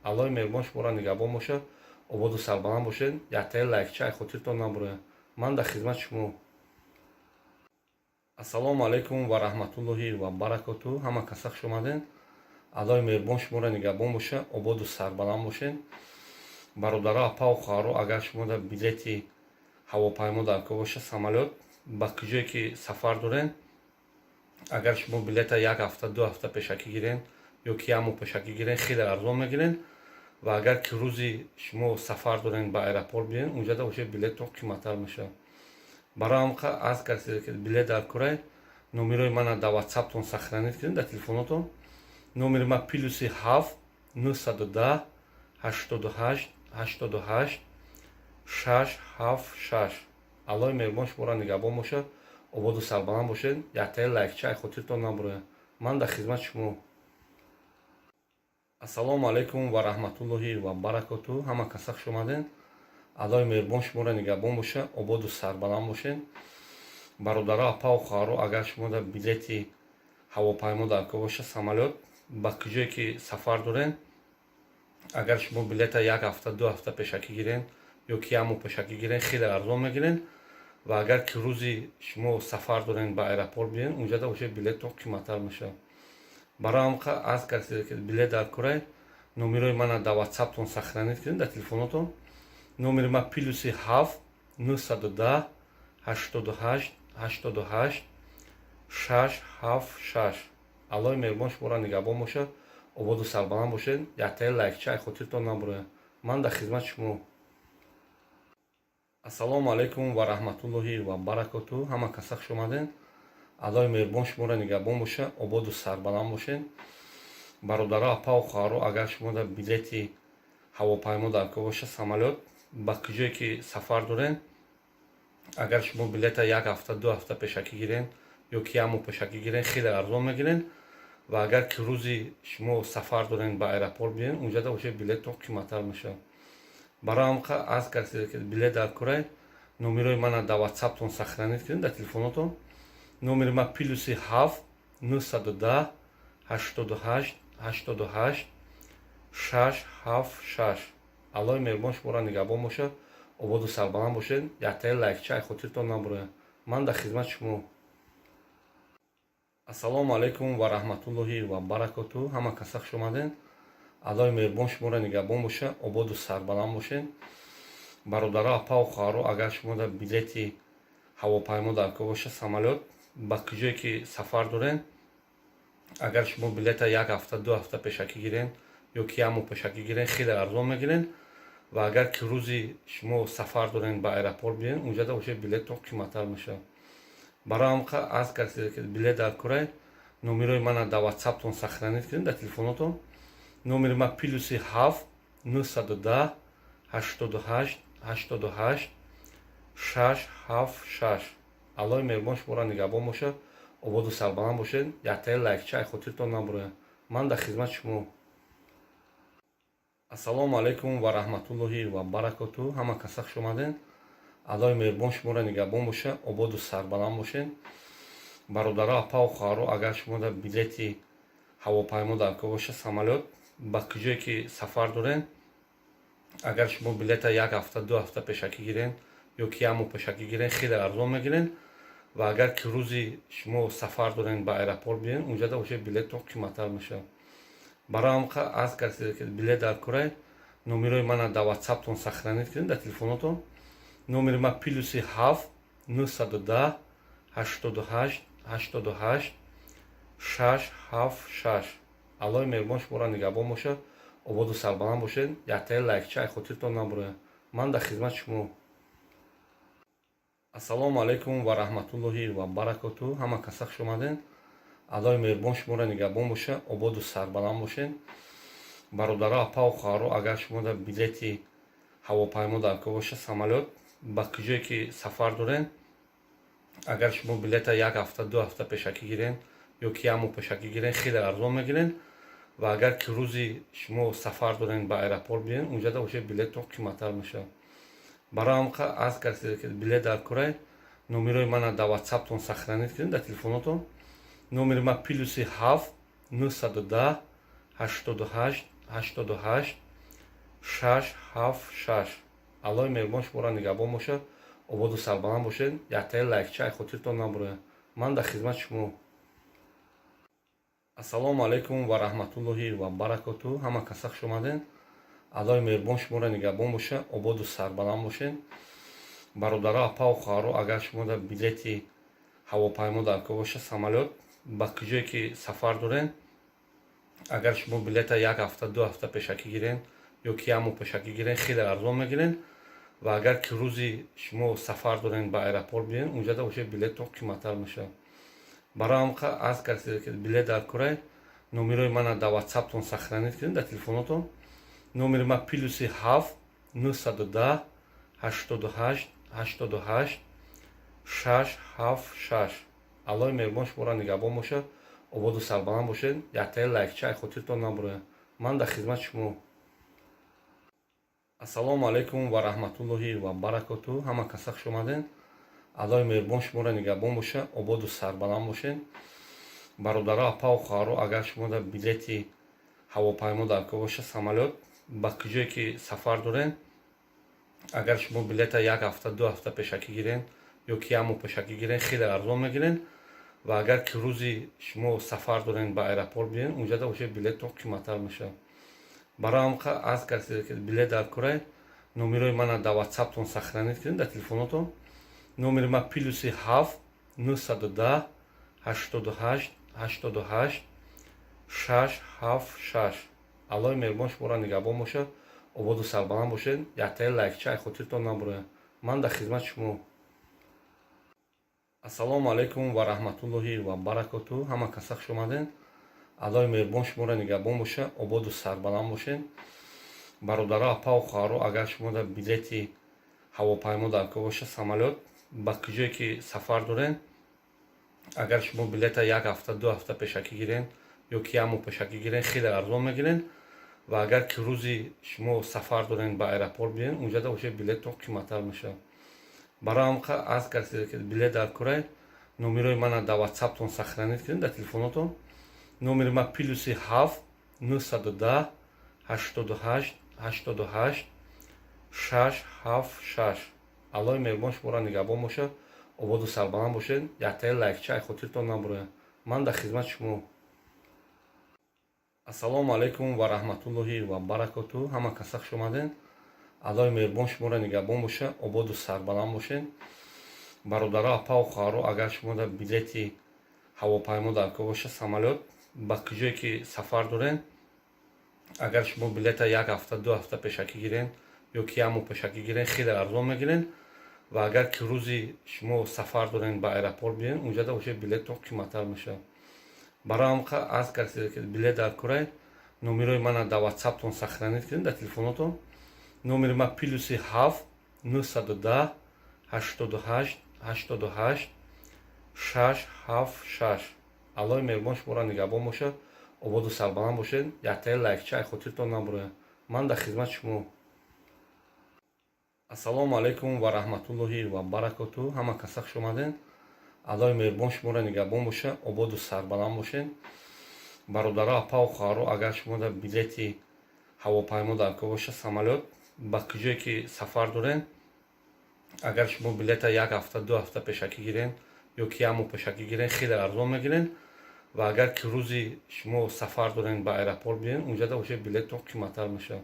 Аллоҳи меҳрубон шуморо нигаҳбон бошад, ободу сарбаланд бошед. Яктаи лайкча хотиртон набурояд. Ман дар хизмати шумо. Ассалому алайкум ва раҳматуллоҳи ва баракоту. Ҳама каса хуш омаден. Аллоҳи меҳрубон шуморо нигаҳбон бошад, ободу сарбаланд бошед. Бародаро, апаву хоҳаро, агар шумо дар билети ҳавопаймо дар кор боша, самолёт, ба куҷое ки сафар дорен, агар шумо билета як ҳафта, 2 ҳафта пешакӣ гирен ё ки як моҳ пешакӣ гирен, хеле арзон мегирен. Ва агар ки рӯзи шумо сафар дорен, ба аэропорт биен, унҷада уже билеттон қиматтар мешавад. Барои ҳамқа аз касе ки билет дар курай, номерои мана дар Ватсаптон сохранить кунед, дар телефонотон. Номери ма +7 910 88 88 676. Аллоҳи меҳрубон шуморо нигаҳбон бошад, ободу сарбаланд бошед. Яктаи лайкча хотиртон набурояд. Ман дар хизмати шумо. Ассалому алайкум ва раҳматуллоҳи ва баракоту. Ҳама каса хуш омаден. Аллоҳи меҳрубон шуморо нигаҳбон бошад, ободу сарбаланд бошед. Бародаро, апаву хоҳаро, агар шумо дар билети ҳавопаймо дар кор боша, самолёт, ба куҷое ки сафар дорен, агар шумо билета як ҳафта, 2 ҳафта пешакӣ гирен ё ки як моҳ пешакӣ гирен, хеле арзон мегирен. Ва агар ки рӯзи шумо сафар дорен, ба аэропорт биен, унҷада уже билеттон қиматтар мешавад. Барои ҳамқа аз касе ки билет дар курай, номерои мана дар Ватсаптон сохранить кунед, дар телефонотон. Номери ма +7 910 88 88 676. Аллоҳи меҳрубон шуморо нигаҳбон бошад, ободу сарбаланд бошед. Яктаи лайкча хотиртон набурояд. Ман дар хизмати шумо. Ассалому алайкум ва раҳматуллоҳи ва баракоту. Ҳама каса хуш омаден. Аллоҳи меҳрубон шуморо нигаҳбон бошад, ободу сарбаланд бошед. Бародаро, апаву хоҳаро, агар шумо дар билети ҳавопаймо дар кор боша, самолёт, ба куҷое ки сафар дорен, агар шумо билета як ҳафта, 2 ҳафта пешакӣ гирен ё ки як моҳ пешакӣ гирен, хеле арзон мегирен. Ва агар ки рӯзи шумо сафар дорен, ба аэропорт биен, унҷада уже билеттон қиматтар мешавад. Барои ҳамқа аз касе ки билет дар курай, номерои мана дар Ватсаптон сохранить кунед, дар телефонотон. Номери ма +7 910 88 88 676. Аллоҳи меҳрубон шуморо нигаҳбон бошад, ободу сарбаланд бошед. Яктаи лайкча хотиртон набурояд. Ман дар хизмати шумо. Ассалому алайкум ва раҳматуллоҳи ва баракоту. Ҳама каса хуш омаден. Аллоҳи меҳрубон шуморо нигаҳбон бошад, ободу сарбаланд бошед. Бародаро, апау, хоҳаро, агар шумо дар билети ҳавопаймо дар кор боша, самолёт, ба куҷое ки сафар дорен, агар шумо билета як ҳафта, 2 ҳафта пешакӣ гирен ё ки як моҳ пешакӣ гирен, хеле арзон мегирен. Ва агар ки рӯзи шумо сафар дорен, ба аэропорт биен, унҷада уже билеттон қиматтар мешавад. Барои ҳамқа аз касе ки билет дар корай, номерои мана дар Ватсаптон сохранить кунед, дар телефонотон. Номери ма +7 910 88 88 676. Аллоҳи меҳрубон шуморо нигаҳбон бошад, ободу сарбаланд бошед. Яктаи лайкча хотиртон набурояд. Ман дар хизмати шумо. Ассалому алайкум ва раҳматуллоҳи ва баракоту. Ҳама каса хуш омаден. Аллоҳи меҳрубон шуморо нигаҳбон бошад, ободу сарбаланд бошед. Бародаро, апау, хоҳаро, агар шумо дар билети ҳавопаймо дар кор боша, самолёт, ба куҷое ки сафар дорен, агар шумо билета як ҳафта, 2 ҳафта пешакӣ гирен ё ки як моҳ пешакӣ гирен, хеле арзон мегирен. Ва агар ки рӯзи шумо сафар дорен, ба аэропорт биен, унҷада уже билеттон қиматтар мешавад. Барои ҳамқа аз касе ки билет дар корай, номерои мана дар Ватсаптон сохранить кунед, дар телефонотон. Номери ма +7 910 88 88 676. Аллоҳи меҳрубон шуморо нигаҳбон бошад, ободу сарбаланд бошед. Яктаи лайкча хотиртон набурояд. Ман дар хизмати шумо. Ассалому алайкум ва раҳматуллоҳи ва баракоту. Ҳама каса хуш омаден. Аллоҳи меҳрубон шуморо нигаҳбон бошад, ободу сарбаланд бошед. Бародаро, апау, хоҳаро, агар шумо дар билети ҳавопаймо дар кор боша, самолёт, ба куҷое ки сафар дорен, агар шумо билета як ҳафта, 2 ҳафта пешакӣ гирен ё ки як моҳ пешакӣ гирен, хеле арзон мегирен. Ва агар ки рӯзи шумо сафар дорен, ба аэропорт биен, унҷада уже билеттон қиматтар мешавад. Барои ҳамқа аз касе ки билет дар корай, номерои мана дар Ватсаптон сохранить кунед, дар телефонотон. Номери ма +7 910 88 88 676. Аллоҳи меҳрубон шуморо нигаҳбон бошад, ободу сарбаланд бошед. Яктаи лайкча хотиртон набурояд. Ман дар хизмати шумо. Ассалому алайкум ва раҳматуллоҳи ва баракоту. Ҳама каса хуш омаден. Аллоҳи меҳрубон шуморо нигаҳбон бошад, ободу сарбаланд бошед. Бародаро, апау, хоҳаро, агар шумо дар билети ҳавопаймо дар кор боша, самолёт, ба куҷое ки сафар дорен, агар шумо билета як ҳафта, 2 ҳафта пешакӣ гирен ё ки як моҳ пешакӣ гирен, хеле арзон мегирен. Ва агар ки рӯзи шумо сафар дорен, ба аэропорт биен, унҷада уже билеттон қиматтар мешавад. Барои ҳамқа аз касе ки билет дар корай, номерои мана дар Ватсаптон сохранить кунед, дар телефонотон. Номери ма +7 910 88 88 676. Аллоҳи меҳрубон шуморо нигаҳбон бошад, ободу сарбаланд бошед. Яктаи лайкча хотиртон набурояд. Ман дар хизмати шумо. Ассалому алайкум ва раҳматуллоҳи ва баракоту. Ҳама каса хуш омаден. Аллоҳи меҳрубон шуморо нигаҳбон бошад, ободу сарбаланд бошед. Бародаро, апау, хоҳаро, агар шумо дар билети ҳавопаймо дар кор боша, самолёт, ба куҷое ки сафар дорен, агар шумо билета як ҳафта, 2 ҳафта пешакӣ гирен ё ки як моҳ пешакӣ гирен, хеле арзон мегирен. Ва агар ки рӯзи шумо сафар дорен, ба аэропорт биен, унҷада уже билеттон қиматтар мешавад. Барои ҳамқа аз касе ки билет дар корай, номерои мана дар Ватсаптон сохранить кунед, дар телефонотон. Номери ма +7 910 88 88 676. Аллоҳи меҳрубон шуморо нигаҳбон бошад, ободу сарбаланд бошед. Яктаи лайкча хотиртон набурояд. Ман дар хизмати шумо. Ассалому алайкум ва раҳматуллоҳи ва баракоту. Ҳама каса хуш омаден. Аллоҳи меҳрубон шуморо нигаҳбон бошад, ободу сарбаланд бошед. Бародаро, апау, хоҳаро, агар шумо дар билети ҳавопаймо дар кор боша, самолёт, ба куҷое ки сафар дорен, агар шумо билета як ҳафта, 2 ҳафта пешакӣ гирен ё ки як моҳ пешакӣ гирен, хеле арзон мегирен. Ва агар ки рӯзи шумо сафар дорен, ба аэропорт биен, унҷада уже билеттон қиматтар мешавад. Барои ҳамқа аз касе ки билет дар корай, номерои мана дар Ватсаптон сохранить кунед, дар телефонотон. Номери ма +7 910 88 88 676. Аллоҳи меҳрубон шуморо нигаҳбон бошад, ободу сарбаланд бошед. Яктаи лайкча хотиртон набурояд. Ман дар хизмати шумо. Ассалому алайкум ва раҳматуллоҳи ва баракоту. Ҳама каса хуш омаден. Аллои меҳрубон шуморо нигаҳбон боша, ободу сарбаланд бошед. Бародаро, апаву хоҳаро, агар шумо дар билети ҳавопаймо даркор боша, самолёт, ба куҷое ки сафар дорен, агар шумо билета як ҳафта, 2 ҳафта пешакӣ гирен ё ки як моҳ пешакӣ гирен, хеле арзон мегирен. Ва агар ки рӯзи шумо сафар дорен, ба аэропорт биёен, унҷада уже билеттон қиматтар мешавад. Барои ҳам аз касе ки билет даркорай, номерои мана дар ватсаптон сохранить кунед, дар телефонотон. Номери ма +7 910 88 88 676. Аллои меҳрубон шуморо нигаҳбон бошад, ободу сарбаланд бошед. Яктаи лайкча ай хотиртон набурояд. Ман дар хизмати шумо. Ассалому алайкум ва раҳматуллоҳи ва баракоту. Ҳама каса хуш омаден. Аллои меҳрубон шуморо нигаҳбон боша, ободу сарбаланд бошед. Бародаро, апаву хоҳаро, агар шумо дар билети ҳавопаймо даркор боша, самолёт, ба куҷое ки сафар дорен, агар шумо билета як ҳафта, 2 ҳафта пешакӣ гирен ё ки як моҳ пешакӣ гирен, хеле арзон мегирен. Ва агар ки рӯзи шумо сафар дорен, ба аэропорт биёен, унҷада уже билеттон қиматтар мешавад.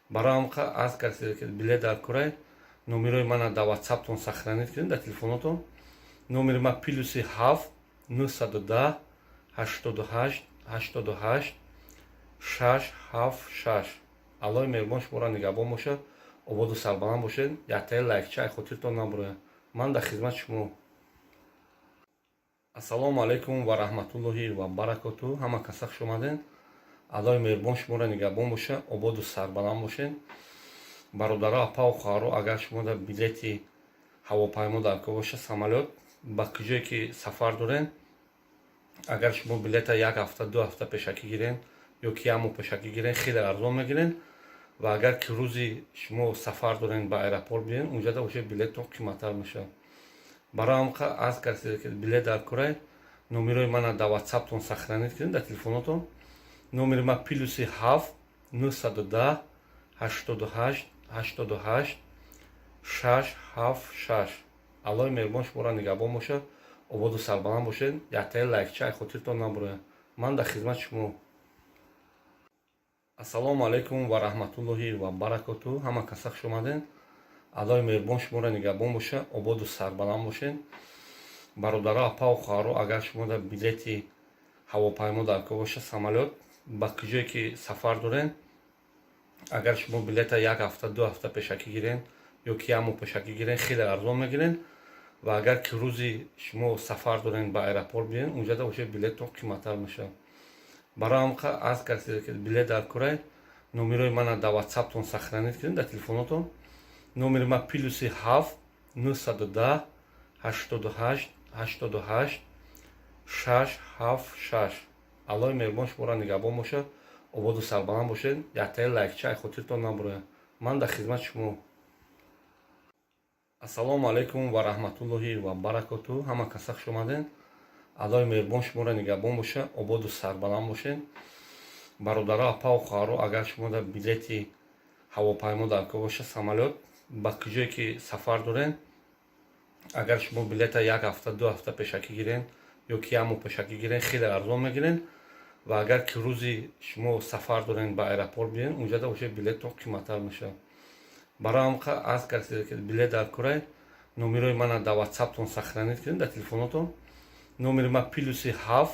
Барои ҳам аз касе ки билет даркорай, номерои мана дар ватсаптон сохранить кунед, дар телефонотон. Номери ма +7 910 88 88 676. Аллои меҳрубон шуморо нигаҳбон бошад, ободу сарбаланд бошед. Яктаи лайкча ай хотиртон набурояд. Ман дар хизмати шумо. Ассалому алайкум ва раҳматуллоҳи ва баракоту. Ҳама каса хуш омаден. Аллои меҳрубон шуморо нигаҳбон боша, ободу сарбаланд бошед. Бародаро, апаву хоҳаро, агар шумо дар билети ҳавопаймо даркор боша, самолёт, ба куҷое ки сафар дорен, агар шумо билета як ҳафта, 2 ҳафта пешакӣ гирен ё ки як моҳ пешакӣ гирен, хеле арзон мегирен. Ва агар ки рӯзи шумо сафар дорен, ба аэропорт биёен, унҷада уже билеттон қиматтар мешавад. Барои ҳам аз касе ки билет даркорай, номерои мана дар ватсаптон сохранить кунед, дар телефонотон. Номери ма +7 910 88 88 676. Аллои меҳрубон шуморо нигаҳбон бошад, ободу сарбаланд бошед. Яктаи лайкча ай хотиртон набурояд. Ман дар хизмати шумо. Ассалому алайкум ва раҳматуллоҳи ва баракоту. Ҳама каса хуш омаден. Аллои меҳрубон шуморо нигаҳбон боша, ободу сарбаланд бошед. Бародаро, апаву хоҳаро, агар шумо дар билети ҳавопаймо даркор боша, самолёт, ба куҷое ки сафар дорен, агар шумо билета як ҳафта, 2 ҳафта пешакӣ гирен ё ки як моҳ пешакӣ гирен, хеле арзон мегирен. Ва агар ки рӯзи шумо сафар дорен, ба аэропорт биёен, унҷада уже билеттон қиматтар мешавад. Барои ҳам аз касе ки билет даркорай, номерои мана дар ватсаптон сохранить кунед, дар телефонотон. Номери ма +7 910 88 88 676. Аллои меҳрубон шуморо нигаҳбон бошад, ободу сарбаланд бошед. Яктаи лайкча ай хотиртон набурояд. Ман дар хизмати шумо. Ассалому алайкум ва раҳматуллоҳи ва баракоту. Ҳама каса хуш омаден. Аллои меҳрубон шуморо нигаҳбон боша, ободу сарбаланд бошед. Бародаро, апаву хоҳаро, агар шумо дар билети ҳавопаймо даркор боша, самолёт, ба куҷое ки сафар дорен, агар шумо билета як ҳафта, 2 ҳафта пешакӣ гирен ё ки як моҳ пешакӣ гирен, хеле арзон мегирен. Ва агар ки рӯзи шумо сафар дорен, ба аэропорт биёен, унҷада уже билеттон қиматтар мешавад. Барои ҳам аз касе ки билет даркорай, номерои мана дар ватсаптон сохранить кунед, дар телефонотон. Номери ма +7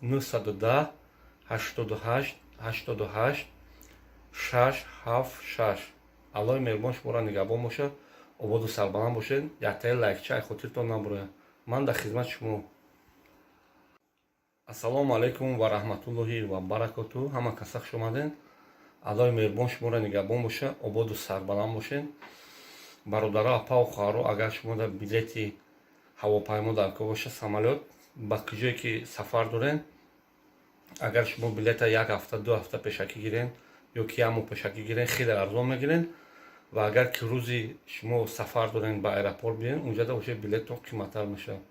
910 88 88 676. Аллои меҳрубон шуморо нигаҳбон бошад, ободу сарбаланд бошед. Яктаи лайкча ай хотиртон набурояд. Ман дар хизмати шумо. Ассалому алайкум ва раҳматуллоҳи ва баракоту. Ҳама каса хуш омаден. Аллои меҳрубон шуморо нигаҳбон боша, ободу сарбаланд бошед. Бародаро, апаву хоҳаро, агар шумо дар билети ҳавопаймо даркор боша, самолёт, ба куҷое ки сафар дорен, агар шумо билета як ҳафта, 2 ҳафта пешакӣ гирен ё ки як моҳ пешакӣ гирен, хеле арзон мегирен. Ва агар ки рӯзи шумо сафар дорен, ба аэропорт биёен, унҷада уже билеттон қиматтар мешавад.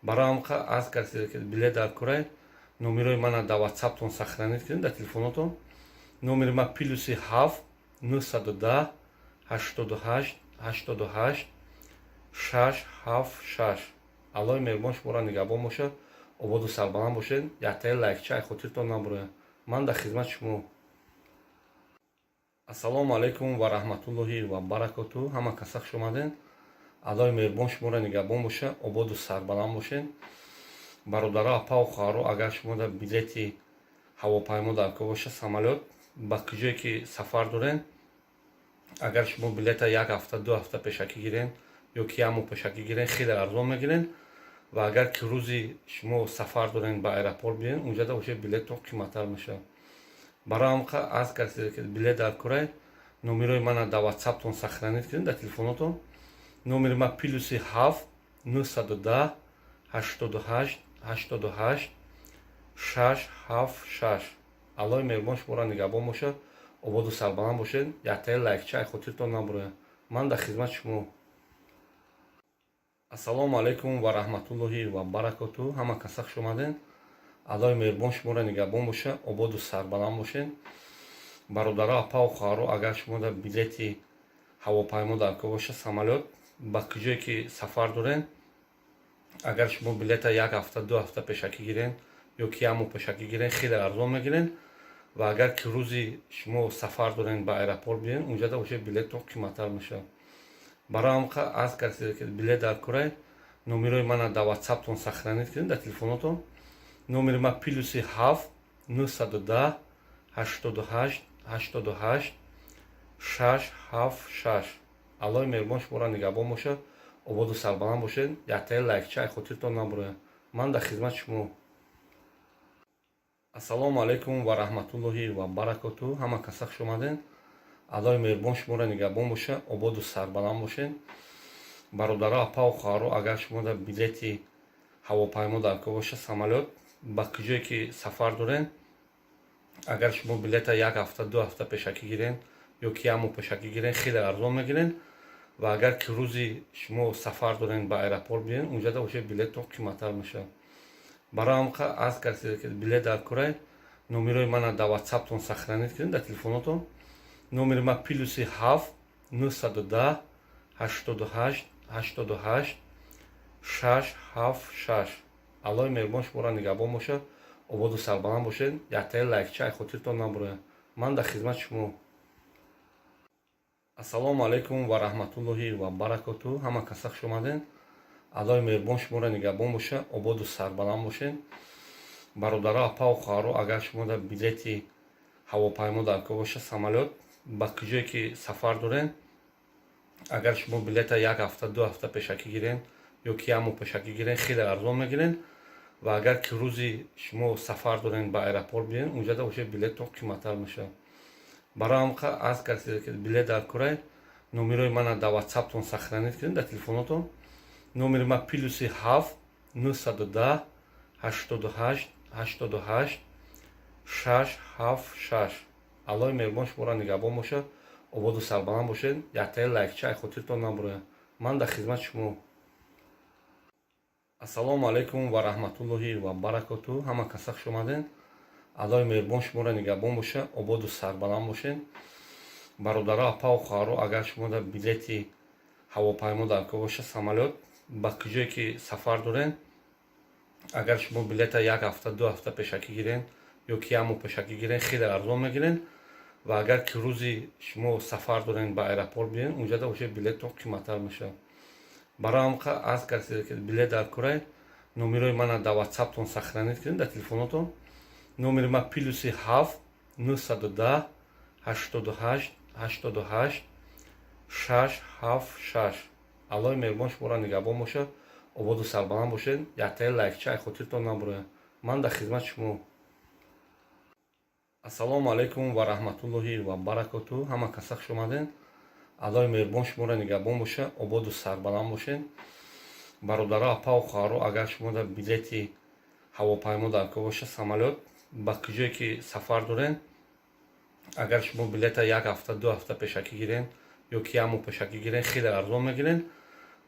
Барои ҳам аз касе ки билет даркорай, номерои мана дар ватсаптон сохранить кунед, дар телефонотон. Номери ма +7 910 88 88 676. Аллои меҳрубон шуморо нигаҳбон бошад, ободу сарбаланд бошед. Яктаи лайкча ай хотиртон набурояд. Ман дар хизмати шумо. Ассалому алайкум ва раҳматуллоҳи ва баракоту. Ҳама каса хуш омаден. Аллоҳи меҳрубон шуморо нигаҳбон боша, ободу сарбаланд бошен. Бародаро, апаву хоҳаро, агар шумо дар билети ҳавопаймо дар кор боша, самолёт, ба куҷое ки сафар дорен, агар шумо билета як ҳафта, 2 ҳафта пешакӣ гирен ё ки як моҳ пешакӣ гирен, хеле арзон мегирен. Ва агар ки рӯзи шумо сафар дорен, ба аэропорт биёен, унҷада уже билеттон қиматтар мешавад. Барои ҳам аз касе ки билет дар корай, номерои мана дар ватсаптон сохранить кунед, дар телефонотон. Номери ма +7 910 88 88 676. Аллоҳи меҳрубон шуморо нигаҳбон бошад, ободу сарбаланд бошед. Яктаи лайкча ай хотиртон набурояд. Ман дар хизмати шумо. Ассалому алайкум ва раҳматуллоҳи ва баракоту. Ҳама каса хуш омаден. Аллоҳи меҳрубон шуморо нигаҳбон боша, ободу сарбаланд бошед. Бародаро, апаву хоҳаро, агар шумо дар билети ҳавопаймо дар кор боша, самолёт, ба куҷое ки сафар дорен, агар шумо билета як ҳафта, 2 ҳафта пешакӣ гирен ё ки як моҳ пешакӣ гирен, хеле арзон мегирен. Ва агар ки рӯзи шумо сафар дорен, ба аэропорт биёен, унҷада уже билеттон қиматтар мешавад. Барои ҳам аз касе ки билет дар корай, номерои мана дар ватсаптон сохранить кунед, дар телефонотон. Номери ма +7 910 88 88 676. Аллоҳи меҳрубон шуморо нигаҳбон бошад, ободу сарбаланд бошед. Яктаи лайкча ай хотиртон набурояд. Ман дар хизмати шумо. Ассалому алайкум ва раҳматуллоҳи ва баракоту. Ҳама каса хуш омаден. Аллоҳи меҳрубон шуморо нигаҳбон боша, ободу сарбаланд бошед. Бародаро, апаву хоҳаро, агар шумо дар билети ҳавопаймо дар кор боша, самолёт, ба куҷое ки сафар дорен, агар шумо билета як ҳафта, 2 ҳафта пешакӣ гирен ё ки як моҳ пешакӣ гирен, хеле арзон мегирен. Ва агар ки рӯзи шумо сафар дорен, ба аэропорт биёен, унҷада уже билеттон қиматтар мешавад. Барои ҳам аз касе ки билет дар корай, номерои мана дар ватсаптон сохранить кунед, дар телефонотон. Номери ма +7 910 88 88 676. Аллоҳи меҳрубон шуморо нигаҳбон бошад, ободу сарбаланд бошед. Яктаи лайкча ай хотиртон набурояд. Ман дар хизмати шумо. Ассалому алайкум ва раҳматуллоҳи ва баракоту. Ҳама каса хуш омаден. Аллоҳи меҳрубон шуморо нигаҳбон боша, ободу сарбаланд бошед. Бародаро, апаву хоҳаро, агар шумо дар билети ҳавопаймо дар кор боша, самолёт, ба куҷое ки сафар дорен, агар шумо билета як ҳафта, 2 ҳафта пешакӣ гирен ё ки як моҳ пешакӣ гирен, хеле арзон мегирен. Ва агар ки рӯзи шумо сафар дорен, ба аэропорт биёен, унҷада уже билеттон қиматтар мешавад. Барои ҳам аз касе ки билет дар корай, номерои мана дар ватсаптон сохранить кунед, дар телефонотон. Номери ма +7 910 88 88 676. Аллоҳи меҳрубон шуморо нигаҳбон бошад, ободу сарбаланд бошед. Яктаи лайкча ай хотиртон набурояд. Ман дар хизмати шумо. Ассалому алайкум ва раҳматуллоҳи ва баракоту. Ҳама каса хуш омаден. Аллоҳи меҳрубон шуморо нигаҳбон боша, ободу сарбаланд бошед. Бародаро, апаву хоҳаро, агар шумо дар билети ҳавопаймо дар кор боша, самолёт, ба куҷое ки сафар дорен, агар шумо билета як ҳафта, 2 ҳафта пешакӣ гирен ё ки як моҳ пешакӣ гирен, хеле арзон мегирен. Ва агар ки рӯзи шумо сафар дорен, ба аэропорт биёен, унҷада уже билеттон қиматтар мешавад. Барои ҳам аз касе ки билет дар корай, номерои мана дар ватсаптон сохранить кунед, дар телефонотон. Номери ма +7 910 88 88 676. Аллоҳи меҳрубон шуморо нигаҳбон бошад, ободу сарбаланд бошед. Яктаи лайкча ай хотиртон набурояд. Ман дар хизмати шумо. Ассалому алайкум ва раҳматуллоҳи ва баракоту. Ҳама каса хуш омаден. Аллоҳи меҳрубон шуморо нигаҳбон боша, ободу сарбаланд бошед. Бародаро, апаву хоҳаро, агар шумо дар билети ҳавопаймо дар кор боша, самолёт, ба куҷое ки сафар дорен, агар шумо билета як ҳафта, 2 ҳафта пешакӣ гирен ё ки як моҳ пешакӣ гирен, хеле арзон мегирен.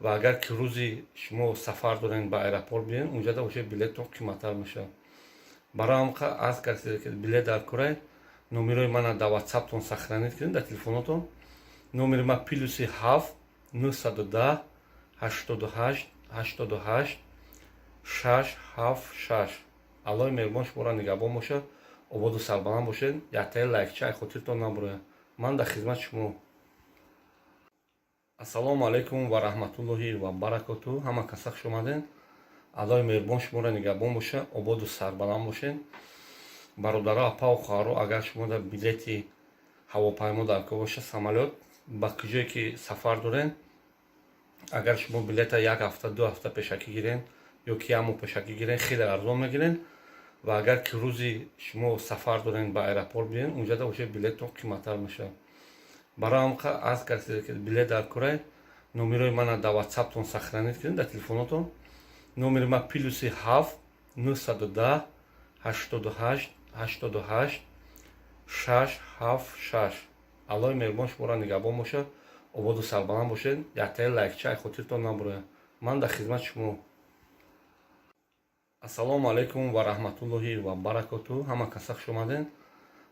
Ва агар ки рӯзи шумо сафар дорен, ба аэропорт биёен, унҷада уже билеттон қиматтар мешавад. Барои ҳам аз касе ки билет дар корай, номерои мана дар ватсаптон сохранить кунед, дар телефонотон. Номери ма +7 910 88 88 676. Аллоҳи меҳрубон шуморо нигаҳбон бошад, ободу сарбаланд бошед. Яктаи лайкча ай хотиртон набурояд. Ман дар хизмати шумо. Ассалому алайкум ва раҳматуллоҳи ва баракоту. Ҳама каса хуш омаден. Аллоҳи меҳрубон шуморо нигаҳбон боша, ободу сарбаланд бошед. Бародаро, апаву хоҳаро, агар шумо дар билети ҳавопаймо дар кор боша, самолёт, ба куҷое ки сафар дорен, агар шумо билета як ҳафта, 2 ҳафта пешакӣ гирен ё ки як моҳ пешакӣ гирен, хеле арзон мегирен. Ва агар ки рӯзи шумо сафар дорен, ба аэропорт биёен, унҷада уже билеттон қиматтар мешавад. Барои ҳам аз касе ки билет дар корай, номерои мана дар ватсаптон сохранить кунед, дар телефонотон. Номери ма +7 910 88 88 676. Аллоҳи меҳрубон шуморо нигаҳбон бошад, ободу сарбаланд бошед. Яктаи лайкча ай хотиртон набурояд. Ман дар хизмати шумо. Ассалому алайкум ва раҳматуллоҳи ва баракоту. Ҳама каса хуш омаден.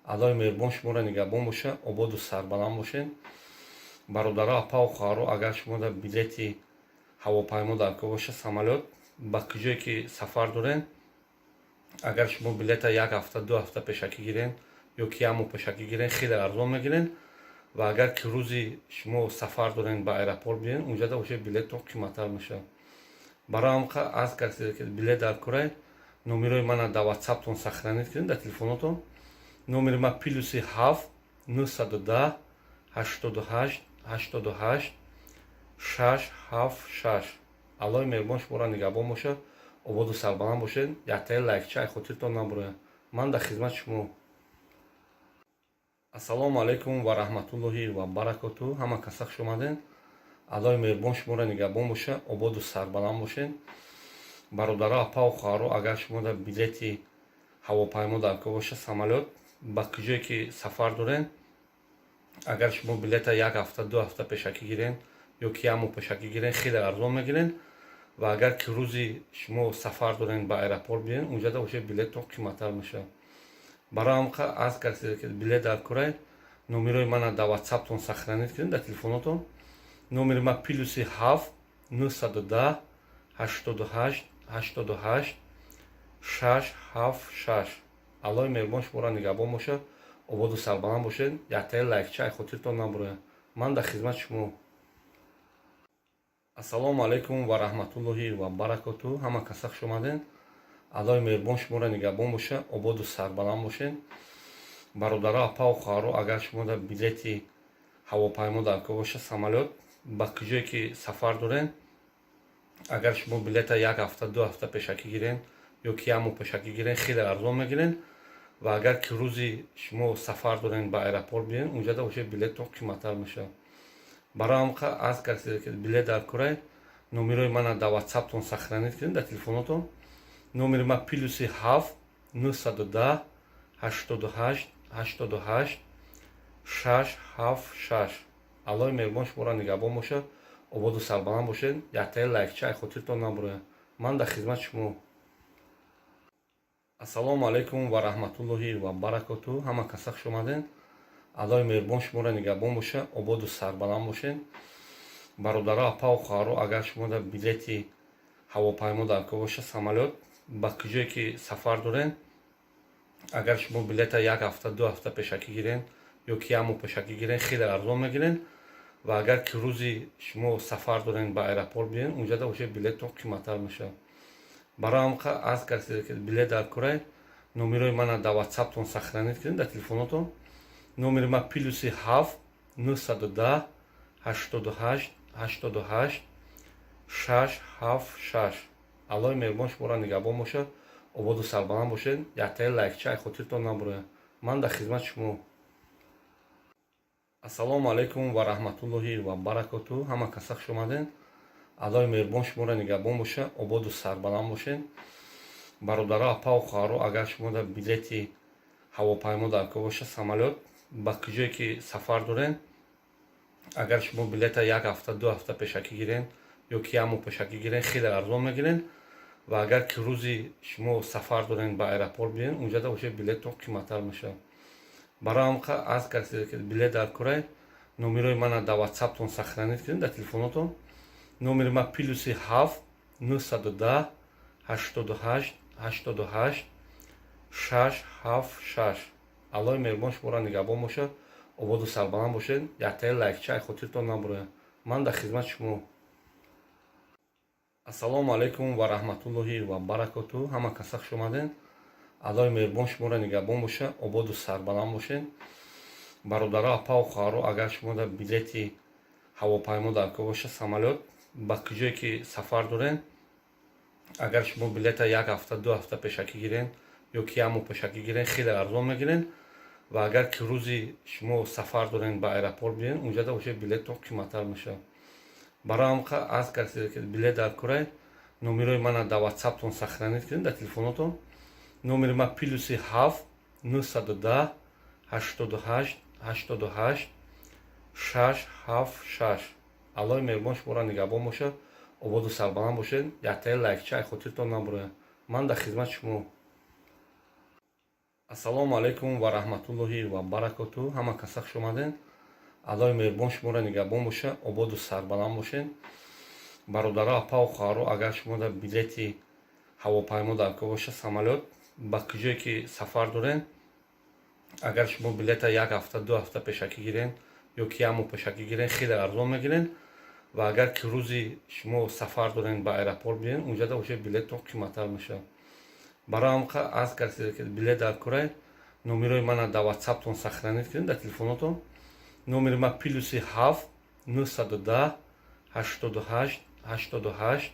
Аллоҳи меҳрубон шуморо нигаҳбон боша, ободу сарбаланд бошед. Бародаро, апаву хоҳаро, агар шумо дар билети ҳавопаймо дар кор боша, самолёт, ба куҷое ки сафар дорен, агар шумо билета як ҳафта, 2 ҳафта пешакӣ гирен ё ки як моҳ пешакӣ гирен, хеле арзон мегирен. Ва агар ки рӯзи шумо сафар дорен, ба аэропорт биёен, унҷада уже билеттон қиматтар мешавад. Барои ҳам аз касе ки билет дар корай, номерои мана дар ватсаптон сохранить кунед, дар телефонотон. Номери ма +7 910 88 88 676. Аллоҳи меҳрубон шуморо нигаҳбон бошад, ободу сарбаланд бошед. Яктаи лайкча ай хотиртон набурояд. Ман дар хизмати шумо. Ассалому алайкум ва раҳматуллоҳи ва баракоту. Ҳама каса хуш омаден. Аллоҳи меҳрубон шуморо нигаҳбон боша, ободу сарбаланд бошед. Бародаро, апаву хоҳаро, агар шумо дар билети ҳавопаймо дар кор боша, самолёт, ба куҷое ки сафар дорен, агар шумо билета як ҳафта, 2 ҳафта пешакӣ гирен ё ки як моҳ пешакӣ гирен, хеле арзон мегирен. Ва агар ки рӯзи шумо сафар дорен, ба аэропорт биёен, унҷада уже билеттон қиматтар мешавад. Барои ҳам аз касе ки билет дар корай, номерои мана дар ватсаптон сохранить кунед, дар телефонотон. Номери ма +7 910 88 88 676. Аллоҳи меҳрубон шуморо нигаҳбон бошад, ободу сарбаланд бошед. Яктаи лайкча ай хотиртон набурояд. Ман дар хизмати шумо. Ассалому алайкум ва раҳматуллоҳи ва баракоту. Ҳама каса хуш омаден. Аллоҳи меҳрубон шуморо нигаҳбон боша, ободу сарбаланд бошед. Бародаро, апаву хоҳаро, агар шумо дар билети ҳавопаймо дар кор боша, самолёт, ба куҷое ки сафар дорен, агар шумо билета як ҳафта, 2 ҳафта пешакӣ гирен ё ки як моҳ пешакӣ гирен, хеле арзон мегирен. Ва агар ки рӯзи шумо сафар дорен, ба аэропорт биёен, унҷада уже билеттон қиматтар мешавад. Барои ҳам аз касе ки билет дар корай, номерои мана дар ватсаптон сохранить кунед, дар телефонотон. Номери ма +7 910 88 88 676. Аллоҳи меҳрубон шуморо нигаҳбон бошад, ободу сарбаланд бошед. Яктаи лайкча ай хотиртон набурояд. Ман дар хизмати шумо. Ассалому алайкум ва раҳматуллоҳи ва баракоту. Ҳама каса хуш омаден. Аллоҳи меҳрубон шуморо нигаҳбон боша, ободу сарбаланд бошед. Бародаро, апаву хоҳаро, агар шумо дар билети ҳавопаймо дар кор боша, самолёт, ба куҷое ки сафар дорен, агар шумо билета як ҳафта, 2 ҳафта пешакӣ гирен ё ки як моҳ пешакӣ гирен, хеле арзон мегирен. Ва агар ки рӯзи шумо сафар дорен, ба аэропорт биёен, унҷада уже билеттон қиматтар мешавад. Барои ҳам аз касе ки билет дар корай, номерои мана дар ватсаптон сохранить кунед, дар телефонотон. Номери ма +7 910 88 88 676. Аллоҳи меҳрубон шуморо нигаҳбон бошад, ободу сарбаланд бошед. Яктаи лайкча ай хотиртон набурояд. Ман дар хизмати шумо. Ассалому алайкум ва раҳматуллоҳи ва баракоту. Ҳама каса хуш омаден. Аллоҳи меҳрубон шуморо нигаҳбон боша, ободу сарбаланд бошед. Бародаро, апаву хоҳаро, агар шумо дар билети ҳавопаймо дар кор боша, самолёт, ба куҷое ки сафар дорен, агар шумо билета як ҳафта, 2 ҳафта пешакӣ гирен ё ки як моҳ пешакӣ гирен, хеле арзон мегирен. Ва агар ки рӯзи шумо сафар дорен, ба аэропорт биёен, унҷада уже билеттон қиматтар мешавад. Барои ҳам аз касе ки билет дар корай, номерои мана дар ватсаптон сохранить кунед, дар телефонотон. Номери ма +7 910 88 88 676. Аллоҳи меҳрубон шуморо нигаҳбон бошад, Ободу сарбаланд бошед. Яктаи лайкча хотиртон набурояд. Ман дар хизмати шумо. Ассалому алайкум ва раҳматуллоҳи ва баракоту. Ҳама каса хуш омадед. Аллоҳи меҳрубон шуморо нигаҳбон боша, ободу сарбаланд бошед. Бародаро, апаву хоҳаро, агар шумо дар билети ҳавопаймо дар кор боша, самолёт, ба куҷое ки сафар доред, агар шумо билета як ҳафта, 2 ҳафта пешакӣ гирен ё ки як моҳ пешакӣ гирен, хеле арзон мегирен. Ва агар ки рӯзи шумо сафар дорен, ба аэропорт биен, унҷада уже билеттон қиматтар мешавад. Барои ҳамқа аз касе ки билет дар корай, номерои мана дар ватсаптон сохранить кунед, дар телефонотон. Номери ма +7 910 88 88 676. Аллоҳи меҳрубон шуморо нигаҳбон бошад, ободу сарбаланд бошед. Яктаи лайкча хотиртон набурояд. Ман дар хизмати шумо. Ассалому алайкум ва раҳматуллоҳи ва баракоту. Ҳама каса хуш омадед. Аллоҳи меҳрубон шуморо нигаҳбон боша, ободу сарбаланд бошед. Бародаро, апаву хоҳаро, агар шумо дар билети ҳавопаймо дар кор боша, самолёт, ба куҷое ки сафар доред, агар шумо билета як ҳафта, 2 ҳафта пешакӣ гирен ё ки як моҳ пешакӣ гирен, хеле арзон мегирен. Ва агар ки рӯзи шумо сафар дорен, ба аэропорт биен, унҷада уже билеттон қиматтар мешавад. Барои ҳамқа аз касе ки билет дар корай, номерои мана дар ватсаптон сохранить кунед, дар телефонотон. Номери ма +7 910 88 88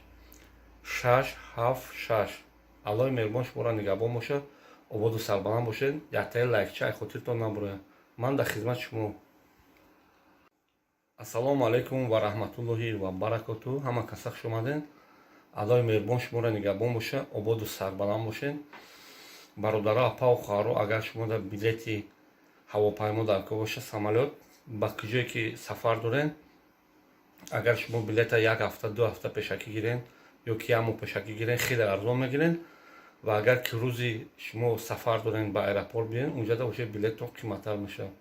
676. Аллоҳи меҳрубон шуморо нигаҳбон бошад, ободу сарбаланд бошед. Яктаи лайкча хотиртон набурояд. Ман дар хизмати шумо. Ассалому алайкум ва раҳматуллоҳи ва баракоту. Ҳама каса хуш омадед. Аллоҳи меҳрубон шуморо нигаҳбон боша, ободу сарбаланд бошед. Бародаро, апаву хоҳаро, агар шумо дар билети ҳавопаймо дар кор боша, самолёт, ба куҷое ки сафар доред, агар шумо билета як ҳафта, 2 ҳафта пешакӣ гирен ё ки як моҳ пешакӣ гирен, хеле арзон мегирен. Ва агар ки рӯзи шумо сафар дорен, ба аэропорт биен, унҷада уже билеттон қиматтар мешавад.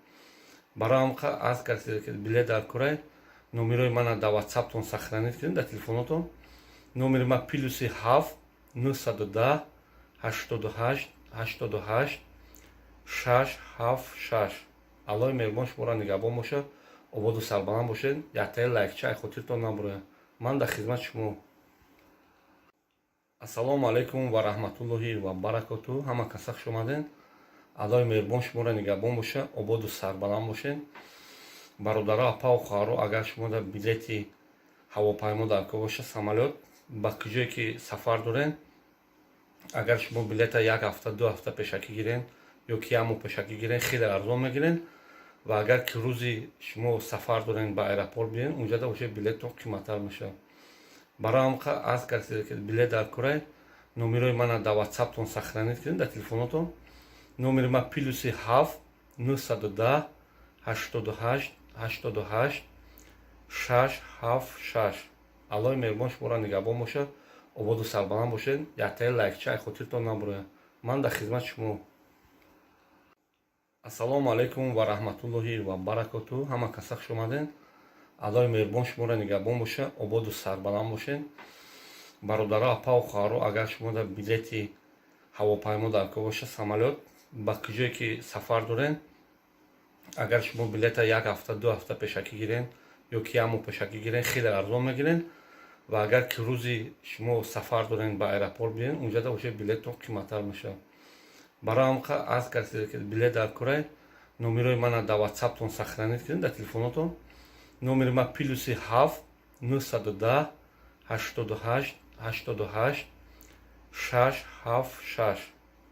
Барои ҳамқа аз касе ки билет дар корай, номерои мана дар ватсаптон сохранить кунед, дар телефонотон. Номери ма +7 910 88 88 676. Аллоҳи меҳрубон шуморо нигаҳбон бошад, ободу сарбаланд бошед. Яктаи лайкча хотиртон набурояд. Ман дар хизмати шумо. Ассалому алайкум ва раҳматуллоҳи ва баракоту. Ҳама каса хуш омадед. Аллоҳи меҳрубон шуморо нигаҳбон боша, ободу сарбаланд бошед. Бародаро, апаву хоҳаро, агар шумо дар билети ҳавопаймо дар кор боша, самолёт, ба куҷое ки сафар доред, агар шумо билета як ҳафта, 2 ҳафта пешакӣ гирен ё ки як моҳ пешакӣ гирен, хеле арзон мегирен. Ва агар ки рӯзи шумо сафар дорен, ба аэропорт биен, унҷада уже билеттон қиматтар мешавад. Барои ҳамқа аз касе ки билет дар корай, номерои мана дар ватсаптон сохранить кунед, дар телефонотон. Номери ма +7 910 88 88 676. Аллоҳи меҳрубон шуморо нигаҳбон бошад, ободу сарбаланд бошед. Яктаи лайкча хотиртон набурояд. Ман дар хизмати шумо. Ассалому алайкум ва раҳматуллоҳи ва баракоту. Ҳама каса хуш омадед. Аллоҳи меҳрубон шуморо нигаҳбон боша, ободу сарбаланд бошед. Бародаро, апаву хоҳаро, агар шумо дар билети ҳавопаймо дар кор боша, самолёт, ба куҷое ки сафар доред, агар шумо билета як ҳафта, 2 ҳафта пешакӣ гирен ё ки як моҳ пешакӣ гирен, хеле арзон мегирен. Ва агар ки рӯзи шумо сафар дорен, ба аэропорт биен, унҷада уже билеттон қиматтар мешавад. Барои ҳамқа аз касе ки билет дар корай, номерои мана дар ватсаптон сохранить кунед, дар телефонотон. Номери ма +7 910 88 88 676.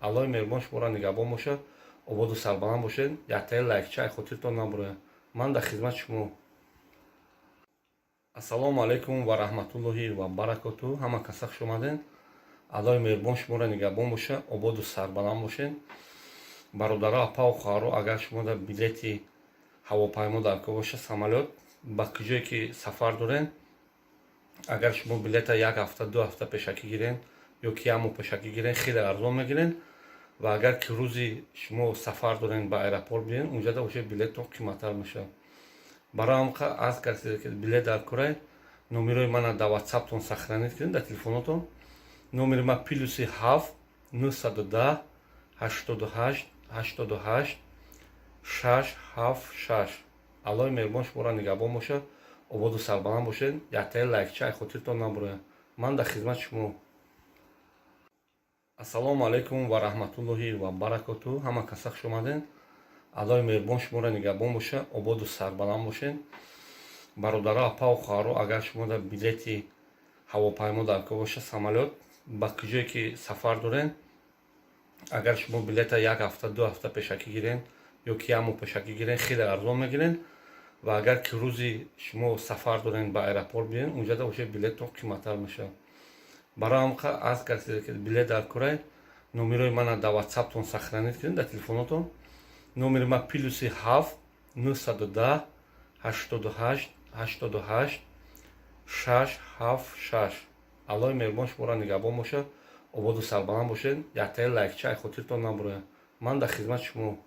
Аллоҳи меҳрубон шуморо нигаҳбон бошад, ободу сарбаланд бошед. Яктаи лайкча хотиртон набурояд. Ман дар хизмати шумо. Ассалому алайкум ва раҳматуллоҳи ва баракоту. Ҳама каса хуш омадед. Аллоҳи меҳрубон шуморо нигаҳбон боша, ободу сарбаланд бошед. Бародаро, апаву хоҳаро, агар шумо дар билети ҳавопаймо дар кор боша, самолёт, ба куҷое ки сафар доред, агар шумо билета як ҳафта, 2 ҳафта пешакӣ гирен ё ки як моҳ пешакӣ гирен, хеле арзон мегирен. Ва агар ки рӯзи шумо сафар дорен, ба аэропорт биен, унҷада уже билеттон қиматтар мешавад. Барои ҳамқа аз касе ки билет дар корай, номерои мана дар ватсаптон сохранить кунед, дар телефонотон. Номери ма +7 910 88 88. 6 7 6. Аллоҳи меҳрубон шуморо нигаҳбон бошад, ободу сарбаланд бошед. Яктаи лайкча ай хотиртон набурояд. Ман дар хизмати шумо. Ассалому алайкум ва раҳматуллоҳи ва баракоту. Ҳама каса хуш омадед. Аллоҳи меҳрубон шуморо нигаҳбон бошад, ободу сарбаланд бошед. Бародаро, апаву хоҳаро, агар шумо дар билети ҳавопаймо дар кор бошад, самолёт, ба куҷое ки сафар доред, агар шумо билета як ҳафта, 2 ҳафта пешакӣ гирен ё ки як моҳ пешакӣ гирен, хеле арзон мегирен. Ва агар ки рӯзи шумо сафар дорен, ба аэропорт биёен, унҷада уже билеттон қиматтар мешавад. Барои ҳам аз касе ки билет дар корай, номерои мана дар ватсаптон сохранить кунед, дар телефонотон. Номери ма +7 910 88 88 676. Аллоҳи меҳрубон шуморо нигаҳбон бошад, ободу сарбаланд бошед. Яктаи лайкча ай хотиртон набурояд. Ман дар хизмати шумо.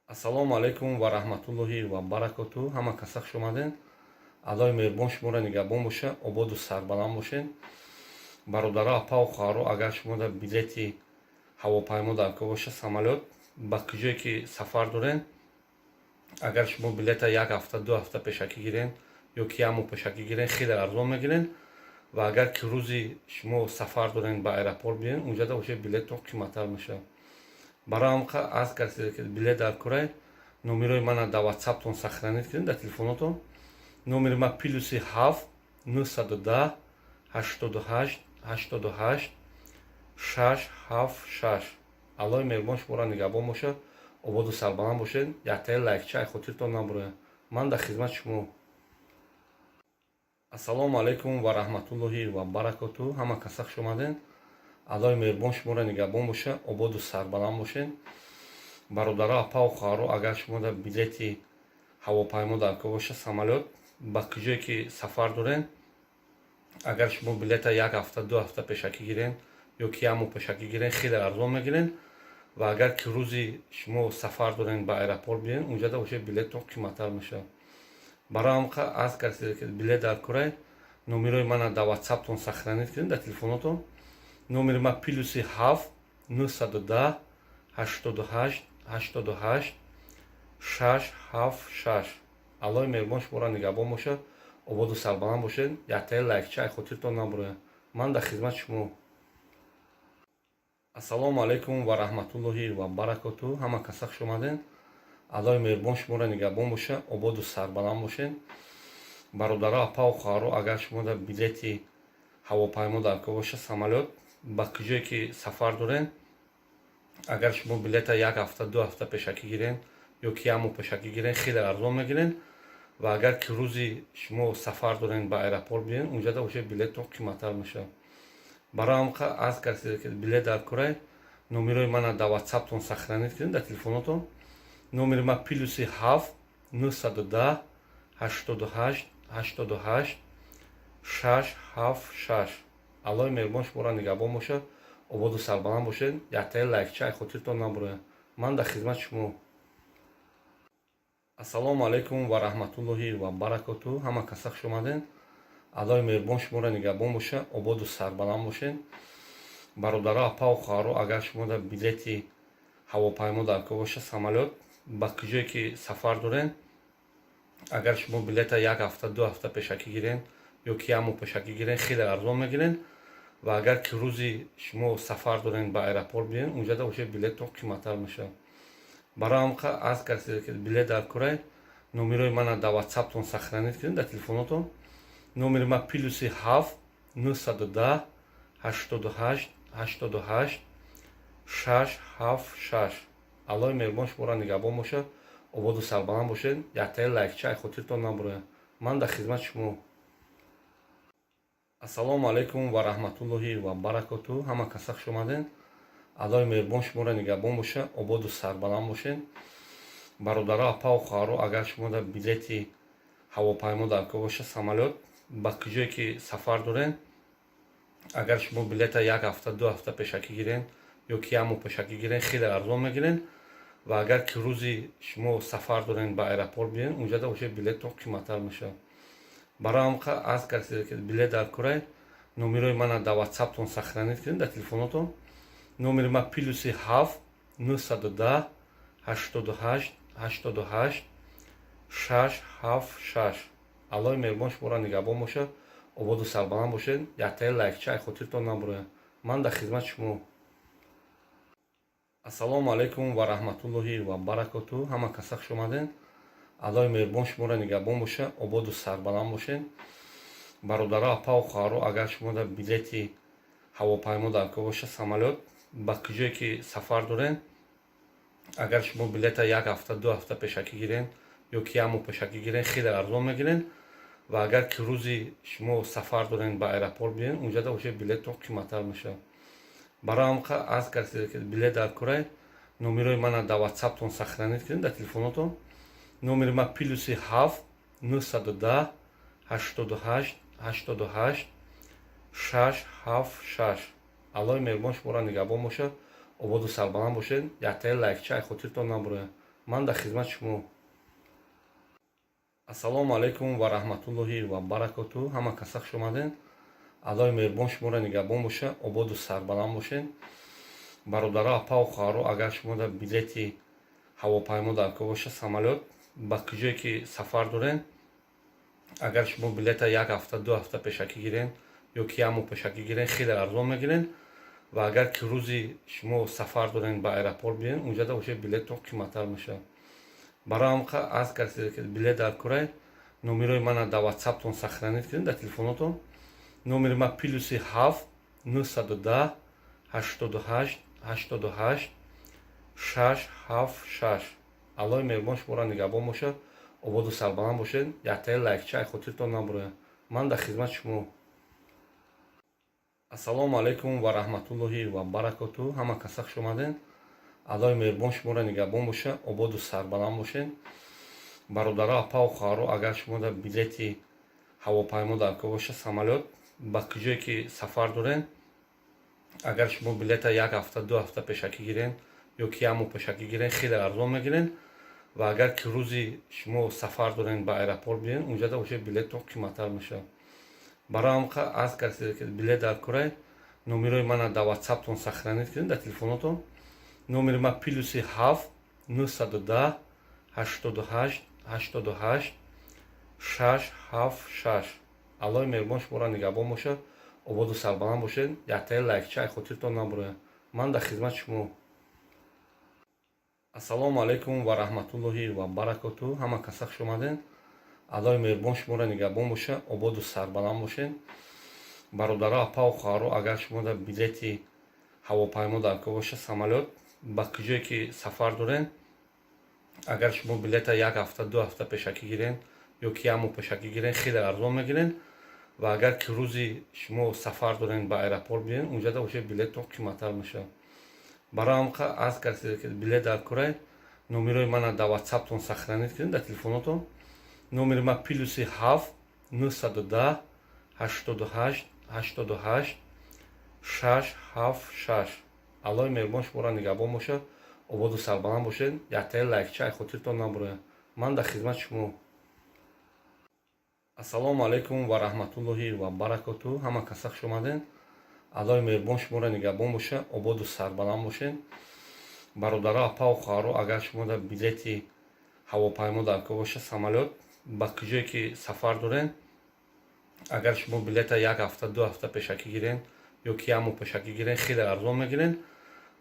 Ассалому алайкум ва раҳматуллоҳи ва баракоту. Ҳама каса хуш омадед. Аллоҳи меҳрубон шуморо нигаҳбон бошад, ободу сарбаланд бошед. Бародаро, апаву хоҳаро, агар шумо дар билети ҳавопаймо дар кор бошад, самолёт, ба куҷое ки сафар доред, агар шумо билета як ҳафта, 2 ҳафта пешакӣ гирен ё ки як моҳ пешакӣ гирен, хеле арзон мегирен. Ва агар ки рӯзи шумо сафар дорен, ба аэропорт биёен, унҷада уже билеттон қиматтар мешавад. Барои ҳам аз касе ки билет дар корай, номерои мана дар ватсаптон сохранить кунед, дар телефонотон. Номери ма +7 910 88 88 676. Аллоҳи меҳрубон шуморо нигаҳбон бошад, ободу сарбаланд бошед. Яктаи лайкча ай хотиртон набурояд. Ман дар хизмати шумо. Ассалому алайкум ва раҳматуллоҳи ва баракоту. Ҳама каса хуш омадед. Аллоҳи меҳрубон шуморо нигаҳбон бошад, ободу сарбаланд бошед. Бародаро, апаву хоҳаро, агар шумо дар билети ҳавопаймо дар кор бошад, самолёт, ба куҷое ки сафар доред, агар шумо билета як ҳафта, 2 ҳафта пешакӣ гирен ё ки як моҳ пешакӣ гирен, хеле арзон мегирен. Ва агар ки рӯзи шумо сафар дорен, ба аэропорт биёен, унҷада уже билеттон қиматтар мешавад. Барои ҳам аз касе ки билет дар корай, номерои мана дар ватсаптон сохранить кунед, дар телефонотон. Номери ма +7 910 88 88 676. Аллоҳи меҳрубон шуморо нигаҳбон бошад, ободу сарбаланд бошед. Яктаи лайкча ай хотиртон набурояд. Ман дар хизмати шумо. Ассалому алайкум ва раҳматуллоҳи ва баракоту. Ҳама каса хуш омадед. Аллоҳи меҳрубон шуморо нигаҳбон бошад, ободу сарбаланд бошед. Бародаро, апаву хоҳаро, агар шумо дар билети ҳавопаймо дар кор бошад, самолёт, ба куҷое ки сафар доред, агар шумо билета як ҳафта, 2 ҳафта пешакӣ гирен ё ки як моҳ пешакӣ гирен, хеле арзон мегирен. Ва агар ки рӯзи шумо сафар дорен, ба аэропорт биёен, унҷада уже билеттон қиматтар мешавад. Барои ҳам аз касе ки билет дар корай, номерои мана дар ватсаптон сохранить кунед, дар телефонотон. Номери ма +7 910 88 88 676. Аллоҳи меҳрубон шуморо нигаҳбон бошад, ободу сарбаланд бошед. Яктаи лайкча ай хотиртон набурояд. Ман дар хизмати шумо. Ассалому алайкум ва раҳматуллоҳи ва баракоту. Ҳама каса хуш омадед. Аллоҳи меҳрубон шуморо нигаҳбон бошад, ободу сарбаланд бошед. Бародаро, апаву хоҳаро, агар шумо дар билети ҳавопаймо дар кор бошад, самолёт, ба куҷое ки сафар доред, агар шумо билета як ҳафта, 2 ҳафта пешакӣ гирен ё ки як моҳ пешакӣ гирен, хеле арзон мегирен. Ва агар ки рӯзи шумо сафар дорен, ба аэропорт биёен, унҷада уже билеттон қиматтар мешавад. Барои ҳам аз касе ки билет дар корай, номерои мана дар ватсаптон сохранить кунед, дар телефонотон. Номери ма +7 910 88 88 676. Аллоҳи меҳрубон шуморо нигаҳбон бошад, ободу сарбаланд бошед. Яктаи лайкча ай хотиртон набурояд. Ман дар хизмати шумо. Ассалому алайкум ва раҳматуллоҳи ва баракоту. Ҳама каса хуш омадед. Аллоҳи меҳрубон шуморо нигаҳбон бошад, ободу сарбаланд бошед. Бародаро, апаву хоҳаро, агар шумо дар билети ҳавопаймо дар кор бошад, самолёт, ба куҷое ки сафар доред, агар шумо билета як ҳафта, 2 ҳафта пешакӣ гирен ё ки як моҳ пешакӣ гирен, хеле арзон мегирен. Ва агар ки рӯзи шумо сафар дорен, ба аэропорт биёен, унҷада уже билеттон қиматтар мешавад. Барои ҳам аз касе ки билет дар корай, номерои мана дар ватсаптон сохранить кунед, дар телефонотон. Номери ма +7 910. 88 88 6 7 6. Аллоҳи меҳрубон шуморо нигаҳбон бошад, ободу сарбаланд бошед. Яктаи лайкча ай хотиртон набурояд. Ман дар хизмати шумо. Ассалому алайкум ва раҳматуллоҳи ва баракоту. Ҳама каса хуш омадед. Аллоҳи меҳрубон шуморо нигаҳбон бошад, ободу сарбаланд бошед. Бародаро, апаву хоҳаро, агар шумо дар билети ҳавопаймо дар кор бошад, самолёт, ба куҷое ки сафар доред, агар шумо билета як ҳафта, 2 ҳафта пешакӣ гирен ё ки як моҳ пешакӣ гирен, хеле арзон мегирен. Ва агар ки рӯзи шумо сафар дорен, ба аэропорт биёен, унҷада уже билеттон қиматтар мешавад. Барои ҳам аз касе ки билет дар корай, номерои мана дар ватсаптон сохранить кунед, дар телефонотон. Номери ма +7 910 88 88 6 7 6. Аллоҳи меҳрубон шуморо нигаҳбон бошад, ободу сарбаланд бошед. Яктаи лайкча ай хотиртон набурояд. Ман дар хизмати шумо. Ассалому алайкум ва раҳматуллоҳи ва баракоту. Ҳама каса хуш омадед. Аллоҳи меҳрубон шуморо нигаҳбон бошад, ободу сарбаланд бошед. Бародаро, апаву хоҳаро, агар шумо дар билети ҳавопаймо дар кор бошад, самолёт, ба куҷое ки сафар доред, агар шумо билета як ҳафта, 2 ҳафта пешакӣ гирен ё ки як моҳ пешакӣ гирен, хеле арзон мегирен. Ва агар ки рӯзи шумо сафар дорен, ба аэропорт биёен, унҷада уже билеттон қиматтар мешавад. Барои ҳам аз касе ки билет дар корай, номерои мана дар ватсаптон сохранить кунед, дар телефонотон. Номери ма +7 910 88 88 6 7 6. Аллоҳи меҳрубон шуморо нигаҳбон бошад, ободу сарбаланд бошед. Яктаи лайкча ай хотиртон набурояд. Ман дар хизмати шумо. Ассалому алайкум ва раҳматуллоҳи ва баракоту. Ҳама каса хуш омадед. Аллоҳи меҳрубон шуморо нигаҳбон бошад, ободу сарбаланд бошед. Бародаро, апаву хоҳаро, агар шумо дар билети ҳавопаймо дар кор бошад, самолёт, ба куҷое ки сафар доред, агар шумо билета як ҳафта, 2 ҳафта пешакӣ гирен ё ки як моҳ пешакӣ гирен, хеле арзон мегирен. Ва агар ки рӯзи шумо сафар дорен, ба аэропорт биёен, унҷада уже билеттон қиматтар мешавад. Барои ҳам аз касе ки билет дар корай, номерои мана дар ватсаптон сохранить кунед, дар телефонотон. Номери ма +7 910 88 88 6 7 6. Аллоҳи меҳрубон шуморо нигаҳбон бошад, ободу сарбаланд бошед. Яктаи лайкча ай хотиртон набурояд. Ман дар хизмати шумо. Ассалому алайкум ва раҳматуллоҳи ва баракоту. Ҳама каса хуш омадед. Аллоҳи меҳрубон шуморо нигаҳбон бошад, ободу сарбаланд бошед. Бародаро, апаву хоҳаро, агар шумо дар билети ҳавопаймо дар кор бошад, самолёт, ба куҷое ки сафар доред, агар шумо билета як ҳафта, 2 ҳафта пешакӣ гирен ё ки як моҳ пешакӣ гирен, хеле арзон мегирен. Ва агар ки рӯзи шумо сафар дорен, ба аэропорт биёен, унҷада уже билеттон қиматтар мешавад. Барои ҳам аз касе ки билет дар корай, номерои мана дар ватсаптон сохранить кунед, дар телефонотон. Номери ма +7 910 88 88 6 7 6. Аллоҳи меҳрубон шуморо нигаҳбон бошад, ободу сарбаланд бошед. Яктаи лайкча ай хотиртон набурояд. Ман дар хизмати шумо. Ассалому алайкум ва раҳматуллоҳи ва баракоту. Ҳама каса хуш омадед. Аллоҳи меҳрубон шуморо нигаҳбон бошад, ободу сарбаланд бошед. Бародаро, апаву хоҳаро, агар шумо дар билети ҳавопаймо дар кор бошад, самолёт, ба куҷое ки сафар доред, агар шумо билета як ҳафта, 2 ҳафта пешакӣ гирен ё ки як моҳ пешакӣ гирен, хеле арзон мегирен.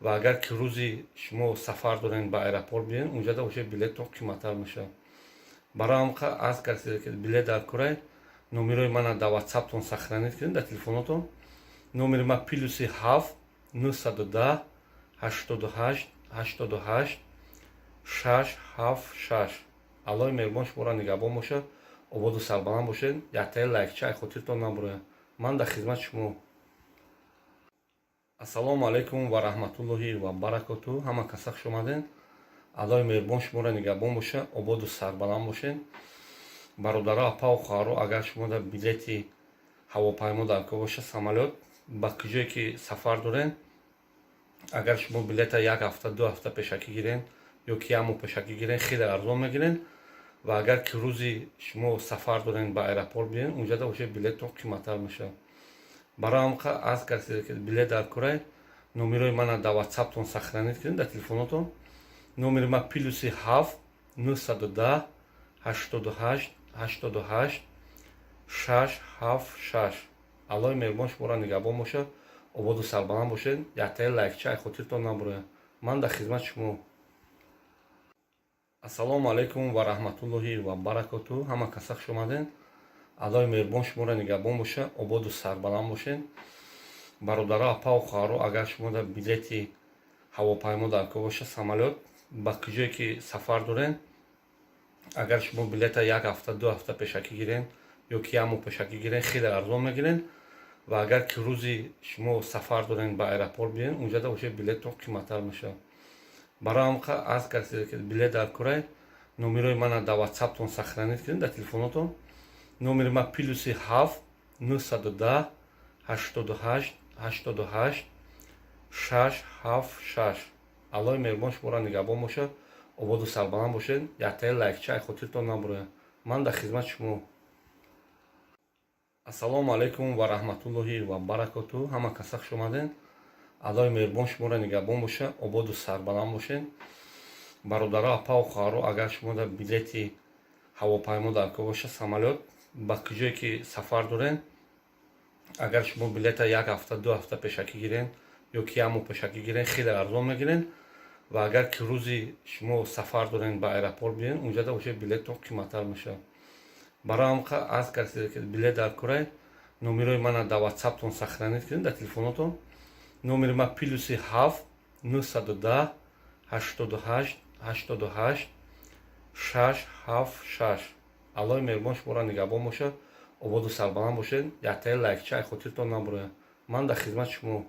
Ва агар ки рӯзи шумо сафар дорен, ба аэропорт биёен, унҷада уже билеттон қиматтар мешавад. Барои ҳам аз касе ки билет дар корай, номерои мана дар ватсаптон сохранить кунед, дар телефонотон. Номери ма +7 910 88 88 6 7 6. Аллоҳи меҳрубон шуморо нигаҳбон бошад, ободу сарбаланд бошед. Яктаи лайкча ай хотиртон набурояд. Ман дар хизмати шумо. Ассалому алайкум ва раҳматуллоҳи ва баракоту. Ҳама каса хуш омадед. Аллоҳи меҳрубон шуморо нигаҳбон бошад, ободу сарбаланд бошед. Бародаро, апаву хоҳаро, агар шумо дар билети ҳавопаймо дар кор бошад, самолёт, ба куҷое ки сафар доред, агар шумо билета як ҳафта, 2 ҳафта пешакӣ гирен ё ки як моҳ пешакӣ гирен, хеле арзон мегирен. Ва агар ки рӯзи шумо сафар дорен, ба аэропорт биёен, унҷада уже билеттон қиматтар мешавад. Барои ҳам аз касе ки билет дар корай, номерои мана дар ватсаптон сохранить кунед, дар телефонотон. Номери ма +7 910 88 88 676. Аллоҳи меҳрубон шуморо нигаҳбон бошад, ободу сарбаланд бошед. Яктаи лайкча ай хотиртон набурояд. Ман дар хизмати шумо. Ассалому алайкум ва раҳматуллоҳи ва баракоту. Ҳама каса хуш омадед. Аллоҳи меҳрубон шуморо нигаҳбон бошад, ободу сарбаланд бошед. Бародаро, апаву хоҳаро, агар шумо дар билети ҳавопаймо дар кор бошад, самолёт, ба куҷое ки сафар доред, агар шумо билета як ҳафта, 2 ҳафта пешакӣ гирен ё ки як моҳ пешакӣ гирен, хеле арзон мегирен. Ва агар ки рӯзи шумо сафар дорен, ба аэропорт биёен, унҷада уже билеттон қиматтар мешавад. Барои ҳам арз кардед, ки билет дар корай, номерои мана дар ватсаптон сохранить кунед, дар телефонотон. Номери ма +7 910 88 88 676. Аллоҳи меҳрубон шуморо нигаҳбон бошад, ободу сарбаланд бошед. Яктаи лайкча ай хотиртон набурояд. Ман дар хизмати шумо. Ассалому алайкум ва раҳматуллоҳи ва баракоту. Ҳама каса хуш омадед. Аллоҳи меҳрубон шуморо нигаҳбон бошад, ободу сарбаланд бошед. Бародаро, апаву хоҳаро, агар шумо дар билети ҳавопаймо дар кор бошад, самолёт, ба куҷое ки сафар доред, агар шумо билета як ҳафта, 2 ҳафта пешакӣ гирен ё ки як моҳ пешакӣ гирен, хеле арзон мегирен. Ва агар ки рӯзи шумо сафар дорен, ба аэропорт биёен, унҷада уже билеттон қиматтар мешавад. Барои ҳам арз кардед, ки билет дар корай, номерои мана дар ватсаптон сохранить кунед, дар телефонотон. Номери ма +7 910 88 88 676. Аллоҳи меҳрубон шуморо нигаҳбон бошад, ободу сарбаланд бошед. Яктаи лайкча ай хотиртон набурояд. Ман дар хизмати шумо.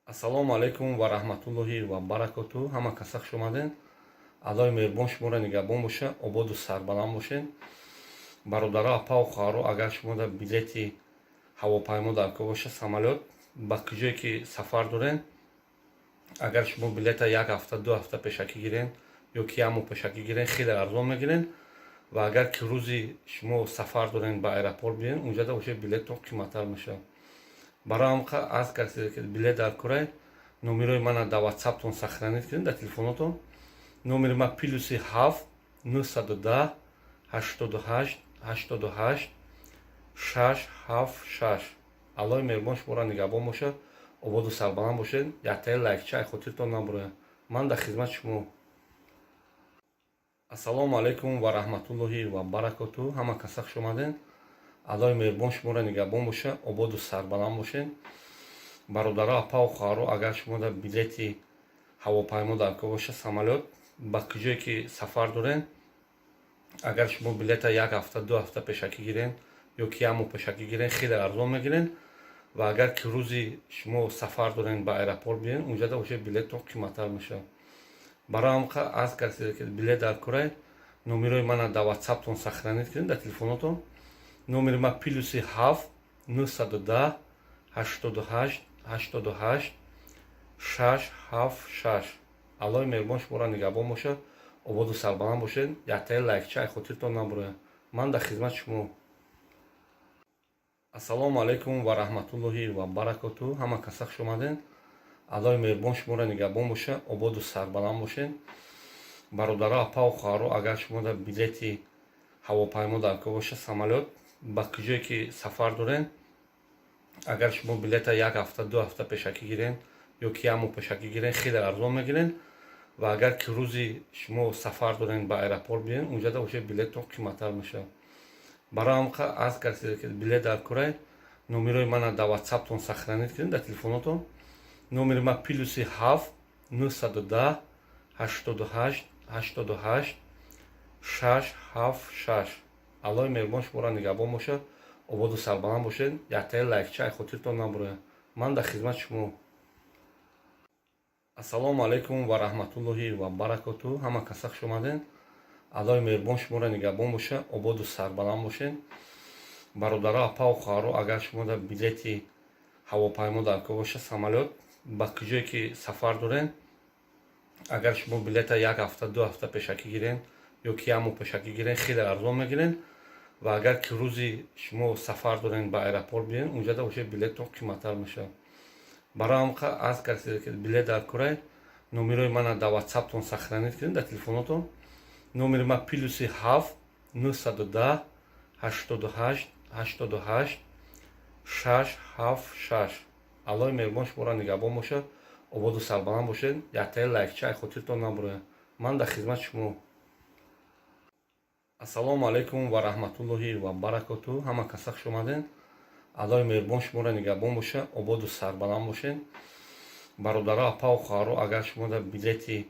Ассалому алайкум ва раҳматуллоҳи ва баракоту. Ҳама каса хуш омадед. Аллоҳи меҳрубон шуморо нигаҳбон бошад, ободу сарбаланд бошед. Бародаро, апаву хоҳаро, агар шумо дар билети ҳавопаймо дар кор бошад, самолёт, ба куҷое ки сафар доред, агар шумо билета як ҳафта, 2 ҳафта пешакӣ гирен ё ки як моҳ пешакӣ гирен, хеле арзон мегирен. Ва агар ки рӯзи шумо сафар дорен, ба аэропорт биёен, унҷада уже билеттон қиматтар мешавад. Барои ҳам арз кардед, ки билет дар корай, номерои мана дар ватсаптон сохранить кунед, дар телефонотон. Номери ма +7 910 88 88 676. Аллоҳи меҳрубон шуморо нигаҳбон бошад, ободу сарбаланд бошед. Яктаи лайкча ай хотиртон набурояд. Ман дар хизмати шумо. Ассалому алайкум ва раҳматуллоҳи ва баракоту. Ҳама каса хуш омадед. Аллоҳи меҳрубон шуморо нигаҳбон бошад, ободу сарбаланд бошед. Бародаро, апаву хоҳаро, агар шумо дар билети ҳавопаймо дар кор бошад, самолёт, ба куҷое ки сафар доред, агар шумо билета як ҳафта, 2 ҳафта пешакӣ гирен ё ки як моҳ пешакӣ гирен, хеле арзон мегирен. Ва агар ки рӯзи шумо сафар дорен, ба аэропорт биёен, унҷада уже билеттон қиматтар мешавад. Барои ҳам арз кардед, ки билет дар корай, номерои мана дар ватсаптон сохранить кунед, дар телефонотон. Номери ма +7 910 88 88 676. Аллоҳи меҳрубон шуморо нигаҳбон бошад, ободу сарбаланд бошед. Яктаи лайкча ай хотиртон набурояд. Ман дар хизмати шумо. Ассалому алайкум ва раҳматуллоҳи ва баракоту. Ҳама каса хуш омадед. Аллоҳи меҳрубон шуморо нигаҳбон бошад, ободу сарбаланд бошед. Бародаро, апаву хоҳаро, агар шумо дар билети ҳавопаймо дар кор бошад, самолёт, ба куҷое ки сафар доред, агар шумо билета як ҳафта, 2 ҳафта пешакӣ гирен ё ки як моҳ пешакӣ гирен, хеле арзон мегирен. Ва агар ки рӯзи шумо сафар дорен, ба аэропорт биёен, унҷада уже билеттон қиматтар мешавад. Барои ҳам арз кардед, ки билет дар корай, номерои мана дар ватсаптон сохранить кунед, дар телефонотон. Номери ма +7 910 88 88 676. Аллоҳи меҳрубон шуморо нигаҳбон бошад, ободу сарбаланд бошед. Яктаи лайкча ай хотиртон набурояд. Ман дар хизмати шумо. Ассалому алайкум ва раҳматуллоҳи ва баракоту. Ҳама каса хуш омадед. Аллоҳи меҳрубон шуморо нигаҳбон бошад, ободу сарбаланд бошед. Бародаро, апаву хоҳаро, агар шумо дар билети ҳавопаймо дар кор бошад, самолёт, ба куҷое ки сафар доред, агар шумо билета як ҳафта, 2 ҳафта пешакӣ гирен ё ки як моҳ пешакӣ гирен, хеле арзон мегирен. Ва агар ки рӯзи шумо сафар дорен, ба аэропорт биёен, унҷада уже билеттон қиматтар мешавад. Барои ҳам арз кардед, ки билет дар корай, Номерои мана дар Ватсаптон сохранить кунед, дар телефонотон. Номери ма +7 910 88 88 676. Аллои меҳрубон шуморо нигаҳбон бошад, ободу сарбаланд бошед. Яктаи лайкча ай хотиртон набурояд. Ман дар хизмати шумо. Ассалому алайкум ва раҳматуллоҳи ва баракоту. Ҳама каса хуш омаден. Аллои меҳрубон шуморо нигаҳбон бошад, ободу сарбаланд бошед. Бародаро, апаву хоҳаро, агар шумо дар билети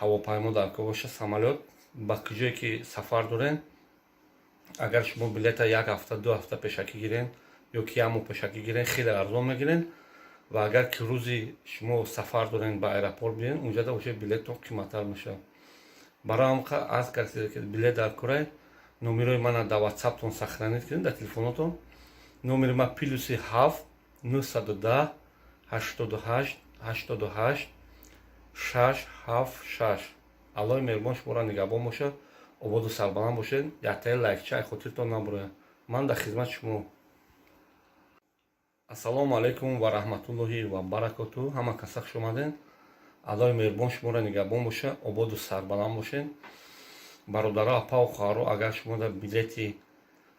ҳавопаймо дар кор боша, самолёт, ба куҷое ки сафар дорен, агар шумо билета як ҳафта, 2 ҳафта пешакӣ гирен ё ки як моҳ пешакӣ гирен, хеле арзон мегирен. Ва агар ки рӯзи шумо сафар дорен, ба аэропорт биёен, унҷада уже билеттон қиматтар мешавад. Барои ҳам аз касе ки билет дар корай, номерои мана дар Ватсаптон сохранить кунед, дар телефонотон. Номери ма +7 910 88 88 676. Аллои меҳрубон шуморо нигаҳбон бошад, ободу сарбаланд бошед. Яктаи лайкча ай хотиртон набурояд. Ман дар хизмати шумо. Ассалому алайкум ва раҳматуллоҳи ва баракоту. Ҳама каса хуш омаден. Аллои меҳрубон шуморо нигаҳбон бошад, ободу сарбаланд бошед. Бародаро, апаву хоҳаро, агар шумо дар билети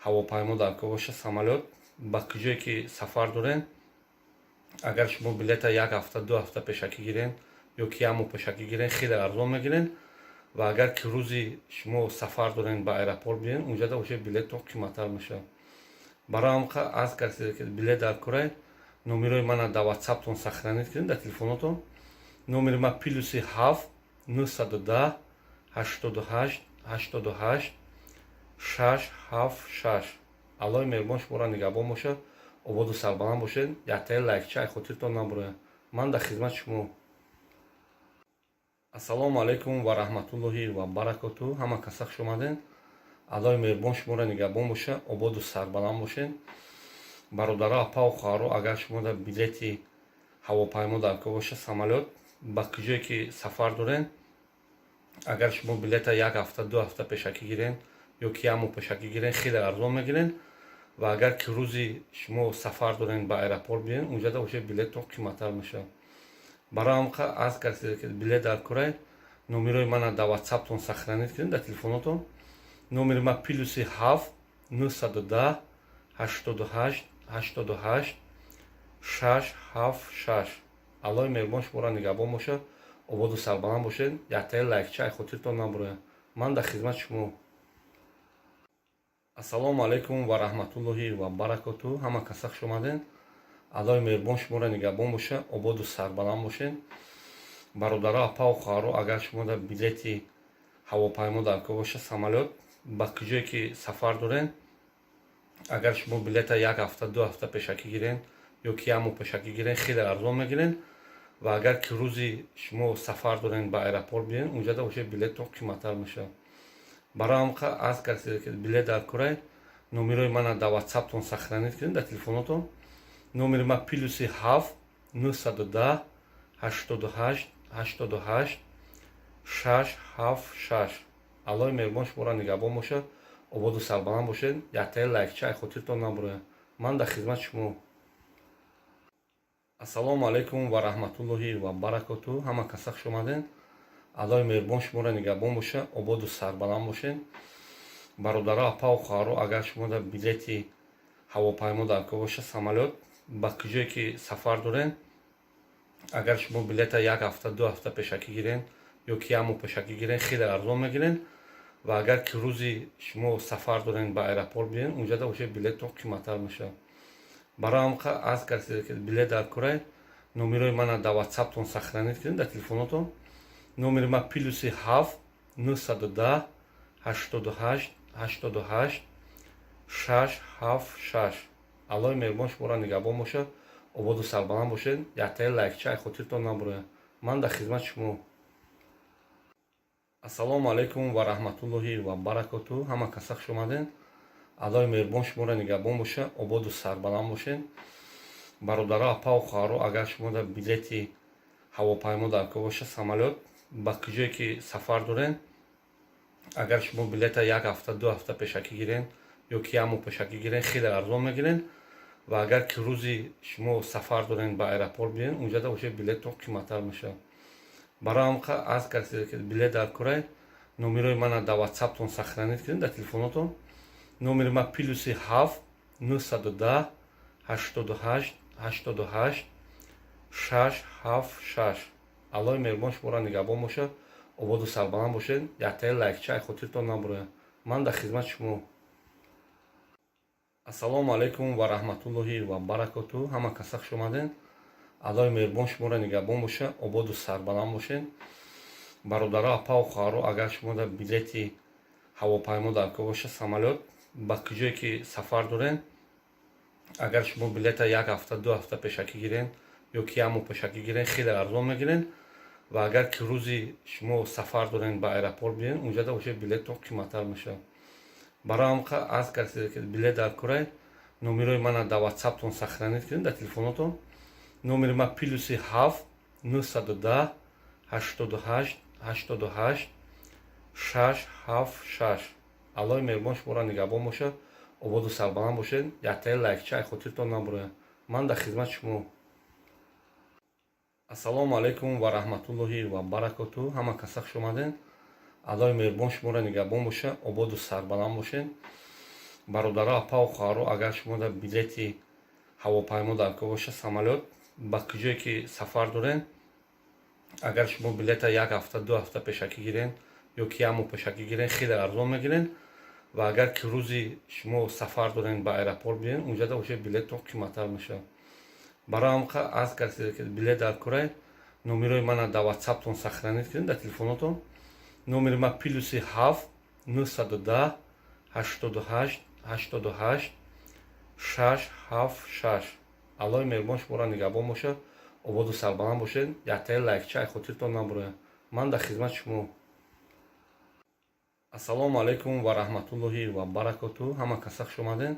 ҳавопаймо дар кор боша, самолёт, ба куҷое ки сафар дорен, агар шумо билета як ҳафта, 2 ҳафта пешакӣ гирен ё ки як моҳ пешакӣ гирен, хеле арзон мегирен. Ва агар ки рӯзи шумо сафар дорен, ба аэропорт биёен, унҷада уже билеттон қиматтар мешавад. Барои ҳам аз касе ки билет дар корай, номерои мана дар Ватсаптон сохранить кунед, дар телефонотон. Номери ма +7 910 88 88 676. Аллои меҳрубон шуморо нигаҳбон бошад, ободу сарбаланд бошед. Яктаи лайкча ай хотиртон набурояд. Ман дар хизмати шумо. Ассалому алайкум ва раҳматуллоҳи ва баракоту. Ҳама каса хуш омаден. Аллои меҳрубон шуморо нигаҳбон бошад, ободу сарбаланд бошед. Бародаро, апаву хоҳаро, агар шумо дар билети ҳавопаймо дар кор боша, самолёт, ба куҷое ки сафар дорен, агар шумо билета як ҳафта, 2 ҳафта пешакӣ гирен ё ки як моҳ пешакӣ гирен, хеле арзон мегирен. Ва агар ки рӯзи шумо сафар дорен, ба аэропорт биёен, унҷада уже билеттон қиматтар мешавад. Барои ҳам аз касе ки билет дар корай, номерои мана дар Ватсаптон сохранить кунед, дар телефонотон. Номери ма +7 910 88 88 676. Аллои меҳрубон шуморо нигаҳбон бошад, ободу сарбаланд бошед. Яктаи лайкча ай хотиртон набурояд. Ман дар хизмати шумо. Ассалому алайкум ва раҳматуллоҳи ва баракоту. Ҳама каса хуш омаден. Аллои меҳрубон шуморо нигаҳбон бошад, ободу сарбаланд бошед. Бародаро, апаву хоҳаро, агар шумо дар билети ҳавопаймо дар кор боша, самолёт, ба куҷое ки сафар дорен, агар шумо билета як ҳафта, 2 ҳафта пешакӣ гирен ё ки як моҳ пешакӣ гирен, хеле арзон мегирен. Ва агар ки рӯзи шумо сафар дорен, ба аэропорт биёен, унҷада уже билеттон қиматтар мешавад. Барои ҳам аз касе ки билет дар корай, номерои мана дар Ватсаптон сохранить кунед, дар телефонотон. Номери ма +7 910 88 88 676. Аллои меҳрубон шуморо нигаҳбон бошад, ободу сарбаланд бошед. Яктаи лайкча ай хотиртон набурояд. Ман дар хизмати шумо. Ассалому алайкум ва раҳматуллоҳи ва баракоту. Ҳама каса хуш омаден. Аллои меҳрубон шуморо нигаҳбон бошад, ободу сарбаланд бошед. Бародаро, апаву хоҳаро, агар шумо дар билети ҳавопаймо дар кор боша, самолёт, ба куҷое ки сафар дорен, агар шумо билета як ҳафта, 2 ҳафта пешакӣ гирен ё ки як моҳ пешакӣ гирен, хеле арзон мегирен. Ва агар ки рӯзи шумо сафар дорен, ба аэропорт биёен, унҷада уже билеттон қиматтар мешавад. Барои ҳам аз касе ки билет дар корай, номерои мана дар Ватсаптон сохранить кунед, дар телефонотон. Номери ма +7 910 88 88 676. Аллои меҳрубон шуморо нигаҳбон бошад, ободу сарбаланд бошед. Яктаи лайкча ай хотиртон набурояд. Ман дар хизмати шумо. Ассалому алайкум ва раҳматуллоҳи ва баракоту. Ҳама каса хуш омаден. Аллои меҳрубон шуморо нигаҳбон бошад, ободу сарбаланд бошед. Бародаро, апаву хоҳаро, агар шумо дар билети ҳавопаймо дар кор боша, самолёт, ба куҷое ки сафар дорен, агар шумо билета як ҳафта, 2 ҳафта пешакӣ гирен ё ки як моҳ пешакӣ гирен, хеле арзон мегирен. Ва агар ки рӯзи шумо сафар дорен, ба аэропорт биёен, унҷада уже билеттон қиматтар мешавад. Барои ҳамқа аз касе ки билет дар курай, номерои мана дар ватсаптон сохранить кунед, дар телефонотон. Номери ма +7 910 88 88 676. Аллоҳи меҳрубон шуморо нигаҳбон бошад, ободу сарбаланд бошед. Яктаи лайкча ай хотиртон набурояд. Ман дар хизмати шумо. Ассалому алайкум ва раҳматуллоҳи ва баракоту. Ҳама каса хуш омадед. Аллоҳи меҳрубон шуморо нигаҳбон бошад, ободу сарбаланд бошед. Бародаро, апаву хоҳаро, агар шумо дар билети ҳавопаймо дар кор бошад, самолёт, ба куҷое ки сафар доред, агар шумо билета як ҳафта, 2 ҳафта пешакӣ гирен ё ки як моҳ пешакӣ гирен, хеле арзон мегирен. Ва агар ки рӯзи шумо сафар дорен, ба аэропорт биёен, унҷада бошад, билеттон қиматтар мешавад. Барои ҳамқа аз касе ки билет дар курай, номерои мана дар ватсаптон сохранить кунед, дар телефонотон. Номери ма +7 910 88 88 676. Аллоҳи меҳрубон шуморо нигаҳбон бошад, ободу сарбаланд бошед. Яктаи лайкча ай хотиртон набурояд. Ман дар хизмати шумо. Ассалому алайкум ва раҳматуллоҳи ва баракоту. Ҳама каса хуш омадед. Аллоҳи меҳрубон шуморо нигаҳбон бошад, ободу сарбаланд бошед. Бародаро, апаву хоҳаро, агар шумо дар билети ҳавопаймо дар кор бошад, самолёт, ба куҷое ки сафар доред, агар шумо билета як ҳафта, 2 ҳафта пешакӣ гирен ё ки як моҳ пешакӣ гирен, хеле арзон мегирен. Ва агар ки рӯзи шумо сафар дорен, ба аэропорт биёен, унҷада бошад, билеттон қиматтар мешавад. Барои ҳамқа аз касе ки билет дар курай, номерои мана дар ватсаптон сохранить кунед, дар телефонотон. Номери ма +7 910 88 88 676. Аллоҳи меҳрубон шуморо нигаҳбон бошад, ободу сарбаланд бошед. Яктаи лайкча ай хотиртон набурояд. Ман дар хизмати шумо. Ассалому алайкум ва раҳматуллоҳи ва баракоту. Ҳама каса хуш омадед.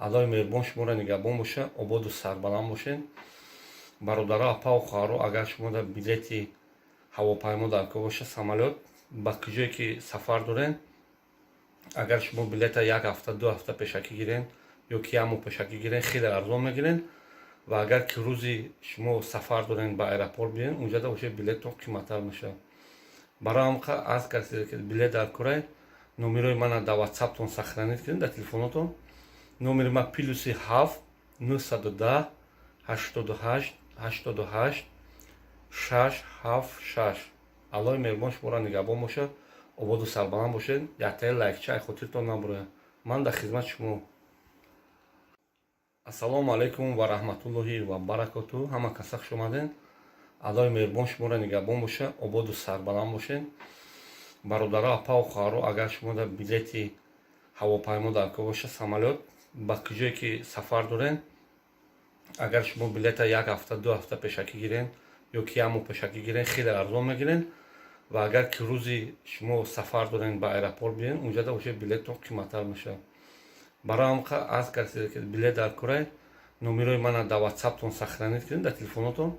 Аллоҳи меҳрубон шуморо нигаҳбон бошад, ободу сарбаланд бошед. Бародаро, апаву хоҳаро, агар шумо дар билети ҳавопаймо дар кор бошад, самолёт, ба куҷое ки сафар доред, агар шумо билета як ҳафта, 2 ҳафта пешакӣ гирен ё ки як моҳ пешакӣ гирен, хеле арзон мегирен. Ва агар ки рӯзи шумо сафар дорен, ба аэропорт биёен, унҷада бошад, билеттон қиматтар мешавад. Барои ҳамқа аз касе ки билет дар курай, номерои мана дар ватсаптон сохранить кунед, дар телефонотон. Номери ма +7 910 88 88 676. Аллоҳи меҳрубон шуморо нигаҳбон бошад, ободу сарбаланд бошед. Яктаи лайкча ай хотиртон набурояд. Ман дар хизмати шумо. Ассалому алайкум ва раҳматуллоҳи ва баракоту. Ҳама каса хуш омадед. Аллоҳи меҳрубон шуморо нигаҳбон бошад, ободу сарбаланд бошед. Бародаро, апаву хоҳаро, агар шумо дар билети ҳавопаймо дар кор бошад, самолёт, ба куҷое ки сафар доред, агар шумо билета як ҳафта, 2 ҳафта пешакӣ гирен ё ки як моҳ пешакӣ гирен, хеле арзон мегирен. Ва агар ки рӯзи шумо сафар дорен, ба аэропорт биёен, унҷада бошад, билеттон қиматтар мешавад. Барои ҳамқа аз касе ки билет дар курай, номерои мана дар ватсаптон сохранить кунед, дар телефонотон.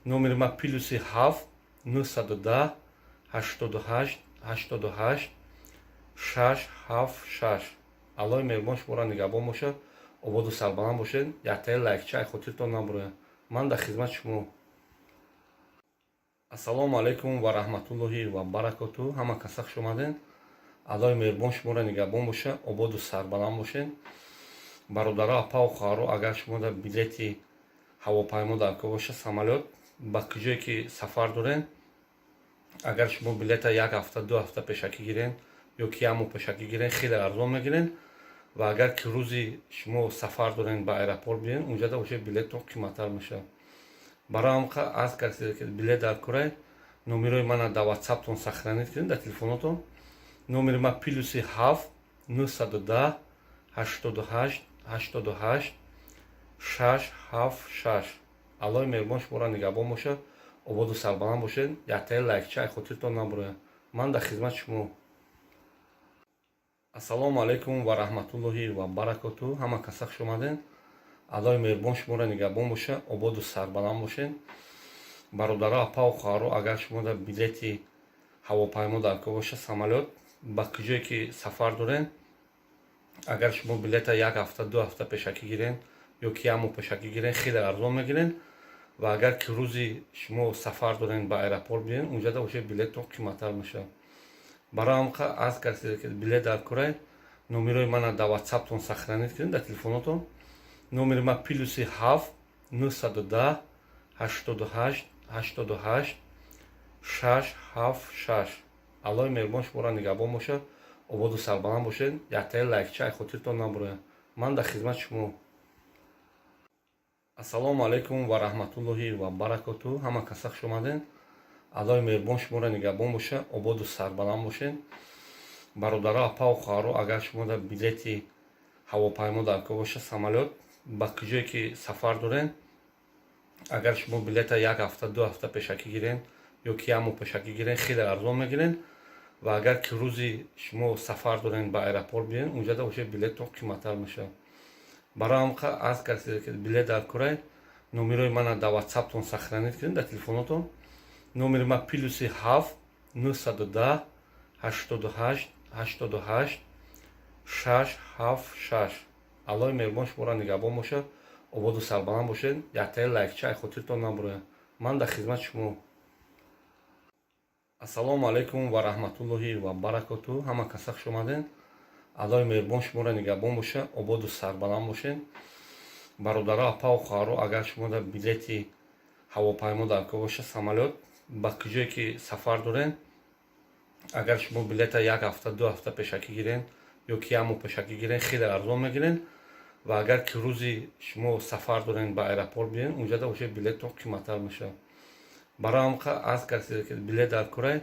Номери ма +7 910 88 88 676. Аллоҳи меҳрубон шуморо нигаҳбон бошад, ободу сарбаланд бошед. Яктаи лайкча ай хотиртон набурояд. Ман дар хизмати шумо. Ассалому алайкум ва раҳматуллоҳи ва баракоту. Ҳама каса хуш омадед. Аллоҳи меҳрубон шуморо нигаҳбон бошад, ободу сарбаланд бошед. Бародаро, апаву хоҳаро, агар шумо дар билети ҳавопаймо дар кор бошад, самолёт, ба куҷое ки сафар доред, агар шумо билета як ҳафта, 2 ҳафта пешакӣ гирен ё ки як моҳ пешакӣ гирен, хеле арзон мегирен. Ва агар ки рӯзи шумо сафар дорен, ба аэропорт биёен, унҷада бошад, билеттон қиматтар мешавад. Барои ҳамқа аз касе ки билет дар курай, номерои мана дар ватсаптон сохранить кунед, дар телефонотон. Номери ма +7 910 88 88 676. Аллоҳи меҳрубон шуморо нигаҳбон бошад, ободу сарбаланд бошед. Яктаи лайкча ай хотиртон набурояд. Ман дар хизмати шумо. Ассалому алайкум ва раҳматуллоҳи ва баракоту. Ҳама каса хуш омадед. Аллоҳи меҳрубон шуморо нигаҳбон бошад, ободу сарбаланд бошед. Бародаро, апаву хоҳаро, агар шумо дар билети ҳавопаймо дар кор бошад, самолёт, ба куҷое ки сафар доред, агар шумо билета як ҳафта, 2 ҳафта пешакӣ гирен ё ки як моҳ пешакӣ гирен, хеле арзон мегирен. Ва агар ки рӯзи шумо сафар дорен, ба аэропорт биёен, унҷада уже билеттон қиматтар мешавад. Барои ҳамқа аз касе ки билет дар курай, номерои мана дар ватсаптон сохранить кунед, дар телефонотон. Номери ма +7 910 88 88 676. Аллоҳи меҳрубон шуморо нигаҳбон бошад, ободу сарбаланд бошед. Яктаи лайкча ай хотиртон набурояд. Ман дар хизмати шумо. Ассалому алайкум ва раҳматуллоҳи ва баракоту. Ҳама каса хуш омаден. Аллоҳи меҳрубон шуморо нигаҳбон бошад, ободу сарбаланд бошед. Бародаро, апаву хоҳаро, агар шумо дар билети ҳавопаймо дар кор боша, самолёт, ба куҷое ки сафар дорен, агар шумо билета як ҳафта, 2 ҳафта пешакӣ гирен ё ки як моҳ пешакӣ гирен, хеле арзон мегирен. Ва агар ки рӯзи шумо сафар дорен, ба аэропорт биёен, унҷада уже билеттон қиматтар мешавад. Барои ҳамқа аз касе ки билет дар курай, номерои мана дар ватсаптон сохранить кунед, дар телефонотон. Номери ма +7 910 88 88 676. Аллоҳи меҳрубон шуморо нигаҳбон бошад, ободу сарбаланд бошед. Яктаи лайкча ай хотиртон набурояд. Ман дар хизмати шумо. Ассалому алайкум ва раҳматуллоҳи ва баракоту. Ҳама каса хуш омаден. Аллоҳи меҳрубон шуморо нигаҳбон бошад, ободу сарбаланд бошед. Бародаро, апаву хоҳаро, агар шумо дар билети ҳавопаймо дар кор боша, самолёт, ба куҷое ки сафар дорен, агар шумо билета як ҳафта, 2 ҳафта пешакӣ гирен ё ки як моҳ пешакӣ гирен, хеле арзон мегирен. Ва агар ки рӯзи шумо сафар дорен, ба аэропорт биёен, унҷада уже билеттон қиматтар мешавад. Барои ҳамқа аз касе ки билет дар курай,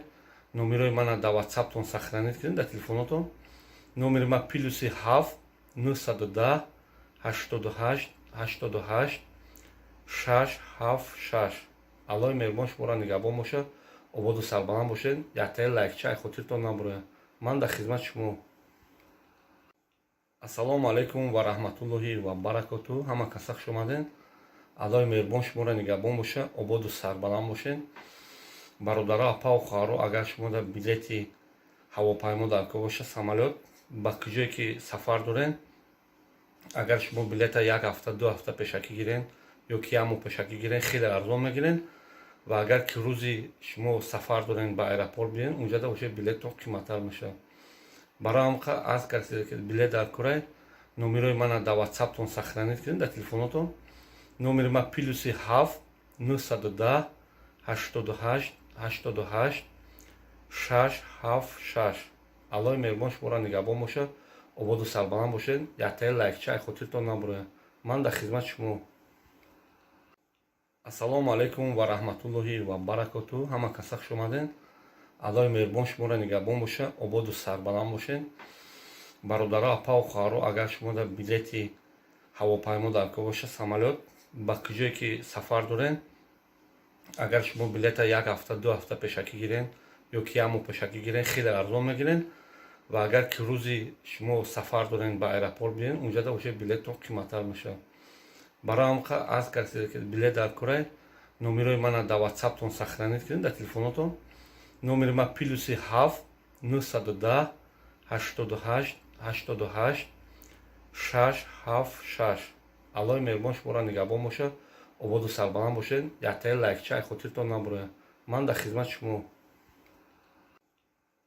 номерои мана дар ватсаптон сохранить кунед, дар телефонотон. Номери ма +7 910 88 88 676. Аллоҳи меҳрубон шуморо нигаҳбон бошад, ободу сарбаланд бошед. Яктаи лайкча ай хотиртон набурояд. Ман дар хизмати шумо. Ассалому алайкум ва раҳматуллоҳи ва баракоту. Ҳама каса хуш омаден. Аллоҳи меҳрубон шуморо нигаҳбон бошад, ободу сарбаланд бошед. Бародаро, апаву хоҳаро, агар шумо дар билети ҳавопаймо дар кор боша, самолёт, ба куҷое ки сафар дорен, агар шумо билета як ҳафта, 2 ҳафта пешакӣ гирен ё ки як моҳ пешакӣ гирен, хеле арзон мегирен. Ва агар ки рӯзи шумо сафар дорен, ба аэропорт биёен, унҷада уже билеттон қиматтар мешавад. Барои ҳамқа аз касе ки билет дар курай, номерои мана дар ватсаптон сохранить кунед, дар телефонотон. Номери ма +7 910 88 88 676. Аллоҳи меҳрубон шуморо нигаҳбон бошад, ободу сарбаланд бошед. Яктаи лайкча ай хотиртон набурояд. Ман дар хизмати шумо. Ассалому алайкум ва раҳматуллоҳи ва баракоту. Ҳама каса хуш омаден. Аллоҳи меҳрубон шуморо нигаҳбон бошад, ободу сарбаланд бошед. Бародаро, апаву хоҳаро, агар шумо дар билети ҳавопаймо дар кор боша, самолёт, ба куҷое ки сафар дорен, агар шумо билета як ҳафта, 2 ҳафта пешакӣ гирен ё ки як моҳ пешакӣ гирен, хеле арзон мегирен. Ва агар ки рӯзи шумо сафар дорен, ба аэропорт биёен, унҷада уже билеттон қиматтар мешавад. Барои ҳамқа аз касе ки билет дар курай, номерои мана дар ватсаптон сохранить кунед, дар телефонотон. Номери ма +7 910 88 88 676. Аллоҳи меҳрубон шуморо нигаҳбон бошад, ободу сарбаланд бошед. Яктаи лайкча ай хотиртон набурояд. Ман дар хизмати шумо.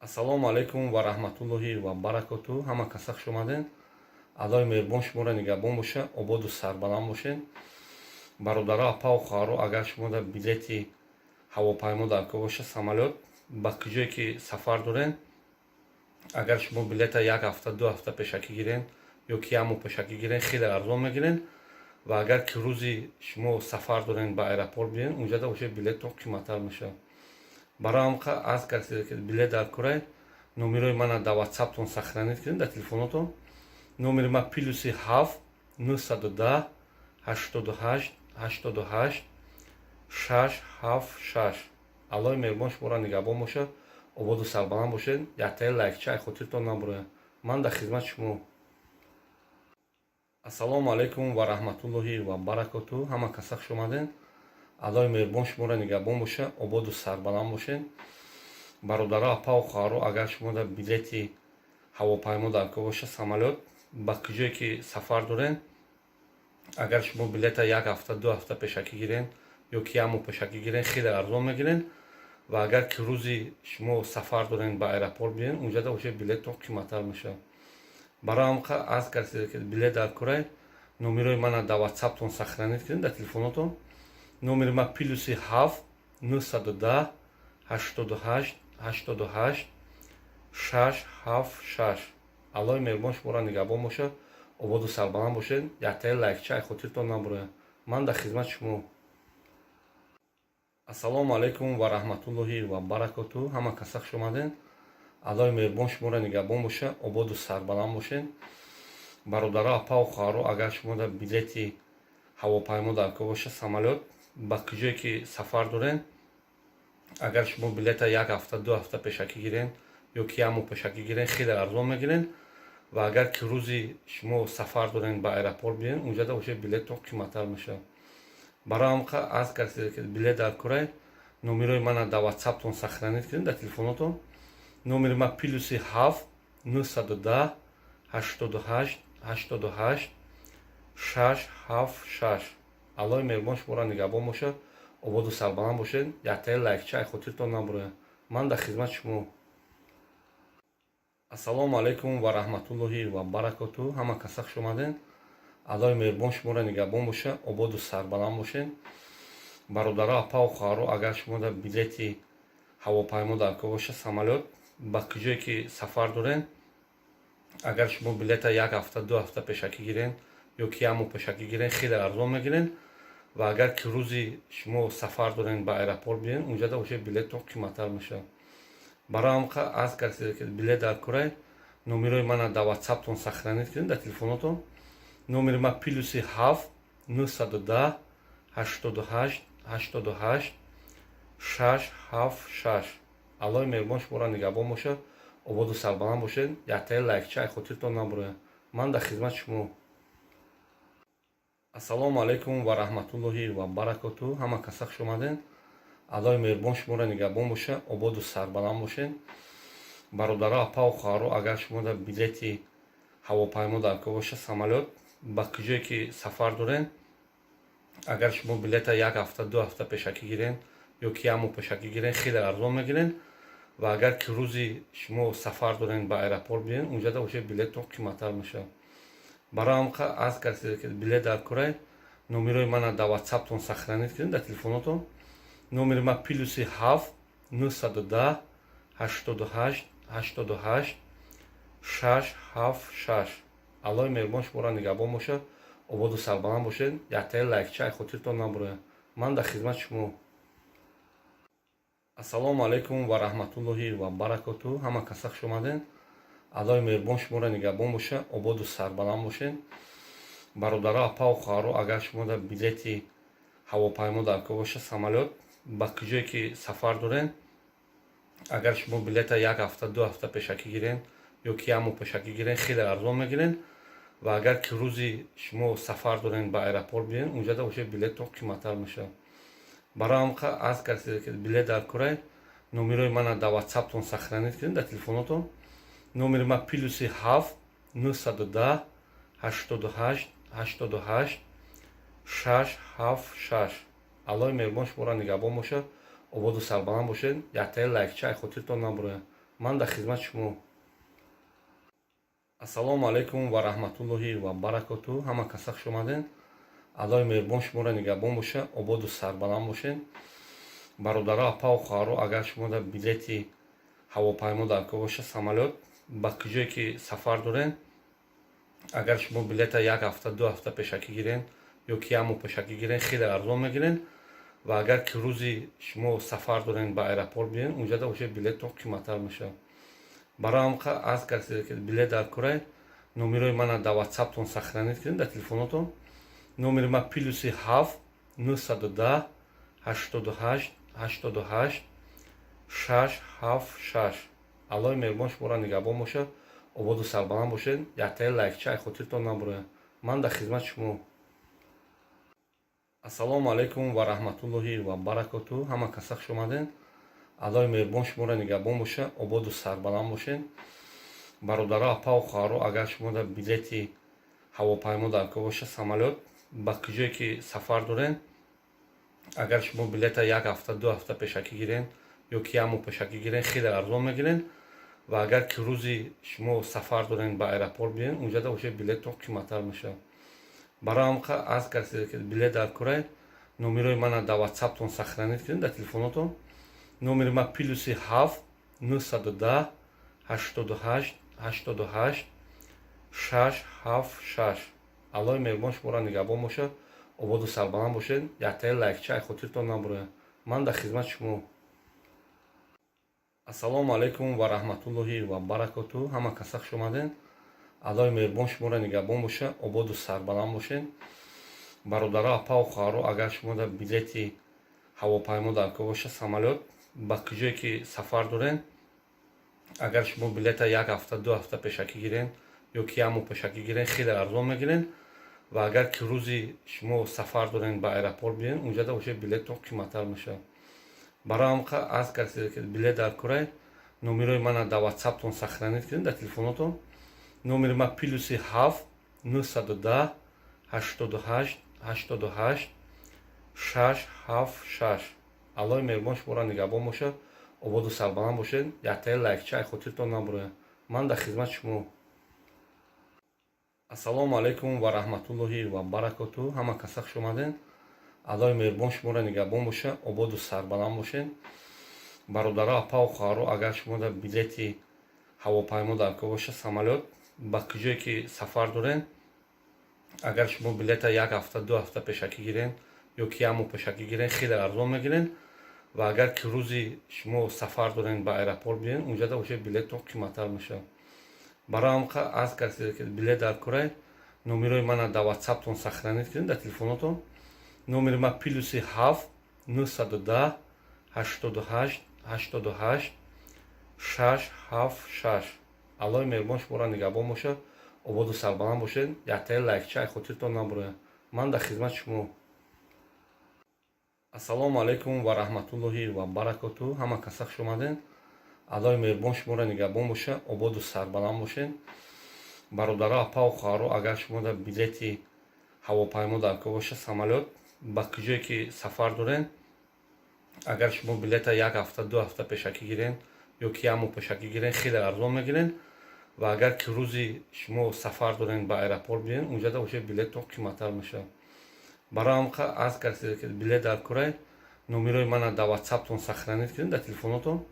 Ассалому алайкум ва раҳматуллоҳи ва баракоту. Ҳама каса хуш омаден. Аллоҳи меҳрубон шуморо нигаҳбон бошад, ободу сарбаланд бошед. Бародаро, апаву хоҳаро, агар шумо дар билети ҳавопаймо дар кор боша, самолёт, ба куҷое ки сафар дорен, агар шумо билета як ҳафта, 2 ҳафта пешакӣ гирен ё ки як моҳ пешакӣ гирен, хеле арзон мегирен. Ва агар ки рӯзи шумо сафар дорен, ба аэропорт биёен, унҷада уже билеттон қиматтар мешавад. Барои ҳамқа аз касе ки билет дар курай, номерои мана дар ватсаптон сохранить кунед, дар телефонотон. Номери ма +7 910 88 88 676. Аллоҳи меҳрубон шуморо нигаҳбон бошад, ободу сарбаланд бошед. Яктаи лайкча ай хотиртон набурояд. Ман дар хизмати шумо. Ассалому алайкум ва раҳматуллоҳи ва баракоту. Ҳама каса хуш омаден. Аллоҳи меҳрубон шуморо нигаҳбон бошад, ободу сарбаланд бошед. Бародаро, апаву хоҳаро, агар шумо дар билети ҳавопаймо дар кор боша, самолёт, ба куҷое ки сафар дорен, агар шумо билета як ҳафта, 2 ҳафта пешакӣ гирен. Ё ки як моҳ пешакӣ гирен, хеле арзон мегирен. Ва агар ки рӯзи шумо сафар дорен, ба аэропорт биен, унҷада уже билеттон қиматтар мешавад. Барои ҳам аз касе ки билет дар курай, номерои мана дар ватсаптон сохранить кунед, дар телефонотон. Номери ма +7 910 88 88 676. Аллоҳи меҳрубон шуморо нигаҳбон бошад, ободу сарбаланд бошед. Яктаи лайкча ай хотиртон набурояд. Ман дар хизмати шумо. Ассалому алайкум ва раҳматуллоҳи ва баракоту. Ҳама каса хуш омаден. Аллоҳи меҳрубон шуморо нигаҳбон бошад, ободу сарбаланд бошед. Бародаро, апаву хоҳаро, агар шумо дар билети ҳавопаймо дар кор бошад, самолёт, ба куҷое ки сафар дорен, агар шумо билета як ҳафта, 2 ҳафта пешакӣ гирен ё ки як моҳ пешакӣ гирен, хеле арзон мегирен. Ва агар ки рӯзи шумо сафар дорен, ба аэропорт биен, унҷада уже билеттон қиматтар мешавад. Барои ҳам аз касе ки билет дар курай, номерои мана дар ватсаптон сохранить кунед, дар телефонотон. Номери ма +7 910 88 88 676. Аллоҳи меҳрубон шуморо нигаҳбон бошад, ободу сарбаланд бошед. Яктаи лайкча ай хотиртон набурояд. Ман дар хизмати шумо. Ассалому алайкум ва раҳматуллоҳи ва баракоту. Ҳама каса хуш омаден. Аллоҳи меҳрубон шуморо нигаҳбон бошад, ободу сарбаланд бошед. Бародаро, апаву хоҳаро, агар шумо дар билети ҳавопаймо дар кор бошад, самолёт, ба куҷое ки сафар дорен, агар шумо билета як ҳафта, 2 ҳафта пешакӣ гирен ё ки як моҳ пешакӣ гирен, хеле арзон мегирен. Ва агар ки рӯзи шумо сафар дорен, ба аэропорт биен, унҷада уже билеттон қиматтар мешавад. Барои ҳам аз касе ки билет дар курай, номерои мана дар ватсаптон сохранить кунед, дар телефонотон. Номери ма +7 910 88 88 676. Аллоҳи меҳрубон шуморо нигаҳбон бошад, ободу сарбаланд бошед. Яктаи лайкча ай хотиртон набурояд. Ман дар хизмати шумо. Ассалому алайкум ва раҳматуллоҳи ва баракоту. Ҳама каса хуш омаден. Аллоҳи меҳрубон шуморо нигаҳбон бошад, ободу сарбаланд бошед. Бародаро, апаву хоҳаро, агар шумо дар билети ҳавопаймо дар кор бошад, самолёт, ба куҷое ки сафар дорен, агар шумо билета як ҳафта, 2 ҳафта пешакӣ гирен ё ки як моҳ пешакӣ гирен, хеле арзон мегирен. Ва агар ки рӯзи шумо сафар дорен, ба аэропорт биен, унҷада уже билеттон қиматтар мешавад. Барои ҳам аз касе ки билет дар курай, номерои мана дар ватсаптон сохранить кунед, дар телефонотон. Номери ма +7 910 88 88 676. Аллоҳи меҳрубон шуморо нигаҳбон бошад, ободу сарбаланд бошед. Яктаи лайкча ай хотиртон набурояд. Ман дар хизмати шумо. Ассалому алайкум ва раҳматуллоҳи ва баракоту. Ҳама каса хуш омаден. Аллоҳи меҳрубон шуморо нигаҳбон бошад, ободу сарбаланд бошед. Бародаро, апаву хоҳаро, агар шумо дар билети ҳавопаймо дар кор бошад, самолёт, ба куҷое ки сафар дорен, агар шумо билета як ҳафта, 2 ҳафта пешакӣ гирен ё ки як моҳ пешакӣ гирен, хеле арзон мегирен. Ва агар ки рӯзи шумо сафар дорен, ба аэропорт биен, унҷада уже билеттон қиматтар мешавад. Барои ҳам аз касе ки билет дар курай, номерои мана дар ватсаптон сохранить кунед, дар телефонотон. Номери ма +7 910 88 88 676. Аллоҳи меҳрубон шуморо нигаҳбон бошад, ободу сарбаланд бошед. Яктаи лайкча ай хотиртон набурояд. Ман дар хизмати шумо. Ассалому алайкум ва раҳматуллоҳи ва баракоту. Ҳама каса хуш омаден. Аллоҳи меҳрубон шуморо нигаҳбон бошад, ободу сарбаланд бошед. Бародаро, апаву хоҳаро, агар шумо дар билети ҳавопаймо дар кор бошад, самолёт, ба куҷое ки сафар дорен, агар шумо билета як ҳафта, 2 ҳафта пешакӣ гирен ё ки як моҳ пешакӣ гирен, хеле арзон мегирен. Ва агар ки рӯзи шумо сафар дорен, ба аэропорт биен, унҷада уже билеттон қиматтар мешавад. Барои ҳам аз касе ки билет дар курай, номерои мана дар ватсаптон сохранить кунед, дар телефонотон. Номери ма +7 910 88 88 676. Аллоҳи меҳрубон шуморо нигаҳбон бошад, ободу сарбаланд бошед. Яктаи лайкча ай хотиртон набурояд. Ман дар хизмати шумо. Ассалому алайкум ва раҳматуллоҳи ва баракоту. Ҳама каса хуш омаден. Аллоҳи меҳрубон шуморо нигаҳбон бошад, ободу сарбаланд бошед. Бародаро, апаву хоҳаро, агар шумо дар билети ҳавопаймо дар кор бошад, самолёт, ба куҷое ки сафар дорен, Агар шумо билета як ҳафта, 2 ҳафта пешакӣ гирен ё ки як моҳ пешакӣ гирен, хеле арзон мегирен. Ва агар ки рӯзи шумо сафар дорен, ба аэропорт биен, унҷада уже билеттон қиматтар мешавад. Барои ҳамқа аз касе ки билет дар курай, номерои мана дар Ватсаптон сохранить кунед, дар телефонотон. Номери ма +7 910 88 88 676. Аллоҳи меҳрубон шуморо нигаҳбон бошад, ободу сарбаланд бошед. Яктаи лайкча ай хотиртон набурояд. Ман дар хизмати шумо. Ассалому алайкум ва раҳматуллоҳи ва баракоту. Ҳама каса хуш омаден. Аллоҳи меҳрубон шуморо нигаҳбон бошад, ободу сарбаланд бошед. Бародаро, апаву хоҳаро, агар шумо дар билети ҳавопаймо дар кор бошад, самолёт, ба куҷое ки сафар дорен, агар шумо билета як ҳафта, 2 ҳафта пешакӣ гирен ё ки як моҳ пешакӣ гирен, хеле арзон мегирен. Ва агар ки рӯзи шумо сафар дорен, ба аэропорт биен, унҷада уже билеттон қиматтар мешавад. Барои ҳамқа аз касе ки билет дар курай, номерои мана дар Ватсаптон сохранить кунед, дар телефонотон. Номери ма +7 910 88 88 676. Аллоҳи меҳрубон шуморо нигаҳбон бошад, ободу сарбаланд бошед. Яктаи лайкча ай хотиртон набурояд. Ман дар хизмати шумо. Ассалому алайкум ва раҳматуллоҳи ва баракоту. Ҳама каса хуш омаден. Аллоҳи меҳрубон шуморо нигаҳбон бошад, ободу сарбаланд бошед. Бародаро, апаву хоҳаро, агар шумо дар билети ҳавопаймо дар кор бошад, самолёт, ба куҷое ки сафар дорен, агар шумо билета як ҳафта, 2 ҳафта пешакӣ гирен ё ки як моҳ пешакӣ гирен, хеле арзон мегирен. Ва агар ки рӯзи шумо сафар дорен, ба аэропорт биен, унҷада уже билеттон қиматтар мешавад. Барои ҳамқа аз касе ки билет дар курай, номерои мана дар Ватсаптон сохранить кунед, дар телефонотон. Номери ма +7 910 88 88 676. Аллоҳи меҳрубон шуморо нигаҳбон бошад, ободу сарбаланд бошед. Яктаи лайкча ай хотиртон набурояд. Ман дар хизмати шумо. Ассалому алайкум ва раҳматуллоҳи ва баракоту. Ҳама каса хуш омаден. Аллоҳи меҳрубон шуморо нигаҳбон бошад, ободу сарбаланд бошед. Бародаро, апаву хоҳаро, агар шумо дар билети ҳавопаймо дар кор бошад, самолёт, ба куҷое ки сафар дорен, агар шумо билета як ҳафта, 2 ҳафта пешакӣ гирен ё ки як моҳ пешакӣ гирен, хеле арзон мегирен. Ва агар ки рӯзи шумо сафар дорен, ба аэропорт биен, унҷада уже билеттон қиматтар мешавад. Барои ҳамқа аз касе ки билет дар курай, номерои мана дар Ватсаптон сохранить кунед, дар телефонотон.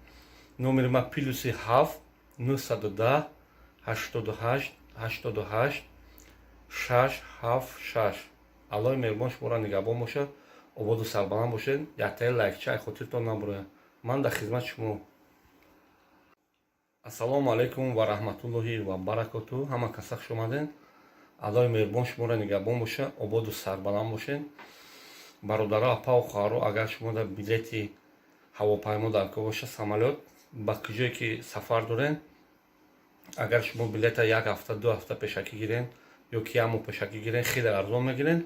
Номери ма +7 910 88 88 676. Аллоҳи меҳрубон шуморо нигаҳбон бошад, ободу сарбаланд бошед. Яктаи лайкча ай хотиртон набурояд. Ман дар хизмати шумо. Ассалому алайкум ва раҳматуллоҳи ва баракоту. Ҳама каса хуш омаден. Аллоҳи меҳрубон шуморо нигаҳбон бошад, ободу сарбаланд бошед. Бародаро, апаву хоҳаро, агар шумо дар билети ҳавопаймо дар кор бошад, самолёт, ба куҷое ки сафар дорен, агар шумо билета як ҳафта, 2 ҳафта пешакӣ гирен ё ки як моҳ пешакӣ гирен, хеле арзон мегирен.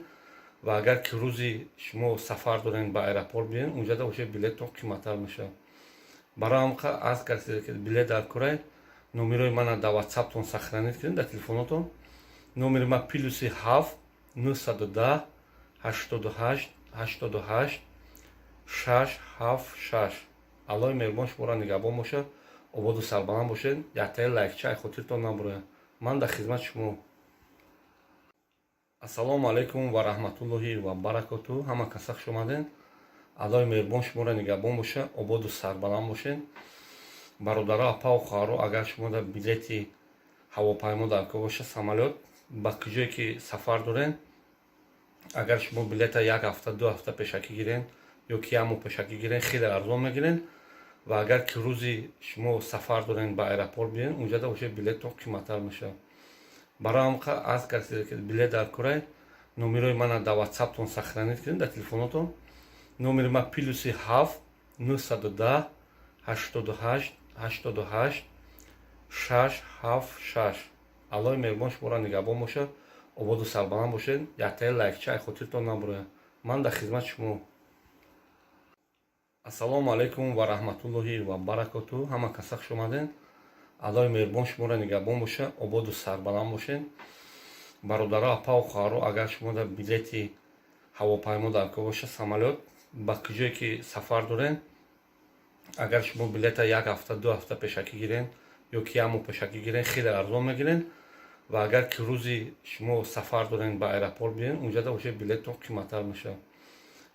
Ва агар ки рӯзи шумо сафар дорен, ба аэропорт биен, унҷада уже билеттон қиматтар мешавад. Барои ҳамқа аз касе ки билет дар курай, номерои мана дар Ватсаптон сохранить кунед, дар телефонотон. Номери ма +7 910 88 88 676. Аллоҳи меҳрубон шуморо нигаҳбон бошад, ободу сарбаланд бошед. Яктаи лайкча ай хотиртон набурояд. Ман дар хизмати шумо. Ассалому алайкум ва раҳматуллоҳи ва баракоту. Ҳама каса хуш омаден. Аллоҳи меҳрубон шуморо нигаҳбон бошад, ободу сарбаланд бошед. Бародаро, апаву хоҳаро, агар шумо дар билети ҳавопаймо дар кор бошад, самолёт, ба куҷое ки сафар дорен, агар шумо билета як ҳафта, 2 ҳафта пешакӣ гирен ё ки як моҳ пешакӣ гирен, хеле арзон мегирен. Ва агар ки рӯзи шумо сафар дорен, ба аэропорт биен, унҷада уже билеттон қиматтар мешавад. Барои ҳамқа аз касе ки билет дар курай, номерои мана дар Ватсаптон сохранить кунед, дар телефонотон. Номери ма +7 910 88 88 676. Аллоҳи меҳрубон шуморо нигаҳбон бошад, ободу сарбаланд бошед. Яктаи лайкча ай хотиртон набурояд. Ман дар хизмати шумо. Ассалому алайкум ва раҳматуллоҳи ва баракоту. Ҳама каса хуш омаден. Аллоҳи меҳрубон шуморо нигаҳбон бошад, ободу сарбаланд бошед. Бародаро, апаву хоҳаро, агар шумо дар билети ҳавопаймо дар кор бошад, самолёт, Ба куҷое ки сафар дорен, агар шумо билета як ҳафта, 2 ҳафта пешакӣ гирен ё ки як моҳ пешакӣ гирен, хеле арзон мегирен. Ва агар ки рӯзи шумо сафар дорен, ба аэропорт биёен, унҷада уже билеттон қиматтар мешавад.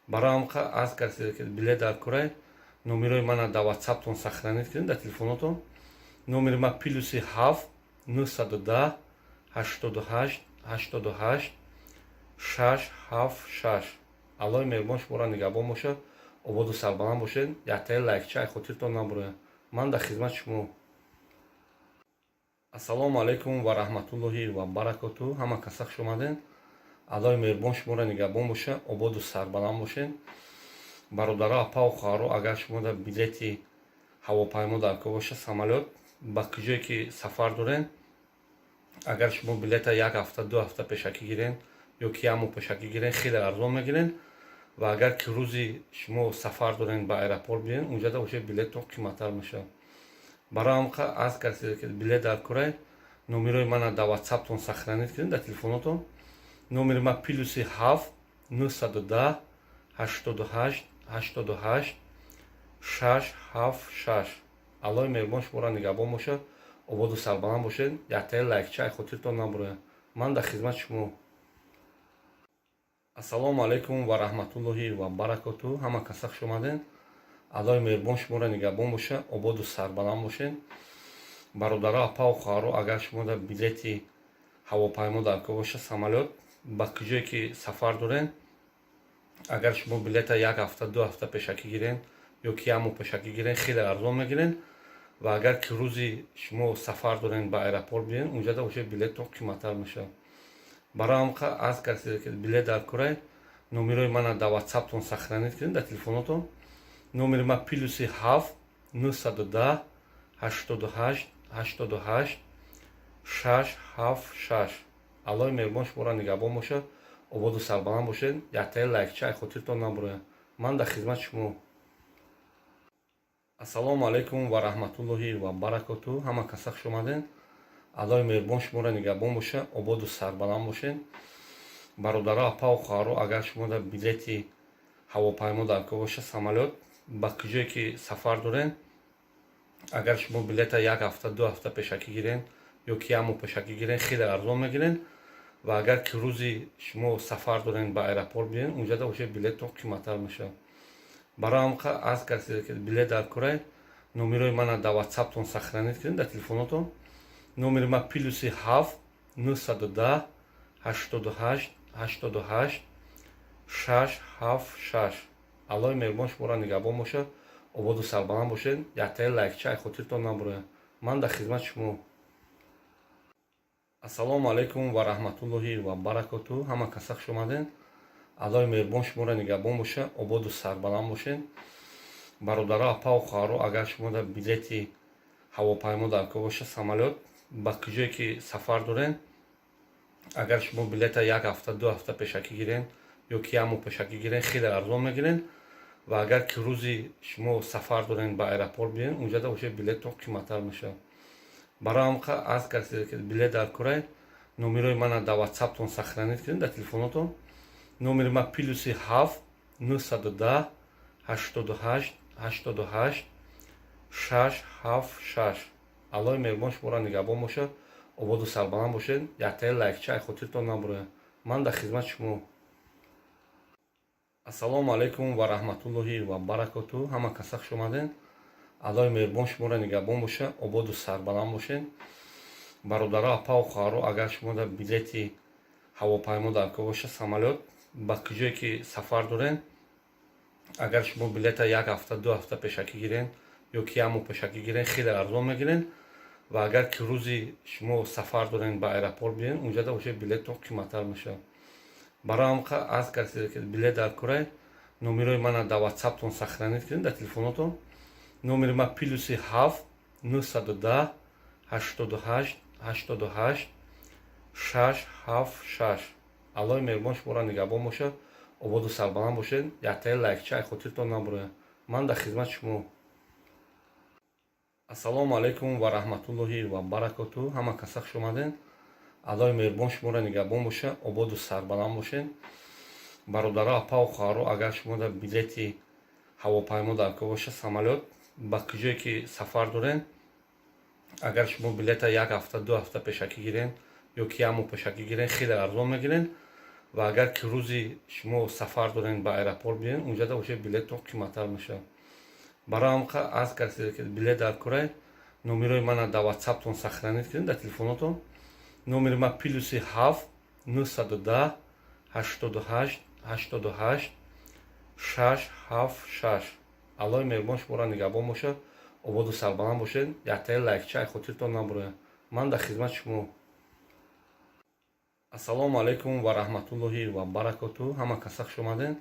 Барои ҳам аз касе ки билет дар курай, номерои мана дар ватсаптон сохранить кунед, дар телефонотон. Номери ма +7 910 88 88 676. Аллоҳи меҳрубон шуморо нигаҳбон бошад, ободу сарбаланд бошед. Яктаи лайкча ай хотиртон набурояд. Ман дар хизмати шумо. Ассалому алайкум ва раҳматуллоҳи ва баракоту. Ҳама каса хуш омаден. Аллоҳи меҳрубон шуморо нигаҳбон бошад, ободу сарбаланд бошед. Бародаро, апаву хоҳаро, агар шумо дар билети ҳавопаймо дар кор бошад, самолёт, ба куҷое ки сафар дорен, агар шумо билета як ҳафта, 2 ҳафта пешакӣ гирен ё ки як моҳ пешакӣ гирен, хеле арзон мегирен. Ва агар ки рӯзи шумо сафар дорен, ба аэропорт биёен, унҷада уже билеттон қиматтар мешавад. Барои ҳам аз касе ки билет дар курай, номерои мана дар ватсаптон сохранить кунед, дар телефонотон. Номери ма +7 910 88 88 676. Аллоҳи меҳрубон шуморо нигаҳбон бошад, ободу сарбаланд бошед. Яктаи лайкча ай хотиртон набурояд. Ман дар хизмати шумо. Ассалому алайкум ва раҳматуллоҳи ва баракоту. Ҳама каса хуш омаден. Аллоҳи меҳрубон шуморо нигаҳбон бошад, ободу сарбаланд бошед. Бародаро, апаву хоҳаро, агар шумо дар билети ҳавопаймо дар кор бошад, самолёт, ба куҷое ки сафар дорен, агар шумо билета як ҳафта, 2 ҳафта пешакӣ гирен ё ки як моҳ пешакӣ гирен, хеле арзон мегирен. Ва агар ки рӯзи шумо сафар дорен, ба аэропорт биёен, унҷада уже билеттон қиматтар мешавад. Барои ҳам аз касе ки билет дар курай, номерои мана дар ватсаптон сохранить кунед, дар телефонотон. Номери ма +7 910 88 88 676. Аллоҳи меҳрубон шуморо нигаҳбон бошад, ободу сарбаланд бошед. Яктаи лайкча ай хотиртон набурояд. Ман дар хизмати шумо. Ассалому алайкум ва раҳматуллоҳи ва баракоту. Ҳама каса хуш омаден. Аллоҳи меҳрубон шуморо нигаҳбон бошад, ободу сарбаланд бошед. Бародаро, апаву хоҳаро, агар шумо дар билети ҳавопаймо дар кор бошад, самолёт, ба куҷое ки сафар дорен, агар шумо билета як ҳафта, 2 ҳафта пешакӣ гирен ё ки як моҳ пешакӣ гирен, хеле арзон мегирен. Ва агар ки рӯзи шумо сафар дорен, ба аэропорт биёен, унҷада уже билеттон қиматтар мешавад. Барои ҳам аз касе ки билет дар курай, номерои мана дар ватсаптон сохранить кунед, дар телефонотон. Номери ма +7 910 88 88 676. Аллоҳи меҳрубон шуморо нигаҳбон бошад, ободу сарбаланд бошед. Яктаи лайкча ай хотиртон набурояд. Ман дар хизмати шумо. Ассалому алайкум ва раҳматуллоҳи ва баракоту. Ҳама каса хуш омаден. Аллоҳи меҳрубон шуморо нигаҳбон бошад, ободу сарбаланд бошед. Бародаро, апаву хоҳаро, агар шумо дар билети ҳавопаймо дар кор бошад, самолёт, ба куҷое ки сафар дорен, агар шумо билета як ҳафта, 2 ҳафта пешакӣ гирен ё ки як моҳ пешакӣ гирен, хеле арзон мегирен. Ва агар ки рӯзи шумо сафар дорен, ба аэропорт биёен, унҷада уже билеттон қиматтар мешавад. Барои ҳам аз касе ки билет дар курай, номерои мана дар ватсаптон сохранить кунед, дар телефонотон. Номери ма +7 910 88 88 676. Аллоҳи меҳрубон шуморо нигаҳбон бошад, ободу сарбаланд бошед. Яктаи лайкча ай хотиртон набурояд. Ман дар хизмати шумо. Ассалому алайкум ва раҳматуллоҳи ва баракоту. Ҳама каса хуш омаден. Аллоҳи меҳрубон шуморо нигаҳбон бошад, ободу сарбаланд бошед. Бародаро, апаву хоҳаро, агар шумо дар билети ҳавопаймо дар кор бошад, самолёт, ба куҷое ки сафар дорен, агар шумо билета як ҳафта, 2 ҳафта пешакӣ гирен ё ки як моҳ пешакӣ гирен, хеле арзон мегирен. Ва агар ки рӯзи шумо сафар дорен, ба аэропорт биёен, унҷада уже билеттон қиматтар мешавад. Барои ҳам аз касе ки билет дар курай, номерои мана дар ватсаптон сохранить кунед, дар телефонотон. Номери ма +7 910 88 88 676. Аллоҳи меҳрубон шуморо нигаҳбон бошад, ободу сарбаланд бошед. Яктаи лайкча ай хотиртон набурояд. Ман дар хизмати шумо. Ассалому алайкум ва раҳматуллоҳи ва баракоту. Ҳама каса хуш омаден. Аллоҳи меҳрубон шуморо нигаҳбон бошад, ободу сарбаланд бошед. Бародаро, апау хоҳаро, агар шумо дар билети ҳавопаймо дар кор боша, самолёт, ба куҷое ки сафар дорен, агар шумо билета як ҳафта, 2 ҳафта пешакӣ гирен ё ки як моҳ пешакӣ гирен, хеле арзон мегирен. Ва агар ки рӯзи шумо сафар дорен, ба аэропорт биёен, унҷада уже билеттон қиматтар мешавад. Барои ҳам аз касе ки билет дар корай, номерои мана дар ватсаптон сохранить кунед, дар телефонотон. Номери ман +7 910 88 88 676. Аллоҳи меҳрубон шуморо нигаҳбон бошад, ободу сарбаланд бошед. Яктаи лайкча ай хотиртон набурояд. Ман дар хизмати шумо. Ассалому алайкум ва раҳматуллоҳи ва баракоту. Ҳама каса хуш омадед.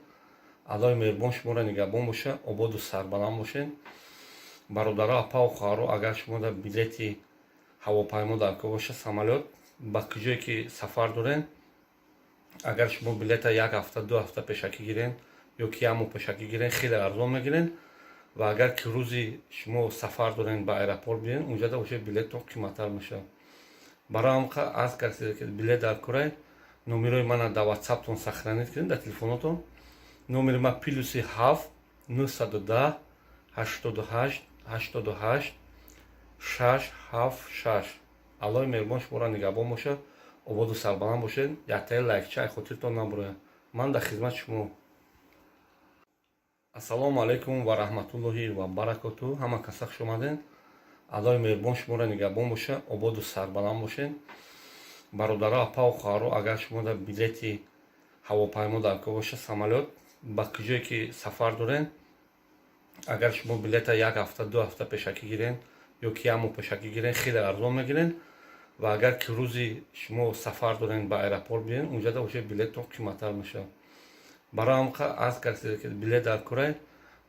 Аллоҳи меҳрубон шуморо нигаҳбон бошад, ободу сарбаланд бошед. Бародаро, апау хоҳаро, агар шумо дар билети ҳавопаймо дар кор боша, самолёт, ба куҷое ки сафар дорен, агар шумо билета як ҳафта, 2 ҳафта пешакӣ гирен ё ки як моҳ пешакӣ гирен, хеле арзон мегирен. Ва агар ки рӯзи шумо сафар дорен, ба аэропорт биёен, унҷада уже билеттон қиматтар мешавад. Барои ҳам аз касе ки билет дар корай, номерои мана дар ватсаптон сохранить кунед, дар телефонотон. Номери ман +7 910 88 88 676. Аллоҳи меҳрубон шуморо нигаҳбон бошад, ободу сарбаланд бошед. Яктаи лайкча ай хотиртон набурояд. Ман дар хизмати шумо. Ассалому алайкум ва раҳматуллоҳи ва баракоту. Ҳама каса хуш омадед. Аллоҳи меҳрубон шуморо нигаҳбон бошад, ободу сарбаланд бошед. Бародаро, апау хоҳаро, агар шумо дар билети ҳавопаймо дар кор боша, самолёт, ба куҷое ки сафар дорен, агар шумо билета як ҳафта, 2 ҳафта пешакӣ гирен ё ки як моҳ пешакӣ гирен, хеле арзон мегирен. Ва агар ки рӯзи шумо сафар дорен, ба аэропорт биёен, унҷада уже билеттон қиматтар мешавад. Барои ҳам аз касе ки билет дар корай,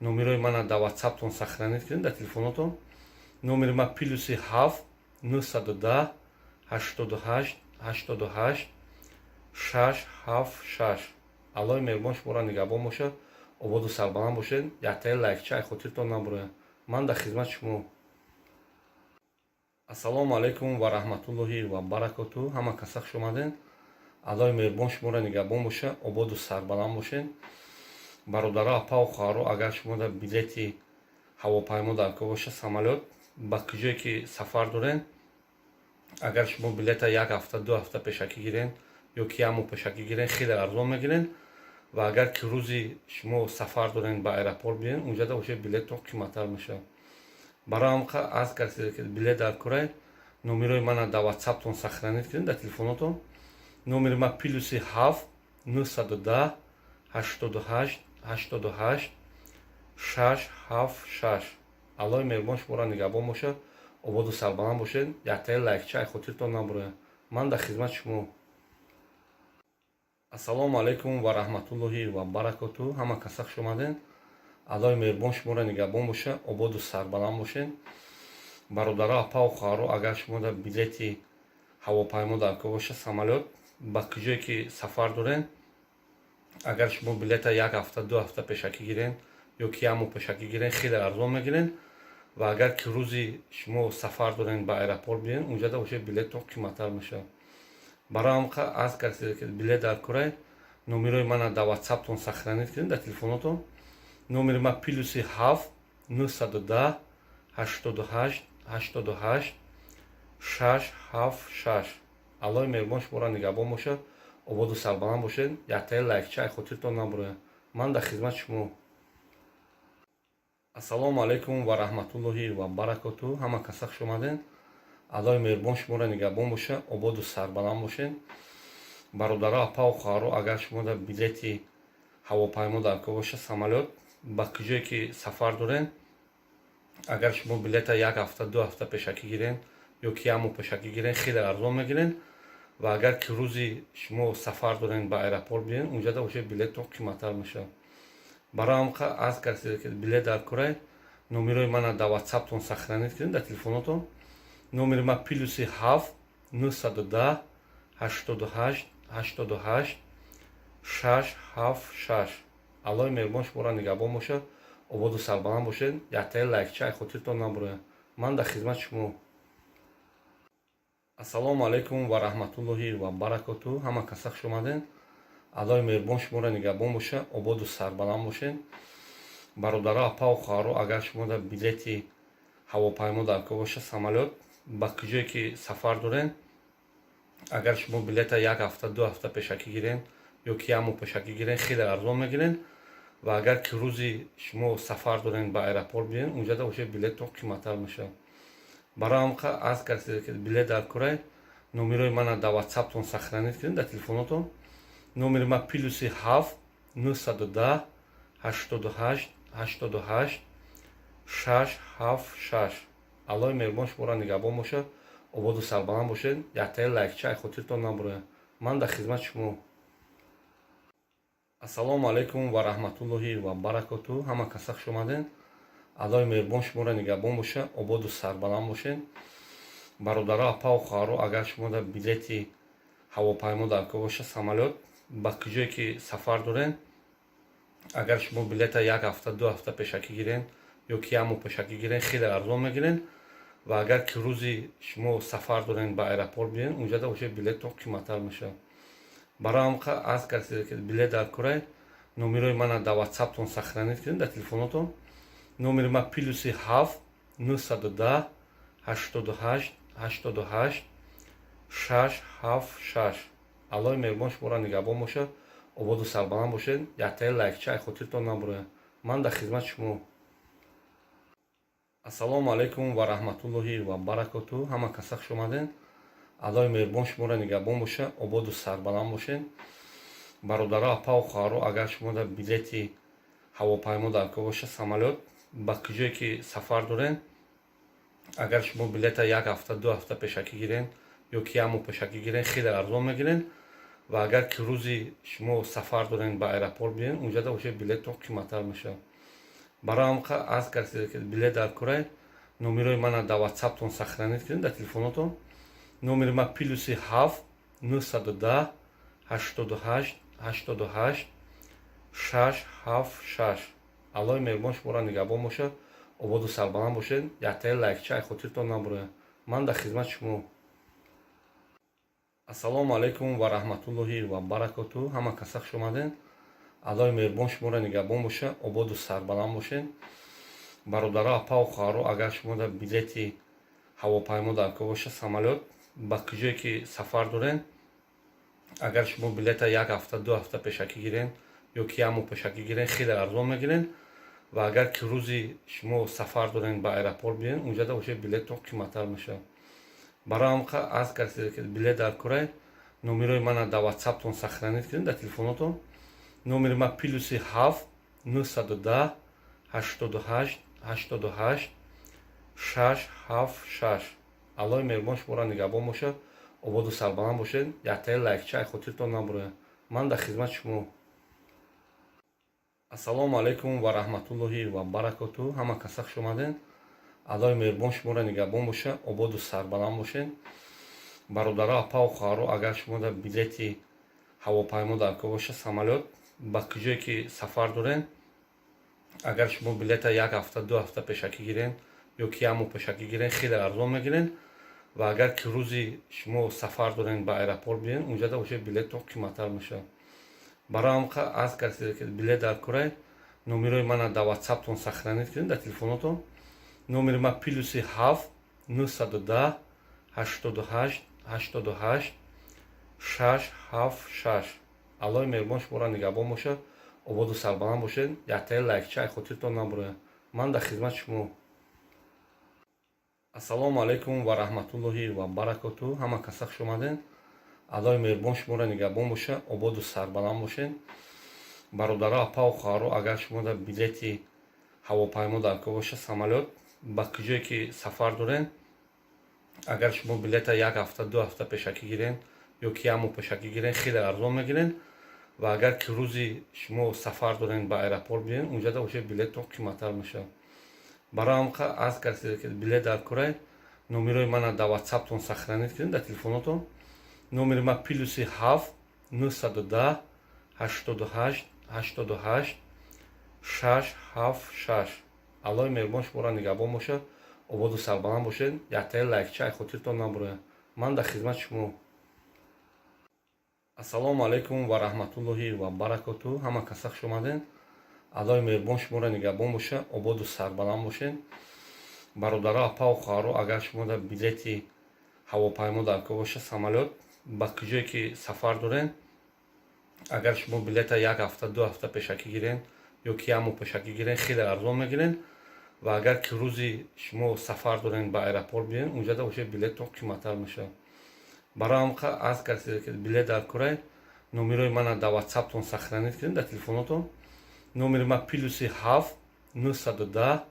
номерои мана дар ватсаптон сохранить кунед, дар телефонотон. Номери ман +7 910 88 88 676. Аллоҳи меҳрубон шуморо нигаҳбон бошад, ободу сарбаланд бошед. Яктаи лайкча ай хотиртон набурояд. Ман дар хизмати шумо. Ассалому алайкум ва раҳматуллоҳи ва баракоту. Ҳама каса хуш омадед. Аллоҳи меҳрубон шуморо нигаҳбон бошад, ободу сарбаланд бошед. Бародаро, апау хоҳаро, агар шумо дар билети ҳавопаймо дар кор боша, самолёт, ба куҷое ки сафар дорен, агар шумо билета як ҳафта, 2 ҳафта пешакӣ гирен ё ки як моҳ пешакӣ гирен, хеле арзон мегирен. Ва агар ки рӯзи шумо сафар дорен, ба аэропорт биёен, унҷада уже билеттон қиматтар мешавад. Барои ҳам аз касе ки билет дар корай, номерои мана дар ватсаптон сохранить кунед, дар телефонотон. Номери ман +7 910 88 88 676. Аллоҳи меҳрубон шуморо нигаҳбон бошад, ободу сарбаланд бошед. Яктаи лайкча ай хотиртон набурояд. Ман дар хизмати шумо. Ассалому алайкум ва раҳматуллоҳи ва баракоту. Ҳама каса хуш омадед. Аллоҳи меҳрубон шуморо нигаҳбон бошад, ободу сарбаланд бошед. Бародаро, апау хоҳаро, агар шумо дар билети ҳавопаймо дар кор боша, самолёт, ба куҷое ки сафар дорен, агар шумо билета як ҳафта, 2 ҳафта пешакӣ гирен ё ки як моҳ пешакӣ гирен, хеле арзон мегирен. Ва агар ки рӯзи шумо сафар дорен, ба аэропорт биёен, унҷада уже билеттон қиматтар мешавад. Барои ҳам аз касе ки билет дар корай, номерои мана дар ватсаптон сохранить кунед, дар телефонотон. Номери ман +7 910 88 88 676. Аллоҳи меҳрубон шуморо нигаҳбон бошад, ободу сарбаланд бошед. Яктаи лайкча ай хотиртон набурояд. Ман дар хизмати шумо. Ассалому алайкум ва раҳматуллоҳи ва баракоту. Ҳама каса хуш омадед. Аллоҳи меҳрубон шуморо нигаҳбон бошад, ободу сарбаланд бошед. Бародаро, апау хоҳаро, агар шумо дар билети ҳавопаймо дар кор боша, самолёт, ба куҷое ки сафар дорен, агар шумо билета як ҳафта, 2 ҳафта пешакӣ гирен ё ки як моҳ пешакӣ гирен, хеле арзон мегирен. Ва агар ки рӯзи шумо сафар дорен, ба аэропорт биёен, унҷада уже билеттон қиматтар мешавад. Барои ҳам аз касе ки билет дар корай, номерои мана дар ватсаптон сохранить кунед, дар телефонотон. Номери ман +7 910 88 88 676. Аллоҳи меҳрубон шуморо нигаҳбон бошад, ободу сарбаланд бошед. Яктаи лайкча ай хотиртон набурояд. Ман дар хизмати шумо. Ассалому алайкум ва раҳматуллоҳи ва баракоту. Ҳама каса хуш омадед. Аллои меҳрубон шуморо нигаҳбон боша, ободу сарбаланд бошед. Бародаро, апаву хоҳаро, агар шумо дар билети ҳавопаймо дар кор боша, самолёт, ба куҷое ки сафар дорен, агар шумо билета як ҳафта, 2 ҳафта пешакӣ гирен ё ки як моҳ пешакӣ гирен, хеле арзон мегирен. Ва агар ки рӯзи шумо сафар дорен, ба аэропорт биёен, унҷада уже билетон қиматтар мешавад. Барои ҳам аз касе ки билет дар корай, номерои мана дар ватсаптон сохранить кунед, дар телефонотон. Номери ман +7 910 88 88 676. Аллои меҳрубон шуморо нигаҳбон бошад, ободу сарбаланд бошед. Яктаи лайкча ай хотиртон набурояд. Ман дар хизмати шумо. Ассалому алайкум ва раҳматуллоҳи ва баракоту. Ҳама каса хуш омадед. Аллои меҳрубон шуморо нигаҳбон бошад, ободу сарбаланд бошед. Бародаро, апаву хоҳаро, агар шумо дар билети ҳавопаймо дар кор боша, самолёт, ба куҷое ки сафар дорен, агар шумо билета як ҳафта, 2 ҳафта пешакӣ гирен ё ки як моҳ пешакӣ гирен, хеле арзон мегирен. Ва агар ки рӯзи шумо сафар дорен, ба аэропорт биёен, унҷада уже билетон қиматтар мешавад. Барои ҳам аз касе ки билет дар корай, номерои мана дар ватсаптон сохранить кунед, дар телефонотон. Номери ман +7 910 88 88 676. Аллои меҳрубон шуморо нигаҳбон бошад, ободу сарбаланд бошед. Яктаи лайкча ай хотиртон набурояд. Ман дар хизмати шумо. Ассалому алайкум ва раҳматуллоҳи ва баракоту. Ҳама каса хуш омадед. Аллои меҳрубон шуморо нигаҳбон бошад, ободу сарбаланд бошед. Бародаро, апаву хоҳаро, агар шумо дар билети ҳавопаймо дар кор боша, самолёт, ба куҷое ки сафар дорен, агар шумо билета як ҳафта, 2 ҳафта пешакӣ гирен ё ки як моҳ пешакӣ гирен, хеле арзон мегирен. Ва агар ки рӯзи шумо сафар дорен, ба аэропорт биёен, унҷада уже билетон қиматтар мешавад. Барои ҳам аз касе ки билет дар корай, номерои мана дар ватсаптон сохранить кунед, дар телефонотон. Номери ман +7 910 88 88 676. Аллои меҳрубон шуморо нигаҳбон бошад, ободу сарбаланд бошед. Яктаи лайкча ай хотиртон набурояд. Ман дар хизмати шумо. Ассалому алайкум ва раҳматуллоҳи ва баракоту. Ҳама каса хуш омадед. Аллои меҳрубон шуморо нигаҳбон бошад, ободу сарбаланд бошед. Бародаро, апаву хоҳаро, агар шумо дар билети ҳавопаймо дар кор боша, самолёт, ба куҷое ки сафар дорен, агар шумо билета як ҳафта, 2 ҳафта пешакӣ гирен ё ки як моҳ пешакӣ гирен, хеле арзон мегирен. Ва агар ки рӯзи шумо сафар дорен, ба аэропорт биёен, унҷада уже билетон қиматтар мешавад. Барои ҳам аз касе ки билет дар корай, номерои мана дар ватсаптон сохранить кунед, дар телефонотон. Номери ман +7 910 88 88 676. Аллои меҳрубон шуморо нигаҳбон бошад, ободу сарбаланд бошед. Яктаи лайкча ай хотиртон набурояд. Ман дар хизмати шумо. Ассалому алайкум ва раҳматуллоҳи ва баракоту. Ҳама каса хуш омадед. Аллои меҳрубон шуморо нигаҳбон бошад, ободу сарбаланд бошед. Бародаро, апаву хоҳаро, агар шумо дар билети ҳавопаймо дар кор боша, самолёт, ба куҷое ки сафар дорен, агар шумо билета як ҳафта, 2 ҳафта пешакӣ гирен ё ки як моҳ пешакӣ гирен, хеле арзон мегирен. Ва агар ки рӯзи шумо сафар дорен, ба аэропорт биёен, унҷада уже билетон қиматтар мешавад. Барои ҳам аз касе ки билет дар корай, номерои мана дар ватсаптон сохранить кунед, дар телефонотон. Номери ман +7 910 88 88 676. Аллои меҳрубон шуморо нигаҳбон бошад, ободу сарбаланд бошед. Яктаи лайкча ай хотиртон набурояд. Ман дар хизмати шумо. Ассалому алайкум ва раҳматуллоҳи ва баракоту. Ҳама каса хуш омадед. Аллои меҳрубон шуморо нигаҳбон бошад, ободу сарбаланд бошед. Бародаро, апаву хоҳаро, агар шумо дар билети ҳавопаймо дар кор боша, самолёт, ба куҷое ки сафар дорен, агар шумо билета як ҳафта, 2 ҳафта пешакӣ гирен ё ки як моҳ пешакӣ гирен, хеле арзон мегирен. Ва агар ки рӯзи шумо сафар дорен, ба аэропорт биёен, унҷада уже билетон қиматтар мешавад. Барои ҳам аз касе ки билет дар корай, номерои мана дар ватсаптон сохранить кунед, дар телефонотон. Номери ман +7 910 88 88 676. Аллои меҳрубон шуморо нигаҳбон бошад, ободу сарбаланд бошед. Яктаи лайкча ай хотиртон набурояд. Ман дар хизмати шумо. Ассалому алайкум ва раҳматуллоҳи ва баракоту. Ҳама каса хуш омаден. Аллоҳи меҳрубон шуморо нигаҳбон боша, ободу сарбаланд бошед. Бародаро, апаву хоҳаро, агар шумо дар билети ҳавопаймо даркор боша, самолёт, ба куҷое ки сафар дорен, агар шумо билета як ҳафта, 2 ҳафта пешакӣ гирен ё ки як моҳ пешакӣ гирен, хеле арзон мегирен. Ва агар ки рӯзи шумо сафар дорен, ба аэропорт биёен, унҷада уже билеттон қиматтар мешавад. Барои ҳам аз касе ки билет даркорай, номерои мана дар Ватсаптон сохранить кунед, дар телефонотон. Номери ма +7 910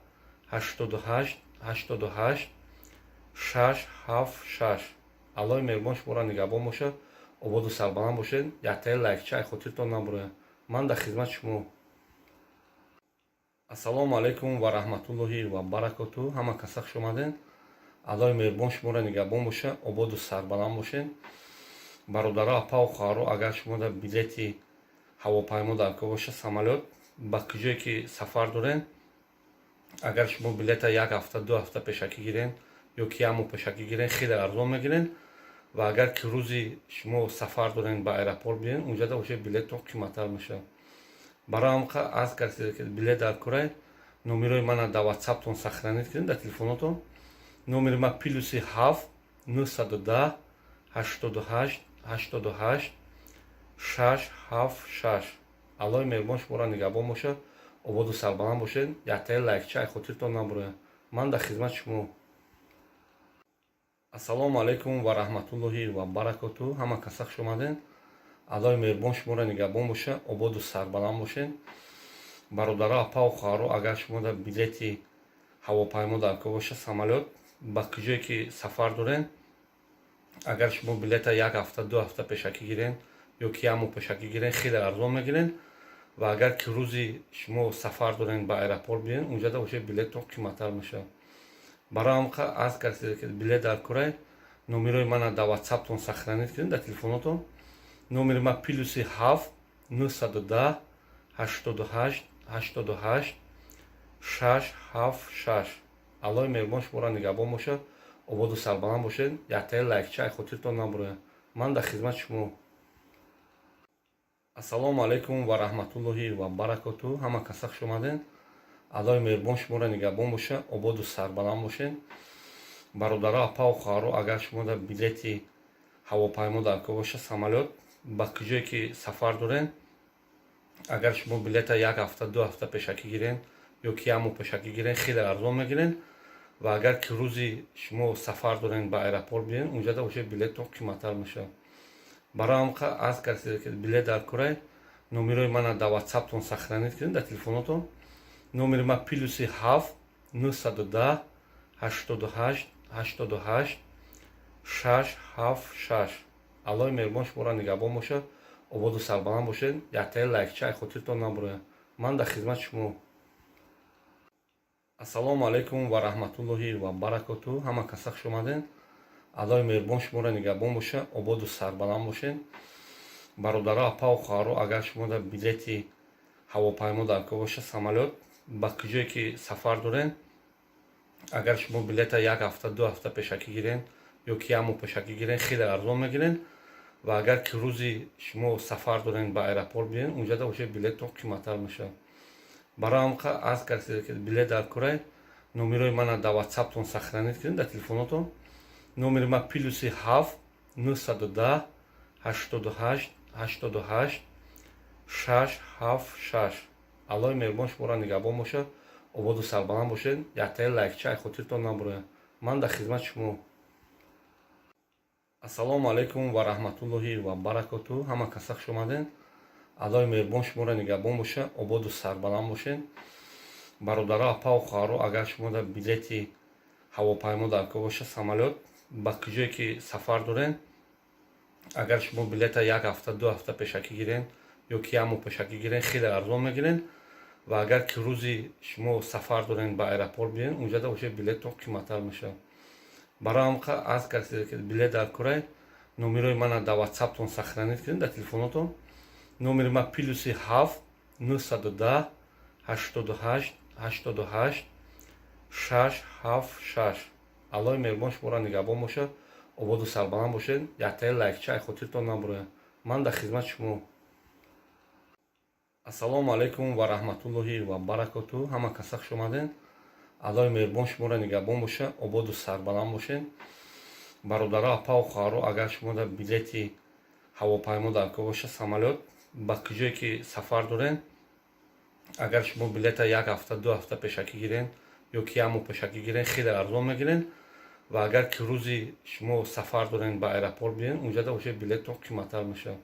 88 88 676. Аллоҳи меҳрубон шуморо нигаҳбон бошад, ободу сарбаланд бошед. Яктаи лайкча ай хотиртон набурояд. Ман дар хизмати шумо. Ассалому алайкум ва раҳматуллоҳи ва баракоту. Ҳама каса хуш омаден. Аллоҳи меҳрубон шуморо нигаҳбон боша, ободу сарбаланд бошед. Бародаро, апаву хоҳаро, агар шумо дар билети ҳавопаймо даркор боша, самолёт, ба куҷое ки сафар дорен, агар шумо билета як ҳафта, 2 ҳафта пешакӣ гирен ё ки як моҳ пешакӣ гирен, хеле арзон мегирен. Ва агар ки рӯзи шумо сафар дорен, ба аэропорт биёен, унҷада уже билеттон қиматтар мешавад. Барои ҳам аз касе ки билет даркорай, номерои мана дар Ватсаптон сохранить кунед, дар телефонотон. Номери ма +7 910 88 88 676. Аллоҳи меҳрубон шуморо нигаҳбон бошад, ободу сарбаланд бошед. Яктаи лайкча ай хотиртон набурояд. Ман дар хизмати шумо. Ассалому алайкум ва раҳматуллоҳи ва баракоту. Ҳама каса хуш омаден. Аллоҳи меҳрубон шуморо нигаҳбон боша, ободу сарбаланд бошед. Бародаро, апаву хоҳаро, агар шумо дар билети ҳавопаймо даркор боша, самолёт, ба куҷое ки сафар дорен, агар шумо билета як ҳафта, 2 ҳафта пешакӣ гирен ё ки як моҳ пешакӣ гирен, хеле арзон мегирен. Ва агар ки рӯзи шумо сафар дорен, ба аэропорт биёен, унҷада уже билеттон қиматтар мешавад. Барои ҳам аз касе ки билет даркорай, номерои мана дар Ватсаптон сохранить кунед, дар телефонотон. Номери ма +7 910 88 88 676. Аллоҳи меҳрубон шуморо нигаҳбон бошад, ободу сарбаланд бошед. Яктаи лайкча ай хотиртон набурояд. Ман дар хизмати шумо. Ассалому алайкум ва раҳматуллоҳи ва баракоту. Ҳама каса хуш омаден. Аллоҳи меҳрубон шуморо нигаҳбон боша, ободу сарбаланд бошед. Бародаро, апаву хоҳаро, агар шумо дар билети ҳавопаймо даркор боша, самолёт, ба куҷое ки сафар дорен, агар шумо билета як ҳафта, 2 ҳафта пешакӣ гирен ё ки як моҳ пешакӣ гирен, хеле арзон мегирен. Ва агар ки рӯзи шумо сафар дорен, ба аэропорт биёен, унҷада уже билеттон қиматтар мешавад. Барои ҳам аз касе ки билет даркорай, номерои мана дар Ватсаптон сохранить кунед, дар телефонотон. Номери ма +7 910 88 88 676. Аллоҳи меҳрубон шуморо нигаҳбон бошад, ободу сарбаланд бошед. Яктаи лайкча ай хотиртон набурояд. Ман дар хизмати шумо. Ассалому алайкум ва раҳматуллоҳи ва баракоту. Ҳама каса хуш омаден. Аллоҳи меҳрубон шуморо нигаҳбон боша, ободу сарбаланд бошед. Бародаро, апаву хоҳаро, агар шумо дар билети ҳавопаймо даркор боша, самолёт, ба куҷое ки сафар дорен, агар шумо билета як ҳафта, 2 ҳафта пешакӣ гирен ё ки як моҳ пешакӣ гирен, хеле арзон мегирен. Ва агар ки рӯзи шумо сафар дорен, ба аэропорт биёен, унҷада уже билеттон қиматтар мешавад. Барои ҳам аз касе ки билет даркорай, номерои мана дар Ватсаптон сохранить кунед, дар телефонотон. Номери ма +7 910 88 88 676. Аллоҳи меҳрубон шуморо нигаҳбон бошад, ободу сарбаланд бошед. Яктаи лайкча ай хотиртон набурояд. Ман дар хизмати шумо. Ассалому алайкум ва раҳматуллоҳи ва баракоту. Ҳама каса хуш омаден. Аллоҳи меҳрубон шуморо нигаҳбон боша, ободу сарбаланд бошед. Бародаро, апаву хоҳаро, агар шумо дар билети ҳавопаймо даркор боша, самолёт, ба куҷое ки сафар дорен, агар шумо билета як ҳафта, 2 ҳафта пешакӣ гирен ё ки як моҳ пешакӣ гирен, хеле арзон мегирен. Ва агар ки рӯзи шумо сафар дорен, ба аэропорт биёен, унҷада уже билеттон қиматтар мешавад. Барои ҳам аз касе ки билет даркорай, номерои мана дар Ватсаптон сохранить кунед, дар телефонотон. Номери ма +7 910 88 88 676. Аллоҳи меҳрубон шуморо нигаҳбон бошад, ободу сарбаланд бошед. Яктаи лайкча ай хотиртон набурояд. Ман дар хизмати шумо. Ассалому алайкум ва раҳматуллоҳи ва баракоту. Ҳама каса хуш омаден. Аллоҳи меҳрубон шуморо нигаҳбон боша, ободу сарбаланд бошед. Бародаро, апаву хоҳаро, агар шумо дар билети ҳавопаймо дар кор боша, самолёт, ба куҷое ки сафар дорен, агар шумо билета як ҳафта, 2 ҳафта пешакӣ гирен ё ки як моҳ пешакӣ гирен, хеле арзон мегирен. Ва агар ки рӯзи шумо сафар дорен, ба аэропорт биен, унҷада боша, билеттон қиматтар мешавад.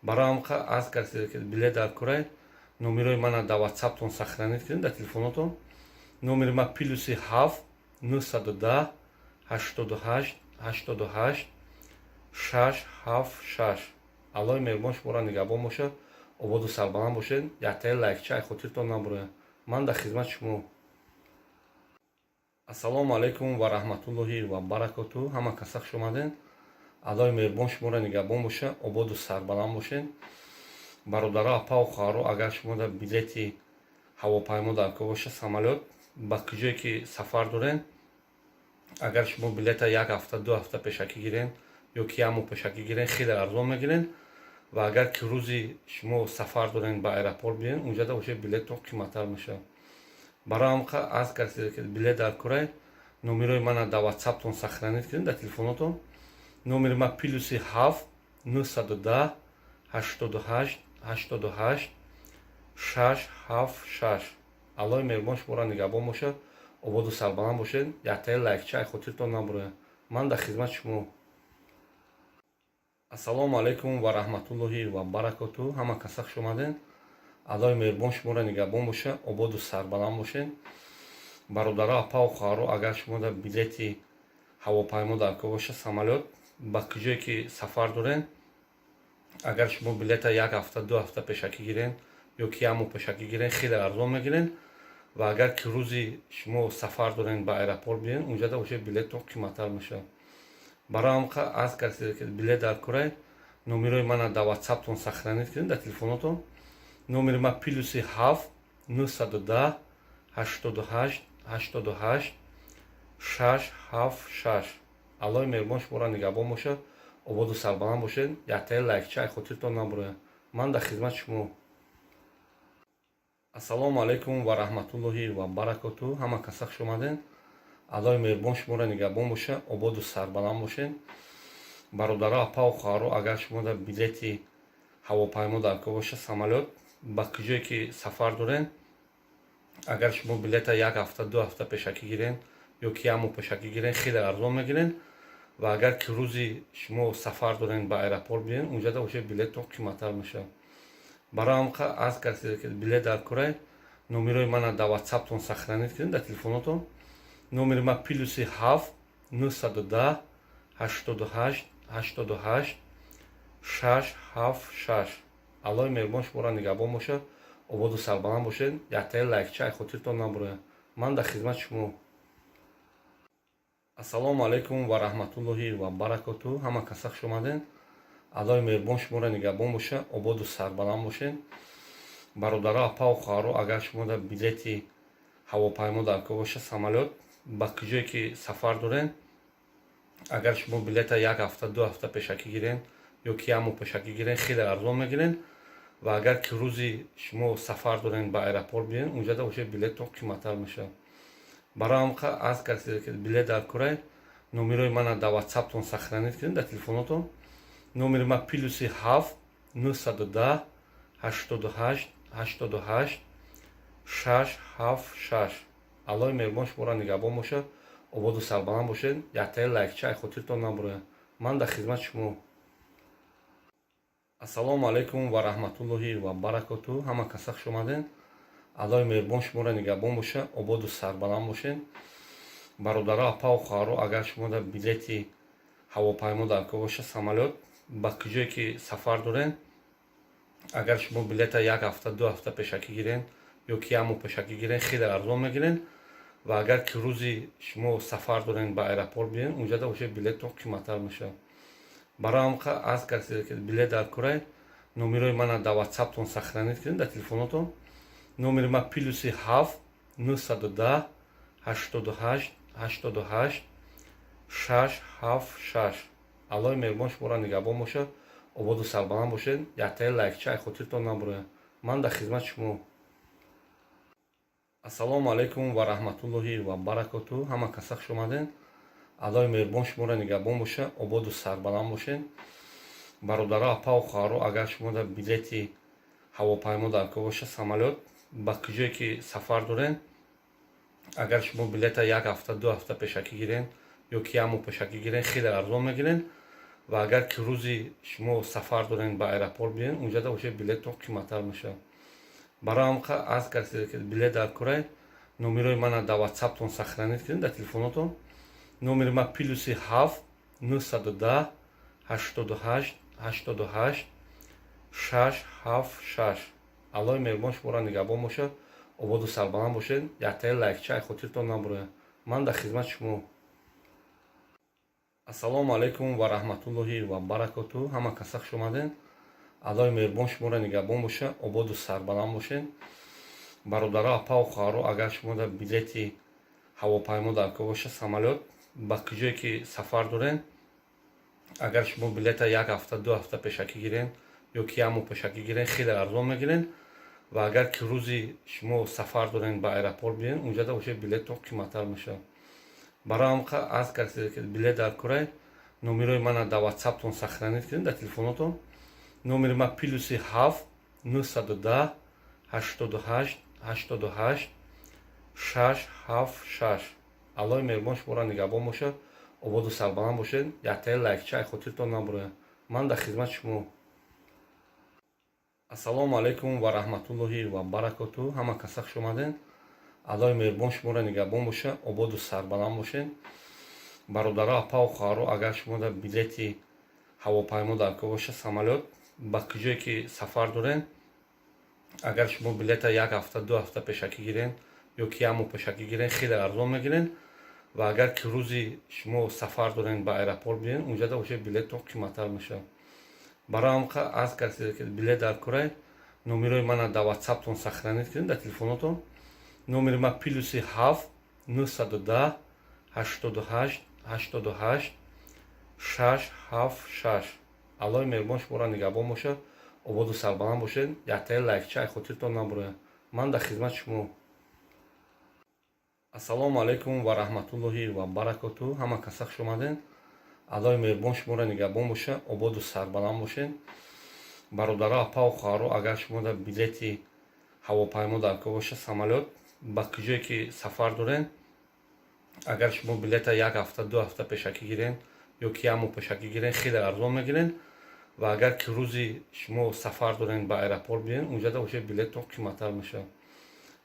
Барои ҳам арз кардед, ки билет дар курай, номерои мана дар ватсаптон сохранить кунед, дар телефонотон. Номери ма +7 910 88 88 676. Аллоҳи меҳрубон шуморо нигаҳбон бошад, ободу сарбаланд бошед. Яктаи лайкча ай хотиртон набурояд. Ман дар хизмати шумо. Ассалому алайкум ва раҳматуллоҳи ва баракоту. Ҳама каса хуш омаден. Аллоҳи меҳрубон шуморо нигаҳбон боша, ободу сарбаланд бошед. Бародаро, апаву хоҳаро, агар шумо дар билети ҳавопаймо дар кор боша, самолёт, ба куҷое ки сафар дорен, агар шумо билета як ҳафта, 2 ҳафта пешакӣ гирен ё ки як моҳ пешакӣ гирен, хеле арзон мегирен. Ва агар ки рӯзи шумо сафар дорен, ба аэропорт биен, унҷада боша, билеттон қиматтар мешавад. Барои ҳам арз кардед, ки билет дар курай, номерои мана дар ватсаптон сохранить кунед, дар телефонотон. Номери ма +7 910 88 88 676. Аллоҳи меҳрубон шуморо нигаҳбон бошад, ободу сарбаланд бошед. Яктаи лайкча ай хотиртон набурояд. Ман дар хизмати шумо. Ассалому алайкум ва раҳматуллоҳи ва баракоту. Ҳама каса хуш омаден. Аллоҳи меҳрубон шуморо нигаҳбон боша, ободу сарбаланд бошед. Бародаро, апаву хоҳаро, агар шумо дар билети ҳавопаймо дар кор боша, самолёт, ба куҷое ки сафар дорен, агар шумо билета як ҳафта, 2 ҳафта пешакӣ гирен ё ки як моҳ пешакӣ гирен, хеле арзон мегирен. Ва агар ки рӯзи шумо сафар дорен, ба аэропорт биен, унҷада боша, билеттон қиматтар мешавад. Барои ҳам арз кардед, ки билет дар курай, номерои мана дар ватсаптон сохранить кунед, дар телефонотон. Номери ма +7 910 88 88 676. Аллоҳи меҳрубон шуморо нигаҳбон бошад, ободу сарбаланд бошед. Яктаи лайкча ай хотиртон набурояд. Ман дар хизмати шумо. Ассалому алайкум ва раҳматуллоҳи ва баракоту. Ҳама каса хуш омаден. Аллоҳи меҳрубон шуморо нигаҳбон боша, ободу сарбаланд бошед. Бародаро, апаву хоҳаро, агар шумо дар билети ҳавопаймо дар кор боша, самолёт, ба куҷое ки сафар дорен, агар шумо билета як ҳафта, 2 ҳафта пешакӣ гирен ё ки як моҳ пешакӣ гирен, хеле арзон мегирен. Ва агар ки рӯзи шумо сафар дорен, ба аэропорт биен, унҷада боша, билеттон қиматтар мешавад. Барои ҳам арз кардед, ки билет дар курай, номерои мана дар ватсаптон сохранить кунед, дар телефонотон. Номери ма +7 910 88 88 676. Аллоҳи меҳрубон шуморо нигаҳбон бошад, ободу сарбаланд бошед. Яктаи лайкча ай хотиртон набурояд. Ман дар хизмати шумо. Ассалому алайкум ва раҳматуллоҳи ва баракоту. Ҳама каса хуш омаден. Аллоҳи меҳрубон шуморо нигаҳбон боша, ободу сарбаланд бошед. Бародаро, апаву хоҳаро, агар шумо дар билети ҳавопаймо дар кор боша, самолёт, ба куҷое ки сафар дорен, агар шумо билета як ҳафта, 2 ҳафта пешакӣ гирен ё ки як моҳ пешакӣ гирен, хеле арзон мегирен. Ва агар ки рӯзи шумо сафар дорен, ба аэропорт биен, унҷада боша, билеттон қиматтар мешавад. Барои ҳам арз кардед, ки билет дар курай, номерои мана дар ватсаптон сохранить кунед, дар телефонотон. Номери ма +7 910 88 88 676. Аллоҳи меҳрубон шуморо нигаҳбон бошад, ободу сарбаланд бошед. Яктаи лайкча ай хотиртон набурояд. Ман дар хизмати шумо. Ассалому алайкум ва раҳматуллоҳи ва баракоту. Ҳама каса хуш омаден. Аллоҳи меҳрубон шуморо нигаҳбон боша, ободу сарбаланд бошед. Бародаро, апаву хоҳаро, агар шумо дар билети ҳавопаймо дар кор боша, самолёт, ба куҷое ки сафар дорен, агар шумо билета як ҳафта, 2 ҳафта пешакӣ гирен ё ки як моҳ пешакӣ гирен, хеле арзон мегирен. Ва агар ки рӯзи шумо сафар дорен, ба аэропорт биен, унҷада боша, билеттон қиматтар мешавад. Барои ҳам арз кардед, ки билет дар курай, номерои мана дар ватсаптон сохранить кунед, дар телефонотон. Номери ма +7 910 88 88 676. Аллоҳи меҳрубон шуморо нигаҳбон бошад, ободу сарбаланд бошед. Яктаи лайкча ай хотиртон набурояд. Ман дар хизмати шумо. Ободу сарбаланд бошед. Яктаи лайкча хотиртон набурояд. Ман дар хизмати шумо. Ассалому алайкум ва раҳматуллоҳи ва баракоту. Ҳама каса хуш омаден. Аллоҳи меҳрубон шуморо нигаҳбон боша, ободу сарбаланд бошед. Бародаро, апаву хоҳаро, агар шумо дар билети ҳавопаймо дар кор боша, самолёт, ба куҷое ки сафар дорен, агар шумо билета як ҳафта, 2 ҳафта пешакӣ гирен ё ки як моҳ пешакӣ гирен, хеле арзон мегирен. Ва агар ки рӯзи шумо сафар дорен, ба аэропорт биёен, унҷада уже билеттон қиматтар мешавад. Барои ҳам арз кардед, ки билет дар корай, номерои мана дар ватсаптон сохранить кунед, дар телефонотон. Номери ма +7 910 88 88 676. Аллоҳи меҳрубон шуморо нигаҳбон бошад, ободу сарбаланд бошед. Яктаи лайкча хотиртон набурояд. Ман дар хизмати шумо. Ассалому алайкум ва раҳматуллоҳи ва баракоту. Ҳама каса хуш омаден. Аллоҳи меҳрубон шуморо нигаҳбон боша, ободу сарбаланд бошед. Бародаро, апаву хоҳаро, агар шумо дар билети ҳавопаймо дар кор боша, самолёт, ба куҷое ки сафар дорен, агар шумо билета як ҳафта, 2 ҳафта пешакӣ гирен ё ки як моҳ пешакӣ гирен, хеле арзон мегирен. Ва агар ки рӯзи шумо сафар дорен, ба аэропорт биёен, унҷада уже билеттон қиматтар мешавад. Барои ҳам арз кардед, ки билет дар корай, номерои мана дар ватсаптон сохранить кунед, дар телефонотон. Номери ма +7 910 88 88 676. Аллоҳи меҳрубон шуморо нигаҳбон бошад, ободу сарбаланд бошед. Яктаи лайкча хотиртон набурояд. Ман дар хизмати шумо. Ассалому алайкум ва раҳматуллоҳи ва баракоту. Ҳама каса хуш омаден. Аллоҳи меҳрубон шуморо нигаҳбон боша, ободу сарбаланд бошед. Бародаро, апаву хоҳаро, агар шумо дар билети ҳавопаймо дар кор боша, самолёт, ба куҷое ки сафар дорен, агар шумо билета як ҳафта, 2 ҳафта пешакӣ гирен ё ки як моҳ пешакӣ гирен, хеле арзон мегирен. Ва агар ки рӯзи шумо сафар дорен, ба аэропорт биёен, унҷада уже билеттон қиматтар мешавад. Барои ҳам арз кардед, ки билет дар корай, номерои мана дар ватсаптон сохранить кунед, дар телефонотон. Номери ма +7 910 88 88 676. Аллоҳи меҳрубон шуморо нигаҳбон бошад, ободу сарбаланд бошед. Яктаи лайкча хотиртон набурояд. Ман дар хизмати шумо. Ассалому алайкум ва раҳматуллоҳи ва баракоту. Ҳама каса хуш омаден. Аллоҳи меҳрубон шуморо нигаҳбон боша, ободу сарбаланд бошед. Бародаро, апаву хоҳаро, агар шумо дар билети ҳавопаймо дар кор боша, самолёт, ба куҷое ки сафар дорен, агар шумо билета як ҳафта, 2 ҳафта пешакӣ гирен ё ки як моҳ пешакӣ гирен, хеле арзон мегирен. Ва агар ки рӯзи шумо сафар дорен, ба аэропорт биёен, унҷада уже билеттон қиматтар мешавад.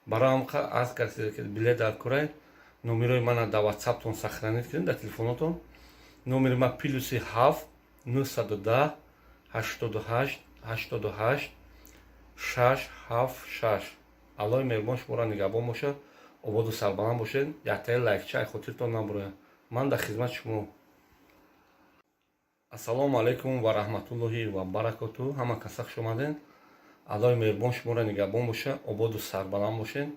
Барои ҳам арз кардед, ки билет дар корай, номерои мана дар ватсаптон сохранить кунед, дар телефонотон. Номери ма +7 910 88 88 676. Аллоҳи меҳрубон шуморо нигаҳбон бошад, ободу сарбаланд бошед. Яктаи лайкча хотиртон набурояд. Ман дар хизмати шумо. Ассалому алайкум ва раҳматуллоҳи ва баракоту. Ҳама каса хуш омаден. Аллоҳи меҳрубон шуморо нигаҳбон боша, ободу сарбаланд бошед.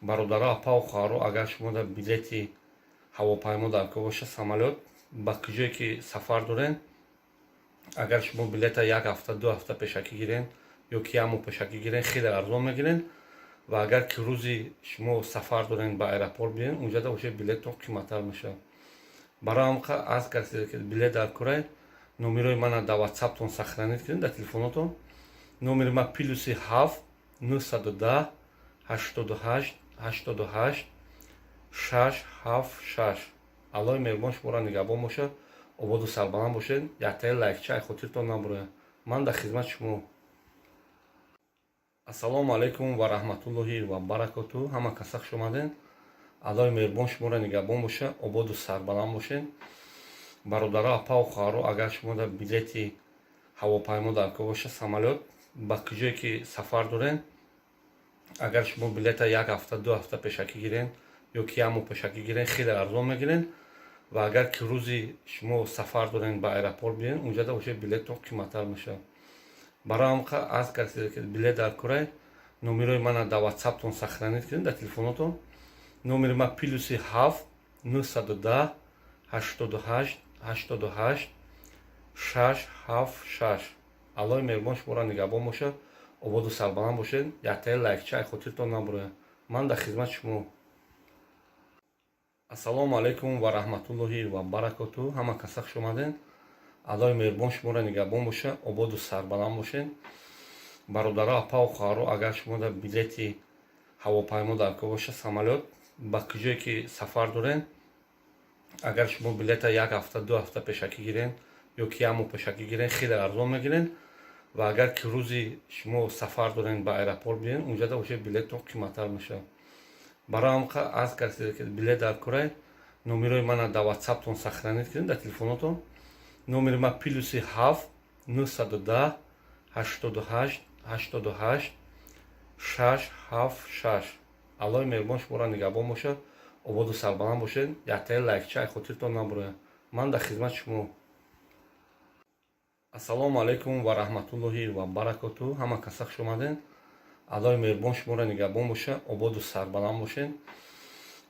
Бародаро, апаву хоҳаро, агар шумо дар билети ҳавопаймо дар кор боша, самолёт, ба куҷое ки сафар дорен, агар шумо билета як ҳафта, 2 ҳафта пешакӣ гирен ё ки як моҳ пешакӣ гирен, хеле арзон мегирен. Ва агар ки рӯзи шумо сафар дорен, ба аэропорт биёен, унҷада уже билеттон қиматтар мешавад. Барои ҳам арз кардед, ки билет дар корай, номерои мана дар ватсаптон сохранить кунед, дар телефонотон. Номери ма +7 910 88 88 676. Аллоҳи меҳрубон шуморо нигаҳбон бошад, ободу сарбаланд бошед. Яктаи лайкча хотиртон набурояд. Ман дар хизмати шумо. Ассалому алайкум ва раҳматуллоҳи ва баракоту. Ҳама каса хуш омаден. Аллоҳи меҳрубон шуморо нигаҳбон боша, ободу сарбаланд бошед. Бародаро, апаву хоҳаро, агар шумо дар билети ҳавопаймо дар кор боша, самолёт, ба куҷое ки сафар дорен, агар шумо билета як ҳафта, 2 ҳафта пешакӣ гирен ё ки як моҳ пешакӣ гирен, хеле арзон мегирен. Ва агар ки рӯзи шумо сафар дорен, ба аэропорт биёен, унҷада уже билеттон қиматтар мешавад. Барои ҳам арз кардед, ки билет дар корай, номерои мана дар ватсаптон сохранить кунед, дар телефонотон. Номери ма +7 910 88 88 676. 6 7 6. Аллоҳи меҳрубон шуморо нигаҳбон бошад, ободу сарбаланд бошед. Яктаи лайкча ай хотиртон набурояд. Ман дар хизмати шумо. Ассалому алайкум ва раҳматуллоҳи ва баракоту. Ҳама каса хуш омадед. Аллоҳи меҳрубон шуморо нигаҳбон бошад, ободу сарбаланд бошед. Бародаро, апаву хоҳаро, агар шумо дар билети ҳавопаймо дар кор бошад, самолёт, ба куҷое ки сафар доред, агар шумо билета як ҳафта, 2 ҳафта пешакӣ гирен ё ки як моҳ пешакӣ гирен, хеле арзон мегирен. Ва агар ки рӯзи шумо сафар дорен, ба аэропорт биёен, унҷада уже билеттон қиматтар мешавад. Барои ҳамқа аз касе ки билет дар корай, номерои мана дар ватсаптон сохранить кунед, дар телефонотон. Номери ма +7 910 88 88 6 7 6. Аллоҳи меҳрубон шуморо нигаҳбон бошад, ободу сарбаланд бошед. Яктаи лайкча ай хотиртон набурояд. Ман дар хизмати шумо. Ассалому алайкум ва раҳматуллоҳи ва баракоту. Ҳама каса хуш омадед. Аллоҳи меҳрубон шуморо нигаҳбон бошад, ободу сарбаланд бошед.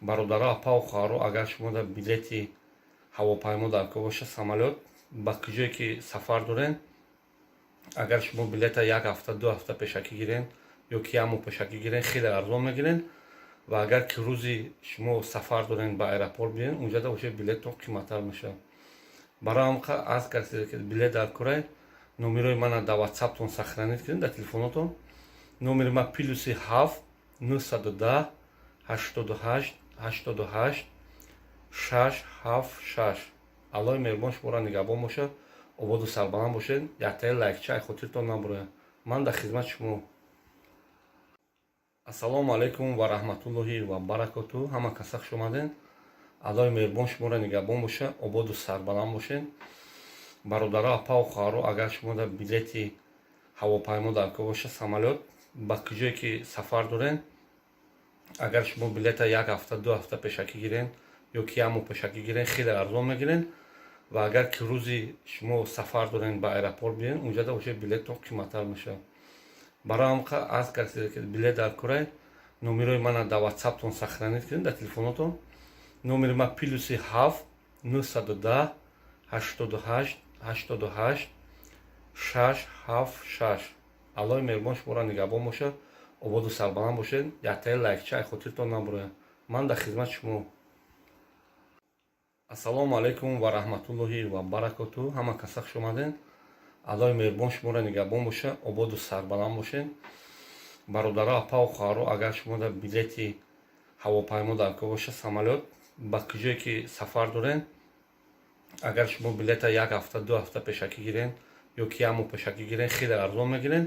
Бародаро, апаву хоҳаро, агар шумо дар билети ҳавопаймо дар кор бошад, самолёт, ба куҷое ки сафар доред, агар шумо билета як ҳафта, 2 ҳафта пешакӣ гирен ё ки як моҳ пешакӣ гирен, хеле арзон мегирен. Ва агар ки рӯзи шумо сафар дорен, ба аэропорт биёен, унҷада уже билеттон қиматтар мешавад. Барои ҳамқа аз касе ки билет дар корай, номерои мана дар ватсаптон сохранить кунед, дар телефонотон. Номери ма +7 910 88 88 6 7 6. Аллоҳи меҳрубон шуморо нигаҳбон бошад, ободу сарбаланд бошед. Яктаи лайкча ай хотиртон набурояд. Ман дар хизмати шумо. Ассалому алайкум ва раҳматуллоҳи ва баракоту. Ҳама каса хуш омадед. Аллоҳи меҳрубон шуморо нигаҳбон бошад, ободу сарбаланд бошед. Бародаро, апаву хоҳаро, агар шумо дар билети ҳавопаймо дар кор бошад, самолёт, ба куҷое ки сафар доред, агар шумо билета як ҳафта, 2 ҳафта пешакӣ гирен ё ки як моҳ пешакӣ гирен, хеле арзон мегирен. Ва агар ки рӯзи шумо сафар дорен, ба аэропорт биёен, унҷада уже билеттон қиматтар мешавад. Барои ҳамқа аз касе ки билет дар корай, номерои мана дар ватсаптон сохранить кунед, дар телефонотон. Номери ма +7 910 88 88 6 7 6. Аллоҳи меҳрубон шуморо нигаҳбон бошад, ободу сарбаланд бошед. Яктаи лайкча ай хотиртон набурояд. Ман дар хизмати шумо. Ассалому алайкум ва раҳматуллоҳи ва баракоту. Ҳама каса хуш омадед. Аллоҳи меҳрубон шуморо нигаҳбон бошад, ободу сарбаланд бошед. Бародаро, апаву хоҳаро, агар шумо дар билети ҳавопаймо дар кор бошад, самолёт, ба куҷое ки сафар доред, агар шумо билета як ҳафта, 2 ҳафта пешакӣ гирен ё ки як моҳ пешакӣ гирен, хеле арзон мегирен.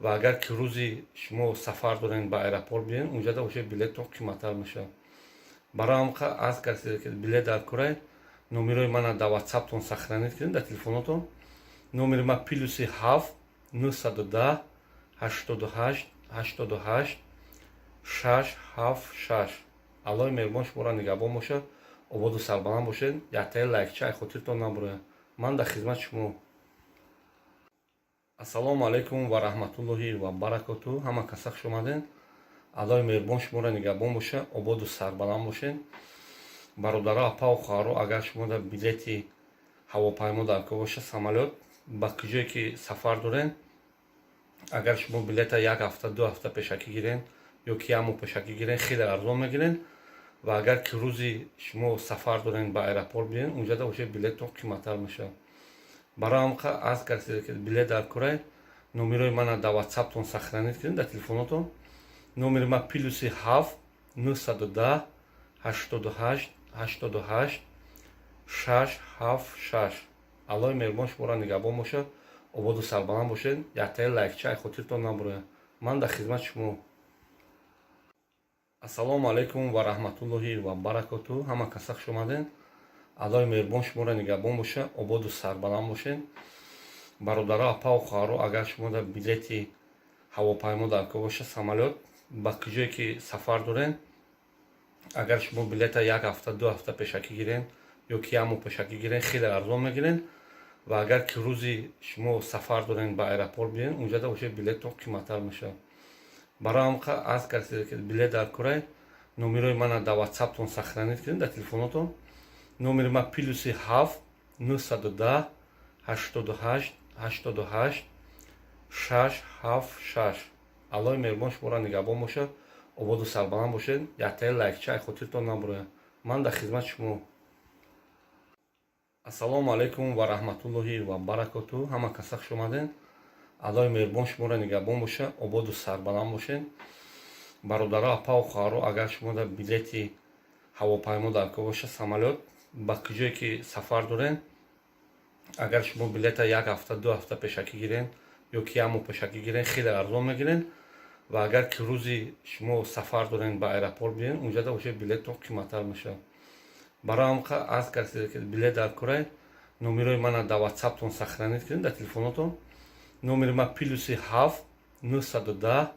Ва агар ки рӯзи шумо сафар дорен, ба аэропорт биёен, унҷада уже билеттон қиматтар мешавад. Барои ҳамқа аз касе ки билет дар корай, номерои мана дар ватсаптон сохранить кунед, дар телефонотон. Номери ма +7 910 88 88 6 7 6. Аллоҳи меҳрубон шуморо нигаҳбон бошад, ободу сарбаланд бошед. Яктаи лайкча ай хотиртон набурояд. Ман дар хизмати шумо. Ассалому алайкум ва раҳматуллоҳи ва баракоту. Ҳама каса хуш омадед. Аллоҳи меҳрубон шуморо нигаҳбон бошад, ободу сарбаланд бошед. Бародаро, апаву хоҳаро, агар шумо дар билети ҳавопаймо дар кор бошад, самолёт, ба куҷое ки сафар доред, агар шумо билета як ҳафта, 2 ҳафта пешакӣ гирен ё ки як моҳ пешакӣ гирен, хеле арзон мегирен. Ва агар ки рӯзи шумо сафар дорен, ба аэропорт биёен, унҷада уже билеттон қиматтар мешавад. Барои ҳамқа аз касе ки билет дар корай, номерои мана дар ватсаптон сохранить кунед, дар телефонотон. Номери ма +7 910 88 88 6 7 6. Аллоҳи меҳрубон шуморо нигаҳбон бошад, ободу сарбаланд бошед. Яктаи лайкча ай хотиртон набурояд. Ман дар хизмати шумо. Ассалому алайкум ва раҳматуллоҳи ва баракоту. Ҳама каса хуш омадед. Аллоҳи меҳрубон шуморо нигаҳбон бошад, ободу сарбаланд бошед. Бародаро, апаву хоҳаро, агар шумо дар билети ҳавопаймо дар кор бошад, самолёт, ба куҷое ки сафар доред, агар шумо билета як ҳафта, 2 ҳафта пешакӣ гирен ё ки як моҳ пешакӣ гирен, хеле арзон мегирен. Ва агар ки рӯзи шумо сафар дорен, ба аэропорт биёен, унҷада уже билеттон қиматтар мешавад. Барои ҳамқа аз касе ки билет дар корай, номерои мана дар ватсаптон сохранить кунед, дар телефонотон. Номери ма +7 910 88 88 6 7 6. Аллоҳи меҳрубон шуморо нигаҳбон бошад, ободу сарбаланд бошед. Яктаи лайкча ай хотиртон набурояд. Ман дар хизмати шумо. Ассалому алайкум ва раҳматуллоҳи ва баракоту. Ҳама каса хуш омадед. Аллоҳи меҳрубон шуморо нигаҳбон бошад, ободу сарбаланд бошед. Бародаро, апаву хоҳаро, агар шумо дар билети ҳавопаймо дар кор бошад, самолёт, ба куҷое ки сафар доред, агар шумо билета як ҳафта, 2 ҳафта пешакӣ гирен ё ки як моҳ пешакӣ гирен, хеле арзон мегирен. Ва агар ки рӯзи шумо сафар дорен, ба аэропорт биёен, унҷада уже билеттон қиматтар мешавад. Барои ҳамқа аз касе ки билет дар корай, номерои мана дар ватсаптон сохранить кунед, дар телефонотон. Номери ман +7 910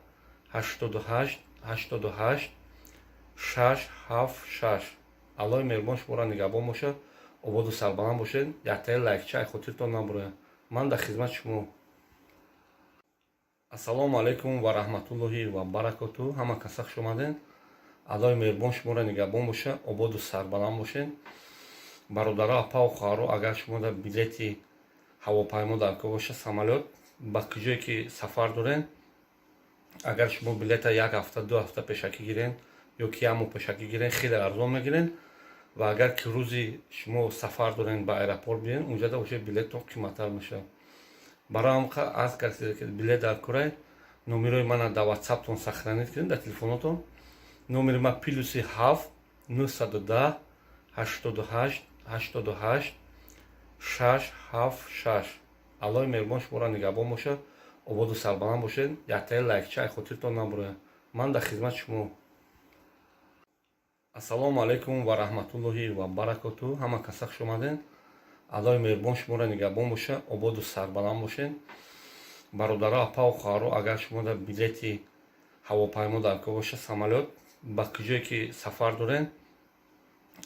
88 88 6 7 6. Аллоҳи меҳрубон шуморо нигаҳбон бошад, ободу сарбаланд бошед. Яктаи лайкча ай хотиртон набурояд. Ман дар хизмати шумо. Ассалому алайкум ва раҳматуллоҳи ва баракоту. Ҳама каса хуш омадед. Аллоҳи меҳрубон шуморо нигаҳбон бошад, ободу сарбаланд бошед. Бародаро, апаву хоҳаро, агар шумо дар билети ҳавопаймо дар кор бошад, самолёт, ба куҷое ки сафар доред, агар шумо билета як ҳафта, 2 ҳафта пешакӣ гирен ё ки як моҳ пешакӣ гирен, хеле арзон мегирен. Ва агар ки рӯзи шумо сафар дорен, ба аэропорт биёен, унҷада уже билеттон қиматтар мешавад. Барои ҳамқа аз касе ки билет дар корай, номерои мана дар ватсаптон сохранить кунед, дар телефонотон. Номери ман +7 910 88 88 6 7 6. Аллоҳи меҳрубон шуморо нигаҳбон бошад, ободу сарбаланд бошед. Яктаи лайкча ай хотиртон набурояд. Ман дар хизмати шумо. Ассалому алайкум ва раҳматуллоҳи ва баракоту. Ҳама каса хуш омадед. Аллоҳи меҳрубон шуморо нигаҳбон бошад, ободу сарбаланд бошед. Бародаро, апаву хоҳаро, агар шумо дар билети ҳавопаймо дар кор бошад, самолёт, ба куҷое ки сафар доред,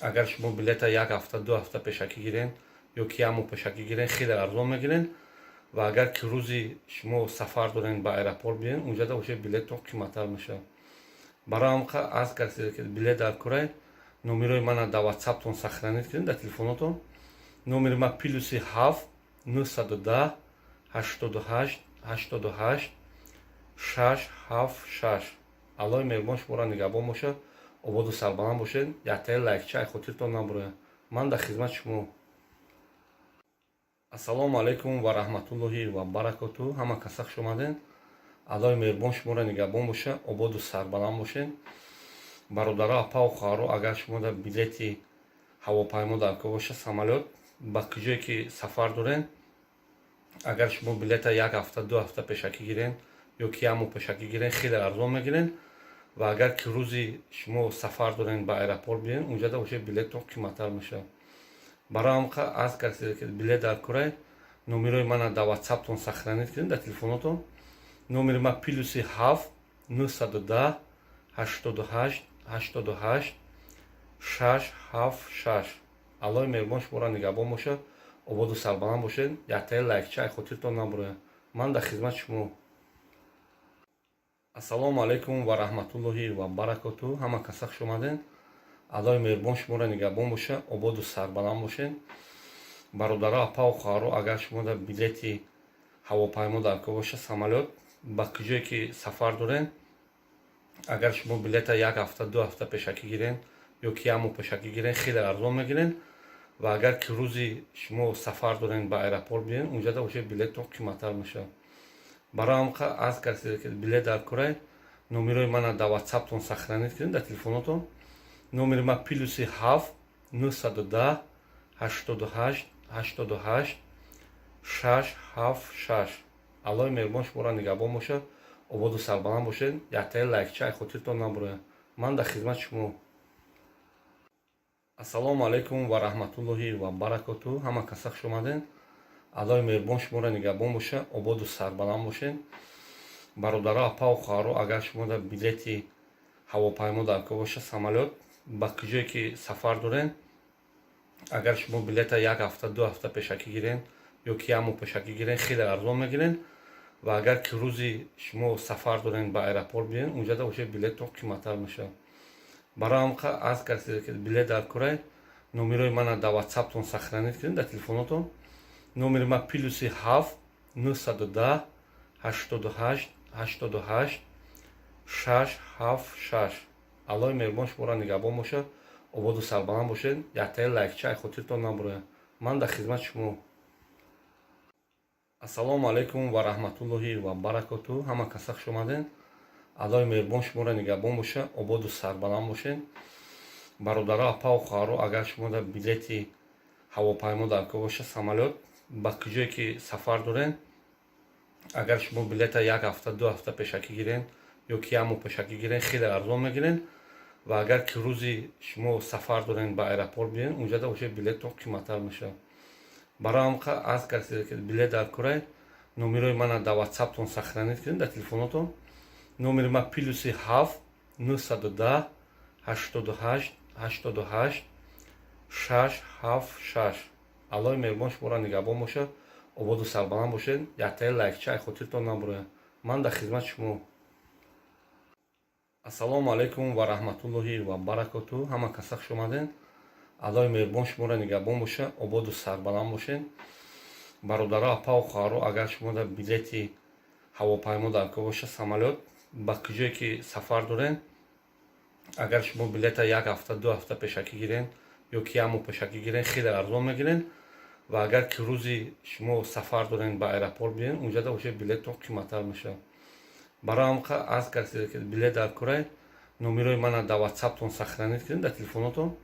агар шумо билета як ҳафта, 2 ҳафта пешакӣ гирен ё ки як моҳ пешакӣ гирен, хеле арзон мегирен. Ва агар ки рӯзи шумо сафар дорен, ба аэропорт биёен, унҷада уже билеттон қиматтар мешавад. Барои ҳамқа аз касе ки билет дар корай, номерои мана дар ватсаптон сохранить кунед, дар телефонотон. Номери ман +7 910 88 88 6 7 6. Аллоҳи меҳрубон шуморо нигаҳбон бошад, ободу сарбаланд бошед. Яктаи лайкча ай хотиртон набурояд. Ман дар хизмати шумо. Ассалому алайкум ва раҳматуллоҳи ва баракоту. Ҳама каса хуш омадед. Аллоҳи меҳрубон шуморо нигаҳбон бошад, ободу сарбаланд бошед. Бародаро, апаву хоҳаро, агар шумо дар билети ҳавопаймо дар кор бошад, самолёт, ба куҷое ки сафар доред, агар шумо билета як ҳафта, 2 ҳафта пешакӣ гирен ё ки як моҳ пешакӣ гирен, хеле арзон мегирен. Ва агар ки рӯзи шумо сафар дорен, ба аэропорт биёен, унҷада уже билеттон қиматтар мешавад. Барои ҳамқа аз касе ки билет дар корай, номерои мана дар ватсаптон сохранить кунед, дар телефонотон. Номери ман +7 910 88 88 6 7 6. Аллоҳи меҳрубон шуморо нигаҳбон бошад, ободу сарбаланд бошед. Яктаи лайкча ай хотиртон набурояд. Ман дар хизмати шумо. Ассалому алайкум ва раҳматуллоҳи ва баракоту. Ҳама каса хуш омадед. Аллоҳи меҳрубон шуморо нигаҳбон бошад, ободу сарбаланд бошед. Бародаро, апаву хоҳаро, агар шумо дар билети ҳавопаймо дар кор бошад, самолёт, ба куҷое ки сафар доред, агар шумо билета як ҳафта, 2 ҳафта пешакӣ гирен ё ки як моҳ пешакӣ гирен, хеле арзон мегирен. Ва агар ки рӯзи шумо сафар дорен, ба аэропорт биёен, унҷада уже билеттон қиматтар мешавад. Барои ҳамқа аз касе ки билет дар корай, номерои мана дар ватсаптон сохранить кунед, дар телефонотон. Номери ман +7 910 88 88 6 7 6. Аллоҳи меҳрубон шуморо нигаҳбон бошад, ободу сарбаланд бошед. Яктаи лайкча ай хотиртон набурояд. Ман дар хизмати шумо. Ассалому алайкум ва раҳматуллоҳи ва баракоту. Ҳама каса хуш омадед. Аллоҳи меҳрубон шуморо нигаҳбон бошад, ободу сарбаланд бошед. Бародаро, апаву хоҳаро, агар шумо дар билети ҳавопаймо дар кор бошад, самолёт, ба куҷое ки сафар доред, агар шумо билета як ҳафта, 2 ҳафта пешакӣ гирен ё ки як моҳ пешакӣ гирен, хеле арзон мегирен. Ва агар ки рӯзи шумо сафар дорен, ба аэропорт биёен, унҷада уже билеттон қиматтар мешавад. Барои ҳамқа аз касе ки билет дар корай, номерои мана дар ватсаптон сохранить кунед, дар телефонотон. Номери ма +7 910 88 88 676. Аллоҳи меҳрубон шуморо нигаҳбон бошад, ободу сарбаланд бошед. Яктаи лайкча ай хотиртон набурояд. Ман дар хизмати шумо. Ассалому алайкум ва раҳматуллоҳи ва баракоту. Ҳама каса хуш омадед. Аллоҳи меҳрубон шуморо нигаҳбон бошад, ободу сарбаланд бошед. Бародаро, апаву хоҳаро, агар шумо дар билети ҳавопаймо дар кор бошад, самолёт, ба куҷое ки сафар доред, агар шумо билета як ҳафта, 2 ҳафта пешакӣ гирен ё ки як моҳ пешакӣ гирен, хеле арзон мегирен. Ва агар ки рӯзи шумо сафар дорен, ба аэропорт биёен, унҷада уже билеттон қиматтар мешавад. Барои ҳамқа аз касе ки билет дар корай, номерои мана дар ватсаптон сохранить кунед, дар телефонотон. Номери ма +7 910 88 88 676. Аллоҳи меҳрубон шуморо нигаҳбон бошад, ободу сарбаланд бошед. Яктаи лайкча ай хотиртон набурояд. Ман дар хизмати шумо. Ассалому алайкум ва раҳматуллоҳи ва баракоту. Ҳама каса хуш омадед. Аллоҳи меҳрубон шуморо нигаҳбон бошад, ободу сарбаланд бошед. Бародаро, апаву хоҳаро, агар шумо дар билети ҳавопаймо дар кор бошад, самолёт, ба куҷое ки сафар доред, агар шумо билета як ҳафта, 2 ҳафта пешакӣ гирен ё ки як моҳ пешакӣ гирен, хеле арзон мегирен. Ва агар ки рӯзи шумо сафар дорен, ба аэропорт биёен, унҷада уже билеттон қиматтар мешавад. Барои ҳамқа аз касе ки билет дар корай, номерои мана дар ватсаптон сохранить кунед, дар телефонотон.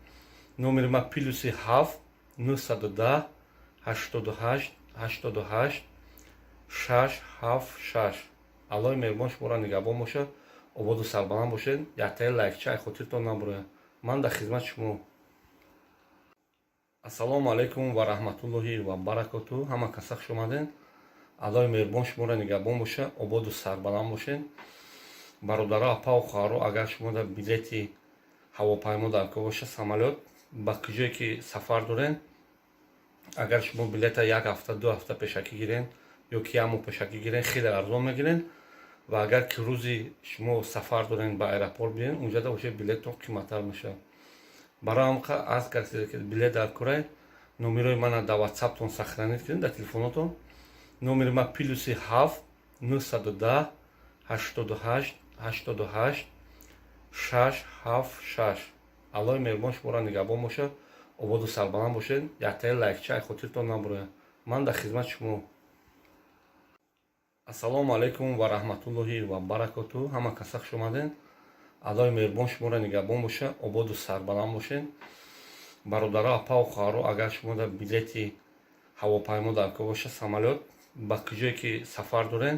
Номери ма +7 910 88 88 676. Аллоҳи меҳрубон шуморо нигаҳбон бошад, ободу сарбаланд бошед. Яктаи лайкча ай хотиртон набурояд. Ман дар хизмати шумо. Ассалому алайкум ва раҳматуллоҳи ва баракоту. Ҳама каса хуш омадед. Аллоҳи меҳрубон шуморо нигаҳбон бошад, ободу сарбаланд бошед. Бародаро, апаву хоҳаро, агар шумо дар билети ҳавопаймо дар кор бошад, самолёт, ба куҷое ки сафар доред, агар шумо билета як ҳафта, 2 ҳафта пешакӣ гирен ё ки як моҳ пешакӣ гирен, хеле арзон мегирен. Ва агар ки рӯзи шумо сафар дорен, ба аэропорт биёен, унҷада уже билеттон қиматтар мешавад. Барои ҳамқа аз касе ки билет дар корай, номерои мана дар ватсаптон сохранить кунед, дар телефонотон. Номери ма +7 910 88 88 676. Аллоҳи меҳрубон шуморо нигаҳбон бошад, ободу сарбаланд бошед. Яктаи лайкча ай хотиртон набурояд. Ман дар хизмати шумо. Ассалому алайкум ва раҳматуллоҳи ва баракоту. Ҳама каса хуш омадед. Аллоҳи меҳрубон шуморо нигаҳбон бошад, ободу сарбаланд бошед. Бародаро, апаву хоҳаро, агар шумо дар билети ҳавопаймо дар кор бошад, самолёт, ба куҷое ки сафар доред,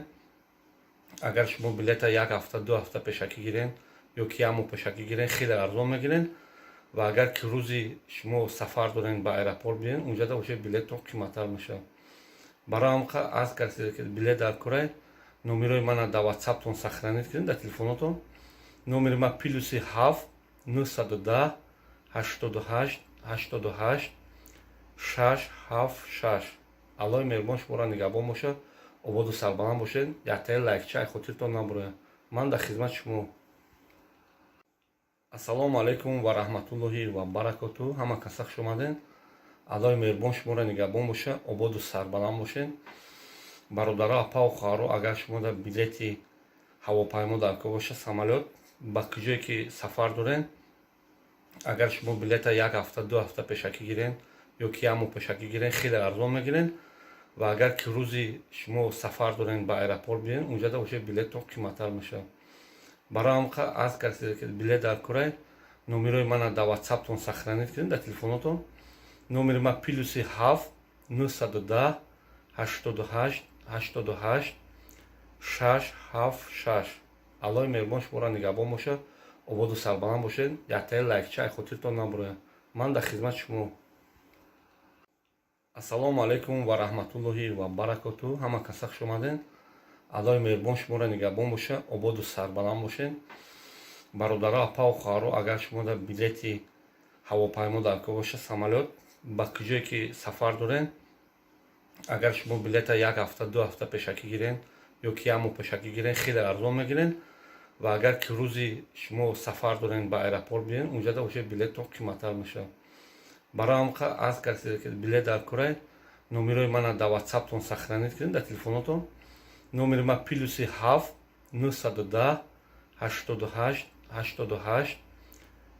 агар шумо билета як ҳафта, 2 ҳафта пешакӣ гирен ё ки як моҳ пешакӣ гирен, хеле арзон мегирен. Ва агар ки рӯзи шумо сафар дорен, ба аэропорт биёен, унҷада уже билеттон қиматтар мешавад. Барои ҳамқа аз касе ки билет дар корай, номерои мана дар ватсаптон сохранить кунед, дар телефонотон. Номери ма +7 910 88 88 676. Аллоҳи меҳрубон шуморо нигаҳбон бошад, ободу сарбаланд бошед. Яктаи лайкча ай хотиртон набурояд. Ман дар хизмати шумо. Ассалому алайкум ва раҳматуллоҳи ва баракоту. Ҳама каса хуш омадед. Аллоҳи меҳрубон шуморо нигаҳбон бошад, ободу сарбаланд бошед. Бародаро, апаву хоҳаро, агар шумо дар билети ҳавопаймо дар кор бошад, самолёт, ба куҷое ки сафар доред, агар шумо билета як ҳафта, 2 ҳафта пешакӣ гирен ё ки як моҳ пешакӣ гирен, хеле арзон мегирен. Ва агар ки рӯзи шумо сафар дорен, ба аэропорт биёен, унҷада уже билеттон қиматтар мешавад. Барои ҳамқа аз касе ки билет дар корай, номерои мана дар ватсаптон сохранить кунед, дар телефонотон. Номери ма +7 910 88 88 676. Аллоҳи меҳрубон шуморо нигаҳбон бошад, ободу сарбаланд бошед. Яктаи лайкча ай хотиртон набурояд. Ман дар хизмати шумо. Ассалому алайкум ва раҳматуллоҳи ва баракоту. Ҳама каса хуш омадед. Аллоҳи меҳрубон шуморо нигаҳбон бошад, ободу сарбаланд бошед. Бародаро, апаву хоҳаро, агар шумо дар билети ҳавопаймо дар кор бошад, самолёт, ба куҷое ки сафар доред, агар шумо билета як ҳафта, 2 ҳафта пешакӣ гирен ё ки як моҳ пешакӣ гирен, хеле арзон мегирен. Ва агар ки рӯзи шумо сафар дорен, ба аэропорт биёен, унҷада уже билеттон қиматтар мешавад. Барои ҳамқа аз касе ки билет дар корай, Номерои мана дар Ватсаптон сохранить кунед, дар телефонотон. Номери ма +7 910 88 88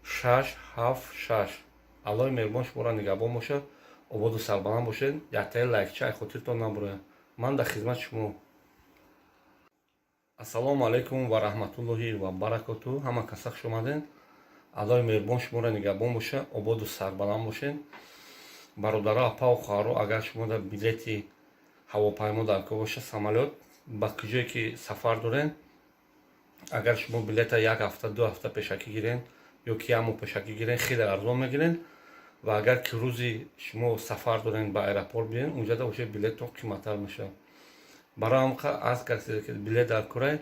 676. Аллоҳи меҳрубон шуморо нигаҳбон бошад, ободу сарбаланд бошед. Яктаи лайкча ай хотиртон набурояд. Ман дар хизмати шумо. Ассалому алайкум ва раҳматуллоҳи ва баракоту. Ҳама каса хуш омадед. Аллоҳи меҳрубон шуморо нигаҳбон бошад, ободу сарбаланд бошед. Бародаро, апаву хоҳаро, агар шумо дар билети ҳавопаймо дар кор бошад, самолёт, ба куҷое ки сафар доред, агар шумо билета як ҳафта, 2 ҳафта пешакӣ гирен ё ки як моҳ пешакӣ гирен, хеле арзон мегирен. Ва агар ки рӯзи шумо сафар дорен, ба аэропорт биёен, унҷада уже билеттон қиматтар мешавад. Барои ҳам аз касе ки билет дар корай,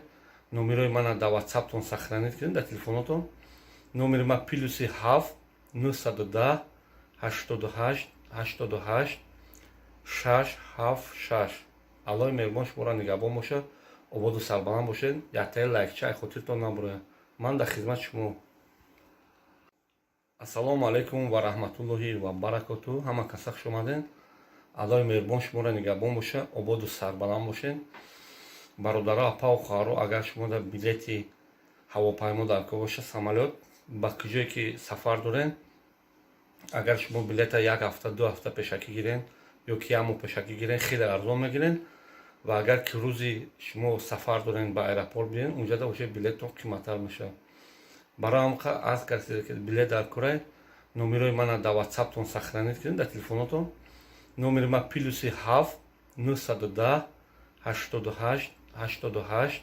номерои мана дар Ватсаптон сохранить кунед, дар телефонотон. Номери ма +7 910 88 88 676. Аллоҳи меҳрубон шуморо нигаҳбон бошад, ободу сарбаланд бошед. Яктаи лайкча ай хотиртон набурояд. Ман дар хизмати шумо. Ассалому алайкум ва раҳматуллоҳи ва баракоту. Ҳама каса хуш омадед. Аллоҳи меҳрубон шуморо нигаҳбон бошад, ободу сарбаланд бошед. Бародаро, апаву хоҳаро, агар шумо дар билети ҳавопаймо дар кор бошад, самолёт, ба куҷое ки сафар доред, агар шумо билета як ҳафта, 2 ҳафта пешакӣ гирен ё ки як моҳ пешакӣ гирен, хеле арзон мегирен. Ва агар ки рӯзи шумо сафар дорен, ба аэропорт биёен, унҷада уже билеттон қиматтар мешавад. Барои ҳам аз касе ки билет дар корай, номерои мана дар Ватсаптон сохранить кунед, дар телефонотон. Номери ма +7 910 88 88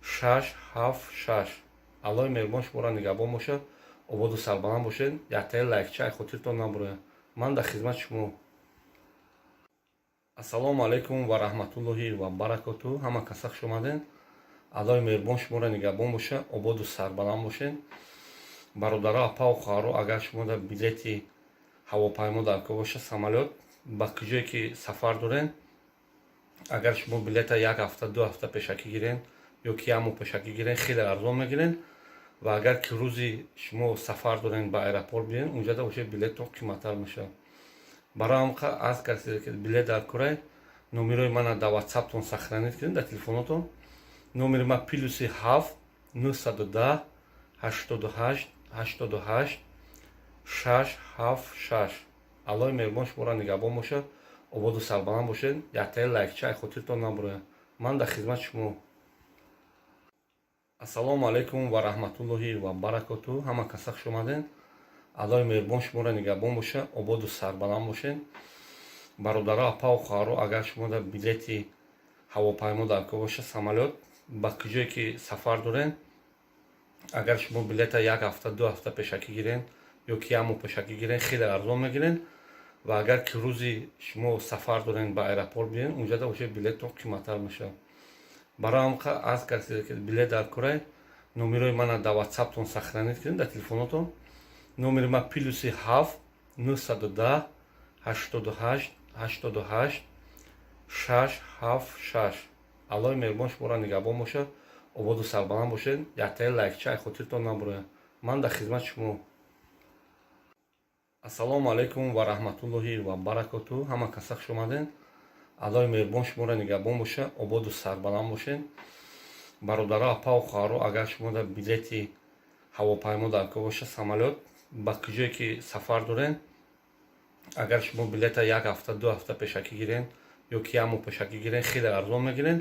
676. Аллоҳи меҳрубон шуморо нигаҳбон бошад, ободу сарбаланд бошед. Яктаи лайкча ай хотиртон набурояд. Ман дар хизмати шумо. Ассалому алайкум ва раҳматуллоҳи ва баракоту. Ҳама каса хуш омадед. Аллоҳи меҳрубон шуморо нигаҳбон бошад, ободу сарбаланд бошед. Бародаро, апаву хоҳаро, агар шумо дар билети ҳавопаймо дар кор бошад, самолёт, ба куҷое ки сафар доред, агар шумо билета як ҳафта, 2 ҳафта пешакӣ гирен ё ки як моҳ пешакӣ гирен, хеле арзон мегирен. Ва агар ки рӯзи шумо сафар дорен, ба аэропорт биёен, унҷада уже билеттон қиматтар мешавад. Барои ҳам аз касе ки билет дар корай, номерои мана дар Ватсаптон сохранить кунед, дар телефонотон. Номери ма +7 910 88 88 676. Аллоҳи меҳрубон шуморо нигаҳбон бошад, ободу сарбаланд бошед. Яктаи лайкча ай хотиртон набурояд. Ман дар хизмати шумо. Ассалому алайкум ва раҳматуллоҳи ва баракоту. Ҳама каса хуш омадед. Аллоҳи меҳрубон шуморо нигаҳбон бошад, ободу сарбаланд бошед. Бародаро, апаву хоҳаро, агар шумо дар билети ҳавопаймо дар кор бошад, самолёт, ба куҷое ки сафар доред, агар шумо билета як ҳафта, 2 ҳафта пешакӣ гирен ё ки як моҳ пешакӣ гирен, хеле арзон мегирен. Ва агар ки рӯзи шумо сафар дорен, ба аэропорт биёен, унҷада уже билеттон қиматтар мешавад. Барои ҳам аз касе ки билет дар корай, номерои мана дар Ватсаптон сохранить кунед, дар телефонотон. Номери ма +7 910 88 88 676. Аллоҳи меҳрубон шуморо нигаҳбон бошад, ободу сарбаланд бошед. Яктаи лайкча ай хотиртон набурояд. Ман дар хизмати шумо. Ассалому алайкум ва раҳматуллоҳи ва баракоту. Ҳама каса хуш омадед. Аллоҳи меҳрубон шуморо нигаҳбон бошад, ободу сарбаланд бошед. Бародаро, апаву хоҳаро, агар шумо дар билети ҳавопаймо дар кор бошад, самолёт, ба куҷое ки сафар доред, агар шумо билета як ҳафта, 2 ҳафта пешакӣ гирен ё ки як моҳ пешакӣ гирен, хеле арзон мегирен.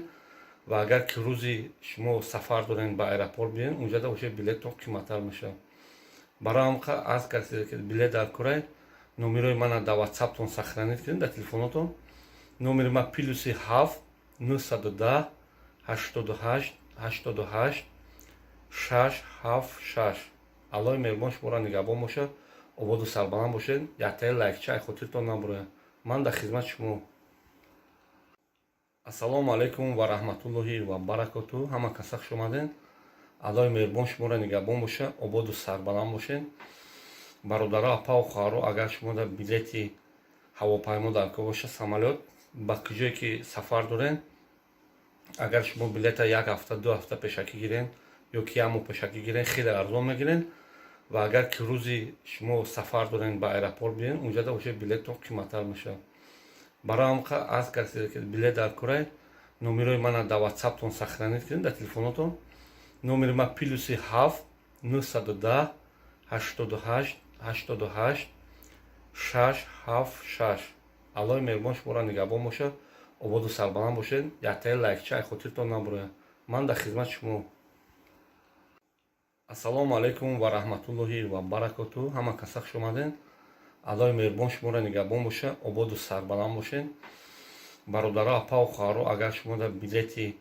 Ва агар ки рӯзи шумо сафар дорен, ба аэропорт биёен, унҷада уже билеттон қиматтар мешавад. Барои ҳам аз касе ки билет дар корай, номерои мана дар Ватсаптон сохранить кунед, дар телефонотон. Номери ма +7 910 88 88 676. Аллоҳи меҳрубон шуморо нигаҳбон бошад, ободу сарбаланд бошед. Яктаи лайкча ай хотиртон набурояд. Ман дар хизмати шумо. Ассалому алайкум ва раҳматуллоҳи ва баракоту. Ҳама каса хуш омадед. Аллоҳи меҳрубон шуморо нигаҳбон бошад, ободу сарбаланд бошед. Бародаро, апаву хоҳаро, агар шумо дар билети ҳавопаймо дар кор бошад, самолёт, ба куҷое ки сафар доред, агар шумо билета як ҳафта, 2 ҳафта пешакӣ гирен ё ки як моҳ пешакӣ гирен, хеле арзон мегирен. Ва агар ки рӯзи шумо сафар дорен, ба аэропорт биёен, унҷада уже билеттон қиматтар мешавад. Барои ҳамқа аз касе ки билет дар курай, номерои мана дар Ватсаптон сохранить кунед, дар телефонотон. Номери ма +7 910 88 88 676. Аллоҳи меҳрубон шуморо нигаҳбон бошад, ободу сарбаланд бошед. Яктаи лайкча ай хотиртон набурояд. Ман дар хизмати шумо. Ассалому алайкум ва раҳматуллоҳи ва баракоту. Ҳама каса хуш омадед. Аллоҳи меҳрубон шуморо нигаҳбон бошад, ободу сарбаланд бошед. Бародаро, апаву хоҳаро, агар шумо дар билети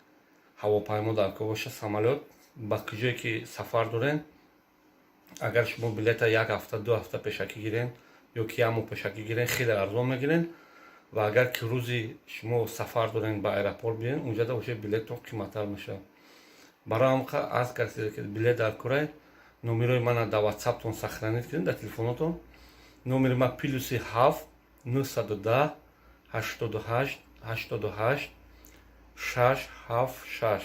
ҳавопаймо дар кор бошад, самолёт, ба куҷое ки сафар доред, агар шумо билета як ҳафта, 2 ҳафта пешакӣ гирен ё ки як моҳ пешакӣ гирен, хеле арзон мегирен. Ва агар ки рӯзи шумо сафар дорен, ба аэропорт биёен, унҷада уже билеттон қиматтар мешавад. Барои ҳамқа аз касе ки билет дар курай, номерои мана дар Ватсаптон сохранить кунед, дар телефонотон. Номери ма +7 910 88 88 676.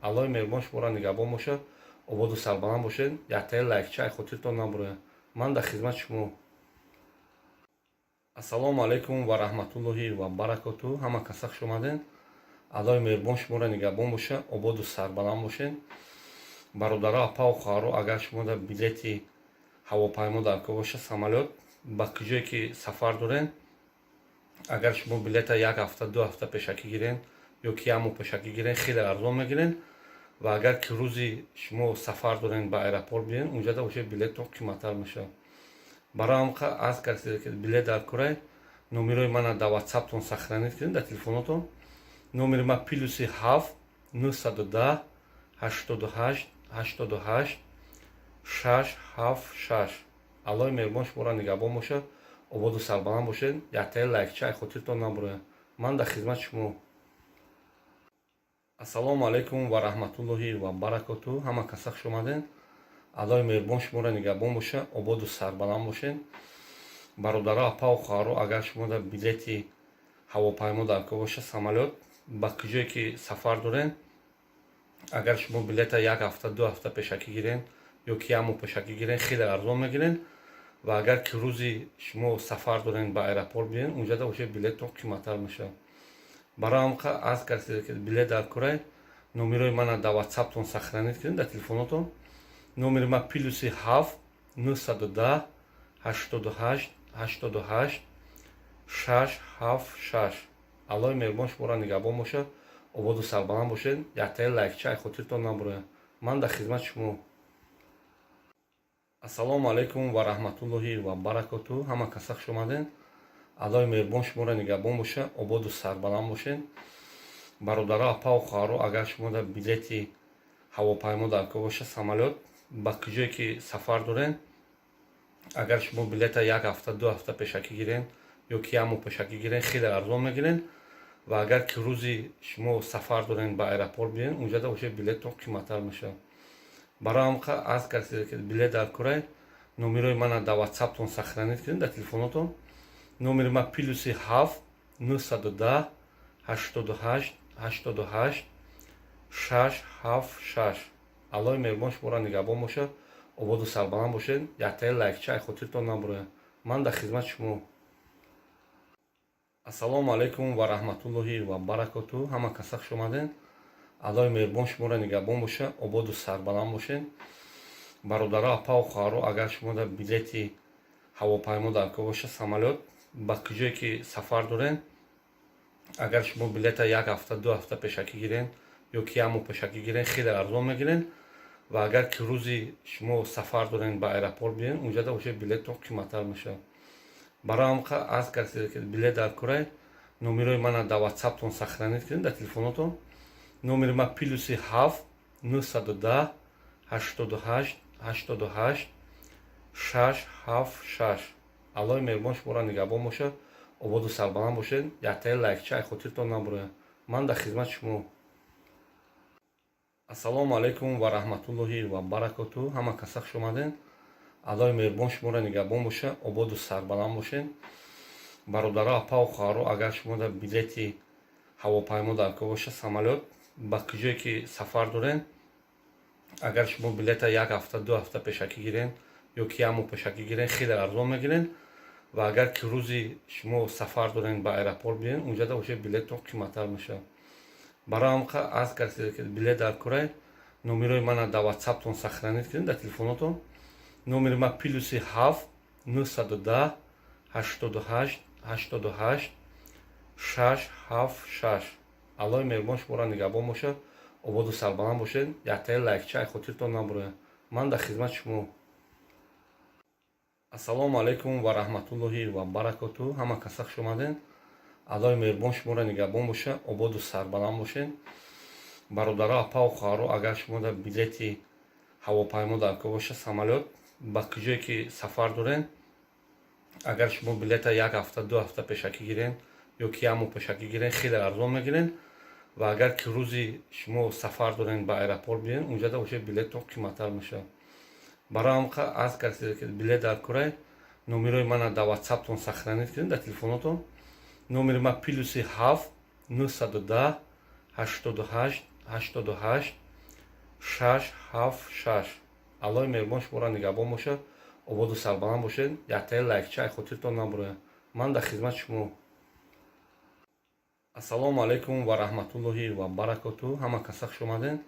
Аллоҳи меҳрубон шуморо нигаҳбон бошад, ободу сарбаланд бошед. Яктаи лайкча ай хотиртон набурояд. Ман дар хизмати шумо. Ассалому алайкум ва раҳматуллоҳи ва баракоту. Ҳама каса хуш омадед. Аллоҳи меҳрубон шуморо нигаҳбон бошад, ободу сарбаланд бошед. Бародаро, апаву хоҳаро, агар шумо дар билети ҳавопаймо дар кор бошад, самолёт, ба куҷое ки сафар доред, агар шумо билета як ҳафта, 2 ҳафта пешакӣ гирен ё ки як моҳ пешакӣ гирен, хеле арзон мегирен. Ва агар ки рӯзи шумо сафар дорен, ба аэропорт биёен, унҷада уже билеттон қиматтар мешавад. Барои ҳамқа аз касе ки билет дар курай, номерои мана дар Ватсаптон сохранить кунед, дар телефонотон. Номери ма +7 910 88 88 676. Аллоҳи меҳрубон шуморо нигаҳбон бошад, ободу сарбаланд бошед. Яктаи лайкча ай хотиртон набурояд. Ман дар хизмати шумо. Ассалому алайкум ва раҳматуллоҳи ва баракоту. Ҳама каса хуш омадед. Аллоҳи меҳрубон шуморо нигаҳбон бошад, ободу сарбаланд бошед. Бародаро, апаву хоҳаро, агар шумо дар билети ҳавопаймо дар кор бошад, самолёт, ба куҷое ки сафар доред, агар шумо билета як ҳафта, 2 ҳафта пешакӣ гирен ё ки як моҳ пешакӣ гирен, хеле арзон мегирен. Ва агар ки рӯзи шумо сафар дорен, ба аэропорт биёен, унҷада уже билеттон қиматтар мешавад. Барои ҳамқа аз касе ки билет дар курай, номерои мана дар Ватсаптон сохранить кунед, дар телефонотон. Номери ма +7 910 88 88 676. Аллоҳи меҳрубон шуморо нигаҳбон бошад, ободу сарбаланд бошед. Яктаи лайкча ай хотиртон набурояд. Ман дар хизмати шумо. Ассалому алайкум ва раҳматуллоҳи ва баракоту. Ҳама каса хуш омадед. Аллоҳи меҳрубон шуморо нигаҳбон бошад, ободу сарбаланд бошед. Бародаро, апаву хоҳаро, агар шумо дар билети ҳавопаймо дар кор бошад, самолёт, ба куҷое ки сафар доред, агар шумо билета як ҳафта, 2 ҳафта пешакӣ гирен ё ки як моҳ пешакӣ гирен, хеле арзон мегирен. Ва агар ки рӯзи шумо сафар дорен, ба аэропорт биёен, унҷада уже билеттон қиматтар мешавад. Барои ҳамқа аз касе ки билет дар курай, номерои мана дар Ватсаптон сохранить кунед, дар телефонотон. Номери ма +7 910 88 88 676. Аллоҳи меҳрубон шуморо нигаҳбон бошад, ободу сарбаланд бошед. Яктаи лайкча ай хотиртон набурояд. Ман дар хизмати шумо. Ассалому алайкум ва раҳматуллоҳи ва баракоту. Ҳама каса хуш омадед. Аллоҳи меҳрубон шуморо нигаҳбон бошад, ободу сарбаланд бошед. Бародаро, апаву хоҳаро, агар шумо дар билети ҳавопаймо дар кор бошад, самолёт, ба куҷое ки сафар доред, агар шумо билета як ҳафта, 2 ҳафта пешакӣ гирен ё ки як моҳ пешакӣ гирен, хеле арзон мегирен. Ва агар ки рӯзи шумо сафар дорен, ба аэропорт биёен, унҷада уже билеттон қиматтар мешавад. Барои ҳамқа аз касе ки билет дар курай, номерои мана дар Ватсаптон сохранить кунед, дар телефонотон. Номери ма +7 910 88 88 676. Аллоҳи меҳрубон шуморо нигаҳбон бошад, ободу сарбаланд бошед. Яктаи лайкча ай хотиртон набурояд. Ман дар хизмати шумо. Ассалому алайкум ва раҳматуллоҳи ва баракоту. Ҳама каса хуш омадед. Аллоҳи меҳрубон шуморо нигаҳбон бошад, ободу сарбаланд бошед. Бародаро, апаву хоҳаро, агар шумо дар билети ҳавопаймо дар кор бошад, самолёт, ба куҷое ки сафар доред, агар шумо билета як ҳафта, 2 ҳафта пешакӣ гирен ё ки як моҳ пешакӣ гирен, хеле арзон мегирен. Ва агар ки рӯзи шумо сафар дорен, ба аэропорт биёен, унҷада уже билеттон қиматтар мешавад. Барои ҳам аз касе ки билет дар курай, номерои мана дар Ватсаптон сохранить кунед, дар телефонотон. Номери ма +7 910 88 88 676. Аллоҳи меҳрубон шуморо нигаҳбон бошад, ободу сарбаланд бошед. Яктаи лайкча ай хотиртон набурояд. Ман дар хизмати шумо. Ассалому алайкум ва раҳматуллоҳи ва баракоту. Ҳама каса хуш омадед. Аллоҳи меҳрубон шуморо нигаҳбон бошад, ободу сарбаланд бошед. Бародаро, апаву хоҳаро, агар шумо дар билети ҳавопаймо дар кор бошад, самолёт, ба куҷое ки сафар дорен, агар шумо билета як ҳафта, 2 ҳафта пешакӣ гирен ё ки як моҳ пешакӣ гирен, хеле арзон мегирен. Ва агар ки рӯзи шумо сафар дорен, ба аэропорт биёен, унҷада уже билеттон қиматтар мешавад. Барои ҳам аз касе ки билет дар курай, номерои мана дар Ватсаптон сохранить кунед, дар телефонотон. Номери ма +7 910 88 88 676. Аллоҳи меҳрубон шуморо нигаҳбон бошад, ободу сарбаланд бошед. Яктаи лайкча ай хотиртон набурояд. Ман дар хизмати шумо. Ассалому алайкум ва раҳматуллоҳи ва баракоту. Ҳама каса хуш омадед.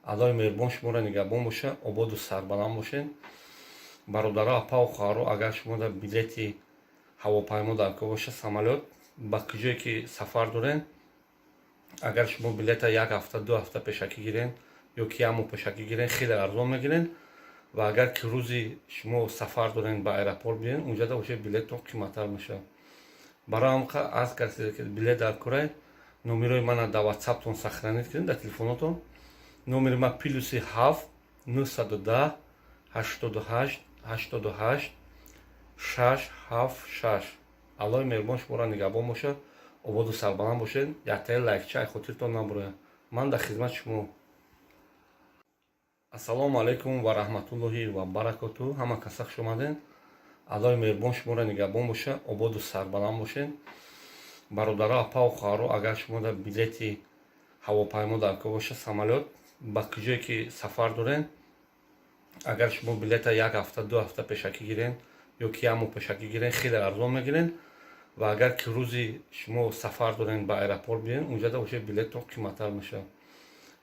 Аллоҳи меҳрубон шуморо нигаҳбон бошад, ободу сарбаланд бошед. Бародаро, апаву хоҳаро, агар шумо дар билети ҳавопаймо дар кор бошад, самолёт, ба куҷое ки сафар дорен, агар шумо билета як ҳафта, 2 ҳафта пешакӣ гирен ё ки як моҳ пешакӣ гирен, хеле арзон мегирен. Ва агар ки рӯзи шумо сафар дорен, ба аэропорт биёен, унҷада уже билеттон қиматтар мешавад. Барои ҳам аз касе ки билет дар курай, номерои мана дар Ватсаптон сохранить кунед, дар телефонотон. Номери ма +7 910 88 88 676. Аллоҳи меҳрубон шуморо нигаҳбон бошад, ободу сарбаланд бошед. Яктаи лайкча ай хотиртон набурояд. Ман дар хизмати шумо. Ассалому алайкум ва раҳматуллоҳи ва баракоту. Ҳама каса хуш омадед. Аллоҳи меҳрубон шуморо нигаҳбон бошад, ободу сарбаланд бошед. Бародаро, апаву хоҳаро, агар шумо дар билети ҳавопаймо дар кор бошад, самолёт, ба куҷое ки сафар дорен, агар шумо билета як ҳафта, 2 ҳафта пешакӣ гирен ё ки як моҳ пешакӣ гирен, хеле арзон мегирен. Ва агар ки рӯзи шумо сафар дорен, ба аэропорт биёен, унҷада уже билеттон қиматтар мешавад.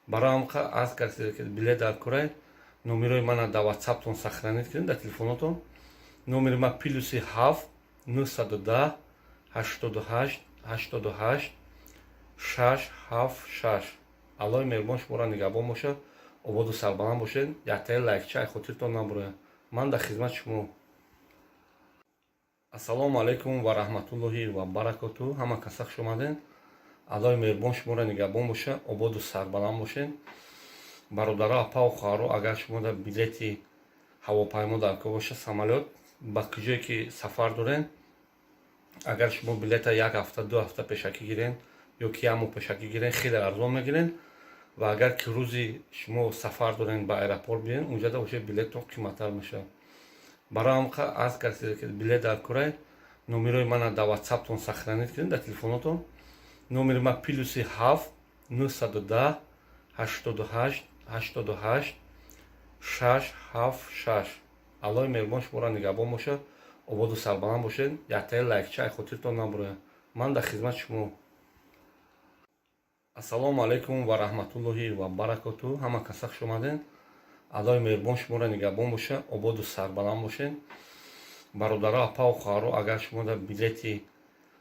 Барои ҳам аз касе ки билет дар курай, номерои мана дар Ватсаптон сохранить кунед, дар телефонотон. Номери ма +7 910 88 88 676. Аллоҳи меҳрубон шуморо нигаҳбон бошад, ободу сарбаланд бошед. Яктаи лайкча ай хотиртон набурояд. Ман дар хизмати шумо. Ассалому алайкум ва раҳматуллоҳи ва баракоту. Ҳама каса хуш омадед. Аллоҳи меҳрубон шуморо нигаҳбон бошад, ободу сарбаланд бошед. Бародаро, апаву хоҳаро, агар шумо дар билети ҳавопаймо дар кор бошад, самолёт, ба куҷое ки сафар дорен, агар шумо билета як ҳафта, 2 ҳафта пешакӣ гирен ё ки як моҳ пешакӣ гирен, хеле арзон мегирен. Ва агар ки рӯзи шумо сафар дорен, ба аэропорт биёен, унҷада уже билеттон қиматтар мешавад. Барои ҳам аз касе ки билет дар курай, номерои мана дар Ватсаптон сохранить кунед, дар телефонотон. Номери ма +7 910 88 88 676. Аллоҳи меҳрубон шуморо нигаҳбон бошад, ободу сарбаланд бошед. Яктаи лайкча ай хотиртон набурояд. Ман дар хизмати шумо. Ассалому алайкум ва раҳматуллоҳи ва баракоту. Ҳама каса хуш омадед. Аллоҳи меҳрубон шуморо нигаҳбон бошад, ободу сарбаланд бошед. Бародаро, апаву хоҳаро, агар шумо дар билети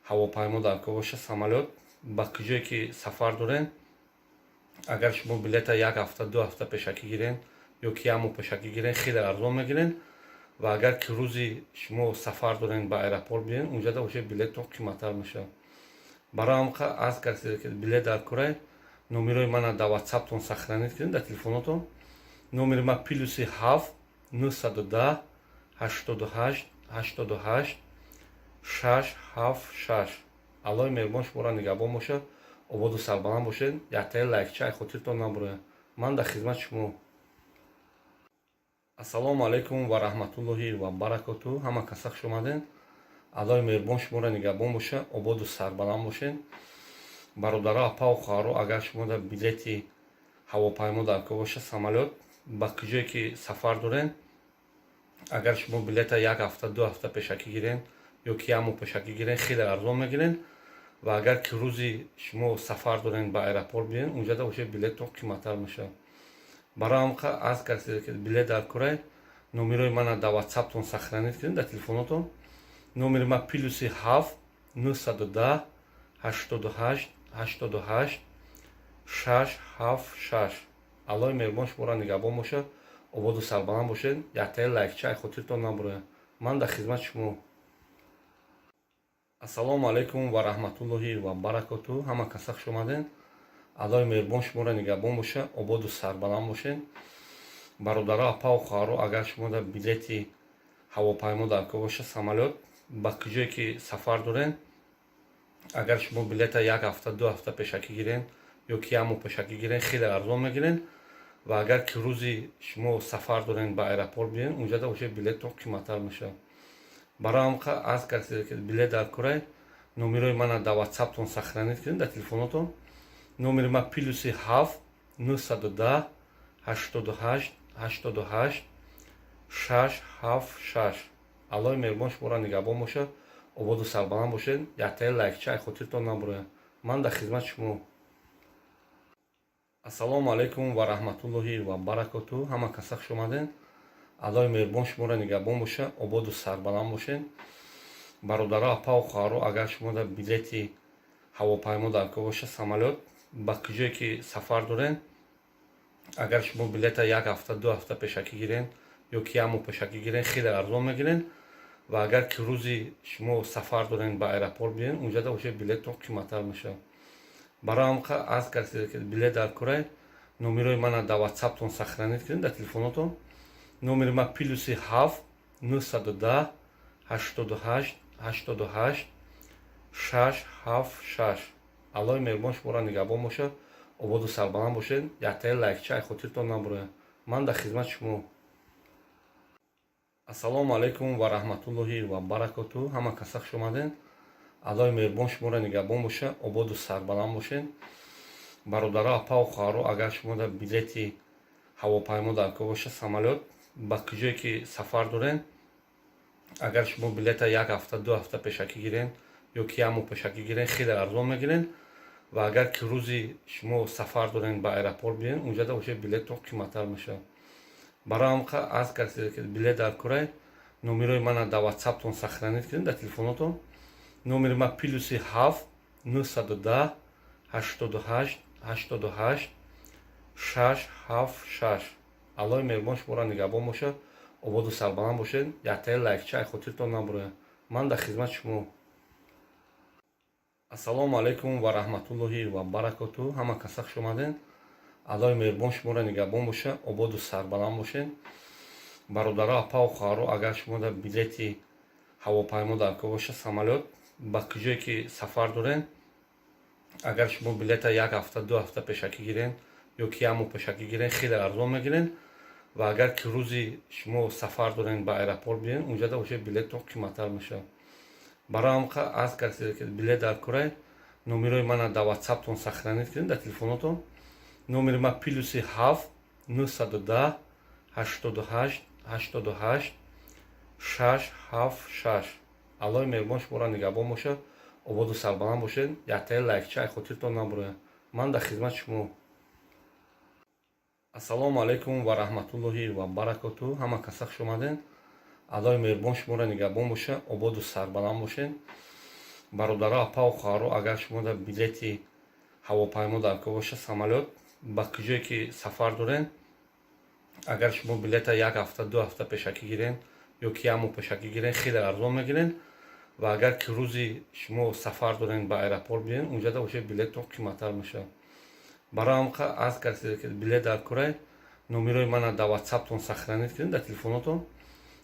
ҳавопаймо дар кор бошад, самолёт, ба куҷое ки сафар дорен, агар шумо билета як ҳафта, 2 ҳафта пешакӣ гирен ё ки як моҳ пешакӣ гирен, хеле арзон мегирен. Ва агар ки рӯзи шумо сафар дорен, ба аэропорт биёен, унҷада уже билеттон қиматтар мешавад. Барои ҳам аз касе ки билет дар курай, номерои мана дар Ватсаптон сохранить кунед, дар телефонотон. Номери ма +7 910 88 88 676. Аллоҳи меҳрубон шуморо нигаҳбон бошад, ободу сарбаланд бошед. Яктаи лайкча ай хотиртон набурояд. Ман дар хизмати шумо. Ассалому алайкум ва раҳматуллоҳи ва баракоту. Ҳама каса хуш омадед. Аллоҳи меҳрубон шуморо нигаҳбон бошад, ободу сарбаланд бошед. Бародаро, апаву хоҳаро, агар шумо дар билети ҳавопаймо дар кор бошад, самолёт, ба куҷое ки сафар дорен, агар шумо билета як ҳафта, 2 ҳафта пешакӣ гирен Ё ки як моҳ пешакӣ гирен, хеле арзон мегирен. Ва агар ки рӯзи шумо сафар дорен, ба аэропорт биёен, унҷада уже билеттон қиматтар мешавад. Барои ҳам аз касе ки билет дар курай, номерои мана дар Ватсаптон сохранить кунед, дар телефонотон. Номери ма +7 910 88 88 676. Аллоҳи меҳрубон шуморо нигаҳбон бошад, ободу сарбаланд бошед. Яктаи лайкча хотиртон набурояд. Ман дар хизмати шумо. Ассалому алайкум ва раҳматуллоҳи ва баракоту. Ҳама каса хуш омаден. Аллоҳи меҳрубон шуморо нигаҳбон бошад, ободу сарбаланд бошед. Бародаро, апаву хоҳаро, агар шумо дар билети ҳавопаймо дар кор бошад, самолёт, ба куҷое ки сафар дорен, агар шумо билета як ҳафта, 2 ҳафта пешакӣ гирен ё ки як моҳ пешакӣ гирен, хеле арзон мегирен. Ва агар ки рӯзи шумо сафар дорен, ба аэропорт биёен, унҷада уже билеттон қиматтар мешавад. Барои ҳам аз касе ки билет дар курай, номерои мана дар Ватсаптон сохранить кунед, дар телефонотон. Номери ма +7 910 88 88 676. Аллоҳи меҳрубон шуморо нигаҳбон бошад, ободу сарбаланд бошед. Яктаи лайкча хотиртон набурояд. Ман дар хизмати шумо. Ассалому алайкум ва раҳматуллоҳи ва баракоту. Ҳама каса хуш омаден. Аллоҳи меҳрубон шуморо нигаҳбон бошад, ободу сарбаланд бошед. Бародаро, апаву хоҳаро, агар шумо дар билети ҳавопаймо дар кор бошад, самолёт, ба куҷое ки сафар дорен, агар шумо билета як ҳафта, 2 ҳафта пешакӣ гирен ё ки як моҳ пешакӣ гирен, хеле арзон мегирен. Ва агар ки рӯзи шумо сафар дорен, ба аэропорт биёен, унҷада уже билеттон қиматтар мешавад. Барои ҳам аз касе ки билет дар курай, номерои мана дар Ватсаптон сохранить кунед, дар телефонотон. Номери ма +7 910 88 88 676. Аллоҳи меҳрубон шуморо нигаҳбон бошад, ободу сарбаланд бошед. Яктаи лайкча хотиртон набурояд. Ман дар хизмати шумо. Ассалому алайкум ва раҳматуллоҳи ва баракоту. Ҳама каса хуш омаден. Аллоҳи меҳрубон шуморо нигаҳбон бошад, ободу сарбаланд бошед. Бародаро, апаву хоҳаро, агар шумо дар билети ҳавопаймо дар кор бошад, самолёт, ба куҷое ки сафар дорен, агар шумо билета як ҳафта, 2 ҳафта пешакӣ гирен ё ки як моҳ пешакӣ гирен, хеле арзон мегирен. Ва агар ки рӯзи шумо сафар дорен, ба аэропорт биёен, унҷада уже билеттон қиматтар мешавад. Барои ҳам аз касе ки билет дар курай, номерои мана дар Ватсаптон сохранить кунед, дар телефонотон. Номери ма +7 910 88 88 676. Аллоҳи меҳрубон шуморо нигаҳбон бошад, ободу сарбаланд бошед. Яктаи лайкча хотиртон набурояд. Ман дар хизмати шумо. Ассалому алайкум ва раҳматуллоҳи ва баракоту. Ҳама каса хуш омаден. Аллоҳи меҳрубон шуморо нигаҳбон бошад, ободу сарбаланд бошед. Бародаро, апаву хоҳаро, агар шумо дар билети ҳавопаймо дар кор бошад, самолёт, ба куҷое ки сафар дорен, агар шумо билета як ҳафта, 2 ҳафта пешакӣ гирен ё ки як моҳ пешакӣ гирен, хеле арзон мегирен. Ва агар ки рӯзи шумо сафар дорен, ба аэропорт биёен, унҷада уже билеттон қиматтар мешавад. Барои ҳам аз касе ки билет дар курай, номерои мана дар Ватсаптон сохранить кунед, дар телефонотон. Номери ма +7 910 88 88 676. Аллоҳи меҳрубон шуморо нигаҳбон бошад, ободу сарбаланд бошед. Яктаи лайкча хотиртон набурояд. Ман дар хизмати шумо. Ассалому алайкум ва раҳматуллоҳи ва баракоту. Ҳама каса хуш омаден. Аллоҳи меҳрубон шуморо нигаҳбон бошад, ободу сарбаланд бошед. Бародаро, апаву хоҳаро, агар шумо дар билети ҳавопаймо дар кор бошад, самолёт, ба куҷое ки сафар дорен, агар шумо билета як ҳафта, 2 ҳафта пешакӣ гирен ё ки як моҳ пешакӣ гирен, хеле арзон мегирен. Ва агар ки рӯзи шумо сафар дорен, ба аэропорт биёен, унҷада уже билеттон қиматтар мешавад. Барои ҳам аз касе ки билет дар курай, номерои мана дар Ватсаптон сохранить кунед, дар телефонотон.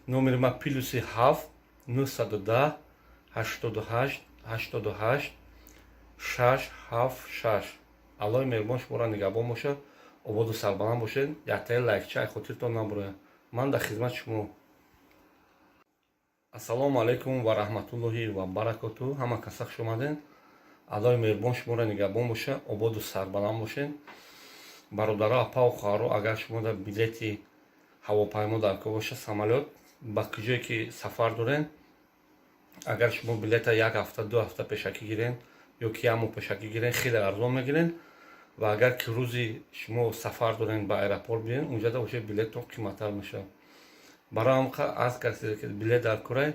Номери ма +7 910 88 88 676. Аллоҳи меҳрубон шуморо нигаҳбон бошад, ободу сарбаланд бошед. Яктаи лайкча хотиртон набурояд. Ман дар хизмати шумо. Ассалому алайкум ва раҳматуллоҳи ва баракоту. Ҳама каса хуш омаден. Аллоҳи меҳрубон шуморо нигаҳбон бошад, ободу сарбаланд бошед. Бародаро, апаву хоҳаро, агар шумо дар билети ҳавопаймо дар кор бошад, самолёт, ба куҷое ки сафар дорен, Агар шумо билета як ҳафта, 2 ҳафта пешакӣ гирен ё ки як моҳ пешакӣ гирен, хеле арзон мегирен. Ва агар ки рӯзи шумо сафар дорен, ба аэропорт биен, унҷада уже билеттон қиматтар мешавад. Барои ҳамқа аз касе ки билет дар курай,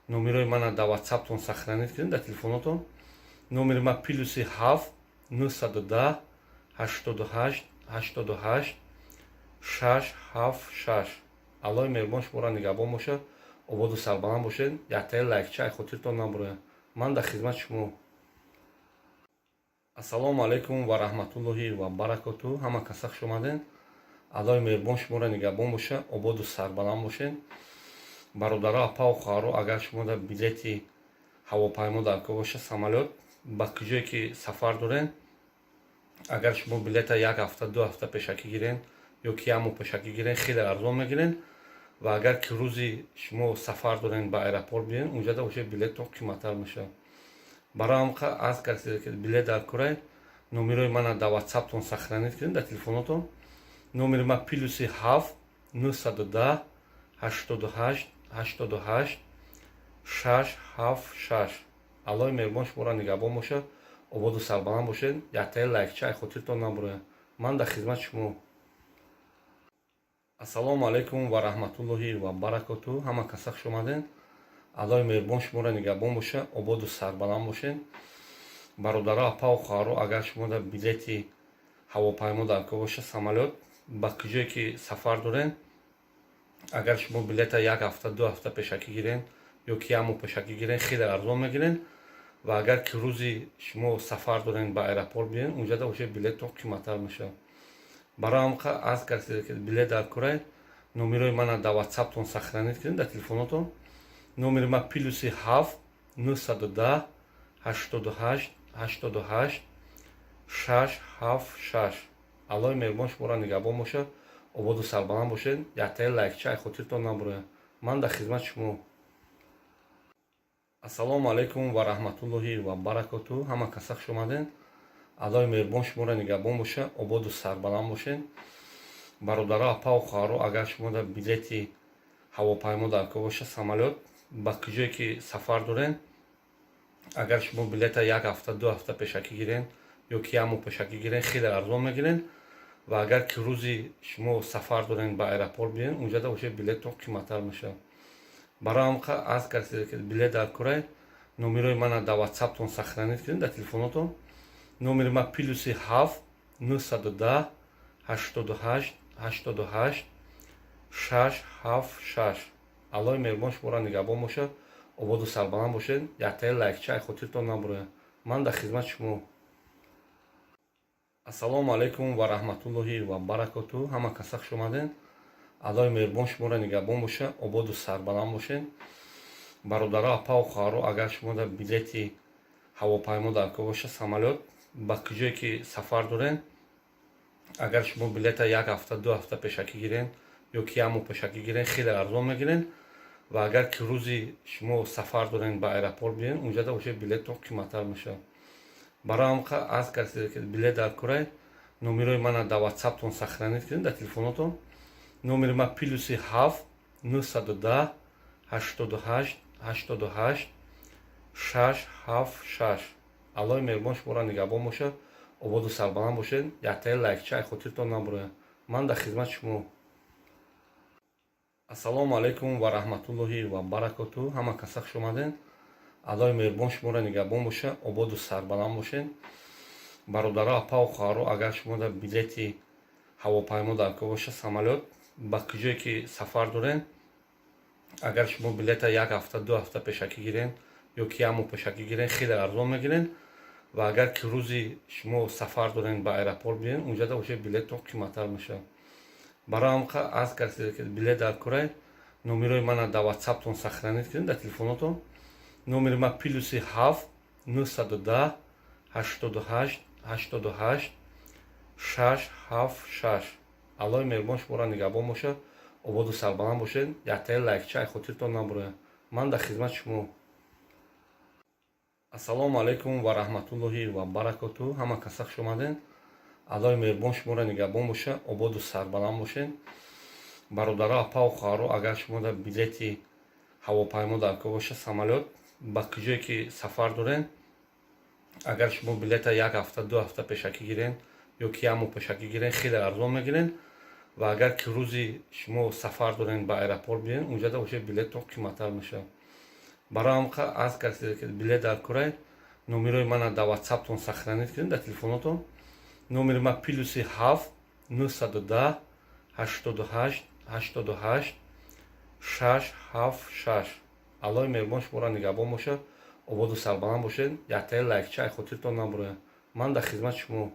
номерои мана дар Ватсаптон сохранить кунед, дар телефонотон. Номери ма +7 910 88 88 676. Аллоҳи меҳрубон шуморо нигаҳбон бошад, ободу сарбаланд бошед. Яктаи лайкча хотиртон набурояд. Ман дар хизмати шумо. Ассалому алайкум ва раҳматуллоҳи ва баракоту. Ҳама каса хуш омаден. Аллоҳи меҳрубон шуморо нигаҳбон бошад, ободу сарбаланд бошед. Бародаро, апаву хоҳаро, агар шумо дар билети ҳавопаймо дар кор боша, самолёт, ба куҷое ки сафар дорен, агар шумо билета як ҳафта, 2 ҳафта пешакӣ гирен ё ки як моҳ пешакӣ гирен, хеле арзон мегирен. Ва агар ки рӯзи шумо сафар дорен, ба аэропорт биен, унҷада уже билеттон қиматтар мешавад. Барои ҳамқа аз касе ки билет дар курай, номерои мана дар Ватсаптон сохранить кунед, дар телефонотон. Номери ма +7 910 88 88 676. Аллоҳи меҳрубон шуморо нигаҳбон бошад, ободу сарбаланд бошед. Яктаи лайкча хотиртон набурояд. Ман дар хизмати шумо. Ассалому алайкум ва раҳматуллоҳи ва баракоту. Ҳама каса хуш омаден. Аллоҳи меҳрубон шуморо нигаҳбон бошад, ободу сарбаланд бошед. Бародаро, апаву хоҳаро, агар шумо дар билети ҳавопаймо дар кор боша, самолёт, ба куҷое ки сафар дорен, агар шумо билета як ҳафта, 2 ҳафта пешакӣ гирен ё ки як моҳ пешакӣ гирен, хеле арзон мегирен. Ва агар ки рӯзи шумо сафар дорен, ба аэропорт биен, унҷада уже билеттон қиматтар мешавад. Барои ҳамқа аз касе ки билет дар курай, номерои мана дар Ватсаптон сохранить кунед, дар телефонотон. Номери ма +7 910 88 88 676. Аллоҳи меҳрубон шуморо нигаҳбон бошад, ободу сарбаланд бошед. Яктаи лайкча хотиртон набурояд. Ман дар хизмати шумо. Ассалому алайкум ва раҳматуллоҳи ва баракоту. Ҳама каса хуш омаден. Аллоҳи меҳрубон шуморо нигаҳбон бошад, ободу сарбаланд бошед. Бародаро, апаву хоҳаро, агар шумо дар билети ҳавопаймо дар кор боша, самолёт, ба куҷое ки сафар дорен, агар шумо билета як ҳафта, 2 ҳафта пешакӣ гирен ё ки як моҳ пешакӣ гирен, хеле арзон мегирен. Ва агар ки рӯзи шумо сафар дорен, ба аэропорт биен, унҷада уже билеттон қиматтар мешавад. Барои ҳамқа аз касе ки билет дар курай, номерои мана дар Ватсаптон сохранить кунед, дар телефонотон. Номери ма +7 910 88 88 676. Аллоҳи меҳрубон шуморо нигаҳбон бошад, ободу сарбаланд бошед. Яктаи лайкча хотиртон набурояд. Ман дар хизмати шумо. Ассалому алайкум ва раҳматуллоҳи ва баракоту. Ҳама каса хуш омаден. Аллоҳи меҳрубон шуморо нигаҳбон бошад, ободу сарбаланд бошед. Бародаро, апаву хоҳаро, агар шумо дар билети ҳавопаймо дар кор боша, самолёт, ба куҷое ки сафар дорен, агар шумо билета як ҳафта, 2 ҳафта пешакӣ гирен ё ки як моҳ пешакӣ гирен, хеле арзон мегирен. Ва агар ки рӯзи шумо сафар дорен, ба аэропорт биен, унҷада уже билеттон қиматтар мешавад. Барои ҳамқа аз касе ки билет дар курай, номерои мана дар Ватсаптон сохранить кунед, дар телефонотон. Номери ма +7 910 88 88 676. Аллоҳи меҳрубон шуморо нигаҳбон бошад, ободу сарбаланд бошед. Яктаи лайкча хотиртон набурояд. Ман дар хизмати шумо. Ассалому алайкум ва раҳматуллоҳи ва баракоту. Ҳама каса хуш омаден. Аллоҳи меҳрубон шуморо нигаҳбон бошад, ободу сарбаланд бошед. Бародаро, апаву хоҳаро, агар шумо дар билети ҳавопаймо дар кор боша, самолёт, ба куҷое ки сафар дорен, агар шумо билета як ҳафта, 2 ҳафта пешакӣ гирен ё ки як моҳ пешакӣ гирен, хеле арзон мегирен. Ва агар ки рӯзи шумо сафар дорен, ба аэропорт биен, унҷада уже билеттон қиматтар мешавад. Барои ҳамқа аз касе ки билет дар курай, номерои мана дар Ватсаптон сохранить кунед, дар телефонотон. Номери ма +7 910 88 88 676. Аллоҳи меҳрубон шуморо нигаҳбон бошад, ободу сарбаланд бошед. Яктаи лайкча хотиртон набурояд. Ман дар хизмати шумо. Ассалому алайкум ва раҳматуллоҳи ва баракоту. Ҳама каса хуш омаден. Аллоҳи меҳрубон шуморо нигаҳбон бошад, ободу сарбаланд бошед. Бародаро, апаву хоҳаро, агар шумо дар билети ҳавопаймо дар кор боша, самолёт. Ба куҷое ки сафар дорен, агар шумо билета як ҳафта, 2 ҳафта пешакӣ гирен ё ки як моҳ пешакӣ гирен, хеле арзон мегирен. Ва агар ки рӯзи шумо сафар дорен, ба аэропорт биёен, унҷада уже билетон қиматтар мешавад. Барои ҳамқа аз касе ки билет дар курай, номерои мана дар Ватсаптон сохранить кунед, дар телефонотон. Номери ма +7 910 88 88 676. Аллоҳи меҳрубон шуморо нигаҳбон бошад, ободу сарбаланд бошед. Яктаи лайкча хотиртон набурояд. Ман дар хизмати шумо.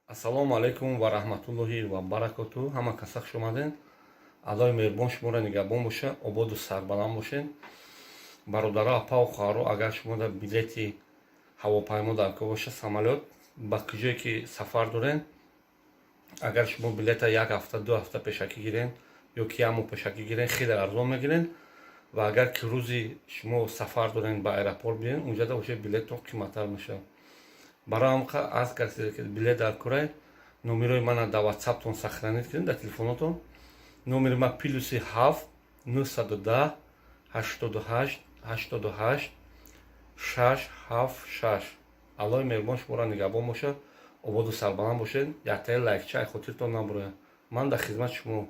Ассалому алайкум ва раҳматуллоҳи ва баракоту. Ҳама каса хуш омаден. Аллоҳи меҳрубон шуморо нигаҳбон бошад, ободу сарбаланд бошед. Бародаро, апаву хоҳаро, агар шумо дар билети ҳавопаймо дар кор боша, самолёт, ба куҷое ки сафар дорен, агар шумо билета як ҳафта, 2 ҳафта пешакӣ гирен ё ки як моҳ пешакӣ гирен, хеле арзон мегирен. Ва агар ки рӯзи шумо сафар дорен, ба аэропорт биёен, унҷада уже билетон қиматтар мешавад. Барои ҳамқа аз касе ки билет дар курай, номерои мана дар Ватсаптон сохранить кунед, дар телефонотон. Номери ма +7 910 88 88 676. Аллоҳи меҳрубон шуморо нигаҳбон бошад, ободу сарбаланд бошед. Яктаи лайкча хотиртон набурояд. Ман дар хизмати шумо.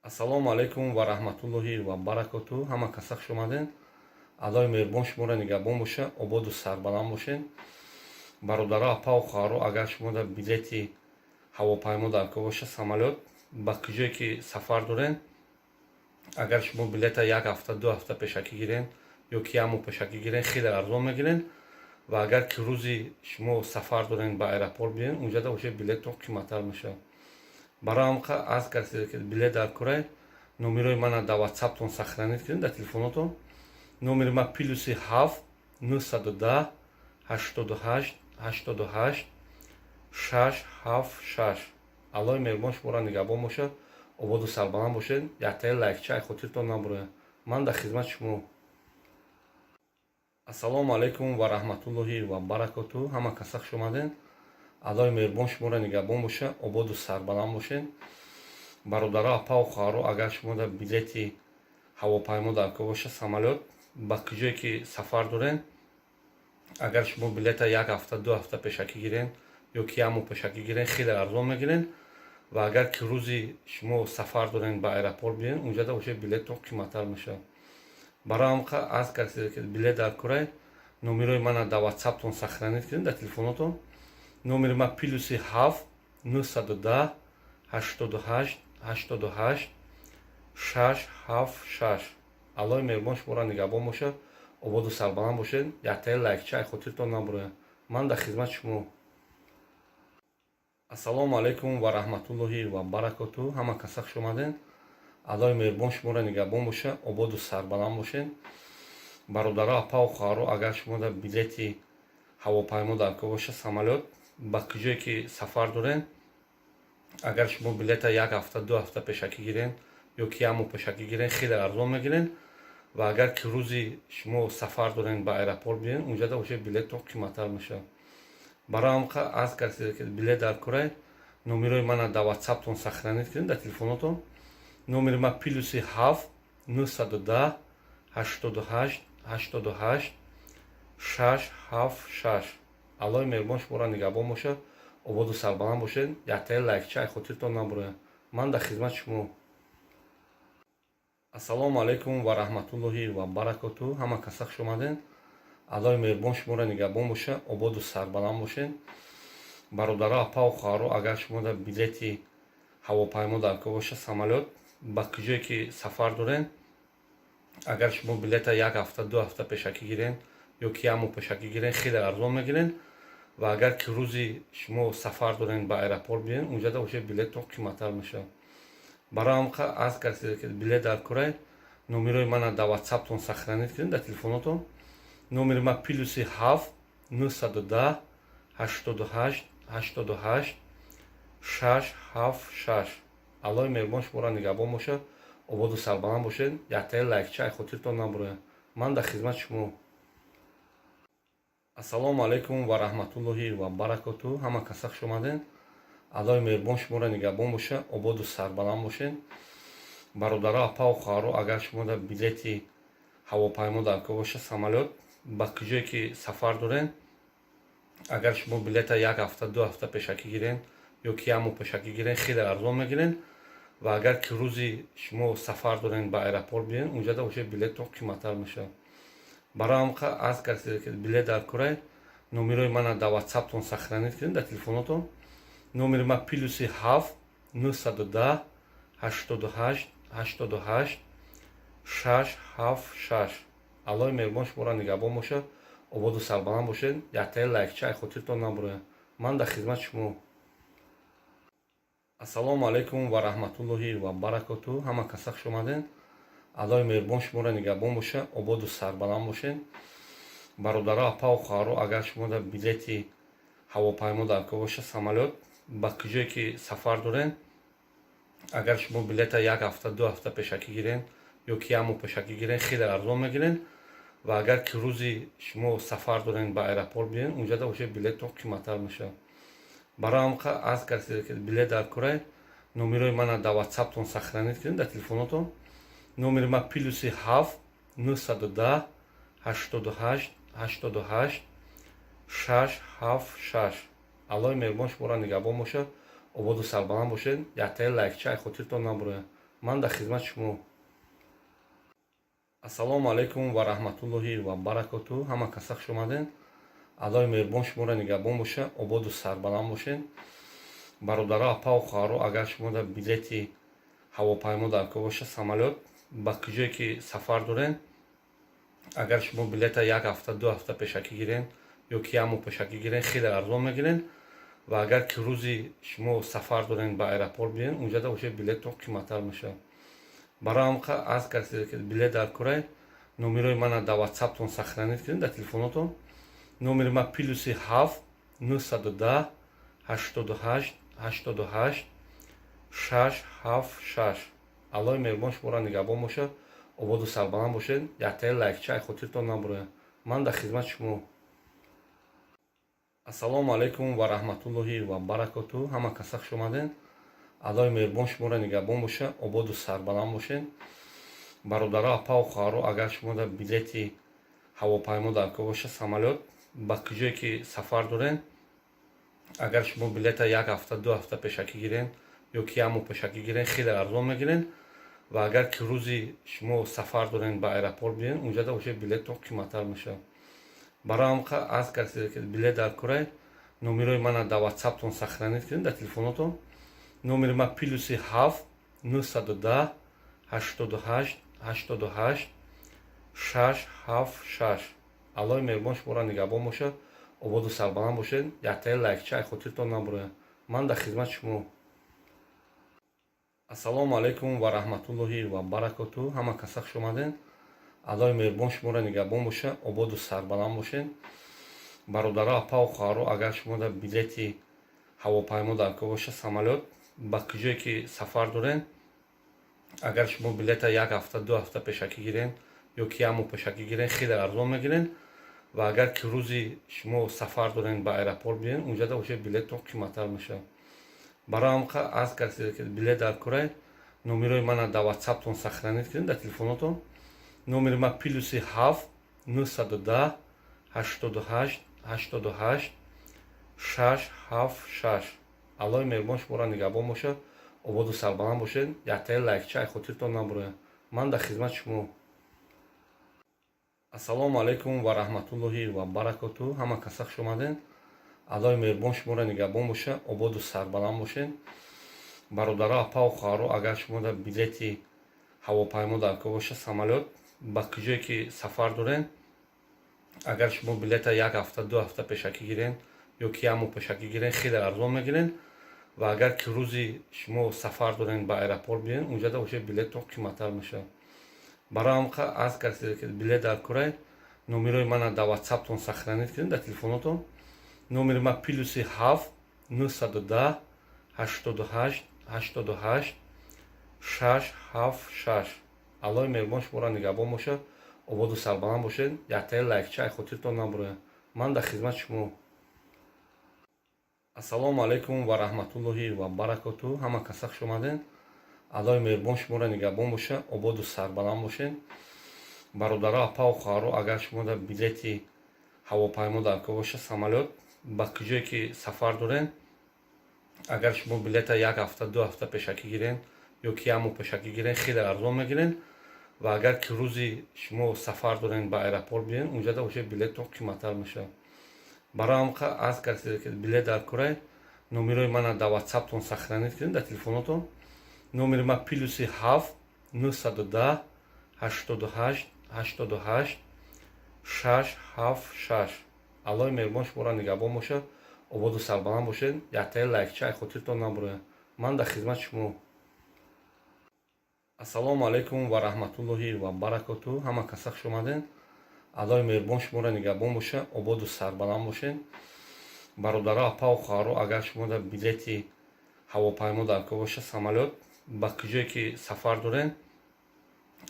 Ассалому алайкум ва раҳматуллоҳи ва баракоту. Ҳама каса хуш омаден. Аллоҳи меҳрубон шуморо нигаҳбон бошад, ободу сарбаланд бошед. Бародаро, апаву хоҳаро, агар шумо дар билети ҳавопаймо дар кор боша, самолёт, ба куҷое ки сафар дорен, агар шумо билета як ҳафта, 2 ҳафта пешакӣ гирен ё ки як моҳ пешакӣ гирен, хеле арзон мегирен. Ва агар ки рӯзи шумо сафар дорен, ба аэропорт биёен, унҷада уже билетон қиматтар мешавад. Барои ҳамқа аз касе ки билет дар курай, номерои мана дар Ватсаптон сохранить кунед, дар телефонотон. Номери ма +7 910 88 88 676. Аллоҳи меҳрубон шуморо нигаҳбон бошад, ободу сарбаланд бошед. Яктаи лайкча хотиртон набурояд. Ман дар хизмати шумо. Ассалому алайкум ва раҳматуллоҳи ва баракоту. Ҳама каса хуш омаден. Аллоҳи меҳрубон шуморо нигаҳбон бошад, ободу сарбаланд бошед. Бародаро, апаву хоҳаро, агар шумо дар билети ҳавопаймо дар кор боша, самолёт, ба куҷое ки сафар дорен, агар шумо билета як ҳафта, 2 ҳафта пешакӣ гирен ё ки як моҳ пешакӣ гирен, хеле арзон мегирен. Ва агар ки рӯзи шумо сафар дорен, ба аэропорт биёен, унҷада уже билетон қиматтар мешавад. Барои ҳамқа аз касе ки билет дар курай, номерои мана дар Ватсаптон сохранить кунед, дар телефонотон. Номери ма +7 910 88 88 676. Аллоҳи меҳрубон шуморо нигаҳбон бошад, ободу сарбаланд бошед. Яктаи лайкча хотиртон набурояд. Ман дар хизмати шумо. Ассалому алайкум ва раҳматуллоҳи ва баракоту. Ҳама каса хуш омаден. Аллоҳи меҳрубон шуморо нигаҳбон бошад, ободу сарбаланд бошед. Бародаро, апаву хоҳаро, агар шумо дар билети ҳавопаймо дар кор боша, самолёт, ба куҷое ки сафар дорен, агар шумо билета як ҳафта, 2 ҳафта пешакӣ гирен ё ки як моҳ пешакӣ гирен, хеле арзон мегирен. Ва агар ки рӯзи шумо сафар дорен, ба аэропорт биёен, унҷада уже билетон қиматтар мешавад. Барои ҳамқа аз касе ки билет дар курай, номерои мана дар Ватсаптон сохранить кунед, дар телефонотон. Номери ма +7 910 88 88 676. Аллоҳи меҳрубон шуморо нигаҳбон бошад, ободу сарбаланд бошед. Яктаи лайкча хотиртон набурояд. Ман дар хизмати шумо. Ассалому алайкум ва раҳматуллоҳи ва баракоту. Ҳама каса хуш омаден. Аллоҳи меҳрубон шуморо нигаҳбон бошад, ободу сарбаланд бошед. Бародаро, апаву хоҳаро, агар шумо дар билети ҳавопаймо дар кор боша, самолёт, ба куҷое ки сафар дорен, агар шумо билета як ҳафта, 2 ҳафта пешакӣ гирен ё ки як моҳ пешакӣ гирен, хеле арзон мегирен. Ва агар ки рӯзи шумо сафар дорен, ба аэропорт биёен, унҷада уже билетон қиматтар мешавад. Барои ҳамқа аз касе ки билет дар курай, номерои мана дар Ватсаптон сохранить кунед, дар телефонотон. Номери ма +7 910 88 88 676. Аллоҳи меҳрубон шуморо нигаҳбон бошад, ободу сарбаланд бошед. Яктаи лайкча хотиртон набурояд. Ман дар хизмати шумо. Ассалому алайкум ва раҳматуллоҳи ва баракоту. Ҳама каса хуш омаден. Аллоҳи меҳрубон шуморо нигаҳбон бошад, ободу сарбаланд бошед. Бародаро, апау хоҳаро, агар шумо дар билети ҳавопаймо дар кор боша, самолёт, ба куҷое ки сафар дорен, агар шумо билета як ҳафта, 2 ҳафта пешакӣ гирен ё ки як моҳ пешакӣ гирен, хеле арзон мегирен. Ва агар ки рӯзи шумо сафар дорен, ба аэропорт биёен, унҷада уже билеттон қиматтар мешавад. Барои ҳамқа аз касе ки билет дар корай, номерои мана дар Ватсаптон сохранить кунед, дар телефонотон. Номери ма +7 910 88 88 676. Аллоҳи меҳрубон шуморо нигаҳбон бошад, ободу сарбаланд бошед. Яктаи лайкча хотиртон набурояд. Ман дар хизмати шумо. Ассалому алайкум ва раҳматуллоҳи ва баракоту. Ҳама каса хуш омаден. Аллоҳи меҳрубон шуморо нигаҳбон бошад, ободу сарбаланд бошед. Бародаро, апау хоҳаро, агар шумо дар билети ҳавопаймо дар кор боша, самолёт, ба куҷое ки сафар дорен, агар шумо билета як ҳафта, 2 ҳафта пешакӣ гирен ё ки як моҳ пешакӣ гирен, хеле арзон мегирен. Ва агар ки рӯзи шумо сафар дорен, ба аэропорт биёен, унҷада уже билеттон қиматтар мешавад. Барои ҳамқа аз касе ки билет дар корай, номерои мана дар Ватсаптон сохранить кунед, дар телефонотон. Номери ма +7 910 88 88 676. Аллоҳи меҳрубон шуморо нигаҳбон бошад, ободу сарбаланд бошед. Яктаи лайкча хотиртон набурояд. Ман дар хизмати шумо. Ассалому алайкум ва раҳматуллоҳи ва баракоту. Ҳама каса хуш омаден. Аллоҳи меҳрубон шуморо нигаҳбон бошад, ободу сарбаланд бошед. Бародаро, апау хоҳаро, агар шумо дар билети ҳавопаймо дар кор боша, самолёт, ба куҷое ки сафар дорен, агар шумо билета як ҳафта, 2 ҳафта пешакӣ гирен ё ки як моҳ пешакӣ гирен, хеле арзон мегирен. Ва агар ки рӯзи шумо сафар дорен, ба аэропорт биёен, унҷада уже билеттон қиматтар мешавад. Барои ҳамқа аз касе ки билет дар корай, номерои мана дар Ватсаптон сохранить кунед, дар телефонотон. Номери ма +7 910 88 88 676. Аллоҳи меҳрубон шуморо нигаҳбон бошад, ободу сарбаланд бошед. Яктаи лайкча хотиртон набурояд. Ман дар хизмати шумо. Ассалому алайкум ва раҳматуллоҳи ва баракоту. Ҳама каса хуш омаден. Аллоҳи меҳрубон шуморо нигаҳбон бошад, ободу сарбаланд бошед. Бародаро, апау хоҳаро, агар шумо дар билети ҳавопаймо дар кор боша, самолёт, ба куҷое ки сафар дорен, агар шумо билета як ҳафта, 2 ҳафта пешакӣ гирен ё ки як моҳ пешакӣ гирен, хеле арзон мегирен. Ва агар ки рӯзи шумо сафар дорен, ба аэропорт биёен, унҷада уже билеттон қиматтар мешавад. Барои ҳамқа аз касе ки билет дар корай, номерои мана дар Ватсаптон сохранить кунед, дар телефонотон. Номери ма +7 910 88 88 676. Аллоҳи меҳрубон шуморо нигаҳбон бошад, ободу сарбаланд бошед. Яктаи лайкча хотиртон набурояд. Ман дар хизмати шумо. Ассалому алайкум ва раҳматуллоҳи ва баракоту. Ҳама каса хуш омаден. Аллоҳи меҳрубон шуморо нигаҳбон бошад, ободу сарбаланд бошед. Бародаро, апау хоҳаро, агар шумо дар билети ҳавопаймо дар кор боша, самолёт, ба куҷое ки сафар дорен, агар шумо билета як ҳафта, 2 ҳафта пешакӣ гирен ё ки як моҳ пешакӣ гирен, хеле арзон мегирен. Ва агар ки рӯзи шумо сафар дорен, ба аэропорт биёен, унҷада уже билеттон қиматтар мешавад. Барои ҳамқа аз касе ки билет дар корай, номерои мана дар Ватсаптон сохранить кунед, дар телефонотон. Номери ма +7 910 88 88 676. Аллоҳи меҳрубон шуморо нигаҳбон бошад, ободу сарбаланд бошед. Яктаи лайкча хотиртон набурояд. Ман дар хизмати шумо. Ассалому алайкум ва раҳматуллоҳи ва баракоту. Ҳама каса хуш омаден. Аллоҳи меҳрубон шуморо нигаҳбон бошад, ободу сарбаланд бошед. Бародаро, апау хоҳаро, агар шумо дар билети ҳавопаймо дар кор боша, самолёт, ба куҷое ки сафар дорен, агар шумо билета як ҳафта, 2 ҳафта пешакӣ гирен ё ки як моҳ пешакӣ гирен, хеле арзон мегирен. Ва агар ки рӯзи шумо сафар дорен, ба аэропорт биёен, унҷада уже билеттон қиматтар мешавад. Барои ҳамқа аз касе ки билет дар корай, номерои мана дар Ватсаптон сохранить кунед, дар телефонотон. Номери ма +7 910 88 88 676. Аллоҳи меҳрубон шуморо нигаҳбон бошад, ободу сарбаланд бошед. Яктаи лайкча хотиртон набурояд. Ман дар хизмати шумо. Ассалому алайкум ва раҳматуллоҳи ва баракоту. Ҳама каса хуш омаден. Аллои меҳрубон шуморо нигаҳбон боша, ободу сарбаланд бошед. Бародаро, апаву хоҳаро, агар шумо дар билети ҳавопаймо дар кор боша, самолёт, ба куҷое ки сафар дорен, агар шумо билета як ҳафта, 2 ҳафта пешакӣ гирен ё ки як моҳ пешакӣ гирен, хеле арзон мегирен. Ва агар ки рӯзи шумо сафар дорен, ба аэропорт биёен, унҷада уже билеттон қиматтар мешавад. Барои ҳамқа аз касе ки билет дар корай, номерои мана дар Ватсаптон сохранить кунед, дар телефонотон. Номери ман +7 910 88 88 676. Аллои меҳрубон шуморо нигаҳбон бошад, ободу сарбаланд бошед. Яктаи лайкча хотиртон набурояд. Ман дар хизмати шумо. Ассалому алайкум ва раҳматуллоҳи ва баракоту. Ҳама каса хуш омаден. Аллои меҳрубон шуморо нигаҳбон боша, ободу сарбаланд бошед. Бародаро, апаву хоҳаро, агар шумо дар билети ҳавопаймо дар кор боша, самолёт, ба куҷое ки сафар дорен,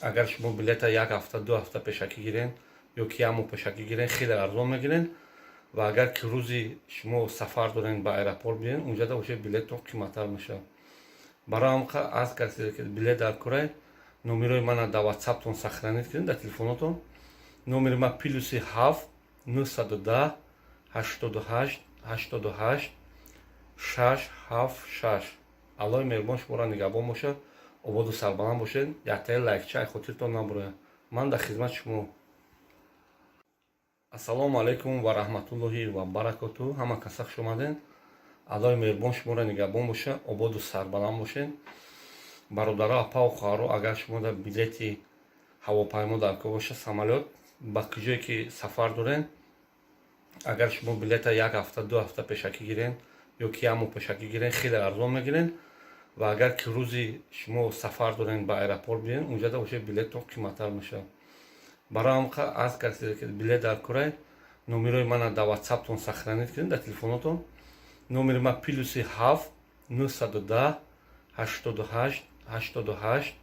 агар шумо билета як ҳафта, 2 ҳафта пешакӣ гирен ё ки як моҳ пешакӣ гирен, хеле арзон мегирен. Ва агар ки рӯзи шумо сафар дорен, ба аэропорт биёен, унҷада уже билеттон қиматтар мешавад. Барои ҳамқа аз касе ки билет дар корай, номерои мана дар Ватсаптон сохранить кунед, дар телефонотон. Номери ман +7 910 88 88 676. Аллои меҳрубон шуморо нигаҳбон бошад, ободу сарбаланд бошед. Яктаи лайкча хотиртон набурояд. Ман дар хизмати шумо. Ассалому алайкум ва раҳматуллоҳи ва баракоту. Ҳама каса хуш омаден. Аллои меҳрубон шуморо нигаҳбон боша, ободу сарбаланд бошед. Бародаро, апаву хоҳаро, агар шумо дар билети ҳавопаймо дар кор боша, самолёт, ба куҷое ки сафар дорен, агар шумо билета як ҳафта, 2 ҳафта пешакӣ гирен ё ки як моҳ пешакӣ гирен, хеле арзон мегирен. Ва агар ки рӯзи шумо сафар дорен, ба аэропорт биёен, унҷада уже билеттон қиматтар мешавад. Барои ҳамқа аз касе ки билет дар корай, номерои мана дар Ватсаптон сохранить кунед, дар телефонотон. Номери ман +7 910 88 88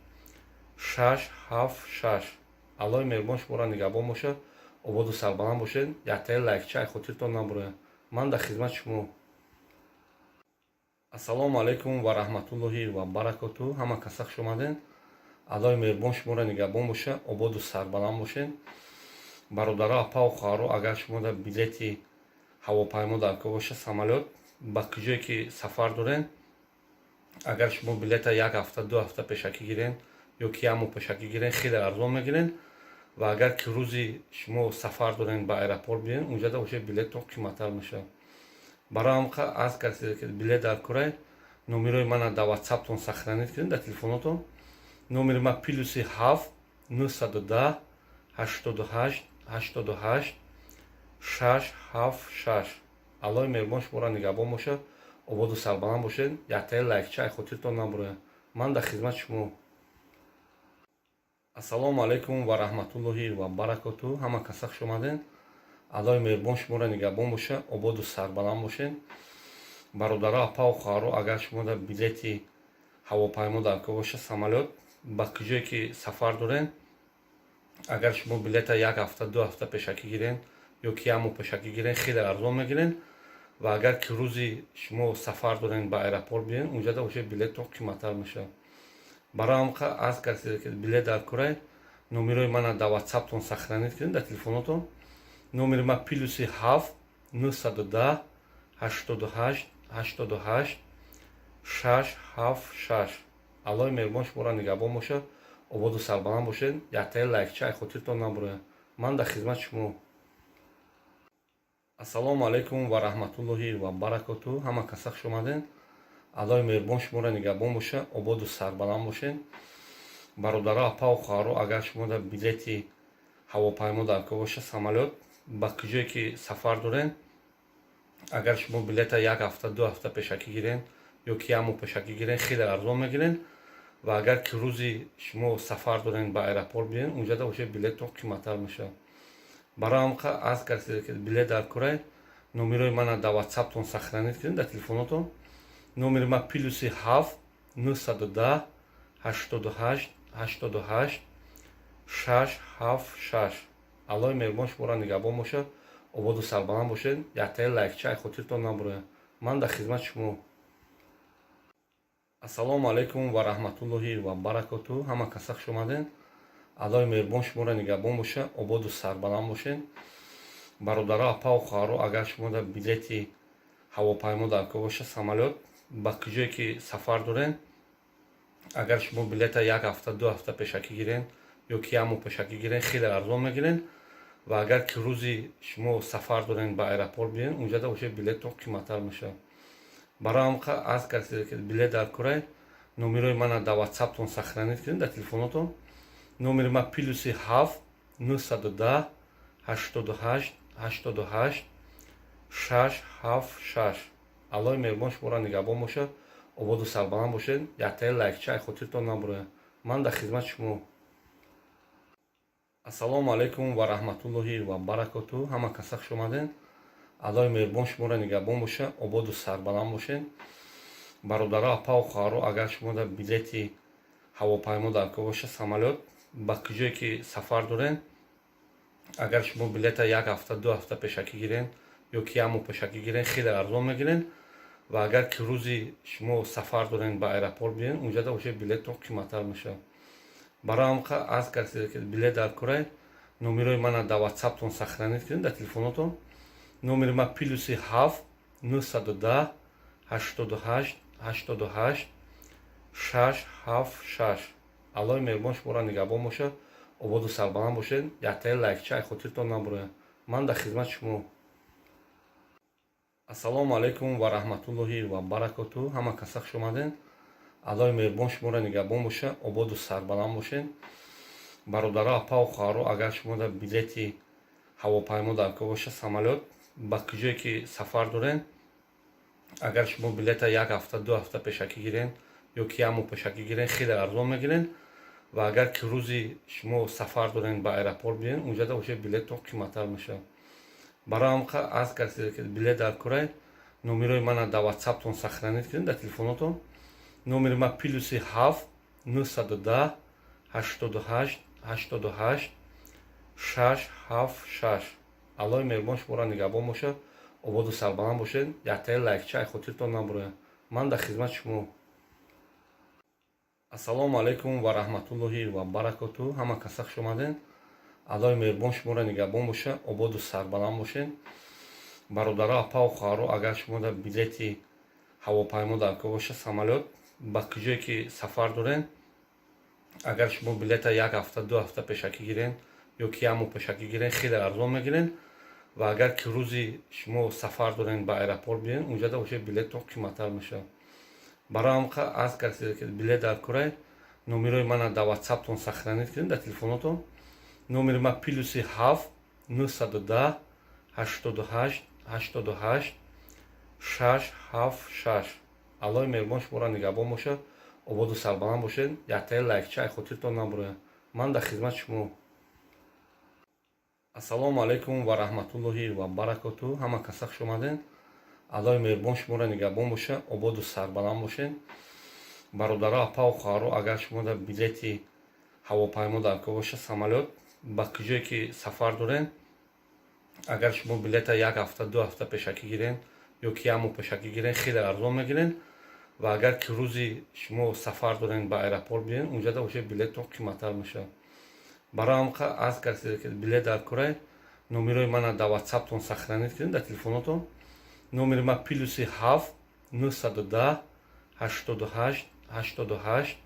676. Аллои меҳрубон шуморо нигаҳбон бошад, ободу сарбаланд бошед. Яктаи лайкча хотиртон набурояд. Ман дар хизмати шумо. Ассалому алайкум ва раҳматуллоҳи ва баракоту. Ҳама каса хуш омаден. Аллои меҳрубон шуморо нигаҳбон боша, ободу сарбаланд бошед. Бародаро, апаву хоҳаро, агар шумо дар билети ҳавопаймо дар кор боша, самолёт, ба куҷое ки сафар дорен, агар шумо билета як ҳафта, 2 ҳафта пешакӣ гирен ё ки як моҳ пешакӣ гирен, хеле арзон мегирен. Ва агар ки рӯзи шумо сафар дорен, ба аэропорт биёен, унҷада уже билеттон қиматтар мешавад. Барои ҳамқа аз касе ки билет дар корай, номерои мана дар Ватсаптон сохранить кунед, дар телефонотон. Номери ман +7 910 88 88 676. Аллои меҳрубон шуморо нигаҳбон бошад, ободу сарбаланд бошед. Яктаи лайкча хотиртон набурояд. Ман дар хизмати шумо. Ассалому алайкум ва раҳматуллоҳи ва баракоту. Ҳама каса хуш омаден. Аллои меҳрубон шуморо нигаҳбон боша, ободу сарбаланд бошед. Бародаро, апаву хоҳаро, агар шумо дар билети ҳавопаймо дар кор боша, самолёт, ба куҷое ки сафар дорен, агар шумо билета як ҳафта, 2 ҳафта пешакӣ гирен ё ки як моҳ пешакӣ гирен, хеле арзон мегирен. Ва агар ки рӯзи шумо сафар дорен, ба аэропорт биёен, унҷада уже билеттон қиматтар мешавад. Барои ҳамқа аз касе ки билет дар корай, номерои мана дар Ватсаптон сохранить кунед, дар телефонотон. Номери ман +7 910 88 88 676. Аллои меҳрубон шуморо нигаҳбон бошад, ободу сарбаланд бошед. Яктаи лайкча хотиртон набурояд. Ман дар хизмати шумо. Ассалому алайкум ва раҳматуллоҳи ва баракоту. Ҳама каса хуш омаден. Аллои меҳрубон шуморо нигаҳбон боша, ободу сарбаланд бошед. Бародаро, апаву хоҳаро, агар шумо дар билети ҳавопаймо дар кор боша, самолёт, ба куҷое ки сафар дорен, агар шумо билета як ҳафта, 2 ҳафта пешакӣ гирен ё ки як моҳ пешакӣ гирен, хеле арзон мегирен. Ва агар ки рӯзи шумо сафар дорен, ба аэропорт биёен, унҷада уже билеттон қиматтар мешавад. Барои ҳамқа аз касе ки билет дар корай, номерои мана дар Ватсаптон сохранить кунед, дар телефонотон. Номери ман +7 910 88 88 676. Аллои меҳрубон шуморо нигаҳбон бошад, ободу сарбаланд бошед. Яктаи лайкча хотиртон набурояд. Ман дар хизмати шумо. Ассалому алайкум ва раҳматуллоҳи ва баракоту. Ҳама каса хуш омаден. Аллоҳи меҳрубон шуморо нигаҳбон боша, ободу сарбаланд бошен. Бародаро, апаву хоҳаро, агар шумо дар билети ҳавопаймо даркор боша, самолёт, ба куҷое ки сафар дорен, агар шумо билета як ҳафта, 2 ҳафта пешакӣ гирен ё ки як моҳ пешакӣ гирен, хеле арзон мегирен. Ва агар ки рӯзи шумо сафар дорен, ба аэропорт биен, унҷада уже билеттон қиматтар мешавад. Барои ҳам аз касе ки билет даркорай, номерои мана дар ватсаптон сохранить кунед, дар телефонотон. Номери ма +7 910 88 88 676. Аллоҳи меҳрубон шуморо нигаҳбон бошад, ободу сарбаланд бошед. Яктаи лайкча хотиртон набурояд. Ман дар хизмати шумо. Ассалому алайкум ва раҳматуллоҳи ва баракоту. Ҳама каса хуш омаден. Аллоҳи меҳрубон шуморо нигаҳбон боша, ободу сарбаланд бошед. Бародаро, апаву хоҳаро, агар шумо дар билети ҳавопаймо даркор боша, самолёт, ба куҷое ки сафар дорен, агар шумо билета як ҳафта, 2 ҳафта пешакӣ гирен ё ки як моҳ пешакӣ гирен, хеле арзон мегирен. Ва агар ки рӯзи шумо сафар дорен, ба аэропорт биен, унҷада уже билеттон қиматтар мешавад. Барои ҳам аз касе ки билет даркорай, номерои мана дар ватсаптон сохранить кунед, дар телефонотон. Номери ма +7 910 88 88 676. Аллоҳи меҳрубон шуморо нигаҳбон бошад, ободу сарбаланд бошед. Яктаи лайкча хотиртон набурояд. Ман дар хизмати шумо. Ассалому алайкум ва раҳматуллоҳи ва баракоту. Ҳама каса хуш омаден. Аллоҳи меҳрубон шуморо нигаҳбон боша, ободу сарбаланд бошед. Бародаро, апаву хоҳаро, агар шумо дар билети ҳавопаймо даркор боша, самолёт, ба куҷое ки сафар дорен, агар шумо билета як ҳафта, 2 ҳафта пешакӣ гирен ё ки як моҳ пешакӣ гирен, хеле арзон мегирен. Ва агар ки рӯзи шумо сафар дорен, ба аэропорт биен, унҷада уже билеттон қиматтар мешавад. Барои ҳам аз касе ки билет даркорай, номерои мана дар ватсаптон сохранить кунед, дар телефонотон. Номери ма +7 910 88 88 676. Аллоҳи меҳрубон шуморо нигаҳбон бошад, ободу сарбаланд бошед. Яктаи лайкча хотиртон набурояд. Ман дар хизмати шумо. Ассалому алайкум ва раҳматуллоҳи ва баракоту. Ҳама каса хуш омаден. Аллоҳи меҳрубон шуморо нигаҳбон боша, ободу сарбаланд бошед. Бародаро, апаву хоҳаро, агар шумо дар билети ҳавопаймо даркор боша, самолёт, ба куҷое ки сафар дорен, агар шумо билета як ҳафта, 2 ҳафта пешакӣ гирен ё ки як моҳ пешакӣ гирен, хеле арзон мегирен. Ва агар ки рӯзи шумо сафар дорен, ба аэропорт биен, унҷада уже билеттон қиматтар мешавад. Барои ҳам аз касе ки билет даркорай, номерои мана дар ватсаптон сохранить кунед, дар телефонотон. Номери ма +7 910 88 88 676. Аллоҳи меҳрубон шуморо нигаҳбон бошад, ободу сарбаланд бошед. Яктаи лайкча хотиртон набурояд. Ман дар хизмати шумо. Ассалому алайкум ва раҳматуллоҳи ва баракоту. Ҳама каса хуш омаден. Аллоҳи меҳрубон шуморо нигаҳбон боша, ободу сарбаланд бошед. Бародаро, апаву хоҳаро, агар шумо дар билети ҳавопаймо даркор боша, самолёт, ба куҷое ки сафар дорен, агар шумо билета як ҳафта, 2 ҳафта пешакӣ гирен ё ки як моҳ пешакӣ гирен, хеле арзон мегирен. Ва агар ки рӯзи шумо сафар дорен, ба аэропорт биен, унҷада уже билеттон қиматтар мешавад. Барои ҳам аз касе ки билет даркорай, номерои мана дар ватсаптон сохранить кунед, дар телефонотон. Номери ма +7 910 88 88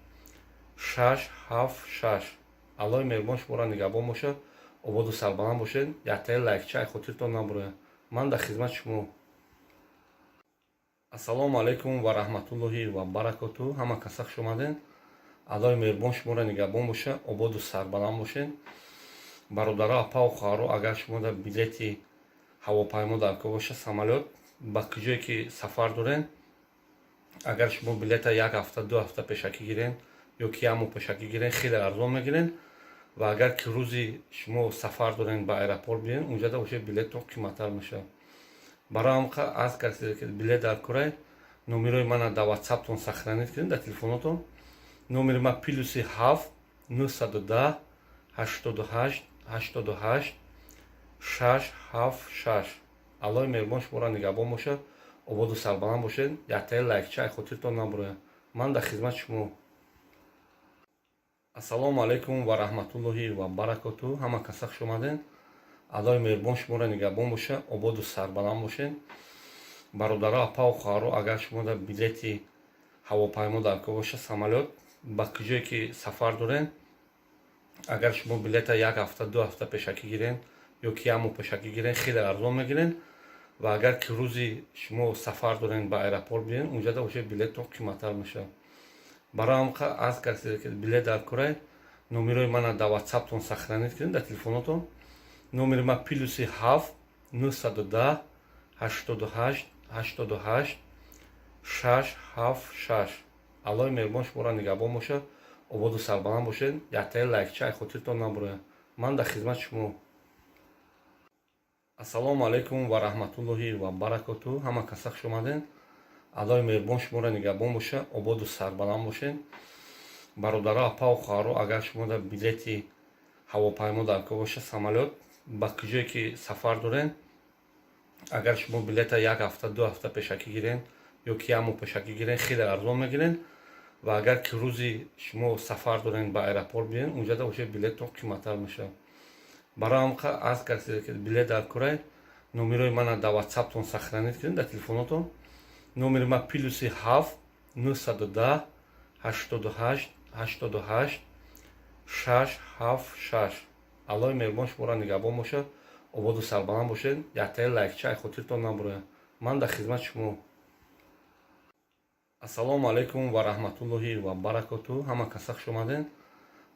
676. Аллоҳи меҳрубон шуморо нигаҳбон бошад, ободу сарбаланд бошед. Яктаи лайкча хотиртон набурояд. Ман дар хизмати шумо. Ассалому алайкум ва раҳматуллоҳи ва баракоту. Ҳама каса хуш омаден. Аллоҳи меҳрубон шуморо нигаҳбон боша, ободу сарбаланд бошед. Бародаро, апаву хоҳаро, агар шумо дар билети ҳавопаймо даркор боша, самолёт, ба куҷое ки сафар дорен, агар шумо билета як ҳафта, 2 ҳафта пешакӣ гирен ё ки як моҳ пешакӣ гирен, хеле арзон мегирен. Ва агар ки рӯзи шумо сафар дорен, ба аэропорт биен, унҷада уже билеттон қиматтар мешавад. Барои ҳам аз касе ки билет даркорай, номерои мана дар ватсаптон сохранить кунед, дар телефонотон. Номери ма +7 910 88 88 676. Аллоҳи меҳрубон шуморо нигаҳбон бошад, ободу сарбаланд бошед. Яктаи лайкча хотиртон набурояд. Ман дар хизмати шумо. Ассалому алайкум ва раҳматуллоҳи ва баракоту. Ҳама каса хуш омаден. Аллоҳи меҳрубон шуморо нигаҳбон боша, ободу сарбаланд бошед. Бародаро, апаву хоҳаро, агар шумо дар билети ҳавопаймо дар кор боша, самолёт, ба куҷое ки сафар дорен, агар шумо билета як ҳафта, 2 ҳафта пешакӣ гирен ё ки як моҳ пешакӣ гирен, хеле арзон мегирен. Ва агар ки рӯзи шумо сафар дорен, ба аэропорт биен, унҷада уже билеттон қиматтар мешавад. Барои ҳам аз касе ки билет дар корай, номерои мана дар ватсаптон сохранить кунед, дар телефонотон. Номери ма +7 910 88 88 676. Аллоҳи меҳрубон шуморо нигаҳбон бошад, ободу сарбаланд бошед. Яктаи лайкча ай хотиртон набурояд. Ман дар хизмати шумо. Ассалому алайкум ва раҳматуллоҳи ва баракоту. Ҳама каса хуш омаден. Аллоҳи меҳрубон шуморо нигаҳбон боша, ободу сарбаланд бошед. Бародаро, апаву хоҳаро, агар шумо дар билети ҳавопаймо дар кор боша, самолёт, ба куҷое ки сафар дорен, агар шумо билета як ҳафта, 2 ҳафта пешакӣ гирен ё ки як моҳ пешакӣ гирен, хеле арзон мегирен. Ва агар ки рӯзи шумо сафар дорен, ба аэропорт биен, унҷада уже билеттон қиматтар мешавад. Барои ҳам аз касе ки билет дар корай, номерои мана дар ватсаптон сохранить кунед, дар телефонотон. Номери ма +7 910 88 88 676. Аллоҳи меҳрубон шуморо нигаҳбон бошад, ободу сарбаланд бошед. Яктаи лайкча ай хотиртон набурояд. Ман дар хизмати шумо. Ассалому алайкум ва раҳматуллоҳи ва баракоту. Ҳама каса хуш омаден.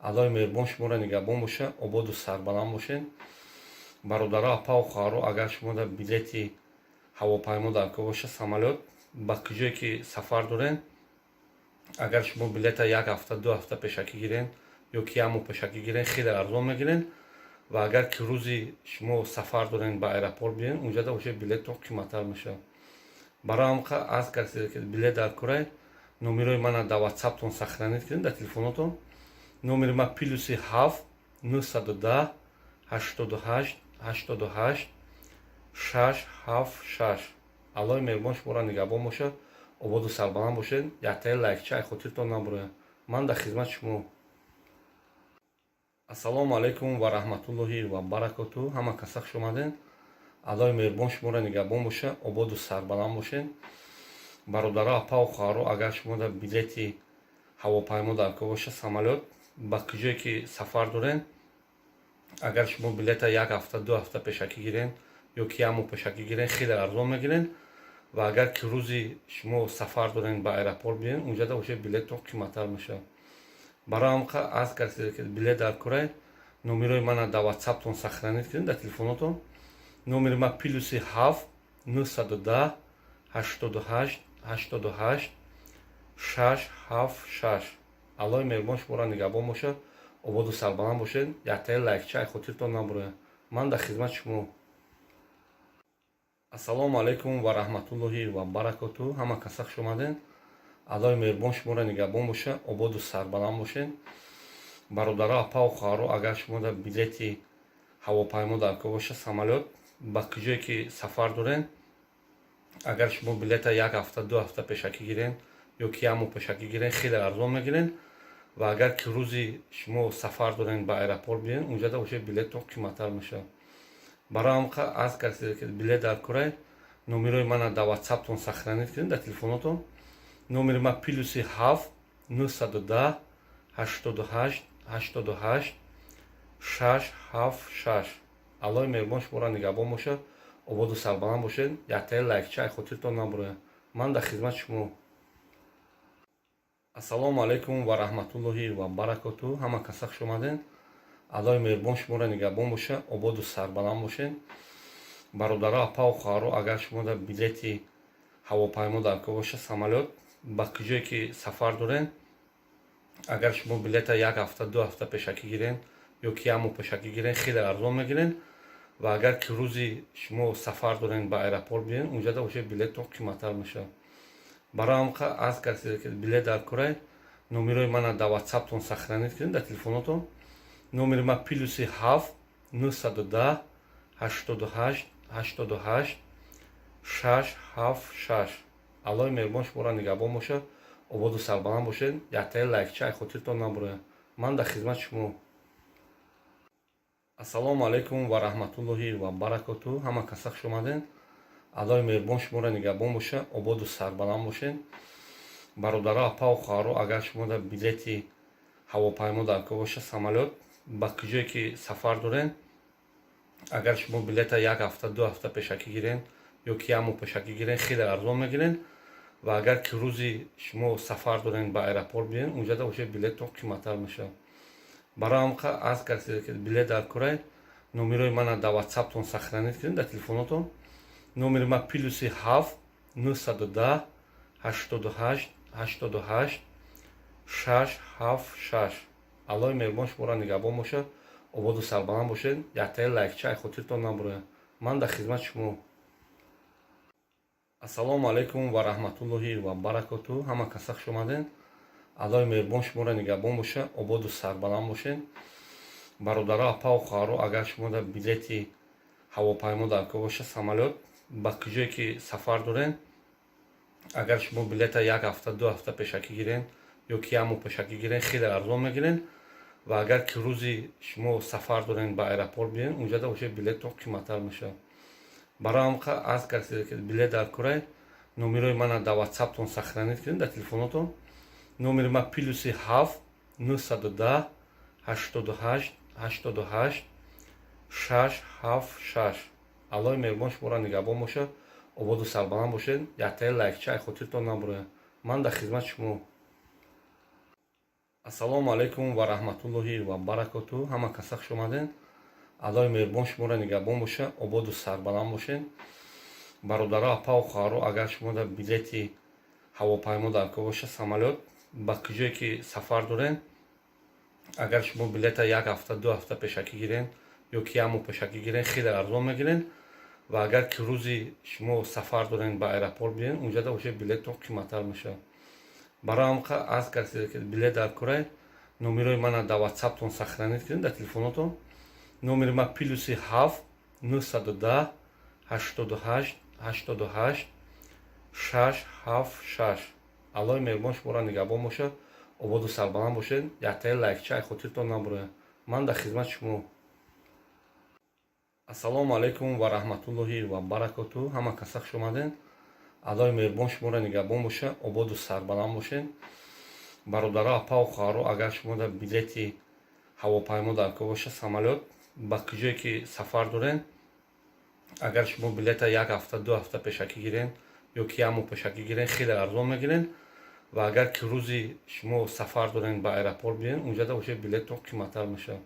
Аллоҳи меҳрубон шуморо нигаҳбон боша, ободу сарбаланд бошед. Бародаро, апаву хоҳаро, агар шумо дар билети ҳавопаймо дар кор боша, самолёт, ба куҷое ки сафар дорен, агар шумо билета як ҳафта, 2 ҳафта пешакӣ гирен ё ки як моҳ пешакӣ гирен, хеле арзон мегирен. Ва агар ки рӯзи шумо сафар дорен, ба аэропорт биен, унҷада уже билеттон қиматтар мешавад. Барои ҳам аз касе ки билет дар корай, номерои мана дар ватсаптон сохранить кунед, дар телефонотон. Номери ма +7 910 88 88 676. Аллоҳи меҳрубон шуморо нигаҳбон бошад, ободу сарбаланд бошед. Яктаи лайкча ай хотиртон набурояд. Ман дар хизмати шумо. Ассалому алайкум ва раҳматуллоҳи ва баракоту. Ҳама каса хуш омаден. Аллоҳи меҳрубон шуморо нигаҳбон боша, ободу сарбаланд бошед. Бародаро, апаву хоҳаро, агар шумо дар билети ҳавопаймо дар кор боша, самолёт, ба куҷое ки сафар дорен, агар шумо билета як ҳафта, 2 ҳафта пешакӣ гирен ё ки як моҳ пешакӣ гирен, хеле арзон мегирен. Ва агар ки рӯзи шумо сафар дорен, ба аэропорт биен, унҷада уже билеттон қиматтар мешавад. Барои ҳам аз касе ки билет дар корай, номерои мана дар ватсаптон сохранить кунед, дар телефонотон. Номери ма +7 910 88 88 676. Аллоҳи меҳрубон шуморо нигаҳбон бошад, ободу сарбаланд бошед. Яктаи лайкча ай хотиртон набурояд. Ман дар хизмати шумо. Ассалому алайкум ва раҳматуллоҳи ва баракоту. Ҳама каса хуш омаден. Аллоҳи меҳрубон шуморо нигаҳбон боша, ободу сарбаланд бошед. Бародаро, апаву хоҳаро, агар шумо дар билети ҳавопаймо дар кор боша, самолёт, ба куҷое ки сафар дорен, агар шумо билета як ҳафта, 2 ҳафта пешакӣ гирен ё ки як моҳ пешакӣ гирен, хеле арзон мегирен. Ва агар ки рӯзи шумо сафар дорен, ба аэропорт биен, унҷада уже билеттон қиматтар мешавад. Барои ҳам аз касе ки билет дар корай, номерои мана дар ватсаптон сохранить кунед, дар телефонотон. Номери ма +7 910 88 88 676. Аллоҳи меҳрубон шуморо нигаҳбон бошад, ободу сарбаланд бошед. Яктаи лайкча ай хотиртон набурояд. Ман дар хизмати шумо. Ассалому алайкум ва раҳматуллоҳи ва баракоту. Ҳама каса хуш омаден. Аллоҳи меҳрубон шуморо нигаҳбон боша, ободу сарбаланд бошед. Бародаро, апаву хоҳаро, агар шумо дар билети ҳавопаймо дар кор боша, самолёт, ба куҷое ки сафар дорен, агар шумо билета як ҳафта, 2 ҳафта пешакӣ гирен ё ки як моҳ пешакӣ гирен, хеле арзон мегирен. Ва агар ки рӯзи шумо сафар дорен, ба аэропорт биен, унҷада уже билеттон қиматтар мешавад. Барои ҳам аз касе ки билет дар корай, номерои мана дар ватсаптон сохранить кунед, дар телефонотон. Номери ма +7 910 88 88 676. Аллоҳи меҳрубон шуморо нигаҳбон бошад, Ободу сарбаланд бошед. Яктаи лайкча ай хотиртон набурояд. Ман дар хизмати шумо. Ассалому алайкум ва раҳматуллоҳи ва баракоту. Ҳама каса хуш омадед. Аллоҳи меҳрубон шуморо нигаҳбон боша, ободу сарбаланд бошед. Бародаро, апаву хоҳаро, агар шумо дар билети ҳавопаймо дар кор боша, самолёт, ба куҷое ки сафар доред, агар шумо билета як ҳафта, 2 ҳафта пешакӣ гирен ё ки як моҳ пешакӣ гирен, хеле арзон мегирен. Ва агар ки рӯзи шумо сафар дорен, ба аэропорт биен, унҷада уже билеттон қиматтар мешавад. Барои ҳамқа аз касе ки билет дар корай, номерои мана дар ватсаптон сохранить кунед, дар телефонотон. Номери ма +7 910 88 88 676. Аллоҳи меҳрубон шуморо нигаҳбон бошад, ободу сарбаланд бошед. Яктаи лайкча ай хотиртон набурояд. Ман дар хизмати шумо. Ассалому алайкум ва раҳматуллоҳи ва баракоту. Ҳама каса хуш омадед. Аллоҳи меҳрубон шуморо нигаҳбон боша, ободу сарбаланд бошед. Бародаро, апаву хоҳаро, агар шумо дар билети ҳавопаймо дар кор боша, самолёт, ба куҷое ки сафар доред, агар шумо билета як ҳафта, 2 ҳафта пешакӣ гирен ё ки як моҳ пешакӣ гирен, хеле арзон мегирен. Ва агар ки рӯзи шумо сафар дорен, ба аэропорт биен, унҷада уже билеттон қиматтар мешавад. Барои ҳамқа аз касе ки билет дар корай, номерои мана дар ватсаптон сохранить кунед, дар телефонотон. Номери ма +7 910 88 88 676. Аллоҳи меҳрубон шуморо нигаҳбон бошад, ободу сарбаланд бошед. Яктаи лайкча ай хотиртон набурояд. Ман дар хизмати шумо. Ассалому алайкум ва раҳматуллоҳи ва баракоту. Ҳама каса хуш омадед. Аллоҳи меҳрубон шуморо нигаҳбон боша, ободу сарбаланд бошед. Бародаро, апаву хоҳаро, агар шумо дар билети ҳавопаймо дар кор боша, самолёт, ба куҷое ки сафар доред, агар шумо билета як ҳафта, 2 ҳафта пешакӣ гирен ё ки як моҳ пешакӣ гирен, хеле арзон мегирен. Ва агар ки рӯзи шумо сафар дорен, ба аэропорт биен, унҷада уже билеттон қиматтар мешавад. Барои ҳамқа аз касе ки билет дар корай, номерои мана дар ватсаптон сохранить кунед, дар телефонотон. Номери ма +7 910 88 88 676. Аллоҳи меҳрубон шуморо нигаҳбон бошад, ободу сарбаланд бошед. Яктаи лайкча ай хотиртон набурояд. Ман дар хизмати шумо. Ассалому алайкум ва раҳматуллоҳи ва баракоту. Ҳама каса хуш омадед. Аллоҳи меҳрубон шуморо нигаҳбон боша, ободу сарбаланд бошед. Бародаро, апаву хоҳаро, агар шумо дар билети ҳавопаймо дар кор боша, самолёт, ба куҷое ки сафар доред, агар шумо билета як ҳафта, 2 ҳафта пешакӣ гирен ё ки як моҳ пешакӣ гирен, хеле арзон мегирен. Ва агар ки рӯзи шумо сафар дорен, ба аэропорт биен, унҷада уже билеттон қиматтар мешавад.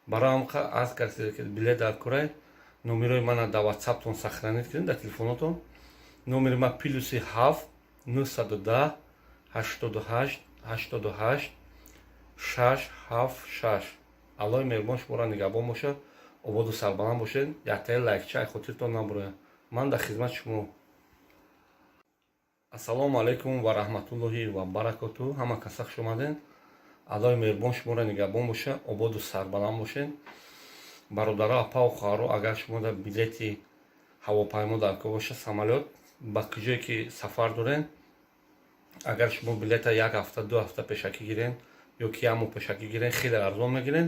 Барои ҳамқа аз касе ки билет дар корай, номерои мана дар ватсаптон сохранить кунед, дар телефонотон. Номери ма +7 910 88 88 676. Аллоҳи меҳрубон шуморо нигаҳбон бошад, ободу сарбаланд бошед. Яктаи лайкча ай хотиртон набурояд. Ман дар хизмати шумо. Ассалому алайкум ва раҳматуллоҳи ва баракоту. Ҳама каса хуш омадед. Аллоҳи меҳрубон шуморо нигаҳбон боша, ободу сарбаланд бошед. Бародаро, апаву хоҳаро, агар шумо дар билети ҳавопаймо дар кор боша, самолёт, ба куҷое ки сафар доред, агар шумо билета як ҳафта, 2 ҳафта пешакӣ гирен ё ки як моҳ пешакӣ гирен, хеле арзон мегирен.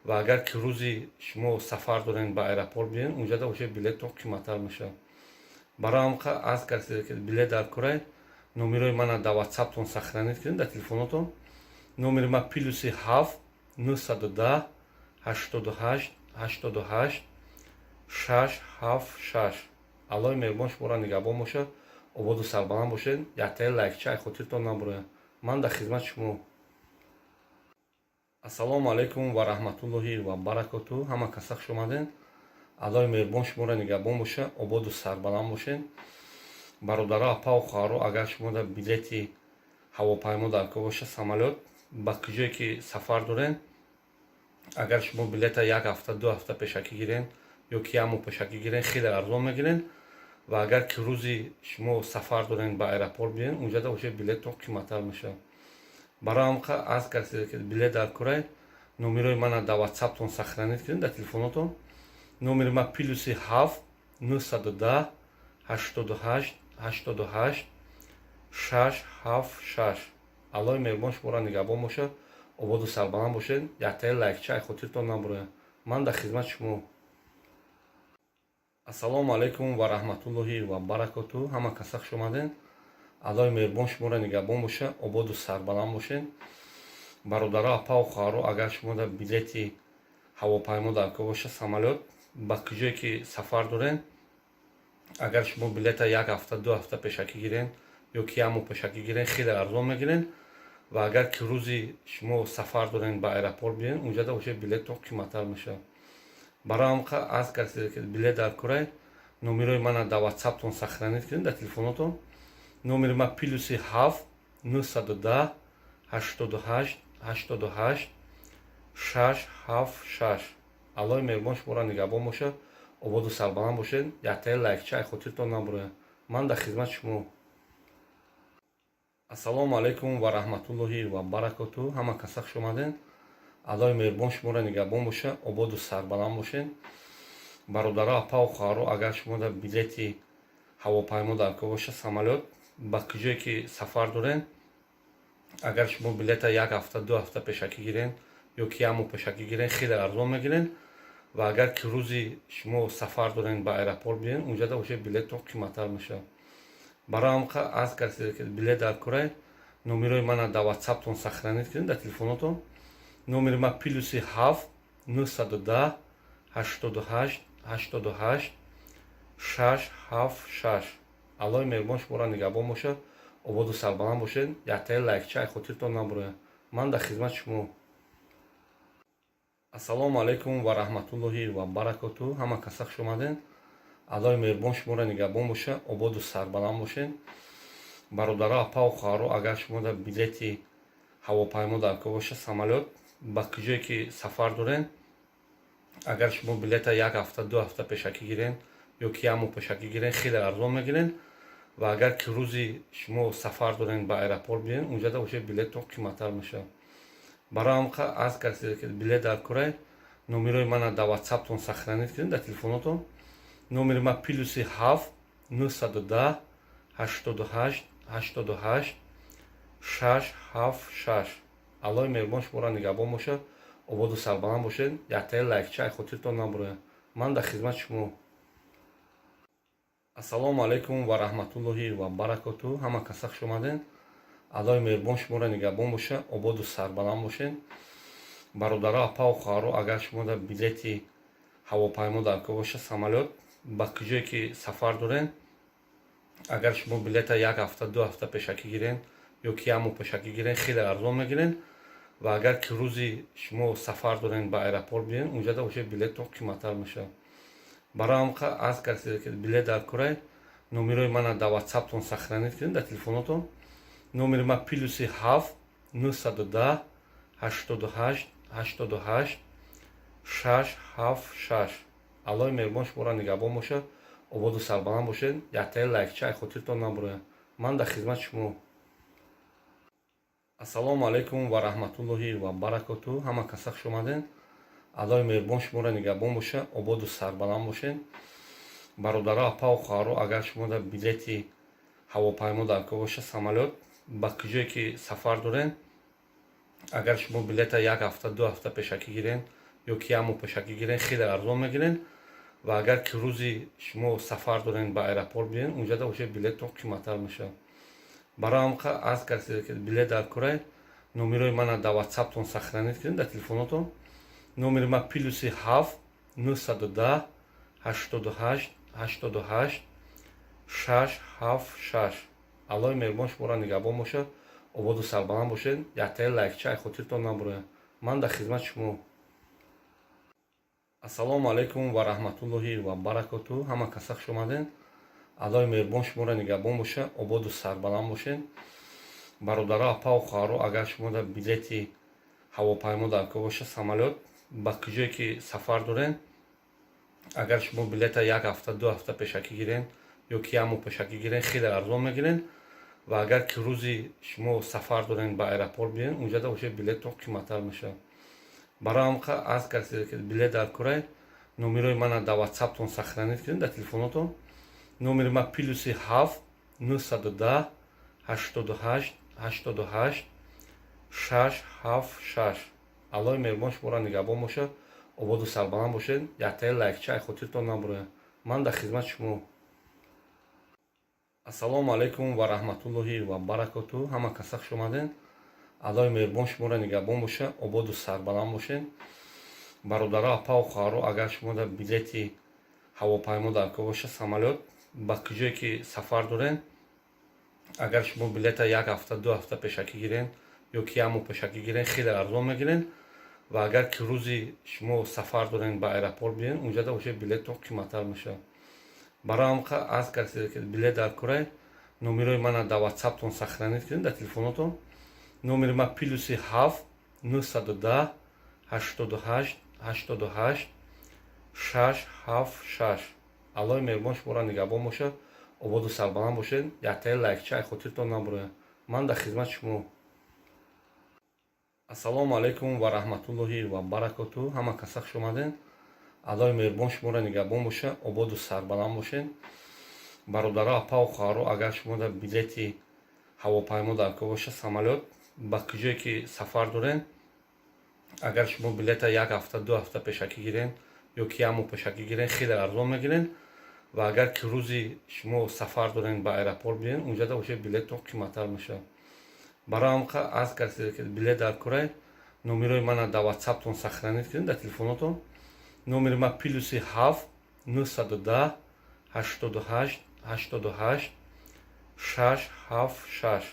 Ва агар ки рӯзи шумо сафар дорен, ба аэропорт биен, унҷада уже билеттон қиматтар мешавад. Барои ҳамқа аз касе ки билет дар корай, номерои мана дар ватсаптон сохранить кунед, дар телефонотон. Номери ма +7 910 88 88 676. Аллоҳи меҳрубон шуморо нигаҳбон бошад, ободу сарбаланд бошед. Яктаи лайкча ай хотиртон набурояд. Ман дар хизмати шумо. Ассалому алайкум ва раҳматуллоҳи ва баракоту. Ҳама каса хуш омадед. Аллоҳи меҳрубон шуморо нигаҳбон боша, ободу сарбаланд бошед. Бародаро, апаву хоҳаро, агар шумо дар билети ҳавопаймо дар кор боша, самолёт, ба куҷое ки сафар доред, агар шумо билета як ҳафта, 2 ҳафта пешакӣ гирен ё ки як моҳ пешакӣ гирен, хеле арзон мегирен. Ва агар ки рӯзи шумо сафар дорен, ба аэропорт биен, унҷада уже билеттон қиматтар мешавад. Барои ҳамқа аз касе ки билет дар корай, номерои мана дар ватсаптон сохранить кунед, дар телефонотон. Номери ма +7 910 88 88. 6 7 6. Аллоҳи меҳрубон шуморо нигаҳбон бошад, ободу сарбаланд бошед. Яктаи лайкча ай хотиртон набурояд. Ман дар хизмати шумо. Ассалому алайкум ва раҳматуллоҳи ва баракоту. Ҳама каса хуш омадед. Аллоҳи меҳрубон шуморо нигаҳбон бошад, ободу сарбаланд бошед. Бародаро, апаву хоҳаро, агар шумо дар билети ҳавопаймо дар кор бошад, самолёт, ба куҷое ки сафар доред, агар шумо билета як ҳафта, 2 ҳафта пешакӣ гирен ё ки як моҳ пешакӣ гирен, хеле арзон мегирен. Ва агар ки рӯзи шумо сафар дорен, ба аэропорт биёен, унҷада уже билеттон қиматтар мешавад. Барои ҳам аз касе ки билет дар корай, номерои мана дар ватсаптон сохранить кунед, дар телефонотон. Номери ма +7 910 88 88 6 7 6. Аллоҳи меҳрубон шуморо нигаҳбон бошад, ободу сарбаланд бошед. Яктаи лайкча ай хотиртон набурояд. Ман дар хизмати шумо. Ассалому алайкум ва раҳматуллоҳи ва баракоту. Ҳама каса хуш омадед. Аллоҳи меҳрубон шуморо нигаҳбон бошад, ободу сарбаланд бошед. Бародаро, апаву хоҳаро, агар шумо дар билети ҳавопаймо дар кор бошад, самолёт, ба куҷое ки сафар доред, агар шумо билета як ҳафта, 2 ҳафта пешакӣ гирен ё ки як моҳ пешакӣ гирен, хеле арзон мегирен. Ва агар ки рӯзи шумо сафар дорен, ба аэропорт биёен, унҷада уже билеттон қиматтар мешавад. Барои ҳам аз касе ки билет дар корай, номерои мана дар ватсаптон сохранить кунед, дар телефонотон. Номери ма +7 910 88 88 6 7 6. Аллоҳи меҳрубон шуморо нигаҳбон бошад, ободу сарбаланд бошед. Яктаи лайкча ай хотиртон набурояд. Ман дар хизмати шумо. Ассалому алайкум ва раҳматуллоҳи ва баракоту. Ҳама каса хуш омадед. Аллоҳи меҳрубон шуморо нигаҳбон бошад, ободу сарбаланд бошед. Бародаро, апаву хоҳаро, агар шумо дар билети ҳавопаймо дар кор бошад, самолёт, ба куҷое ки сафар доред, агар шумо билета як ҳафта, 2 ҳафта пешакӣ гирен ё ки як моҳ пешакӣ гирен, хеле арзон мегирен. Ва агар ки рӯзи шумо сафар дорен, ба аэропорт биёен, унҷада уже билеттон қиматтар мешавад. Барои ҳам аз касе ки билет дар корай, номерои мана дар ватсаптон сохранить кунед, дар телефонотон. Номери ма +7 910 88 88 6 7 6. Аллоҳи меҳрубон шуморо нигаҳбон бошад, ободу сарбаланд бошед. Яктаи лайкча ай хотиртон набурояд. Ман дар хизмати шумо. Ассалому алайкум ва раҳматуллоҳи ва баракоту. Ҳама каса хуш омадед. Аллоҳи меҳрубон шуморо нигаҳбон бошад, ободу сарбаланд бошед. Бародаро, апаву хоҳаро, агар шумо дар билети ҳавопаймо дар кор бошад, самолёт, ба куҷое ки сафар доред, агар шумо билета як ҳафта, 2 ҳафта пешакӣ гирен ё ки як моҳ пешакӣ гирен, хеле арзон мегирен. Ва агар ки рӯзи шумо сафар дорен, ба аэропорт биёен, унҷада уже билеттон қиматтар мешавад. Барои ҳам аз касе ки билет дар корай, номерои мана дар ватсаптон сохранить кунед, дар телефонотон. Номери ма +7 910 88 88 6 7 6. Аллоҳи меҳрубон шуморо нигаҳбон бошад, ободу сарбаланд бошед. Яктаи лайкча ай хотиртон набурояд. Ман дар хизмати шумо. Ассалому алайкум ва раҳматуллоҳи ва баракоту. Ҳама каса хуш омадед. Аллоҳи меҳрубон шуморо нигаҳбон бошад, ободу сарбаланд бошед. Бародаро, апаву хоҳаро, агар шумо дар билети ҳавопаймо дар кор бошад, самолёт, ба куҷое ки сафар доред, агар шумо билета як ҳафта, 2 ҳафта пешакӣ гирен ё ки як моҳ пешакӣ гирен, хеле арзон мегирен. Ва агар ки рӯзи шумо сафар дорен, ба аэропорт биёен, унҷада уже билеттон қиматтар мешавад. Барои ҳам аз касе ки билет дар корай, номерои мана дар ватсаптон сохранить кунед, дар телефонотон. Номери ма +7 910 88 88 6 7 6. Аллоҳи меҳрубон шуморо нигаҳбон бошад, ободу сарбаланд бошед. Яктаи лайкча ай хотиртон набурояд. Ман дар хизмати шумо. Ассалому алайкум ва раҳматуллоҳи ва баракоту. Ҳама каса хуш омадед. Аллоҳи меҳрубон шуморо нигаҳбон бошад, ободу сарбаланд бошед. Бародаро, апаву хоҳаро, агар шумо дар билети ҳавопаймо дар кор бошад, самолёт, ба куҷое ки сафар доред, агар шумо билета як ҳафта, 2 ҳафта пешакӣ гирен ё ки як моҳ пешакӣ гирен, хеле арзон мегирен. Ва агар ки рӯзи шумо сафар дорен, ба аэропорт биёен, унҷада уже билеттон қиматтар мешавад. Барои ҳам аз касе ки билет дар корай, номерои мана дар ватсаптон сохранить кунед, дар телефонотон. Номери ма +7 910 88 88 6 7 6. Аллоҳи меҳрубон шуморо нигаҳбон бошад, ободу сарбаланд бошед. Яктаи лайкча ай хотиртон набурояд. Ман дар хизмати шумо. Ассалому алайкум ва раҳматуллоҳи ва баракоту. Ҳама каса хуш омадед. Аллоҳи меҳрубон шуморо нигаҳбон бошад, ободу сарбаланд бошед. Бародаро, апаву хоҳаро, агар шумо дар билети ҳавопаймо дар кор бошад, самолёт, ба куҷое ки сафар доред, агар шумо билета як ҳафта, 2 ҳафта пешакӣ гирен ё ки як моҳ пешакӣ гирен, хеле арзон мегирен. Ва агар ки рӯзи шумо сафар дорен, ба аэропорт биен, унҷада уже билеттон қиматтар мешавад. Барои ҳам арз кардед, ки билет дар корай, номерои мана дар ватсаптон сохранить кунед, дар телефонотон. Номери ма +7 910 88 88 6 7 6. Аллоҳи меҳрубон шуморо нигаҳбон бошад, ободу сарбаланд бошед. Яктаи лайкча ай хотиртон набурояд. Ман дар хизмати шумо. Ассалому алайкум ва раҳматуллоҳи ва баракоту. Ҳама каса хуш омадед. Аллоҳи меҳрубон шуморо нигаҳбон бошад, ободу сарбаланд бошед. Бародаро, апаву хоҳаро, агар шумо дар билети ҳавопаймо дар кор бошад, самолёт, ба куҷое ки сафар доред, агар шумо билета як ҳафта, 2 ҳафта пешакӣ гирен ё ки як моҳ пешакӣ гирен, хеле арзон мегирен. Ва агар ки рӯзи шумо сафар дорен, ба аэропорт биен, унҷада уже билеттон қиматтар мешавад. Барои ҳам арз кардед, ки билет дар корай, номерои мана дар ватсаптон сохранить кунед, дар телефонотон. Номери ма +7 910 88 88 6 7 6.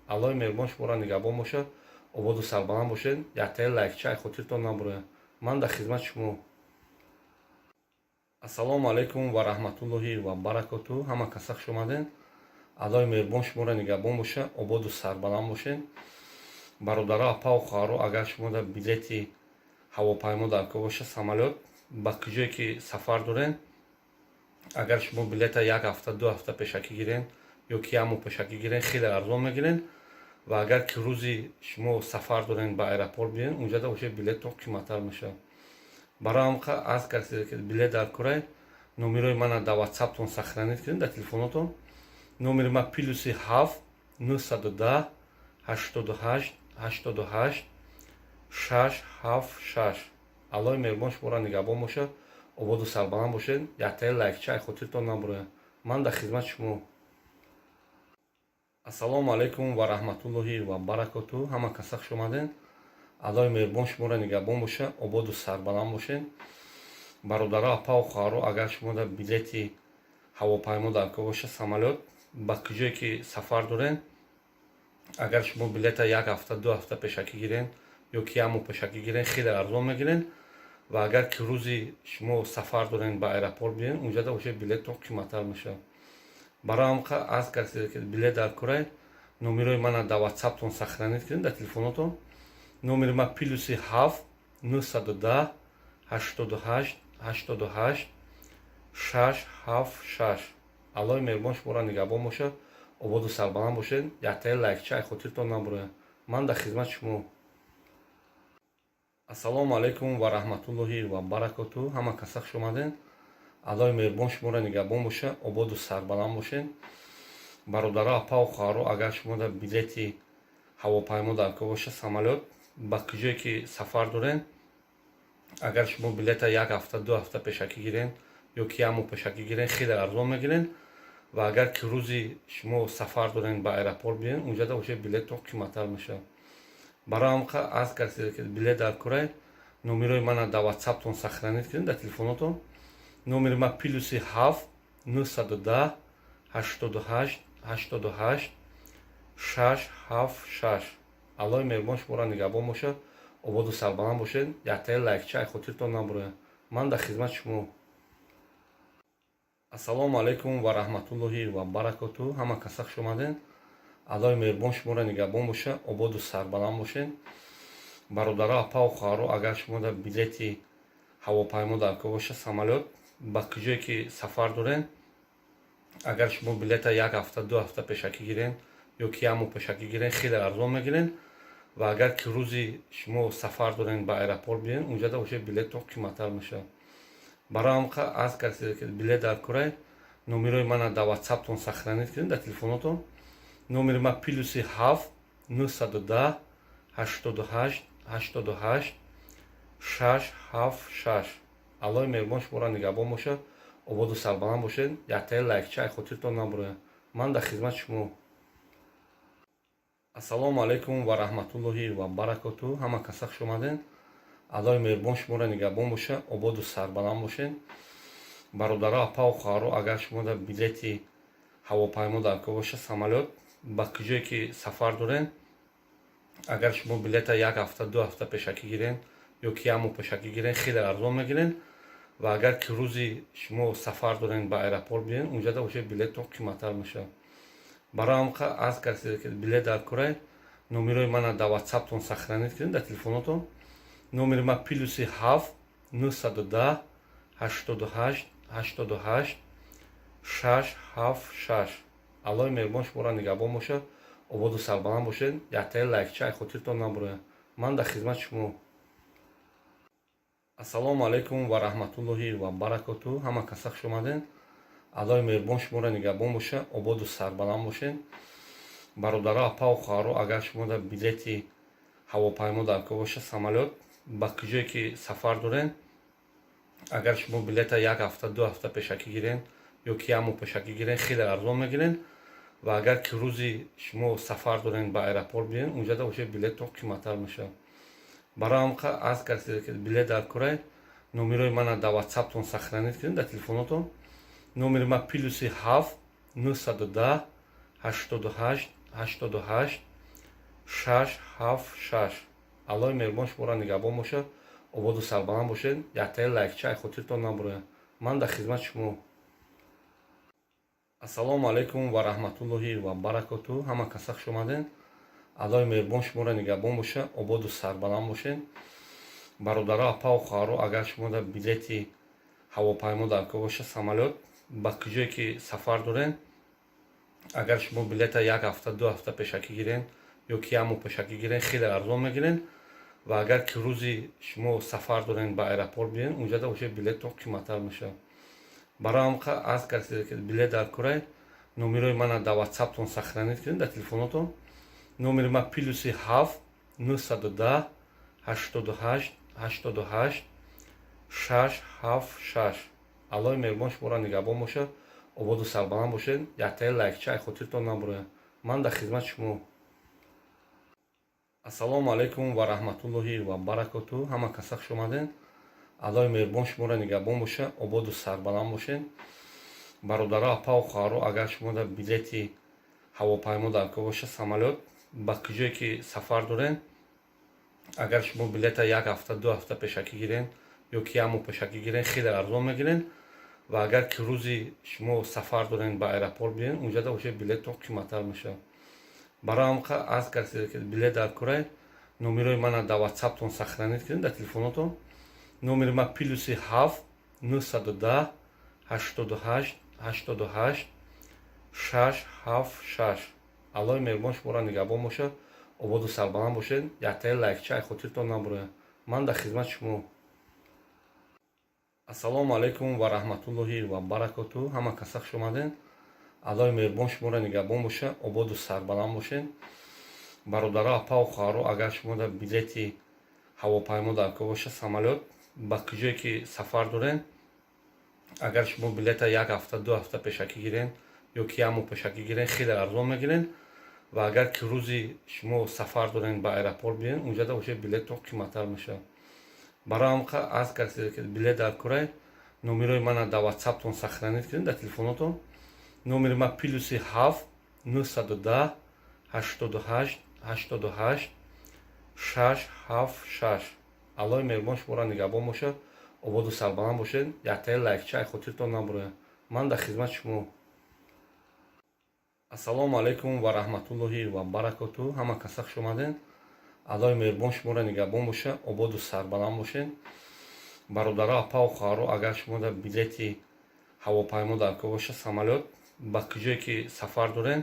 Аллоҳи меҳрубон шуморо нигаҳбон бошад, ободу сарбаланд бошед. Яктаи лайкча ай хотиртон набурояд. Ман дар хизмати шумо. Ассалому алайкум ва раҳматуллоҳи ва баракоту. Ҳама каса хуш омадед. Аллоҳи меҳрубон шуморо нигаҳбон бошад, ободу сарбаланд бошед. Бародаро, апаву хоҳаро, агар шумо дар билети ҳавопаймо дар кор бошад, самолёт, ба куҷое ки сафар доред, агар шумо билета як ҳафта, 2 ҳафта пешакӣ гирен ё ки як моҳ пешакӣ гирен, хеле арзон мегирен. Ва агар ки рӯзи шумо сафар дорен, ба аэропорт биен, унҷада уже билеттон қиматтар мешавад. Барои ҳам арз кардед, ки билет дар корай, номерои мана дар ватсаптон сохранить кунед, дар телефонотон. Номери ма +7 910 88 88 6 7 6. Аллоҳи меҳрубон шуморо нигаҳбон бошад, ободу сарбаланд бошед. Яктаи лайкча ай хотиртон набурояд. Ман дар хизмати шумо. Ассалому алайкум ва раҳматуллоҳи ва баракоту. Ҳама каса хуш омадед. Аллоҳи меҳрубон шуморо нигаҳбон бошад, ободу сарбаланд бошед. Бародаро, апаву хоҳаро, агар шумо дар билети ҳавопаймо дар кор бошад, самолёт, ба куҷое ки сафар доред, агар шумо билета як ҳафта, 2 ҳафта пешакӣ гирен ё ки як моҳ пешакӣ гирен, хеле арзон мегирен. Ва агар ки рӯзи шумо сафар дорен, ба аэропорт биен, унҷада уже билеттон қиматтар мешавад. Барои ҳам арз кардед, ки билет дар корай, номерои мана дар ватсаптон сохранить кунед, дар телефонотон. Номери ма +7 910 88 88 6 7 6. Аллоҳи меҳрубон шуморо нигаҳбон бошад, ободу сарбаланд бошед. Яктаи лайкча ай хотиртон набурояд. Ман дар хизмати шумо. Ассалому алайкум ва раҳматуллоҳи ва баракоту. Ҳама каса хуш омадед. Аллоҳи меҳрубон шуморо нигаҳбон бошад, ободу сарбаланд бошед. Бародаро, апаву хоҳаро, агар шумо дар билети ҳавопаймо дар кор бошад, самолёт, ба куҷое ки сафар доред, агар шумо билета як ҳафта, 2 ҳафта пешакӣ гирен ё ки як моҳ пешакӣ гирен, хеле арзон мегирен. Ва агар ки рӯзи шумо сафар дорен, ба аэропорт биен, унҷада уже билеттон қиматтар мешавад. Барои ҳам арз кардед, ки билет дар корай, номерои мана дар ватсаптон сохранить кунед, дар телефонотон. Номери ма +7 910 88 88 6 7 6. Аллоҳи меҳрубон шуморо нигаҳбон бошад, ободу сарбаланд бошед. Яктаи лайкча ай хотиртон набурояд. Ман дар хизмати шумо. Ассалому алайкум ва раҳматуллоҳи ва баракоту. Ҳама каса хуш омадед. Аллоҳи меҳрубон шуморо нигаҳбон бошад, ободу сарбаланд бошед. Бародаро, апаву хоҳаро, агар шумо дар билети ҳавопаймо дар кор бошад, самолёт, ба куҷое ки сафар доред, агар шумо билета як ҳафта, 2 ҳафта пешакӣ гирен ё ки як моҳ пешакӣ гирен, хеле арзон мегирен. Ва агар ки рӯзи шумо сафар дорен, ба аэропорт биен, унҷада уже билеттон қиматтар мешавад. Барои ҳам арз кардед, ки билет дар корай, номерои мана дар ватсаптон сохранить кунед, дар телефонотон. Номери ма +7 910 88 88 676. Аллоҳи меҳрубон шуморо нигаҳбон бошад, ободу сарбаланд бошед. Яктаи лайкча ай хотиртон набурояд. Ман дар хизмати шумо. Ассалому алайкум ва раҳматуллоҳи ва баракоту. Ҳама каса хуш омадед. Аллоҳи меҳрубон шуморо нигаҳбон бошад, ободу сарбаланд бошед. Бародаро, апаву хоҳаро, агар шумо дар билети ҳавопаймо дар кор бошад, самолёт, ба куҷое ки сафар доред, агар шумо билета як ҳафта, 2 ҳафта пешакӣ гирен ё ки як моҳ пешакӣ гирен, хеле арзон мегирен. Ва агар ки рӯзи шумо сафар дорен, ба аэропорт биёен, унҷада уже билеттон қиматтар мешавад. Барои ҳам арз кардед, ки билет дар корай, номерои мана дар ватсаптон сохранить кунед, дар телефонотон. Номери ма +7 910 88 88 676. Аллоҳи меҳрубон шуморо нигаҳбон бошад, ободу сарбаланд бошед. Яктаи лайкча ай хотиртон набурояд. Ман дар хизмати шумо. Ассалому алайкум ва раҳматуллоҳи ва баракоту. Ҳама каса хуш омадед. Аллоҳи меҳрубон шуморо нигаҳбон бошад, ободу сарбаланд бошед. Бародаро, апаву хоҳаро, агар шумо дар билети ҳавопаймо дар кор бошад, самолёт, ба куҷое ки сафар доред, агар шумо билета як ҳафта, 2 ҳафта пешакӣ гирен ё ки як моҳ пешакӣ гирен, хеле арзон мегирен. Ва агар ки рӯзи шумо сафар дорен, ба аэропорт биёен, унҷада уже билеттон қиматтар мешавад. Барои ҳам арз кардед, ки билет дар корай, номерои мана дар ватсаптон сохранить кунед, дар телефонотон. Номери ма +7 910 88 88 676. Аллоҳи меҳрубон шуморо нигаҳбон бошад, ободу сарбаланд бошед. Яктаи лайкча ай хотиртон набурояд. Ман дар хизмати шумо. Ассалому алайкум ва раҳматуллоҳи ва баракоту. Ҳама каса хуш омадед. Аллоҳи меҳрубон шуморо нигаҳбон бошад, ободу сарбаланд бошед. Бародаро, апаву хоҳаро, агар шумо дар билети ҳавопаймо дар кор бошад, самолёт, ба куҷое ки сафар доред, агар шумо билета як ҳафта, 2 ҳафта пешакӣ гирен ё ки як моҳ пешакӣ гирен, хеле арзон мегирен. Ва агар ки рӯзи шумо сафар дорен, ба аэропорт биёен, унҷада уже билеттон қиматтар мешавад. Барои ҳам арз кардед, ки билет дар корай, номерои мана дар ватсаптон сохранить кунед, дар телефонотон. Номери ма +7 910 88 88 676. Аллоҳи меҳрубон шуморо нигаҳбон бошад, ободу сарбаланд бошед. Яктаи лайкча ай хотиртон набурояд. Ман дар хизмати шумо. Ассалому алайкум ва раҳматуллоҳи ва баракоту. Ҳама каса хуш омадед. Аллоҳи меҳрубон шуморо нигаҳбон бошад, ободу сарбаланд бошед. Бародаро, апаву хоҳаро, агар шумо дар билети ҳавопаймо дар кор бошад, самолёт, ба куҷое ки сафар доред, агар шумо билета як ҳафта, 2 ҳафта пешакӣ гирен ё ки як моҳ пешакӣ гирен, хеле арзон мегирен. Ва агар ки рӯзи шумо сафар дорен, ба аэропорт биёен, унҷада уже билеттон қиматтар мешавад. Барои ҳам арз кардед, ки билет дар корай, номерои мана дар ватсаптон сохранить кунед, дар телефонотон. Номери ма +7 910 88 88 676. Аллоҳи меҳрубон шуморо нигаҳбон бошад, ободу сарбаланд бошед. Яктаи лайкча ай хотиртон набурояд. Ман дар хизмати шумо. Ассалому алайкум ва раҳматуллоҳи ва баракоту. Ҳама каса хуш омадед. Аллоҳи меҳрубон шуморо нигаҳбон бошад, ободу сарбаланд бошед. Бародаро, апаву хоҳаро, агар шумо дар билети ҳавопаймо дар кор бошад, самолёт, ба куҷое ки сафар доред, агар шумо билета як ҳафта, 2 ҳафта пешакӣ гирен ё ки як моҳ пешакӣ гирен, хеле арзон мегирен. Ва агар ки рӯзи шумо сафар дорен, ба аэропорт биёен, унҷада уже билеттон қиматтар мешавад. Барои ҳам арз кардед, ки билет дар корай, номерои мана дар ватсаптон сохранить кунед, дар телефонотон. Номери ма +7 910 88 88 676. Аллоҳи меҳрубон шуморо нигаҳбон бошад, ободу сарбаланд бошед. Яктаи лайкча ай хотиртон набурояд. Ман дар хизмати шумо. Ассалому алайкум ва раҳматуллоҳи ва баракоту. Ҳама каса хуш омадед. Аллоҳи меҳрубон шуморо нигаҳбон бошад, ободу сарбаланд бошед. Бародаро, апаву хоҳаро, агар шумо дар билети ҳавопаймо дар кор бошад, самолёт, ба куҷое ки сафар доред,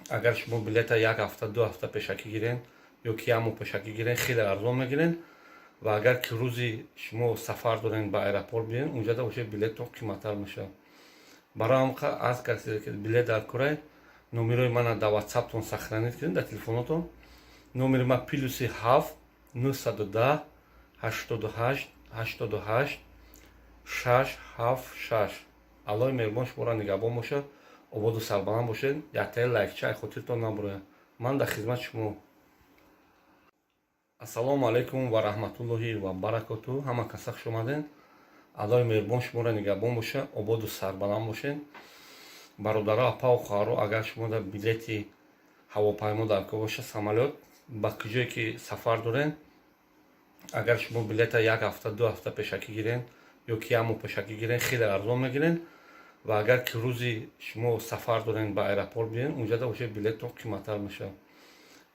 агар шумо билета як ҳафта, 2 ҳафта пешакӣ гирен ё ки як моҳ пешакӣ гирен, хеле арзон мегирен. Ва агар ки рӯзи шумо сафар дорен, ба аэропорт биёен, унҷада уже билеттон қиматтар мешавад. Барои ҳам арз кардед, ки билет дар корай, Номерои мана дар Ватсаптон сохранить кунед, дар телефонотон. Номери ма +7 910 88 88 676. Аллоҳи меҳрубон шуморо нигаҳбон бошад, ободу сарбаланд бошед. Яктаи лайкча ай хотиртон набурояд. Ман дар хизмати шумо. Ассалому алайкум ва раҳматуллоҳи ва баракоту. Ҳама каса хуш омадед. Аллоҳи меҳрубон шуморо нигаҳбон бошад, ободу сарбаланд бошед. Бародаро, апаву хоҳаро, агар шумо дар билети ҳавопаймо дар кор боша, самолёт, ба куҷое ки сафар доред, агар шумо билета як ҳафта, 2 ҳафта пешакӣ гирен ё ки як моҳ пешакӣ гирен, хеле арзон мегирен. Ва агар ки рӯзи шумо сафар дорен, ба аэропорт биёен, унҷада уже билеттон қиматтар мешавад.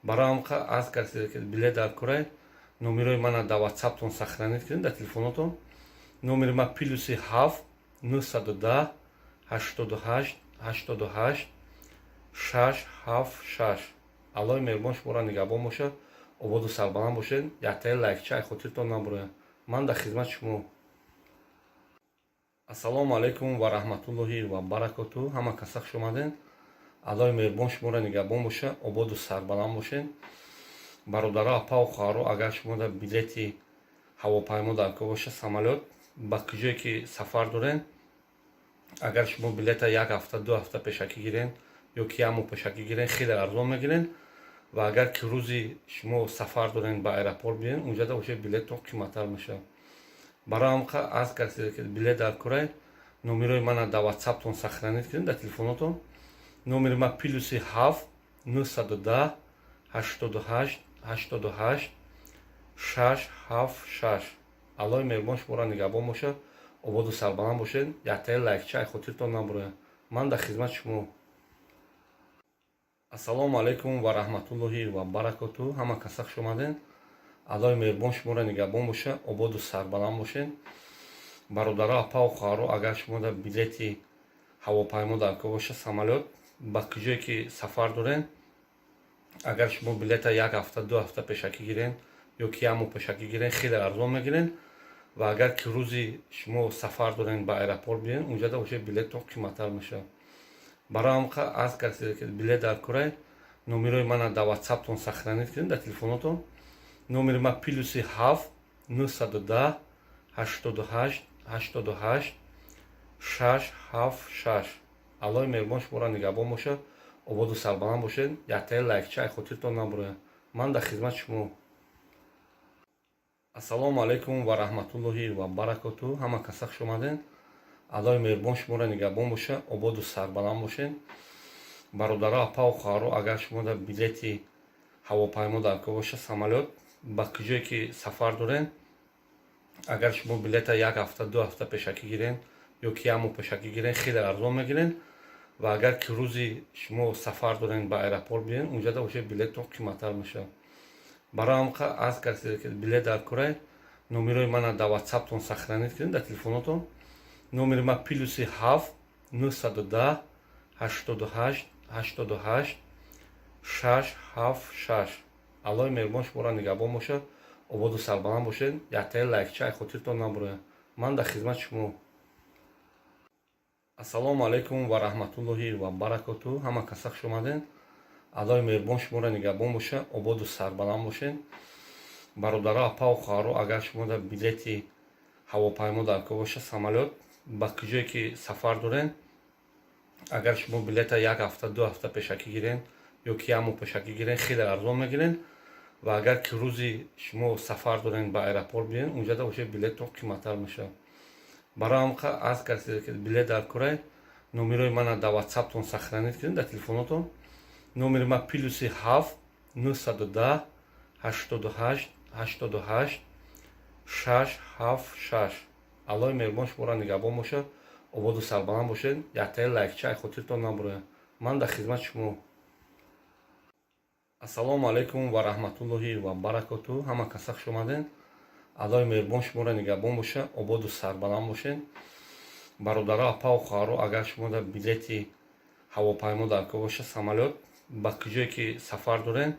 Барои ҳам аз касе ки билет дар корай, номерои мана дар Ватсаптон сохранить кунед, дар телефонотон. Номери ма +7 910 88 88 676. Аллоҳи меҳрубон шуморо нигаҳбон бошад, ободу сарбаланд бошед. Яктаи лайкча ай хотиртон набурояд. Ман дар хизмати шумо. Ассалому алайкум ва раҳматуллоҳи ва баракоту. Ҳама каса хуш омадед. Аллоҳи меҳрубон шуморо нигаҳбон бошад, ободу сарбаланд бошед. Бародаро, апаву хоҳаро, агар шумо дар билети ҳавопаймо дар кор боша, самолёт, ба куҷое ки сафар доред, агар шумо билета як ҳафта, 2 ҳафта пешакӣ гирен ё ки як моҳ пешакӣ гирен, хеле арзон мегирен. Ва агар ки рӯзи шумо сафар дорен, ба аэропорт биёен, унҷада уже билеттон қиматтар мешавад. Барои ҳам аз касе ки билет дар корай, номерои мана дар Ватсаптон сохранить кунед, дар телефонотон. Номери ма +7 910 88 88 676. Аллоҳи меҳрубон шуморо нигаҳбон бошад, ободу сарбаланд бошед. Яктаи лайкча ай хотиртон набурояд. Ман дар хизмати шумо. Ассалому алайкум ва раҳматуллоҳи ва баракоту. Ҳама каса хуш омадед. Аллоҳи меҳрубон шуморо нигаҳбон бошад, ободу сарбаланд бошед. Бародаро, апаву хоҳаро, агар шумо дар билети ҳавопаймо дар кор боша, самолёт, ба куҷое ки сафар доред, агар шумо билета як ҳафта, 2 ҳафта пешакӣ гирен ё ки як моҳ пешакӣ гирен, хеле арзон мегирен. Ва агар ки рӯзи шумо сафар дорен, ба аэропорт биёен, унҷада уже билеттон қиматтар мешавад. Барои ҳам аз касе ки билет дар корай, номерои мана дар Ватсаптон сохранить кунед, дар телефонотон. Номери ма +7 910 88 88 676. Аллоҳи меҳрубон шуморо нигаҳбон бошад, ободу сарбаланд бошед. Яктаи лайкча ай хотиртон набурояд. Ман дар хизмати шумо. Ассалому алайкум ва раҳматуллоҳи ва баракоту. Ҳама каса хуш омадед. Аллоҳи меҳрубон шуморо нигаҳбон бошад, ободу сарбаланд бошед. Бародаро, апаву хоҳаро, агар шумо дар билети ҳавопаймо дар кор боша, самолёт, ба куҷое ки сафар доред, агар шумо билета як ҳафта, 2 ҳафта пешакӣ гирен ё ки як моҳ пешакӣ гирен, хеле арзон мегирен. Ва агар ки рӯзи шумо сафар дорен, ба аэропорт биёен, унҷада уже билеттон қиматтар мешавад. Барои ҳам аз касе ки билет дар корай, номерои мана дар Ватсаптон сохранить кунед, дар телефонотон. Номери ма +7 910 88 88 676. Аллоҳи меҳрубон шуморо нигаҳбон бошад, ободу сарбаланд бошед. Яктаи лайкча ай хотиртон набурояд. Ман дар хизмати шумо. Ассалому алайкум ва раҳматуллоҳи ва баракоту. Ҳама каса хуш омадед. Аллоҳи меҳрубон шуморо нигаҳбон бошад, ободу сарбаланд бошед. Бародаро, апаву хоҳаро, агар шумо дар билети ҳавопаймо дар кор боша, самолёт, ба куҷое ки сафар доред, агар шумо билета як ҳафта, 2 ҳафта пешакӣ гирен ё ки як моҳ пешакӣ гирен, хеле арзон мегирен. Ва агар ки рӯзи шумо сафар дорен, ба аэропорт биёен, унҷада уже билеттон қиматтар мешавад. Барои ҳам аз касе ки билет дар корай, номерои мана дар Ватсаптон сохранить кунед, дар телефонотон. Номери ма +7 910 88 88 676. Аллоҳи меҳрубон шуморо нигаҳбон бошад, ободу сарбаланд бошед. Яктаи лайкча ай хотиртон набурояд. Ман дар хизмати шумо. Ассалому алайкум ва раҳматуллоҳи ва баракоту. Ҳама каса хуш омадед. Аллоҳи меҳрубон шуморо нигаҳбон бошад, ободу сарбаланд бошед. Бародаро, апаву хоҳаро, агар шумо дар билети ҳавопаймо дар кор боша, самолёт, ба куҷое ки сафар доред,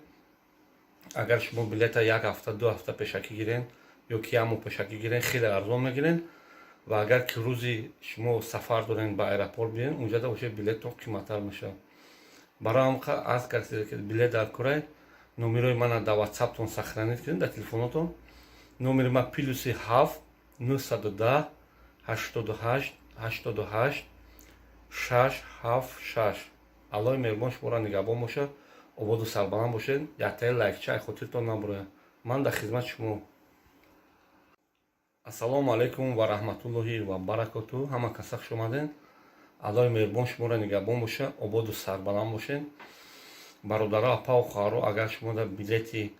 агар шумо билета як ҳафта, 2 ҳафта пешакӣ гирен ё ки як моҳ пешакӣ гирен, хеле арзон мегирен. Ва агар ки рӯзи шумо сафар дорен, ба аэропорт биёен, унҷада уже билеттон қиматтар мешавад. Барои ҳамқа аз касе ки билет дар курай, номерои мана дар Ватсаптон сохранить кунед, дар телефонотон. Номери ма +7 910 88 88 676. Аллоҳи меҳрубон шуморо нигаҳбон бошад, ободу сарбаланд бошед. Яктаи лайкча ай хотиртон набурояд. Ман дар хизмати шумо. Ассалому алайкум ва раҳматуллоҳи ва баракоту. Ҳама каса хуш омадед. Аллоҳи меҳрубон шуморо нигаҳбон бошад, ободу сарбаланд бошед. Бародаро, апаву хоҳаро, агар шумо дар билети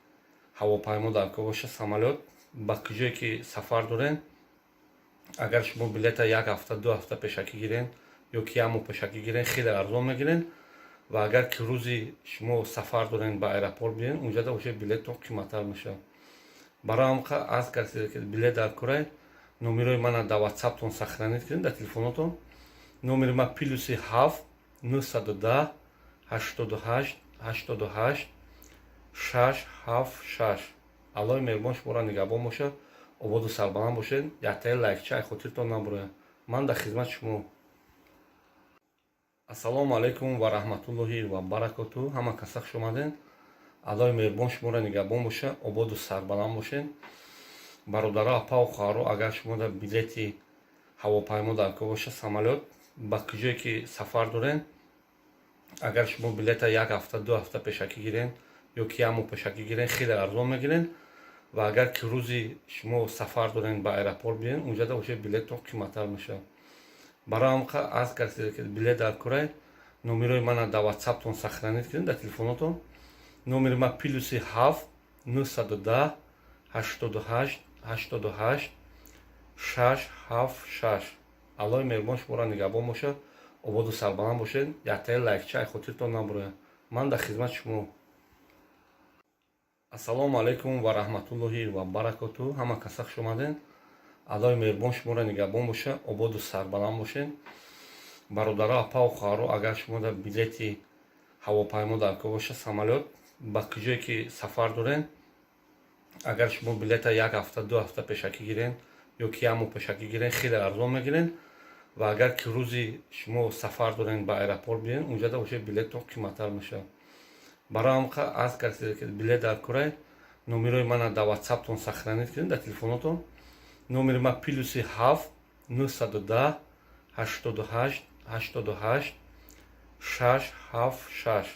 ҳавопаймо дар кор бошад, самолёт, ба куҷое ки сафар доред, агар шумо билета як ҳафта, 2 ҳафта пешакӣ гирен ё ки як моҳ пешакӣ гирен, хеле арзон мегирен. Ва агар ки рӯзи шумо сафар дорен, ба аэропорт биёен, унҷада уже билеттон қиматтар мешавад. Барои ҳамқа аз касе ки билет дар курай, номерои мана дар Ватсаптон сохранить кунед, дар телефонотон. Номери ма +7 910 88 88 676. Аллоҳи меҳрубон шуморо нигаҳбон бошад, ободу сарбаланд бошед. Яктаи лайкча ай хотиртон набурояд. Ман дар хизмати шумо. Ассалому алайкум ва раҳматуллоҳи ва баракоту. Ҳама каса хуш омадед. Аллоҳи меҳрубон шуморо нигаҳбон бошад, ободу сарбаланд бошед. Бародаро, апаву хоҳаро, агар шумо дар билети ҳавопаймо дар кор бошад, самолёт, ба куҷое ки сафар доред, агар шумо билета як ҳафта, 2 ҳафта пешакӣ гирен ё ки як моҳ пешакӣ гирен, хеле арзон мегирен. Ва агар ки рӯзи шумо сафар дорен, ба аэропорт биёен, унҷада уже билеттон қиматтар мешавад. Барои ҳамқа аз касе ки билет дар курай, номерои мана дар Ватсаптон сохранить кунед, дар телефонотон. Номери ма +7 910 88 88 676. Аллоҳи меҳрубон шуморо нигаҳбон бошад, ободу сарбаланд бошед. Яктаи лайкча ай хотиртон набурояд. Ман дар хизмати шумо. Ассалому алайкум ва раҳматуллоҳи ва баракоту. Ҳама каса хуш омадед. Аллоҳи меҳрубон шуморо нигаҳбон бошад, ободу сарбаланд бошед. Бародаро, апаву хоҳаро, агар шумо дар билети ҳавопаймо дар кор бошад, самолёт, ба куҷое ки сафар доред, агар шумо билета як ҳафта, 2 ҳафта пешакӣ гирен ё ки як моҳ пешакӣ гирен, хеле арзон мегирен. Ва агар ки рӯзи шумо сафар дорен, ба аэропорт биёен, унҷада уже билеттон қиматтар мешавад. Барои ҳамқа аз касе ки билет дар курай, номерои мана дар Ватсаптон сохранить кунед, дар телефонотон. Номери ма +7 910 88 88 676.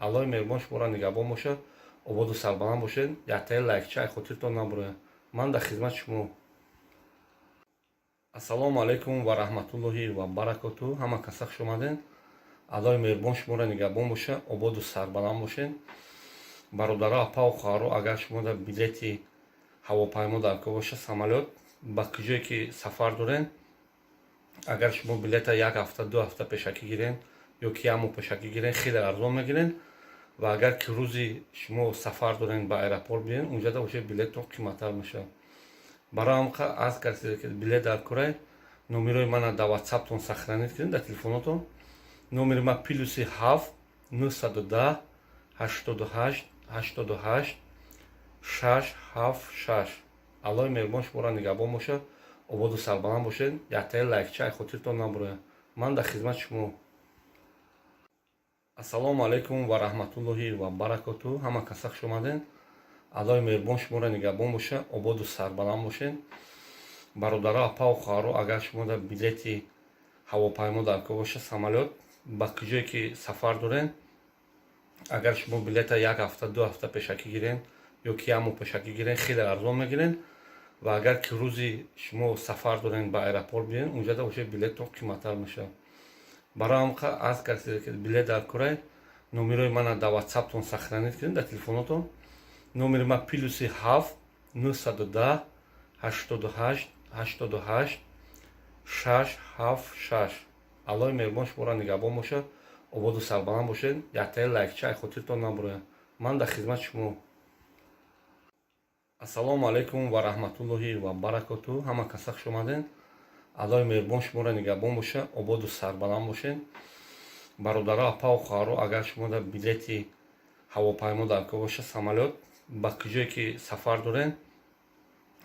Аллоҳи меҳрубон шуморо нигаҳбон бошад, ободу сарбаланд бошед. Яктаи лайкча ай хотиртон набурояд. Ман дар хизмати шумо. Ассалому алайкум ва раҳматуллоҳи ва баракоту. Ҳама каса хуш омадед. Аллоҳи меҳрубон шуморо нигаҳбон бошад, ободу сарбаланд бошед. Бародаро, апаву хоҳаро, агар шумо дар билети ҳавопаймо дар кор бошад, самолёт, ба куҷое ки сафар доред, агар шумо билета як ҳафта, 2 ҳафта пешакӣ гирен ё ки як моҳ пешакӣ гирен, хеле арзон мегирен. Ва агар ки рӯзи шумо сафар дорен, ба аэропорт биёен, унҷада уже билеттон қиматтар мешавад. Барои ҳамқа аз касе ки билет дар курай, номерои мана дар Ватсаптон сохранить кунед, дар телефонотон. Номери ма +7 910 88 88 676. Аллоҳи меҳрубон шуморо нигаҳбон бошад, ободу сарбаланд бошед. Яктаи лайкча ай хотиртон набурояд. Ман дар хизмати шумо. Ассалому алайкум ва раҳматуллоҳи ва баракоту. Ҳама каса хуш омадед. Аллоҳи меҳрубон шуморо нигаҳбон бошад, ободу сарбаланд бошед. Бародаро, апаву хоҳаро, агар шумо дар билети ҳавопаймо дар кор бошад, самолёт, ба куҷое ки сафар доред, агар шумо билета як ҳафта, 2 ҳафта пешакӣ гирен ё ки як моҳ пешакӣ гирен, хеле арзон мегирен. Ва агар ки рӯзи шумо сафар дорен, ба аэропорт биёен, унҷада уже билеттон қиматтар мешавад. Барои ҳамқа аз касе ки билет дар курай, номерои мана дар Ватсаптон сохранить кунед, дар телефонотон. Номери ма +7 910 88 88 676. Аллоҳи меҳрубон шуморо нигаҳбон бошад, ободу сарбаланд бошед. Яктаи лайкча ай хотиртон набурояд. Ман дар хизмати шумо. Ассалому алайкум ва раҳматуллоҳи ва баракоту. Ҳама каса хуш омадед. Аллоҳи меҳрубон шуморо нигаҳбон бошад, ободу сарбаланд бошед. Бародаро, апаву хоҳаро, агар шумо дар билети ҳавопаймо дар кор бошад, самолёт, ба куҷое ки сафар доред,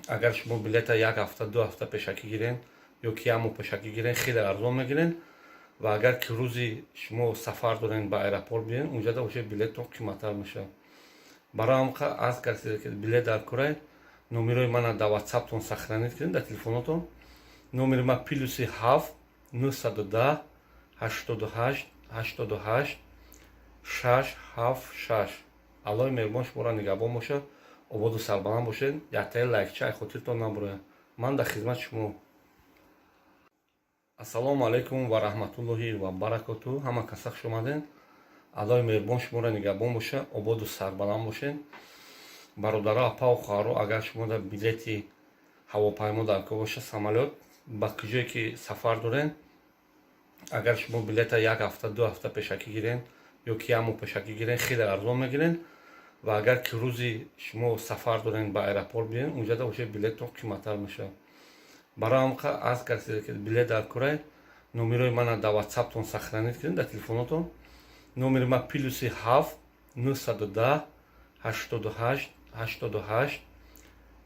агар шумо билета як ҳафта, 2 ҳафта пешакӣ гирен ё ки як моҳ пешакӣ гирен, хеле арзон мегирен. Ва агар ки рӯзи шумо сафар дорен, ба аэропорт биёен, унҷада уже билеттон қиматтар мешавад. Барои ҳамқа аз касе ки билет дар курай, номерои мана дар Ватсаптон сохранить кунед, дар телефонотон. Номери ма +7 910 88 88 676. Аллоҳи меҳрубон шуморо нигаҳбон бошад, ободу сарбаланд бошед. Яктаи лайкча хотиртон набурояд. Ман дар хизмати шумо. Ассалому алайкум ва раҳматуллоҳи ва баракоту. Ҳама каса хуш омаден. Аллоҳи меҳрубон шуморо нигаҳбон бошад, ободу сарбаланд бошед. Бародаро, апаву хоҳаро, агар шумо дар билети ҳавопаймо дар кор боша, самолёт, ба куҷое ки сафар дорен, агар шумо билета як ҳафта, 2 ҳафта пешакӣ гирен ё ки як моҳ пешакӣ гирен, хеле арзон мегирен. Ва агар ки рӯзи шумо сафар дорен, ба аэропорт биёен, унҷада уже билеттон қиматтар мешавад. Барои ҳамқа аз касе ки билет дар курай, номерои мана дар Ватсаптон сохранить кунед, дар телефонотон. Номери ма +7 910 88 88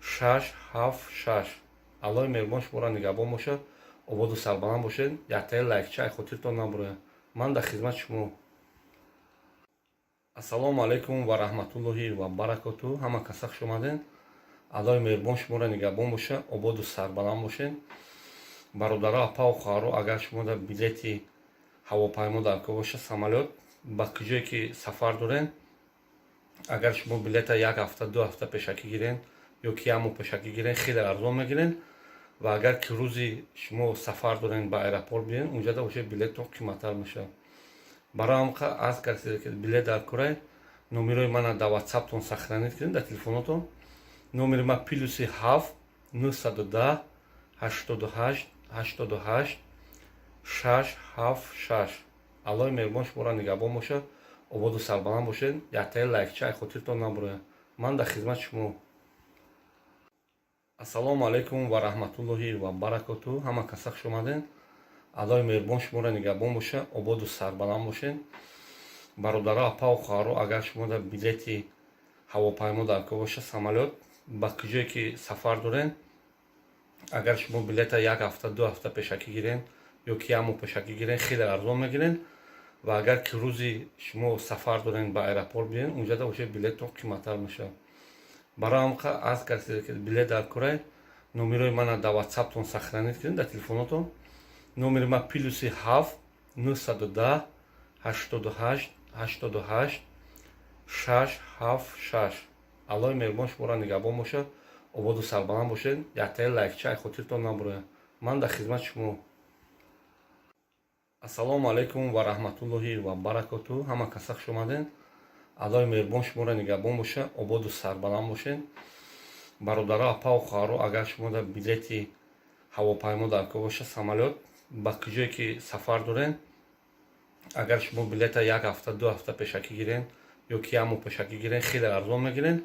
676. Аллоҳи меҳрубон шуморо нигаҳбон бошад, ободу сарбаланд бошед. Яктаи лайкча хотиртон набурояд. Ман дар хизмати шумо. Ассалому алайкум ва раҳматуллоҳи ва баракоту. Ҳама каса хуш омаден. Аллоҳи меҳрубон шуморо нигаҳбон бошад, ободу сарбаланд бошед. Бародаро, апаву хоҳаро, агар шумо дар билети ҳавопаймо дар кор боша, самолёт, ба куҷое ки сафар дорен, агар шумо билета як ҳафта, 2 ҳафта пешакӣ гирен ё ки як моҳ пешакӣ гирен, хеле арзон мегирен. Ва агар ки рӯзи шумо сафар дорен, ба аэропорт биёен, унҷада уже билеттон қиматтар мешавад. Барои ҳамқа аз касе ки билет дар курай, номерои мана дар Ватсаптон сохранить кунед, дар телефонотон. Номери ма +7 910 88 88 676. Аллоҳи меҳрубон шуморо нигаҳбон бошад, ободу сарбаланд бошед. Яктаи лайкча хотиртон набурояд. Ман дар хизмати шумо. Ассалому алайкум ва раҳматуллоҳи ва баракоту. Ҳама каса хуш омаден. Аллоҳи меҳрубон шуморо нигаҳбон бошад, ободу сарбаланд бошед. Бародаро, апаву хоҳаро, агар шумо дар билети ҳавопаймо дар кор боша, самолёт, ба куҷое ки сафар дорен, агар шумо билета як ҳафта, 2 ҳафта пешакӣ гирен ё ки як моҳ пешакӣ гирен, хеле арзон мегирен. Ва агар ки рӯзи шумо сафар дорен, ба аэропорт биёен, унҷада уже билеттон қиматтар мешавад. Барои ҳамқа аз касе ки билет дар курай, номерои мана дар Ватсаптон сохранить кунед, дар телефонотон. Номери ма +7 910 88 88 676. Аллоҳи меҳрубон шуморо нигаҳбон бошад, ободу сарбаланд бошед. Яктаи лайкча хотиртон набурояд. Ман дар хизмати шумо. Ассалому алайкум ва раҳматуллоҳи ва баракоту. Ҳама каса хуш омаден. Аллоҳи меҳрубон шуморо нигаҳбон бошад, ободу сарбаланд бошед. Бародаро, апаву хоҳаро, агар шумо дар билети ҳавопаймо дар кор боша, самолёт, ба куҷое ки сафар дорен, агар шумо билета як ҳафта, 2 ҳафта пешакӣ гирен ё ки як моҳ пешакӣ гирен, хеле арзон мегирен.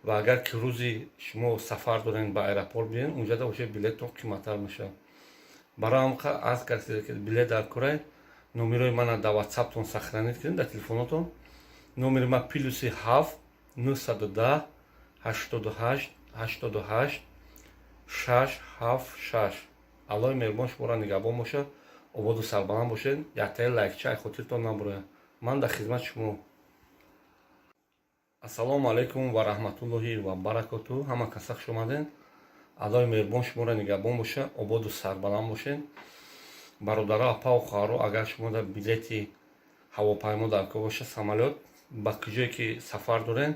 Ва агар ки рӯзи шумо сафар дорен, ба аэропорт биёен, унҷада уже билеттон қиматтар мешавад. Барои ҳамқа аз касе ки билет дар курай, номерои мана дар Ватсаптон сохранить кунед, дар телефонотон. Номери ма +7 910 88 88 676. Аллоҳи меҳрубон шуморо нигаҳбон бошад, ободу сарбаланд бошед. Яктаи лайкча хотиртон набурояд. Ман дар хизмати шумо. Ассалому алайкум ва раҳматуллоҳи ва баракоту. Ҳама каса хуш омаден. Аллоҳи меҳрубон шуморо нигаҳбон бошад, ободу сарбаланд бошед. Бародаро, апаву хоҳаро, агар шумо дар билети ҳавопаймо дар кор боша, самолёт, ба куҷое ки сафар дорен,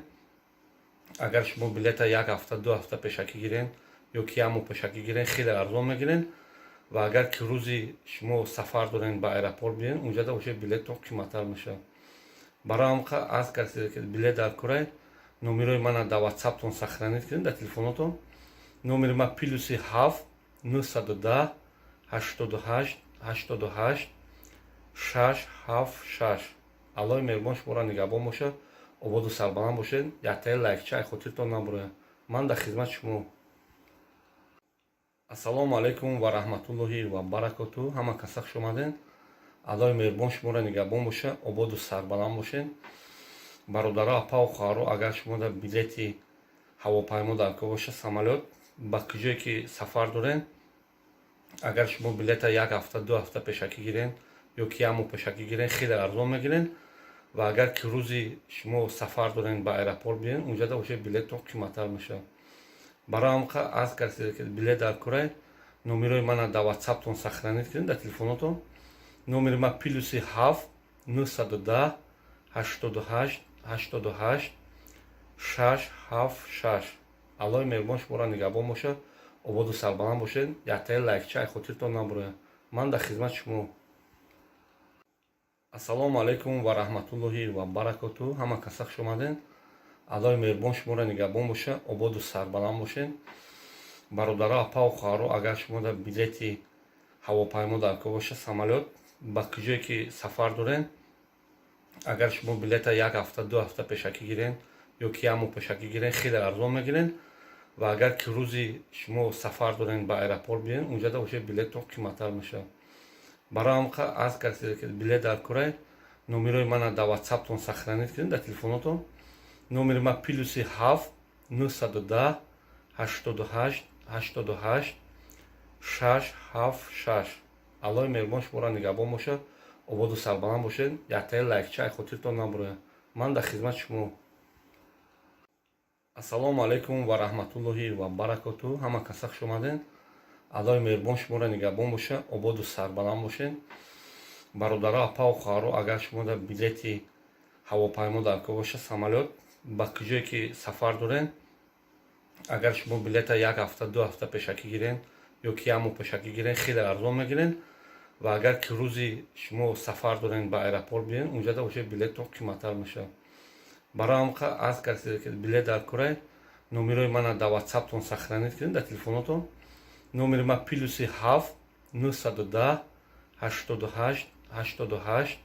агар шумо билета як ҳафта, 2 ҳафта пешакӣ гирен ё ки як моҳ пешакӣ гирен, хеле арзон мегирен. Ва агар ки рӯзи шумо сафар дорен, ба аэропорт биёен, унҷада уже билеттон қиматтар мешавад. Барои ҳамқа аз касе ки билет дар курай, номерои мана дар Ватсаптон сохранить кунед, дар телефонотон. Номери ма +7 910 88 88 676. Аллоҳи меҳрубон шуморо нигаҳбон бошад, ободу сарбаланд бошед. Яктаи лайкча хотиртон набурояд. Ман дар хизмати шумо. Ассалому алайкум ва раҳматуллоҳи ва баракоту. Ҳама каса хуш омаден. Аллоҳи меҳрубон шуморо нигаҳбон бошад, ободу сарбаланд бошед. Бародаро, апаву хоҳаро, агар шумо дар билети ҳавопаймо дар кор боша, самолёт, ба куҷое ки сафар дорен, агар шумо билета як ҳафта, 2 ҳафта пешакӣ гирен ё ки як моҳ пешакӣ гирен, хеле арзон мегирен. Ва агар ки рӯзи шумо сафар дорен, ба аэропорт биёен, унҷада уже билеттон қиматтар мешавад. Барои ҳамқа аз касе ки билет дар курай, номерои мана дар Ватсаптон сохранить кунед, дар телефонотон. Номери ма Ё ки як моҳ пешакӣ гирен, хеле арзон мегирен. Ва агар ки рӯзи шумо сафар дорен, ба аэропорт биен, унҷада уже билеттон қиматтар мешавад. Барои ҳамқа аз касе ки билет дар курай, номерои мана дар ватсаптон сохранить кунед, дар телефонотон. Номери ма +7 910 88 88 676. Аллоҳи меҳрубон шуморо нигаҳбон бошад, ободу сарбаланд бошед. Яктаи лайкча хотиртон набурояд. Ман дар хизмати шумо. Ассалому алайкум ва раҳматуллоҳи ва баракоту. Ҳама каса хуш омаден. Аллоҳи меҳрубон шуморо нигаҳбон бошад, ободу сарбаланд бошед. Бародаро, апаву хоҳаро, агар шумо дар билети ҳавопаймо дар кор боша, самолёт, ба куҷое ки сафар дорен, агар шумо билета як ҳафта, 2 ҳафта пешакӣ гирен ё ки як моҳ пешакӣ гирен, хеле арзон мегирен. Ва агар ки рӯзи шумо сафар дорен, ба аэропорт биен, унҷада уже билеттон қиматтар мешавад. Барои ҳамқа аз касе ки билет дар курай, номерои мана дар ватсаптон сохранить кунед, дар телефонотон. Номери ма +7 910 88 88 676. Аллоҳи меҳрубон шуморо нигаҳбон бошад, ободу сарбаланд бошед. Яктаи лайкча хотиртон набурояд. Ман дар хизмати шумо. Ассалому алайкум ва раҳматуллоҳи ва баракоту. Ҳама каса хуш омаден. Аллоҳи меҳрубон шуморо нигаҳбон бошад, ободу сарбаланд бошед. Бародаро, апаву хоҳаро, агар шумо дар билети ҳавопаймо дар кор боша, самолёт, ба куҷое ки сафар дорен, агар шумо билета як ҳафта, 2 ҳафта пешакӣ гирен ё ки як моҳ пешакӣ гирен, хеле арзон мегирен. Ва агар ки рӯзи шумо сафар дорен, ба аэропорт биен, унҷада уже билеттон қиматтар мешавад. Барои ҳамқа аз касе ки билет дар курай, номерои мана дар ватсаптон сохранить кунед, дар телефонотон. Номери ма +7 910 88 88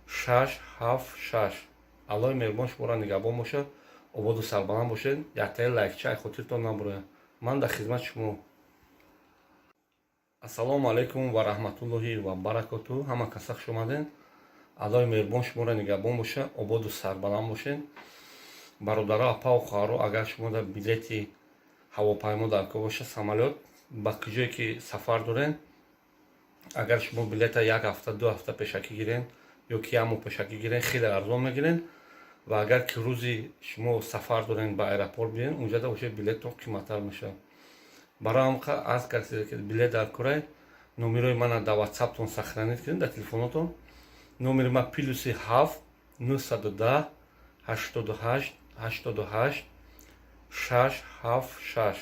676. Аллоҳи меҳрубон шуморо нигаҳбон бошад, ободу сарбаланд бошед. Яктаи лайкча хотиртон набурояд. Ман дар хизмати шумо. Ассалому алайкум ва раҳматуллоҳи ва баракоту. Ҳама каса хуш омаден. Аллоҳи меҳрубон шуморо нигаҳбон бошад, ободу сарбаланд бошед. Бародаро, апаву хоҳаро, агар шумо дар билети ҳавопаймо дар кор боша, самолёт, ба куҷое ки сафар дорен, агар шумо билета як ҳафта, 2 ҳафта пешакӣ гирен ё ки як моҳ пешакӣ гирен, хеле арзон мегирен. Ва агар ки рӯзи шумо сафар дорен, ба аэропорт биен, унҷада уже билеттон қиматтар мешавад. Барои ҳамқа аз касе ки билет дар курай, номерои мана дар ватсаптон сохранить кунед, дар телефонотон. Номери ма +7 910 88 88 676.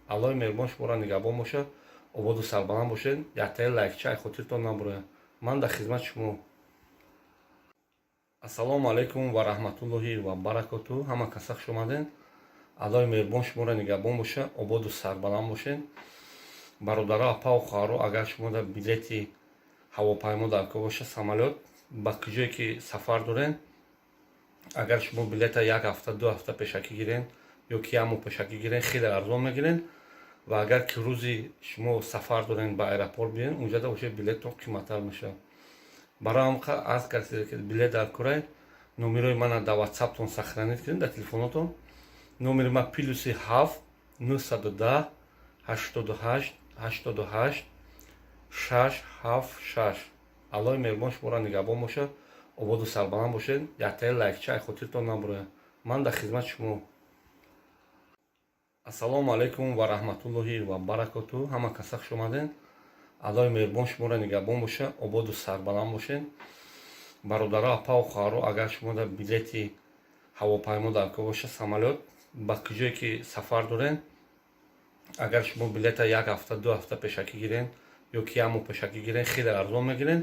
Аллоҳи меҳрубон шуморо нигаҳбон бошад, ободу сарбаланд бошед. Яктаи лайкча хотиртон набурояд. Ман дар хизмати шумо. Ассалому алайкум ва раҳматуллоҳи ва баракоту. Ҳама каса хуш омаден. Аллоҳи меҳрубон шуморо нигаҳбон бошад, ободу сарбаланд бошед. Бародаро, апаву хоҳаро, агар шумо дар билети ҳавопаймо дар кор боша, самолёт, ба куҷое ки сафар дорен, агар шумо билета як ҳафта, 2 ҳафта пешакӣ гирен ё ки як моҳ пешакӣ гирен, хеле арзон мегирен. Ва агар ки рӯзи шумо сафар дорен, ба аэропорт биен, унҷада уже билеттон қиматтар мешавад. Барои ҳамқа аз касе ки билет дар курай, номерои мана дар ватсаптон сохранить кунед, дар телефонотон. Номери ма +7 910 88 88 676. Аллоҳи меҳрубон шуморо нигаҳбон бошад, ободу сарбаланд бошед. Яктаи лайкча хотиртон набурояд. Ман дар хизмати шумо. Ассалому алайкум ва раҳматуллоҳи ва баракоту. Ҳама каса хуш омаден. Аллоҳи меҳрубон шуморо нигаҳбон бошад, ободу сарбаланд бошед. Бародаро, апаву хоҳаро, агар шумо дар билети ҳавопаймо дар кор боша, самолёт, ба куҷое ки сафар дорен, агар шумо билета як ҳафта, 2 ҳафта пешакӣ гирен ё ки як моҳ пешакӣ гирен, хеле арзон мегирен.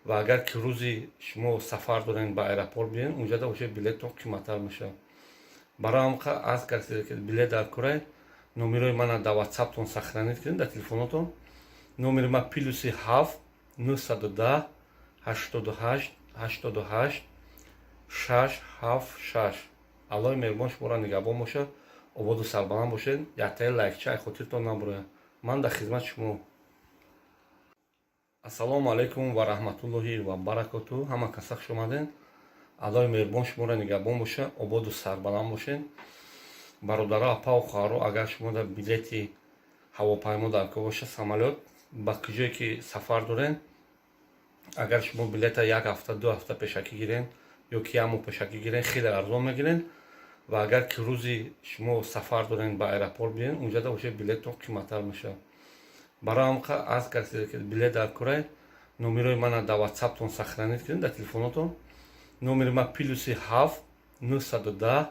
Ва агар ки рӯзи шумо сафар дорен, ба аэропорт биен, унҷада уже билеттон қиматтар мешавад. Барои ҳамқа аз касе ки билет дар курай, номерои мана дар ватсаптон сохранить кунед, дар телефонотон. Номери ма +7 910 88 88 676. Аллоҳи меҳрубон шуморо нигаҳбон бошад, ободу сарбаланд бошед. Яктаи лайкча хотиртон набурояд. Ман дар хизмати шумо. Ассалому алайкум ва раҳматуллоҳи ва баракоту. Ҳама каса хуш омаден. Аллоҳи меҳрубон шуморо нигаҳбон бошад, ободу сарбаланд бошед. Бародаро, апаву хоҳаро, агар шумо дар билети ҳавопаймо дар кор боша, самолёт, ба куҷое ки сафар дорен, Агар шумо билета як ҳафта, 2 ҳафта пешакӣ гирен ё ки як моҳ пешакӣ гирен, хеле арзон мегирен. Ва агар ки рӯзи шумо сафар дорен, ба аэропорт биен, унҷада уже билеттон қиматтар мешавад. Барои ҳамқа аз касе ки билет дар курай, номерои мана дар Ватсаптон сохранить кунед, дар телефонотон. Номери ма +7 910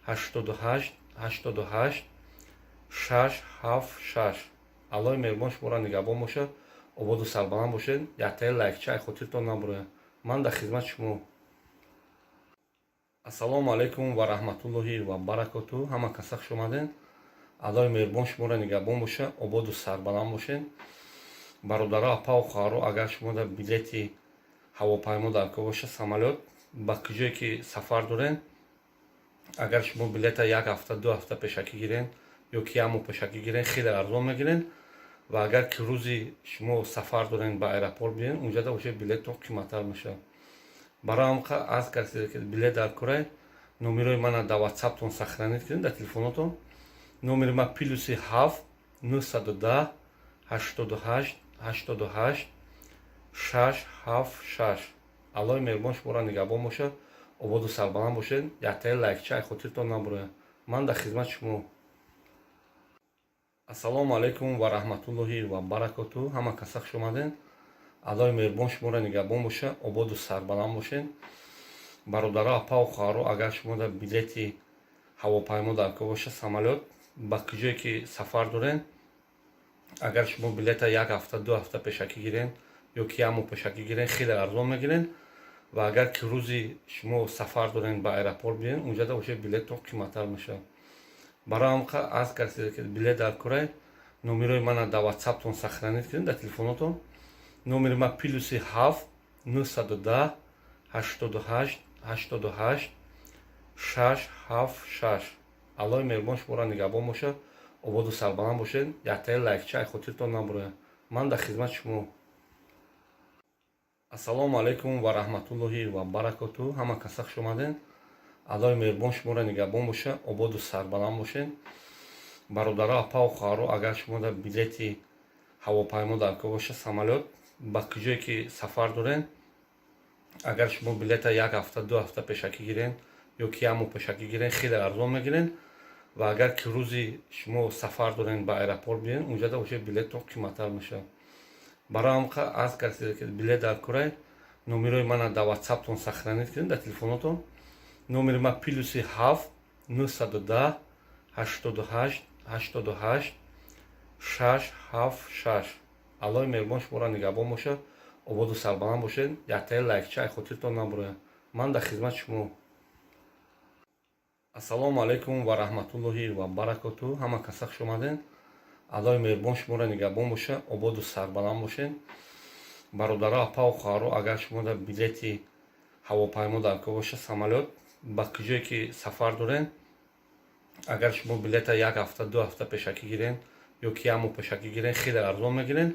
88 88 676. Аллоҳи меҳрубон шуморо нигаҳбон бошад, ободу сарбаланд бошед. Яктаи лайкча ай хотиртон набурояд. Ман дар хизмати шумо. Ассалому алайкум ва раҳматуллоҳи ва баракоту. Ҳама каса хуш омаден. Аллоҳи меҳрубон шуморо нигаҳбон бошад, ободу сарбаланд бошед. Бародаро, апаву хоҳаро, агар шумо дар билети ҳавопаймо дар кор боша, самолёт, ба куҷое ки сафар дорен, агар шумо билета як ҳафта, 2 ҳафта пешакӣ гирен ё ки як моҳ пешакӣ гирен, хеле арзон мегирен. Ва агар ки рӯзи шумо сафар дорен, ба аэропорт биен, унҷада уже билеттон қиматтар мешавад. Барои ҳамқа аз касе ки билет дар курай, номерои мана дар Ватсаптон сохранить кунед, дар телефонотон. Номери ма +7 910 88 88 676. Аллоҳи меҳрубон шуморо нигаҳбон бошад, ободу сарбаланд бошед. Яктаи лайкча ай хотиртон набурояд. Ман дар хизмати шумо. Ассалому алайкум ва раҳматуллоҳи ва баракоту. Ҳама каса хуш омаден. Аллоҳи меҳрубон шуморо нигаҳбон бошад, ободу сарбаланд бошед. Бародаро, апаву хоҳаро, агар шумо дар билети ҳавопаймо дар кор боша, самолёт, ба куҷое ки сафар дорен, агар шумо билета як ҳафта, 2 ҳафта пешакӣ гирен ё ки як моҳ пешакӣ гирен, хеле арзон мегирен. Ва агар ки рӯзи шумо сафар дорен, ба аэропорт биен, унҷада уже билеттон қиматтар мешавад. Барои ҳамқа аз касе ки билет дар курай, номерои мана дар Ватсаптон сохранить кунед, дар телефонотон. Номери ма +7 910 88 88 676. Аллоҳи меҳрубон шуморо нигаҳбон бошад, ободу сарбаланд бошед. Яктаи лайкча ай хотиртон набурояд. Ман дар хизмати шумо. Ассалому алайкум ва раҳматуллоҳи ва баракоту. Ҳама каса хуш омаден. Аллоҳи меҳрубон шуморо нигаҳбон бошад, ободу сарбаланд бошед. Бародаро, апаву хоҳаро, агар шумо дар билети ҳавопаймо дар кор боша, самолёт, ба куҷое ки сафар дорен, агар шумо билета як ҳафта, 2 ҳафта пешакӣ гирен ё ки як моҳ пешакӣ гирен, хеле арзон мегирен. Ва агар ки рӯзи шумо сафар дорен, ба аэропорт биен, унҷада уже билеттон қиматтар мешавад. Барои ҳамқа аз касе ки билет дар курай, номерои мана дар Ватсаптон сохранить кунед, дар телефонотон. Номери ма +7 910 88 88 676. Аллоҳи меҳрубон шуморо нигаҳбон бошад, ободу сарбаланд бошед. Яктаи лайкча ай хотиртон набурояд. Ман дар хизмати шумо. Ассалому алайкум ва раҳматуллоҳи ва баракоту. Ҳама каса хуш омаден. Аллоҳи меҳрубон шуморо нигаҳбон бошад, ободу сарбаланд бошед. Бародаро, апаву хоҳаро, агар шумо дар билети ҳавопаймо дар кор боша, самолёт, ба куҷое ки сафар дорен, агар шумо билета як ҳафта, 2 ҳафта пешакӣ гирен ё ки як моҳ пешакӣ гирен, хеле арзон мегирен.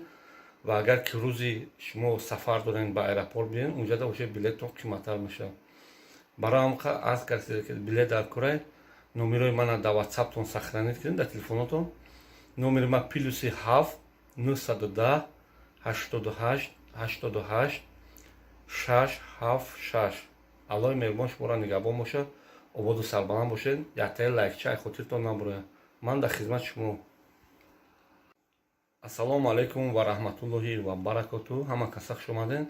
Ва агар ки рӯзи шумо сафар дорен, ба аэропорт биен, унҷада уже билеттон қиматтар мешавад. Барои ҳамқа аз касе ки билет дар курай, номерои мана дар Ватсаптон сохранить кунед, дар телефонотон. Номери ма +7 910 88 88 676. Аллоҳи меҳрубон шуморо нигаҳбон бошад, ободу сарбаланд бошед. Яктаи лайкча ай хотиртон набурояд. Ман дар хизмати шумо. Ассалому алайкум ва раҳматуллоҳи ва баракоту. Ҳама каса хуш омаден.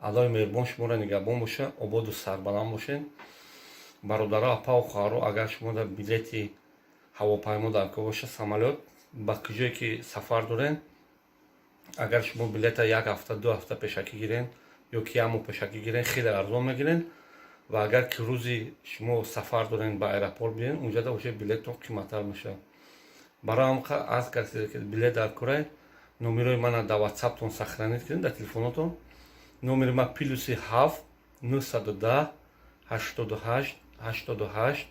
Аллоҳи меҳрубон шуморо нигаҳбон бошад, ободу сарбаланд бошед. Бародаро, апаву хоҳаро, агар шумо дар билети ҳавопаймо дар кор боша, самолёт, ба куҷое ки сафар дорен, агар шумо билета як ҳафта, 2 ҳафта пешакӣ гирен ё ки як моҳ пешакӣ гирен, хеле арзон мегирен. Ва агар ки рӯзи шумо сафар дорен, ба аэропорт биен, унҷада уже билеттон қиматтар мешавад. Барои ҳамқа аз касе ки билет дар курай, номерои мана дар Ватсаптон сохранить кунед, дар телефонотон. Номери ма +7 910 88 88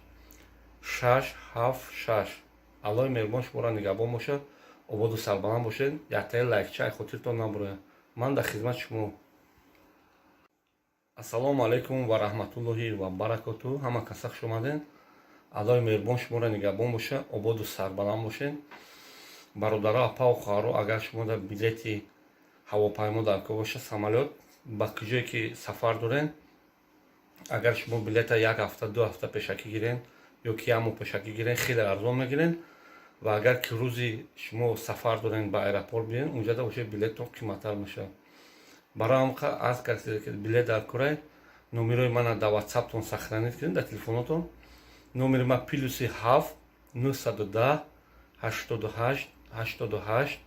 676. Аллоҳи меҳрубон шуморо нигаҳбон бошад, ободу сарбаланд бошед. Яктаи лайкча ай хотиртон набурояд. Ман дар хизмати шумо. Ассалому алайкум ва раҳматуллоҳи ва баракоту. Ҳама каса хуш омаден. Аллоҳи меҳрубон шуморо нигаҳбон бошад, ободу сарбаланд бошед. Бародаро, апаву хоҳаро, агар шумо дар билети ҳавопаймо дар кор боша, самолёт, Ба куҷое ки сафар дорен, агар шумо билета як ҳафта, 2 ҳафта пешакӣ гирен ё ки як моҳ пешакӣ гирен, хеле арзон мегирен. Ва агар ки рӯзи шумо сафар дорен, ба аэропорт биен, унҷада уже билеттон қиматтар мешавад. Барои ҳамқа аз касе ки билет дар курай, номерои мана дар ватсаптон сохранить кунед, дар телефонотон. Номери ма +7 910 88 88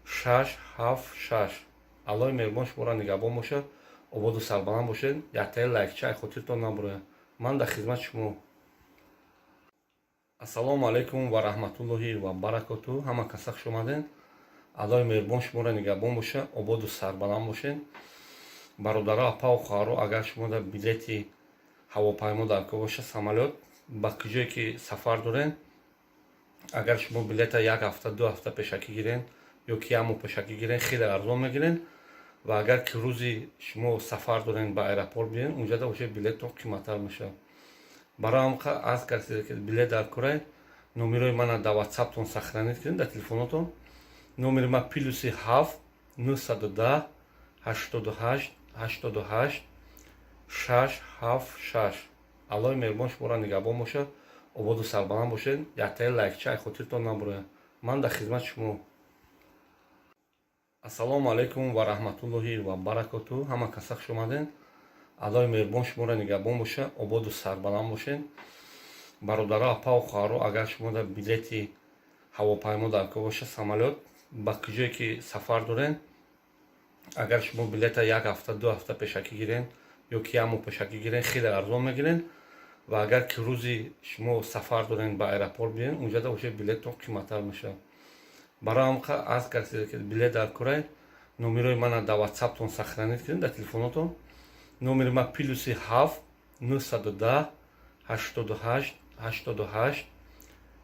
676. Аллоҳи меҳрубон шуморо нигаҳбон бошад, ободу сарбаланд бошед. Яктаи лайкча ай хотиртон набурояд. Ман дар хизмати шумо. Ассалому алайкум ва раҳматуллоҳи ва баракоту. Ҳама каса хуш омаден. Аллоҳи меҳрубон шуморо нигаҳбон бошад, ободу сарбаланд бошед. Бародаро, апаву хоҳаро, агар шумо дар билети ҳавопаймо дар кор бошад, самолёт, ба куҷое ки сафар дорен, агар шумо билета як ҳафта, 2 ҳафта пешакӣ гирен ё ки як моҳ пешакӣ гирен, хеле арзон мегирен. Ва агар ки рӯзи шумо сафар дорен, ба аэропорт биен, унҷада уже билеттон қиматтар мешавад. Барои ҳамқа аз касе ки билет дар курай, номерои мана дар ватсаптон сохранить кунед, дар телефонотон. Номери ма +7 910 88 88 676. Аллоҳи меҳрубон шуморо нигаҳбон бошад, ободу сарбаланд бошед. Яктаи лайкча ай хотиртон набурояд. Ман дар хизмати шумо. Ассалому алайкум ва раҳматуллоҳи ва баракоту. Ҳама каса хуш омаден. Аллоҳи меҳрубон шуморо нигаҳбон бошад, ободу сарбаланд бошед. Бародаро, апаву хоҳаро, агар шумо дар билети ҳавопаймо дар кор бошад, самолёт, ба куҷое ки сафар дорен, агар шумо билета як ҳафта, 2 ҳафта пешакӣ гирен ё ки як моҳ пешакӣ гирен, хеле арзон мегирен. Ва агар ки рӯзи шумо сафар дорен, ба аэропорт биен, унҷада уже билеттон қиматтар мешавад. Барои ҳамқа аз касе ки билет дар курай, номерои мана дар ватсаптон сохранить кунед, дар телефонотон. Номери ма +7 910 88 88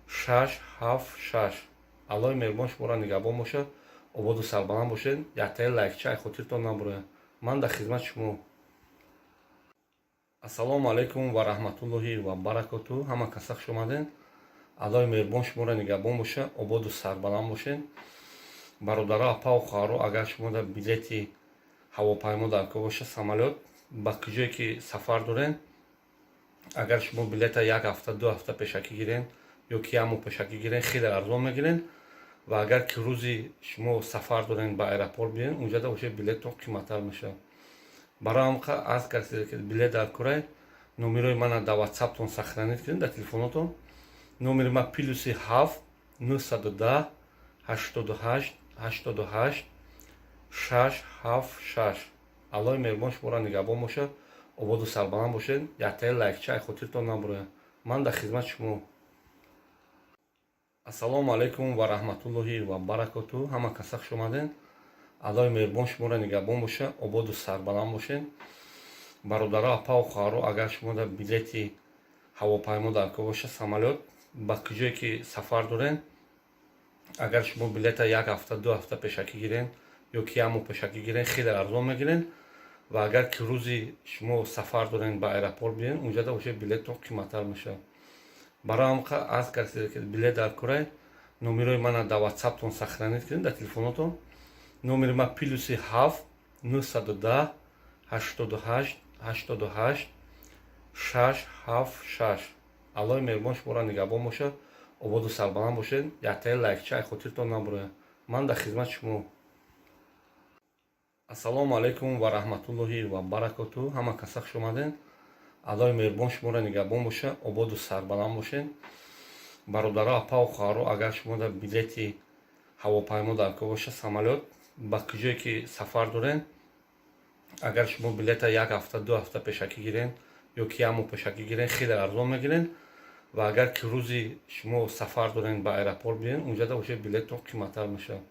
676. Аллоҳи меҳрубон шуморо нигаҳбон бошад, ободу сарбаланд бошед. Яктаи лайкча ай хотиртон набурояд. Ман дар хизмати шумо. Ассалому алайкум ва раҳматуллоҳи ва баракоту. Ҳама каса хуш омаден. Аллоҳи меҳрубон шуморо нигаҳбон бошад, ободу сарбаланд бошед. Бародаро, апаву хоҳаро, агар шумо дар билети ҳавопаймо дар кор бошад, самолёт, ба куҷое ки сафар дорен, агар шумо билета як ҳафта, 2 ҳафта пешакӣ гирен ё ки як моҳ пешакӣ гирен, хеле арзон мегирен. Ва агар ки рӯзи шумо сафар дорен, ба аэропорт биен, унҷада уже билеттон қиматтар мешавад. Барои ҳамқа аз касе ки билет дар курай, номерои мана дар ватсаптон сохранить кунед, дар телефонотон. Номери ма +7 910 88 88 676. Аллоҳи меҳрубон шуморо нигаҳбон бошад, ободу сарбаланд бошед. Яктаи лайкча ай хотиртон набурояд. Ман дар хизмати шумо. Ассалому алайкум ва раҳматуллоҳи ва баракоту. Ҳама каса хуш омаден. Аллоҳи меҳрубон шуморо нигаҳбон бошад, ободу сарбаланд бошед. Бародаро, апаву хоҳаро, агар шумо дар билети ҳавопаймо дар кор бошад, самолёт, ба куҷое ки сафар дорен, агар шумо билета як ҳафта, 2 ҳафта пешакӣ гирен ё ки як моҳ пешакӣ гирен, хеле арзон мегирен. Ва агар ки рӯзи шумо сафар дорен, ба аэропорт биен, унҷада уже билеттон қиматтар мешавад. Барои ҳамқа аз касе ки билет дар курай, номерои мана дар ватсаптон сохранить кунед, дар телефонотон. Номери ма +7 910 88 88 676. Аллоҳи меҳрубон шуморо нигаҳбон бошад, ободу сарбаланд бошед. Яктаи лайкча ай хотиртон набурояд. Ман дар хизмати шумо. Ассалому алайкум ва раҳматуллоҳи ва баракоту. Ҳама каса хуш омаден. Аллоҳи меҳрубон шуморо нигаҳбон бошад, ободу сарбаланд бошед. Бародаро, апаву хоҳаро, агар шумо дар билети ҳавопаймо дар кор бошад, самолёт, ба куҷое ки сафар дорен, агар шумо билета як ҳафта, 2 ҳафта пешакӣ гирен ё ки як моҳ пешакӣ гирен, хеле арзон мегирен. Ва агар ки рӯзи шумо сафар дорен, ба аэропорт биен, унҷада уже билеттон қиматтар мешавад.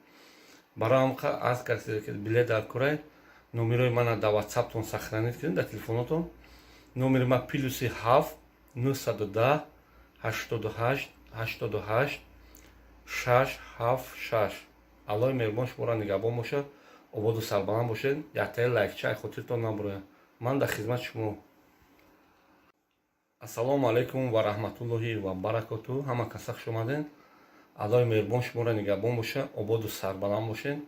Барои ҳамқа аз касе ки билет дар курай, номерои мана дар ватсаптон сохранить кунед, дар телефонотон. Номери ма +7 910 88 88 676. Аллоҳи меҳрубон шуморо нигаҳбон бошад, ободу сарбаланд бошед. Яктаи лайкча ай хотиртон набурояд. Ман дар хизмати шумо. Ассалому алайкум ва раҳматуллоҳи ва баракоту. Ҳама каса хуш омаден. Аллоҳи меҳрубон шуморо нигаҳбон бошад, ободу сарбаланд бошед.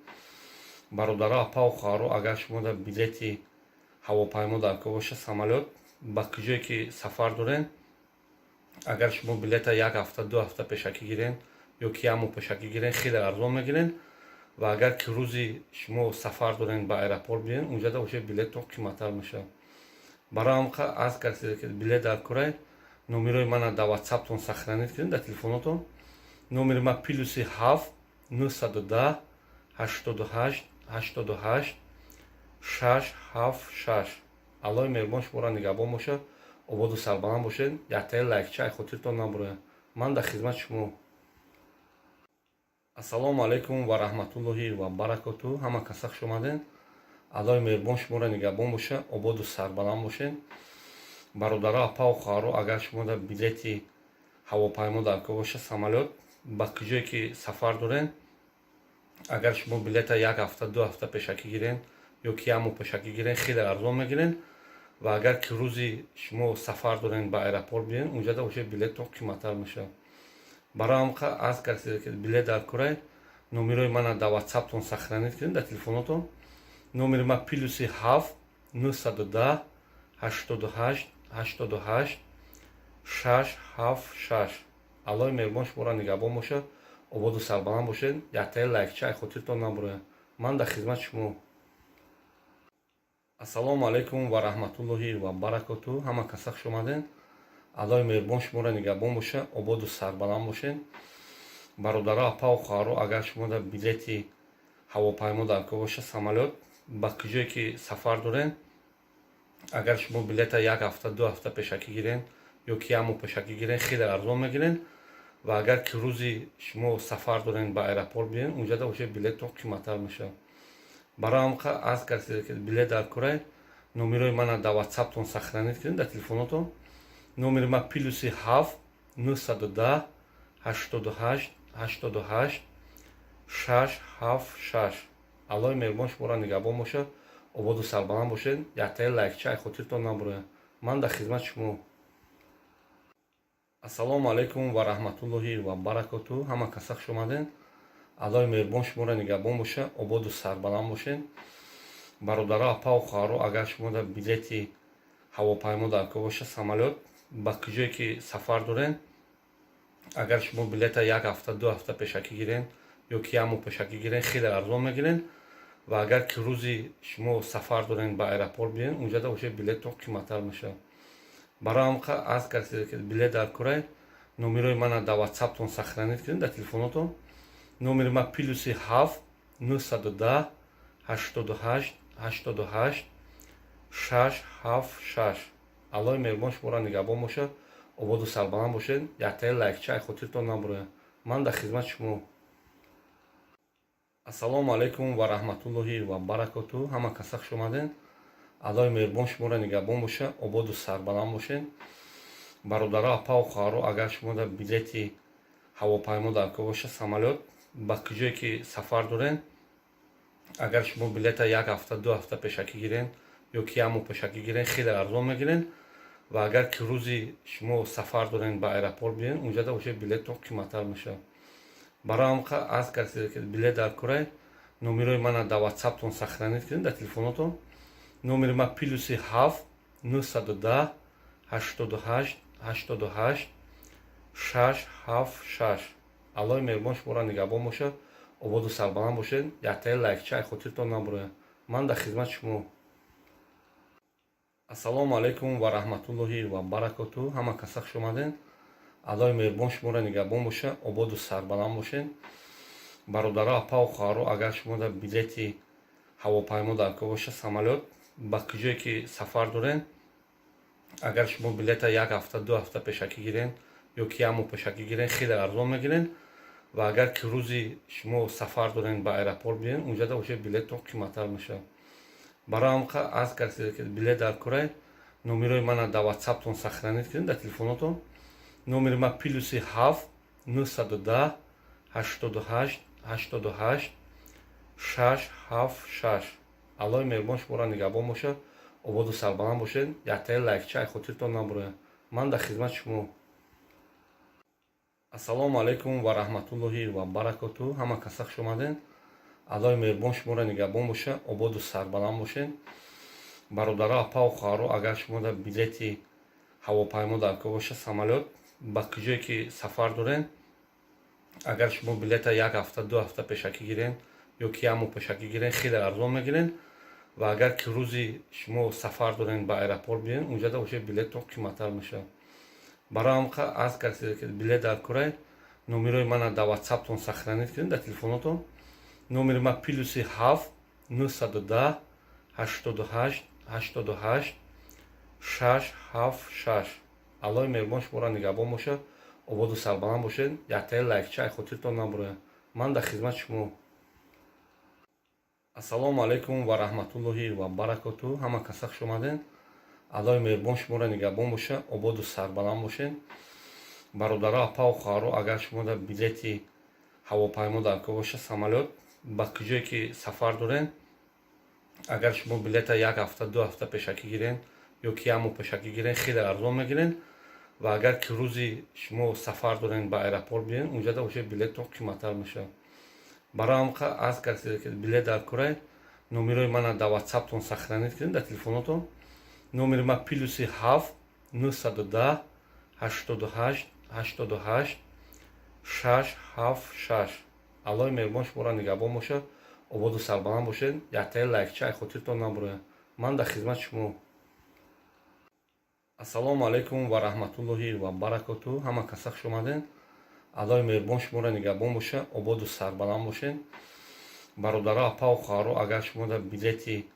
Бародаро, апау хоҳаро, агар шумо дар билети ҳавопаймо даркор боша, самолёт, ба куҷое ки сафар дорен, агар шумо билета як ҳафта, 2 ҳафта пешакӣ гирен ё ки як моҳ пешакӣ гирен, хеле арзон мегирен. Ва агар ки рӯзи шумо сафар дорен, ба аэропорт биен, унҷада уже билетон қиматтар мешавад. Барои ҳам аз касе ки билет даркорай, номерои мана дар Ватсаптон сохранить кунед, дар телефонотон. Номери ма +7 910 88 88 676. Аллоҳи меҳрубон шуморо нигаҳбон бошад, ободу сарбаланд бошед. Яктаи лайкча ай хотиртон набурояд. Ман дар хизмати шумо. Ассалому алайкум ва раҳматуллоҳи ва баракоту. Ҳама каса хуш омадед. Аллоҳи меҳрубон шуморо нигаҳбон бошад, ободу сарбаланд бошед. Бародаро, апау хоҳаро, агар шумо дар билети ҳавопаймо даркор боша, самолёт, ба куҷое ки сафар дорен, агар шумо билета як ҳафта, 2 ҳафта пешакӣ гирен ё ки як моҳ пешакӣ гирен, хеле арзон мегирен. Ва агар ки рӯзи шумо сафар дорен, ба аэропорт биен, унҷада уже билетон қиматтар мешавад. Барои ҳам аз касе ки билет даркорай, номерои мана дар Ватсаптон сохранить кунед, дар телефонотон. Номери ма +7 910 88 88 676. Аллоҳи меҳрубон шуморо нигаҳбон бошад, ободу сарбаланд бошед. Яктаи лайкча ай хотиртон набурояд. Ман дар хизмати шумо. Ассалому алайкум ва раҳматуллоҳи ва баракоту. Ҳама каса хуш омадед. Аллоҳи меҳрубон шуморо нигаҳбон бошад, ободу сарбаланд бошед. Бародаро, апау хоҳаро, агар шумо дар билети ҳавопаймо даркор боша, самолёт, ба куҷое ки сафар дорен, агар шумо билета як ҳафта, 2 ҳафта пешакӣ гирен ё ки як моҳ пешакӣ гирен, хеле арзон мегирен. Ва агар ки рӯзи шумо сафар дорен, ба аэропорт биен, унҷада уже билетон қиматтар мешавад. Барои ҳам аз касе ки билет даркорай, номерои мана дар Ватсаптон сохранить кунед, дар телефонотон. Номери ма +7 910 88 88 676. Аллоҳи меҳрубон шуморо нигаҳбон бошад, ободу сарбаланд бошед. Яктаи лайкча ай хотиртон набурояд. Ман дар хизмати шумо. Ассалому алайкум ва раҳматуллоҳи ва баракоту. Ҳама каса хуш омадед. Аллоҳи меҳрубон шуморо нигаҳбон бошад, ободу сарбаланд бошед. Бародаро, апау хоҳаро, агар шумо дар билети ҳавопаймо даркор боша, самолёт, ба куҷое ки сафар дорен, агар шумо билета як ҳафта, 2 ҳафта пешакӣ гирен ё ки як моҳ пешакӣ гирен, хеле арзон мегирен. Ва агар ки рӯзи шумо сафар дорен, ба аэропорт биен, унҷада уже билетон қиматтар мешавад. Барои ҳам аз касе ки билет даркорай, номерои мана дар Ватсаптон сохранить кунед, дар телефонотон. Номери ма +7 910 88 88 676. Аллоҳи меҳрубон шуморо нигаҳбон бошад, ободу сарбаланд бошед. Яктаи лайкча ай хотиртон набурояд. Ман дар хизмати шумо. Ассалому алайкум ва раҳматуллоҳи ва баракоту. Ҳама каса хуш омадед. Аллоҳи меҳрубон шуморо нигаҳбон бошад, ободу сарбаланд бошед. Бародаро, апау хоҳаро, агар шумо дар билети ҳавопаймо даркор боша, самолёт, ба куҷое ки сафар дорен, агар шумо билета як ҳафта, 2 ҳафта пешакӣ гирен ё ки як моҳ пешакӣ гирен, хеле арзон мегирен. Ва агар ки рӯзи шумо сафар дорен, ба аэропорт биен, унҷада уже билетон қиматтар мешавад. Барои ҳам аз касе ки билет даркорай, номерои мана дар Ватсаптон сохранить кунед, дар телефонотон. Номери ма +7 910 88 88 676. Аллоҳи меҳрубон шуморо нигаҳбон бошад, ободу сарбаланд бошед. Яктаи лайкча ай хотиртон набурояд. Ман дар хизмати шумо. Ассалому алайкум ва раҳматуллоҳи ва баракоту. Ҳама каса хуш омадед. Аллоҳи меҳрубон шуморо нигаҳбон бошад, ободу сарбаланд бошед. Бародаро, апау хоҳаро, агар шумо дар билети ҳавопаймо даркор боша, самолёт, ба куҷое ки сафар дорен, агар шумо билета як ҳафта, 2 ҳафта пешакӣ гирен ё ки як моҳ пешакӣ гирен, хеле арзон мегирен. Ва агар ки рӯзи шумо сафар дорен, ба аэропорт биен, унҷада уже билетон қиматтар мешавад. Барои ҳам аз касе ки билет даркорай, номерои мана дар Ватсаптон сохранить кунед, дар телефонотон. Номери ма +7 910 88 88 676. Аллоҳи меҳрубон шуморо нигаҳбон бошад, ободу сарбаланд бошед. Яктаи лайкча ай хотиртон набурояд. Ман дар хизмати шумо. Ассалому алайкум ва раҳматуллоҳи ва баракоту. Ҳама каса хуш омадед. Аллои меҳрубон шуморо нигаҳбон боша, ободу сарбаланд бошед. Бародаро, апаву хоҳаро, агар шумо дар билети ҳавопаймо дар кор боша, самолёт, ба куҷое ки сафар дорен, агар шумо билета як ҳафта, 2 ҳафта пешакӣ гирен ё ки як моҳ пешакӣ гирен, хеле арзон мегирен. Ва агар ки рӯзи шумо сафар дорен, ба аэропорт биёен, унҷада уже билеттон қиматтар мешавад. Барои ҳам аз касе ки билет дар корай, номерои мана дар ватсаптон сохранить кунед, дар телефонотон. Номери ма +7 910 88 88 676. Аллои меҳрубон шуморо нигаҳбон бошад, ободу сарбаланд бошед. Яктаи лайкча ай хотиртон набурояд. Ман дар хизмати шумо. Ассалому алайкум ва раҳматуллоҳи ва баракоту. Ҳама каса хуш омадед. Аллои меҳрубон шуморо нигаҳбон бошад, ободу сарбаланд бошед. Бародаро, апаву хоҳаро, агар шумо дар билети ҳавопаймо дар кор боша, самолёт, ба куҷое ки сафар дорен, агар шумо билета як ҳафта, 2 ҳафта пешакӣ гирен ё ки як моҳ пешакӣ гирен, хеле арзон мегирен. Ва агар ки рӯзи шумо сафар дорен, ба аэропорт биёен, унҷада уже билеттон қиматтар мешавад. Барои ҳам аз касе ки билет дар корай, номерои мана дар ватсаптон сохранить кунед, дар телефонотон. Номери ма +7 910 88 88 676. Аллои меҳрубон шуморо нигаҳбон бошад, ободу сарбаланд бошед. Яктаи лайкча ай хотиртон набурояд. Ман дар хизмати шумо. Ассалому алайкум ва раҳматуллоҳи ва баракоту. Ҳама каса хуш омадед. Аллои меҳрубон шуморо нигаҳбон бошад, ободу сарбаланд бошед. Бародаро, апаву хоҳаро, агар шумо дар билети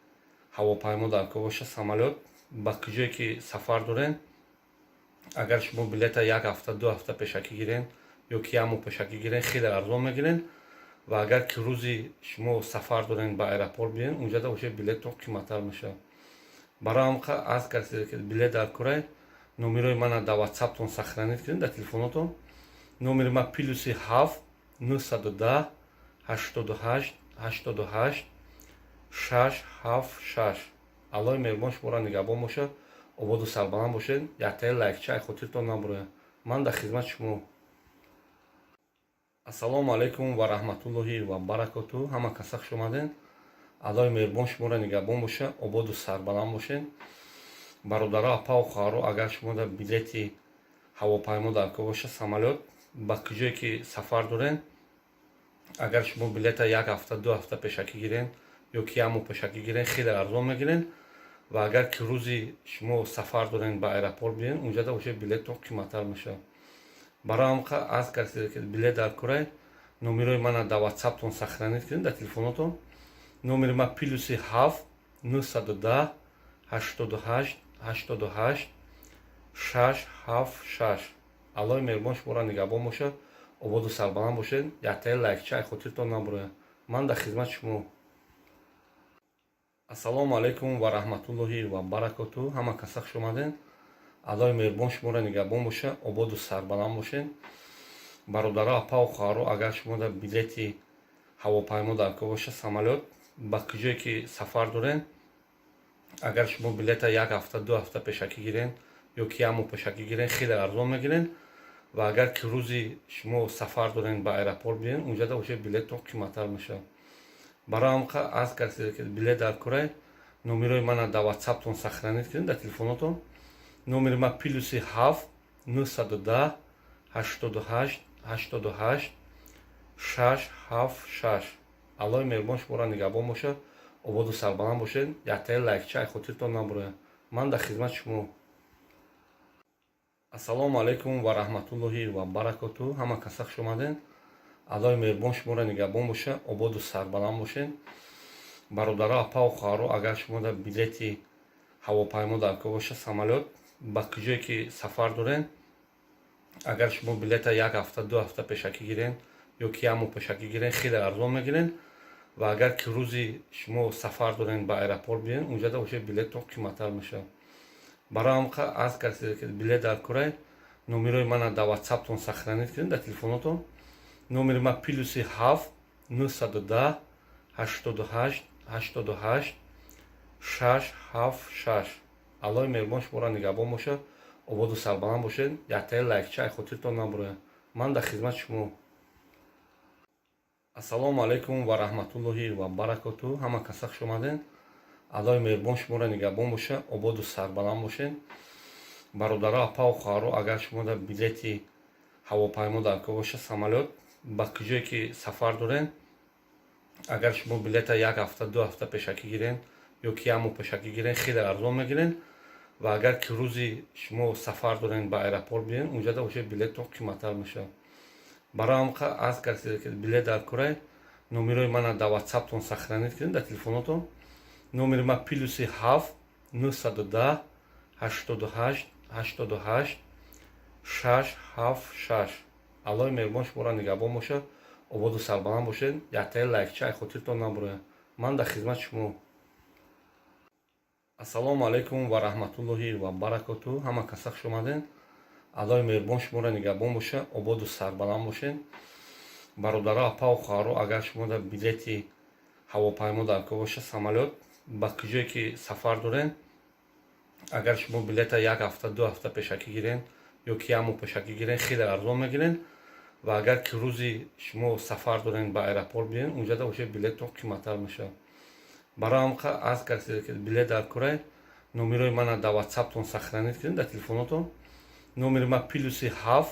ҳавопаймо дар кор боша, самолёт, ба куҷое ки сафар дорен, агар шумо билета як ҳафта, 2 ҳафта пешакӣ гирен ё ки як моҳ пешакӣ гирен, хеле арзон мегирен. Ва агар ки рӯзи шумо сафар дорен, ба аэропорт биёен, унҷада уже билеттон қиматтар мешавад. Барои ҳам аз касе ки билет дар корай, номерои мана дар ватсаптон сохранить кунед, дар телефонотон. Номери ма +7 910 88 88 676. Аллои меҳрубон шуморо нигаҳбон бошад, ободу сарбаланд бошед. Яктаи лайкча ай хотиртон набурояд. Ман дар хизмати шумо. Ассалому алайкум ва раҳматуллоҳи ва баракоту. Ҳама каса хуш омадед. Аллои меҳрубон шуморо нигаҳбон бошад, ободу сарбаланд бошед. Бародаро, апаву хоҳаро, агар шумо дар билети ҳавопаймо дар кор боша, самолёт, ба куҷое ки сафар дорен, агар шумо билета як ҳафта, 2 ҳафта пешакӣ гирен ё ки як моҳ пешакӣ гирен, хеле арзон мегирен. Ва агар ки рӯзи шумо сафар дорен, ба аэропорт биёен, унҷада уже билеттон қиматтар мешавад. Барои ҳам аз касе ки билет дар корай, номерои мана дар ватсаптон сохранить кунед, дар телефонотон. Номери ма +7 910 88 88 676. Аллои меҳрубон шуморо нигаҳбон бошад, ободу сарбаланд бошед. Яктаи лайкча ай хотиртон набурояд. Ман дар хизмати шумо. Ассалому алайкум ва раҳматуллоҳи ва баракоту. Ҳама каса хуш омадед. Аллои меҳрубон шуморо нигаҳбон бошад, ободу сарбаланд бошед. Бародаро, апаву хоҳаро, агар шумо дар билети ҳавопаймо дар кор боша, самолёт, ба куҷое ки сафар дорен, агар шумо билета як ҳафта, 2 ҳафта пешакӣ гирен ё ки як моҳ пешакӣ гирен, хеле арзон мегирен. Ва агар ки рӯзи шумо сафар дорен, ба аэропорт биёен, унҷада уже билеттон қиматтар мешавад. Барои ҳам аз касе ки билет дар корай, номерои мана дар ватсаптон сохранить кунед, дар телефонотон. Номери ма +7 910 88 88 676. Аллои меҳрубон шуморо нигаҳбон бошад, ободу сарбаланд бошед. Яктаи лайкча ай хотиртон набурояд. Ман дар хизмати шумо. Ассалому алайкум ва раҳматуллоҳи ва баракоту. Ҳама каса хуш омадед. Аллои меҳрубон шуморо нигаҳбон бошад, ободу сарбаланд бошед. Бародаро, апаву хоҳаро, агар шумо дар билети ҳавопаймо дар кор боша, самолёт, ба куҷое ки сафар дорен, агар шумо билета як ҳафта, 2 ҳафта пешакӣ гирен ё ки як моҳ пешакӣ гирен, хеле арзон мегирен. Ва агар ки рӯзи шумо сафар дорен, ба аэропорт биёен, унҷада уже билеттон қиматтар мешавад. Барои ҳам аз касе ки билет дар корай, номерои мана дар ватсаптон сохранить кунед, дар телефонотон. Номери ма +7 910 88 88 676. Аллои меҳрубон шуморо нигаҳбон бошад, ободу сарбаланд бошед. Яктаи лайкча ай хотиртон набурояд. Ман дар хизмати шумо. Ассалому алайкум ва раҳматуллоҳи ва баракоту. Ҳама каса хуш омаден. Аллоҳи меҳрубон шуморо нигаҳбон боша, ободу сарбаланд бошед. Бародаро, апаву хоҳаро, агар шумо дар билети ҳавопаймо дар кор боша, самолёт, ба куҷое ки сафар дорен, агар шумо билета як ҳафта, 2 ҳафта пешакӣ гирен ё ки як моҳ пешакӣ гирен, хеле арзон мегирен. Ва агар ки рӯзи шумо сафар дорен, ба аэропорт биёен, унҷада уже билетон қиматтар мешавад. Барои ҳам аз касе ки билет дар корай, номерои мана дар ватсаптон сохранить кунед, дар телефонотон. Номери ма +7 910 88 88 676. Аллоҳи меҳрубон шуморо нигаҳбон бошад, ободу сарбаланд бошед. Яктаи лайкча ай хотиртон набурояд. Ман дар хизмати шумо. Ассалому алайкум ва раҳматуллоҳи ва баракоту. Ҳама каса хуш омаден. Аллоҳи меҳрубон шуморо нигаҳбон боша, ободу сарбаланд бошед. Бародаро, апаву хоҳаро, агар шумо дар билети ҳавопаймо дар кор боша, самолёт, ба куҷое ки сафар дорен, агар шумо билета як ҳафта, 2 ҳафта пешакӣ гирен ё ки як моҳ пешакӣ гирен, хеле арзон мегирен. Ва агар ки рӯзи шумо сафар дорен, ба аэропорт биёен, унҷада уже билетон қиматтар мешавад. Барои ҳам аз касе ки билет дар корай, номерои мана дар ватсаптон сохранить кунед, дар телефонотон. Номери ма +7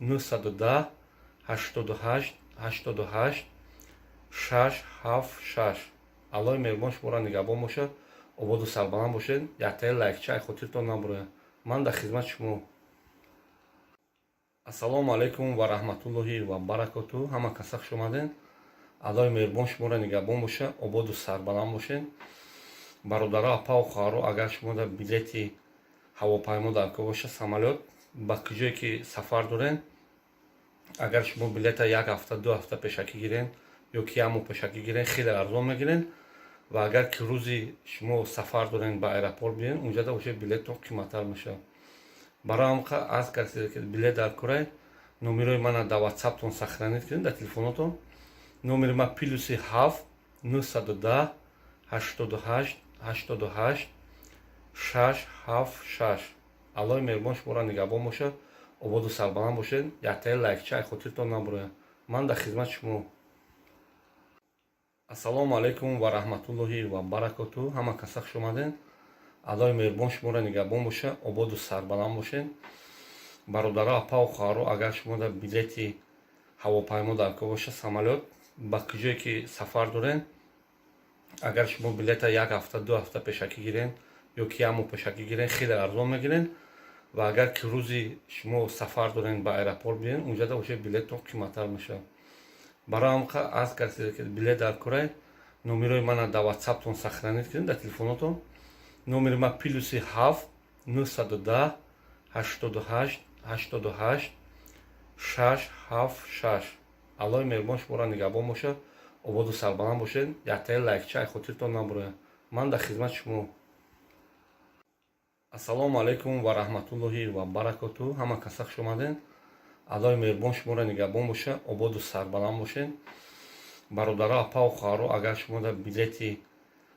910 88 88 676. Аллоҳи меҳрубон шуморо нигаҳбон бошад, ободу сарбаланд бошед. Яктаи лайкча ай хотиртон набурояд. Ман дар хизмати шумо. Ассалому алайкум ва раҳматуллоҳи ва баракоту. Ҳама каса хуш омаден. Аллоҳи меҳрубон шуморо нигаҳбон боша, ободу сарбаланд бошед. Бародаро, апаву хоҳаро, агар шумо дар билети ҳавопаймо дар кор боша, самолёт, ба куҷое ки сафар дорен, агар шумо билета як ҳафта, 2 ҳафта пешакӣ гирен ё ки як моҳ пешакӣ гирен, хеле арзон мегирен. Ва агар ки рӯзи шумо сафар дорен, ба аэропорт биёен, унҷада уже билетон қиматтар мешавад. Барои ҳам аз касе ки билет дар корай, номерои мана дар ватсаптон сохранить кунед, дар телефонотон. Номери ма +7 910 88 88 676. Аллоҳи меҳрубон шуморо нигаҳбон бошад, ободу сарбаланд бошед. Яктаи лайкча ай хотиртон набурояд. Ман дар хизмати шумо. Ассалому алайкум ва раҳматуллоҳи ва баракоту. Ҳама каса хуш омаден. Аллоҳи меҳрубон шуморо нигаҳбон боша, ободу сарбаланд бошед. Бародаро, апаву хоҳаро, агар шумо дар билети ҳавопаймо дар кор боша, самолёт, ба куҷое ки сафар дорен, агар шумо билета як ҳафта, 2 ҳафта пешакӣ гирен ё ки як моҳ пешакӣ гирен, хеле арзон мегирен. Ва агар ки рӯзи шумо сафар дорен, ба аэропорт биёен, унҷада уже билетон қиматтар мешавад. Барои ҳам аз касе ки билет дар корай, номерои мана дар ватсаптон сохранить кунед, дар телефонотон. Номери ма +7 910 88 88 676. Аллоҳи меҳрубон шуморо нигаҳбон бошад, ободу сарбаланд бошед. Яктаи лайкча ай хотиртон набурояд. Ман дар хизмати шумо. Ассалому алайкум ва раҳматуллоҳи ва баракоту. Ҳама каса хуш омаден. Аллоҳи меҳрубон шуморо нигаҳбон боша, ободу сарбаланд бошед. Бародаро, апаву хоҳаро, агар шумо дар билети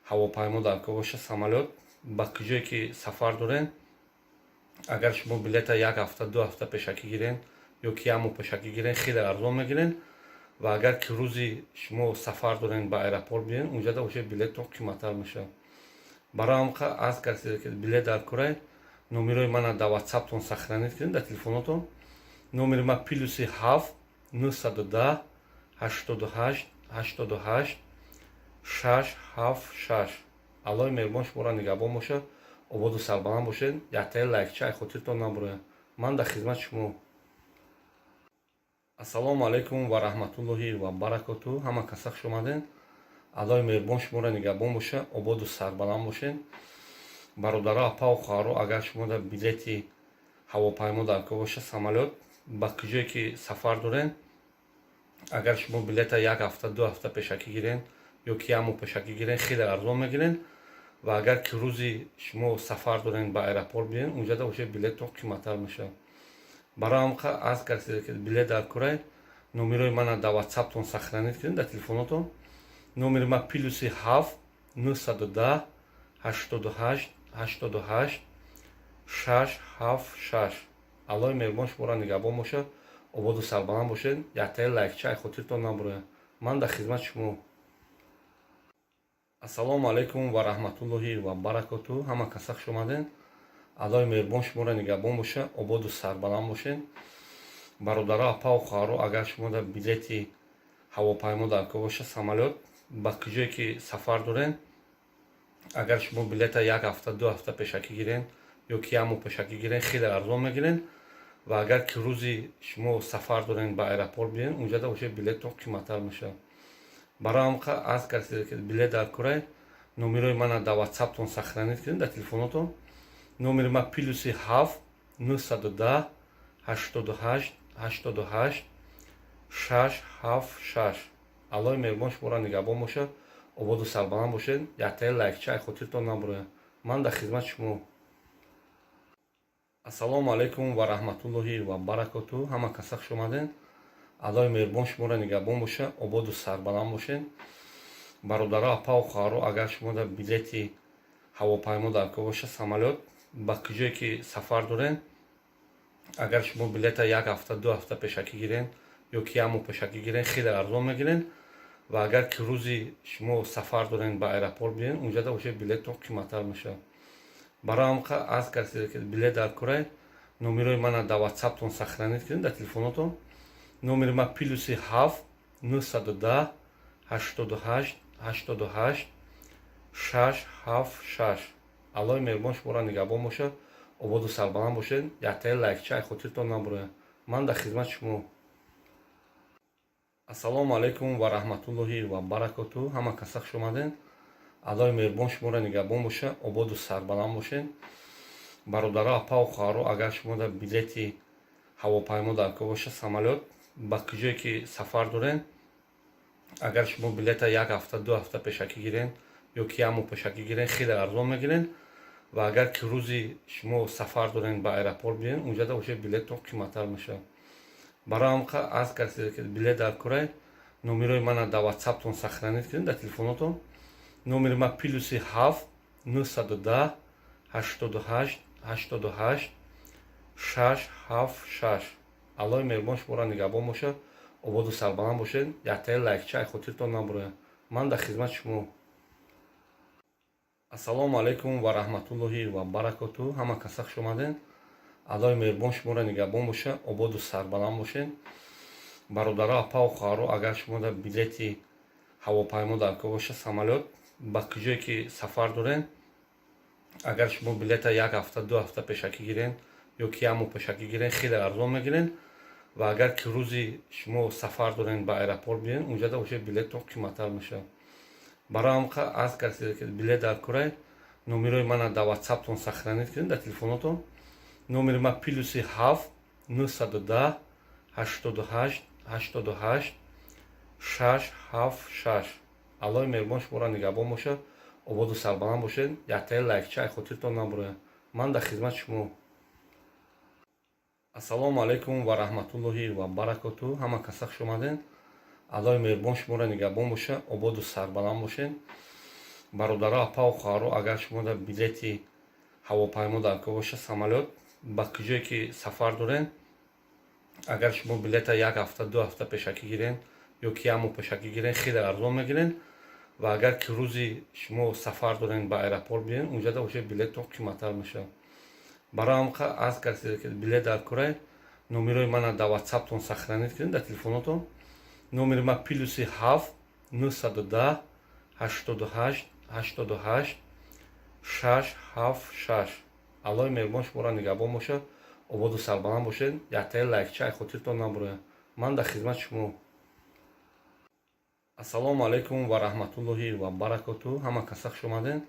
ҳавопаймо дар кор боша, самолёт, ба куҷое ки сафар дорен, агар шумо билета як ҳафта, 2 ҳафта пешакӣ гирен ё ки як моҳ пешакӣ гирен, хеле арзон мегирен. Ва агар ки рӯзи шумо сафар дорен, ба аэропорт биёен, унҷада уже билетон қиматтар мешавад. Барои ҳам аз касе ки билет дар корай, номерои мана дар ватсаптон сохранить кунед, дар телефонотон. Номери ма +7 910 88 88 676. Аллоҳи меҳрубон шуморо нигаҳбон бошад, ободу сарбаланд бошед. Яктаи лайкча ай хотиртон набурояд. Ман дар хизмати шумо. Ассалому алайкум ва раҳматуллоҳи ва баракоту. Ҳама каса хуш омаден. Аллоҳи меҳрубон шуморо нигаҳбон боша, ободу сарбаланд бошед. Бародаро, апаву хоҳаро, агар шумо дар билети ҳавопаймо дар кор боша, самолёт, ба куҷое ки сафар дорен, агар шумо билета як ҳафта, 2 ҳафта пешакӣ гирен ё ки як моҳ пешакӣ гирен, хеле арзон мегирен. Ва агар ки рӯзи шумо сафар дорен, ба аэропорт биёен, унҷада уже билетон қиматтар мешавад. Барои ҳам аз касе ки билет дар корай, номерои мана дар ватсаптон сохранить кунед, дар телефонотон. Номери ма +7 910 88 88 676. Аллоҳи меҳрубон шуморо нигаҳбон бошад, ободу сарбаланд бошед. Яктаи лайкча ай хотиртон набурояд. Ман дар хизмати шумо. Ассалому алайкум ва раҳматуллоҳи ва баракоту. Ҳама каса хуш омаден. Аллоҳи меҳрубон шуморо нигаҳбон боша, ободу сарбаланд бошед. Бародаро, апаву хоҳаро, агар шумо дар билети ҳавопаймо дар кор боша, самолёт, ба куҷое ки сафар дорен, агар шумо билета як ҳафта, 2 ҳафта пешакӣ гирен ё ки як моҳ пешакӣ гирен, хеле арзон мегирен. Ва агар ки рӯзи шумо сафар дорен, ба аэропорт биёен, унҷада уже билеттон қиматтар мешавад. Барои ҳам аз касе ки билет дар корай, номерои мана дар ватсаптон сохранить кунед, дар телефонотон. Номери ма +7 910 88 88 676. Аллоҳи меҳрубон шуморо нигаҳбон бошад, ободу сарбаланд бошед. Яктаи лайкча ай хотиртон набурояд. Ман дар хизмати шумо. Ассалому алайкум ва раҳматуллоҳи ва баракоту. Ҳама каса хуш омаден. Аллоҳи меҳрубон шуморо нигаҳбон боша, ободу сарбаланд бошед. Бародаро, апаву хоҳаро, агар шумо дар билети ҳавопаймо дар кор боша, самолёт, ба куҷое ки сафар дорен, агар шумо билета як ҳафта, 2 ҳафта пешакӣ гирен ё ки як моҳ пешакӣ гирен, хеле арзон мегирен. Ва агар ки рӯзи шумо сафар дорен, ба аэропорт биёен, унҷада уже билеттон қиматтар мешавад. Барои ҳам аз касе ки билет дар корай, номерои мана дар ватсаптон сохранить кунед, дар телефонотон. Номери ма +7 910 88 88 676. Аллоҳи меҳрубон шуморо нигаҳбон бошад, ободу сарбаланд бошед. Яктаи лайкча ай хотиртон набурояд. Ман дар хизмати шумо. Ассалому алайкум ва раҳматуллоҳи ва баракоту. Ҳама каса хуш омаден. Аллоҳи меҳрубон шуморо нигаҳбон боша, ободу сарбаланд бошед. Бародаро, апаву хоҳаро, агар шумо дар билети ҳавопаймо дар кор боша, самолёт, ба куҷое ки сафар дорен, агар шумо билета як ҳафта, 2 ҳафта пешакӣ гирен ё ки як моҳ пешакӣ гирен, хеле арзон мегирен. Ва агар ки рӯзи шумо сафар дорен, ба аэропорт биёен, унҷада уже билеттон қиматтар мешавад. Барои ҳам аз касе ки билет дар корай, номерои мана дар ватсаптон сохранить кунед, дар телефонотон. Номери ма +7 910 88 88 676. Аллоҳи меҳрубон шуморо нигаҳбон бошад, ободу сарбаланд бошед. Яктаи лайкча ай хотиртон набурояд. Ман дар хизмати шумо. Ассалому алайкум ва раҳматуллоҳи ва баракоту. Ҳама каса хуш омаден. Аллоҳи меҳрубон шуморо нигаҳбон боша, ободу сарбаланд бошед. Бародаро, апаву хоҳаро, агар шумо дар билети ҳавопаймо дар кор боша, самолёт, ба куҷое ки сафар дорен, агар шумо билета як ҳафта, 2 ҳафта пешакӣ гирен ё ки як моҳ пешакӣ гирен, хеле арзон мегирен. Ва агар ки рӯзи шумо сафар дорен, ба аэропорт биёен, унҷада уже билеттон қиматтар мешавад. Барои ҳам аз касе ки билет дар корай, номерои мана дар ватсаптон сохранить кунед, дар телефонотон. Номери ма +7 910 88 88 676. Аллоҳи меҳрубон шуморо нигаҳбон бошад, ободу сарбаланд бошед. Яктаи лайкча ай хотиртон набурояд. Ман дар хизмати шумо. Ассалому алайкум ва раҳматуллоҳи ва баракоту. Ҳама каса хуш омаден. Аллоҳи меҳрубон шуморо нигаҳбон боша, ободу сарбаланд бошед. Бародаро, апаву хоҳаро, агар шумо дар билети ҳавопаймо дар кор боша, самолёт, ба куҷое ки сафар дорен, агар шумо билета як ҳафта, 2 ҳафта пешакӣ гирен ё ки як моҳ пешакӣ гирен, хеле арзон мегирен. Ва агар ки рӯзи шумо сафар дорен, ба аэропорт биёен, унҷада уже билеттон қиматтар мешавад. Барои ҳам аз касе ки билет дар корай, номерои мана дар ватсаптон сохранить кунед, дар телефонотон. Номери ма +7 910 88 88 676. Аллоҳи меҳрубон шуморо нигаҳбон бошад, ободу сарбаланд бошед. Яктаи лайкча ай хотиртон набурояд. Ман дар хизмати шумо. Ассалому алайкум ва раҳматуллоҳи ва баракоту. Ҳама каса хуш омаден.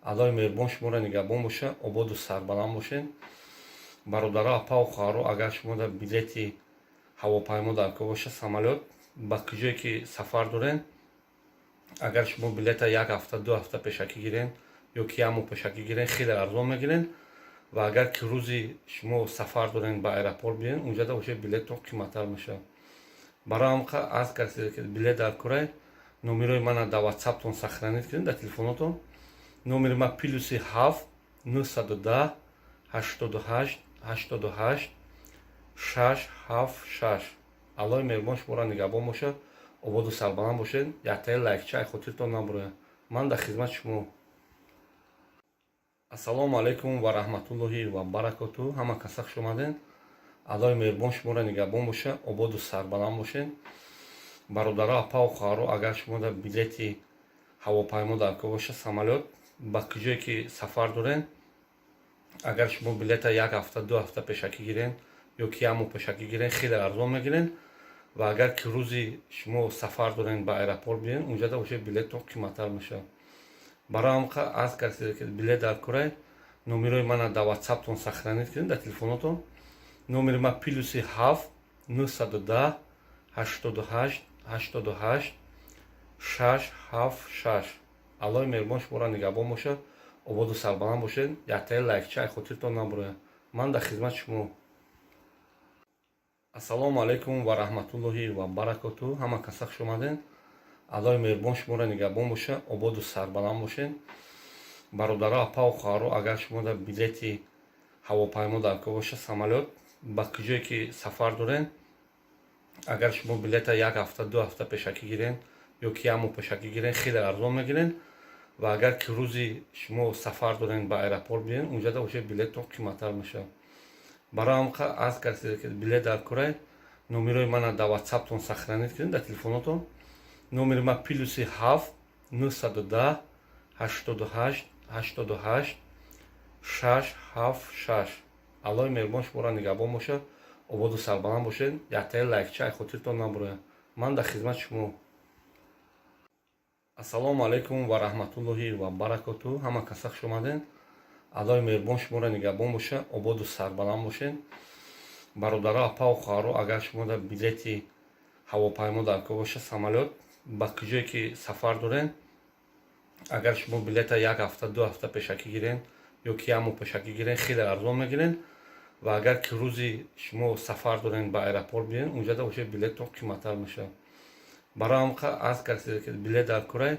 Аллоҳи меҳрубон шуморо нигаҳбон боша, ободу сарбаланд бошед. Бародаро, апаву хоҳаро, агар шумо дар билети ҳавопаймо дар кор боша, самолёт, ба куҷое ки сафар дорен, агар шумо билета як ҳафта, 2 ҳафта пешакӣ гирен ё ки як моҳ пешакӣ гирен, хеле арзон мегирен. Ва агар ки рӯзи шумо сафар дорен, ба аэропорт биёен, унҷада уже билеттон қиматтар мешавад. Барои ҳам аз касе ки билет дар корай, номерои мана дар ватсаптон сохранить кунед, дар телефонотон. Номери ма +7 910 88 88 676. Аллоҳи меҳрубон шуморо нигаҳбон бошад, ободу сарбаланд бошед. Яктаи лайкча ай хотиртон набурояд. Ман дар хизмати шумо. Ободу сарбаланд бошед. Яктаи лайкча хотиртон набурояд. Ман дар хизмати шумо. Ассалому алайкум ва раҳматуллоҳи ва баракоту. Ҳама каса хуш омаден. Аллоҳи меҳрубон шуморо нигаҳбон боша, ободу сарбаланд бошед. Бародаро, апаву хоҳаро, агар шумо дар билети ҳавопаймо дар кор боша, самолёт, ба куҷое ки сафар дорен, агар шумо билета як ҳафта, 2 ҳафта пешакӣ гирен ё ки як моҳ пешакӣ гирен, хеле арзон мегирен. Ва агар ки рӯзи шумо сафар дорен, ба аэропорт биёен, унҷада уже билеттон қиматтар мешавад. Барои ҳам арз кардед, ки билет дар корай, номерои мана дар ватсаптон сохранить кунед, дар телефонотон. Номери ман +7 910 88 88 676. Аллоҳи меҳрубон шуморо нигаҳбон бошад, ободу сарбаланд бошед. Яктаи лайкча хотиртон набурояд. Ман дар хизмати шумо. Ассалому алайкум ва раҳматуллоҳи ва баракоту. Ҳама каса хуш омаден. Аллоҳи меҳрубон шуморо нигаҳбон боша, ободу сарбаланд бошед. Бародаро, апаву хоҳаро, агар шумо дар билети ҳавопаймо дар кор боша, самолёт, ба куҷое ки сафар дорен, агар шумо билета як ҳафта, 2 ҳафта пешакӣ гирен ё ки як моҳ пешакӣ гирен, хеле арзон мегирен. Ва агар ки рӯзи шумо сафар дорен, ба аэропорт биёен, унҷада уже билеттон қиматтар мешавад. Барои ҳам арз кардед, ки билет дар корай, номерои мана дар ватсаптон сохранить кунед, дар телефонотон. Номери ман +7 910 88 88 676. Аллоҳи меҳрубон шуморо нигаҳбон бошад, ободу сарбаланд бошед. Яктаи лайкча хотиртон набурояд. Ман дар хизмати шумо. Ассалому алайкум ва раҳматуллоҳи ва баракоту. Ҳама каса хуш омаден. Аллоҳи меҳрубон шуморо нигаҳбон боша, ободу сарбаланд бошед. Бародаро, апаву хоҳаро, агар шумо дар билети ҳавопаймо дар кор боша, самолёт, ба куҷое ки сафар дорен, агар шумо билета як ҳафта, 2 ҳафта пешакӣ гирен ё ки як моҳ пешакӣ гирен, хеле арзон мегирен. Ва агар ки рӯзи шумо сафар дорен, ба аэропорт биёен, унҷада уже билеттон қиматтар мешавад. Барои ҳам арз кардед, ки билет дар корай,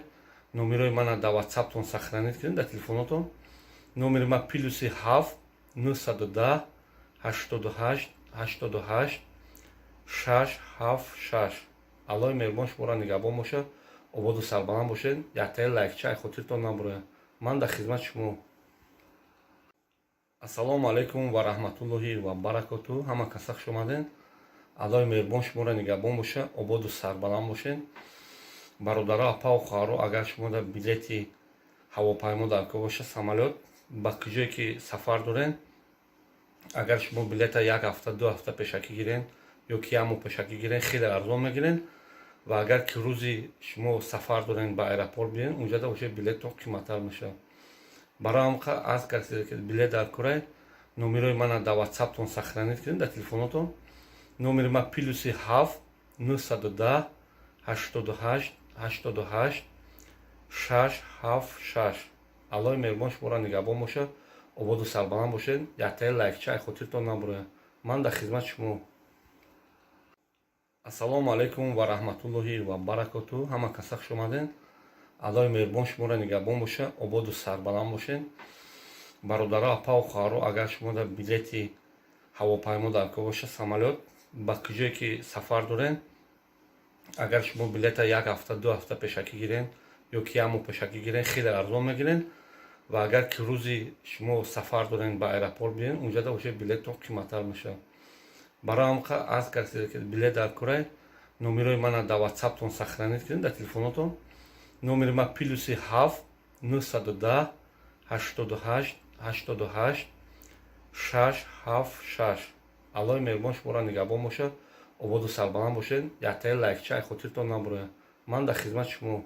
номерои мана дар ватсаптон сохранить кунед, дар телефонотон. Номери ман +7 910 88 88 676. Аллоҳи меҳрубон шуморо нигаҳбон бошад, ободу сарбаланд бошед. Яктаи лайкча хотиртон набурояд. Ман дар хизмати шумо. Ассалому алайкум ва раҳматуллоҳи ва баракоту. Ҳама каса хуш омаден. Аллоҳи меҳрубон шуморо нигаҳбон боша, ободу сарбаланд бошед. Бародаро, апаву хоҳаро, агар шумо дар билети ҳавопаймо дар кор боша, самолёт, ба куҷое ки сафар дорен, агар шумо билета як ҳафта, 2 ҳафта пешакӣ гирен ё ки як моҳ пешакӣ гирен, хеле арзон мегирен. Ва агар ки рӯзи шумо сафар дорен, ба аэропорт биёен, унҷада уже билеттон қиматтар мешавад. Барои ҳам арз кардед, ки билет дар корай, номерои мана дар ватсаптон сохранить кунед, дар телефонотон. Номери ман +7 910 88 88 676. Аллоҳи меҳрубон шуморо нигаҳбон бошад, ободу сарбаланд бошед. Яктаи лайкча хотиртон набурояд. Ман дар хизмати шумо. Ассалому алайкум ва раҳматуллоҳи ва баракоту. Ҳама каса хуш омаден. Аллоҳи меҳрубон шуморо нигаҳбон боша, ободу сарбаланд бошед. Бародаро, апаву хоҳаро, агар шумо дар билети ҳавопаймо дар кор боша, самолёт, ба куҷое ки сафар дорен, агар шумо билета як ҳафта, 2 ҳафта пешакӣ гирен ё ки як моҳ пешакӣ гирен, хеле арзон мегирен. Ва агар ки рӯзи шумо сафар дорен, ба аэропорт биёен, унҷада уже билеттон қиматтар мешавад. Барои ҳам арз кардед, ки билет дар корай, номерои мана дар ватсаптон сохранить кунед, дар телефонотон. Номери ман +7 910 88 88 676. Аллоҳи меҳрубон шуморо нигаҳбон бошад, ободу сарбаланд бошед. Яктаи лайкча хотиртон набурояд. Ман дар хизмати шумо.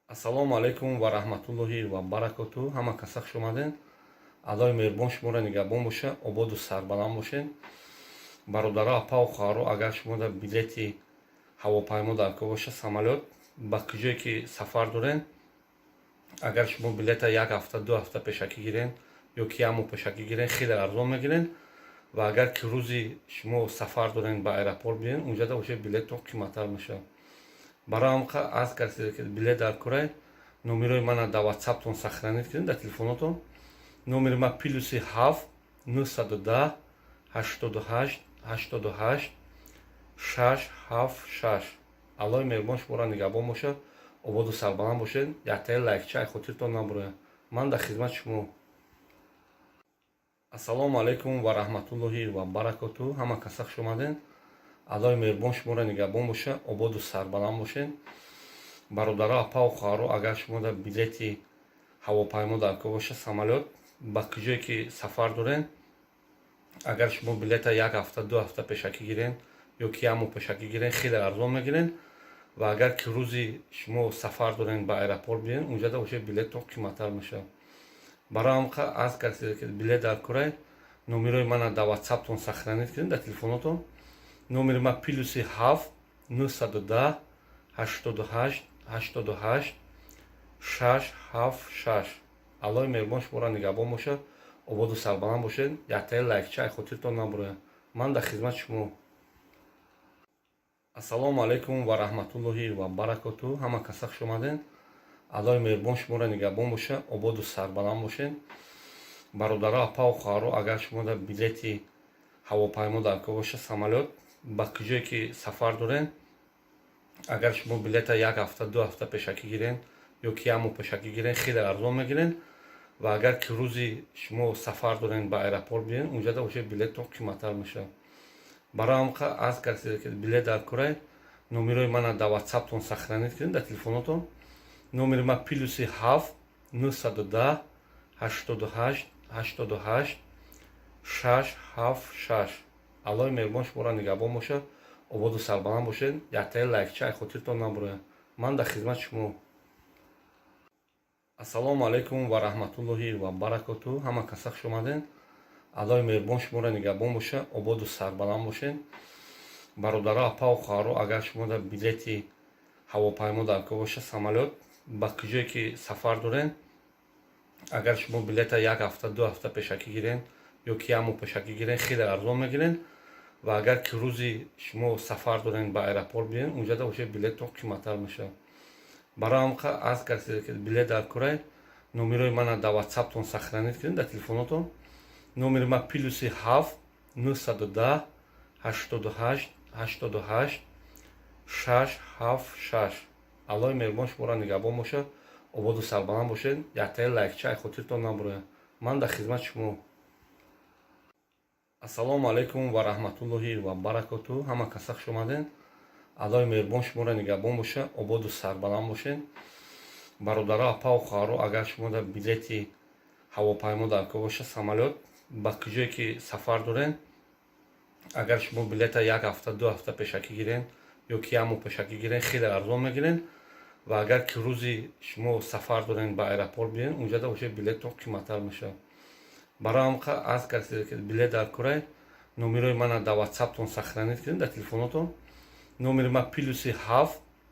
Ассалому алайкум ва раҳматуллоҳи ва баракоту. Ҳама каса хуш омаден. Аллоҳи меҳрубон шуморо нигаҳбон боша, ободу сарбаланд бошед. Бародаро, апаву хоҳаро, агар шумо дар билети ҳавопаймо дар кор боша, самолёт, ба куҷое ки сафар дорен, агар шумо билета як ҳафта, 2 ҳафта пешакӣ гирен ё ки як моҳ пешакӣ гирен, хеле арзон мегирен. Ва агар ки рӯзи шумо сафар дорен, ба аэропорт биёен, унҷада уже билеттон қиматтар мешавад. Барои ҳам арз кардед, ки билет дар корай, номерои мана дар ватсаптон сохранить кунед, дар телефонотон. Номери ман +7 910 88 88. 6 7 6. Аллоҳи меҳрубон шуморо нигаҳбон бошад, ободу сарбаланд бошед. Яктаи лайкча ай хотиртон набурояд. Ман дар хизмати шумо. Ассалому алайкум ва раҳматуллоҳи ва баракоту. Ҳама каса хуш омадед. Аллоҳи меҳрубон шуморо нигаҳбон бошад, ободу сарбаланд бошед. Бародаро, апаву хоҳаро, агар шумо дар билети ҳавопаймо дар кор боша, самолёт, ба куҷое ки сафар доред, агар шумо билета як ҳафта, 2 ҳафта пешакӣ гирен ё ки як моҳ пешакӣ гирен, хеле арзон мегирен. Ва агар ки рӯзи шумо сафар дорен, ба аэропорт биёен, унҷада уже билеттон қиматтар мешавад. Барои ҳам аз касе ки билет дар корай, номерои мана дар ватсаптон сохранить кунед, дар телефонотон. Номери ма +7 910 88 88 676. Аллоҳи меҳрубон шуморо нигаҳбон бошад, ободу сарбаланд бошед. Яктаи лайкча ай хотиртон набурояд. Ман дар хизмати шумо. Ассалому алайкум ва раҳматуллоҳи ва баракоту. Ҳама каса хуш омадед. Аллоҳи меҳрубон шуморо нигаҳбон бошад, ободу сарбаланд бошед. Бародаро, апаву хоҳаро, агар шумо дар билети ҳавопаймо дар кор боша, самолёт, ба куҷое ки сафар доред, агар шумо билета як ҳафта, 2 ҳафта пешакӣ гирен ё ки як моҳ пешакӣ гирен, хеле арзон мегирен. Ва агар ки рӯзи шумо сафар дорен, ба аэропорт биёен, унҷада уже билеттон қиматтар мешавад. Барои ҳам аз касе ки билет дар корай, номерои мана дар ватсаптон сохранить кунед, дар телефонотон. Номери ма +7 910 88 88 676. Аллоҳи меҳрубон шуморо нигаҳбон бошад, ободу сарбаланд бошед. Яктаи лайкча ай хотиртон набурояд. Ман дар хизмати шумо. Ассалому алайкум ва раҳматуллоҳи ва баракоту. Ҳама каса хуш омадед. Аллоҳи меҳрубон шуморо нигаҳбон бошад, ободу сарбаланд бошед. Бародаро, апаву хоҳаро, агар шумо дар билети ҳавопаймо дар кор боша, самолёт, ба куҷое ки сафар доред, агар шумо билета як ҳафта, 2 ҳафта пешакӣ гирен ё ки як моҳ пешакӣ гирен, хеле арзон мегирен. Ва агар ки рӯзи шумо сафар дорен, ба аэропорт биёен, унҷада уже билеттон қиматтар мешавад. Барои ҳам аз касе ки билет дар корай, номерои мана дар ватсаптон сохранить кунед, дар телефонотон. Номери ма +7 910 88 88 676. Аллоҳи меҳрубон шуморо нигаҳбон бошад, ободу сарбаланд бошед. Яктаи лайкча ай хотиртон набурояд. Ман дар хизмати шумо. Ассалому алайкум ва раҳматуллоҳи ва баракоту. Ҳама каса хуш омадед. Аллоҳи меҳрубон шуморо нигаҳбон бошад, ободу сарбаланд бошед. Бародаро, апаву хоҳаро, агар шумо дар билети ҳавопаймо дар кор боша, самолёт, ба куҷое ки сафар доред, агар шумо билета як ҳафта, 2 ҳафта пешакӣ гирен ё ки як моҳ пешакӣ гирен, хеле арзон мегирен. Ва агар ки рӯзи шумо сафар дорен, ба аэропорт биёен, унҷада уже билеттон қиматтар мешавад. Барои ҳам аз касе ки билет дар корай, номерои мана дар ватсаптон сохранить кунед, дар телефонотон. Номери ма +7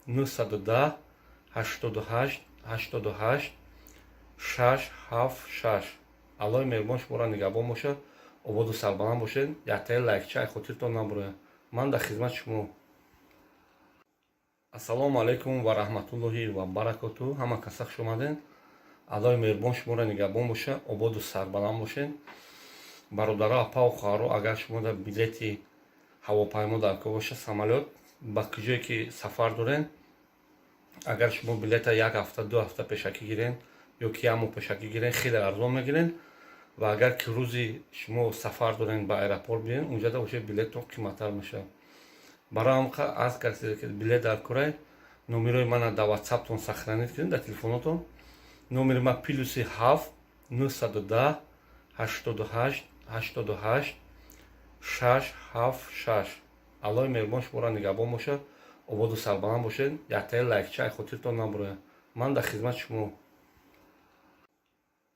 910 88 88 676. Аллоҳи меҳрубон шуморо нигаҳбон бошад, ободу сарбаланд бошед. Яктаи лайкча ай хотиртон набурояд. Ман дар хизмати шумо. Ассалому алайкум ва раҳматуллоҳи ва баракоту. Ҳама каса хуш омадед. Аллоҳи меҳрубон шуморо нигаҳбон бошад, ободу сарбаланд бошед. Бародаро, апаву хоҳаро, агар шумо дар билети ҳавопаймо дар кор боша, самолёт, ба куҷое ки сафар доред, агар шумо билета як ҳафта, 2 ҳафта пешакӣ гирен ё ки як моҳ пешакӣ гирен, хеле арзон мегирен. Ва агар ки рӯзи шумо сафар дорен, ба аэропорт биёен, унҷада уже билеттон қиматтар мешавад. Барои ҳам аз касе ки билет дар корай, номерои мана дар ватсаптон сохранить кунед, дар телефонотон. Номери ма +7 910 88 88 676. Аллоҳи меҳрубон шуморо нигаҳбон бошад, ободу сарбаланд бошед. Яктаи лайкча ай хотиртон набурояд. Ман дар хизмати шумо.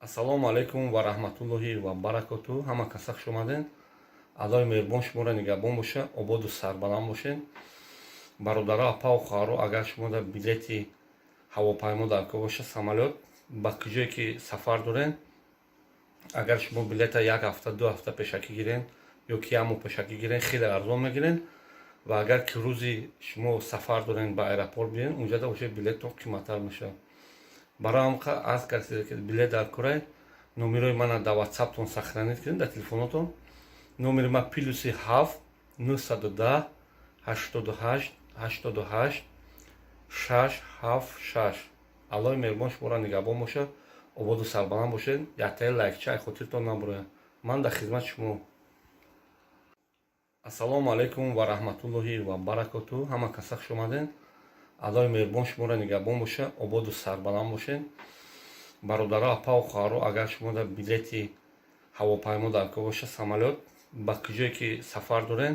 Ассалому алайкум ва раҳматуллоҳи ва баракоту. Ҳама каса хуш омадед. Аллоҳи меҳрубон шуморо нигаҳбон бошад, ободу сарбаланд бошед. Бародаро, апаву хоҳаро, агар шумо дар билети ҳавопаймо дар кор боша, самолёт, ба куҷое ки сафар доред, агар шумо билета як ҳафта, 2 ҳафта пешакӣ гирен ё ки як моҳ пешакӣ гирен, хеле арзон мегирен. Ва агар ки рӯзи шумо сафар дорен, ба аэропорт биёен, унҷада уже билеттон қиматтар мешавад. Барои ҳам аз касе ки билет дар корай, номерои мана дар ватсаптон сохранить кунед, дар телефонотон. Номери ма +7 910 88 88 6 7 6. Аллоҳи меҳрубон шуморо нигаҳбон бошад, ободу сарбаланд бошед. Яктаи лайкча ай хотиртон набурояд. Ман дар хизмати шумо. Ассалому алайкум ва раҳматуллоҳи ва баракоту. Ҳама каса хуш омадед. Аллоҳи меҳрубон шуморо нигаҳбон бошад, ободу сарбаланд бошед. Бародаро, апаву хоҳаро, агар шумо дар билети ҳавопаймо дар кор бошад, самолёт, ба куҷое ки сафар доред,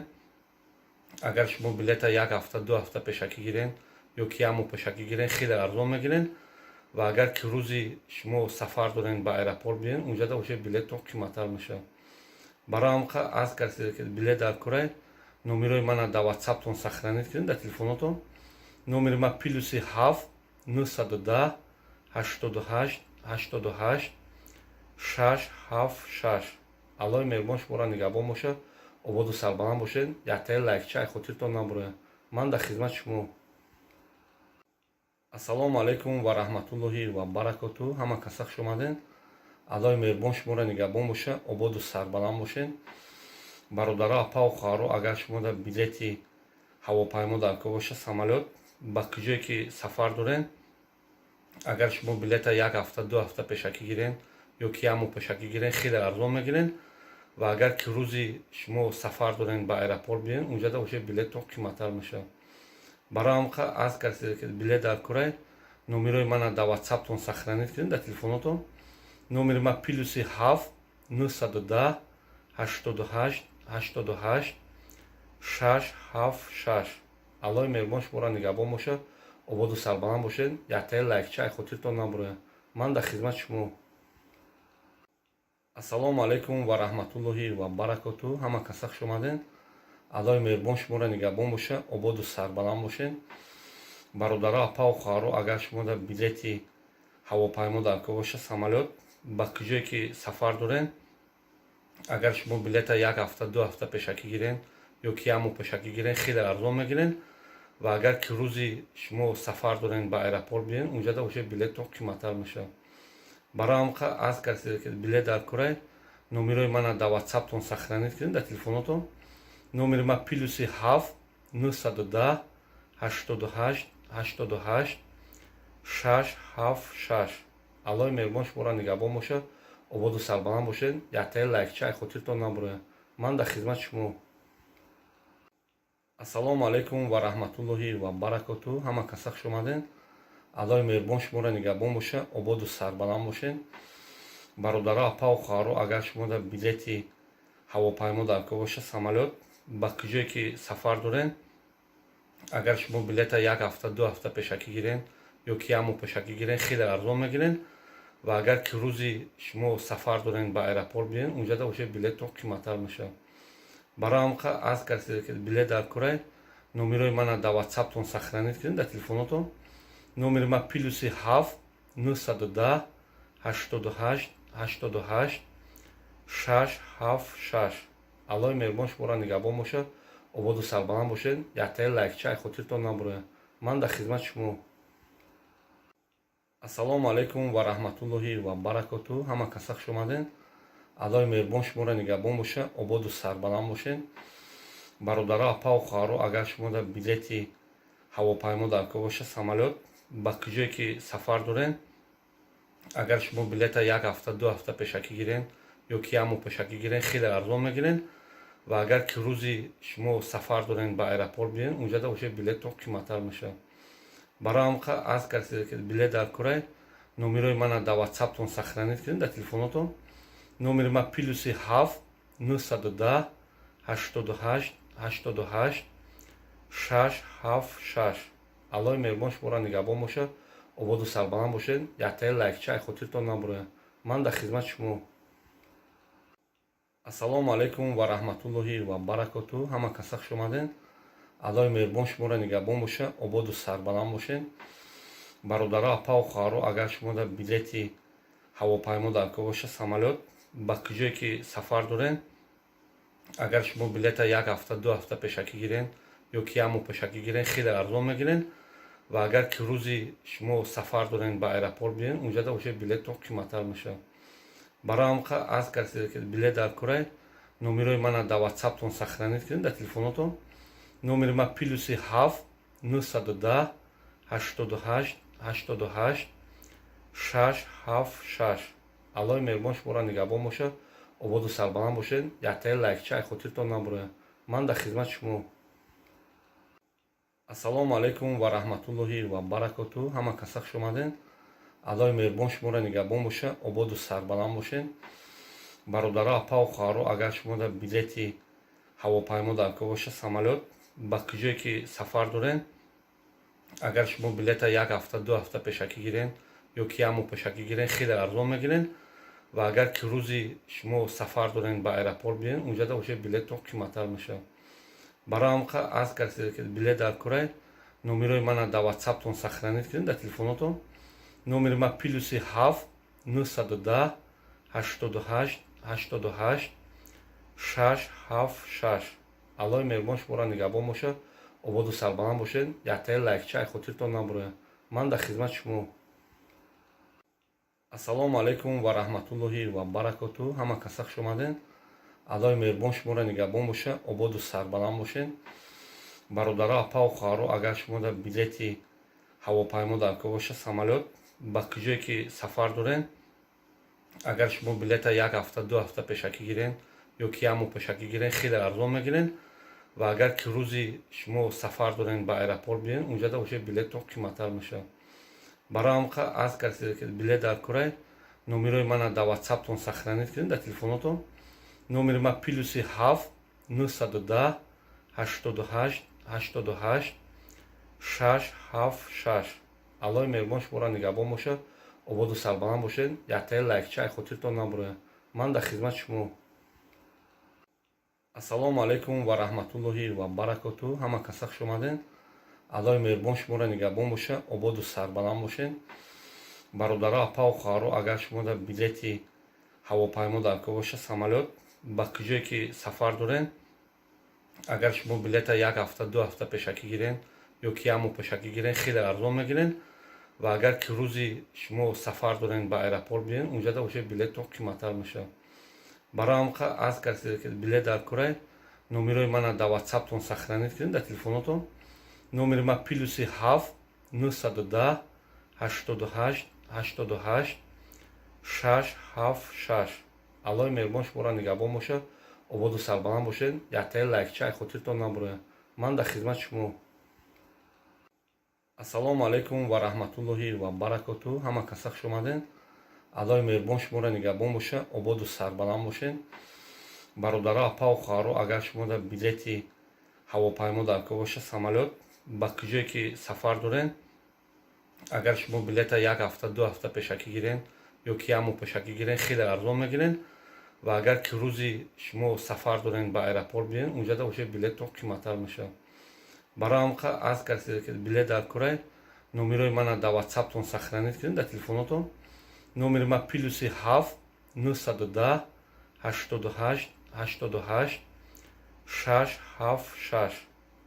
агар шумо билета як ҳафта, 2 ҳафта пешакӣ гирен ё ки як моҳ пешакӣ гирен, хеле арзон мегирен. Ва агар ки рӯзи шумо сафар дорен, ба аэропорт биёен, унҷада уже билеттон қиматтар мешавад. Барои ҳам аз касе ки билет дар корай, номерои мана дар ватсаптон сохранить кунед, дар телефонотон. Номери ма +7 910 88 88 6 7 6. Аллоҳи меҳрубон шуморо нигаҳбон бошад, ободу сарбаланд бошед. Яктаи лайкча ай хотиртон набурояд. Ман дар хизмати шумо. Ассалому алайкум ва раҳматуллоҳи ва баракоту. Ҳама каса хуш омадед. Аллоҳи меҳрубон шуморо нигаҳбон бошад, ободу сарбаланд бошед. Бародаро, апаву хоҳаро, агар шумо дар билети ҳавопаймо дар кор бошад, самолёт, ба куҷое ки сафар доред, агар шумо билета як ҳафта, 2 ҳафта пешакӣ гирен ё ки як моҳ пешакӣ гирен, хеле арзон мегирен. Ва агар ки рӯзи шумо сафар дорен, ба аэропорт биёен, унҷада уже билеттон қиматтар мешавад. Барои ҳам аз касе ки билет дар корай, номерои мана дар ватсаптон сохранить кунед, дар телефонотон. Номери ма +7 910 88 88 6 7 6. Аллоҳи меҳрубон шуморо нигаҳбон бошад, ободу сарбаланд бошед. Яктаи лайкча ай хотиртон набурояд. Ман дар хизмати шумо. Ассалому алайкум ва раҳматуллоҳи ва баракоту. Ҳама каса хуш омадед. Аллоҳи меҳрубон шуморо нигаҳбон бошад, ободу сарбаланд бошед. Бародаро, апаву хоҳаро, агар шумо дар билети ҳавопаймо дар кор бошад, самолёт, ба куҷое ки сафар доред, агар шумо билета як ҳафта, 2 ҳафта пешакӣ гирен ё ки як моҳ пешакӣ гирен, хеле арзон мегирен. Ва агар ки рӯзи шумо сафар дорен, ба аэропорт биёен, унҷада уже билеттон қиматтар мешавад. Барои ҳам аз касе ки билет дар корай, номерои мана дар ватсаптон сохранить кунед, дар телефонотон. Номери ма +7 910 88 88 6 7 6. Аллоҳи меҳрубон шуморо нигаҳбон бошад, ободу сарбаланд бошед. Яктаи лайкча ай хотиртон набурояд. Ман дар хизмати шумо. Ассалому алайкум ва раҳматуллоҳи ва баракоту. Ҳама каса хуш омадед. Аллоҳи меҳрубон шуморо нигаҳбон бошад, ободу сарбаланд бошед. Бародаро, апаву хоҳаро, агар шумо дар билети ҳавопаймо дар кор бошад, самолёт, ба куҷое ки сафар доред, агар шумо билета як ҳафта, 2 ҳафта пешакӣ гирен ё ки як моҳ пешакӣ гирен, хеле арзон мегирен. Ва агар ки рӯзи шумо сафар дорен, ба аэропорт биёен, унҷада уже билеттон қиматтар мешавад. Барои ҳам аз касе ки билет дар корай, номерои мана дар ватсаптон сохранить кунед, дар телефонотон. Номери ма +7 910 88 88 6 7 6. Аллоҳи меҳрубон шуморо нигаҳбон бошад, ободу сарбаланд бошед. Яктаи лайкча ай хотиртон набурояд. Ман дар хизмати шумо. Ассалому алайкум ва раҳматуллоҳи ва баракоту. Ҳама каса хуш омадед. Аллоҳи меҳрубон шуморо нигаҳбон бошад, ободу сарбаланд бошед. Бародаро, апаву хоҳаро, агар шумо дар билети ҳавопаймо дар кор бошад, самолёт, ба куҷое ки сафар доред, агар шумо билета як ҳафта, 2 ҳафта пешакӣ гирен ё ки як моҳ пешакӣ гирен, хеле арзон мегирен. Ва агар ки рӯзи шумо сафар дорен, ба аэропорт биёен, унҷада уже билеттон қиматтар мешавад. Барои ҳам аз касе ки билет дар корай, номерои мана дар ватсаптон сохранить кунед, дар телефонотон. Номери ма +7 910 88 88 6 7 6. Аллоҳи меҳрубон шуморо нигаҳбон бошад, ободу сарбаланд бошед. Яктаи лайкча ай хотиртон набурояд. Ман дар хизмати шумо. Ассалому алайкум ва раҳматуллоҳи ва баракоту. Ҳама каса хуш омадед. Аллоҳи меҳрубон шуморо нигаҳбон бошад, ободу сарбаланд бошед. Бародаро, апаву хоҳаро, агар шумо дар билети ҳавопаймо дар кор бошад, самолёт, ба куҷое ки сафар доред, агар шумо билета як ҳафта, 2 ҳафта пешакӣ гирен ё ки як моҳ пешакӣ гирен, хеле арзон мегирен. Ва агар ки рӯзи шумо сафар дорен, ба аэропорт биёен, унҷада уже билеттон қиматтар мешавад. Барои ҳам аз касе ки билет дар корай, номерои мана дар ватсаптон сохранить кунед, дар телефонотон. Номери ма +7 910 88 88 676. Аллоҳи меҳрубон шуморо нигаҳбон бошад, ободу сарбаланд бошед. Яктаи лайкча ай хотиртон набурояд. Ман дар хизмати шумо. Ассалому алайкум ва раҳматуллоҳи ва баракоту. Ҳама каса хуш омадед. Аллоҳи меҳрубон шуморо нигаҳбон бошад, ободу сарбаланд бошед. Бародаро, апаву хоҳаро, агар шумо дар билети ҳавопаймо дар кор бошад, самолёт, ба куҷое ки сафар доред, агар шумо билета як ҳафта, 2 ҳафта пешакӣ гирен ё ки як моҳ пешакӣ гирен, хеле арзон мегирен. Ва агар ки рӯзи шумо сафар дорен, ба аэропорт биёен, унҷада уже билеттон қиматтар мешавад. Барои ҳамқа аз касе ки билет дар корай, номерои мана дар ватсаптон сохранить кунед, дар телефонотон. Номери ма +7 910 88 88 676. Аллоҳи меҳрубон шуморо нигаҳбон бошад, ободу сарбаланд бошед. Яктаи лайкча ай хотиртон набурояд. Ман дар хизмати шумо. Ассалому алайкум ва раҳматуллоҳи ва баракоту. Ҳама каса хуш омадед. Аллоҳи меҳрубон шуморо нигаҳбон бошад, ободу сарбаланд бошед. Бародаро, апаву хоҳаро, агар шумо дар билети ҳавопаймо дар кор бошад, самолёт, ба куҷое ки сафар доред, агар шумо билета як ҳафта, 2 ҳафта пешакӣ гирен ё ки як моҳ пешакӣ гирен, хеле арзон мегирен. Ва агар ки рӯзи шумо сафар дорен, ба аэропорт биёен, унҷада уже билеттон қиматтар мешавад. Барои ҳамқа аз касе ки билет дар корай, номерои мана дар ватсаптон сохранить кунед, дар телефонотон. Номери ма +7 910 88 88 676. Аллоҳи меҳрубон шуморо нигаҳбон бошад, ободу сарбаланд бошед. Яктаи лайкча ай хотиртон набурояд. Ман дар хизмати шумо. Ассалому алайкум ва раҳматуллоҳи ва баракоту. Ҳама каса хуш омадед. Аллоҳи меҳрубон шуморо нигаҳбон бошад, ободу сарбаланд бошед. Бародаро, апаву хоҳаро, агар шумо дар билети ҳавопаймо дар кор бошад, самолёт, ба куҷое ки сафар доред, агар шумо билета як ҳафта, 2 ҳафта пешакӣ гирен ё ки як моҳ пешакӣ гирен, хеле арзон мегирен. Ва агар ки рӯзи шумо сафар дорен, ба аэропорт биёен, унҷада уже билеттон қиматтар мешавад. Барои ҳамқа аз касе ки билет дар корай, номерои мана дар ватсаптон сохранить кунед, дар телефонотон. Номери ма +7 910 88 88 676. Аллоҳи меҳрубон шуморо нигаҳбон бошад, ободу сарбаланд бошед. Яктаи лайкча ай хотиртон набурояд. Ман дар хизмати шумо. Ассалому алайкум ва раҳматуллоҳи ва баракоту. Ҳама каса хуш омадед. Аллоҳи меҳрубон шуморо нигаҳбон бошад, ободу сарбаланд бошед. Бародаро, апаву хоҳаро, агар шумо дар билети ҳавопаймо дар кор бошад, самолёт, ба куҷое ки сафар доред, агар шумо билета як ҳафта, 2 ҳафта пешакӣ гирен ё ки як моҳ пешакӣ гирен, хеле арзон мегирен. Ва агар ки рӯзи шумо сафар дорен, ба аэропорт биёен, унҷада уже билеттон қиматтар мешавад. Барои ҳамқа аз касе ки билет дар корай, номерои мана дар ватсаптон сохранить кунед, дар телефонотон. Номери ма +7 910 88 88 676.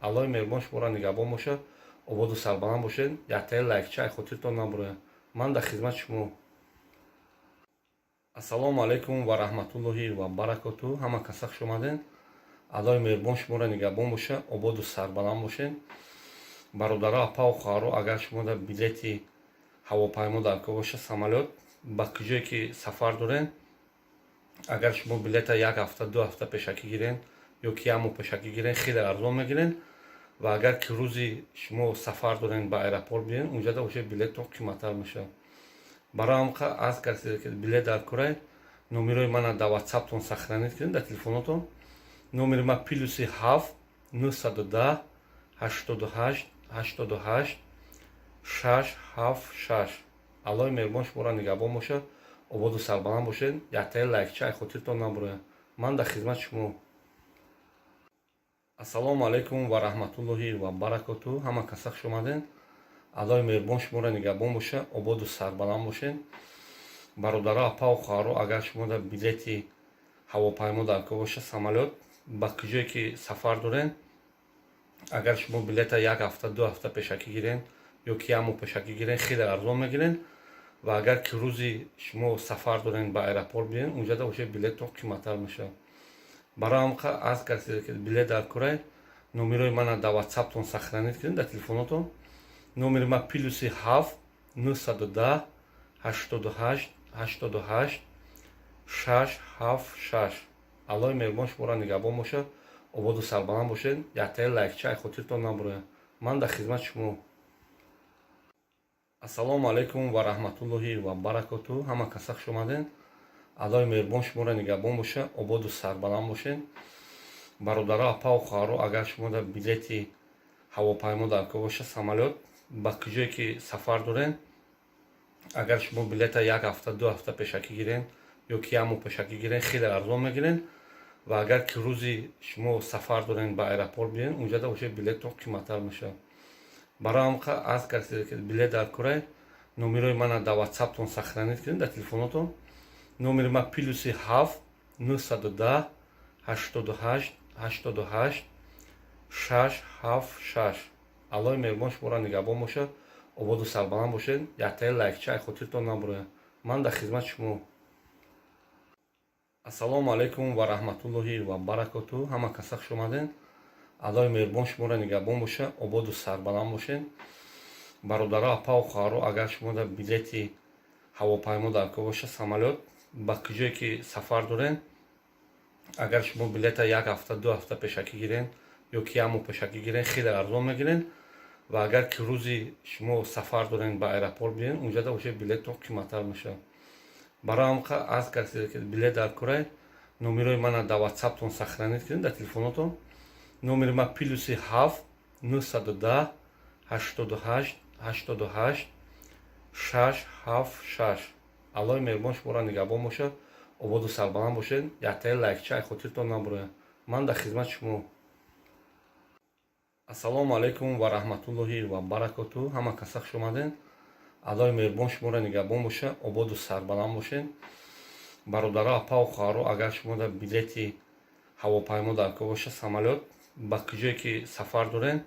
Аллоҳи меҳрубон шуморо нигаҳбон бошад, ободу сарбаланд бошед. Яктаи лайкча ай хотиртон набурояд. Ман дар хизмати шумо. Ассалому алайкум ва раҳматуллоҳи ва баракоту. Ҳама каса хуш омадед. Аллоҳи меҳрубон шуморо нигаҳбон бошад, ободу сарбаланд бошед. Бародаро, апаву хоҳаро, агар шумо дар билети ҳавопаймо дар кор бошад, самолёт, ба куҷое ки сафар доред, агар шумо билета як ҳафта, 2 ҳафта пешакӣ гирен ё ки як моҳ пешакӣ гирен, хеле арзон мегирен. Ва агар ки рӯзи шумо сафар дорен, ба аэропорт биёен, унҷада уже билеттон қиматтар мешавад. Барои ҳамқа аз касе ки билет дар корай, номерои мана дар ватсаптон сохранить кунед, дар телефонотон. Номери ма +7 910 88 88 676. Аллоҳи меҳрубон шуморо нигаҳбон бошад, ободу сарбаланд бошед. Яктаи лайкча ай хотиртон набурояд. Ман дар хизмати шумо. Ассалому алайкум ва раҳматуллоҳи ва баракоту. Ҳама каса хуш омадед. Аллоҳи меҳрубон шуморо нигаҳбон бошад, ободу сарбаланд бошед. Бародаро, апаву хоҳаро, агар шумо дар билети ҳавопаймо дар кор бошад, самолёт, ба куҷое ки сафар доред, агар шумо билета як ҳафта, 2 ҳафта пешакӣ гирен ё ки як моҳ пешакӣ гирен, хеле арзон мегирен. Ва агар ки рӯзи шумо сафар дорен, ба аэропорт биёен, унҷада уже билеттон қиматтар мешавад. Барои ҳамқа аз касе ки билет дар корай, Номерои мана дар Ватсаптон сохранить кунед, дар телефонотон. Номери ма +7 910 88 88 676. Аллоҳи меҳрубон шуморо нигаҳбон бошад, ободу сарбаланд бошед. Яктаи лайкча ай хотиртон набурояд. Ман дар хизмати шумо. Ассалому алайкум ва раҳматуллоҳи ва баракоту. Ҳама каса хуш омадед. Аллоҳи меҳрубон шуморо нигаҳбон бошад, ободу сарбаланд бошед. Бародаро, апаву хоҳаро, агар шумо дар билети ҳавопаймо дар кор бошад, самолёт, ба куҷое ки сафар доред, агар шумо билета як ҳафта, 2 ҳафта пешакӣ гирен ё ки як моҳ пешакӣ гирен, хеле арзон мегирен. Ва агар ки рӯзи шумо сафар дорен, ба аэропорт биёен, унҷада уже билеттон қиматтар мешавад. Барои ҳамқа аз касе ки билет дар корай, номерои мана дар Ватсаптон сохранить кунед, дар телефонотон. Номери ма +7 910 88 88 676. Аллоҳи меҳрубон шуморо нигаҳбон бошад, ободу сарбаланд бошед. Яктаи лайкча ай хотиртон набурояд. Ман дар хизмати шумо. Ассалому алайкум ва раҳматуллоҳи ва баракоту. Ҳама каса хуш омадед. Аллоҳи меҳрубон шуморо нигаҳбон бошад, ободу сарбаланд бошед. Бародаро, апаву хоҳаро, агар шумо дар билети ҳавопаймо дар кор бошад, самолёт, ба куҷое ки сафар доред, агар шумо билета як ҳафта, 2 ҳафта пешакӣ гирен ё ки як моҳ пешакӣ гирен, хеле арзон мегирен. Ва агар ки рӯзи шумо сафар дорен, ба аэропорт биёен, унҷада уже билеттон қиматтар мешавад. Барои ҳамқа аз касе ки билет дар корай, номерои мана дар Ватсаптон сохранить кунед, дар телефонотон. Номери ма +7 910 88 88 676. Аллоҳи меҳрубон шуморо нигаҳбон бошад, ободу сарбаланд бошед. Яктаи лайкча ай хотиртон набурояд. Ман дар хизмати шумо. Ассалому алайкум ва раҳматуллоҳи ва баракоту. Ҳама каса хуш омадед. Аллоҳи меҳрубон шуморо нигаҳбон бошад, ободу сарбаланд бошед. Бародаро, апаву хоҳаро, агар шумо дар билети ҳавопаймо дар кор бошад, самолёт, ба куҷое ки сафар доред,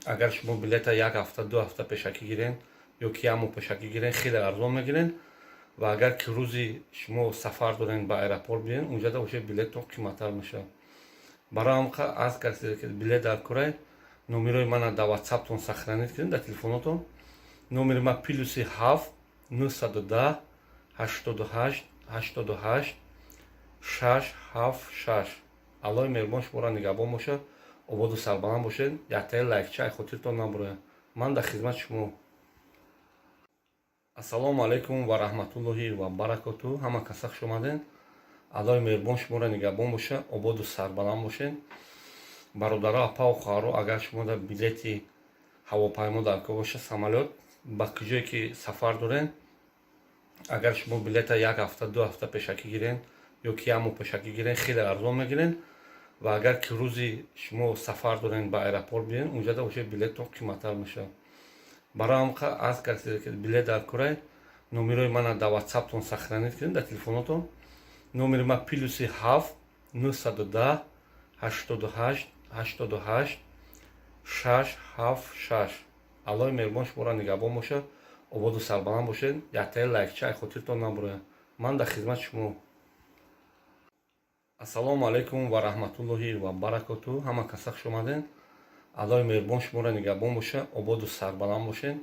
агар шумо билета як ҳафта, 2 ҳафта пешакӣ гирен ё ки як моҳ пешакӣ гирен, хеле арзон мегирен. Ва агар ки рӯзи шумо сафар дорен, ба аэропорт биёен, унҷада уже билеттон қиматтар мешавад. Барои ҳамқа аз касе ки билет дар корай, номерои мана дар Ватсаптон сохранить кунед, дар телефонотон. Номери ма +7 910 88 88 676. Аллоҳи меҳрубон шуморо нигаҳбон бошад, ободу сарбаланд бошед. Яктаи лайкча ай хотиртон набурояд. Ман дар хизмати шумо. Ассалому алайкум ва раҳматуллоҳи ва баракоту. Ҳама каса хуш омадед. Аллоҳи меҳрубон шуморо нигаҳбон бошад, ободу сарбаланд бошед. Бародаро, апаву хоҳаро, агар шумо дар билети ҳавопаймо дар кор бошад, самолёт, ба куҷое ки сафар доред, агар шумо билета як ҳафта, 2 ҳафта пешакӣ гирен ё ки як моҳ пешакӣ гирен, хеле арзон мегирен. Ва агар ки рӯзи шумо сафар дорен, ба аэропорт биёен, унҷада уже билеттон қиматтар мешавад. Барои ҳамқа аз касе ки билет дар корай, номерои мана дар Ватсаптон сохранить кунед, дар телефонотон. Номери ма +7 910 88 88 676. Аллоҳи меҳрубон шуморо нигаҳбон бошад, ободу сарбаланд бошед. Яктаи лайкча ай хотиртон набурояд. Ман дар хизмати шумо. Ассалому алайкум ва раҳматуллоҳи ва баракоту. Ҳама каса хуш омадед. Аллоҳи меҳрубон шуморо нигаҳбон бошад, ободу сарбаланд бошед.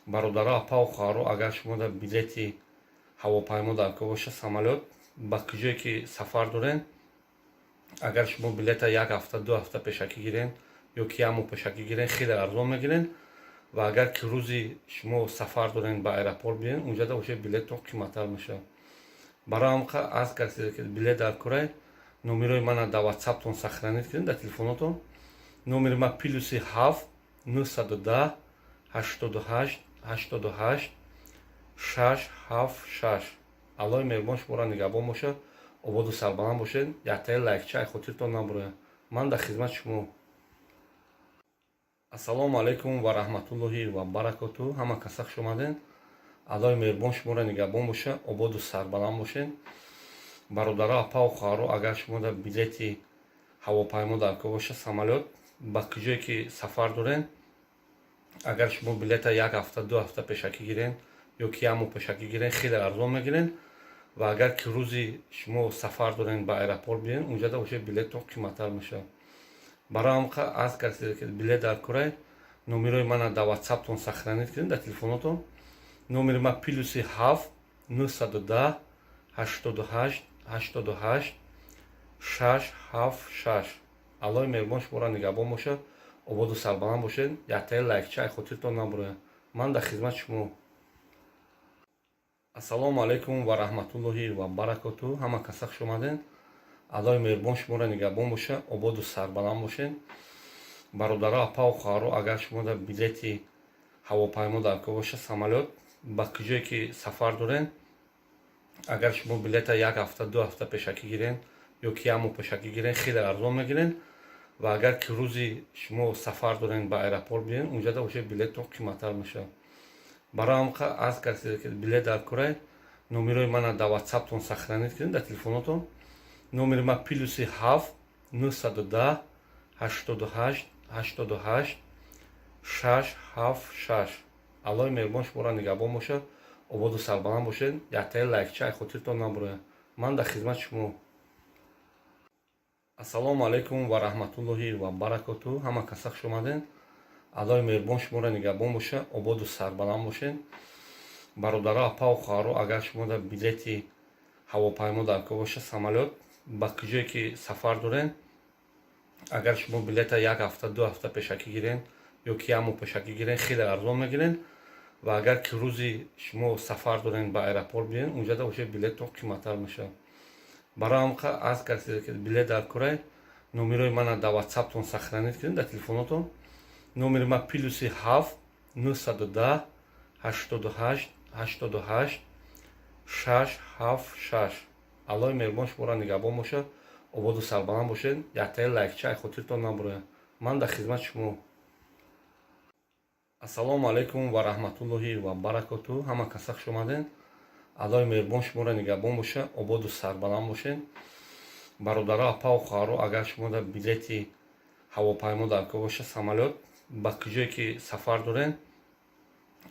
Бародаро, апаву хоҳаро, агар шумо дар билети ҳавопаймо дар кор бошад, самолёт, ба куҷое ки сафар доред, агар шумо билета як ҳафта, 2 ҳафта пешакӣ гирен ё ки як моҳ пешакӣ гирен, хеле арзон мегирен. Ва агар ки рӯзи шумо сафар дорен, ба аэропорт биёен, унҷада уже билеттон қиматтар мешавад. Барои ҳамқа аз касе ки билет дар корай, номерои мана дар Ватсаптон сохранить кунед, дар телефонотон. Номери ма +7 910 88 88 676. Аллоҳи меҳрубон шуморо нигаҳбон бошад, ободу сарбаланд бошед. Яктаи лайкча ай хотиртон набурояд. Ман дар хизмати шумо. Ассалому алайкум ва раҳматуллоҳи ва баракоту. Ҳама каса хуш омадед. Аллоҳи меҳрубон шуморо нигаҳбон бошад, ободу сарбаланд бошед. Бародаро, апаву хоҳаро, агар шумо дар билети ҳавопаймо дар кор бошад, самолёт, ба куҷое ки сафар доред, агар шумо билета як ҳафта, 2 ҳафта пешакӣ гирен ё ки як моҳ пешакӣ гирен, хеле арзон мегирен. Ва агар ки рӯзи шумо сафар дорен, ба аэропорт биёен, унҷада уже билеттон қиматтар мешавад. Барои ҳамқа аз касе ки билет дар курай, номерои мана дар Ватсаптон сохранить кунед, дар телефонотон. Номери ма +7 910 88 88 676. Аллоҳи меҳрубон шуморо нигаҳбон бошад, ободу сарбаланд бошед. Яктаи лайкча ай хотиртон набурояд. Ман дар хизмати шумо. Ассалому алайкум ва раҳматуллоҳи ва баракоту. Ҳама каса хуш омадед. Аллоҳи меҳрубон шуморо нигаҳбон бошад, ободу сарбаланд бошед. Бародаро, апаву хоҳаро, агар шумо дар билети ҳавопаймо дар кор бошад, самолёт, ба куҷое ки сафар доред, агар шумо билета як ҳафта, 2 ҳафта пешакӣ гирен ё ки як моҳ пешакӣ гирен, хеле арзон мегирен. Ва агар ки рӯзи шумо сафар дорен, ба аэропорт биёен, унҷада уже билеттон қиматтар мешавад. Барои ҳамқа аз касе ки билет дар курай, номерои мана дар Ватсаптон сохранить кунед, дар телефонотон. Номери ма +7 910 88 88 676. Аллоҳи меҳрубон шуморо нигаҳбон бошад, ободу сарбаланд бошед. Яктаи лайкча ай хотиртон набурояд. Ман дар хизмати шумо. Ассалому алайкум ва раҳматуллоҳи ва баракоту. Ҳама каса хуш омадед. Аллоҳи меҳрубон шуморо нигаҳбон бошад, ободу сарбаланд бошед. Бародаро, апаву хоҳаро, агар шумо дар билети ҳавопаймо дар кор бошад, самолёт, ба куҷое ки сафар доред, агар шумо билета як ҳафта, 2 ҳафта пешакӣ гирен ё ки як моҳ пешакӣ гирен, хеле арзон мегирен. Ва агар ки рӯзи шумо сафар дорен, ба аэропорт биёен, унҷада уже билеттон қиматтар мешавад. Барои ҳамқа аз касе ки билет дар курай, номерои мана дар Ватсаптон сохранить кунед, дар телефонотон. Номери ма +7 910 88 88 676. Аллоҳи меҳрубон шуморо нигаҳбон бошад, ободу сарбаланд бошед. Яктаи лайкча ай хотиртон набурояд. Ман дар хизмати шумо. Ассалому алайкум ва раҳматуллоҳи ва баракоту. Ҳама каса хуш омадед. Аллоҳи меҳрубон шуморо нигаҳбон бошад, ободу сарбаланд бошед. Бародаро, апаву хоҳаро, агар шумо дар билети ҳавопаймо дар кор бошад, самолёт, ба куҷое ки сафар доред,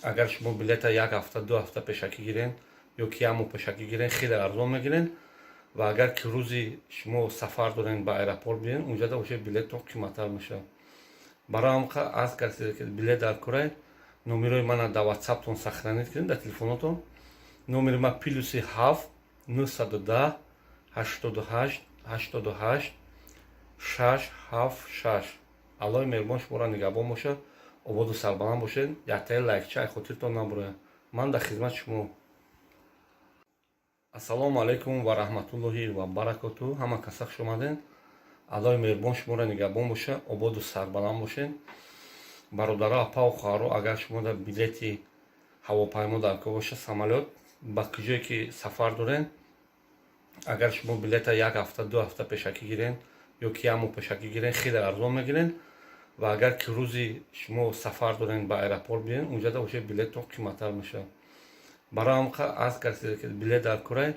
агар шумо билета як ҳафта, 2 ҳафта пешакӣ гирен ё ки як моҳ пешакӣ гирен, хеле арзон мегирен. Ва агар ки рӯзи шумо сафар дорен, ба аэропорт биёен, унҷада уже билеттон қиматтар мешавад. Барои ҳамқа аз касе ки билет дар курай, номерои мана дар Ватсаптон сохранить кунед, дар телефонотон. Номери ма +7 910 88 88 676. Аллоҳи меҳрубон шуморо нигаҳбон бошад, ободу сарбаланд бошед. Яктаи лайкча ай хотиртон набурояд. Ман дар хизмати шумо. Ассалому алайкум ва раҳматуллоҳи ва баракоту. Ҳама каса хуш омадед. Аллоҳи меҳрубон шуморо нигаҳбон бошад, ободу сарбаланд бошед. Бародаро, апаву хоҳаро, агар шумо дар билети ҳавопаймо дар кор бошад, самолёт, ба куҷое ки сафар доред, агар шумо билета як ҳафта, 2 ҳафта пешакӣ гирен ё ки як моҳ пешакӣ гирен, хеле арзон мегирен. Ва агар ки рӯзи шумо сафар дорен, ба аэропорт биёен, унҷада уже билеттон қиматтар мешавад. Барои ҳамқа аз касе ки билет дар курай,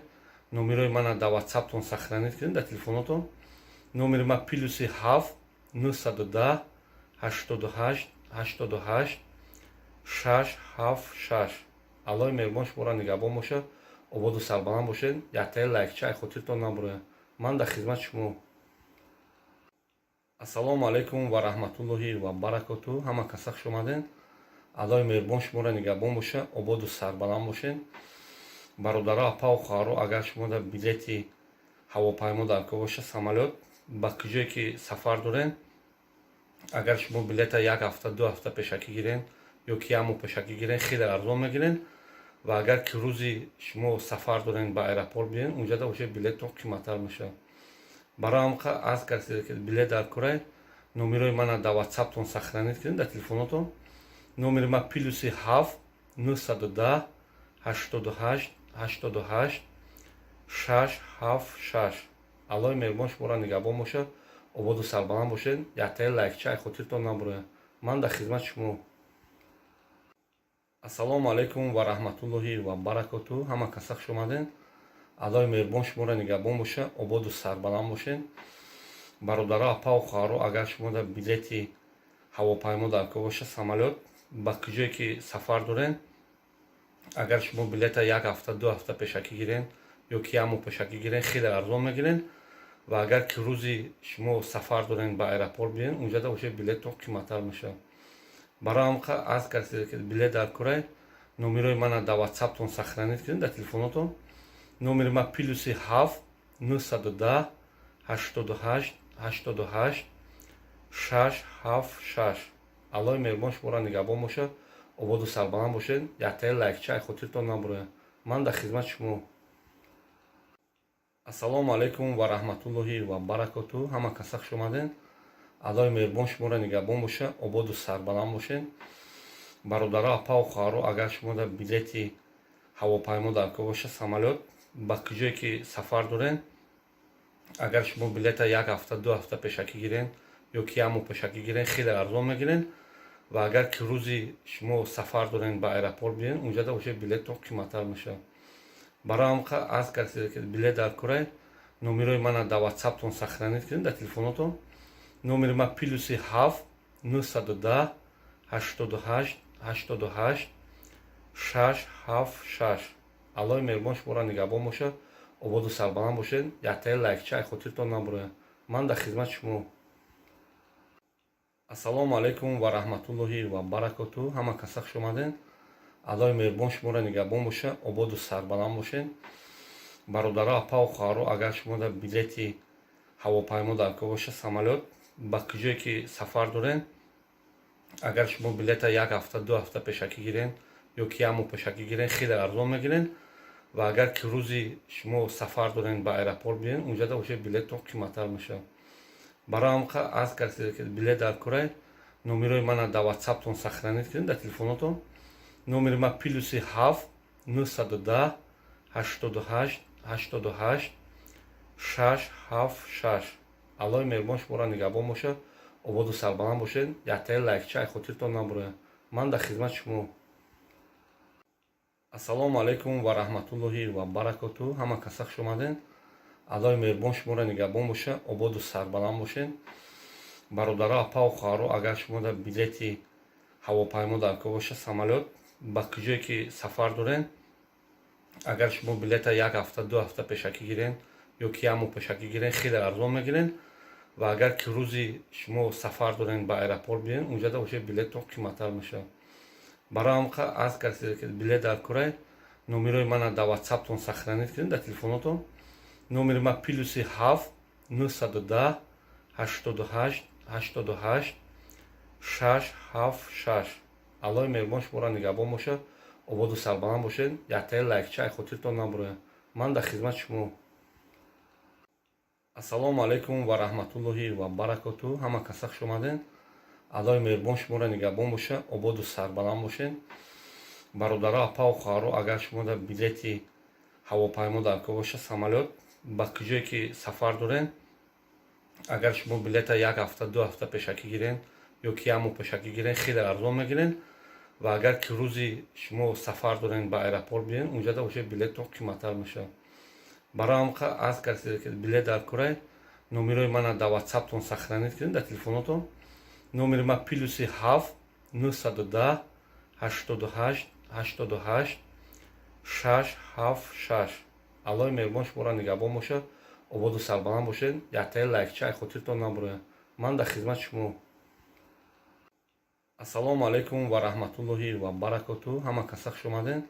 номерои мана дар Ватсаптон сохранить кунед, дар телефонотон. Номери ма +7 910 88 88 676. Аллоҳи меҳрубон шуморо нигаҳбон бошад, ободу сарбаланд бошед. Яктаи лайкча ай хотиртон набурояд. Ман дар хизмати шумо. Ассалому алайкум ва раҳматуллоҳи ва баракоту. Ҳама каса хуш омадед. Аллоҳи меҳрубон шуморо нигаҳбон бошад, ободу сарбаланд бошед. Бародаро, апаву хоҳаро, агар шумо дар билети ҳавопаймо дар кор бошад, самолёт, ба куҷое ки сафар доред, агар шумо билета як ҳафта, 2 ҳафта пешакӣ гирен ё ки як моҳ пешакӣ гирен, хеле арзон мегирен. Ва агар ки рӯзи шумо сафар дорен, ба аэропорт биёен, унҷада уже билеттон қиматтар мешавад. Барои ҳамқа аз касе ки билет дар курай, номерои мана дар Ватсаптон сохранить кунед, дар телефонотон. Номери ма +7 910 88 88 676. Аллоҳи меҳрубон шуморо нигаҳбон бошад, ободу сарбаланд бошед. Яктаи лайкча ай хотиртон набурояд. Ман дар хизмати шумо. Ассалому алайкум ва раҳматуллоҳи ва баракоту. Ҳама каса хуш омадед. Аллоҳи меҳрубон шуморо нигаҳбон бошад, ободу сарбаланд бошед. Бародаро, апаву хоҳаро, агар шумо дар билети ҳавопаймо дар кор бошад, самолёт, ба куҷое ки сафар доред, агар шумо билета як ҳафта, 2 ҳафта пешакӣ гирен ё ки як моҳ пешакӣ гирен, хеле арзон мегирен. Ва агар ки рӯзи шумо сафар дорен, ба аэропорт биен, унҷада уже билеттон қиматтар мешавад. Барои ҳам аз касе ки билет дар курай, номерои мана дар Ватсаптон сохранить кунед, дар телефонотон. Номери ма +7 910 88 88 676. Аллоҳи меҳрубон шуморо нигаҳбон бошад, ободу сарбаланд бошед. Яктаи лайкча ай хотиртон набурояд. Ман дар хизмати шумо. Ассалому алайкум ва раҳматуллоҳи ва баракоту. Ҳама каса хуш омадед. Аллоҳи меҳрубон шуморо нигаҳбон бошад, ободу сарбаланд бошед. Бародаро, апаву хоҳаро, агар шумо дар билети ҳавопаймо дар кор бошад, самолёт, ба куҷое ки сафар доред, агар шумо билета як ҳафта, 2 ҳафта пешакӣ гирен ё ки як моҳ пешакӣ гирен, хеле арзон мегирен. Ва агар ки рӯзи шумо сафар дорен, ба аэропорт биен, унҷада уже билеттон қиматтар мешавад. Барои ҳам аз касе ки билет дар курай, номерои мана дар Ватсаптон сохранить кунед, дар телефонотон. Номери ма +7 910 88 88 676. Аллоҳи меҳрубон шуморо нигаҳбон бошад, ободу сарбаланд бошед. Яктаи лайкча ай хотиртон набурояд. Ман дар хизмати шумо. Ассалому алайкум ва раҳматуллоҳи ва баракоту. Ҳама каса хуш омадед. Аллоҳи меҳрубон шуморо нигаҳбон бошад, ободу сарбаланд бошед. Бародаро, апаву хоҳаро, агар шумо дар билети ҳавопаймо дар кор бошад, самолёт, ба куҷое ки сафар доред, агар шумо билета як ҳафта, 2 ҳафта пешакӣ гирен ё ки як моҳ пешакӣ гирен, хеле арзон мегирен. Ва агар ки рӯзи шумо сафар дорен, ба аэропорт биен, унҷада уже билеттон қиматтар мешавад. Барои ҳам аз касе ки билет дар курай, номерои мана дар Ватсаптон сохранить кунед, дар телефонотон. Номери ма +7 910 88 88 676. Аллоҳи меҳрубон шуморо нигаҳбон бошад, ободу сарбаланд бошед. Яктаи лайкча ай хотиртон набурояд. Ман дар хизмати шумо. Ассалому алайкум ва раҳматуллоҳи ва баракоту. Ҳама каса хуш омадед. Аллоҳи меҳрубон шуморо нигаҳбон бошад, ободу сарбаланд бошед. Бародаро, апаву хоҳаро, агар шумо дар билети ҳавопаймо дар кор бошад, самолёт, ба куҷое ки сафар доред, агар шумо билета як ҳафта, 2 ҳафта пешакӣ гирен ё ки як моҳ пешакӣ гирен, хеле арзон мегирен. Ва агар ки рӯзи шумо сафар дорен, ба аэропорт биен, унҷада уже билеттон қиматтар мешавад. Барои ҳам аз касе ки билет дар курай, номерои мана дар Ватсаптон сохранить кунед, дар телефонотон. Номери ма +7 910 88 88 676. Аллоҳи меҳрубон шуморо нигаҳбон бошад, ободу сарбаланд бошед. Яктаи лайкча ай хотиртон набурояд. Ман дар хизмати шумо. Ассалому алайкум ва раҳматуллоҳи ва баракоту. Ҳама каса хуш омадед. Аллоҳи меҳрубон шуморо нигаҳбон бошад, ободу сарбаланд бошед. Бародаро, апаву хоҳаро, агар шумо дар билети ҳавопаймо дар кор бошад, самолёт, ба куҷое ки сафар доред, агар шумо билета як ҳафта, 2 ҳафта пешакӣ гирен ё ки як моҳ пешакӣ гирен, хеле арзон мегирен. Ва агар ки рӯзи шумо сафар дорен, ба аэропорт биен, унҷада уже билеттон қиматтар мешавад. Барои ҳам аз касе ки билет дар курай, номерои мана дар Ватсаптон сохранить кунед, дар телефонотон. Номери ма +7 910 88 88 676. Аллоҳи меҳрубон шуморо нигаҳбон бошад, ободу сарбаланд бошед. Яктаи лайкча ай хотиртон набурояд. Ман дар хизмати шумо. Ассалому алайкум ва раҳматуллоҳи ва баракоту. Ҳама каса хуш омадед.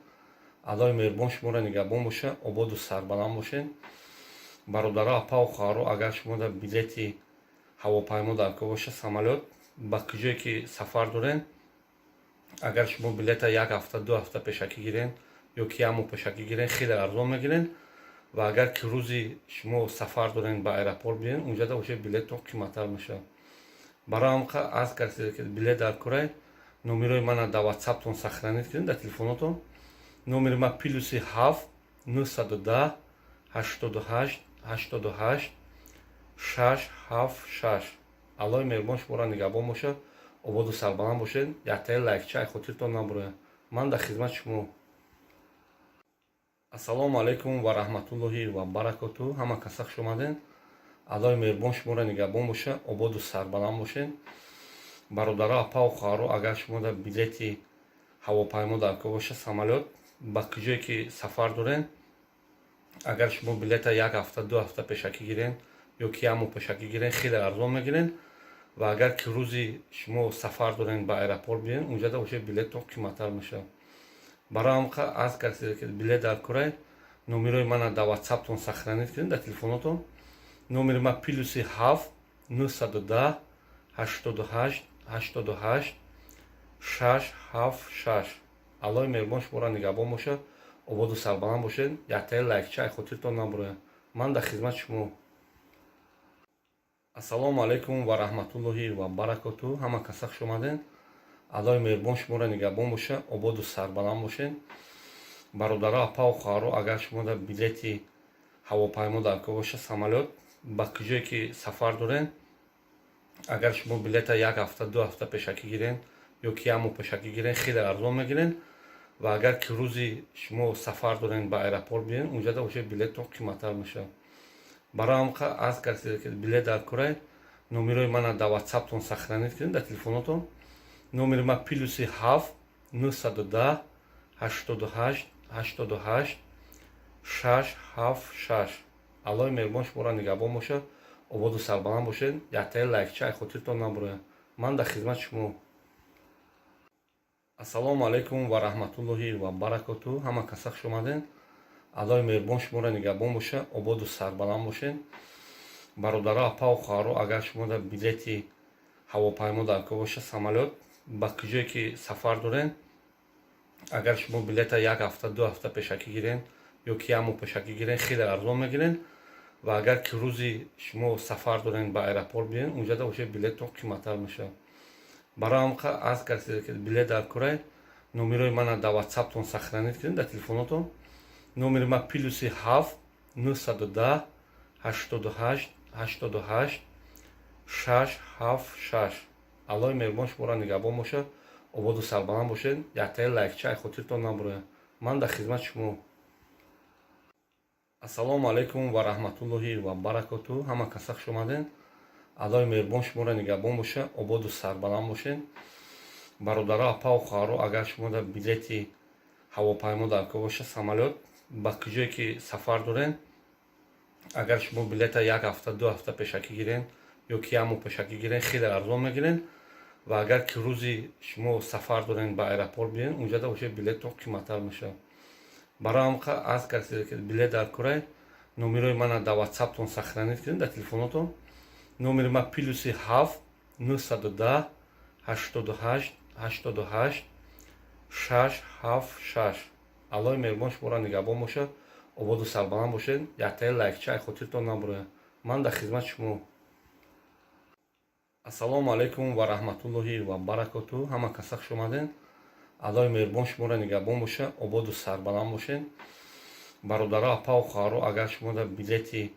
Аллоҳи меҳрубон шуморо нигаҳбон бошад, ободу сарбаланд бошед. Бародаро, апаву хоҳаро, агар шумо дар билети ҳавопаймо дар кор бошад, самолёт, ба куҷое ки сафар доред, агар шумо билета як ҳафта, 2 ҳафта пешакӣ гирен ё ки як моҳ пешакӣ гирен, хеле арзон мегирен. Ва агар ки рӯзи шумо сафар дорен, ба аэропорт биен, унҷада уже билеттон қиматтар мешавад. Барои ҳам аз касе ки билет дар курай, номерои мана дар Ватсаптон сохранить кунед, дар телефонотон. Номери ма +7 910 88 88 676. Аллоҳи меҳрубон шуморо нигаҳбон бошад, ободу сарбаланд бошед. Яктаи лайкча ай хотиртон набурояд. Ман дар хизмати шумо. Ассалому алайкум ва раҳматуллоҳи ва баракоту. Ҳама каса хуш омадед. Аллоҳи меҳрубон шуморо нигаҳбон бошад, ободу сарбаланд бошед. Бародаро, апаву хоҳаро, агар шумо дар билети ҳавопаймо дар кор бошад, самолёт, ба куҷое ки сафар доред, агар шумо билета як ҳафта, 2 ҳафта пешакӣ гирен Ё ки як моҳ пешакӣ гирен, хеле арзон мегирен. Ва агар ки рӯзи шумо сафар дорен, ба аэропорт биёен, унҷада уже билеттон қиматтар мешавад. Барои ҳам аз касе ки билет дар курай, номерои мана дар Ватсаптон сохранить кунед, дар телефонотон. Номери ма +7 910 88 88 676. Аллоҳи меҳрубон шуморо нигаҳбон бошад, ободу сарбаланд бошед. Яктаи лайкча ай хотиртон набурояд. Ман дар хизмати шумо. Ассалому алайкум ва раҳматуллоҳи ва баракоту. Ҳама каса хуш омадед. Аллоҳи меҳрубон шуморо нигаҳбон бошад, ободу сарбаланд бошед. Бародаро, апаву хоҳаро, агар шумо дар билети ҳавопаймо дар кор бошад, самолёт, ба куҷое ки сафар доред, агар шумо билета як ҳафта, 2 ҳафта пешакӣ гирен ё ки як моҳ пешакӣ гирен, хеле арзон мегирен. Ва агар ки рӯзи шумо сафар дорен, ба аэропорт биёен, унҷада уже билеттон қиматтар мешавад. Барои ҳам аз касе ки билет дар курай, номерои мана дар Ватсаптон сохранить кунед, дар телефонотон. Номери ма +7 910 88 88 676. Аллоҳи меҳрубон шуморо нигаҳбон бошад, ободу сарбаланд бошед. Яктаи лайкча ай хотиртон набурояд. Ман дар хизмати шумо. Ассалому алайкум ва раҳматуллоҳи ва баракоту. Ҳама каса хуш омадед. Аллоҳи меҳрубон шуморо нигаҳбон бошад, ободу сарбаланд бошед. Бародаро, апаву хоҳаро, агар шумо дар билети ҳавопаймо дар кор бошад, самолёт, ба куҷое ки сафар доред, агар шумо билета як ҳафта, 2 ҳафта пешакӣ гирен ё ки як моҳ пешакӣ гирен, хеле арзон мегирен. Ва агар ки рӯзи шумо сафар дорен, ба аэропорт биёен, унҷада уже билеттон қиматтар мешавад. Барои ҳам аз касе ки билет дар курай, номерои мана дар Ватсаптон сохранить кунед, дар телефонотон. Номери ма +7 910 88 88 676. Аллоҳи меҳрубон шуморо нигаҳбон бошад, ободу сарбаланд бошед. Яктаи лайкча ай хотиртон набурояд. Ман дар хизмати шумо. Ассалому алайкум ва раҳматуллоҳи ва баракоту. Ҳама каса хуш омадед. Аллоҳи меҳрубон шуморо нигаҳбон бошад, ободу сарбаланд бошед. Бародаро, апаву хоҳаро, агар шумо дар билети ҳавопаймо дар кор бошад, самолёт, ба куҷое ки сафар доред, агар шумо билета як ҳафта, 2 ҳафта пешакӣ гирен ё ки як моҳ пешакӣ гирен, хеле арзон мегирен. Ва агар ки рӯзи шумо сафар дорен, ба аэропорт биёен, унҷада уже билеттон қиматтар мешавад. Барои ҳам аз касе ки билет дар курай, номерои мана дар Ватсаптон сохранить кунед, дар телефонотон. Номери ма +7 910 88 88 676. Аллоҳи меҳрубон шуморо нигаҳбон бошад, ободу сарбаланд бошед. Яктаи лайкча ай хотиртон набурояд. Ман дар хизмати шумо. Ассалому алайкум ва раҳматуллоҳи ва баракоту. Ҳама каса хуш омадед. Аллоҳи меҳрубон шуморо нигаҳбон бошад, ободу сарбаланд бошед. Бародаро, апаву хоҳаро, агар шумо дар билети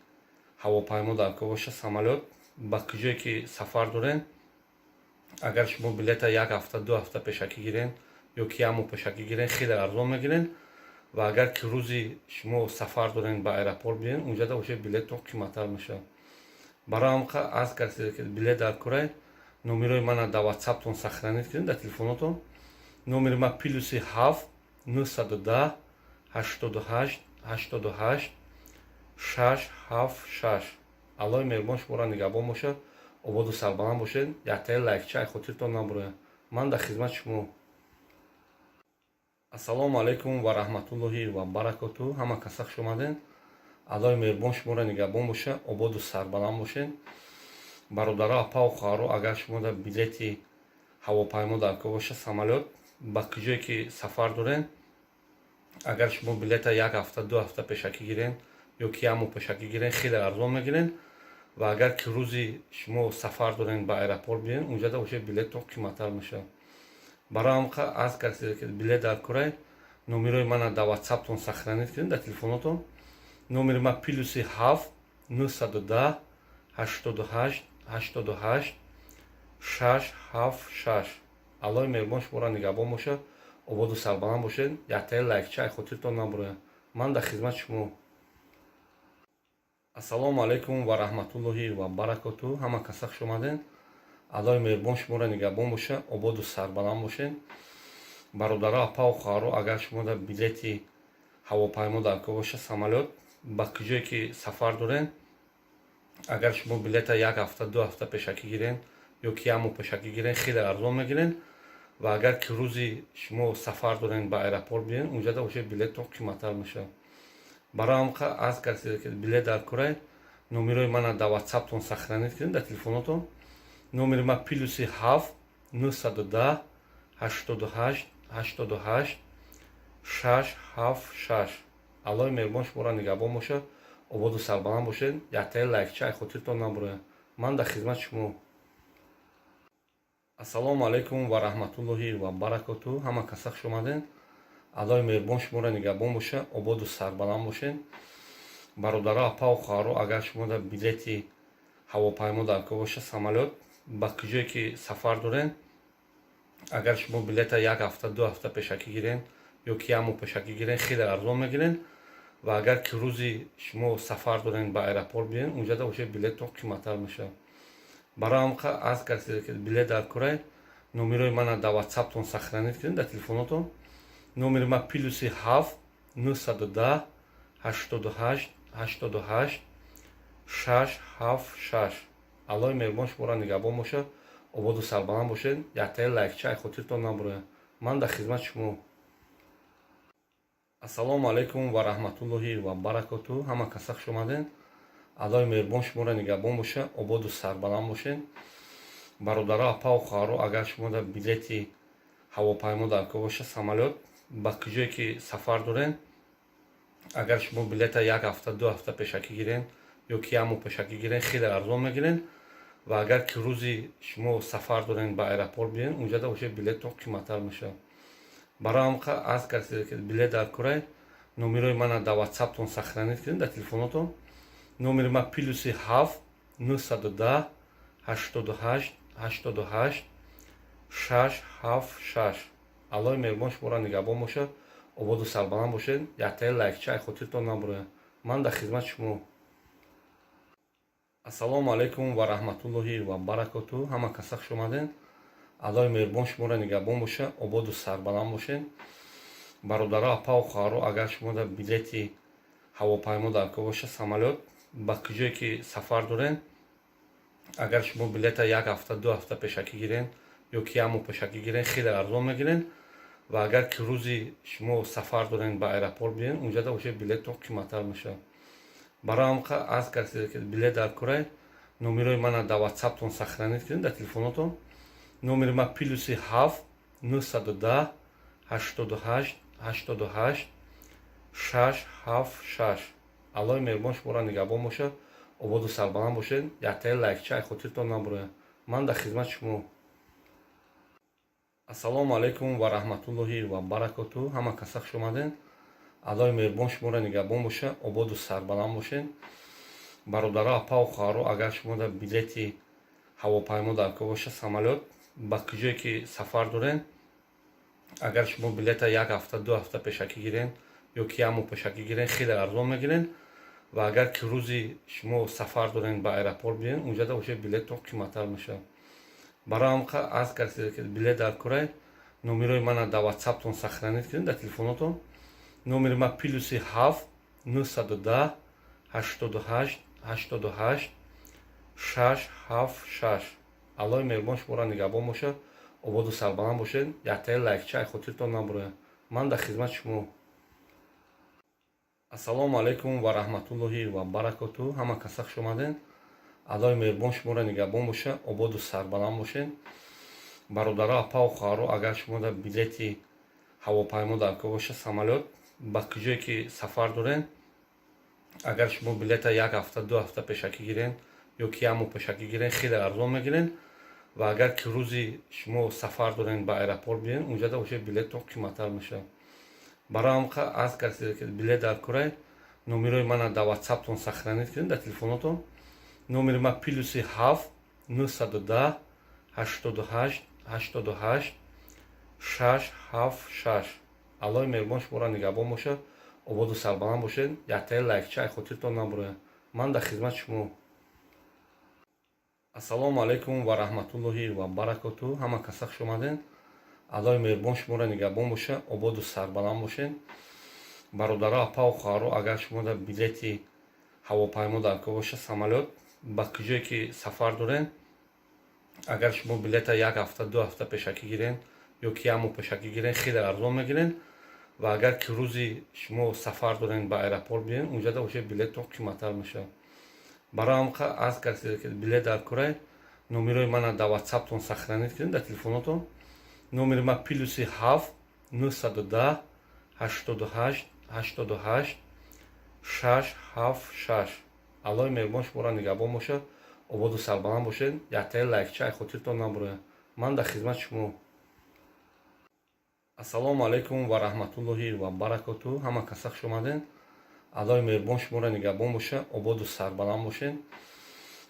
ҳавопаймо дар кор бошад, самолёт, ба куҷое ки сафар доред, агар шумо билета як ҳафта, 2 ҳафта пешакӣ гирен ё ки як моҳ пешакӣ гирен, хеле арзон мегирен. Ва агар ки рӯзи шумо сафар дорен, ба аэропорт биёен, унҷада уже билеттон қиматтар мешавад. Барои ҳам аз касе ки билет дар курай, номерои мана дар Ватсаптон сохранить кунед, дар телефонотон. Номери ма +7 910 88 88 676. Аллоҳи меҳрубон шуморо нигаҳбон бошад, ободу сарбаланд бошед. Яктаи лайкча ай хотиртон набурояд. Ман дар хизмати шумо. Ассалому алайкум ва раҳматуллоҳи ва баракоту. Ҳама каса хуш омадед. Аллоҳи меҳрубон шуморо нигаҳбон бошад, ободу сарбаланд бошед. Бародаро, апаву хоҳаро, агар шумо дар билети ҳавопаймо дар кор бошад, самолёт, ба куҷое ки сафар доред, агар шумо билета як ҳафта, 2 ҳафта пешакӣ гирен ё ки як моҳ пешакӣ гирен, хеле арзон мегирен. Ва агар ки рӯзи шумо сафар дорен, ба аэропорт биёен, унҷада уже билеттон қиматтар мешавад. Барои ҳам аз касе ки билет дар курай, номерои мана дар Ватсаптон сохранить кунед, дар телефонотон. Номери ма +7 910 88 88 676. Аллоҳи меҳрубон шуморо нигаҳбон бошад, ободу сарбаланд бошед. Яктаи лайкча ай хотиртон набурояд. Ман дар хизмати шумо. Ассалому алайкум ва раҳматуллоҳи ва баракоту. Ҳама каса хуш омадед. Аллоҳи меҳрубон шуморо нигаҳбон бошад, ободу сарбаланд бошед. Бародаро, апаву хоҳаро, агар шумо дар билети ҳавопаймо дар кор бошад, самолёт, ба куҷое ки сафар доред, Агар шумо билета як ҳафта, 2 ҳафта пешакӣ гирен ё ки як моҳ пешакӣ гирен, хеле арзон мегирен. Ва агар ки рӯзи шумо сафар дорен, ба аэропорт биен, унҷада уже билеттон қиматтар мешавад. Барои ҳам аз касе ки билет дар курай, номерои мана дар Ватсаптон сохранить кунед, дар телефонотон. Номери ма +7 910 88 88 676. Аллоҳи меҳрубон шуморо нигаҳбон бошад, ободу сарбаланд бошед. Яктаи лайкча ай хотиртон набурояд. Ман дар хизмати шумо. Ассалому алайкум ва раҳматуллоҳи ва баракоту. Ҳама каса хуш омадед. Аллоҳи меҳрубон шуморо нигаҳбон бошад, ободу сарбаланд бошед. Бародаро, апаву хоҳаро, агар шумо дар билети ҳавопаймо дар кор бошад, самолёт, ба куҷое ки сафар дорен, агар шумо билета як ҳафта, 2 ҳафта пешакӣ гирен ё ки як моҳ пешакӣ гирен, хеле арзон мегирен. Ва агар ки рӯзи шумо сафар дорен, ба аэропорт биен, унҷада уже билеттон қиматтар мешавад. Барои ҳам аз касе ки билет дар курай, номерои мана дар Ватсаптон сохранить кунед, дар телефонотон. Номери ма +7 910 88 88 676. Аллоҳи меҳрубон шуморо нигаҳбон бошад, ободу сарбаланд бошед. Яктаи лайкча ай хотиртон набурояд. Ман дар хизмати шумо. Ассалому алайкум ва раҳматуллоҳи ва баракоту. Ҳама каса хуш омадед. Аллоҳи меҳрубон шуморо нигаҳбон бошад, ободу сарбаланд бошед. Бародаро, апаву хоҳаро, агар шумо дар билети ҳавопаймо дар кор бошад, самолёт, ба куҷое ки сафар дорен, агар шумо билета як ҳафта, 2 ҳафта пешакӣ гирен ё ки як моҳ пешакӣ гирен, хеле арзон мегирен. Ва агар ки рӯзи шумо сафар дорен, ба аэропорт биен, унҷада уже билеттон қиматтар мешавад. Барои ҳам аз касе ки билет дар курай, номерои мана дар Ватсаптон сохранить кунед, дар телефонотон. Номери ма +7 910 88 88 676. Аллоҳи меҳрубон шуморо нигаҳбон бошад, ободу сарбаланд бошед. Яктаи лайкча ай хотиртон набурояд. Ман дар хизмати шумо. Ассалому алайкум ва раҳматуллоҳи ва баракоту. Ҳама каса хуш омадед. Аллоҳи меҳрубон шуморо нигаҳбон бошад, ободу сарбаланд бошед. Бародаро, апаву хоҳаро, агар шумо дар билети ҳавопаймо дар кор бошад, самолёт, ба куҷое ки сафар дорен, агар шумо билета як ҳафта, 2 ҳафта пешакӣ гирен ё ки як моҳ пешакӣ гирен, хеле арзон мегирен. Ва агар ки рӯзи шумо сафар дорен, ба аэропорт биен, унҷада уже билеттон қиматтар мешавад. Барои ҳам аз касе ки билет дар курай, номерои мана дар Ватсаптон сохранить кунед, дар телефонотон. Номери ма +7 910 88 88 676. Аллоҳи меҳрубон шуморо нигаҳбон бошад, ободу сарбаланд бошед. Яктаи лайкча ай хотиртон набурояд. Ман дар хизмати шумо. Ассалому алайкум ва раҳматуллоҳи ва баракоту. Ҳама каса хуш омадед. Аллоҳи меҳрубон шуморо нигаҳбон бошад, ободу сарбаланд бошед. Бародаро, апаву хоҳаро, агар шумо дар билети ҳавопаймо дар кор бошад, самолёт, ба куҷое ки сафар дорен, агар шумо билета як ҳафта, 2 ҳафта пешакӣ гирен ё ки як моҳ пешакӣ гирен, хеле арзон мегирен. Ва агар ки рӯзи шумо сафар дорен, ба аэропорт биен, унҷада уже билеттон қиматтар мешавад. Барои ҳам аз касе ки билет дар курай, номерои мана дар Ватсаптон сохранить кунед, дар телефонотон. Номери ма +7 910 88 88 676. Аллоҳи меҳрубон шуморо нигаҳбон бошад, ободу сарбаланд бошед. Яктаи лайкча ай хотиртон набурояд. Ман дар хизмати шумо. Ассалому алайкум ва раҳматуллоҳи ва баракоту. Ҳама каса хуш омадед. Аллоҳи меҳрубон шуморо нигаҳбон бошад, ободу сарбаланд бошед. Бародаро, апаву хоҳаро, агар шумо дар билети ҳавопаймо дар кор бошад, самолёт, ба куҷое ки сафар дорен, агар шумо билета як ҳафта, 2 ҳафта пешакӣ гирен ё ки як моҳ пешакӣ гирен, хеле арзон мегирен. Ва агар ки рӯзи шумо сафар дорен, ба аэропорт биен, унҷада уже билеттон қиматтар мешавад. Барои ҳам аз касе ки билет дар курай, номерои мана дар Ватсаптон сохранить кунед, дар телефонотон. Номери ма +7 910 88 88 676. Аллоҳи меҳрубон шуморо нигаҳбон бошад, ободу сарбаланд бошед. Яктаи лайкча ай хотиртон набурояд. Ман дар хизмати шумо. Ассалому алайкум ва раҳматуллоҳи ва баракоту. Ҳама каса хуш омадед. Аллоҳи меҳрубон шуморо нигаҳбон бошад, ободу сарбаланд бошед. Бародаро, апаву хоҳаро, агар шумо дар билети ҳавопаймо дар кор бошад, самолёт, Ба куҷое ки сафар дорен, агар шумо билета як ҳафта, 2 ҳафта пешакӣ гирен ё ки як моҳ пешакӣ гирен, хеле арзон мегирен. Ва агар ки рӯзи шумо сафар дорен, ба аэропорт биёен, унҷада уже билеттон қиматтар мешавад. Барои ҳамқа аз касе ки билет дар курай, номерои мана дар Ватсаптон сохранить кунед, дар телефонотон. Номери ма +7 910 88 88 676. Аллоҳи меҳрубон шуморо нигаҳбон бошад, ободу сарбаланд бошед. Яктаи лайкча ай хотиртон набурояд. Ман дар хизмати шумо. Ассалому алайкум ва раҳматуллоҳи ва баракоту. Ҳама каса хуш омаден. Аллоҳи меҳрубон шуморо нигаҳбон бошад, ободу сарбаланд бошед.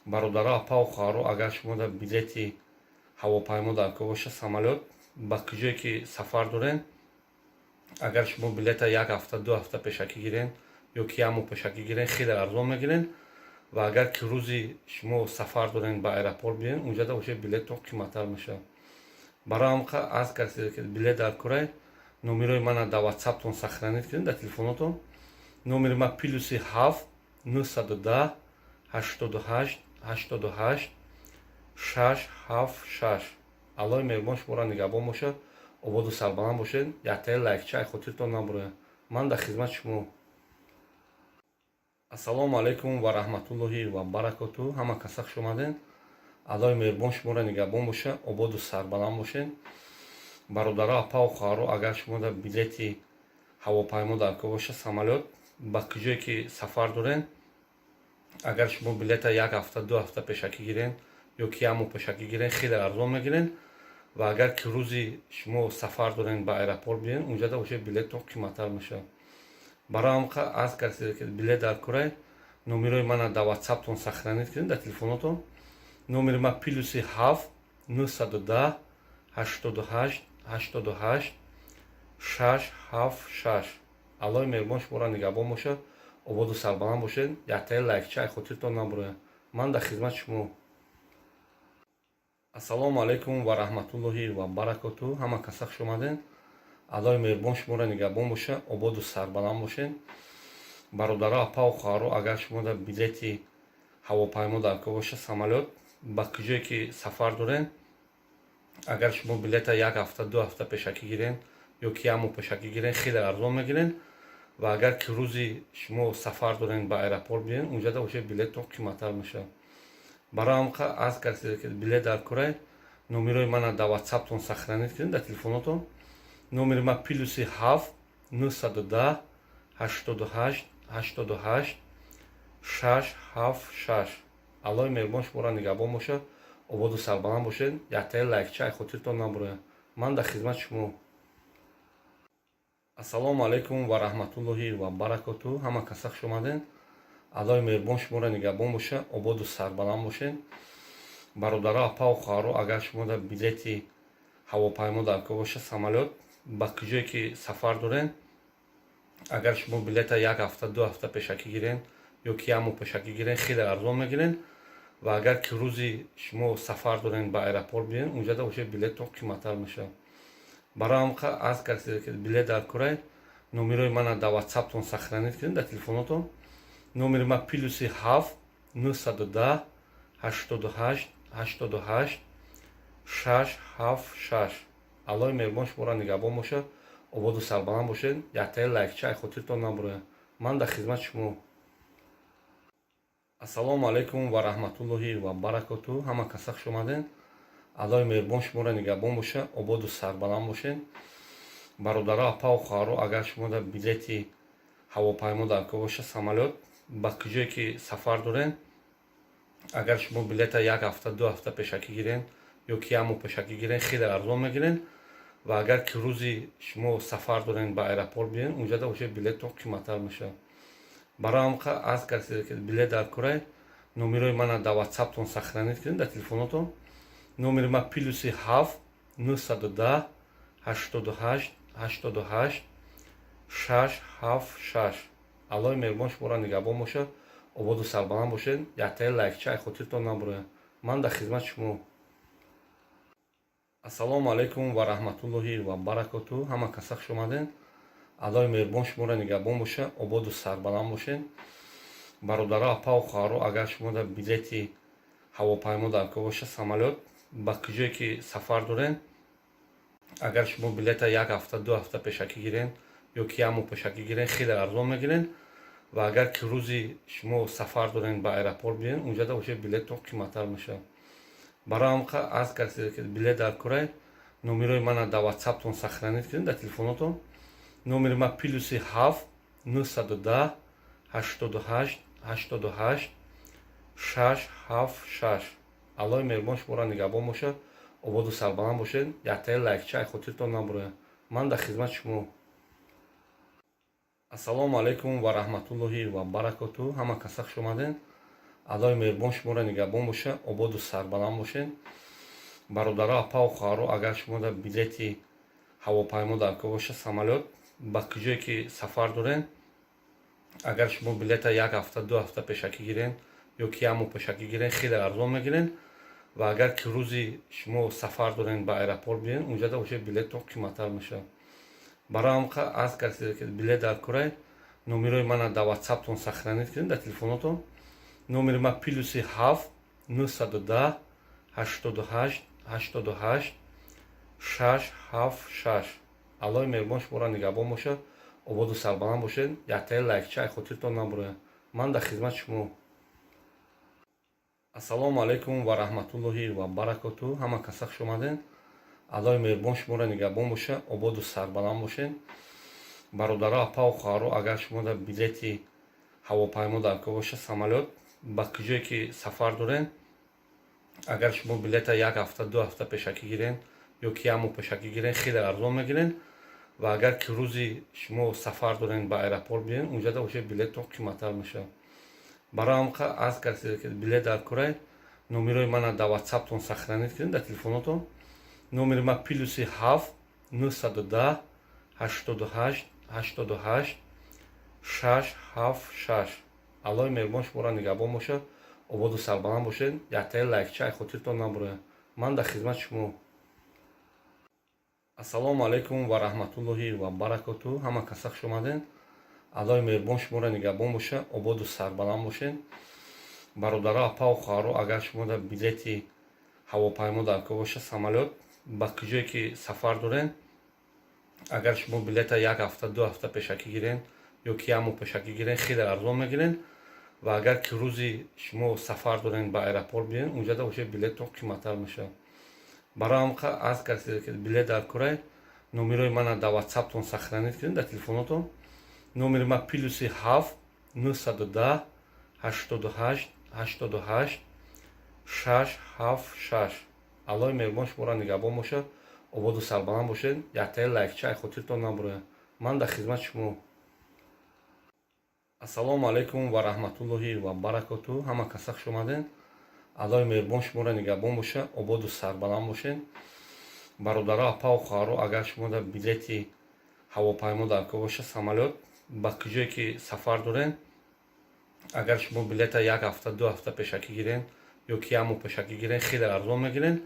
Бародаро, апаву хоҳаро, агар шумо дар билети ҳавопаймо дар кор бошад, самолёт, ба куҷое ки сафар дорен, агар шумо билета як ҳафта, 2 ҳафта пешакӣ гирен ё ки як моҳ пешакӣ гирен, хеле арзон мегирен. Ва агар ки рӯзи шумо сафар дорен, ба аэропорт биёен, унҷада уже билеттон қиматтар мешавад. Барои ҳамқа аз касе ки билет дар курай, номерои мана дар Ватсаптон сохранить кунед, дар телефонотон. Номери ма +7 910 88 88 676. Аллоҳи меҳрубон шуморо нигаҳбон бошад, ободу сарбаланд бошед. Яктаи лайкча ай хотиртон набурояд. Ман дар хизмати шумо. Ассалому алайкум ва раҳматуллоҳи ва баракоту. Ҳама каса хуш омаден. Аллоҳи меҳрубон шуморо нигаҳбон бошад, ободу сарбаланд бошед. Бародаро, апаву хоҳаро, агар шумо дар билети ҳавопаймо дар кор бошад, самолёт, ба куҷое ки сафар дорен, агар шумо билета як ҳафта, 2 ҳафта пешакӣ гирен ё ки як моҳ пешакӣ гирен, хеле арзон мегирен. Ва агар ки рӯзи шумо сафар дорен, ба аэропорт биёен, унҷада уже билеттон қиматтар мешавад. Барои ҳамқа аз касе ки билет дар курай, номерои мана дар Ватсаптон сохранить кунед, дар телефонотон. Номери ма +7 910 88 88 676. Аллоҳи меҳрубон шуморо нигаҳбон бошад, ободу сарбаланд бошед. Яктаи лайкча ай хотиртон набурояд. Ман дар хизмати шумо. Ассалому алайкум ва раҳматуллоҳи ва баракоту. Ҳама каса хуш омаден. Аллоҳи меҳрубон шуморо нигаҳбон бошад, ободу сарбаланд бошед. Бародаро, апаву хоҳаро, агар шумо дар билети ҳавопаймо дар кор бошад, самолёт, ба куҷое ки сафар дорен, агар шумо билета як ҳафта, 2 ҳафта пешакӣ гирен ё ки як моҳ пешакӣ гирен, хеле арзон мегирен. Ва агар ки рӯзи шумо сафар дорен, ба аэропорт биёен, унҷада уже билеттон қиматтар мешавад. Барои ҳамқа аз касе ки билет дар курай, номерои мана дар Ватсаптон сохранить кунед, дар телефонотон. Номери ма +7 910 88 88 676. Аллоҳи меҳрубон шуморо нигаҳбон бошад, ободу сарбаланд бошед. Яктаи лайкча ай хотиртон набурояд. Ман дар хизмати шумо. Ассалому алайкум ва раҳматуллоҳи ва баракоту. Ҳама каса хуш омаден. Аллоҳи меҳрубон шуморо нигаҳбон бошад, ободу сарбаланд бошед. Бародаро, апаву хоҳаро, агар шумо дар билети ҳавопаймо дар кор бошад, самолёт, ба куҷое ки сафар дорен, агар шумо билета як ҳафта, 2 ҳафта пешакӣ гирен ё ки як моҳ пешакӣ гирен, хеле арзон мегирен. Ва агар ки рӯзи шумо сафар дорен, ба аэропорт биёен, унҷада уже билеттон қиматтар мешавад. Барои ҳамқа аз касе ки билет дар курай, номерои мана дар Ватсаптон сохранить кунед, дар телефонотон. Номери ма +7 910 88 88 676. Аллоҳи меҳрубон шуморо нигаҳбон бошад, ободу сарбаланд бошед. Яктаи лайкча ай хотиртон набурояд. Ман дар хизмати шумо. Ассалому алайкум ва раҳматуллоҳи ва баракоту. Ҳама каса хуш омаден. Аллоҳи меҳрубон шуморо нигаҳбон бошад, ободу сарбаланд бошед. Бародаро, апаву хоҳаро, агар шумо дар билети ҳавопаймо дар кор бошад, самолёт, ба куҷое ки сафар дорен, агар шумо билета як ҳафта, 2 ҳафта пешакӣ гирен ё ки як моҳ пешакӣ гирен, хеле арзон мегирен. Ва агар ки рӯзи шумо сафар дорен, ба аэропорт биёен, унҷада уже билеттон қиматтар мешавад. Барои ҳамқа аз касе ки билет дар курай, номерои мана дар Ватсаптон сохранить кунед, дар телефонотон. Номери ма +7 910 88 88 676. Аллоҳи меҳрубон шуморо нигаҳбон бошад, ободу сарбаланд бошед. Яктаи лайкча ай хотиртон набурояд. Ман дар хизмати шумо. Ассалому алайкум ва раҳматуллоҳи ва баракоту. Ҳама каса хуш омаден. Аллоҳи меҳрубон шуморо нигаҳбон бошад, ободу сарбаланд бошед. Бародаро, апау хоҳаро, агар шумо дар билети ҳавопаймо дар кор боша, самолёт, ба куҷое ки сафар дорен, агар шумо билета як ҳафта, 2 ҳафта пешакӣ гирен ё ки як моҳ пешакӣ гирен, хеле арзон мегирен. Ва агар ки рӯзи шумо сафар дорен, ба аэропорт биёен, унҷада уже билеттон қиматтар мешавад. Барои ҳам арз кардед, ки билет дар корай, номерои мана дар ватсаптон сохранить кунед, дар телефонотон. Номери ма +7 910 88 88 676. Аллоҳи меҳрубон шуморо нигаҳбон бошад, ободу сарбаланд бошед. Яктаи лайкча ай хотиртон набурояд. Ман дар хизмати шумо. Ассалому алайкум ва раҳматуллоҳи ва баракоту. Ҳама каса хуш омадед. Аллоҳи меҳрубон шуморо нигаҳбон бошад, ободу сарбаланд бошед. Бародаро, апау хоҳаро, агар шумо дар билети ҳавопаймо дар кор боша, самолёт, ба куҷое ки сафар дорен, агар шумо билета як ҳафта, 2 ҳафта пешакӣ гирен ё ки як моҳ пешакӣ гирен, хеле арзон мегирен. Ва агар ки рӯзи шумо сафар дорен, ба аэропорт биёен, унҷада уже билеттон қиматтар мешавад. Барои ҳам арз кардед, ки билет дар корай, номерои мана дар ватсаптон сохранить кунед, дар телефонотон. Номери ма +7 910 88 88 676. Аллоҳи меҳрубон шуморо нигаҳбон бошад, ободу сарбаланд бошед. Яктаи лайкча ай хотиртон набурояд. Ман дар хизмати шумо. Ассалому алайкум ва раҳматуллоҳи ва баракоту. Ҳама каса хуш омадед. Аллоҳи меҳрубон шуморо нигаҳбон бошад, ободу сарбаланд бошед. Бародаро, апау хоҳаро, агар шумо дар билети ҳавопаймо дар кор боша, самолёт, ба куҷое ки сафар дорен, агар шумо билета як ҳафта, 2 ҳафта пешакӣ гирен ё ки як моҳ пешакӣ гирен, хеле арзон мегирен. Ва агар ки рӯзи шумо сафар дорен, ба аэропорт биёен, унҷада уже билеттон қиматтар мешавад. Барои ҳам арз кардед, ки билет дар корай, номерои мана дар ватсаптон сохранить кунед, дар телефонотон. Номери ма +7 910 88 88 676. Аллоҳи меҳрубон шуморо нигаҳбон бошад, ободу сарбаланд бошед. Яктаи лайкча ай хотиртон набурояд. Ман дар хизмати шумо. Ассалому алайкум ва раҳматуллоҳи ва баракоту. Ҳама каса хуш омадед. Аллоҳи меҳрубон шуморо нигаҳбон бошад, ободу сарбаланд бошед. Бародаро, апау хоҳаро, агар шумо дар билети ҳавопаймо дар кор боша, самолёт, ба куҷое ки сафар дорен, агар шумо билета як ҳафта, 2 ҳафта пешакӣ гирен ё ки як моҳ пешакӣ гирен, хеле арзон мегирен. Ва агар ки рӯзи шумо сафар дорен, ба аэропорт биёен, унҷада уже билеттон қиматтар мешавад. Барои ҳам арз кардед, ки билет дар корай, номерои мана дар ватсаптон сохранить кунед, дар телефонотон. Номери ма +7 910 88 88 676. Аллоҳи меҳрубон шуморо нигаҳбон бошад, ободу сарбаланд бошед. Яктаи лайкча ай хотиртон набурояд. Ман дар хизмати шумо. Ассалому алайкум ва раҳматуллоҳи ва баракоту. Ҳама каса хуш омадед. Аллоҳи меҳрубон шуморо нигаҳбон бошад, ободу сарбаланд бошед. Бародаро, апау хоҳаро, агар шумо дар билети ҳавопаймо дар кор боша, самолёт, ба куҷое ки сафар дорен, агар шумо билета як ҳафта, 2 ҳафта пешакӣ гирен ё ки як моҳ пешакӣ гирен, хеле арзон мегирен.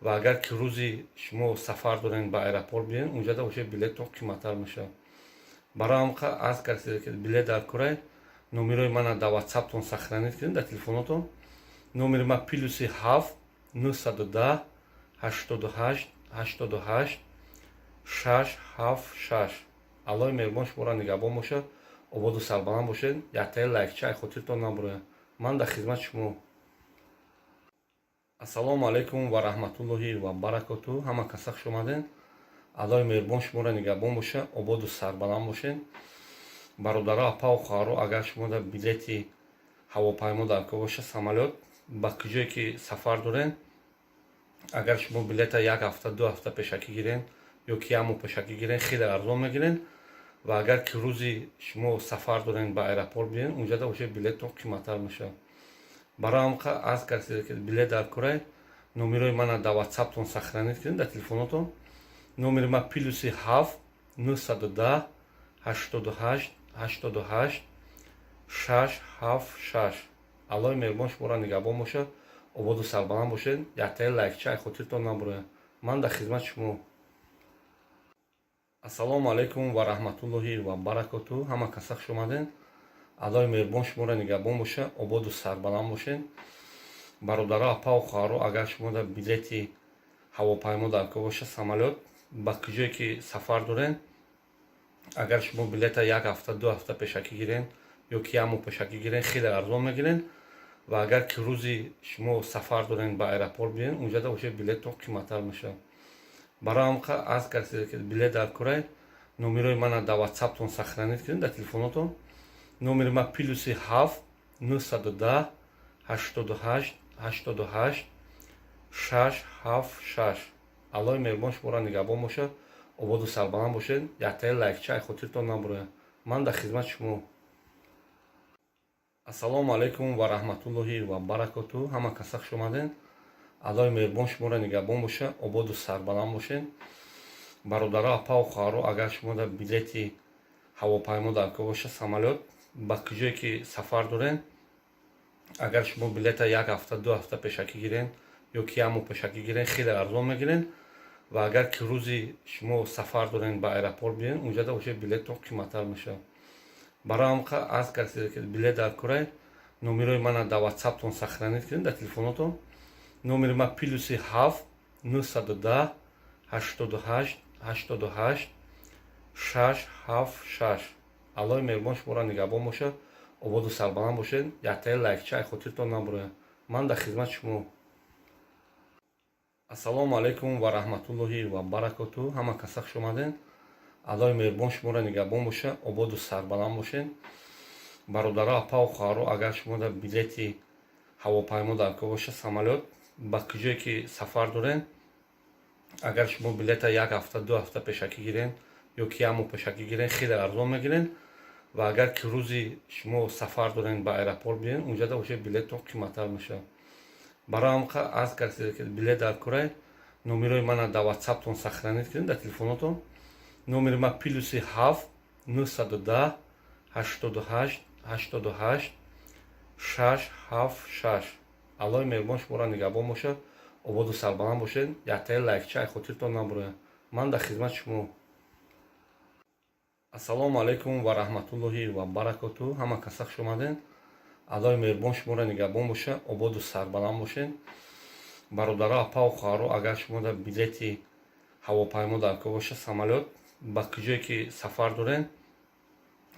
Ва агар ки рӯзи шумо сафар дорен, ба аэропорт биёен, унҷада уже билеттон қиматтар мешавад. Барои ҳам арз кардед, ки билет дар корай, номерои мана дар ватсаптон сохранить кунед, дар телефонотон. Номери ма +7 910 88 88 676. Аллоҳи меҳрубон шуморо нигаҳбон бошад, ободу сарбаланд бошед. Яктаи лайкча ай хотиртон набурояд. Ман дар хизмати шумо. Ассалому алайкум ва раҳматуллоҳи ва баракоту. Ҳама каса хуш омадед. Аллоҳи меҳрубон шуморо нигаҳбон бошад, ободу сарбаланд бошед. Бародаро, апау хоҳаро, агар шумо дар билети ҳавопаймо дар кор боша, самолёт, ба куҷое ки сафар дорен, агар шумо билета як ҳафта, 2 ҳафта пешакӣ гирен ё ки як моҳ пешакӣ гирен, хеле арзон мегирен. Ва агар ки рӯзи шумо сафар дорен, ба аэропорт биёен, унҷада уже билеттон қиматтар мешавад. Барои ҳам арз кардед, ки билет дар корай, номерои мана дар ватсаптон сохранить кунед, дар телефонотон. Номери ма +7 910 88 88 676. Аллоҳи меҳрубон шуморо нигаҳбон бошад, ободу сарбаланд бошед. Яктаи лайкча ай хотиртон набурояд. Ман дар хизмати шумо. Ассалому алайкум ва раҳматуллоҳи ва баракоту. Ҳама каса хуш омадед. Аллои меҳрубон шуморо нигаҳбон боша, ободу сарбаланд бошед. Бародаро, апаву хоҳаро, агар шумо дар билети ҳавопаймо даркор боша, самолёт, ба куҷое ки сафар дорен, агар шумо билета як ҳафта, 2 ҳафта пешакӣ гирен ё ки як моҳ пешакӣ гирен, хеле арзон мегирен. Ва агар ки рӯзи шумо сафар дорен, ба аэропорт биёен, унҷада уже билетон қиматтар мешавад. Барои ҳам аз касе ки билет даркорай, номерои мана дар Ватсаптон сохранить кунед, дар телефонотон. Номери ман +7 910 88 88 676. Аллои меҳрубон шуморо нигаҳбон бошад, ободу сарбаланд бошед. Яктаи лайкча ай хотиртон набурояд. Ман дар хизмати шумо. Ассалому алайкум ва раҳматуллоҳи ва баракоту. Ҳама каса хуш омадед. Аллои меҳрубон шуморо нигаҳбон бошад, ободу сарбаланд бошед. Бародаро, апаву хоҳаро, агар шумо дар билети ҳавопаймо даркор боша, самолёт, ба куҷое ки сафар дорен, агар шумо билета як ҳафта, 2 ҳафта пешакӣ гирен ё ки як моҳ пешакӣ гирен, хеле арзон мегирен. Ва агар ки рӯзи шумо сафар дорен, ба аэропорт биёен, унҷада уже билетон қиматтар мешавад. Барои ҳам аз касе ки билет даркорай, номерои мана дар Ватсаптон сохранить кунед, дар телефонотон. Номери ман +7 910 88 88 676. Аллои меҳрубон шуморо нигаҳбон бошад, ободу сарбаланд бошед. Яктаи лайкча ай хотиртон набурояд. Ман дар хизмати шумо. Ассалому алайкум ва раҳматуллоҳи ва баракоту. Ҳама каса хуш омадед. Аллои меҳрубон шуморо нигаҳбон бошад, ободу сарбаланд бошед. Бародаро, апаву хоҳаро, агар шумо дар билети ҳавопаймо даркор боша, самолёт, ба куҷое ки сафар дорен, агар шумо билета як ҳафта, 2 ҳафта пешакӣ гирен ё ки як моҳ пешакӣ гирен, хеле арзон мегирен. Ва агар ки рӯзи шумо сафар дорен, ба аэропорт биёен, унҷада уже билетон қиматтар мешавад. Барои ҳам аз касе ки билет даркорай, номерои мана дар Ватсаптон сохранить кунед, дар телефонотон. Номери ман +7 910 88 88 676. Аллои меҳрубон шуморо нигаҳбон бошад, ободу сарбаланд бошед. Яктаи лайкча ай хотиртон набурояд. Ман дар хизмати шумо. Ассалому алайкум ва раҳматуллоҳи ва баракоту. Ҳама каса хуш омадед. Аллои меҳрубон шуморо нигаҳбон бошад, ободу сарбаланд бошед. Бародаро, апаву хоҳаро, агар шумо дар билети ҳавопаймо даркор боша, самолёт, ба куҷое ки сафар дорен,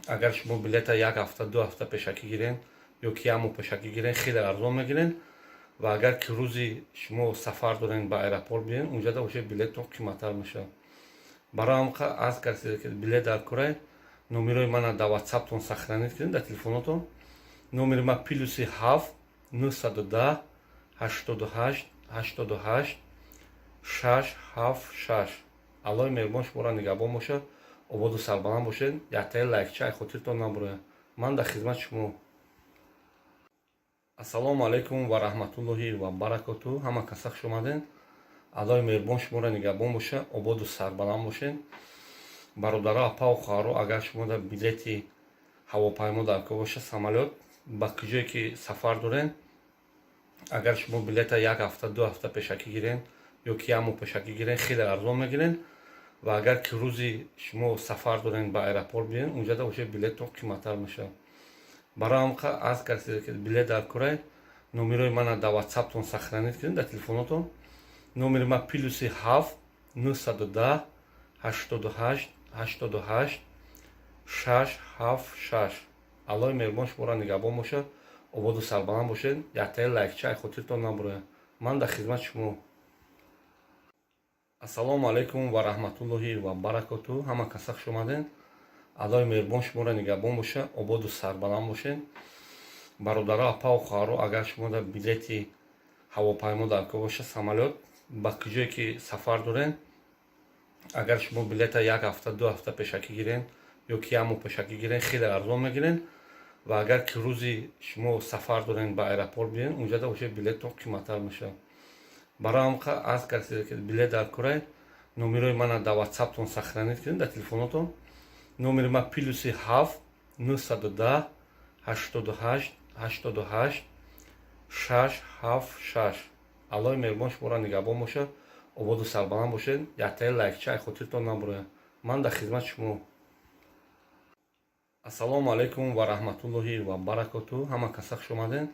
агар шумо билета як ҳафта, 2 ҳафта пешакӣ гирен ё ки як моҳ пешакӣ гирен, хеле арзон мегирен. Ва агар ки рӯзи шумо сафар дорен, ба аэропорт биёен, унҷада уже билетон қиматтар мешавад. Барои ҳам аз касе ки билет даркорай, номерои мана дар Ватсаптон сохранить кунед, дар телефонотон. Номери ман +7 910 88 88 676. Аллои меҳрубон шуморо нигаҳбон бошад, ободу сарбаланд бошед. Яктаи лайкча ай хотиртон набурояд. Ман дар хизмати шумо. Ассалому алайкум ва раҳматуллоҳи ва баракоту. Ҳама каса хуш омадед. Аллои меҳрубон шуморо нигаҳбон бошад, ободу сарбаланд бошед. Бародаро, апаву хоҳаро, агар шумо дар билети ҳавопаймо даркор боша, самолёт, ба куҷое ки сафар дорен, агар шумо билета як ҳафта, 2 ҳафта пешакӣ гирен ё ки як моҳ пешакӣ гирен, хеле арзон мегирен. Ва агар ки рӯзи шумо сафар дорен, ба аэропорт биёен, унҷада уже билетон қиматтар мешавад. Барои ҳам аз касе ки билет даркорай, номерои мана дар Ватсаптон сохранить кунед, дар телефонотон. Номери ман +7 910 88 88 676. Аллои меҳрубон шуморо нигаҳбон бошад, ободу сарбаланд бошед. Яктаи лайкча ай хотиртон набурояд. Ман дар хизмати шумо. Ассалому алайкум ва раҳматуллоҳи ва баракоту. Ҳама каса хуш омадед. Аллои меҳрубон шуморо нигаҳбон бошад, ободу сарбаланд бошед. Бародаро, апаву хоҳаро, агар шумо дар билети ҳавопаймо даркор боша, самолёт, ба куҷое ки сафар дорен, агар шумо билета як ҳафта, 2 ҳафта пешакӣ гирен ё ки як моҳ пешакӣ гирен, хеле арзон мегирен. Ва агар ки рӯзи шумо сафар дорен, ба аэропорт биёен, унҷада уже билетон қиматтар мешавад. Барои ҳам аз касе ки билет даркорай, номерои мана дар Ватсаптон сохранить кунед, дар телефонотон. Номери ман +7 910 88 88 676. Аллои меҳрубон шуморо нигаҳбон бошад, ободу сарбаланд бошед. Яктаи лайкча ай хотиртон набурояд. Ман дар хизмати шумо. Ассалому алайкум ва раҳматуллоҳи ва баракоту. Ҳама каса хуш омаден.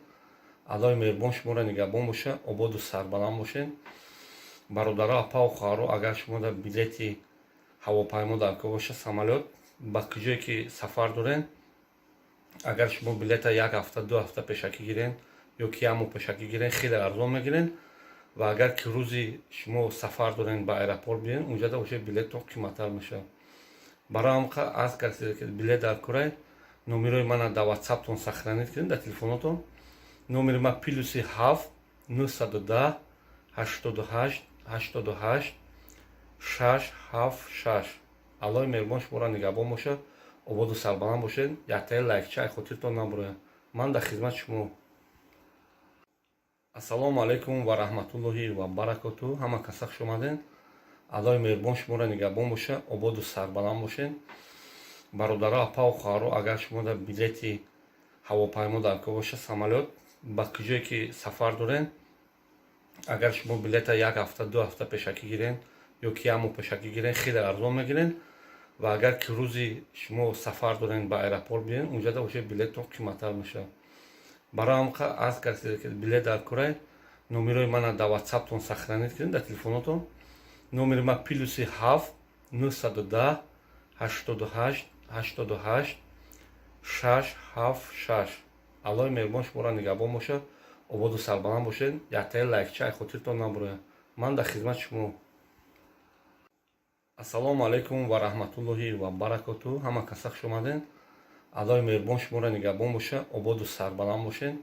Аллоҳи меҳрубон шуморо нигаҳбон боша, ободу сарбаланд бошед. Бародаро, апаву хоҳаро, агар шумо дар билети ҳавопаймо дар кор боша, самолёт, ба куҷое ки сафар дорен, агар шумо билета як ҳафта, 2 ҳафта пешакӣ гирен ё ки як моҳ пешакӣ гирен, хеле арзон мегирен. Ва агар ки рӯзи шумо сафар дорен, ба аэропорт биёен, унҷада уже билетон қиматтар мешавад. Барои ҳам аз касе ки билет дар корай, номерои мана дар ватсаптон сохранить кунед, дар телефонотон. Номери ма +7 910 88 88 676. Аллоҳи меҳрубон шуморо нигаҳбон бошад, ободу сарбаланд бошед. Яктаи лайкча ай хотиртон набурояд. Ман дар хизмати шумо. Ассалому алайкум ва раҳматуллоҳи ва баракоту. Ҳама каса хуш омаден. Аллоҳи меҳрубон шуморо нигаҳбон боша, ободу сарбаланд бошед. Бародаро, апаву хоҳаро, агар шумо дар билети ҳавопаймо дар кор боша, самолёт, ба куҷое ки сафар дорен, агар шумо билета як ҳафта, 2 ҳафта пешакӣ гирен ё ки як моҳ пешакӣ гирен, хеле арзон мегирен. Ва агар ки рӯзи шумо сафар дорен, ба аэропорт биёен, унҷада уже билетон қиматтар мешавад. Барои ҳам аз касе ки билет дар корай, номерои мана дар ватсаптон сохранить кунед, дар телефонотон. Номери ма +7 910 88 88 676. Аллоҳи меҳрубон шуморо нигаҳбон бошад, ободу сарбаланд бошед. Яктаи лайкча ай хотиртон набурояд. Ман дар хизмати шумо. Ассалому алайкум ва раҳматуллоҳи ва баракоту. Ҳама каса хуш омаден. Аллоҳи меҳрубон шуморо нигаҳбон боша, ободу сарбаланд бошед.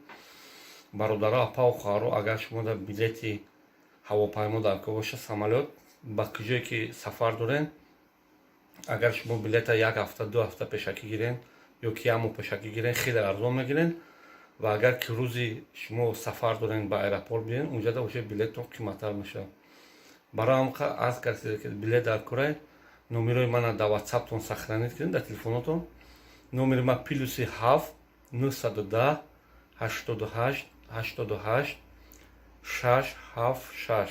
Бародаро, апаву хоҳаро, агар шумо дар билети ҳавопаймо дар кор боша, самолёт, ба куҷое ки сафар дорен, агар шумо билета як ҳафта, 2 ҳафта пешакӣ гирен ё ки як моҳ пешакӣ гирен, хеле арзон мегирен. Ва агар ки рӯзи шумо сафар дорен, ба аэропорт биёен, унҷада уже билетон қиматтар мешавад. Барои ҳам аз касе ки билет дар корай, номерои мана дар ватсаптон сохранить кунед, дар телефонотон. Номери ма +7 910 88 88 676.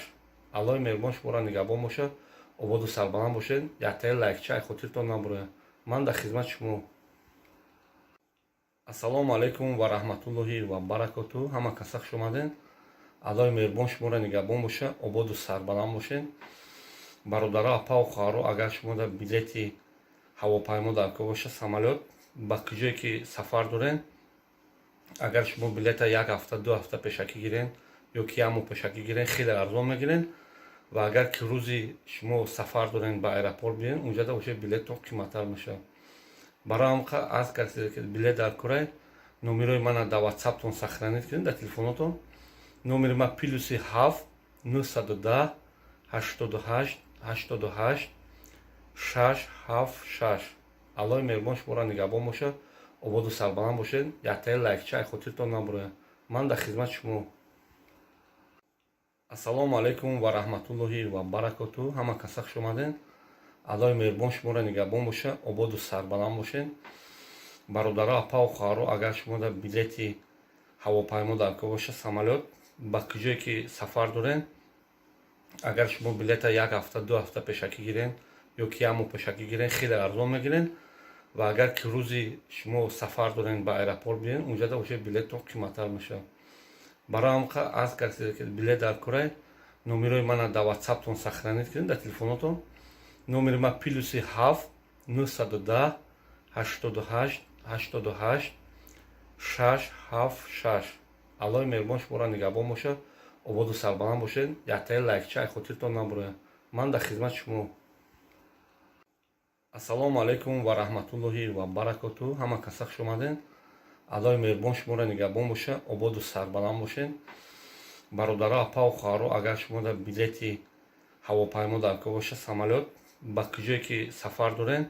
Аллоҳи меҳрубон шуморо нигаҳбон бошад, ободу сарбаланд бошед. Яктаи лайкча ай хотиртон набурояд. Ман дар хизмати шумо. Ассалому алайкум ва раҳматуллоҳи ва баракоту. Ҳама каса хуш омаден. Аллоҳи меҳрубон шуморо нигаҳбон боша, ободу сарбаланд бошед. Бародаро, апаву хоҳаро, агар шумо дар билети ҳавопаймо дар кор боша, самолёт, ба куҷое ки сафар дорен, агар шумо билета як ҳафта, 2 ҳафта пешакӣ гирен ё ки як моҳ пешакӣ гирен, хеле арзон мегирен. Ва агар ки рӯзи шумо сафар дорен, ба аэропорт биёен, унҷада уже билетон қиматтар мешавад. Барои ҳам аз касе ки билет дар корай, номерои мана дар ватсаптон сохранить кунед, дар телефонотон. Номери ма +7 910 88 88 676. Аллоҳи меҳрубон шуморо нигаҳбон бошад, ободу сарбаланд бошед. Яктаи лайкча ай хотиртон набурояд. Ман дар хизмати шумо. Ассалому алайкум ва раҳматуллоҳи ва баракоту. Ҳама каса хуш омаден. Аллоҳи меҳрубон шуморо нигаҳбон боша, ободу сарбаланд бошед. Бародаро, апаву хоҳаро, агар шумо дар билети ҳавопаймо дар кор боша, самолёт, ба куҷое ки сафар дорен, агар шумо билета як ҳафта, 2 ҳафта пешакӣ гирен ё ки як моҳ пешакӣ гирен, хеле арзон мегирен. Ва агар ки рӯзи шумо сафар дорен, ба аэропорт биёен, унҷада уже билетон қиматтар мешавад. Барои ҳам аз касе ки билет дар корай, номерои мана дар ватсаптон сохранить кунед, дар телефонотон. Номери ма +7 910 88 88 676. Аллоҳи меҳрубон шуморо нигаҳбон бошад, ободу сарбаланд бошед. Яктаи лайкча ай хотиртон набурояд. Ман дар хизмати шумо. Ассалому алайкум ва раҳматуллоҳи ва баракоту. Ҳама каса хуш омаден. Аллоҳи меҳрубон шуморо нигаҳбон боша, ободу сарбаланд бошед. Бародаро, апаву хоҳаро, агар шумо дар билети ҳавопаймо дар кор боша, самолёт, ба куҷое ки сафар дорен,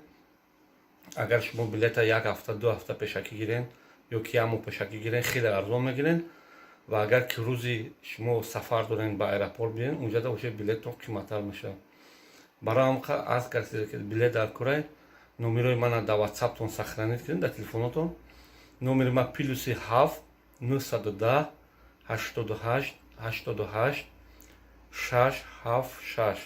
агар шумо билета як ҳафта, 2 ҳафта пешакӣ гирен ё ки як моҳ пешакӣ гирен, хеле арзон мегирен. Ва агар ки рӯзи шумо сафар дорен, ба аэропорт биёен, унҷада уже билетон қиматтар мешавад. Барои ҳам аз касе ки билет дар корай, номерои мана дар ватсаптон сохранить кунед, дар телефонотон. Номери ма +7 910 88 88 676.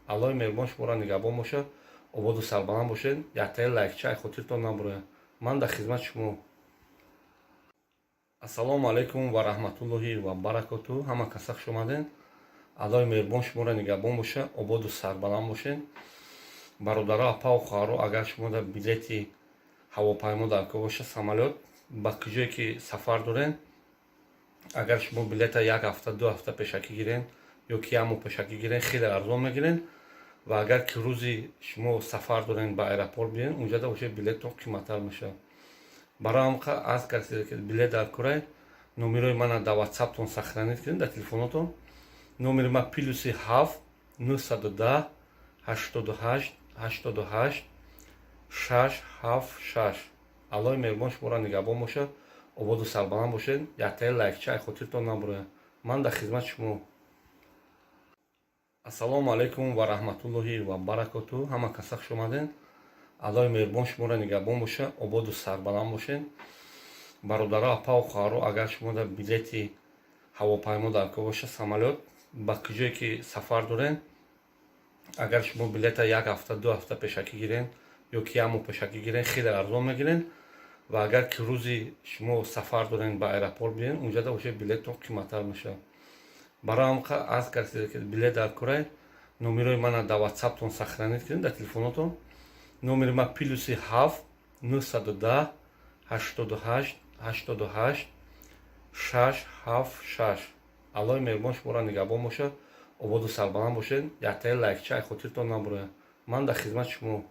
Аллоҳи меҳрубон шуморо нигаҳбон бошад, ободу сарбаланд бошед. Яктаи лайкча ай хотиртон набурояд. Ман дар хизмати шумо. Ассалому алайкум ва раҳматуллоҳи ва баракоту. Ҳама каса хуш омаден. Аллоҳи меҳрубон шуморо нигаҳбон боша, ободу сарбаланд бошед. Бародаро, апаву хоҳаро, агар шумо дар билети ҳавопаймо дар кор боша, самолёт, ба куҷое ки сафар дорен, агар шумо билета як ҳафта, 2 ҳафта пешакӣ гирен ё ки як моҳ пешакӣ гирен, хеле арзон мегирен. Ва агар ки рӯзи шумо сафар дорен, ба аэропорт биёен, унҷада уже билеттон қиматтар мешавад. Барои ҳам аз касе ки билет дар корай, номерои мана дар ватсаптон сохранить кунед, дар телефонотон. Номери ма +7 910 88 88 676. Аллоҳи меҳрубон шуморо нигаҳбон бошад, ободу сарбаланд бошед. Яктаи лайкча ай хотиртон набурояд. Ман дар хизмати шумо. Ассалому алайкум ва раҳматуллоҳи ва баракоту. Ҳама каса хуш омаден. Аллоҳи меҳрубон шуморо нигаҳбон боша, ободу сарбаланд бошед. Бародаро, апаву хоҳаро, агар шумо дар билети ҳавопаймо дар кор боша, самолёт, ба куҷое ки сафар дорен, агар шумо билета як ҳафта, 2 ҳафта пешакӣ гирен ё ки як моҳ пешакӣ гирен, хеле арзон мегирен. Ва агар ки рӯзи шумо сафар дорен, ба аэропорт биёен, унҷада уже билеттон қиматтар мешавад. Барои ҳам аз касе ки билет дар корай, номерои мана дар ватсаптон сохранить кунед, дар телефонотон. Номери ма +7 910 88 88 676. Аллоҳи меҳрубон шуморо нигаҳбон бошад, ободу сарбаланд бошед. Яктаи лайкча ай хотиртон набурояд. Ман дар хизмати шумо.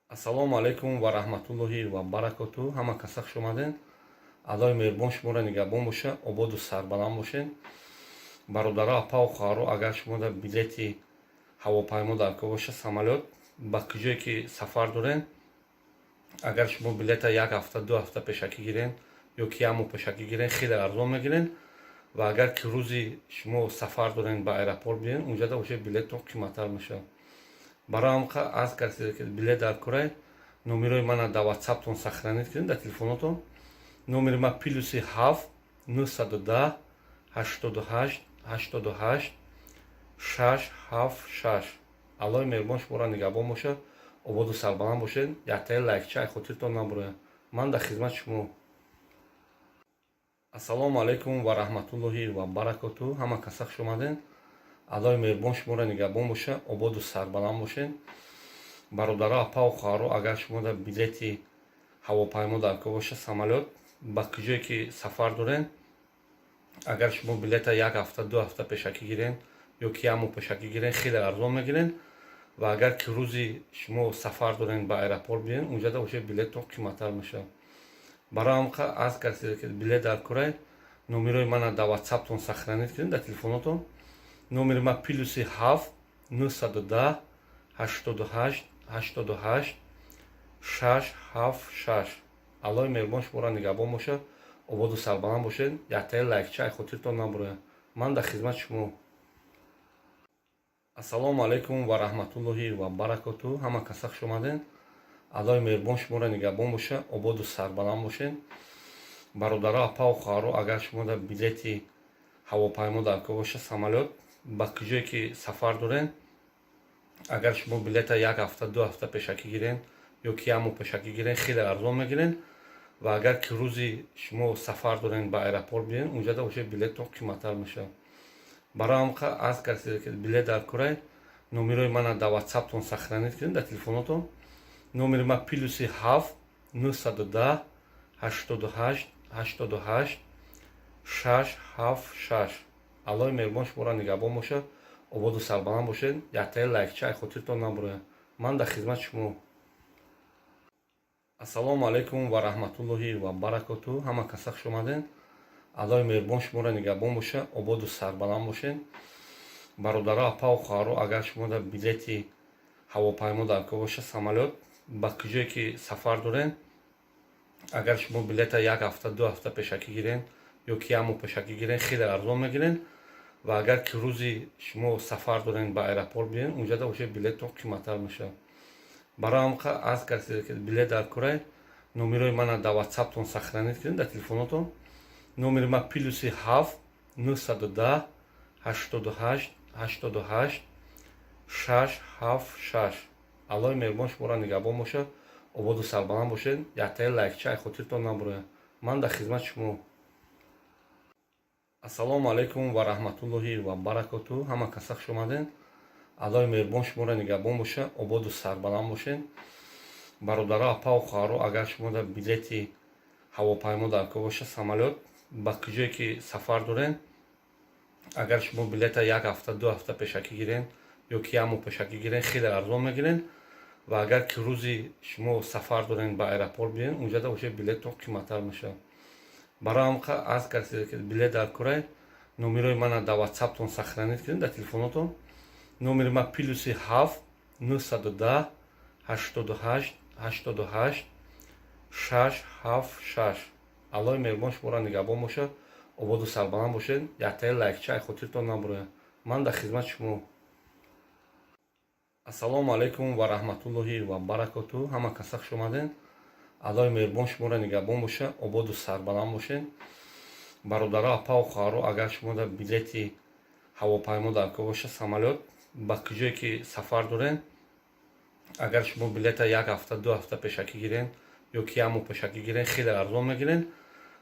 Ассалому алайкум ва раҳматуллоҳи ва баракоту. Ҳама каса хуш омаден. Аллоҳи меҳрубон шуморо нигаҳбон боша, ободу сарбаланд бошед. Бародаро, апаву хоҳаро, агар шумо дар билети ҳавопаймо дар кор боша, самолёт, ба куҷое ки сафар дорен, агар шумо билета як ҳафта, 2 ҳафта пешакӣ гирен ё ки як моҳ пешакӣ гирен, хеле арзон мегирен. Ва агар ки рӯзи шумо сафар дорен, ба аэропорт биёен, унҷада уже билеттон қиматтар мешавад. Барои ҳам аз касе ки билет дар корай, номерои мана дар ватсаптон сохранить кунед, дар телефонотон. Номери ма +7 910 88 88 676. Аллоҳи меҳрубон шуморо нигаҳбон бошад, ободу сарбаланд бошед. Яктаи лайкча ай хотиртон набурояд. Ман дар хизмати шумо. Ассалому алайкум ва раҳматуллоҳи ва баракоту. Ҳама каса хуш омаден. Аллоҳи меҳрубон шуморо нигаҳбон боша, ободу сарбаланд бошед. Бародаро, апаву хоҳаро, агар шумо дар билети ҳавопаймо дар кор боша, самолёт, ба куҷое ки сафар дорен, агар шумо билета як ҳафта, 2 ҳафта пешакӣ гирен ё ки як моҳ пешакӣ гирен, хеле арзон мегирен. Ва агар ки рӯзи шумо сафар дорен, ба аэропорт биёен, унҷада уже билеттон қиматтар мешавад. Барои ҳам аз касе ки билет дар корай, номерои мана дар ватсаптон сохранить кунед, дар телефонотон. Номери ма +7 910 88 88 676. Аллоҳи меҳрубон шуморо нигаҳбон бошад, ободу сарбаланд бошед. Яктаи лайкча ай хотиртон набурояд. Ман дар хизмати шумо. Ассалому алайкум ва раҳматуллоҳи ва баракоту. Ҳама каса хуш омаден. Аллоҳи меҳрубон шуморо нигаҳбон боша, ободу сарбаланд бошед. Бародаро, апаву хоҳаро, агар шумо дар билети ҳавопаймо дар кор боша, самолёт, ба куҷое ки сафар дорен, агар шумо билета як ҳафта, 2 ҳафта пешакӣ гирен ё ки як моҳ пешакӣ гирен, хеле арзон мегирен. Ва агар ки рӯзи шумо сафар дорен, ба аэропорт биёен, унҷада уже билеттон қиматтар мешавад. Барои ҳам аз касе ки билет дар корай, номерои мана дар ватсаптон сохранить кунед, дар телефонотон. Номери ма +7 910 88 88 676. Аллоҳи меҳрубон шуморо нигаҳбон бошад, ободу сарбаланд бошед. Яктаи лайкча ай хотиртон набурояд. Ман дар хизмати шумо. Ассалому алайкум ва раҳматуллоҳи ва баракоту. Ҳама каса хуш омаден. Аллоҳи меҳрубон шуморо нигаҳбон боша, ободу сарбаланд бошед. Бародаро, апаву хоҳаро, агар шумо дар билети ҳавопаймо дар кор боша, самолёт, ба куҷое ки сафар дорен, агар шумо билета як ҳафта, 2 ҳафта пешакӣ гирен ё ки як моҳ пешакӣ гирен, хеле арзон мегирен. Ва агар ки рӯзи шумо сафар дорен, ба аэропорт биёен, унҷада уже билеттон қиматтар мешавад. Барои ҳам аз касе ки билет дар корай, номерои мана дар ватсаптон сохранить кунед, дар телефонотон. Номери ма +7 910 88 88 676. Аллоҳи меҳрубон шуморо нигаҳбон бошад, ободу сарбаланд бошед. Яктаи лайкча ай хотиртон набурояд. Ман дар хизмати шумо. Ободу сарбаланд бошед. Яктаи лайкча хотиртон набурояд. Ман дар хизмати шумо. Ассалому алайкум ва раҳматуллоҳи ва баракоту. Ҳама каса хуш омаден. Аллоҳи меҳрубон шуморо нигаҳбон боша, ободу сарбаланд бошед. Бародаро, апаву хоҳаро, агар шумо дар билети ҳавопаймо дар кор боша, самолёт, ба куҷое ки сафар дорен, агар шумо билета як ҳафта, 2 ҳафта пешакӣ гирен ё ки як моҳ пешакӣ гирен, хеле арзон мегирен. Ва агар ки рӯзи шумо сафар дорен, ба аэропорт биен, унҷада боша, билеттон қиматтар мешавад. Барои ҳам арз кардед, ки билет дар корай, номерои мана дар ватсаптон сохранить кунед, дар телефонотон. Номери ман +7 910 88 88 676. Аллоҳи меҳрубон шуморо нигаҳбон бошад, ободу сарбаланд бошед. Яктаи лайкча хотиртон набурояд. Ман дар хизмати шумо. Ассалому алайкум ва раҳматуллоҳи ва баракоту. Ҳама каса хуш омаден. Аллоҳи меҳрубон шуморо нигаҳбон боша, ободу сарбаланд бошед. Бародаро, апаву хоҳаро, агар шумо дар билети ҳавопаймо дар кор боша, самолёт, ба куҷое ки сафар дорен, агар шумо билета як ҳафта, 2 ҳафта пешакӣ гирен ё ки як моҳ пешакӣ гирен, хеле арзон мегирен.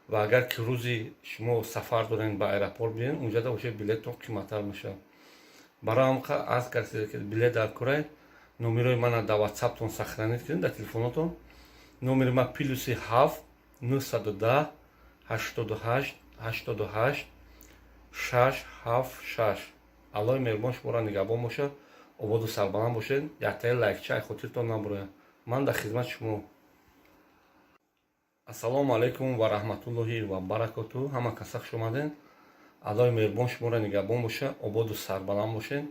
Ва агар ки рӯзи шумо сафар дорен, ба аэропорт биен, унҷада боша, билеттон қиматтар мешавад. Барои ҳам арз кардед, ки билет дар корай, номерои мана дар ватсаптон сохранить кунед, дар телефонотон. Номери ман +7 910 88 88 676. Аллоҳи меҳрубон шуморо нигаҳбон бошад, ободу сарбаланд бошед. Яктаи лайкча хотиртон набурояд. Ман дар хизмати шумо. Ассалому алайкум ва раҳматуллоҳи ва баракоту. Ҳама каса хуш омаден. Аллоҳи меҳрубон шуморо нигаҳбон боша, ободу сарбаланд бошед.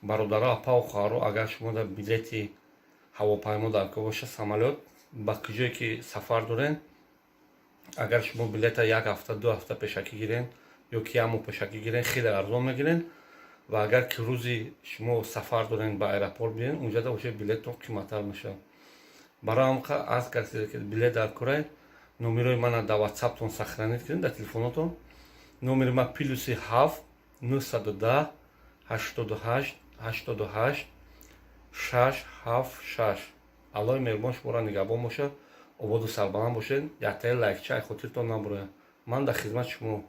Бародаро, апаву хоҳаро, агар шумо дар билети ҳавопаймо дар кор боша, самолёт, ба куҷое ки сафар дорен, агар шумо билета як ҳафта, 2 ҳафта пешакӣ гирен ё ки як моҳ пешакӣ гирен, хеле арзон мегирен. Ва агар ки рӯзи шумо сафар дорен, ба аэропорт биен, унҷада боша, билеттон қиматтар мешавад. Барои ҳам арз кардед, ки билет дар корай, номерои мана дар ватсаптон сохранить кунед, дар телефонотон. Номери ман +7 910 88 88 676. Аллоҳи меҳрубон шуморо нигаҳбон бошад, ободу сарбаланд бошед. Яктаи лайкча хотиртон набурояд. Ман дар хизмати шумо.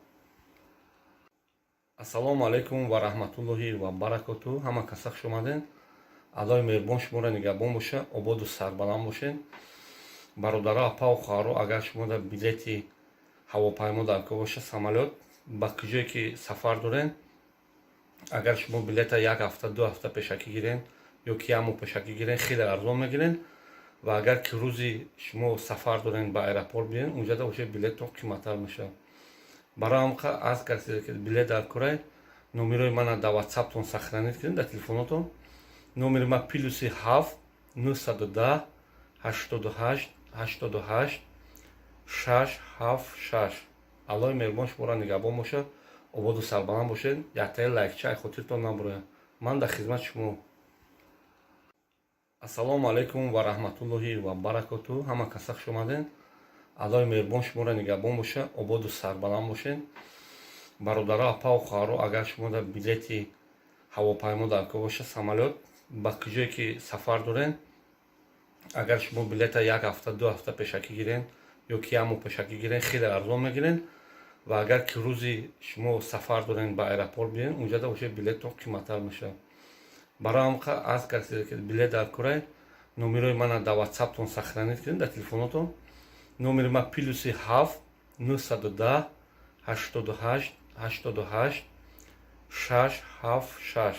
Ассалому алайкум ва раҳматуллоҳи ва баракоту. Ҳама каса хуш омаден. Аллоҳи меҳрубон шуморо нигаҳбон боша, ободу сарбаланд бошед. Бародаро, апаву хоҳаро, агар шумо дар билети ҳавопаймо дар кор боша, самолёт, ба куҷое ки сафар дорен, агар шумо билета як ҳафта, 2 ҳафта пешакӣ гирен ё ки як моҳ пешакӣ гирен, хеле арзон мегирен. Ва агар ки рӯзи шумо сафар дорен, ба аэропорт биен, унҷада боша, билеттон қиматтар мешавад. Барои ҳам арз кардед, ки билет дар корай, номерои мана дар ватсаптон сохранить кунед, дар телефонотон. Номери ман +7 910 88 88 676. Аллоҳи меҳрубон шуморо нигаҳбон бошад, ободу сарбаланд бошед. Яктаи лайкча хотиртон набурояд. Ман дар хизмати шумо. Ассалому алайкум ва раҳматуллоҳи ва баракоту. Ҳама каса хуш омаден. Аллоҳи меҳрубон шуморо нигаҳбон боша, ободу сарбаланд бошед. Бародаро, апаву хоҳаро, агар шумо дар билети ҳавопаймо дар кор боша, самолёт, ба куҷое ки сафар дорен, агар шумо билета як ҳафта, 2 ҳафта пешакӣ гирен ё ки як моҳ пешакӣ гирен, хеле арзон мегирен. Ва агар ки рӯзи шумо сафар дорен, ба аэропорт биен, унҷада боша, билеттон қиматтар мешавад. Барои ҳам арз кардед, ки билет дар корай, номерои мана дар ватсаптон сохранить кунед, дар телефонотон. Номери ман +7 910 88 88 676.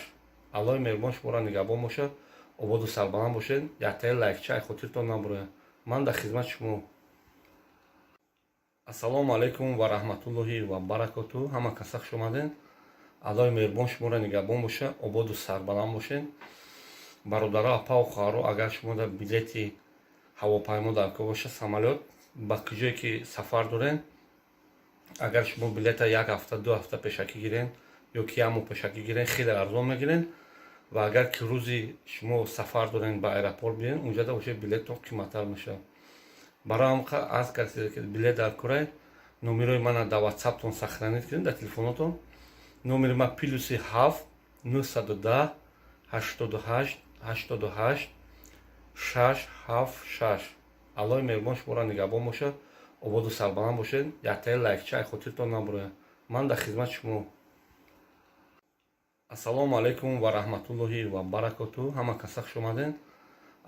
Аллоҳи меҳрубон шуморо нигаҳбон бошад, ободу сарбаланд бошед. Яктаи лайкча хотиртон набурояд. Ман дар хизмати шумо. Ассалому алайкум ва раҳматуллоҳи ва баракоту. Ҳама каса хуш омаден. Аллоҳи меҳрубон шуморо нигаҳбон боша, ободу сарбаланд бошед. Бародаро, апаву хоҳаро, агар шумо дар билети ҳавопаймо дар кор боша, самолёт, ба куҷое ки сафар дорен, агар шумо билета як ҳафта, 2 ҳафта пешакӣ гирен ё ки як моҳ пешакӣ гирен, хеле арзон мегирен. Ва агар ки рӯзи шумо сафар дорен, ба аэропорт биен, унҷада боша, билеттон қиматтар мешавад. Барои ҳам арз кардед, ки билет дар корай, номерои мана дар ватсаптон сохранить кунед, дар телефонотон. Номери ман +7 910 88 88. 6 7 6. Аллоҳи меҳрубон шуморо нигаҳбон бошад, ободу сарбаланд бошед. Яктаи лайкча ай хотиртон набурояд. Ман дар хизмати шумо. Ассалому алайкум ва раҳматуллоҳи ва баракоту. Ҳама каса хуш омадед.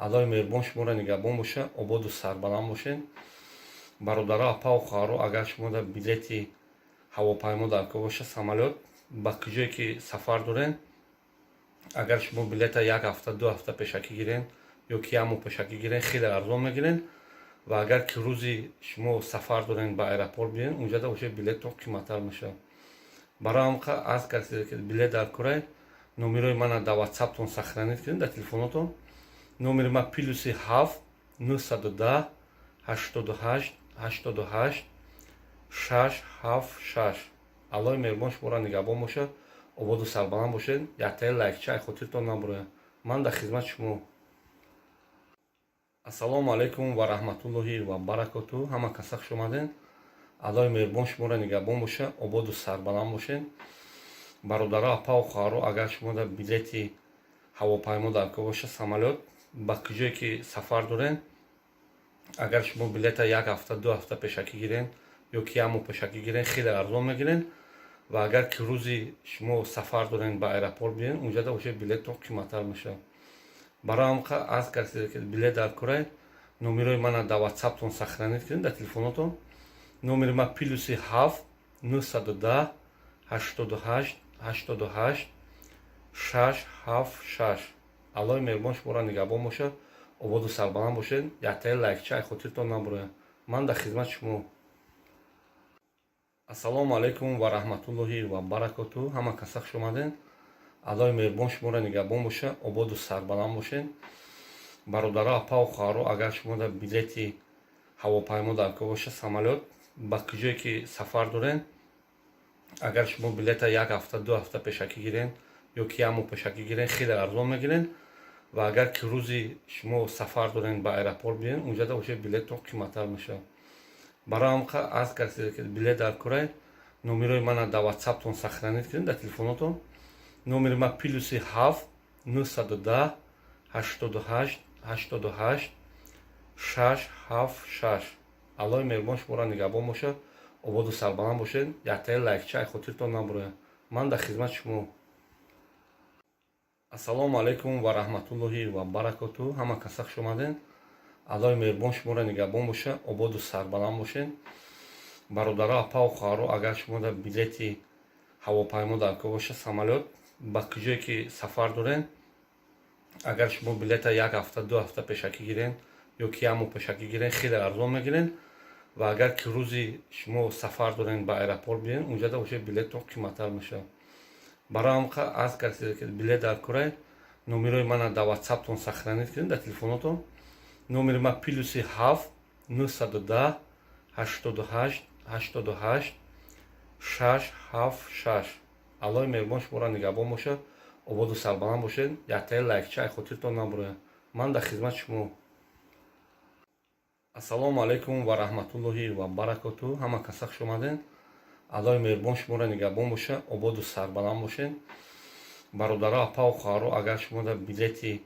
Аллоҳи меҳрубон шуморо нигаҳбон бошад, ободу сарбаланд бошед. Бародаро, апаву хоҳаро, агар шумо дар билети ҳавопаймо дар кор боша, самолёт, ба куҷое ки сафар доред, агар шумо билета як ҳафта, 2 ҳафта пешакӣ гирен ё ки як моҳ пешакӣ гирен, хеле арзон мегирен. Ва агар ки рӯзи шумо сафар дорен, ба аэропорт биёен, унҷада уже билеттон қиматтар мешавад. Барои ҳамқа арз кардед, ки билет дар корай, номерои мана дар ватсаптон сохранить кунед, дар телефонотон. Номери ма +7 910 88 88 676. Аллоҳи меҳрубон шуморо нигаҳбон бошад, ободу сарбаланд бошед. Яктаи лайкча ай хотиртон набурояд. Ман дар хизмати шумо. Ассалому алайкум ва раҳматуллоҳи ва баракоту. Ҳама каса хуш омадед. Аллоҳи меҳрубон шуморо нигаҳбон бошад, ободу сарбаланд бошед. Бародаро, апаву хоҳаро, агар шумо дар билети ҳавопаймо дар кор боша, самолёт, ба куҷое ки сафар доред, агар шумо билета як ҳафта, 2 ҳафта пешакӣ гирен ё ки як моҳ пешакӣ гирен, хеле арзон мегирен. Ва агар ки рӯзи шумо сафар дорен, ба аэропорт биёен, унҷада уже билеттон қиматтар мешавад. Барои ҳамқа арз кардед, ки билет дар корай, номерои мана дар ватсаптон сохранить кунед, дар телефонотон. Номери ма +7 910 88 88 676. Аллоҳи меҳрубон шуморо нигаҳбон бошад, ободу сарбаланд бошед. Яктаи лайкча ай хотиртон набурояд. Ман дар хизмати шумо. Ассалому алайкум ва раҳматуллоҳи ва баракоту. Ҳама каса хуш омадед. Аллоҳи меҳрубон шуморо нигаҳбон бошад, ободу сарбаланд бошед. Бародаро, апаву хоҳаро, агар шумо дар билети ҳавопаймо дар кор боша, самолёт, ба куҷое ки сафар доред, агар шумо билета як ҳафта, 2 ҳафта пешакӣ гирен ё ки як моҳ пешакӣ гирен, хеле арзон мегирен. Ва агар ки рӯзи шумо сафар дорен, ба аэропорт биёен, унҷада уже билеттон қиматтар мешавад. Барои ҳамқа арз кардед, ки билет дар корай, номерои мана дар ватсаптон сохранить кунед, дар телефонотон. Номери ма +7 910 88 88 676. Аллоҳи меҳрубон шуморо нигаҳбон бошад, ободу сарбаланд бошед. Яктаи лайкча ай хотиртон набурояд. Ман дар хизмати шумо. Ассалому алайкум ва раҳматуллоҳи ва баракоту. Ҳама каса хуш омадед. Аллоҳи меҳрубон шуморо нигаҳбон бошад, ободу сарбаланд бошед. Бародаро, апаву хоҳаро, агар шумо дар билети ҳавопаймо дар кор боша, самолёт, ба куҷое ки сафар доред, агар шумо билета як ҳафта, 2 ҳафта пешакӣ гирен ё ки як моҳ пешакӣ гирен, хеле арзон мегирен. Ва агар ки рӯзи шумо сафар дорен, ба аэропорт биёен, унҷада уже билеттон қиматтар мешавад. Барои ҳамқа арз кардед, ки билет дар корай, номерои мана дар ватсаптон сохранить кунед, дар телефонотон. Номери ма +7 910 88 88 676. Аллоҳи меҳрубон шуморо нигаҳбон бошад, ободу сарбаланд бошед. Яктаи лайкча ай хотиртон набурояд. Ман дар хизмати шумо. Ассалому алайкум ва раҳматуллоҳи ва баракоту. Ҳама каса хуш омадед. Аллоҳи меҳрубон шуморо нигаҳбон бошад, ободу сарбаланд бошед. Бародаро, апаву хоҳаро, агар шумо дар билети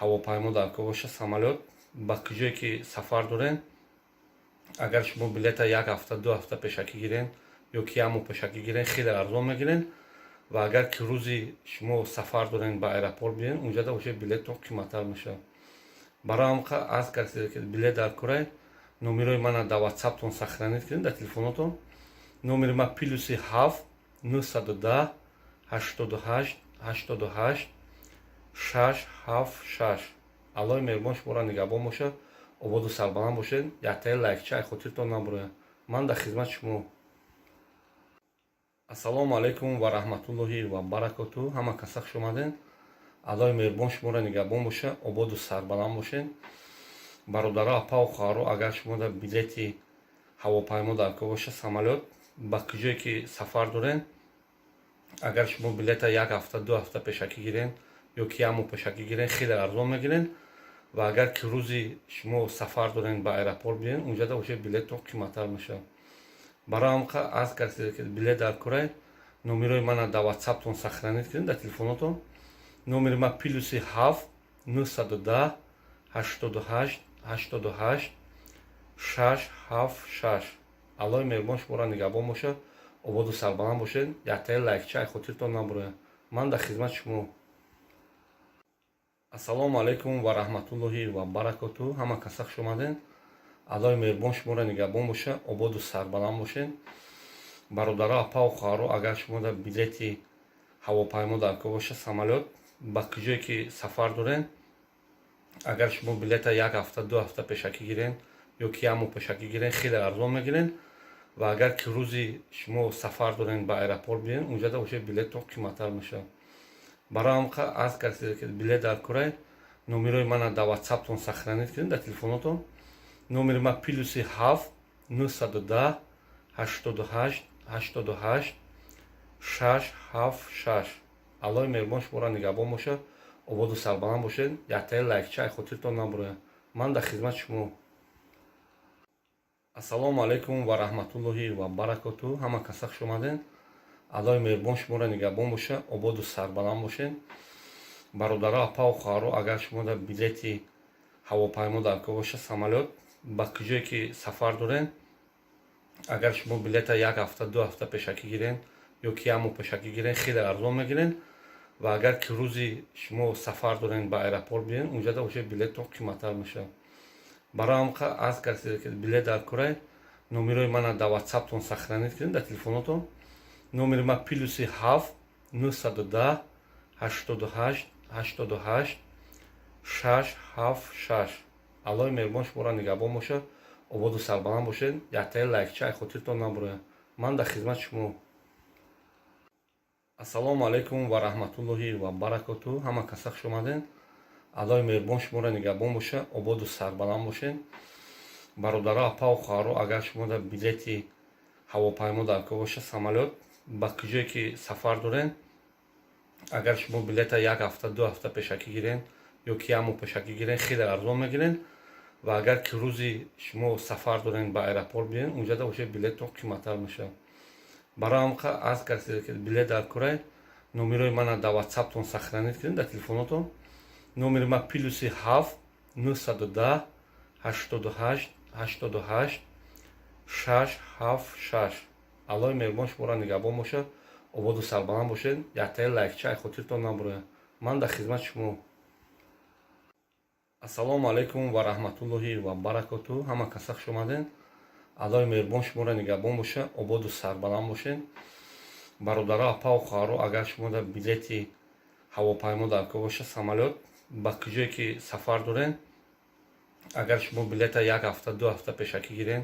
ҳавопаймо дар кор боша, самолёт, ба куҷое ки сафар доред, агар шумо билета як ҳафта, 2 ҳафта пешакӣ гирен ё ки як моҳ пешакӣ гирен, хеле арзон мегирен. Ва агар ки рӯзи шумо сафар дорен, ба аэропорт биёен, унҷада уже билеттон қиматтар мешавад. Барои ҳамқа арз кардед, ки билет дар корай, номерои мана дар ватсаптон сохранить кунед, дар телефонотон. Номери ма +7 910 88 88 676. Аллоҳи меҳрубон шуморо нигаҳбон бошад, ободу сарбаланд бошед. Яктаи лайкча ай хотиртон набурояд. Ман дар хизмати шумо. Ассалому алайкум ва раҳматуллоҳи ва баракоту. Ҳама каса хуш омадед. Аллоҳи меҳрубон шуморо нигаҳбон бошад, ободу сарбаланд бошед. Бародаро, апаву хоҳаро, агар шумо дар билети ҳавопаймо дар кор боша, самолёт, ба куҷое ки сафар доред, агар шумо билета як ҳафта, 2 ҳафта пешакӣ гирен ё ки як моҳ пешакӣ гирен, хеле арзон мегирен. Ва агар ки рӯзи шумо сафар дорен, ба аэропорт биёен, унҷада уже билеттон қиматтар мешавад. Барои ҳамқа арз кардед, ки билет дар корай, номерои мана дар ватсаптон сохранить кунед, дар телефонотон. Номери ма +7 910. 88 88 6 7 6. Аллоҳи меҳрубон шуморо нигаҳбон бошад, ободу сарбаланд бошед. Яктаи лайкча ай хотиртон набурояд. Ман дар хизмати шумо. Ассалому алайкум ва раҳматуллоҳи ва баракоту. Ҳама каса хуш омадед. Аллоҳи меҳрубон шуморо нигаҳбон бошад, ободу сарбаланд бошед. Бародаро, апаву хоҳаро, агар шумо дар билети ҳавопаймо дар кор бошад, самолёт, ба куҷое ки сафар доред, агар шумо билета як ҳафта, 2 ҳафта пешакӣ гирен ё ки як моҳ пешакӣ гирен, хеле арзон мегирен. Ва агар ки рӯзи шумо сафар дорен, ба аэропорт биен, унҷада уже билетон қиматтар мешавад. Барои ҳам аз касе ки билет дар корай, номерои мана дар ватсаптон сохранить кунед, дар телефонотон. Номери ма +7 910 88 88 6 7 6. Аллоҳи меҳрубон шуморо нигаҳбон бошад, ободу сарбаланд бошед. Яктаи лайкча ай хотиртон набурояд. Ман дар хизмати шумо. Ассалому алайкум ва раҳматуллоҳи ва баракоту. Ҳама каса хуш омадед. Аллоҳи меҳрубон шуморо нигаҳбон бошад, ободу сарбаланд бошед. Бародаро, апаву хоҳаро, агар шумо дар билети ҳавопаймо дар кор бошад, самолёт, ба куҷое ки сафар доред, агар шумо билета як ҳафта, 2 ҳафта пешакӣ гирен ё ки як моҳ пешакӣ гирен, хеле арзон мегирен. Ва агар ки рӯзи шумо сафар дорен, ба аэропорт биен, унҷада уже билетон қиматтар мешавад. Барои ҳам аз касе ки билет дар корай, номерои мана дар ватсаптон сохранить кунед, дар телефонотон. Номери ма +7 910 88 88 6 7 6. Аллоҳи меҳрубон шуморо нигаҳбон бошад, ободу сарбаланд бошед. Яктаи лайкча ай хотиртон набурояд. Ман дар хизмати шумо. Ассалому алайкум ва раҳматуллоҳи ва баракоту. Ҳама каса хуш омадед. Аллоҳи меҳрубон шуморо нигаҳбон бошад, ободу сарбаланд бошед. Бародаро, апаву хоҳаро, агар шумо дар билети ҳавопаймо дар кор бошад, самолёт, ба куҷое ки сафар доред, агар шумо билета як ҳафта, 2 ҳафта пешакӣ гирен ё ки як моҳ пешакӣ гирен, хеле арзон мегирен. Ва агар ки рӯзи шумо сафар дорен, ба аэропорт биен, унҷада уже билетон қиматтар мешавад. Барои ҳам аз касе ки билет дар корай, номерои мана дар ватсаптон сохранить кунед, дар телефонотон. Номери ма +7 910 88 88 6 7 6. Аллоҳи меҳрубон шуморо нигаҳбон бошад, ободу сарбаланд бошед. Яктаи лайкча ай хотиртон набурояд. Ман дар хизмати шумо. Ассалому алайкум ва раҳматуллоҳи ва баракоту. Ҳама каса хуш омадед. Аллоҳи меҳрубон шуморо нигаҳбон бошад, ободу сарбаланд бошед. Бародаро, апаву хоҳаро, агар шумо дар билети ҳавопаймо дар кор бошад, самолёт, ба куҷое ки сафар доред, агар шумо билета як ҳафта, 2 ҳафта пешакӣ гирен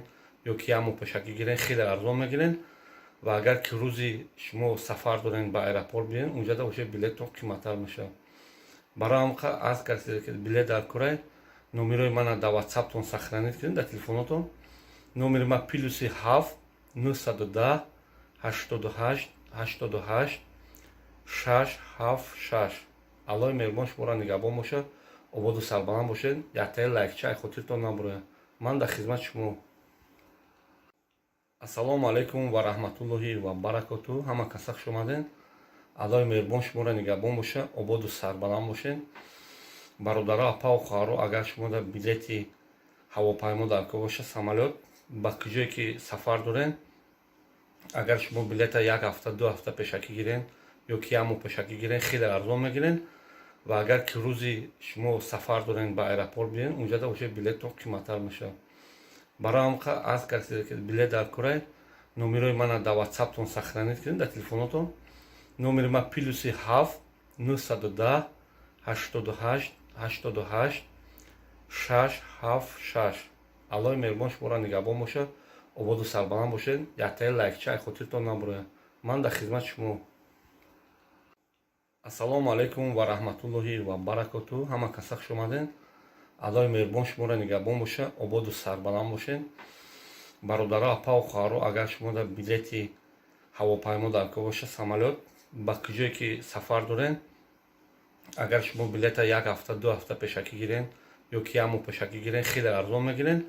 ё ки як моҳ пешакӣ гирен, хеле арзон мегирен. Ва агар ки рӯзи шумо сафар дорен, ба аэропорт биен, унҷада уже билетон қиматтар мешавад. Барои ҳам аз касе ки билет дар корай, номерои мана дар ватсаптон сохранить кунед, дар телефонотон. Номери ма +7 910 88 88 6 7 6. Аллоҳи меҳрубон шуморо нигаҳбон бошад, ободу сарбаланд бошед. Яктаи лайкча ай хотиртон набурояд. Ман дар хизмати шумо. Ассалому алайкум ва раҳматуллоҳи ва баракоту. Ҳама каса хуш омадед. Аллоҳи меҳрубон шуморо нигаҳбон бошад, ободу сарбаланд бошед. Бародаро, апаву хоҳаро, агар шумо дар билети ҳавопаймо дар кор бошад, самолёт, ба куҷое ки сафар доред, агар шумо билета як ҳафта, 2 ҳафта пешакӣ гирен ё ки як моҳ пешакӣ гирен, хеле арзон мегирен. Ва агар ки рӯзи шумо сафар дорен, ба аэропорт биен, унҷада уже билетон қиматтар мешавад. Барои ҳам аз касе ки билет дар корай, номерои мана дар ватсаптон сохранить кунед, дар телефонотон. Номери ма +7 910 88 88 6 7 6. Аллоҳи меҳрубон шуморо нигаҳбон бошад, ободу сарбаланд бошед. Яктаи лайкча ай хотиртон набурояд. Ман дар хизмати шумо. Ассалому алайкум ва раҳматуллоҳи ва баракоту. Ҳама каса хуш омадед. Аллоҳи меҳрубон шуморо нигаҳбон бошад, ободу сарбаланд бошед. Бародаро, апаву хоҳаро, агар шумо дар билети ҳавопаймо дар кор бошад, самолёт, ба куҷое ки сафар доред, агар шумо билета як ҳафта, 2 ҳафта пешакӣ гирен ё ки як моҳ пешакӣ гирен, хеле арзон мегирен.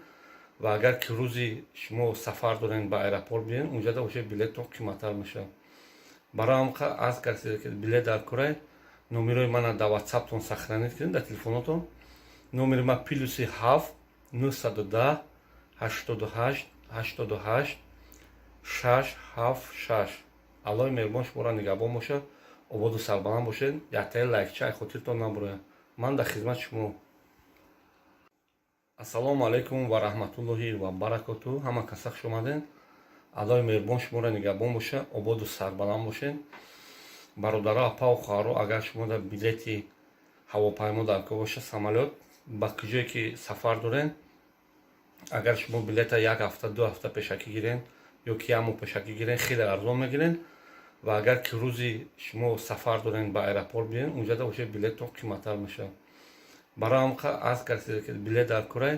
Ва агар ки рӯзи шумо сафар дорен, ба аэропорт биен, унҷада уже билетон қиматтар мешавад. Барои ҳам аз касе ки билет дар корай, номерои мана дар ватсаптон сохранить кунед, дар телефонотон. Номери ма +7 910 88 88 676. Аллоҳи меҳрубон шуморо нигаҳбон бошад, ободу сарбаланд бошед. Яктаи лайкча ай хотиртон набурояд. Ман дар хизмати шумо. Ассалому алайкум ва раҳматуллоҳи ва баракоту. Ҳама каса хуш омадед. Аллоҳи меҳрубон шуморо нигаҳбон бошад, ободу сарбаланд бошед. Бародаро, апаву хоҳаро, агар шумо дар билети ҳавопаймо дар кор бошад, самолёт, ба куҷое ки сафар доред, агар шумо билета як ҳафта, 2 ҳафта пешакӣ гирен ё ки як моҳ пешакӣ гирен, хеле арзон мегирен. Ва агар ки рӯзи шумо сафар дорен, ба аэропорт биёен, унҷада бошад, билеттон қиматтар мешавад. Барои ҳам аз касе ки билет дар корай,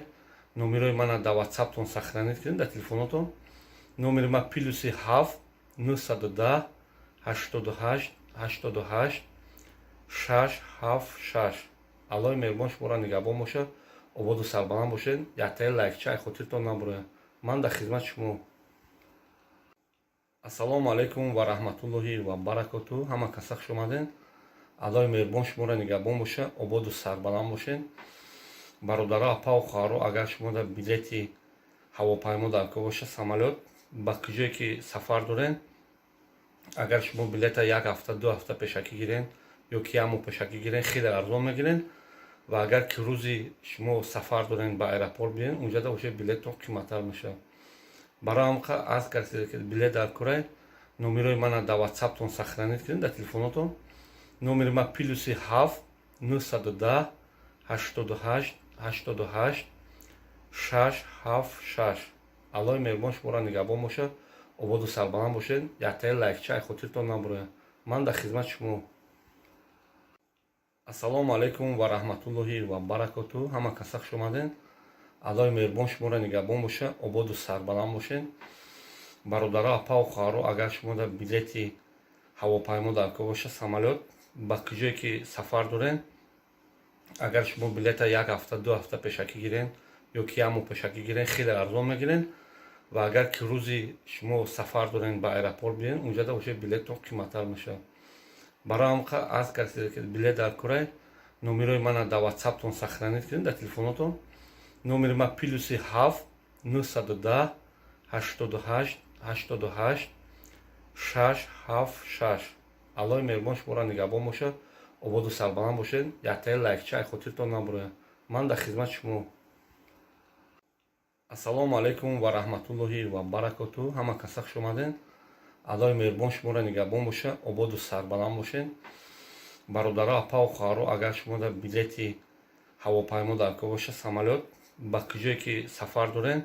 номерои мана дар ватсаптон сохранить кунед, дар телефонотон. Номери ма +7 910 88 88 676. Аллоҳи меҳрубон шуморо нигаҳбон бошад, ободу сарбаланд бошед. Яктаи лайкча ай хотиртон набурояд. Ман дар хизмати шумо. Ассалому алайкум ва раҳматуллоҳи ва баракоту. Ҳама каса хуш омадед. Аллоҳи меҳрубон шуморо нигаҳбон бошад, ободу сарбаланд бошед. Бародаро, апаву хоҳаро, агар шумо дар билети ҳавопаймо дар кор бошад, самолёт, ба куҷое ки сафар доред, агар шумо билета як ҳафта, 2 ҳафта пешакӣ гирен ё ки як моҳ пешакӣ гирен, хеле арзон мегирен. Ва агар ки рӯзи шумо сафар дорен, ба аэропорт биёен, унҷада бошад, билеттон қиматтар мешавад. Барои ҳам аз касе ки билет дар корай, номерои мана дар ватсаптон сохранить кунед, дар телефонотон. Номери ма +7 910 88 88 676. Аллоҳи меҳрубон шуморо нигаҳбон бошад, ободу сарбаланд бошед. Яктаи лайкча ай хотиртон набурояд. Ман дар хизмати шумо. Ассалому алайкум ва раҳматуллоҳи ва баракоту. Ҳама каса хуш омадед. Аллоҳи меҳрубон шуморо нигаҳбон бошад, ободу сарбаланд бошед. Бародаро, апаву хоҳаро, агар шумо дар билети ҳавопаймо дар кор бошад, самолёт, ба куҷое ки сафар доред, агар шумо билета як ҳафта, 2 ҳафта пешакӣ гирен ё ки як моҳ пешакӣ гирен, хеле арзон мегирен. Ва агар ки рӯзи шумо сафар дорен, ба аэропорт биёен, унҷада бошад, билеттон қиматтар мешавад. Барои ҳам аз касе ки билет дар корай, номерои мана дар ватсаптон сохранить кунед, дар телефонотон. Номери ма +7 910 88 88 676. Аллоҳи меҳрубон шуморо нигаҳбон бошад, ободу сарбаланд бошед. Яктаи лайкча ай хотиртон набурояд. Ман дар хизмати шумо. Ассалому алайкум ва раҳматуллоҳи ва баракоту. Ҳама каса хуш омадед. Аллоҳи меҳрубон шуморо нигаҳбон бошад, ободу сарбаланд бошед. Бародаро, апаву хоҳаро, агар шумо дар билети ҳавопаймо дар кор бошад, самолёт, ба куҷое ки сафар доред,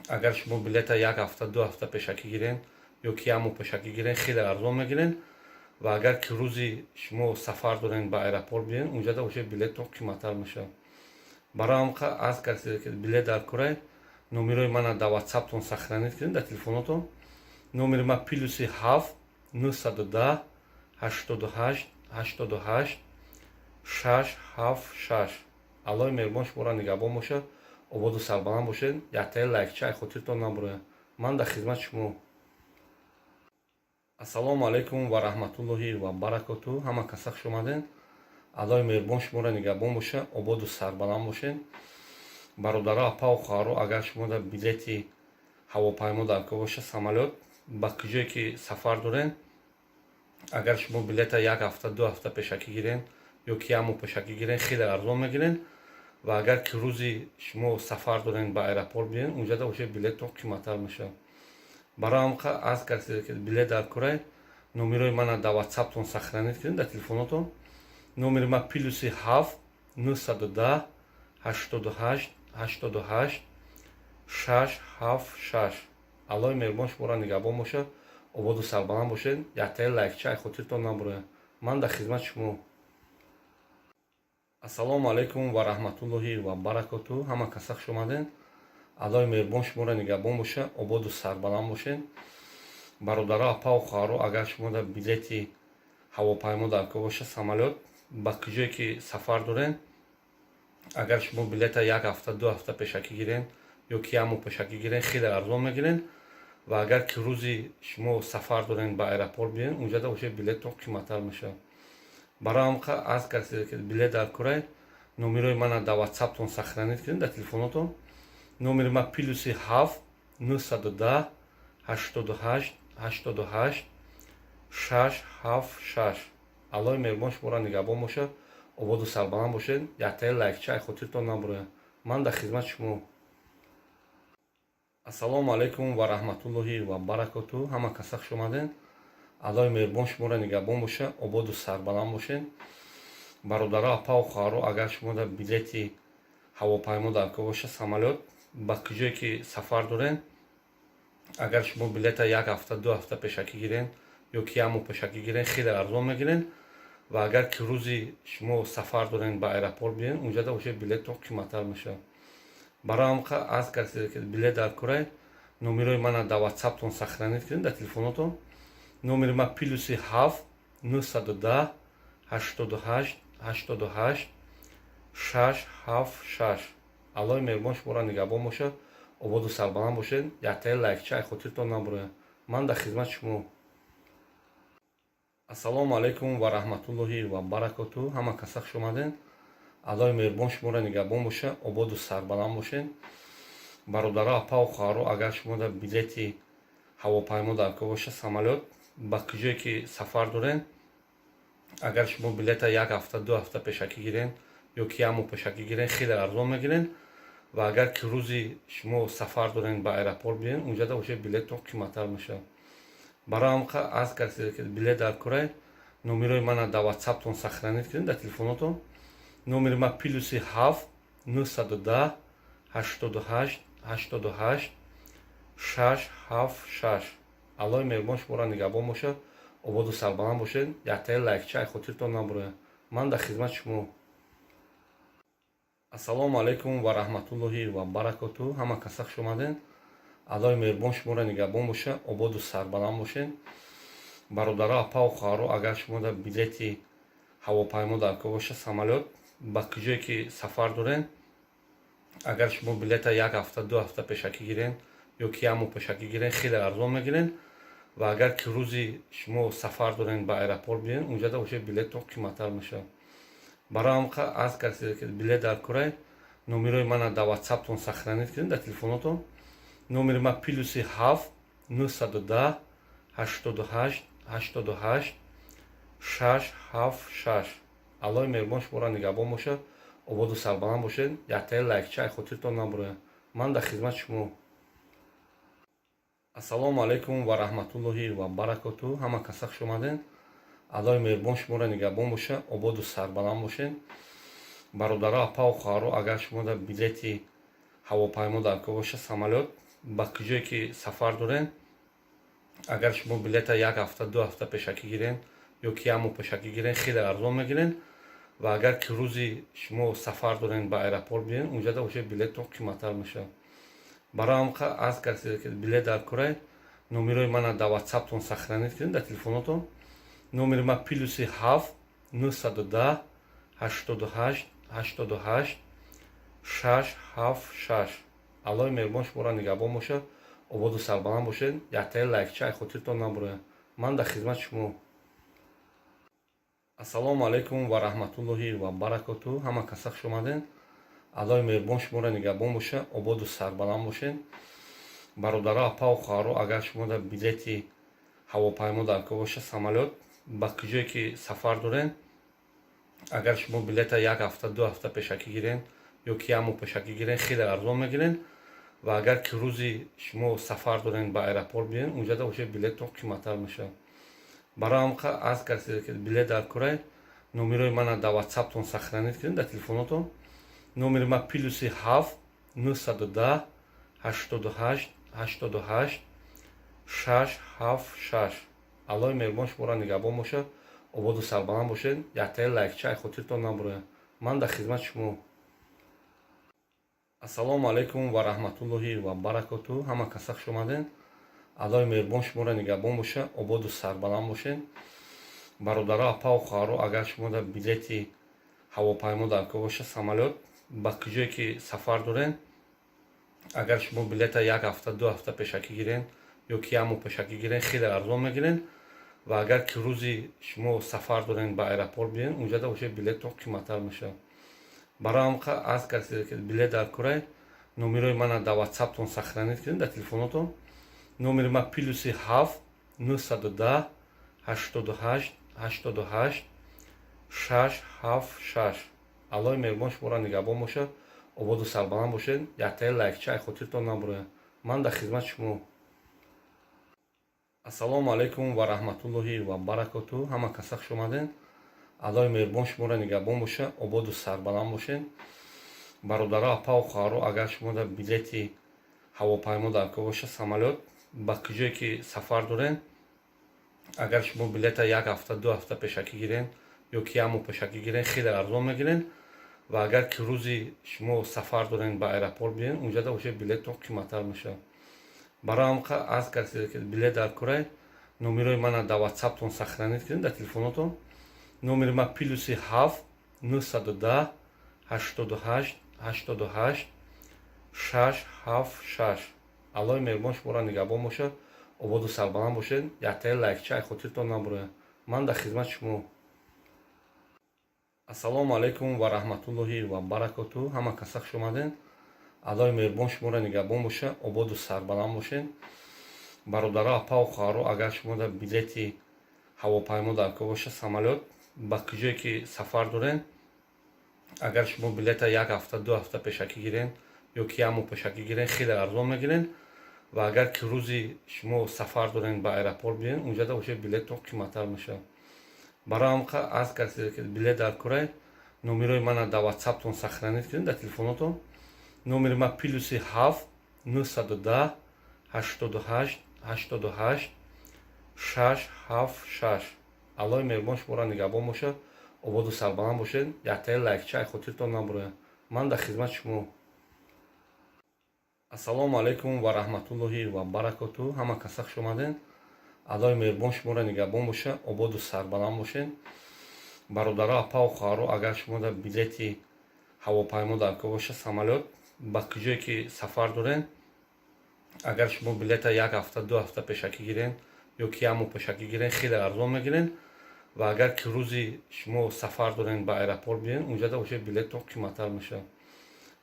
агар шумо билета як ҳафта, 2 ҳафта пешакӣ гирен ё ки як моҳ пешакӣ гирен, хеле арзон мегирен. Ва агар ки рӯзи шумо сафар дорен, ба аэропорт биёен, унҷада бошад, билеттон қиматтар мешавад. Барои ҳам аз касе ки билет дар корай, номерои мана дар ватсаптон сохранить кунед, дар телефонотон. Номери ма +7 910 88 88 676. Аллоҳи меҳрубон шуморо нигаҳбон бошад, ободу сарбаланд бошед. Яктаи лайкча ай хотиртон набурояд. Ман дар хизмати шумо. Ассалому алайкум ва раҳматуллоҳи ва баракоту. Ҳама каса хуш омадед. Аллоҳи меҳрубон шуморо нигаҳбон бошад, ободу сарбаланд бошед. Бародаро, апаву хоҳаро, агар шумо дар билети ҳавопаймо дар кор бошад, самолёт, ба куҷое ки сафар доред, агар шумо билета як ҳафта, 2 ҳафта пешакӣ гирен ё ки як моҳ пешакӣ гирен, хеле арзон мегирен. Ва агар ки рӯзи шумо сафар дорен, ба аэропорт биёен, унҷада бошад, билеттон қиматтар мешавад. Барои ҳам аз касе ки билет дар корай, номерои мана дар ватсаптон сохранить кунед, дар телефонотон. Номери ма +7 910 88 88 676. Аллоҳи меҳрубон шуморо нигаҳбон бошад, ободу сарбаланд бошед. Яктаи лайкча ай хотиртон набурояд. Ман дар хизмати шумо. Ассалому алайкум ва раҳматуллоҳи ва баракоту. Ҳама каса хуш омадед. Аллоҳи меҳрубон шуморо нигаҳбон бошад, ободу сарбаланд бошед. Бародаро, апаву хоҳаро, агар шумо дар билети ҳавопаймо дар кор бошад, самолёт, ба куҷое ки сафар доред, агар шумо билета як ҳафта, 2 ҳафта пешакӣ гирен ё ки як моҳ пешакӣ гирен, хеле арзон мегирен. Ва агар ки рӯзи шумо сафар дорен, ба аэропорт биёен, унҷада бошад, билеттон қиматтар мешавад. Барои ҳам аз касе ки билет дар корай, Номерои мана дар Ватсаптон сохранить кунед, дар телефонотон. Номери ма +7 910 88 88 676. Аллоҳи меҳрубон шуморо нигаҳбон бошад, ободу сарбаланд бошед. Яктаи лайкча ай хотиртон набурояд. Ман дар хизмати шумо. Ассалому алайкум ва раҳматуллоҳи ва баракоту. Ҳама каса хуш омадед. Аллоҳи меҳрубон шуморо нигаҳбон бошад, ободу сарбаланд бошед. Бародаро, апаву хоҳаро, агар шумо дар билети ҳавопаймо дар кор бошад, самолёт, ба куҷое ки сафар доред, агар шумо билета як ҳафта, 2 ҳафта пешакӣ гирен ё ки як моҳ пешакӣ гирен, хеле арзон мегирен. Ва агар ки рӯзи шумо сафар дорен, ба аэропорт биёен, унҷада бошед, билеттон қиматтар мешавад. Барои ҳамқа аз касе ки билет дар корай, номерои мана дар Ватсаптон сохранить кунед, дар телефонотон. Номери ма +7 910 88 88 676. Аллоҳи меҳрубон шуморо нигаҳбон бошад, ободу сарбаланд бошед. Яктаи лайкча ай хотиртон набурояд. Ман дар хизмати шумо. Ассалому алайкум ва раҳматуллоҳи ва баракоту. Ҳама каса хуш омадед. Аллоҳи меҳрубон шуморо нигаҳбон бошад, ободу сарбаланд бошед. Бародаро, апаву хоҳаро, агар шумо дар билети ҳавопаймо дар кор бошад, самолёт, ба куҷое ки сафар доред, агар шумо билета як ҳафта, 2 ҳафта пешакӣ гирен ё ки як моҳ пешакӣ гирен, хеле арзон мегирен. Ва агар ки рӯзи шумо сафар дорен, ба аэропорт биёен, унҷада бошед, билеттон қиматтар мешавад. Барои ҳамқа аз касе ки билет дар корай, номерои мана дар Ватсаптон сохранить кунед, дар телефонотон. Номери ма +7 910 88 88 676. Аллоҳи меҳрубон шуморо нигаҳбон бошад, ободу сарбаланд бошед. Яктаи лайкча ай хотиртон набурояд. Ман дар хизмати шумо. Ассалому алайкум ва раҳматуллоҳи ва баракоту. Ҳама каса хуш омадед. Аллоҳи меҳрубон шуморо нигаҳбон бошад, ободу сарбаланд бошед. Бародаро, апаву хоҳаро, агар шумо дар билети ҳавопаймо дар кор бошад, самолёт, ба куҷое ки сафар доред, агар шумо билета як ҳафта, 2 ҳафта пешакӣ гирен ё ки як моҳ пешакӣ гирен, хеле арзон мегирен. Ва агар ки рӯзи шумо сафар дорен, ба аэропорт биёен, унҷада бошед, билеттон қиматтар мешавад. Барои ҳамқа аз касе ки билет дар корай, номерои мана дар Ватсаптон сохранить кунед, дар телефонотон. Номери ма +7 910 88 88 676. Аллоҳи меҳрубон шуморо нигаҳбон бошад, ободу сарбаланд бошед. Яктаи лайкча ай хотиртон набурояд. Ман дар хизмати шумо. Ассалому алайкум ва раҳматуллоҳи ва баракоту. Ҳама каса хуш омадед. Аллоҳи меҳрубон шуморо нигаҳбон бошад, ободу сарбаланд бошед. Бародаро, апаву хоҳаро, агар шумо дар билети ҳавопаймо дар кор бошад, самолёт, ба куҷое ки сафар доред, агар шумо билета як ҳафта, 2 ҳафта пешакӣ гирен ё ки як моҳ пешакӣ гирен, хеле арзон мегирен. Ва агар ки рӯзи шумо сафар дорен, ба аэропорт биёен, унҷада бошед, билеттон қиматтар мешавад. Барои ҳамқа аз касе ки билет дар корай, номерои мана дар Ватсаптон сохранить кунед, дар телефонотон. Номери ма +7 910 88 88 676. Аллоҳи меҳрубон шуморо нигаҳбон бошад, ободу сарбаланд бошед. Яктаи лайкча ай хотиртон набурояд. Ман дар хизмати шумо. Ассалому алайкум ва раҳматуллоҳи ва баракоту. Ҳама каса хуш омадед. Аллоҳи меҳрубон шуморо нигаҳбон бошад, ободу сарбаланд бошед. Бародаро, апаву хоҳаро, агар шумо дар билети ҳавопаймо дар кор бошад, самолёт, ба куҷое ки сафар доред, агар шумо билета як ҳафта, 2 ҳафта пешакӣ гирен ё ки як моҳ пешакӣ гирен, хеле арзон мегирен. Ва агар ки рӯзи шумо сафар дорен, ба аэропорт биёен, унҷада бошед, билеттон қиматтар мешавад. Барои ҳамқа аз касе ки билет дар корай, номерои мана дар Ватсаптон сохранить кунед, дар телефонотон. Номери ма +7 910 88 88 676. Аллоҳи меҳрубон шуморо нигаҳбон бошад, ободу сарбаланд бошед. Яктаи лайкча ай хотиртон набурояд. Ман дар хизмати шумо. Ассалому алайкум ва раҳматуллоҳи ва баракоту. Ҳама каса хуш омадед. Аллоҳи меҳрубон шуморо нигаҳбон бошад, ободу сарбаланд бошед. Бародаро, апаву хоҳаро, агар шумо дар билети ҳавопаймо дар кор бошад, самолёт, ба куҷое ки сафар доред, агар шумо билета як ҳафта, 2 ҳафта пешакӣ гирен ё ки як моҳ пешакӣ гирен, хеле арзон мегирен. Ва агар ки рӯзи шумо сафар дорен, ба аэропорт биёен, унҷада бошед, билеттон қиматтар мешавад. Барои ҳамқа аз касе ки билет дар курай, номерои мана дар Ватсаптон сохранить кунед, дар телефонотон. Номери ма +7 910 88 88 676. Аллоҳи меҳрубон шуморо нигаҳбон бошад, ободу сарбаланд бошед. Яктаи лайкча ай хотиртон набурояд. Ман дар хизмати шумо. Ассалому алайкум ва раҳматуллоҳи ва баракоту. Ҳама каса хуш омадед. Аллоҳи меҳрубон шуморо нигаҳбон бошад, ободу сарбаланд бошед. Бародаро, апаву хоҳаро, агар шумо дар билети ҳавопаймо дар кор бошад, самолёт, ба куҷое ки сафар доред, агар шумо билета як ҳафта, 2 ҳафта пешакӣ гирен ё ки як моҳ пешакӣ гирен, хеле арзон мегирен. Ва агар ки рӯзи шумо сафар дорен, ба аэропорт биен, унҷада бошед, билеттон қиматтар мешавад. Барои ҳамқа аз касе ки билет дар курай, номерои мана дар Ватсаптон сохранить кунед, дар телефонотон. Номери ма +7 910 88 88 676. Аллоҳи меҳрубон шуморо нигаҳбон бошад, ободу сарбаланд бошед. Яктаи лайкча ай хотиртон набурояд. Ман дар хизмати шумо. Ассалому алайкум ва раҳматуллоҳи ва баракоту. Ҳама каса хуш омадед. Аллоҳи меҳрубон шуморо нигаҳбон бошад, ободу сарбаланд бошед. Бародаро, апаву хоҳаро, агар шумо дар билети ҳавопаймо дар кор бошад, самолёт, ба куҷое ки сафар доред, агар шумо билета як ҳафта, 2 ҳафта пешакӣ гирен ё ки як моҳ пешакӣ гирен, хеле арзон мегирен. Ва агар ки рӯзи шумо сафар дорен, ба аэропорт биен, унҷада бошед, билеттон қиматтар мешавад. Барои ҳамқа аз касе ки билет дар курай, номерои мана дар Ватсаптон сохранить кунед, дар телефонотон. Номери ма +7 910 88 88 676. Аллоҳи меҳрубон шуморо нигаҳбон бошад, ободу сарбаланд бошед. Яктаи лайкча ай хотиртон набурояд. Ман дар хизмати шумо. Ассалому алайкум ва раҳматуллоҳи ва баракоту. Ҳама каса хуш омадед. Аллоҳи меҳрубон шуморо нигаҳбон бошад, ободу сарбаланд бошед. Бародаро, апаву хоҳаро, агар шумо дар билети ҳавопаймо дар кор бошад, самолёт, ба куҷое ки сафар доред, агар шумо билета як ҳафта, 2 ҳафта пешакӣ гирен ё ки як моҳ пешакӣ гирен, хеле арзон мегирен. Ва агар ки рӯзи шумо сафар дорен, ба аэропорт биен, унҷада бошед, билеттон қиматтар мешавад.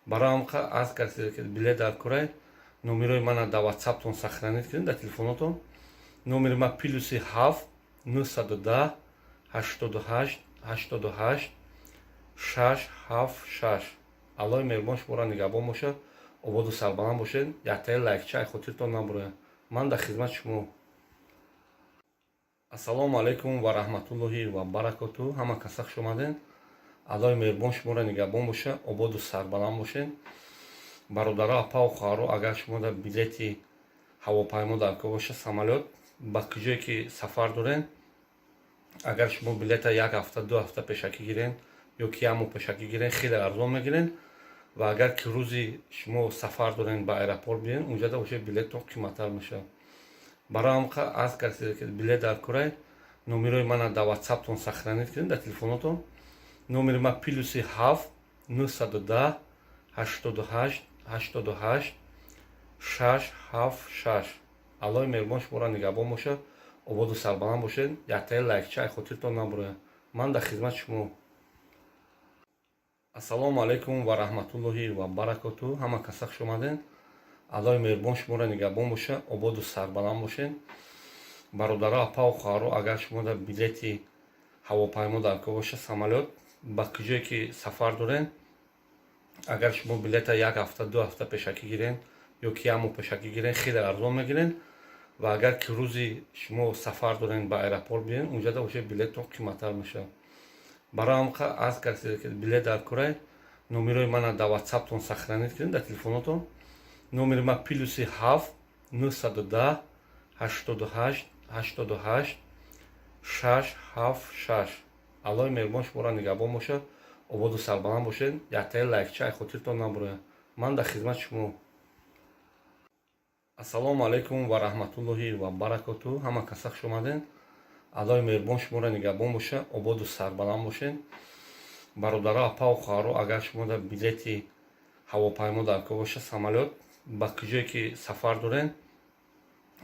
Барои ҳамқа аз касе ки билет дар курай, номерои мана дар Ватсаптон сохранить кунед, дар телефонотон. Номери ма +7 910 88 88 676. Аллоҳи меҳрубон шуморо нигаҳбон бошад, ободу сарбаланд бошед. Яктаи лайкча ай хотиртон набурояд. Ман дар хизмати шумо. Ассалому алайкум ва раҳматуллоҳи ва баракоту. Ҳама каса хуш омадед. Аллоҳи меҳрубон шуморо нигаҳбон бошад, ободу сарбаланд бошед. Бародаро, апаву хоҳаро, агар шумо дар билети ҳавопаймо дар кор бошад, самолёт, ба куҷое ки сафар доред, агар шумо билета як ҳафта, 2 ҳафта пешакӣ гирен ё ки як моҳ пешакӣ гирен, хеле арзон мегирен. Ва агар ки рӯзи шумо сафар дорен, ба аэропорт биен, унҷада бошед, билеттон қиматтар мешавад. Барои ҳамқа аз касе ки билет дар курай, номерои мана дар Ватсаптон сохранить кунед, дар телефонотон. Номери ма +7 910 88 88 676. Аллоҳи меҳрубон шуморо нигаҳбон бошад, ободу сарбаланд бошед. Яктаи лайкча ай хотиртон набурояд. Ман дар хизмати шумо. Ассалому алайкум ва раҳматуллоҳи ва баракоту. Ҳама каса хуш омадед. Аллоҳи меҳрубон шуморо нигаҳбон бошад, ободу сарбаланд бошед. Бародаро, апаву хоҳаро, агар шумо дар билети ҳавопаймо дар кор бошад, самолёт, ба куҷое ки сафар доред, агар шумо билета як ҳафта, 2 ҳафта пешакӣ гирен ё ки як моҳ пешакӣ гирен, хеле арзон мегирен. Ва агар ки рӯзи шумо сафар дорен, ба аэропорт биен, унҷада бошед, билеттон қиматтар мешавад. Барои ҳамқа аз касе ки билет дар курай, номерои мана дар Ватсаптон сохранить кунед, дар телефонотон. Номери ма +7 910 88 88 676. Аллоҳи меҳрубон шуморо нигаҳбон бошад, ободу сарбаланд бошед. Яктаи лайкча ай хотиртон набурояд. Ман дар хизмати шумо. Ассалому алайкум ва раҳматуллоҳи ва баракоту. Ҳама каса хуш омадед. Аллоҳи меҳрубон шуморо нигаҳбон бошад, ободу сарбаланд бошед. Бародаро, апаву хоҳаро, агар шумо дар билети ҳавопаймо дар кор бошад, самолёт, ба куҷое ки сафар доред,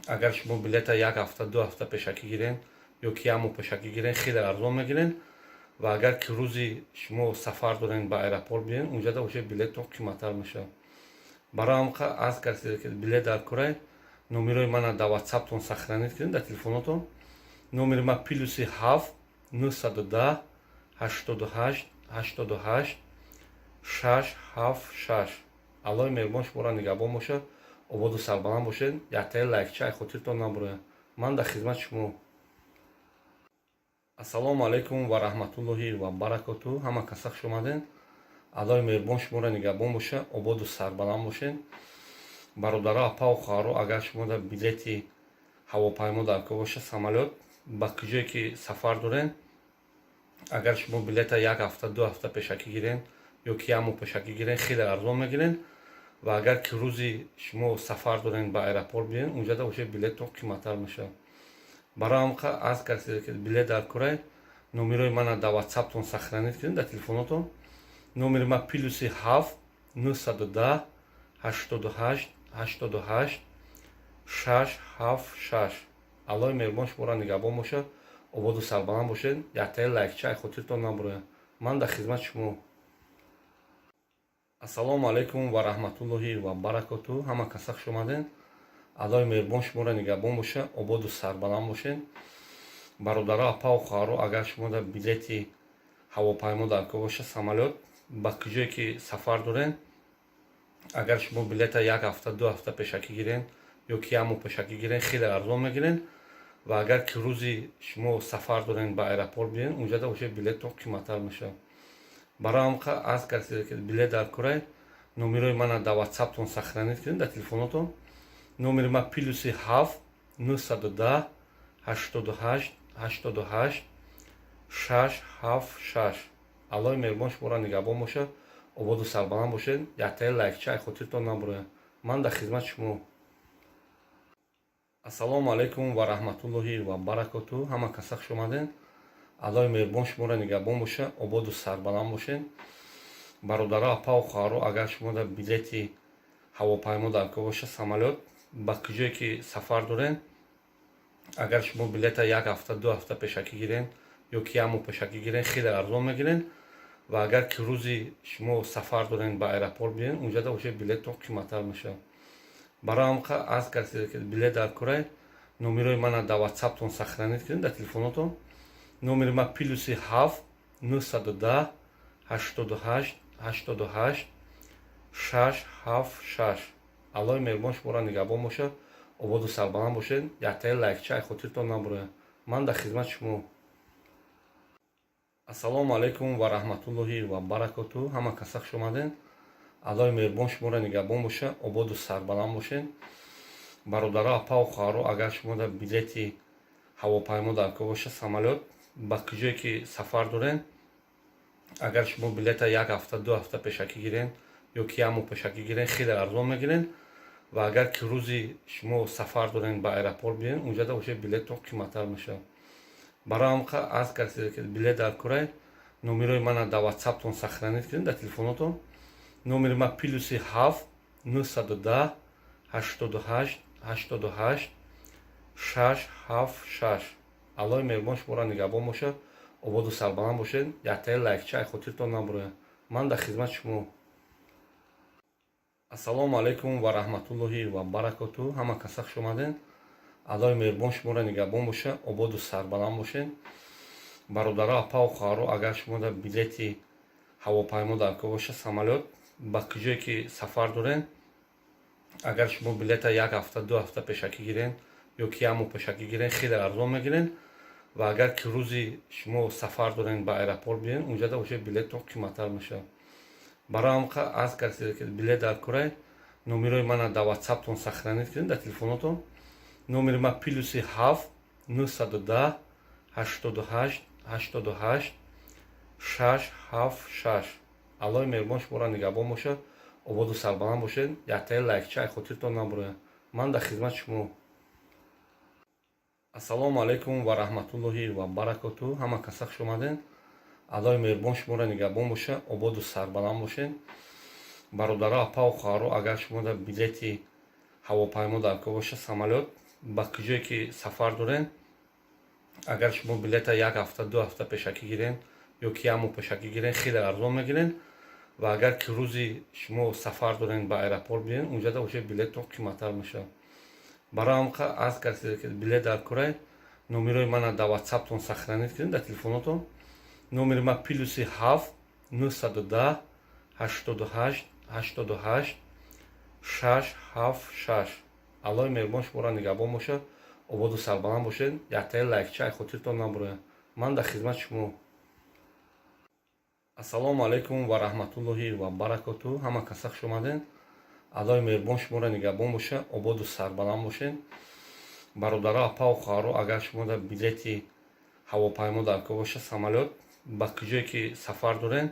агар шумо билета як ҳафта, 2 ҳафта пешакӣ гирен ё ки як моҳ пешакӣ гирен, хеле арзон мегирен. Ва агар ки рӯзи шумо сафар дорен, ба аэропорт биёен, унҷада уже билеттон қиматтар мешавад. Барои ҳамқа аз касе ки билет дар курай, номерои мана дар Ватсаптон сохранить кунед, дар телефонотон. Номери ма +7 910 88 88 676. Аллоҳи меҳрубон шуморо нигаҳбон бошад, ободу сарбаланд бошед. Яктаи лайкча ай хотиртон набурояд. Ман дар хизмати шумо. Ассалому алайкум ва раҳматуллоҳи ва баракоту. Ҳама каса хуш омадед. Аллоҳи меҳрубон шуморо нигаҳбон бошад, ободу сарбаланд бошед. Бародаро, апаву хоҳаро, агар шумо дар билети ҳавопаймо дар кор бошад, самолёт, ба куҷое ки сафар доред, агар шумо билета як ҳафта, 2 ҳафта пешакӣ гирен ё ки як моҳ пешакӣ гирен, хеле арзон мегирен. Ва агар ки рӯзи шумо сафар дорен, ба аэропорт биёен, унҷада уже билеттон қиматтар мешавад. Барои ҳамқа аз касе ки билет дар курай, номерои мана дар Ватсаптон сохранить кунед, дар телефонотон. Номери ма +7 910 88 88 676. Аллоҳи меҳрубон шуморо нигаҳбон бошад, ободу сарбаланд бошед. Яктаи лайкча ай хотиртон набурояд. Ман дар хизмати шумо. Ассалому алайкум ва раҳматуллоҳи ва баракоту. Ҳама каса хуш омадед. Аллоҳи меҳрубон шуморо нигаҳбон бошад, ободу сарбаланд бошед. Бародаро, апаву хоҳаро, агар шумо дар билети ҳавопаймо дар кор бошад, самолёт, ба куҷое ки сафар доред, агар шумо билета як ҳафта, 2 ҳафта пешакӣ гирен ё ки як моҳ пешакӣ гирен, хеле арзон мегирен. Ва агар ки рӯзи шумо сафар дорен, ба аэропорт биёен, унҷада уже билеттон қиматтар мешавад. Барои ҳамқа аз касе ки билет дар курай, номерои мана дар Ватсаптон сохранить кунед, дар телефонотон. Номери ма +7 910 88 88 676. Аллоҳи меҳрубон шуморо нигаҳбон бошад, ободу сарбаланд бошед. Яктаи лайкча ай хотиртон набурояд. Ман дар хизмати шумо. Ассалому алайкум ва раҳматуллоҳи ва баракоту. Ҳама каса хуш омадед. Аллоҳи меҳрубон шуморо нигаҳбон бошад, ободу сарбаланд бошед. Бародаро, апаву хоҳаро, агар шумо дар билети ҳавопаймо дар кор бошад, самолёт, ба куҷое ки сафар доред, агар шумо билета як ҳафта, 2 ҳафта пешакӣ гирен ё ки як моҳ пешакӣ гирен, хеле арзон мегирен. Ва агар ки рӯзи шумо сафар дорен, ба аэропорт биёен, унҷада уже билеттон қиматтар мешавад. Барои ҳамқа аз касе ки билет дар курай, номерои мана дар Ватсаптон сохранить кунед, дар телефонотон. Номери ма +7 910 88 88 676. Аллоҳи меҳрубон шуморо нигаҳбон бошад, ободу сарбаланд бошед. Яктаи лайкча ай хотиртон набурояд. Ман дар хизмати шумо. Ассалому алайкум ва раҳматуллоҳи ва баракоту. Ҳама каса хуш омадед. Аллоҳи меҳрубон шуморо нигаҳбон бошад, ободу сарбаланд бошед. Бародаро, апаву хоҳаро, агар шумо дар билети ҳавопаймо дар кор бошад, самолёт, ба куҷое ки сафар доред, агар шумо билета як ҳафта, 2 ҳафта пешакӣ гирен ё ки як моҳ пешакӣ гирен, хеле арзон мегирен. Ва агар ки рӯзи шумо сафар дорен, ба аэропорт биёен, унҷада уже билеттон қиматтар мешавад. Барои ҳамқа аз касе ки билет дар курай, номерои мана дар Ватсаптон сохранить кунед, дар телефонотон. Номери ма +7 910 88 88 676. Аллоҳи меҳрубон шуморо нигаҳбон бошад, ободу сарбаланд бошед. Яктаи лайкча ай хотиртон набурояд. Ман дар хизмати шумо. Ассалому алайкум ва раҳматуллоҳи ва баракоту. Ҳама каса хуш омадед. Аллоҳи меҳрубон шуморо нигаҳбон бошад, ободу сарбаланд бошед. Бародаро, апаву хоҳаро, агар шумо дар билети ҳавопаймо дар кор бошад, самолёт, ба куҷое ки сафар доред, агар шумо билета як ҳафта, 2 ҳафта пешакӣ гирен ё ки як моҳ пешакӣ гирен, хеле арзон мегирен. Ва агар ки рӯзи шумо сафар дорен, ба аэропорт биёен, унҷада уже билеттон қиматтар мешавад. Барои ҳамқа аз касе ки билет дар курай, номерои мана дар Ватсаптон сохранить кунед, дар телефонотон. Номери ма +7 910 88 88 676. Аллоҳи меҳрубон шуморо нигаҳбон бошад, ободу сарбаланд бошед. Яктаи лайкча ай хотиртон набурояд. Ман дар хизмати шумо. Ассалому алайкум ва раҳматуллоҳи ва баракоту. Ҳама каса хуш омадед. Аллоҳи меҳрубон шуморо нигаҳбон бошад, ободу сарбаланд бошед. Бародаро, апаву хоҳаро, агар шумо дар билети ҳавопаймо дар кор бошад, самолёт, ба куҷое ки сафар доред, агар шумо билета як ҳафта, 2 ҳафта пешакӣ гирен Ё ки як моҳ пешакӣ гирен, хеле арзон мегирен. Ва агар ки рӯзи шумо сафар дорен, ба аэропорт биен, унҷада уже билеттон қиматтар мешавад. Барои ҳам аз касе ки билет дар курай, номерои мана дар Ватсаптон сохранить кунед, дар телефонотон. Номери ма +7 910 88 88 676. Аллоҳи меҳрубон шуморо нигаҳбон бошад, ободу сарбаланд бошед. Яктаи лайкча ай хотиртон набурояд. Ман дар хизмати шумо. Ассалому алайкум ва раҳматуллоҳи ва баракоту. Ҳама каса хуш омадед. Аллоҳи меҳрубон шуморо нигаҳбон бошад, ободу сарбаланд бошед. Бародаро, апаву хоҳаро, агар шумо дар билети ҳавопаймо дар кор бошад, самолёт, ба куҷое ки сафар дорен,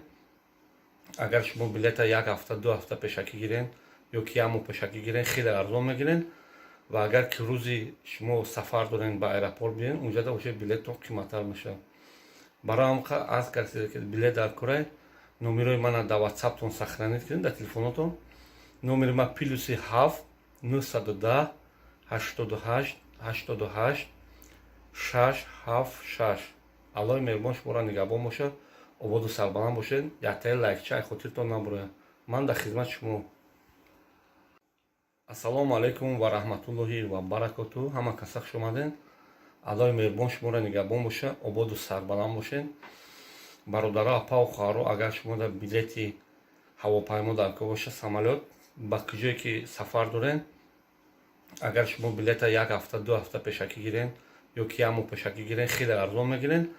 агар шумо билета як ҳафта, 2 ҳафта пешакӣ гирен ё ки як моҳ пешакӣ гирен, хеле арзон мегирен. Ва агар ки рӯзи шумо сафар дорен, ба аэропорт биен, унҷада уже билеттон қиматтар мешавад. Барои ҳам аз касе ки билет дар курай, номерои мана дар Ватсаптон сохранить кунед, дар телефонотон. Номери ма +7 910 88 88 676. Аллоҳи меҳрубон шуморо нигаҳбон бошад, ободу сарбаланд бошед. Яктаи лайкча ай хотиртон набурояд. Ман дар хизмати шумо. Ассалому алайкум ва раҳматуллоҳи ва баракоту. Ҳама каса хуш омадед. Аллоҳи меҳрубон шуморо нигаҳбон бошад, ободу сарбаланд бошед. Бародаро, апаву хоҳаро, агар шумо дар билети ҳавопаймо дар кор бошад, самолёт, ба куҷое ки сафар дорен, агар шумо билета як ҳафта, 2 ҳафта пешакӣ гирен ё ки як моҳ пешакӣ гирен, хеле арзон мегирен.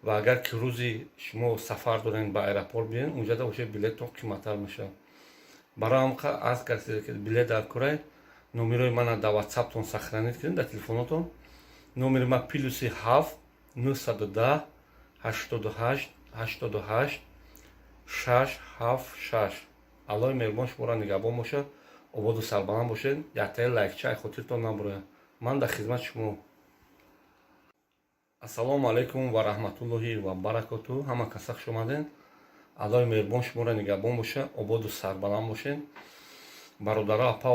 Ва агар ки рӯзи шумо сафар дорен, ба аэропорт биен, унҷада уже билеттон қиматтар мешавад. Барои ҳам аз касе ки билет дар курай, номерои мана дар Ватсаптон сохранить кунед, дар телефонотон. Номери ма +7 910 88 88 676. Аллоҳи меҳрубон шуморо нигаҳбон бошад, ободу сарбаланд бошед. Яктаи лайкча ай хотиртон набурояд. Ман дар хизмати шумо. Ассалому алайкум ва раҳматуллоҳи ва баракоту. Ҳама каса хуш омадед. Аллоҳи меҳрубон шуморо нигаҳбон бошад, ободу сарбаланд бошед. Бародаро, апа.